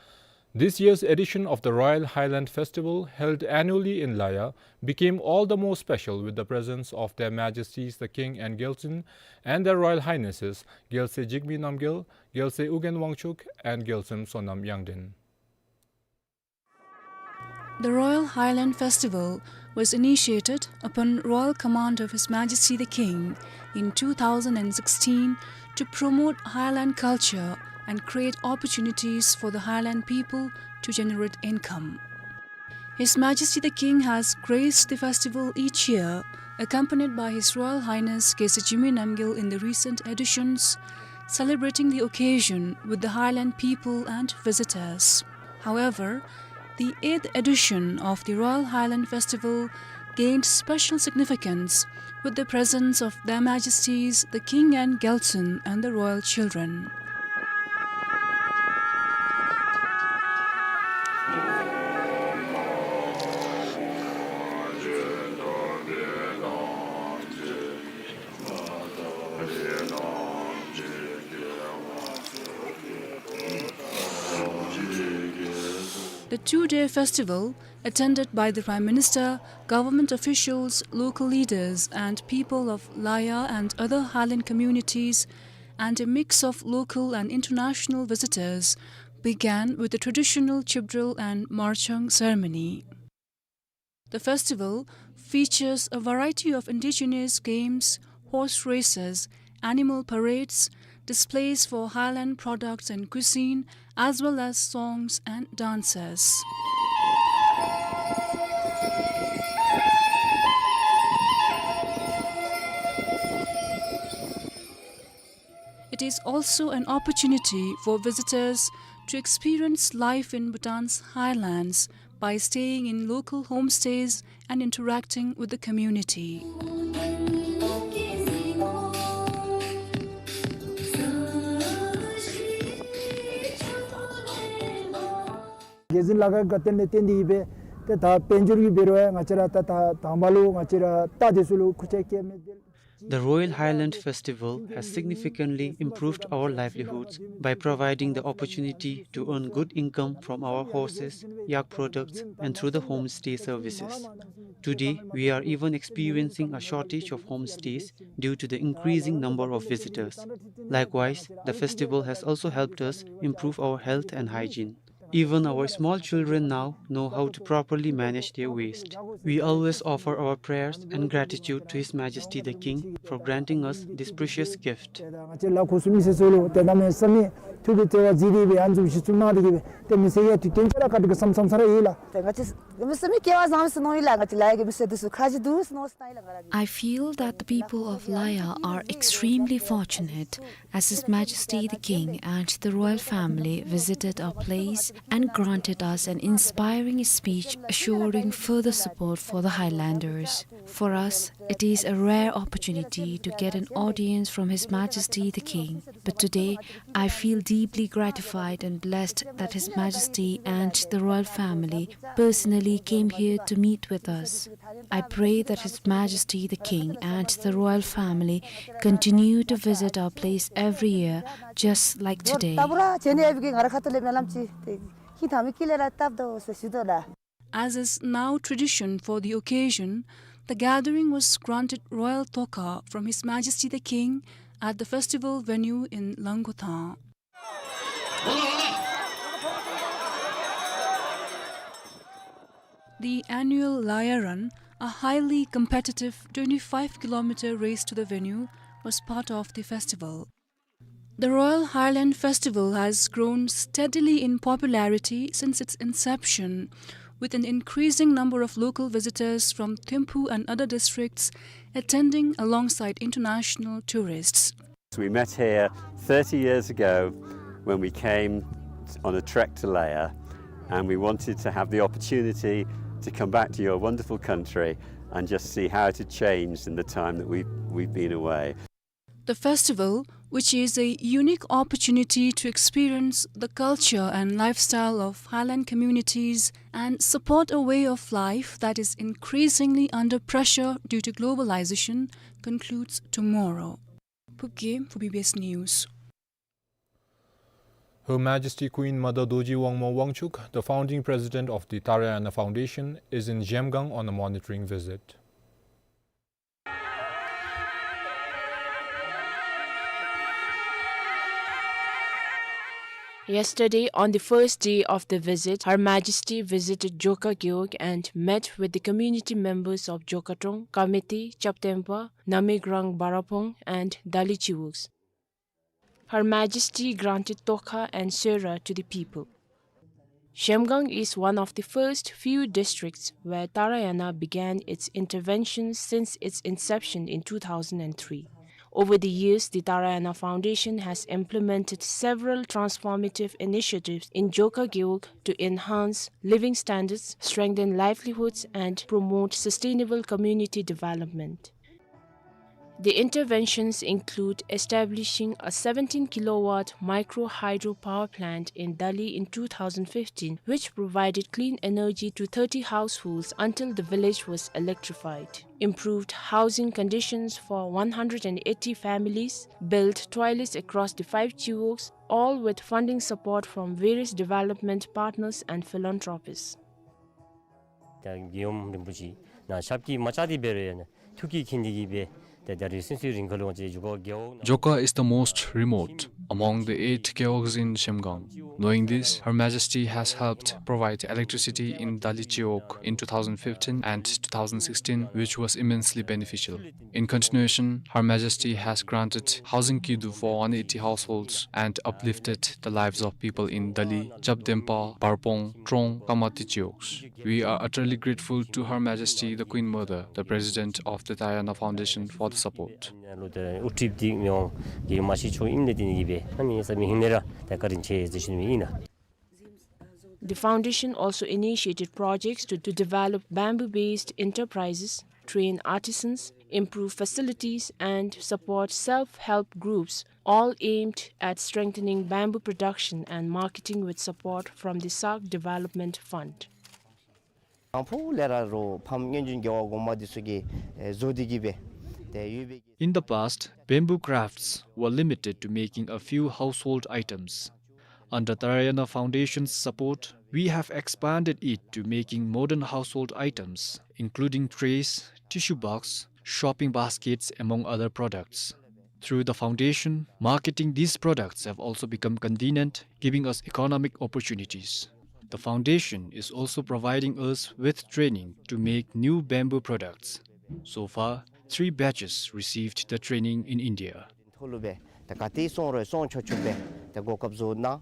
This year's edition of the Royal Highland Festival, held annually in Laya, became all the more special with the presence of Their Majesties the King and Gyaltsuen and Their Royal Highnesses Gyaltsuen Jigme Namgyal, Gyaltsuen Ugyen Wangchuck, and Gyaltsuen Sonam Yangden. The Royal Highland Festival was initiated upon royal command of His Majesty the King in two thousand and sixteen to promote Highland culture and create opportunities for the Highland people to generate income. His Majesty the King has graced the festival each year, accompanied by His Royal Highness Gyaltsuen Jigme Namgyal in the recent editions, celebrating the occasion with the Highland people and visitors. However, the eighth edition of the Royal Highland Festival gained special significance with the presence of Their Majesties the King and Gyaltsuen and the royal children. The two-day festival, attended by the Prime Minister, government officials, local leaders, and people of Laya and other Highland communities, and a mix of local and international visitors, began with the traditional Chibdrel and Marchang ceremony. The festival features a variety of indigenous games, horse races, animal parades, displays for Highland products and cuisine, as well as songs and dances. It is also an opportunity for visitors to experience life in Bhutan's highlands by staying in local homestays and interacting with the community. རྒྱལ་འཛིན་ལ་དྭགས་ཀྱི་བཀའ་དྲིན་ལས་བརྟེན་ཏེ་ཨིན་པས། ཏེ་ད་དཔལ་འབྱོར་གྱི་འབད་རུང་ང་བཅས་ར་ད་ད་དང་པ་ལུ་ང་བཅས་ར་ད་དེ་ཚུ་ལུ་ཁུར་ཆ་བཀལ་མི་འདི། The Royal Highland Festival has significantly improved our livelihoods by providing the opportunity to earn good income from our horses, yak products, and through the homestay services. Today, we are even experiencing a shortage of homestays due to the increasing number of visitors. Likewise, the festival has also helped us improve our health and hygiene. Even our small children now know how to properly manage their waste. We always offer our prayers and gratitude to His Majesty the King for granting us this precious gift. ང་བཅས་ལ་ཁུ་སུ་མི་སེར་ཚུ་ལུ་ཏེ་གནམ་མེད་ས་མེད་ཐུགས་ཀྱི་བརྩེ་བ་གཟིགས་ཏེ་སྦེ་ཨ་ནི་བཟུམ་ཅིག་ཚུ་གནང་སྟེ་གིས་སྦེ་ཏེ་མི་སེར་ཡང་དུས་གཏན་ཚེ་ར་བཀའ་དྲིན་གྱི་བསམ་བསམ་ས་ར་ཨིན་ལགས། ཏེ་ང་བཅས་མི་སེར་མི་སྐལ་བ་བཟང་མི་ཚུ་མནོ་ཡི་ལགས། ང་བཅས་ལ་ཡ་གི་མི་སེར་འདི་ཚུ་ཁ་ཅིག་འདུག་མནོ་སྟེ་ལགས། I feel that the people of Laya are extremely fortunate, as His Majesty the King and the royal family visited our place and granted us an inspiring speech assuring further support for the Highlanders. For us, it is a rare opportunity to get an audience from His Majesty the King. But today, I feel deeply gratified and blessed that His Majesty and the royal family personally came here to meet with us. I pray that His Majesty the King and the royal family continue to visit our place every year, just like today. As is now tradition for the occasion, the gathering was granted royal toka from His Majesty the King at the festival venue in Langotha. The annual Laya Run, a highly competitive twenty-five kilometer race to the venue, was part of the festival. The Royal Highland Festival has grown steadily in popularity since its inception, with an increasing number of local visitors from Thimphu and other districts attending alongside international tourists. We met here thirty years ago when we came on a trek to Leia, and we wanted to have the opportunity to come back to your wonderful country and just see how it had changed in the time that we've, we've been away. The festival, which is a unique opportunity to experience the culture and lifestyle of highland communities and support a way of life that is increasingly under pressure due to globalization, concludes tomorrow. Phubgim for B B S News. Her Majesty Queen Mother Dorji Wangmo Wangchuck, the founding president of the Tarayana Foundation, is in Zhemgang on a monitoring visit. Yesterday, on the first day of the visit, Her Majesty visited Dzhoka Gewog and met with the community members of Dzhoka Trong, Kamete, Chapdempa, Namegrang Barapong, and Dali Chiwogs. Her Majesty granted tokha and sera to the people. Zhemgang is one of the first few districts where Tarayana began its interventions since its inception in two thousand and three. Over the years, the Tarayana Foundation has implemented several transformative initiatives in Dzhoka Gewog to enhance living standards, strengthen livelihoods, and promote sustainable community development. The interventions include establishing a seventeen kilowatt micro hydro power plant in Dali in two thousand fifteen, which provided clean energy to thirty households until the village was electrified, improved housing conditions for one hundred and eighty families, built toilets across the five chiwogs, all with funding support from various development partners and philanthropists. ད་རྒྱལ་ཡུམ་རིན་པོ་ཆེ་ནཱ་ཞབས་ཀྱིས་མ་བཅགས་ཏེ་འབད་རུང་ཡང་ཐུགས་ཀྱིས་མཁྱེན་ཏེ་གིས་སྦེ་ད་ད་རེས་ཚུན་ཚོད་རིང་ཁ་ལུ་ང་བཅས་ཇོ་ཁ་རྒེད་འོག་ནང་། Dzhoka is the most remote among the eight gewogs in Zhemgang. Knowing this, Her Majesty has helped provide electricity in Dali Chiwog in two thousand fifteen and two thousand sixteen, which was immensely beneficial. In continuation, Her Majesty has granted housing kidu for one eighty households and uplifted the lives of people in Dali, Chapdempa, Barpong, Trong, Kamate Chiwogs. We are utterly grateful to Her Majesty the Queen Mother, the President of the Tarayana Foundation, for the support. ལུ་ད་དབུ་ཁྲིདཔ་འདི་མི་དབང་རྒྱལ་ཡུམ་མ་ཤི་ཆོ་ཨིནམ་ལས་བརྟེན་གིས་སྦེ་ཨ་ནི་ས་མི་ཧིང་ལས་ར་ད་བཀའ་དྲིན་ཆེ་ཟེར་ཞུ་ནི་ཨིན་ལགས། The foundation also initiated projects to, to develop bamboo-based enterprises, train artisans, improve facilities, and support self-help groups, all aimed at strengthening bamboo production and marketing with support from the SARC Development Fund. ཨ་ཕོ་ལས་ར་རོ་ཕམ་སྔོན་བྱོན་རྒྱལ་བ་གོང་མ་འདི་ཚུ་གིས་ཨེ་བཟོ་སྟེ་གིས་སྦེ་ཏེ་ཡོད་པའི། In the past, bamboo crafts were limited to making a few household items. Under Tarayana Foundation's support, we have expanded it to making modern household items, including trays, tissue box, shopping baskets, among other products. Through the foundation, marketing these products have also become convenient, giving us economic opportunities. The foundation is also providing us with training to make new bamboo products. So far, three batches received the training in India. ཐོག་ལུ་སྦེ་ད་ག་ཏེ་སོང་རུང་སོང་ཆོག་ཆོག་སྦེ་ད་གོ་སྐབས་བཟོ་གནང་།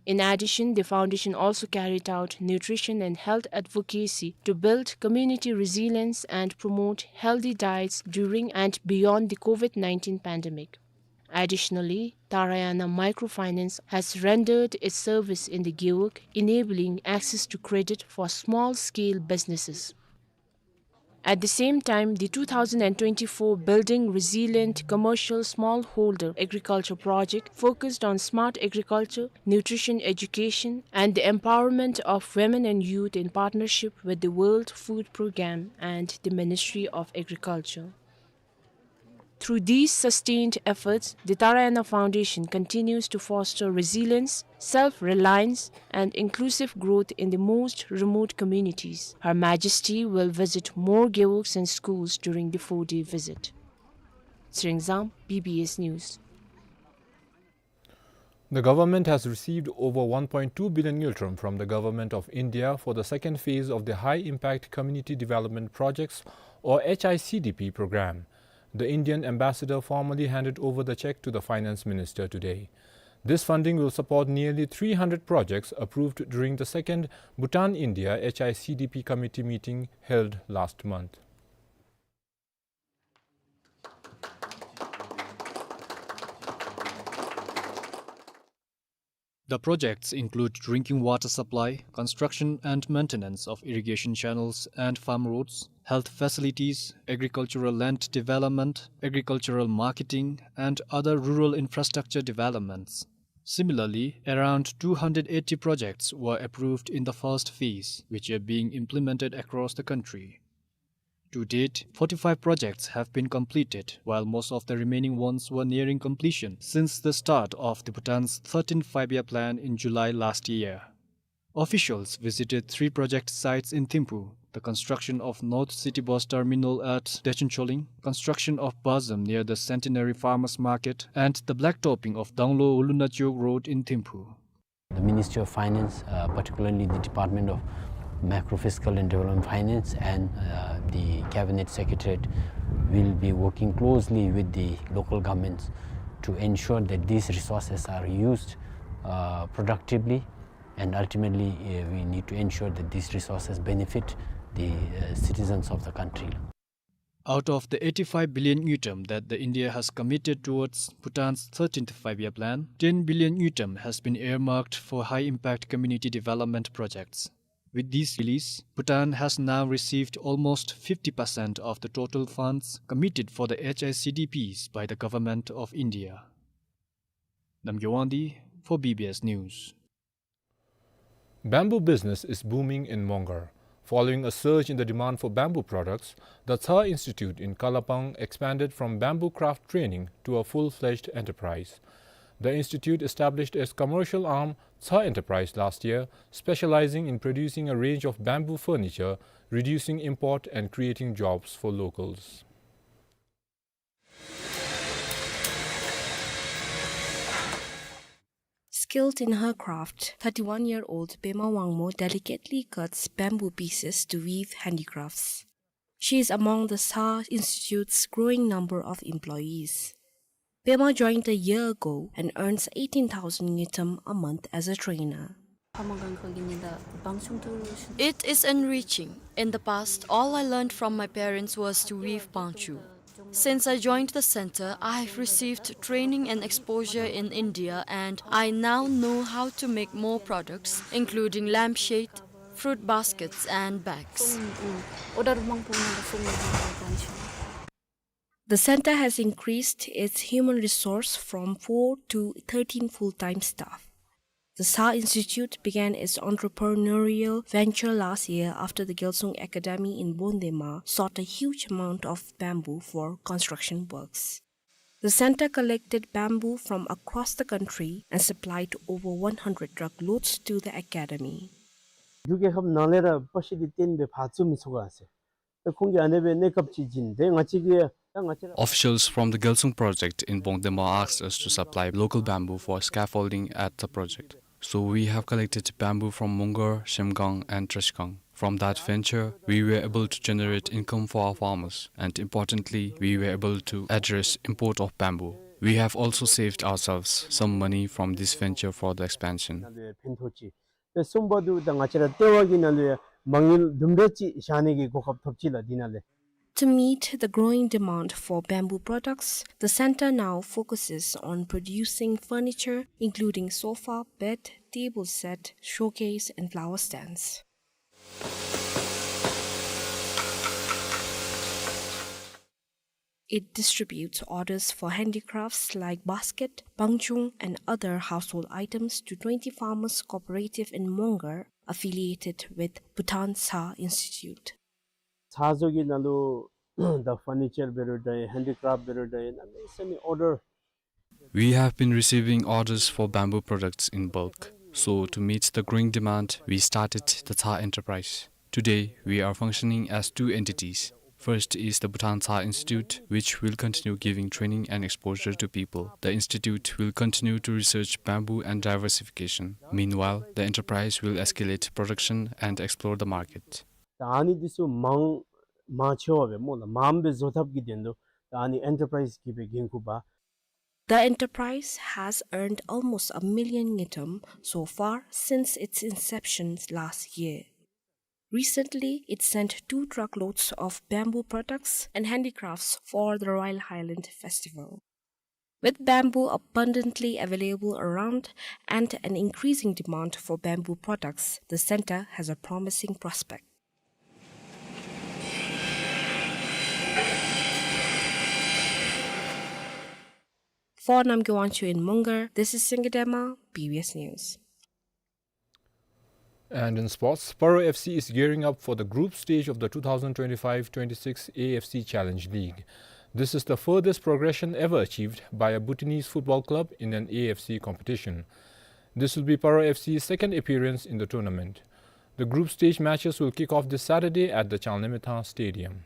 In addition, the foundation also carried out nutrition and health advocacy to build community resilience and promote healthy diets during and beyond the COVID nineteen pandemic. Additionally, Tarayana Microfinance has rendered its service in the Gewog, enabling access to credit for small-scale businesses. At the same time, the two thousand and twenty-four Building Resilient Commercial Smallholder Agriculture Project focused on smart agriculture, nutrition education, and the empowerment of women and youth in partnership with the World Food Programme and the Ministry of Agriculture. Through these sustained efforts, the Tarayana Foundation continues to foster resilience, self-reliance, and inclusive growth in the most remote communities. Her Majesty will visit more gewogs and schools during the four-day visit. Tshering Zam, B B S News. The government has received over one point two billion ngultrum from the Government of India for the second phase of the High Impact Community Development Projects, or H I C D P program. The Indian ambassador formally handed over the check to the finance minister today. This funding will support nearly three hundred projects approved during the second Bhutan-India H I C D P committee meeting held last month. The projects include drinking water supply, construction and maintenance of irrigation channels and farm roads, health facilities, agricultural land development, agricultural marketing, and other rural infrastructure developments. Similarly, around two hundred eighty projects were approved in the first phase, which are being implemented across the country. To date, forty-five projects have been completed, while most of the remaining ones were nearing completion since the start of the Bhutan's thirteenth Five-Year Plan in July last year. Officials visited three project sites in Thimphu: the construction of North City Bus Terminal at Dechen Choling, construction of BASM near the Centenary Farmers Market, and the blacktopping of Danglo Ulunachuk Road in Thimphu. The Ministry of Finance, uh, particularly the Department of Macro Fiscal and Development Finance, and, uh, the Cabinet Secretariat will be working closely with the local governments to ensure that these resources are used, uh, productively, and ultimately, uh, we need to ensure that these resources benefit the, uh, citizens of the country. Out of the eighty-five billion ngultrum that the India has committed towards Bhutan's thirteenth Five-Year Plan, ten billion ngultrum has been earmarked for high-impact community development projects. With this release, Bhutan has now received almost fifty percent of the total funds committed for the H I C D Ps by the Government of India. Namgay Wangdi for B B S News. Bamboo business is booming in Mongar. Following a surge in the demand for bamboo products, the Tha Institute in Kalapang expanded from bamboo craft training to a full-fledged enterprise. The institute established its commercial arm, Tha Enterprise, last year, specializing in producing a range of bamboo furniture, reducing import and creating jobs for locals. Skilled in her craft, thirty-one-year-old Pema Wangmo delicately cuts bamboo pieces to weave handicrafts. She is among the Tha Institute's growing number of employees. Pema joined a year ago and earns eighteen thousand ngultrum a month as a trainer. It is enriching. In the past, all I learned from my parents was to weave pangchu. Since I joined the center, I have received training and exposure in India, and I now know how to make more products, including lampshade, fruit baskets, and bags. The center has increased its human resource from four to thirteen full-time staff. The Tha Institute began its entrepreneurial venture last year after the Gyalsung Academy in Bondema sought a huge amount of bamboo for construction works. The center collected bamboo from across the country and supplied over one hundred truckloads to the academy. འབྲུག་རྒྱལ་ཁབ་ནང་ལས་ར་པར་ཤིང་འདི་བཏོན་སྦེ་ཕར་བཙུགས་མི་ཚུགས་ག་ཟེར། ད་ཁོང་གིས་ཨ་ནེ་སྦེ་གནས་སྐབས་ཅིག་བྱིན་ཏེ་ང་བཅས་ཀྱིས་ད་ང་བཅས་ར། Officials from the Gyalsung project in Bongdema asked us to supply local bamboo for scaffolding at the project. So we have collected bamboo from Mongar, Shemgang, and Trashgang. From that venture, we were able to generate income for our farmers, and importantly, we were able to address import of bamboo. We have also saved ourselves some money from this venture for the expansion. ཕན་ཐོགས་ཅིག་ཏེ་གསུངས་པ་འདུག། ད་ང་བཅས་ར་ལྟེ་བ་གི་ནང་ལུ་ཡང་མ་དངུལ་དུམ་གྲ་ཅིག་བཞག་ནི་གི་གོ་སྐབས་ཐོབ་ཅི་ལགས་འདི་ནང་ལས། To meet the growing demand for bamboo products, the center now focuses on producing furniture, including sofa, bed, table set, showcase, and flower stands. It distributes orders for handicrafts like basket, pangchung, and other household items to twenty farmers cooperative in Mongar, affiliated with Bhutan Tha Institute. ཚ་བཟོ་གི་ནང་ལུ་ད་ཕར་ནི་ཅར་འབད་རུང་འདྲ་ཡང་ཧེན་ཌི་ཀྲེཕཊ་འབད་རུང་འདྲ་ཡང་གནམ་མེད་ས་མེད་ཨོར་ཌར། We have been receiving orders for bamboo products in bulk. So, to meet the growing demand, we started the Tha Enterprise. Today, we are functioning as two entities. First is the Bhutan Tha Institute, which will continue giving training and exposure to people. The institute will continue to research bamboo and diversification. Meanwhile, the enterprise will escalate production and explore the market. ད་ཨ་ནི་འདི་ཚུ་མང་མང་ཆེ་བ་སྦེ་སྨོ་ལགས་མངམ་སྦེ་བཟོ་ཐབས་ཀྱི་དོན་ལུ་ད་ཨ་ནི་ཨེན་ཊར་པ་རའིཛ་གིས་སྦེ་འགན་ཁུར་བ། The enterprise has earned almost a million ngultrum so far since its inception last year. Recently, it sent two truckloads of bamboo products and handicrafts for the Royal Highland Festival. With bamboo abundantly available around and an increasing demand for bamboo products, the center has a promising prospect. For Namgay Wangchuk in Munger, this is Singye Dema, B B S News. And in sports, Paro F C is gearing up for the group stage of the two thousand twenty-five twenty-six A F C Challenge League. This is the furthest progression ever achieved by a Bhutanese football club in an A F C competition. This will be Paro F C's second appearance in the tournament. The group stage matches will kick off this Saturday at the Chalnemetha Stadium.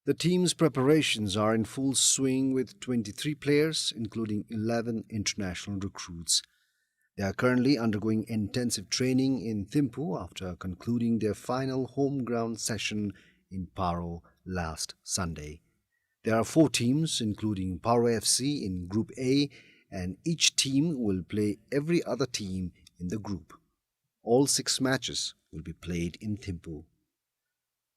The team's preparations are in full swing with twenty-three players, including eleven international recruits. They are currently undergoing intensive training in Thimphu after concluding their final home ground session in Paro last Sunday. There are four teams, including Paro F C in Group A, and each team will play every other team in the group. All six matches will be played in Thimphu.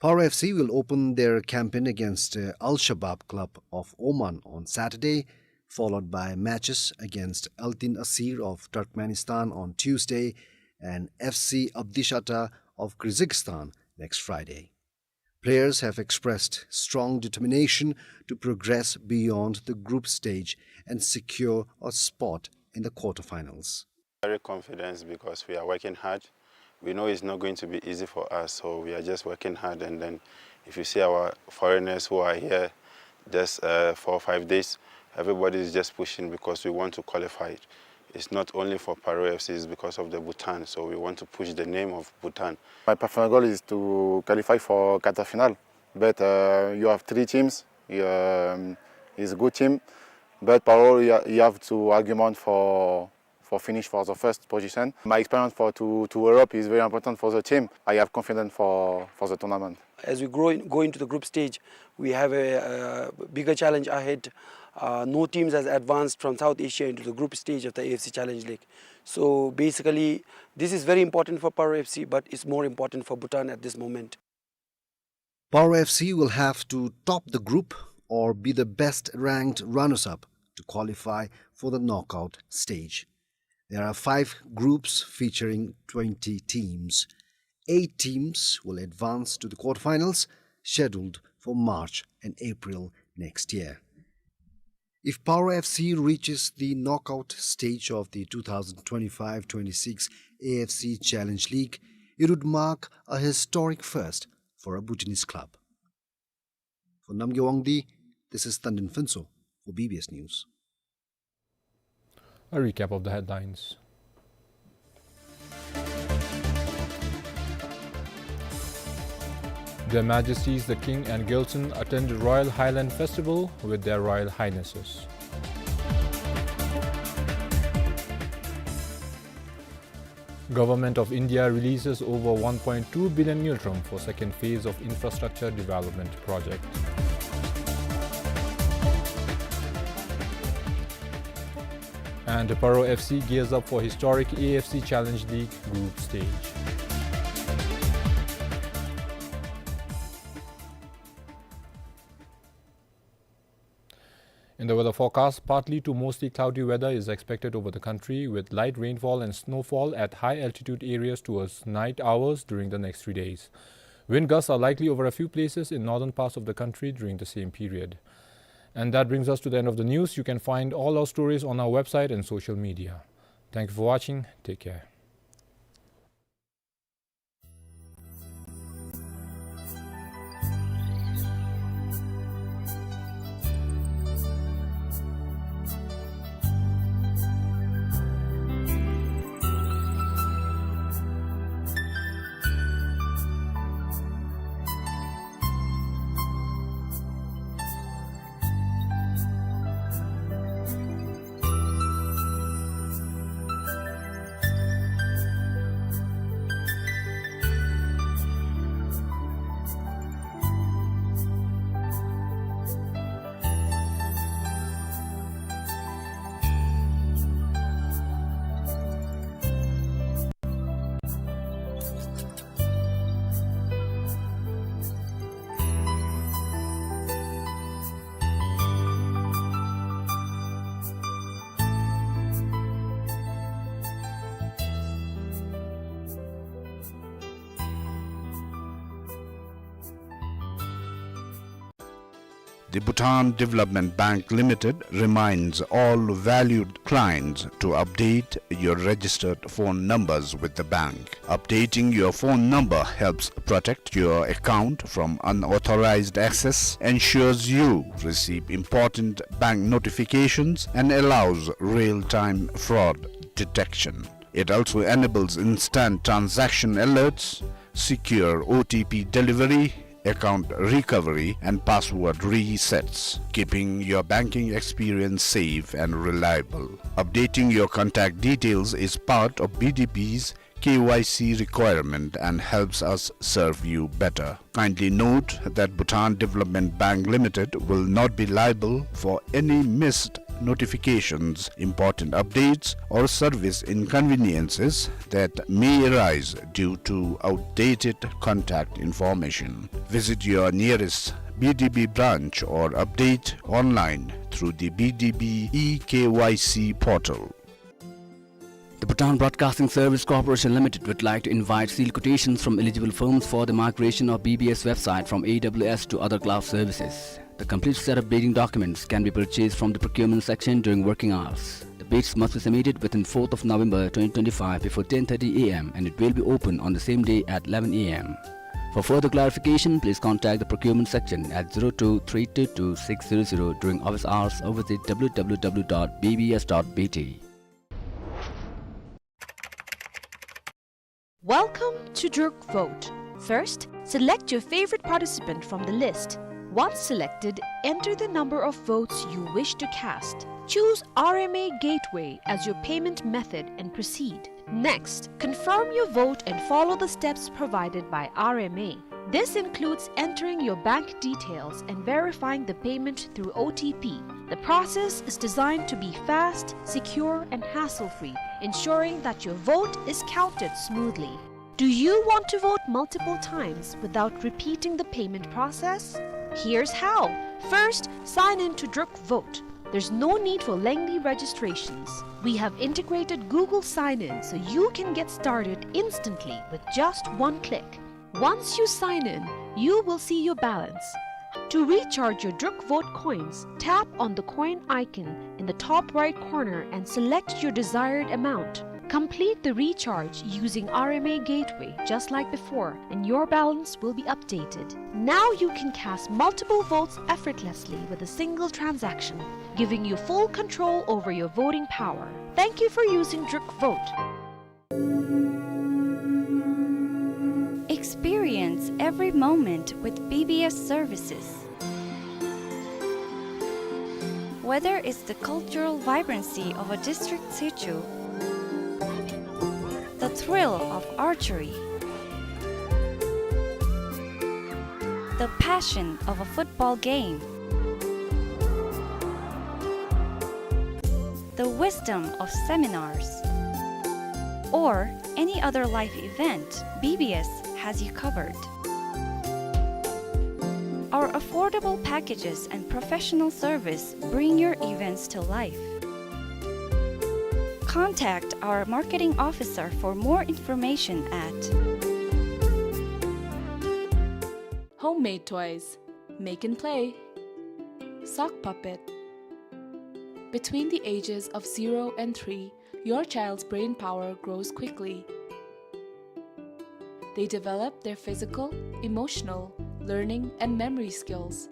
Paro F C will open their campaign against, uh, Al Shabab Club of Oman on Saturday, followed by matches against Altyn Asir of Turkmenistan on Tuesday and F C Abdishata of Kyrgyzstan next Friday. Players have expressed strong determination to progress beyond the group stage and secure a spot in the quarterfinals. Very confident because we are working hard. We know it's not going to be easy for us, so we are just working hard. And then if you see our foreigners who are here, just, uh, four or five days, everybody is just pushing because we want to qualify. It's not only for Paro F C, it's because of the Bhutan, so we want to push the name of Bhutan. My personal goal is to qualify for quarter final, but, uh, you have three teams. Um, it's a good team, but Paro, you ha-, you have to argument for for finish for the first position. My experience for to, to Europe is very important for the team. I have confidence for, for the tournament. As we grow in, go into the group stage, we have a, uh, bigger challenge ahead. Uh, no teams has advanced from South Asia into the group stage of the A F C Challenge League. So basically, this is very important for Paro F C, but it's more important for Bhutan at this moment. Paro F C will have to top the group or be the best ranked runners-up to qualify for the knockout stage. There are five groups featuring twenty teams. Eight teams will advance to the quarterfinals, scheduled for March and April next year. If Paro F C reaches the knockout stage of the two thousand twenty-five twenty-six A F C Challenge League, it would mark a historic first for a Bhutanese club. For Namgay Wangdi, this is Tandin Phuntsho for B B S News. A recap of the headlines. Their Majesties the King and Gyaltsuen attend Royal Highland Festival with Their Royal Highnesses. Government of India releases over one point two billion ngultrum for second phase of infrastructure development project. And Paro F C gears up for historic A F C Challenge League group stage. In the weather forecast, partly to mostly cloudy weather is expected over the country, with light rainfall and snowfall at high altitude areas towards night hours during the next three days. Wind gusts are likely over a few places in northern parts of the country during the same period. And that brings us to the end of the news. You can find all our stories on our website and social media. Thank you for watching. Take care. The Bhutan Development Bank Limited reminds all valued clients to update your registered phone numbers with the bank. Updating your phone number helps protect your account from unauthorized access, ensures you receive important bank notifications, and allows real-time fraud detection. It also enables instant transaction alerts, secure O T P delivery, account recovery, and password resets, keeping your banking experience safe and reliable. Updating your contact details is part of B D B's K Y C requirement and helps us serve you better. Kindly note that Bhutan Development Bank Limited will not be liable for any missed notifications, important updates, or service inconveniences that may arise due to outdated contact information. Visit your nearest B D B branch or update online through the B D B e K Y C portal. The Bhutan Broadcasting Service Corporation Limited would like to invite sealed quotations from eligible firms for the migration of B B S website from A W S to other cloud services. The complete set of bidding documents can be purchased from the procurement section during working hours. The bids must be submitted within fourth of November twenty twenty-five before ten thirty A M and it will be open on the same day at eleven A M. For further clarification, please contact the procurement section at zero two three two two six zero zero during office hours or visit W W W dot B B S dot B T. Welcome to Druk Vote. First, select your favorite participant from the list. Once selected, enter the number of votes you wish to cast. Choose R M A Gateway as your payment method and proceed. Next, confirm your vote and follow the steps provided by R M A. This includes entering your bank details and verifying the payment through O T P. The process is designed to be fast, secure, and hassle-free, ensuring that your vote is counted smoothly. Do you want to vote multiple times without repeating the payment process? Here's how. First, sign in to Druk Vote. There's no need for lengthy registrations. We have integrated Google Sign-In so you can get started instantly with just one click. Once you sign in, you will see your balance. To recharge your Druk Vote coins, tap on the coin icon in the top right corner and select your desired amount. Complete the recharge using R M A Gateway just like before, and your balance will be updated. Now you can cast multiple votes effortlessly with a single transaction, giving you full control over your voting power. Thank you for using Druk Vote. Experience every moment with B B S services. Whether it's the cultural vibrancy of a district situ, the thrill of archery, the passion of a football game, the wisdom of seminars, or any other life event, B B S has you covered. Our affordable packages and professional service bring your events to life. Contact our marketing officer for more information at Homemade toys. Make and play. Sock puppet. Between the ages of zero and three, your child's brain power grows quickly. They develop their physical, emotional, learning, and memory skills.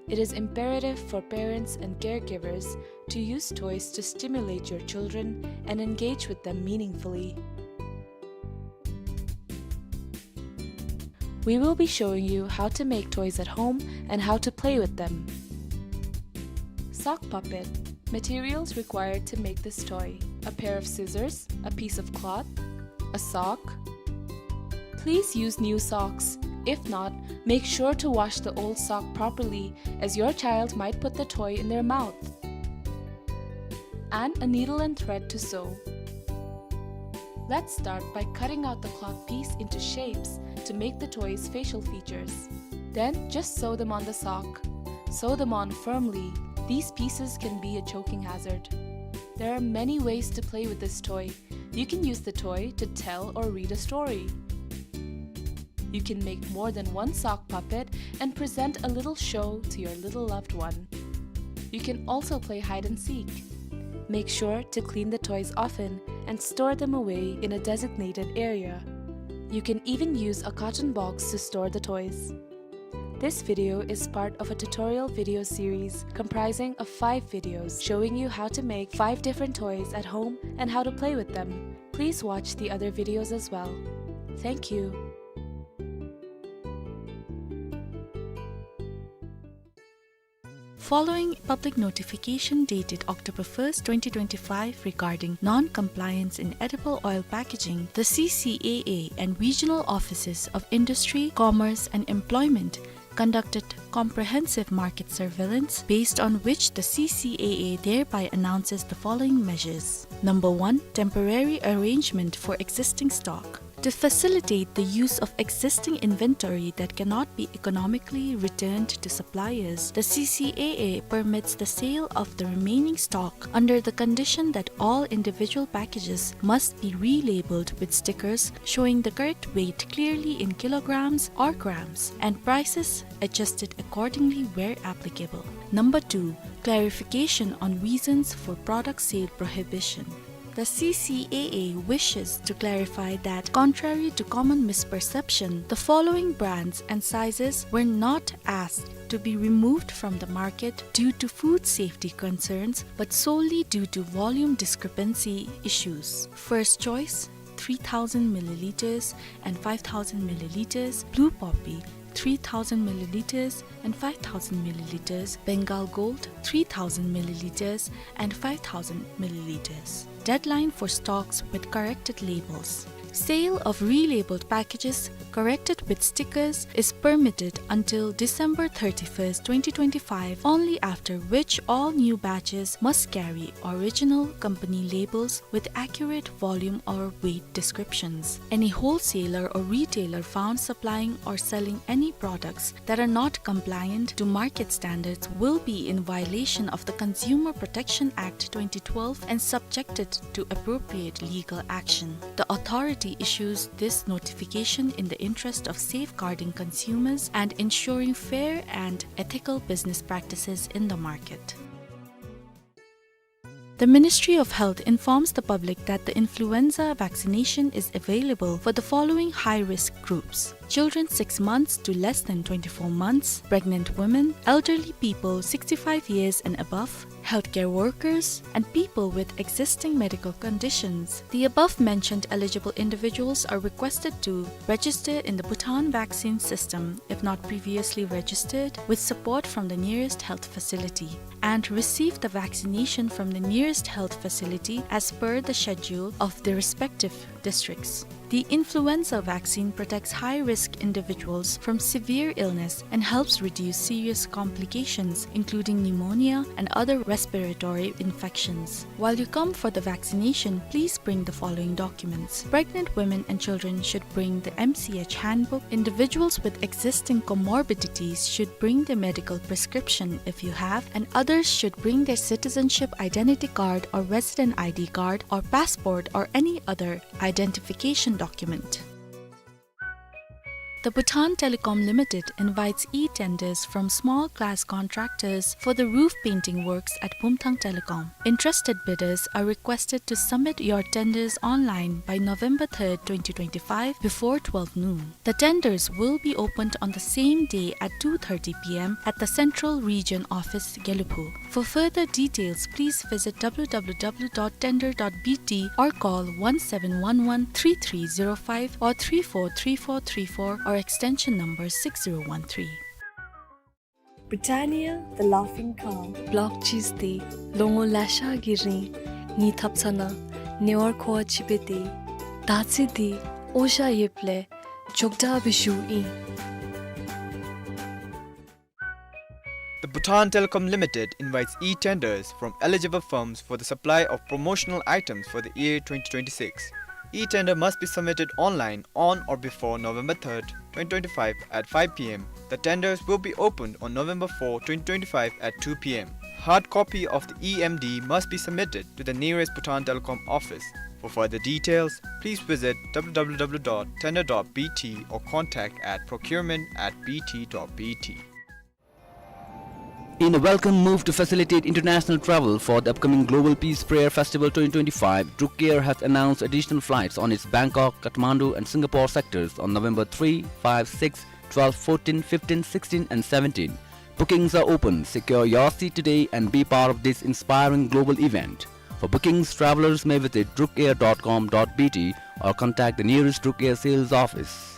It is imperative for parents and caregivers to use toys to stimulate your children and engage with them meaningfully. We will be showing you how to make toys at home and how to play with them. Sock puppet. Materials required to make this toy: a pair of scissors, a piece of cloth, a sock. Please use new socks. If not, make sure to wash the old sock properly, as your child might put the toy in their mouth. And a needle and thread to sew. Let's start by cutting out the cloth piece into shapes to make the toy's facial features. Then just sew them on the sock. Sew them on firmly. These pieces can be a choking hazard. There are many ways to play with this toy. You can use the toy to tell or read a story. You can make more than one sock puppet and present a little show to your little loved one. You can also play hide and seek. Make sure to clean the toys often and store them away in a designated area. You can even use a carton box to store the toys. This video is part of a tutorial video series comprising of five videos showing you how to make five different toys at home and how to play with them. Please watch the other videos as well. Thank you. Following public notification dated October first, twenty twenty-five regarding non-compliance in edible oil packaging, the C C A A and regional offices of Industry, Commerce and Employment conducted comprehensive market surveillance, based on which the C C A A thereby announces the following measures. Number one, temporary arrangement for existing stock. To facilitate the use of existing inventory that cannot be economically returned to suppliers, the C C A A permits the sale of the remaining stock under the condition that all individual packages must be relabeled with stickers showing the correct weight clearly in kilograms or grams, and prices adjusted accordingly where applicable. Number two, clarification on reasons for product sale prohibition. The C C A A wishes to clarify that, contrary to common misperception, the following brands and sizes were not asked to be removed from the market due to food safety concerns, but solely due to volume discrepancy issues. First Choice, three thousand milliliters and five thousand milliliters, Blue Poppy, three thousand milliliters and five thousand milliliters, Bengal Gold, three thousand milliliters and five thousand milliliters. Deadline for stocks with corrected labels. Sale of relabeled packages corrected with stickers is permitted until December thirty-first, twenty twenty-five, only after which all new batches must carry original company labels with accurate volume or weight descriptions. Any wholesaler or retailer found supplying or selling any products that are not compliant to market standards will be in violation of the Consumer Protection Act twenty twelve and subjected to appropriate legal action. The authority issues this notification in the interest of safeguarding consumers and ensuring fair and ethical business practices in the market. The Ministry of Health informs the public that the influenza vaccination is available for the following high-risk groups: children six months to less than twenty-four months, pregnant women, elderly people sixty-five years and above, healthcare workers, and people with existing medical conditions. The above mentioned eligible individuals are requested to register in the Bhutan Vaccine System if not previously registered, with support from the nearest health facility, and receive the vaccination from the nearest health facility as per the schedule of the respective districts. The influenza vaccine protects high-risk individuals from severe illness and helps reduce serious complications, including pneumonia and other respiratory infections. While you come for the vaccination, please bring the following documents. Pregnant women and children should bring the M C H handbook. Individuals with existing comorbidities should bring their medical prescription if you have, and others should bring their citizenship identity card or resident I D card or passport or any other identification document. The Bhutan Telecom Limited invites e-tenders from small class contractors for the roof painting works at Bumthang Telecom. Interested bidders are requested to submit your tenders online by November third, twenty twenty-five, before twelve noon. The tenders will be opened on the same day at two thirty P M at the Central Region Office, Gelephu. For further details, please visit W W W dot tender dot B T or call one seven one one three three zero five or three four three four three four or extension number six zero one three. Britannia, the laughing cow. Block cheese འདི་ལོ་ངོ་ལེ་ཤ་གི་རིང་ངེའི་ཐབ་ཚང་ནང་ཉེ་བར་མཁོ་བ་ཅིག་འབད་དེ། ད་ཚེས་འདི་འོ་ཤ་ཡོདཔ་ལས་ཅོག་འཐདཔ་སྦེ་བཞུགས་ཡི། The Bhutan Telecom Limited invites e-tenders from eligible firms for the supply of promotional items for the year twenty twenty-six. E-tender must be submitted online on or before November third, twenty twenty-five at five P M. The tenders will be opened on November fourth, twenty twenty-five at two P M. Hard copy of the E M D must be submitted to the nearest Bhutan Telecom office. For further details, please visit w w w dot tender dot b t or contact at procurement at b t dot b t. In a welcome move to facilitate international travel for the upcoming Global Peace Prayer Festival twenty twenty-five, Druk Air has announced additional flights on its Bangkok, Kathmandu, and Singapore sectors on November three, five, six, twelve, fourteen, fifteen, sixteen, and seventeen. Bookings are open. Secure your seat today and be part of this inspiring global event. For bookings, travelers may visit drukair dot com dot b t or contact the nearest Druk Air sales office.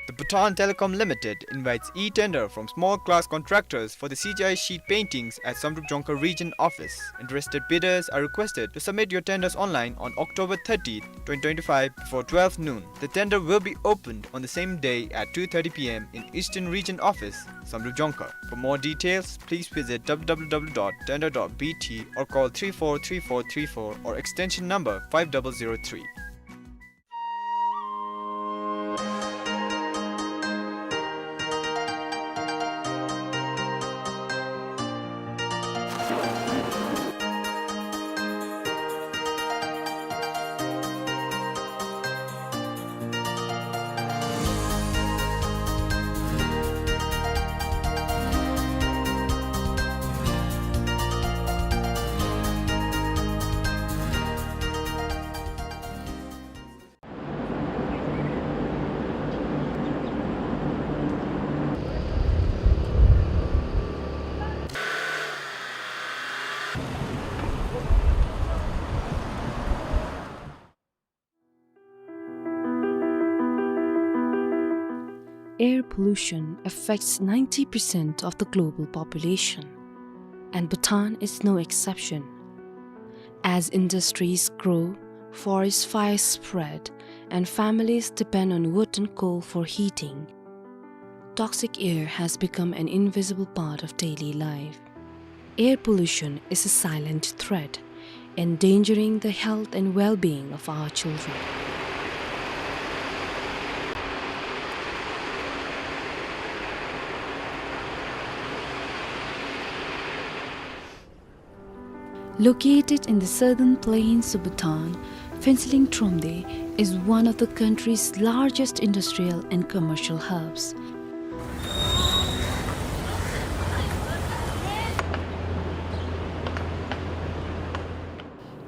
The Bhutan Telecom Limited invites e-tender from small class contractors for the C G I sheet paintings at Samdrup Jongkhar Region Office. Interested bidders are requested to submit your tenders online on October thirtieth, twenty twenty-five, before twelve noon. The tender will be opened on the same day at two thirty p m in Eastern Region Office, Samdrup Jongkhar. For more details, please visit w w w dot tender dot b t or call three four three four three four or extension number five double zero three. Air pollution affects ninety percent of the global population, and Bhutan is no exception. As industries grow, forest fires spread, and families depend on wood and coal for heating, toxic air has become an invisible part of daily life. Air pollution is a silent threat, endangering the health and well-being of our children. Located in the southern plains of Bhutan, Phuentsholing Thromde is one of the country's largest industrial and commercial hubs.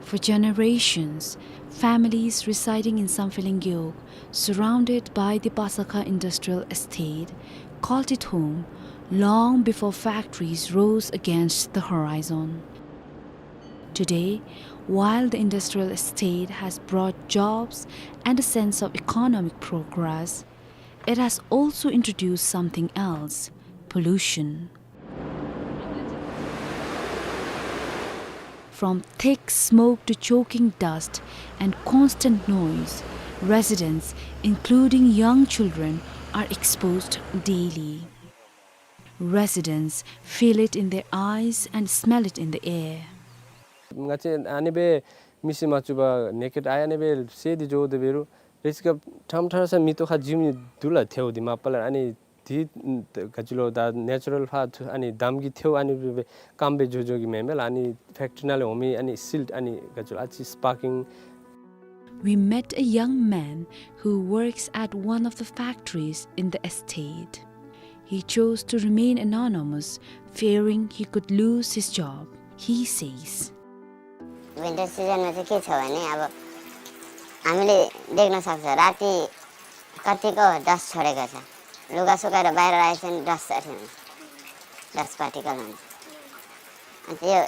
For generations, families residing in Samphehleng Gewog, surrounded by the Pasakha Industrial Estate, called it home long before factories rose against the horizon. Today, while the industrial estate has brought jobs and a sense of economic progress, it has also introduced something else: pollution. From thick smoke to choking dust and constant noise, residents, including young children, are exposed daily. Residents feel it in their eyes and smell it in the air. ང་བཅས་ཨ་ནི་སྦེ་མིག་གིས་མ་བཅུག་པར་ནེ་ཀེཌ་ཨའི་ཨ་ནི་སྦེ་གསལ་ཏེ་འགྱོ་དེ་འབད་རུང་རེས་ཅིག་ཁར་ཁྲམ་ཁྲ་ས་མེ་ཏོག་ཁར་འཛུལ་མི་འདུག་ལགས། ཐལཝ་འདི་མ་པ་ལས་ཨ་ནི་འདི་ག་ཅི་ལོ་ད་ནེ་ཅུ་རཱལ་ཕར་ཨ་ནི་འདམ་གྱི་ཐལཝ་ཨ་ནི་སྦེ་སྦེ་སྐམ་སྦེ་འགྱོ་འགྱོ་གི་མེན་མས་ལགས། ཨ་ནི་ཕེཀ་ཊི་རི་ནང་ལས་འོང་མི་ཨ་ནི་སིལཊ་ཨ་ནི་ག་ཅི་ལོ་ཨ་ཙི་སི་པར་ཀིང། We met a young man who works at one of the factories in the estate. He chose to remain anonymous, fearing he could lose his job. He says, winter सिजनमा चाहिँ के छ भने, अब हामीले देख्न सक्छ, राति कतिको डस्ट छोडेको छ। लुगा सुकाएर बाहिर राखेको छ भने डस्ट अठ्याउने, डस्ट पार्टिकल हुन्छ। अनि त्यो,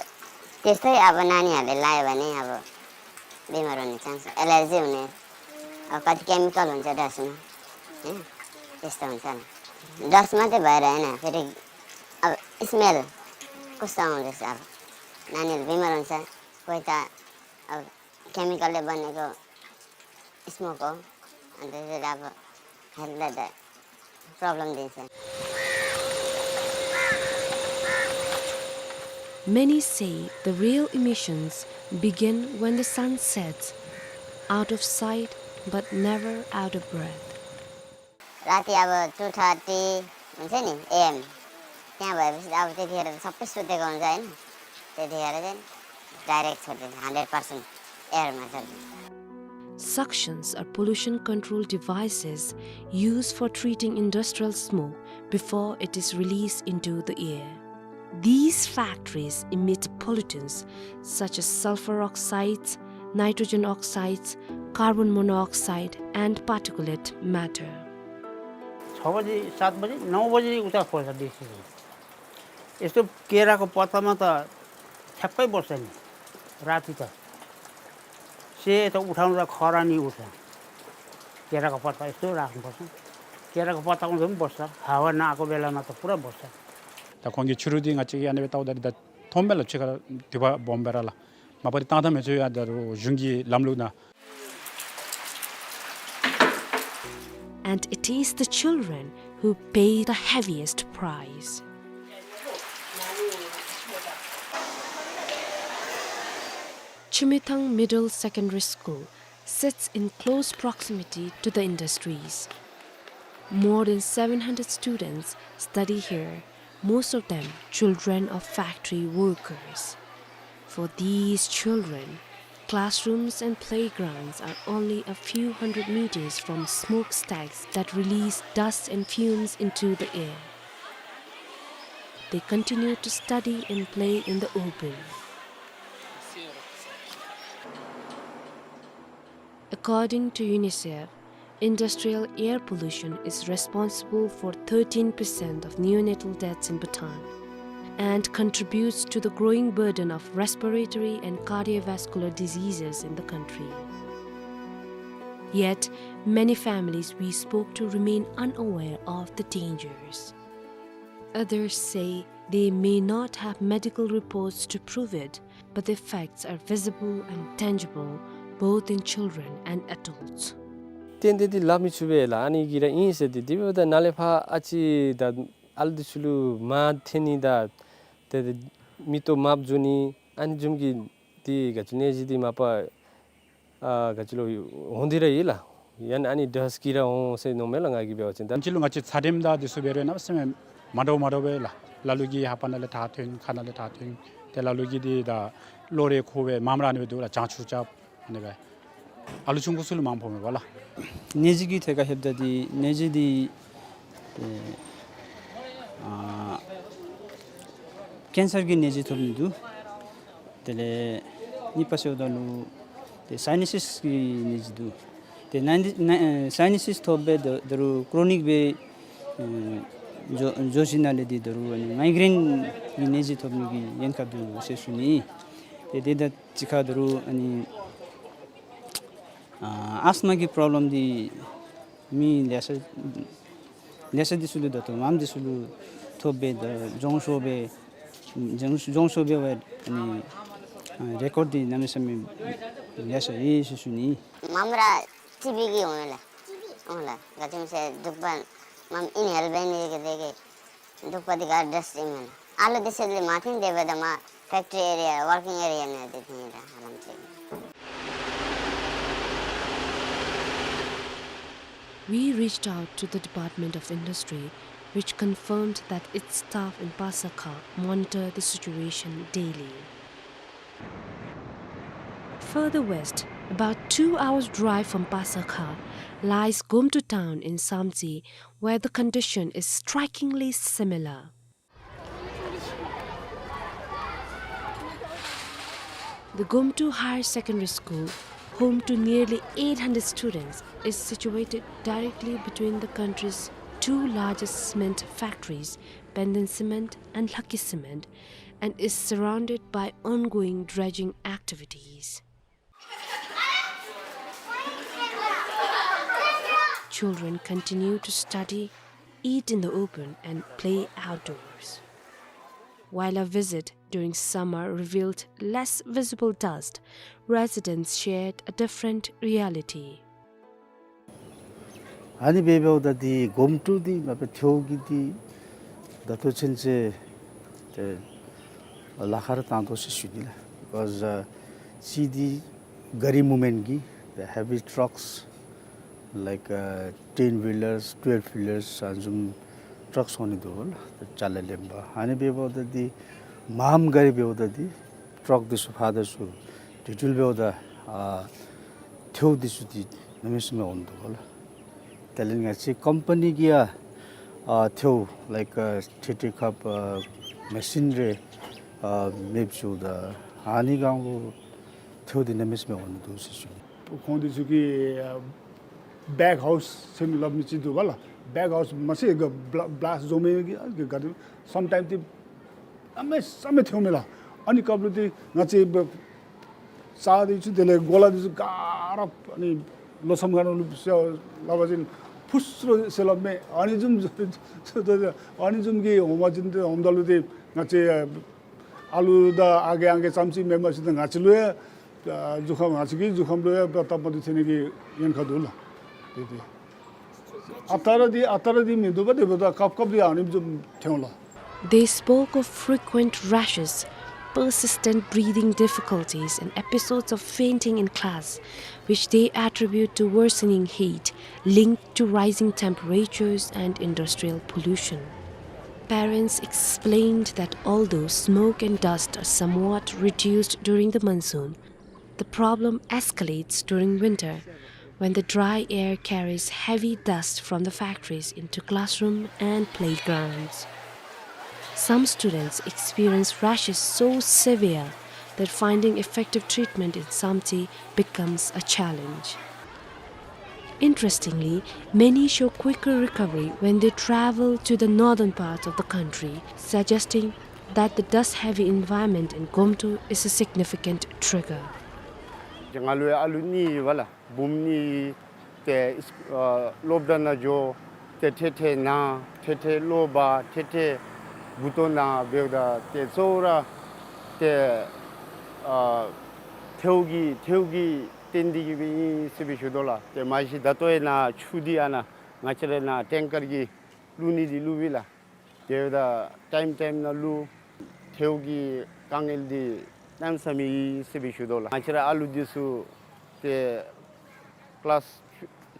त्यस्तै अब नानीहरूले लायो भने अब बिमार हुने चान्स, एलर्जी हुने, अब कति केमिकल हुन्छ डस्टमा, होइन? त्यस्तो हुन्छ नि। डस्ट मात्रै भएर होइन, फेरि अब स्मेल कस्तो आउँदैछ, अब नानीहरू बिमार हुन्छ, कोही त अब केमिकलले बनेको स्मोक हो, अनि त्यसले अब हेल्थलाई त प्रब्लम दिन्छ। Many say the real emissions begin when the sun sets, out of sight but never out of breath. राति अब टू थर्टी हुन्छ नि एएम, त्यहाँ भएपछि अब त्यतिखेर त सबै सुतेको हुन्छ, होइन? त्यतिखेर चाहिँ डाइरेक्ट छोडिदिन्छ, hundred percent. air method. Suctions are pollution control devices used for treating industrial smoke before it is released into the air. These factories emit pollutants such as sulfur oxides, nitrogen oxides, carbon monoxide, and particulate matter. छ बजी, सात बजी, नौ बजी उता खोल्छ बेसी। यस्तो केराको पत्तामा त ठ्याक्कै बस्छ नि राति त। से त उठाउँदा खरानी उठ्छ। केराको पत्ता यस्तो राख्नुपर्छ। केराको पत्ता उठाउँदा पनि बस्छ। हावा नआएको बेलामा त पुरा बस्छ। ད་ཁོང་གི་ཕྱི་རུ་འདི་ང་བཅས་ཀྱིས་ཨ་ནི་སྦེ་བལྟཝ་ད་འདི་ད་མཐོངམ་མས་ལགས། ཕྱི་ཁར་དུ་བ་སྦོམ་སྦེ་ར་ལགས། མ་པ་འདི་བཏང་ཐངས་མེད་ཚུ་ཡང་ད་རུང་གཞུང་གི་ལམ་ལུགས་ནང་། And it is the children who pay the heaviest price. Chumithang Middle Secondary School sits in close proximity to the industries. More than seven hundred students study here, most of them children of factory workers. For these children, classrooms and playgrounds are only a few hundred meters from smokestacks that release dust and fumes into the air. They continue to study and play in the open. According to UNICEF, industrial air pollution is responsible for thirteen percent of neonatal deaths in Bhutan and contributes to the growing burden of respiratory and cardiovascular diseases in the country. Yet, many families we spoke to remain unaware of the dangers. Others say they may not have medical reports to prove it, but the effects are visible and tangible, both in children and adults. ཏན་ཏན་འདི་སླབ་མི་ཚུགས་པས་ལགས། ཨ་ནི་གི་ར་ཨིན་ཟེར་ཏེ། དེ་འབདཝ་ད་ནཱ་ལས་ཕར་ཨ་ཙི་ད་ཨ་ལུ་འདི་ཚུ་ལུ་མར་འཐེན་ནི་ད་ཏེ་མིག་ཏོ་དམརཔོ་འགྱོ་ནི་ཨ་ནི་བཟུམ་གྱི་འདི་ག་ཅི་ནད་གཞི་འདི་མ་པ་ཨ་ག་ཅི་ལོ་འོང་སྟེ་ར་ཡོད་ལགས། ཡང་ན་ཨ་ནི་ཌསཊ་གིས་ར་འོང་ཟེར་མནོཝ་མས་ལགས། ང་གིས་འབད་བ་ཅིན་ད་ཕྱི་ལུ་ང་བཅས་ཚ་དྲོད་དང་འདི་ཚུ་འབད་རུང་གནམ་མེད་ས་མེད་མ་འདྲཝ་མ་འདྲཝ་སྦེ་ལགས། ལ་ལུ་གིས་ལྷ་པ་ནང་ལས་ཐག་ཐོན། ཁ་ནང་ལས་ཐག་ཐོན། ཏེ་ལ་ལུ་གིས་འདི་ད་གློག་རས་ཁུར་སྦེ་མངམ་ར་ཨ་ནི་སྦེ་འདུག་ལགས། བྱང་ཆུབ་རྐྱབ་ཨ་ནི་སྦེ། ཨ་ལུ་ཆུང་ཀུ་ཚུ་ལུ་མངམ་ཕོག་མས་པ་ལགས། ནད་གཞི་གི་ཐད་ཁར་ལྷོདཔ་ད་འདི་ནད་གཞི་འདི་ཨེ་ཨ་ཀེན་སར་གྱི་ནད་གཞི་ཐོབ་ནི་འདུག། དེ་ལས་གཉིས་པ་ཟེརཝ་ད་ལུ་ཏེ་སའི་ནཱ་སིས་ཀྱི་ནད་གཞི་འདུག། ཏེ་ནཱ་ནཱ་ཨེ་སའི་ནཱ་སིས་ཐོབ་སྦེ་ད་ད་རུང་ཀྲོ་ནིག་སྦེ་ཨེ་འགྱོ་འགྱོ་ཞིནམ་ལས་འདི་ད་རུང་ཨ་ནི་མའི་གྲེན་གྱི་ནད་གཞི་ཐོབ་ནི་གི་ཉེན་ཁ་འདུག་ཟེར་ཞུ་ནི། ཏེ་དེ་དང་གཅིག་ཁར་ད་རུང་ཨ་ནི་ཨ་ཨས་མ་གི་པྲོབ་ལེམ་འདི་མི་ལེ་ཤ་ལེ་ཤ་འདི་ཚུ་ལུ་ད་ལྟོ་མངམ་འདི་ཚུ་ལུ་ཐོབ་སྦེ་ད་རྫོང་ཤོར་སྦེ་རྫོང་རྫོང་ཤོར་སྦེ་འབད་ཨ་ནི་ཨ་རེ་ཀོཌ་འདི་གནམ་མེད་ས་མེད་ལེ་ཤ་ཡོད་ཟེར་ཞུ་ནི། མངམ་ར་ཊི་བི་གིས་འོང་ལགས། འོང་ལགས། ག་ཅི་སྨོ་ཟེར་སྡུག་པ་མངམ་ཨིན་ཧེལ་འབད་ནི་གི་དེ་གིས་སྡུག་པ་འདི་ག་ཌསཊ་ཨིན་མས་ལགས། ཨ་ལུ་འདི་ཚུ་ལས་མ་འཐེན་དེ་འབདཝ་ད་མར་ཕེཀ་ཊི་རི་ཨེ་རི་ཡ་ཝར་ཀིང་ཨེ་རི་ཡ་ནང་འདི་འཐེན་ལགས་ཧ་ལམ་ཅིག། We reached out to the Department of Industry, which confirmed that its staff in Pasakha monitor the situation daily. Further west, about two hours' drive from Pasakha, lies Gomtu town in Samtse, where the condition is strikingly similar. The Gomtu Higher Secondary School, home to nearly eight hundred students, is situated directly between the country's two largest cement factories, Penden Cement and Lhakhi Cement, and is surrounded by ongoing dredging activities. Children continue to study, eat in the open, and play outdoors. While our visit during summer revealed less visible dust, residents shared a different reality. ཨ་ནི་འབདཝ་ད་འདི་གོམ་ཀྲུ་འདི་མ་པ་ཐེའུ་གི་འདི་ད་ལྟོ་ཚུན་ཚོད་ཏེ་ལཱ་ཁག་ར་བཏང་དོ་ཟེར་ཞུ་ནི་ལགས། Because uh, see the gari movement གི་the heavy trucks like uh, ten wheelers, twelve wheelers ཨ་ནི་བཟུམ་ཊརཀ་སོང་ནི་འདུག་ལགས། ཅ་ལ་ལེན་པར་ཨ་ནི་འབདཝ་ད་འདི་མངམ་ག་ར་འབདཝ་ད་འདི་ཊརཀ་འདི་ཚུ་ཕར་དང་ཚུར་དེ་འཕྲོ་འབདཝ་ད་ ཨ་ཐལཝ་འདི་ཚུ་འདི་གནམ་མེད་ས་མེད་འོང་འདུག་ལགས། དེ་ལས་ང་བཅས་ཀམ་པ་ནི་གིས་ཡང་ཨ་ཐལཝ་ལའིཀ་ཨ་ཐལ་ཐལ་ཁབ་ཨ་མེ་ཤིན་རེ་ཨ་མེདཔ་བཟོཝ་ད་ཨ་ནི་སྒང་ལུ་ཐལཝ་འདི་གནམ་མེད་ས་མེད་འོང་འདུག་ཟེར་ཞུ་ནི། ཁོང་འདི་ཚུ་གིས་ཨ་བེག་ཧའུསི་ཟེར་མི་སླབ་མི་ཅིག་འདུག་པ་ལགས། བེག་ཧའུསི་མ་ཚད་ག་བླ་བླཱསཊ་བཟོ་མི་གི་ཨ་ག་དེ་སམ་ཊའིམ་འདི་གནམ་མེད་ས་མེད་ཐལཝ་མས་ལགས། ཨ་ནི་སྐབས་ལུ་འདི་ང་བཅས་ཨ་ཙི་འདི་ཚུ་དེ་ལས་གོ་ལ་འདི་ཚུ་ག་ར་ཨ་ནི་ལོ་མཚམས་ཁ་ནང་ལུ་ཟེར་སླབ་པ་ཅིན་ཕུ་སུ་ར་ཟེར་སླབ་མས། ཨ་ནི་བཟུམ་ཨ་ནི་བཟུམ་གྱི་འོང་པ་ཅིན་འདི་འོངམ་ད་ལུ་འདི་ང་བཅས་ཨ་ལུ་དང་ཨ་རྒས་ཨང་རྒས་ཙམ་ཅིག་མེན་པར་ཅིག་ད་ང་བཅས་ལུ་ཡང་ཨ་གཟུགས་ཁམས་ང་བཅས་ཀྱི་གཟུགས་ཁམས་ལུ་ཡང་སྟབས་མ་བདེཝ་ཐོན་ནི་གི་ཉེན་ཁ་འདུག་ལགས། དེ་དེ་ཨ་རྟག་ར་འདི་ཨ་རྟག་ར་འདི་མིན་འདུག་པ། དེ་འབདཝ་ད་སྐབས་སྐབས་འདི་ཨ་ནི་བཟུམ་ཐོན་ལགས། They spoke of frequent rashes, persistent breathing difficulties, and episodes of fainting in class, which they attribute to worsening heat linked to rising temperatures and industrial pollution. Parents explained that although smoke and dust are somewhat reduced during the monsoon, the problem escalates during winter, when the dry air carries heavy dust from the factories into classroom and playgrounds. Some students experience rashes so severe that finding effective treatment in Samtse becomes a challenge. Interestingly, many show quicker recovery when they travel to the northern parts of the country, suggesting that the dust-heavy environment in Gomtok is a significant trigger. ང་ལུ་ཡང་ཨ་ལུ་གཉིས་ཡོད་པ་ལགས། བུམོ་གཉིས། ཏེ་ཨ་སློབ་གྲྭ་ནང་འགྱོ། ཏེ་ཐེངས་ཐེངས་ན། ཐེངས་ཐེངས་གློ་བ། ཐེངས་ཐེངས་མགུ་ཏོ་ན་འབདཝ་ད་ཏེ་གཙོ་བོ་ར་ཏེ་ཨ་ཐལཝ་གི་ཐལཝ་གི་རྟེན་འདི་གིས་སྦེ་ཨིན་ཟེར་སྦེ་ཞུ་དོ་ལགས། ཏེ་མ་གཞི་ད་ལྟོ་ཡང་ན་ཆུ་འདི་ཨ་ནཱ་ང་བཅས་ར་ནཱ་ཊེང་ཀར་གྱིས་བླུག་ནི་འདི་བླུག་པས་ལགས། དེ་འབདཝ་ད་ཊའིམ་ཊའིམ་ནང་བླུག། ཐལཝ་གི་དཀའ་ངལ་འདི་གནམ་མེད་ས་མེད་ཨིན་ཟེར་སྦེ་ཞུ་དོ་ལགས། ང་བཅས་ར་ཨ་ལུ་འདི་ཚུ་ཏེ་ཀི་ལཱསི་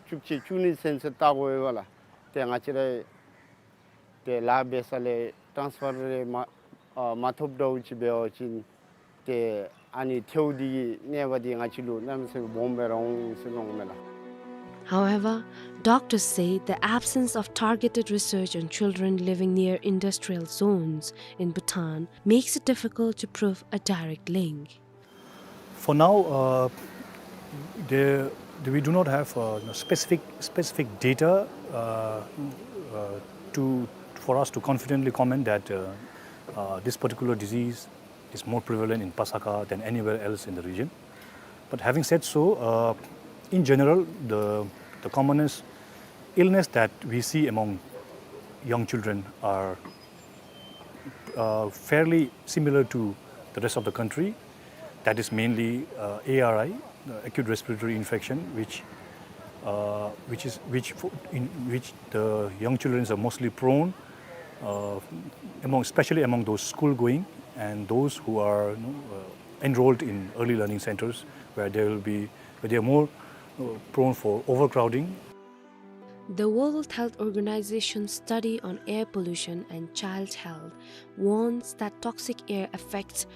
བཅུ་བཅུ་གཅིག་བཅུ་གཉིས་ཚུན་ཚོད་ལྟ་དགོ་པས་ལགས། ཏེ་ང་བཅས་ར་ཏེ་ལཱ་འབད་ས་ལས་ཊཱནསི་ཕར་རེ་མ་ཨ་མ་ཐོབ་འདྲཝ་ཅིག་འབད་བ་ཅིན་ཏེ་ཨ་ནི་ཐལཝ་འདི་གི་ནད་པ་འདི་ང་བཅས་ལུ་གནམ་མེད་ས་མེད་སྦོམ་སྦེ་ར་འོང་ཟེར་མནོཝ་མས་ལགས། However, doctors say the absence of targeted research on children living near industrial zones in Bhutan makes it difficult to prove a direct link. For now, uh, there, we do not have uh, specific specific data uh, uh, to for us to confidently comment that uh, uh, this particular disease is more prevalent in Pasakha than anywhere else in the region. But having said so, uh, in general, the, the commonest illness that we see among young children are uh, fairly similar to the rest of the country. That is mainly uh, A R I, uh, acute respiratory infection, which uh, which is which fo- in which the young children are mostly prone, uh, among especially among those school going and those who are you know, uh, enrolled in early learning centers where they will be where they are more uh, prone for overcrowding. The World Health Organization study on air pollution and child health warns that toxic air affects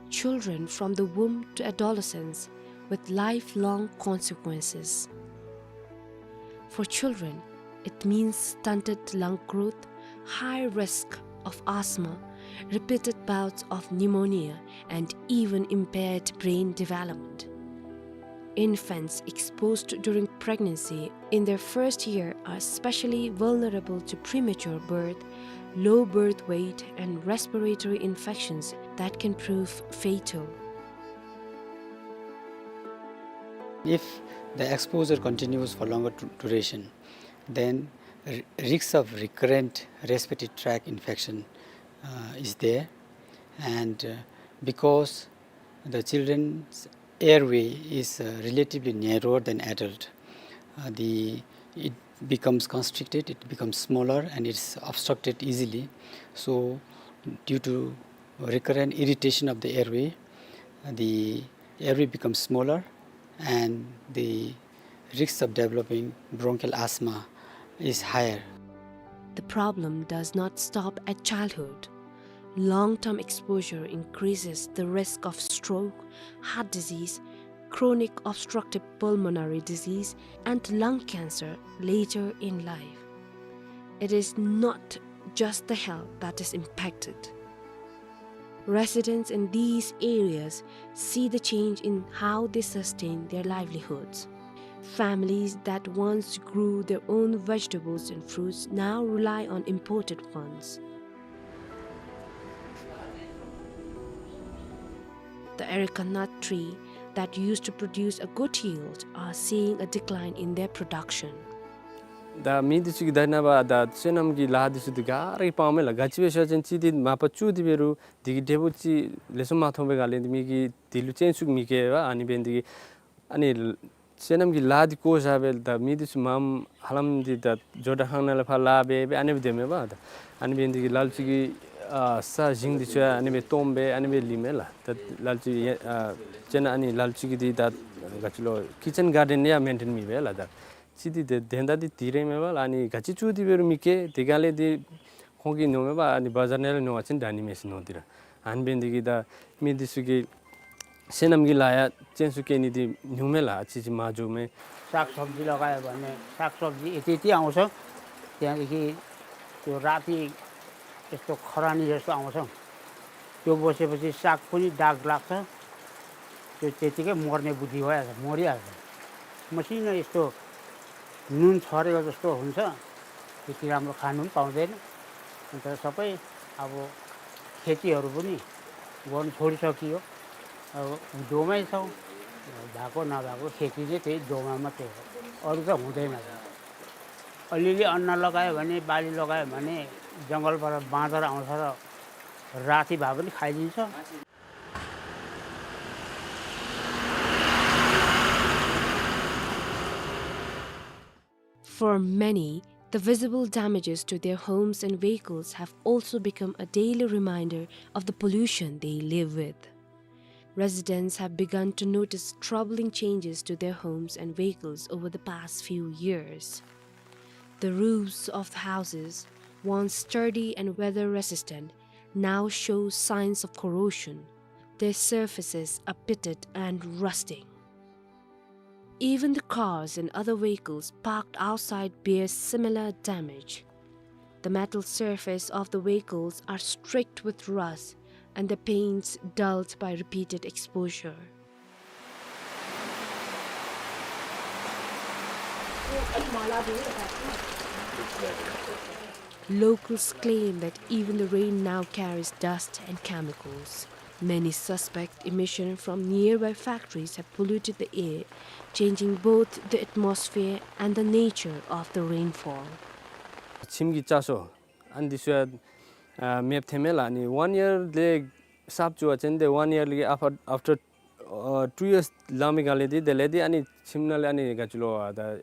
children from the womb to adolescence with lifelong consequences. For children, it means stunted lung growth, high risk of asthma, repeated bouts of pneumonia, and even impaired brain development. Infants exposed during pregnancy in their first year are especially vulnerable to premature birth, low birth weight, and respiratory infections that can prove fatal. If the exposure continues for longer du- duration, then r- risks of recurrent respiratory tract infection uh, is there, and uh, because the children's airway is uh, relatively narrower than adult, uh, the it becomes constricted, it becomes smaller, and it's obstructed easily. So, due to recurrent irritation of the airway, the airway becomes smaller, and the risks of developing bronchial asthma is higher. The problem does not stop at childhood. Long-term exposure increases the risk of stroke, heart disease, chronic obstructive pulmonary disease, and lung cancer later in life. It is not just the health that is impacted. Residents in these areas see the change in how they sustain their livelihoods. Families that once grew their own vegetables and fruits now rely on imported ones. The areca nut tree that used to produce a good yield are seeing a decline in their production. ད་མི་འདི་ཚུ་གིས་ད་ནངས་པ་ད་སོ་ནམ་གྱི་ལཱ་འདི་ཚུ་འདི་ག་ར་གིས་སྤང་མས་ལགས། ག་ཅི་སྦེ་ཟེར་བ་ཅིན་གཅིག་འདི་མ་པ་བཙུགས་ཏེ་འབད་རུང་འདི་གི་འབྲས་བུ་ཅིག་ལེགས་ཤོམ་མ་ཐོབ་པའི་སྒང་ལས་འདི་མི་གིས་འདི་ལུ་སྤྱན་ཟུག་མི་བསྐྱེད་པས། ཨ་ནི་འབད་ནི་འདི་གིས་ཨ་ནི་སོ་ནམ་གྱི་ལཱ་འདི་བཀོ་བཞག་སྦེ་ད་མི་འདི་ཚུ་མངམ་ཧ་ལམ་འདི་ད་ཇོ་བདག་ཁང་ནང་ལས་ཕར་ལཱ་འབད་སྦེ་ཨ་ནི་སྦེ་སྡོད་མས་པ། ད་ཨ་ནི་འབད་ནི་འདི་གིས་ལ་ལུ་ཅིག་གིས་ཨ་ས་ཞིང་འདི་ཚུ་ཡང་ཨ་ནི་སྦེ་སྟོངམ་སྦེ་ཨ་ནི་སྦེ་ལུས་མས་ལགས། ད་ལ་ལུ་ཅིག་ཨ་སྤྱིར་ན་ཨ་ནི་ལ་ལུ་ཅིག་གིས་འདི་ད་ག་ཅི་ལོ་ཀི་ཅན་གཱར་ཌེན་ཡང་མེན་ཊེན་མེད་པས་ལགས། ད་ཅིག་འདི་ཏེ་དོན་དག་འདི་འདི་ར་མས་པ་ལགས། ཨ་ནི་ག་ཅི་བཙུགས་ཏེ་འབད་རུང་མི་བསྐྱེད། དེ་སྒང་ལས་འདི་ཁོང་གིས་མནོཝ་མས་པ། ཨ་ནི་བ་ཛར་ནང་ལས་ཉོ་བ་ཅིན་དྲག་ནི་མས་ཟེར་མནོ་སྟེ་ར། ཨ་ནི་འབད་ནི་འདི་གིས་ད་མི་འདི་ཚུ་གིས་སོ་ནམ་གྱི་ལཱ་ཡང་སྤྱན་ཟུག་བསྐྱེད་ནི་འདི་ཉུང་མས་ལགས། ཨ་ཙི་ཅིག་མར་འགྱོཝ་མས། सागसब्जी लगायो भने सागसब्जी यति यति आउँछ। त्यहाँदेखि त्यो राति यस्तो खरानी जस्तो आउँछ। त्यो बसेपछि साग पनि दाग लाग्छ। त्यो त्यतिकै मर्ने बुद्धि भइहाल्छ, मरिहाल्छ। मसिनो यस्तो नुन छरेको जस्तो हुन्छ। त्यति राम्रो खानु पनि पाउँदैन। अन्त सबै अब खेतीहरू पनि गर्नु छोडिसकियो। अब दोमै छौँ। भएको नभएको खेती चाहिँ त्यही दोमा मात्रै हो, अरू त हुँदैन। अलिअलि अन्न लगायो भने, बाली लगायो भने जङ्गलबाट बाँदर आउँछ र राति भए पनि खाइदिन्छ। For many, the visible damages to their homes and vehicles have also become a daily reminder of the pollution they live with. Residents have begun to notice troubling changes to their homes and vehicles over the past few years. The roofs of the houses, once sturdy and weather-resistant, now show signs of corrosion. Their surfaces are pitted and rusting. Even the cars and other vehicles parked outside bear similar damage. The metal surface of the vehicles are streaked with rust and the paints dulled by repeated exposure. Locals claim that even the rain now carries dust and chemicals. Many suspect emission from nearby factories have polluted the air, changing both the atmosphere and the nature of the rainfall. ཁྱིམ་གྱི་ལྕགས་སོ་ཨ་ནི་འདི་ཚུ་ཡང་ཨ་མེདཔ་ཐལ་མས་ལགས། ཨ་ནི་ཝན་ཡར་ལས་གསརཔ་བཙུགས་པ་ཅིན་ཏེ་ཝན་ཡར་ལས་ཨ་ཕར་ཨཕ་ཊར་ཨ་ཊུ་ཡརས་ལང་པའི་སྒང་ལས་འདི་དེ་ལས་འདི་ཨ་ནི་ཁྱིམ་ནང་ལས་ཨ་ནི་ག་ཅི་ལོ་ཨ་ད་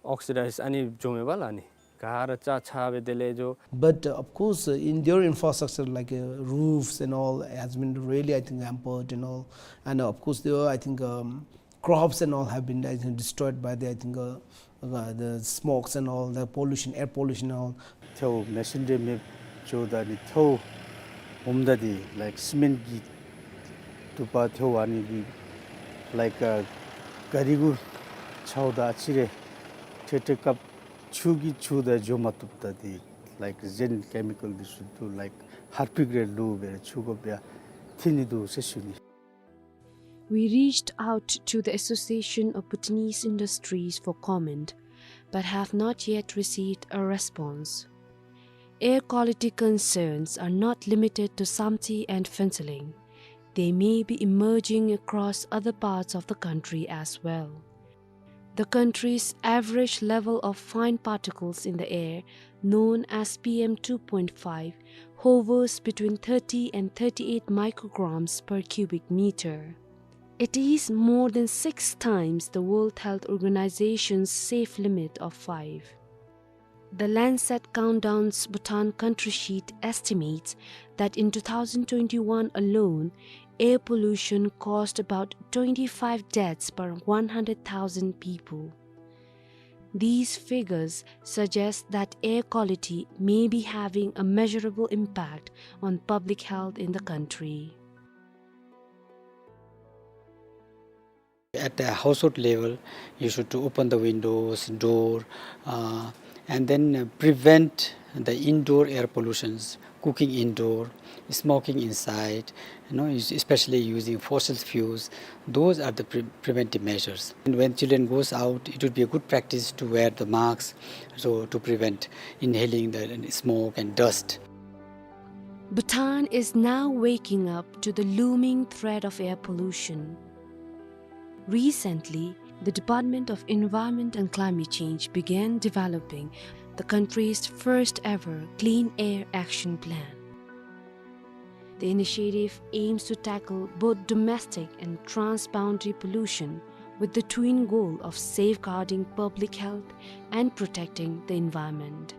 ཨོག་སི་ཌའིཛ་ཨ་ནི་འགྱོཝ་མས་པ་ལགས། ཨ་ནི་ག་ར་ཆག་ཆག་སྦེ་དེ་ལས་འགྱོ། But, uh, of course, uh, in their infrastructure, like, uh, roofs and all, has been really, I think, hampered and all. And, uh, of course, there were, I think, um, crops and all have been, I think, destroyed by the, I think, uh, uh, the smokes and all, the pollution, air pollution and all. ཐལཝ་མེ་སོན་འདྲེ་མེདཔ་འགྱོཝ་ད་ནི་ཐལཝ་ཧོམ་ད་འདི་ལའིཀ་སི་མེནཊ་གི་དུ་པ་ཐལཝ་ཨ་ནི་འདི་ལའིཀ་ཨ་ག་རི་གུ་འཕྱཝ་ད་ཨ་ཙི་རེ་ཁྲེ་ཁྲེ་སྐབས་ཆུ་གིས་འཁྱུ་ད་འགྱོ་མ་བཏུབ། ད་འདི་ལའིཀ་གཞན་ཀེ་མི་ཀཱལ་འདི་ཚུ་འདུག། ལའིཀ་ཧར་པིག་རེ་བླུགས་སྦེ་འཁྱུ་དགོཔ་ཡང་ཐོན་ནི་འདུག་ཟེར་ཞུ་ནི། We reached out to the Association of Bhutanese Industries for comment, but have not yet received a response. Air quality concerns are not limited to Samtse and Phuentsholing. They may be emerging across other parts of the country as well. The country's average level of fine particles in the air, known as P M two point five, hovers between thirty and thirty-eight micrograms per cubic meter. It is more than six times the World Health Organization's safe limit of five. The Landsat Countdown's Bhutan Country Sheet estimates that in two thousand twenty-one alone, air pollution caused about twenty-five deaths per one hundred thousand people. These figures suggest that air quality may be having a measurable impact on public health in the country. At the household level, you should to open the windows, door, uh, and then, uh, prevent the indoor air pollutions, cooking indoor, smoking inside, you know, es-, especially using fossil fuels. Those are the pre-, preventive measures. And when children goes out, it would be a good practice to wear the masks, so to prevent inhaling the smoke and dust. Bhutan is now waking up to the looming threat of air pollution. Recently, the Department of Environment and Climate Change began developing the country's first ever Clean Air Action Plan. The initiative aims to tackle both domestic and transboundary pollution with the twin goal of safeguarding public health and protecting the environment.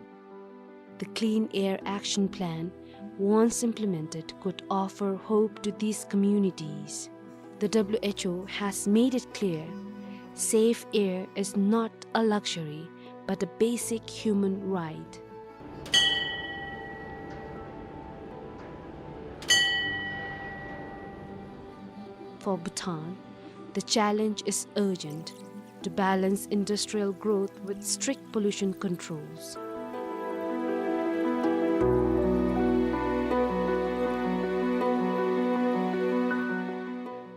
The Clean Air Action Plan, once implemented, could offer hope to these communities. The W H O has made it clear, safe air is not a luxury, but a basic human right. For Bhutan, the challenge is urgent to balance industrial growth with strict pollution controls.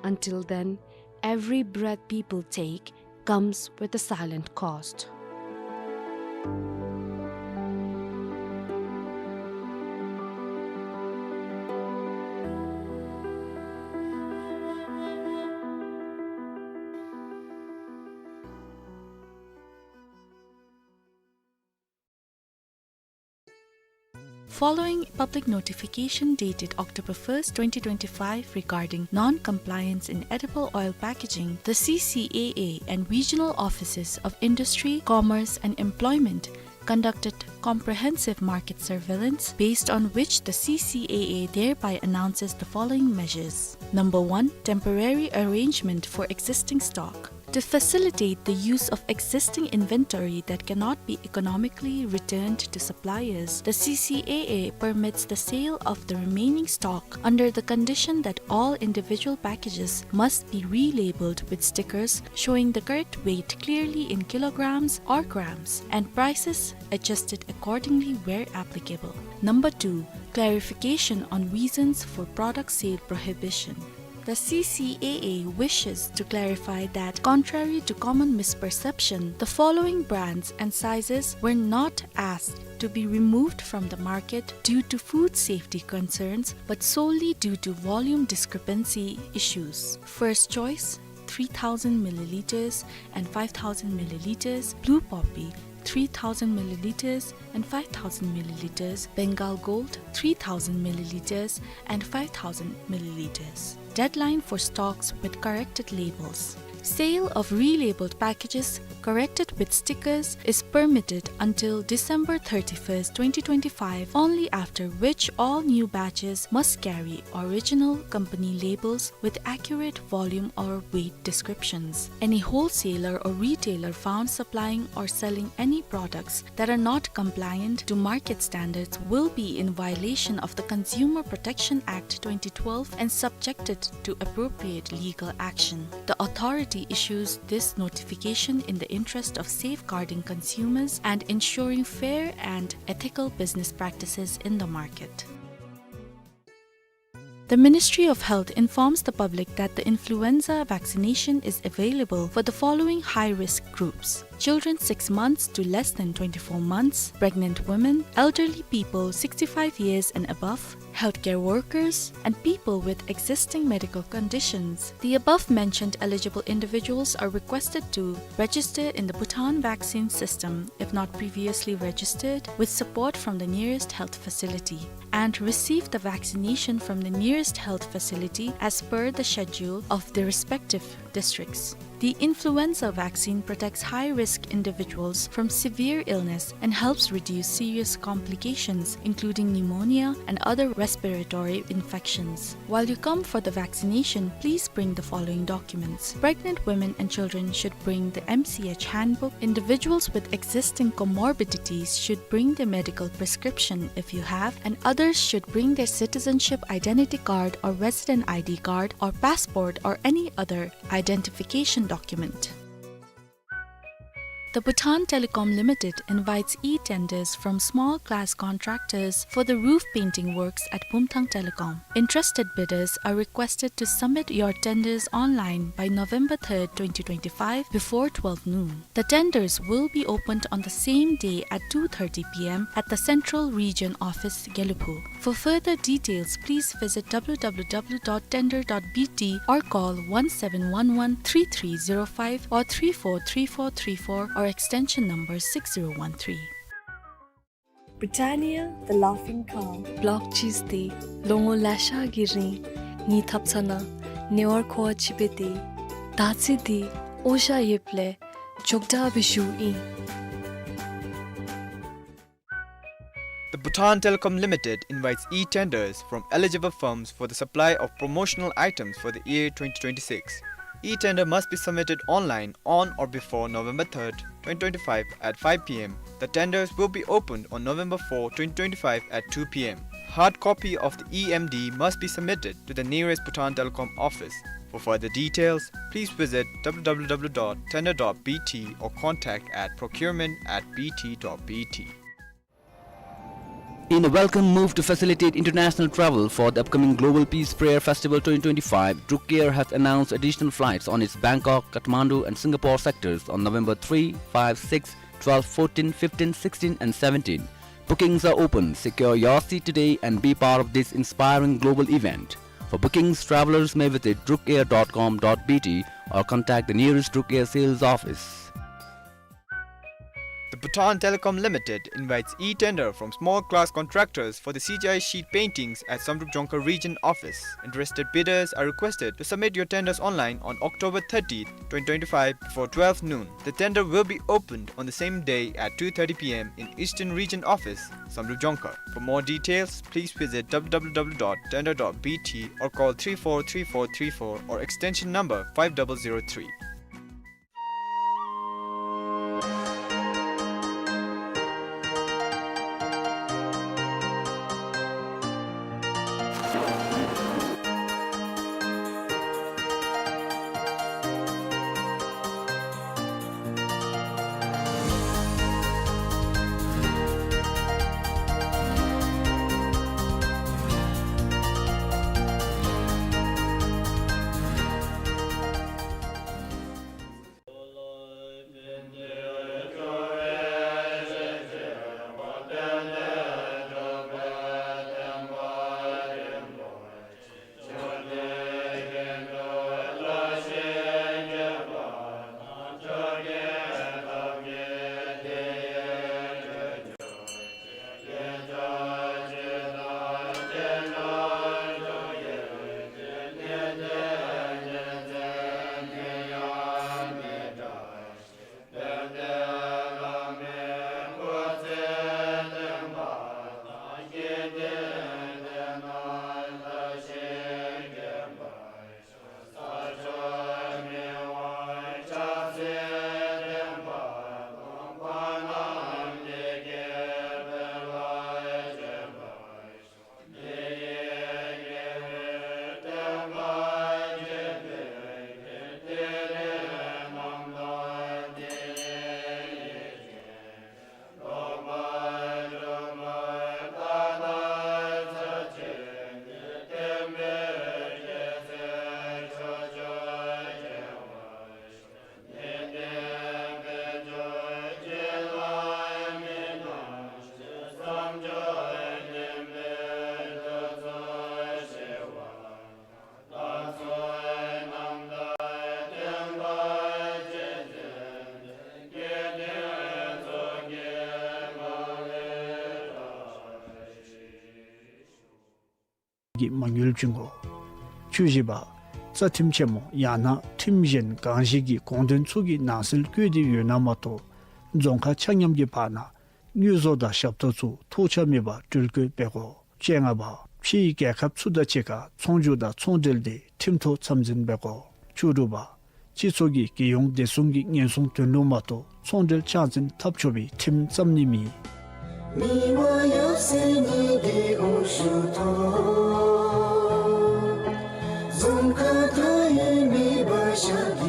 Until then, every breath people take comes with a silent cost. Following public notification dated October first, twenty twenty-five regarding non-compliance in edible oil packaging, the C C A A and regional offices of Industry, Commerce and Employment conducted comprehensive market surveillance, based on which the C C A A thereby announces the following measures. Number one, temporary arrangement for existing stock. To facilitate the use of existing inventory that cannot be economically returned to suppliers, the C C A A permits the sale of the remaining stock under the condition that all individual packages must be relabeled with stickers showing the correct weight clearly in kilograms or grams, and prices adjusted accordingly where applicable. Number two, clarification on reasons for product sale prohibition. The C C A A wishes to clarify that, contrary to common misperception, the following brands and sizes were not asked to be removed from the market due to food safety concerns, but solely due to volume discrepancy issues. First Choice, three thousand milliliters and five thousand milliliters, Blue Poppy, three thousand milliliters and five thousand milliliters, Bengal Gold, three thousand milliliters and five thousand milliliters. Deadline for stocks with corrected labels. Sale of relabeled packages corrected with stickers is permitted until December thirty-first, twenty twenty-five, only after which all new batches must carry original company labels with accurate volume or weight descriptions. Any wholesaler or retailer found supplying or selling any products that are not compliant to market standards will be in violation of the Consumer Protection Act twenty twelve and subjected to appropriate legal action. The authority issues this notification in the interest of safeguarding consumers and ensuring fair and ethical business practices in the market. The Ministry of Health informs the public that the influenza vaccination is available for the following high-risk groups: children six months to less than twenty-four months, pregnant women, elderly people sixty-five years and above, healthcare workers, and people with existing medical conditions. The above mentioned eligible individuals are requested to register in the Bhutan Vaccine System, if not previously registered, with support from the nearest health facility, and receive the vaccination from the nearest health facility as per the schedule of the respective districts. The influenza vaccine protects high-risk individuals from severe illness and helps reduce serious complications, including pneumonia and other respiratory infections. While you come for the vaccination, please bring the following documents. Pregnant women and children should bring the M C H handbook. Individuals with existing comorbidities should bring their medical prescription, if you have, and others should bring their citizenship identity card or resident I D card or passport or any other I identification document. The Bhutan Telecom Limited invites e-tenders from small class contractors for the roof painting works at Bumthang Telecom. Interested bidders are requested to submit your tenders online by November third, twenty twenty-five, before twelve noon. The tenders will be opened on the same day at two thirty p m at the Central Region Office, Gelephu. For further details, please visit w w w dot tender dot b t or call one seven one one three three zero five or three four three four three four or extension number six zero one three. Britannia, the laughing cow. Block cheese འདི་ལོ་ངོ་ལེ་ཤ་གི་རིང་ངེའི་ཐབ་ཚང་ནང་ཉེ་བར་མཁོ་བ་ཅིག་འབད་དེ། ད་ཚེ་འདི་ཨོ་ཞ་ཡོདཔ་ལས་འཇོག་དྲགས་སྦེ་བཞུགས་ཡི། The Bhutan Telecom Limited invites e-tenders from eligible firms for the supply of promotional items for the year twenty twenty-six. E-tender must be submitted online on or before November third, twenty twenty-five at five p m. The tenders will be opened on November fourth, twenty twenty-five at two p m. Hard copy of the E M D must be submitted to the nearest Bhutan Telecom office. For further details, please visit w w w dot tender dot b t or contact at procurement at b t dot b t. In a welcome move to facilitate international travel for the upcoming Global Peace Prayer Festival twenty twenty-five, Druk Air has announced additional flights on its Bangkok, Kathmandu and Singapore sectors on November three, five, six, twelve, fourteen, fifteen, sixteen and seventeen. Bookings are open. Secure your seat today and be part of this inspiring global event. For bookings, travelers may visit druk air dot com dot b t or contact the nearest Druk Air sales office. The Bhutan Telecom Limited invites e-tender from small class contractors for the C G I sheet paintings at Samdrup Jongkhar Region Office. Interested bidders are requested to submit your tenders online on October thirtieth, twenty twenty-five, before twelve noon. The tender will be opened on the same day at two thirty p m in Eastern Region Office, Samdrup Jongkhar. For more details, please visit w w w dot tender dot b t or call three four three four three four or extension number five double zero three. གི་མ་དངུལ་བྱིན་དགོ། བཅུ་བཞི་པ། རྩ་ཁྲིམས་ཆེན་མོ་ཡང་ན་ཁྲིམས་གཞན་གང་ཞིག་གི་དགོངས་དོན་ཚུ་གི་ནང་གསལ་བཀོད་དེ་ཡོད་ན་མ་གཏོགས་རྫོང་ཁག་ཆ་མཉམ་གྱི་བར་ན་དངུལ་བཟོ་དང་ཞབས་ཏོག་ཚུ་ཐོགས་ཆགས་མེད་པར་སྤྲོད་བཀོད་འབད་དགོ། བཅོ་ལྔ་པ། ཕྱིའི་རྒྱལ་ཁབ་ཚུ་དང་གཅིག་ཁར་ཚོང་འགྱུར་དང་ཚོང་འབྲེལ་དེ་ཁྲིམས་ཐོག་འཚམས་འཛིན་འབད་དགོ། བཅུ་དྲུག་པ། སྤྱི་ཚོགས་ཀྱི་རྒྱལ་ཡོངས་བདེ་སྲུང་གི་ཉེན་སྲུང་དོན་ལུ་མ་གཏོགས་ཚོང་འབྲེལ་རྐྱང་འཛིན་འཐབ་ཆོག་པའི་ཁྲིམས་བརྩམ་ནི་མེད། མི་དབང་ཡབ་སྲས་ཉི་ཟླའི་འོད་ཟེར་ཐོབ། རྫོང་ཁག་མཐའ་ཡས་མེ་འབར་ཤར།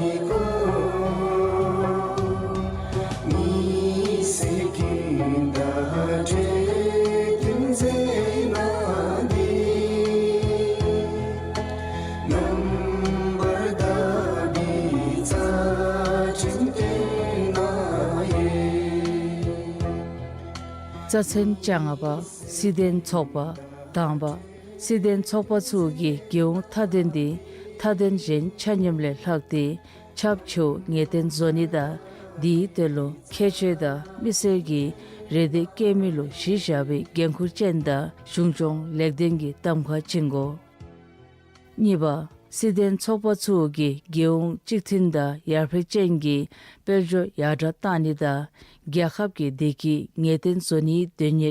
རྩ་ཚན་བཅོ་ལྔ་པ། སྲིད་དོན་ཚོགས་པ། དང་པ། སྲིད་དོན་ཚོགས་པ་ཚུ་གིས་རྒྱལ་ཡོངས་མཐའ་དོན་འདི་མཐའ་དོན་གཞན་ཆ་མཉམ་ལས་ལྷག་སྟེ་ཁྱབ་ཆེཝ་ངེས་གཏན་བཟོ་ནི་དང་དེའི་དོན་ལུ་ཁྱད་ཆོས་དང་མི་སེར་གྱི་རེ་འདོད་བསྐྱེད་མི་ལུ་གཞི་བཞག་པའི་འགན་ཁུར་ཅན་དང་གཞུང་སྐྱོང་ལེགས་ལྡན་གྱི་གདམ་ཁ་བྱིན་དགོ། གཉིས་པ། སྲིད་དོན་ཚོགས་པ་ཚུ་གིས་རྒྱལ་ཡོངས་གཅིག་མཐུན་དང་ཡར་འཕེལ་ཅན་གྱི་དཔལ་འབྱོར་ཡར་དྲག་གཏང་ནི་དང་རྒྱལ་ཁབ་ཀྱི་བདེ་སྐྱིད་ངེས་གཏན་བཟོ་ནིའི་དོན་གཉེར་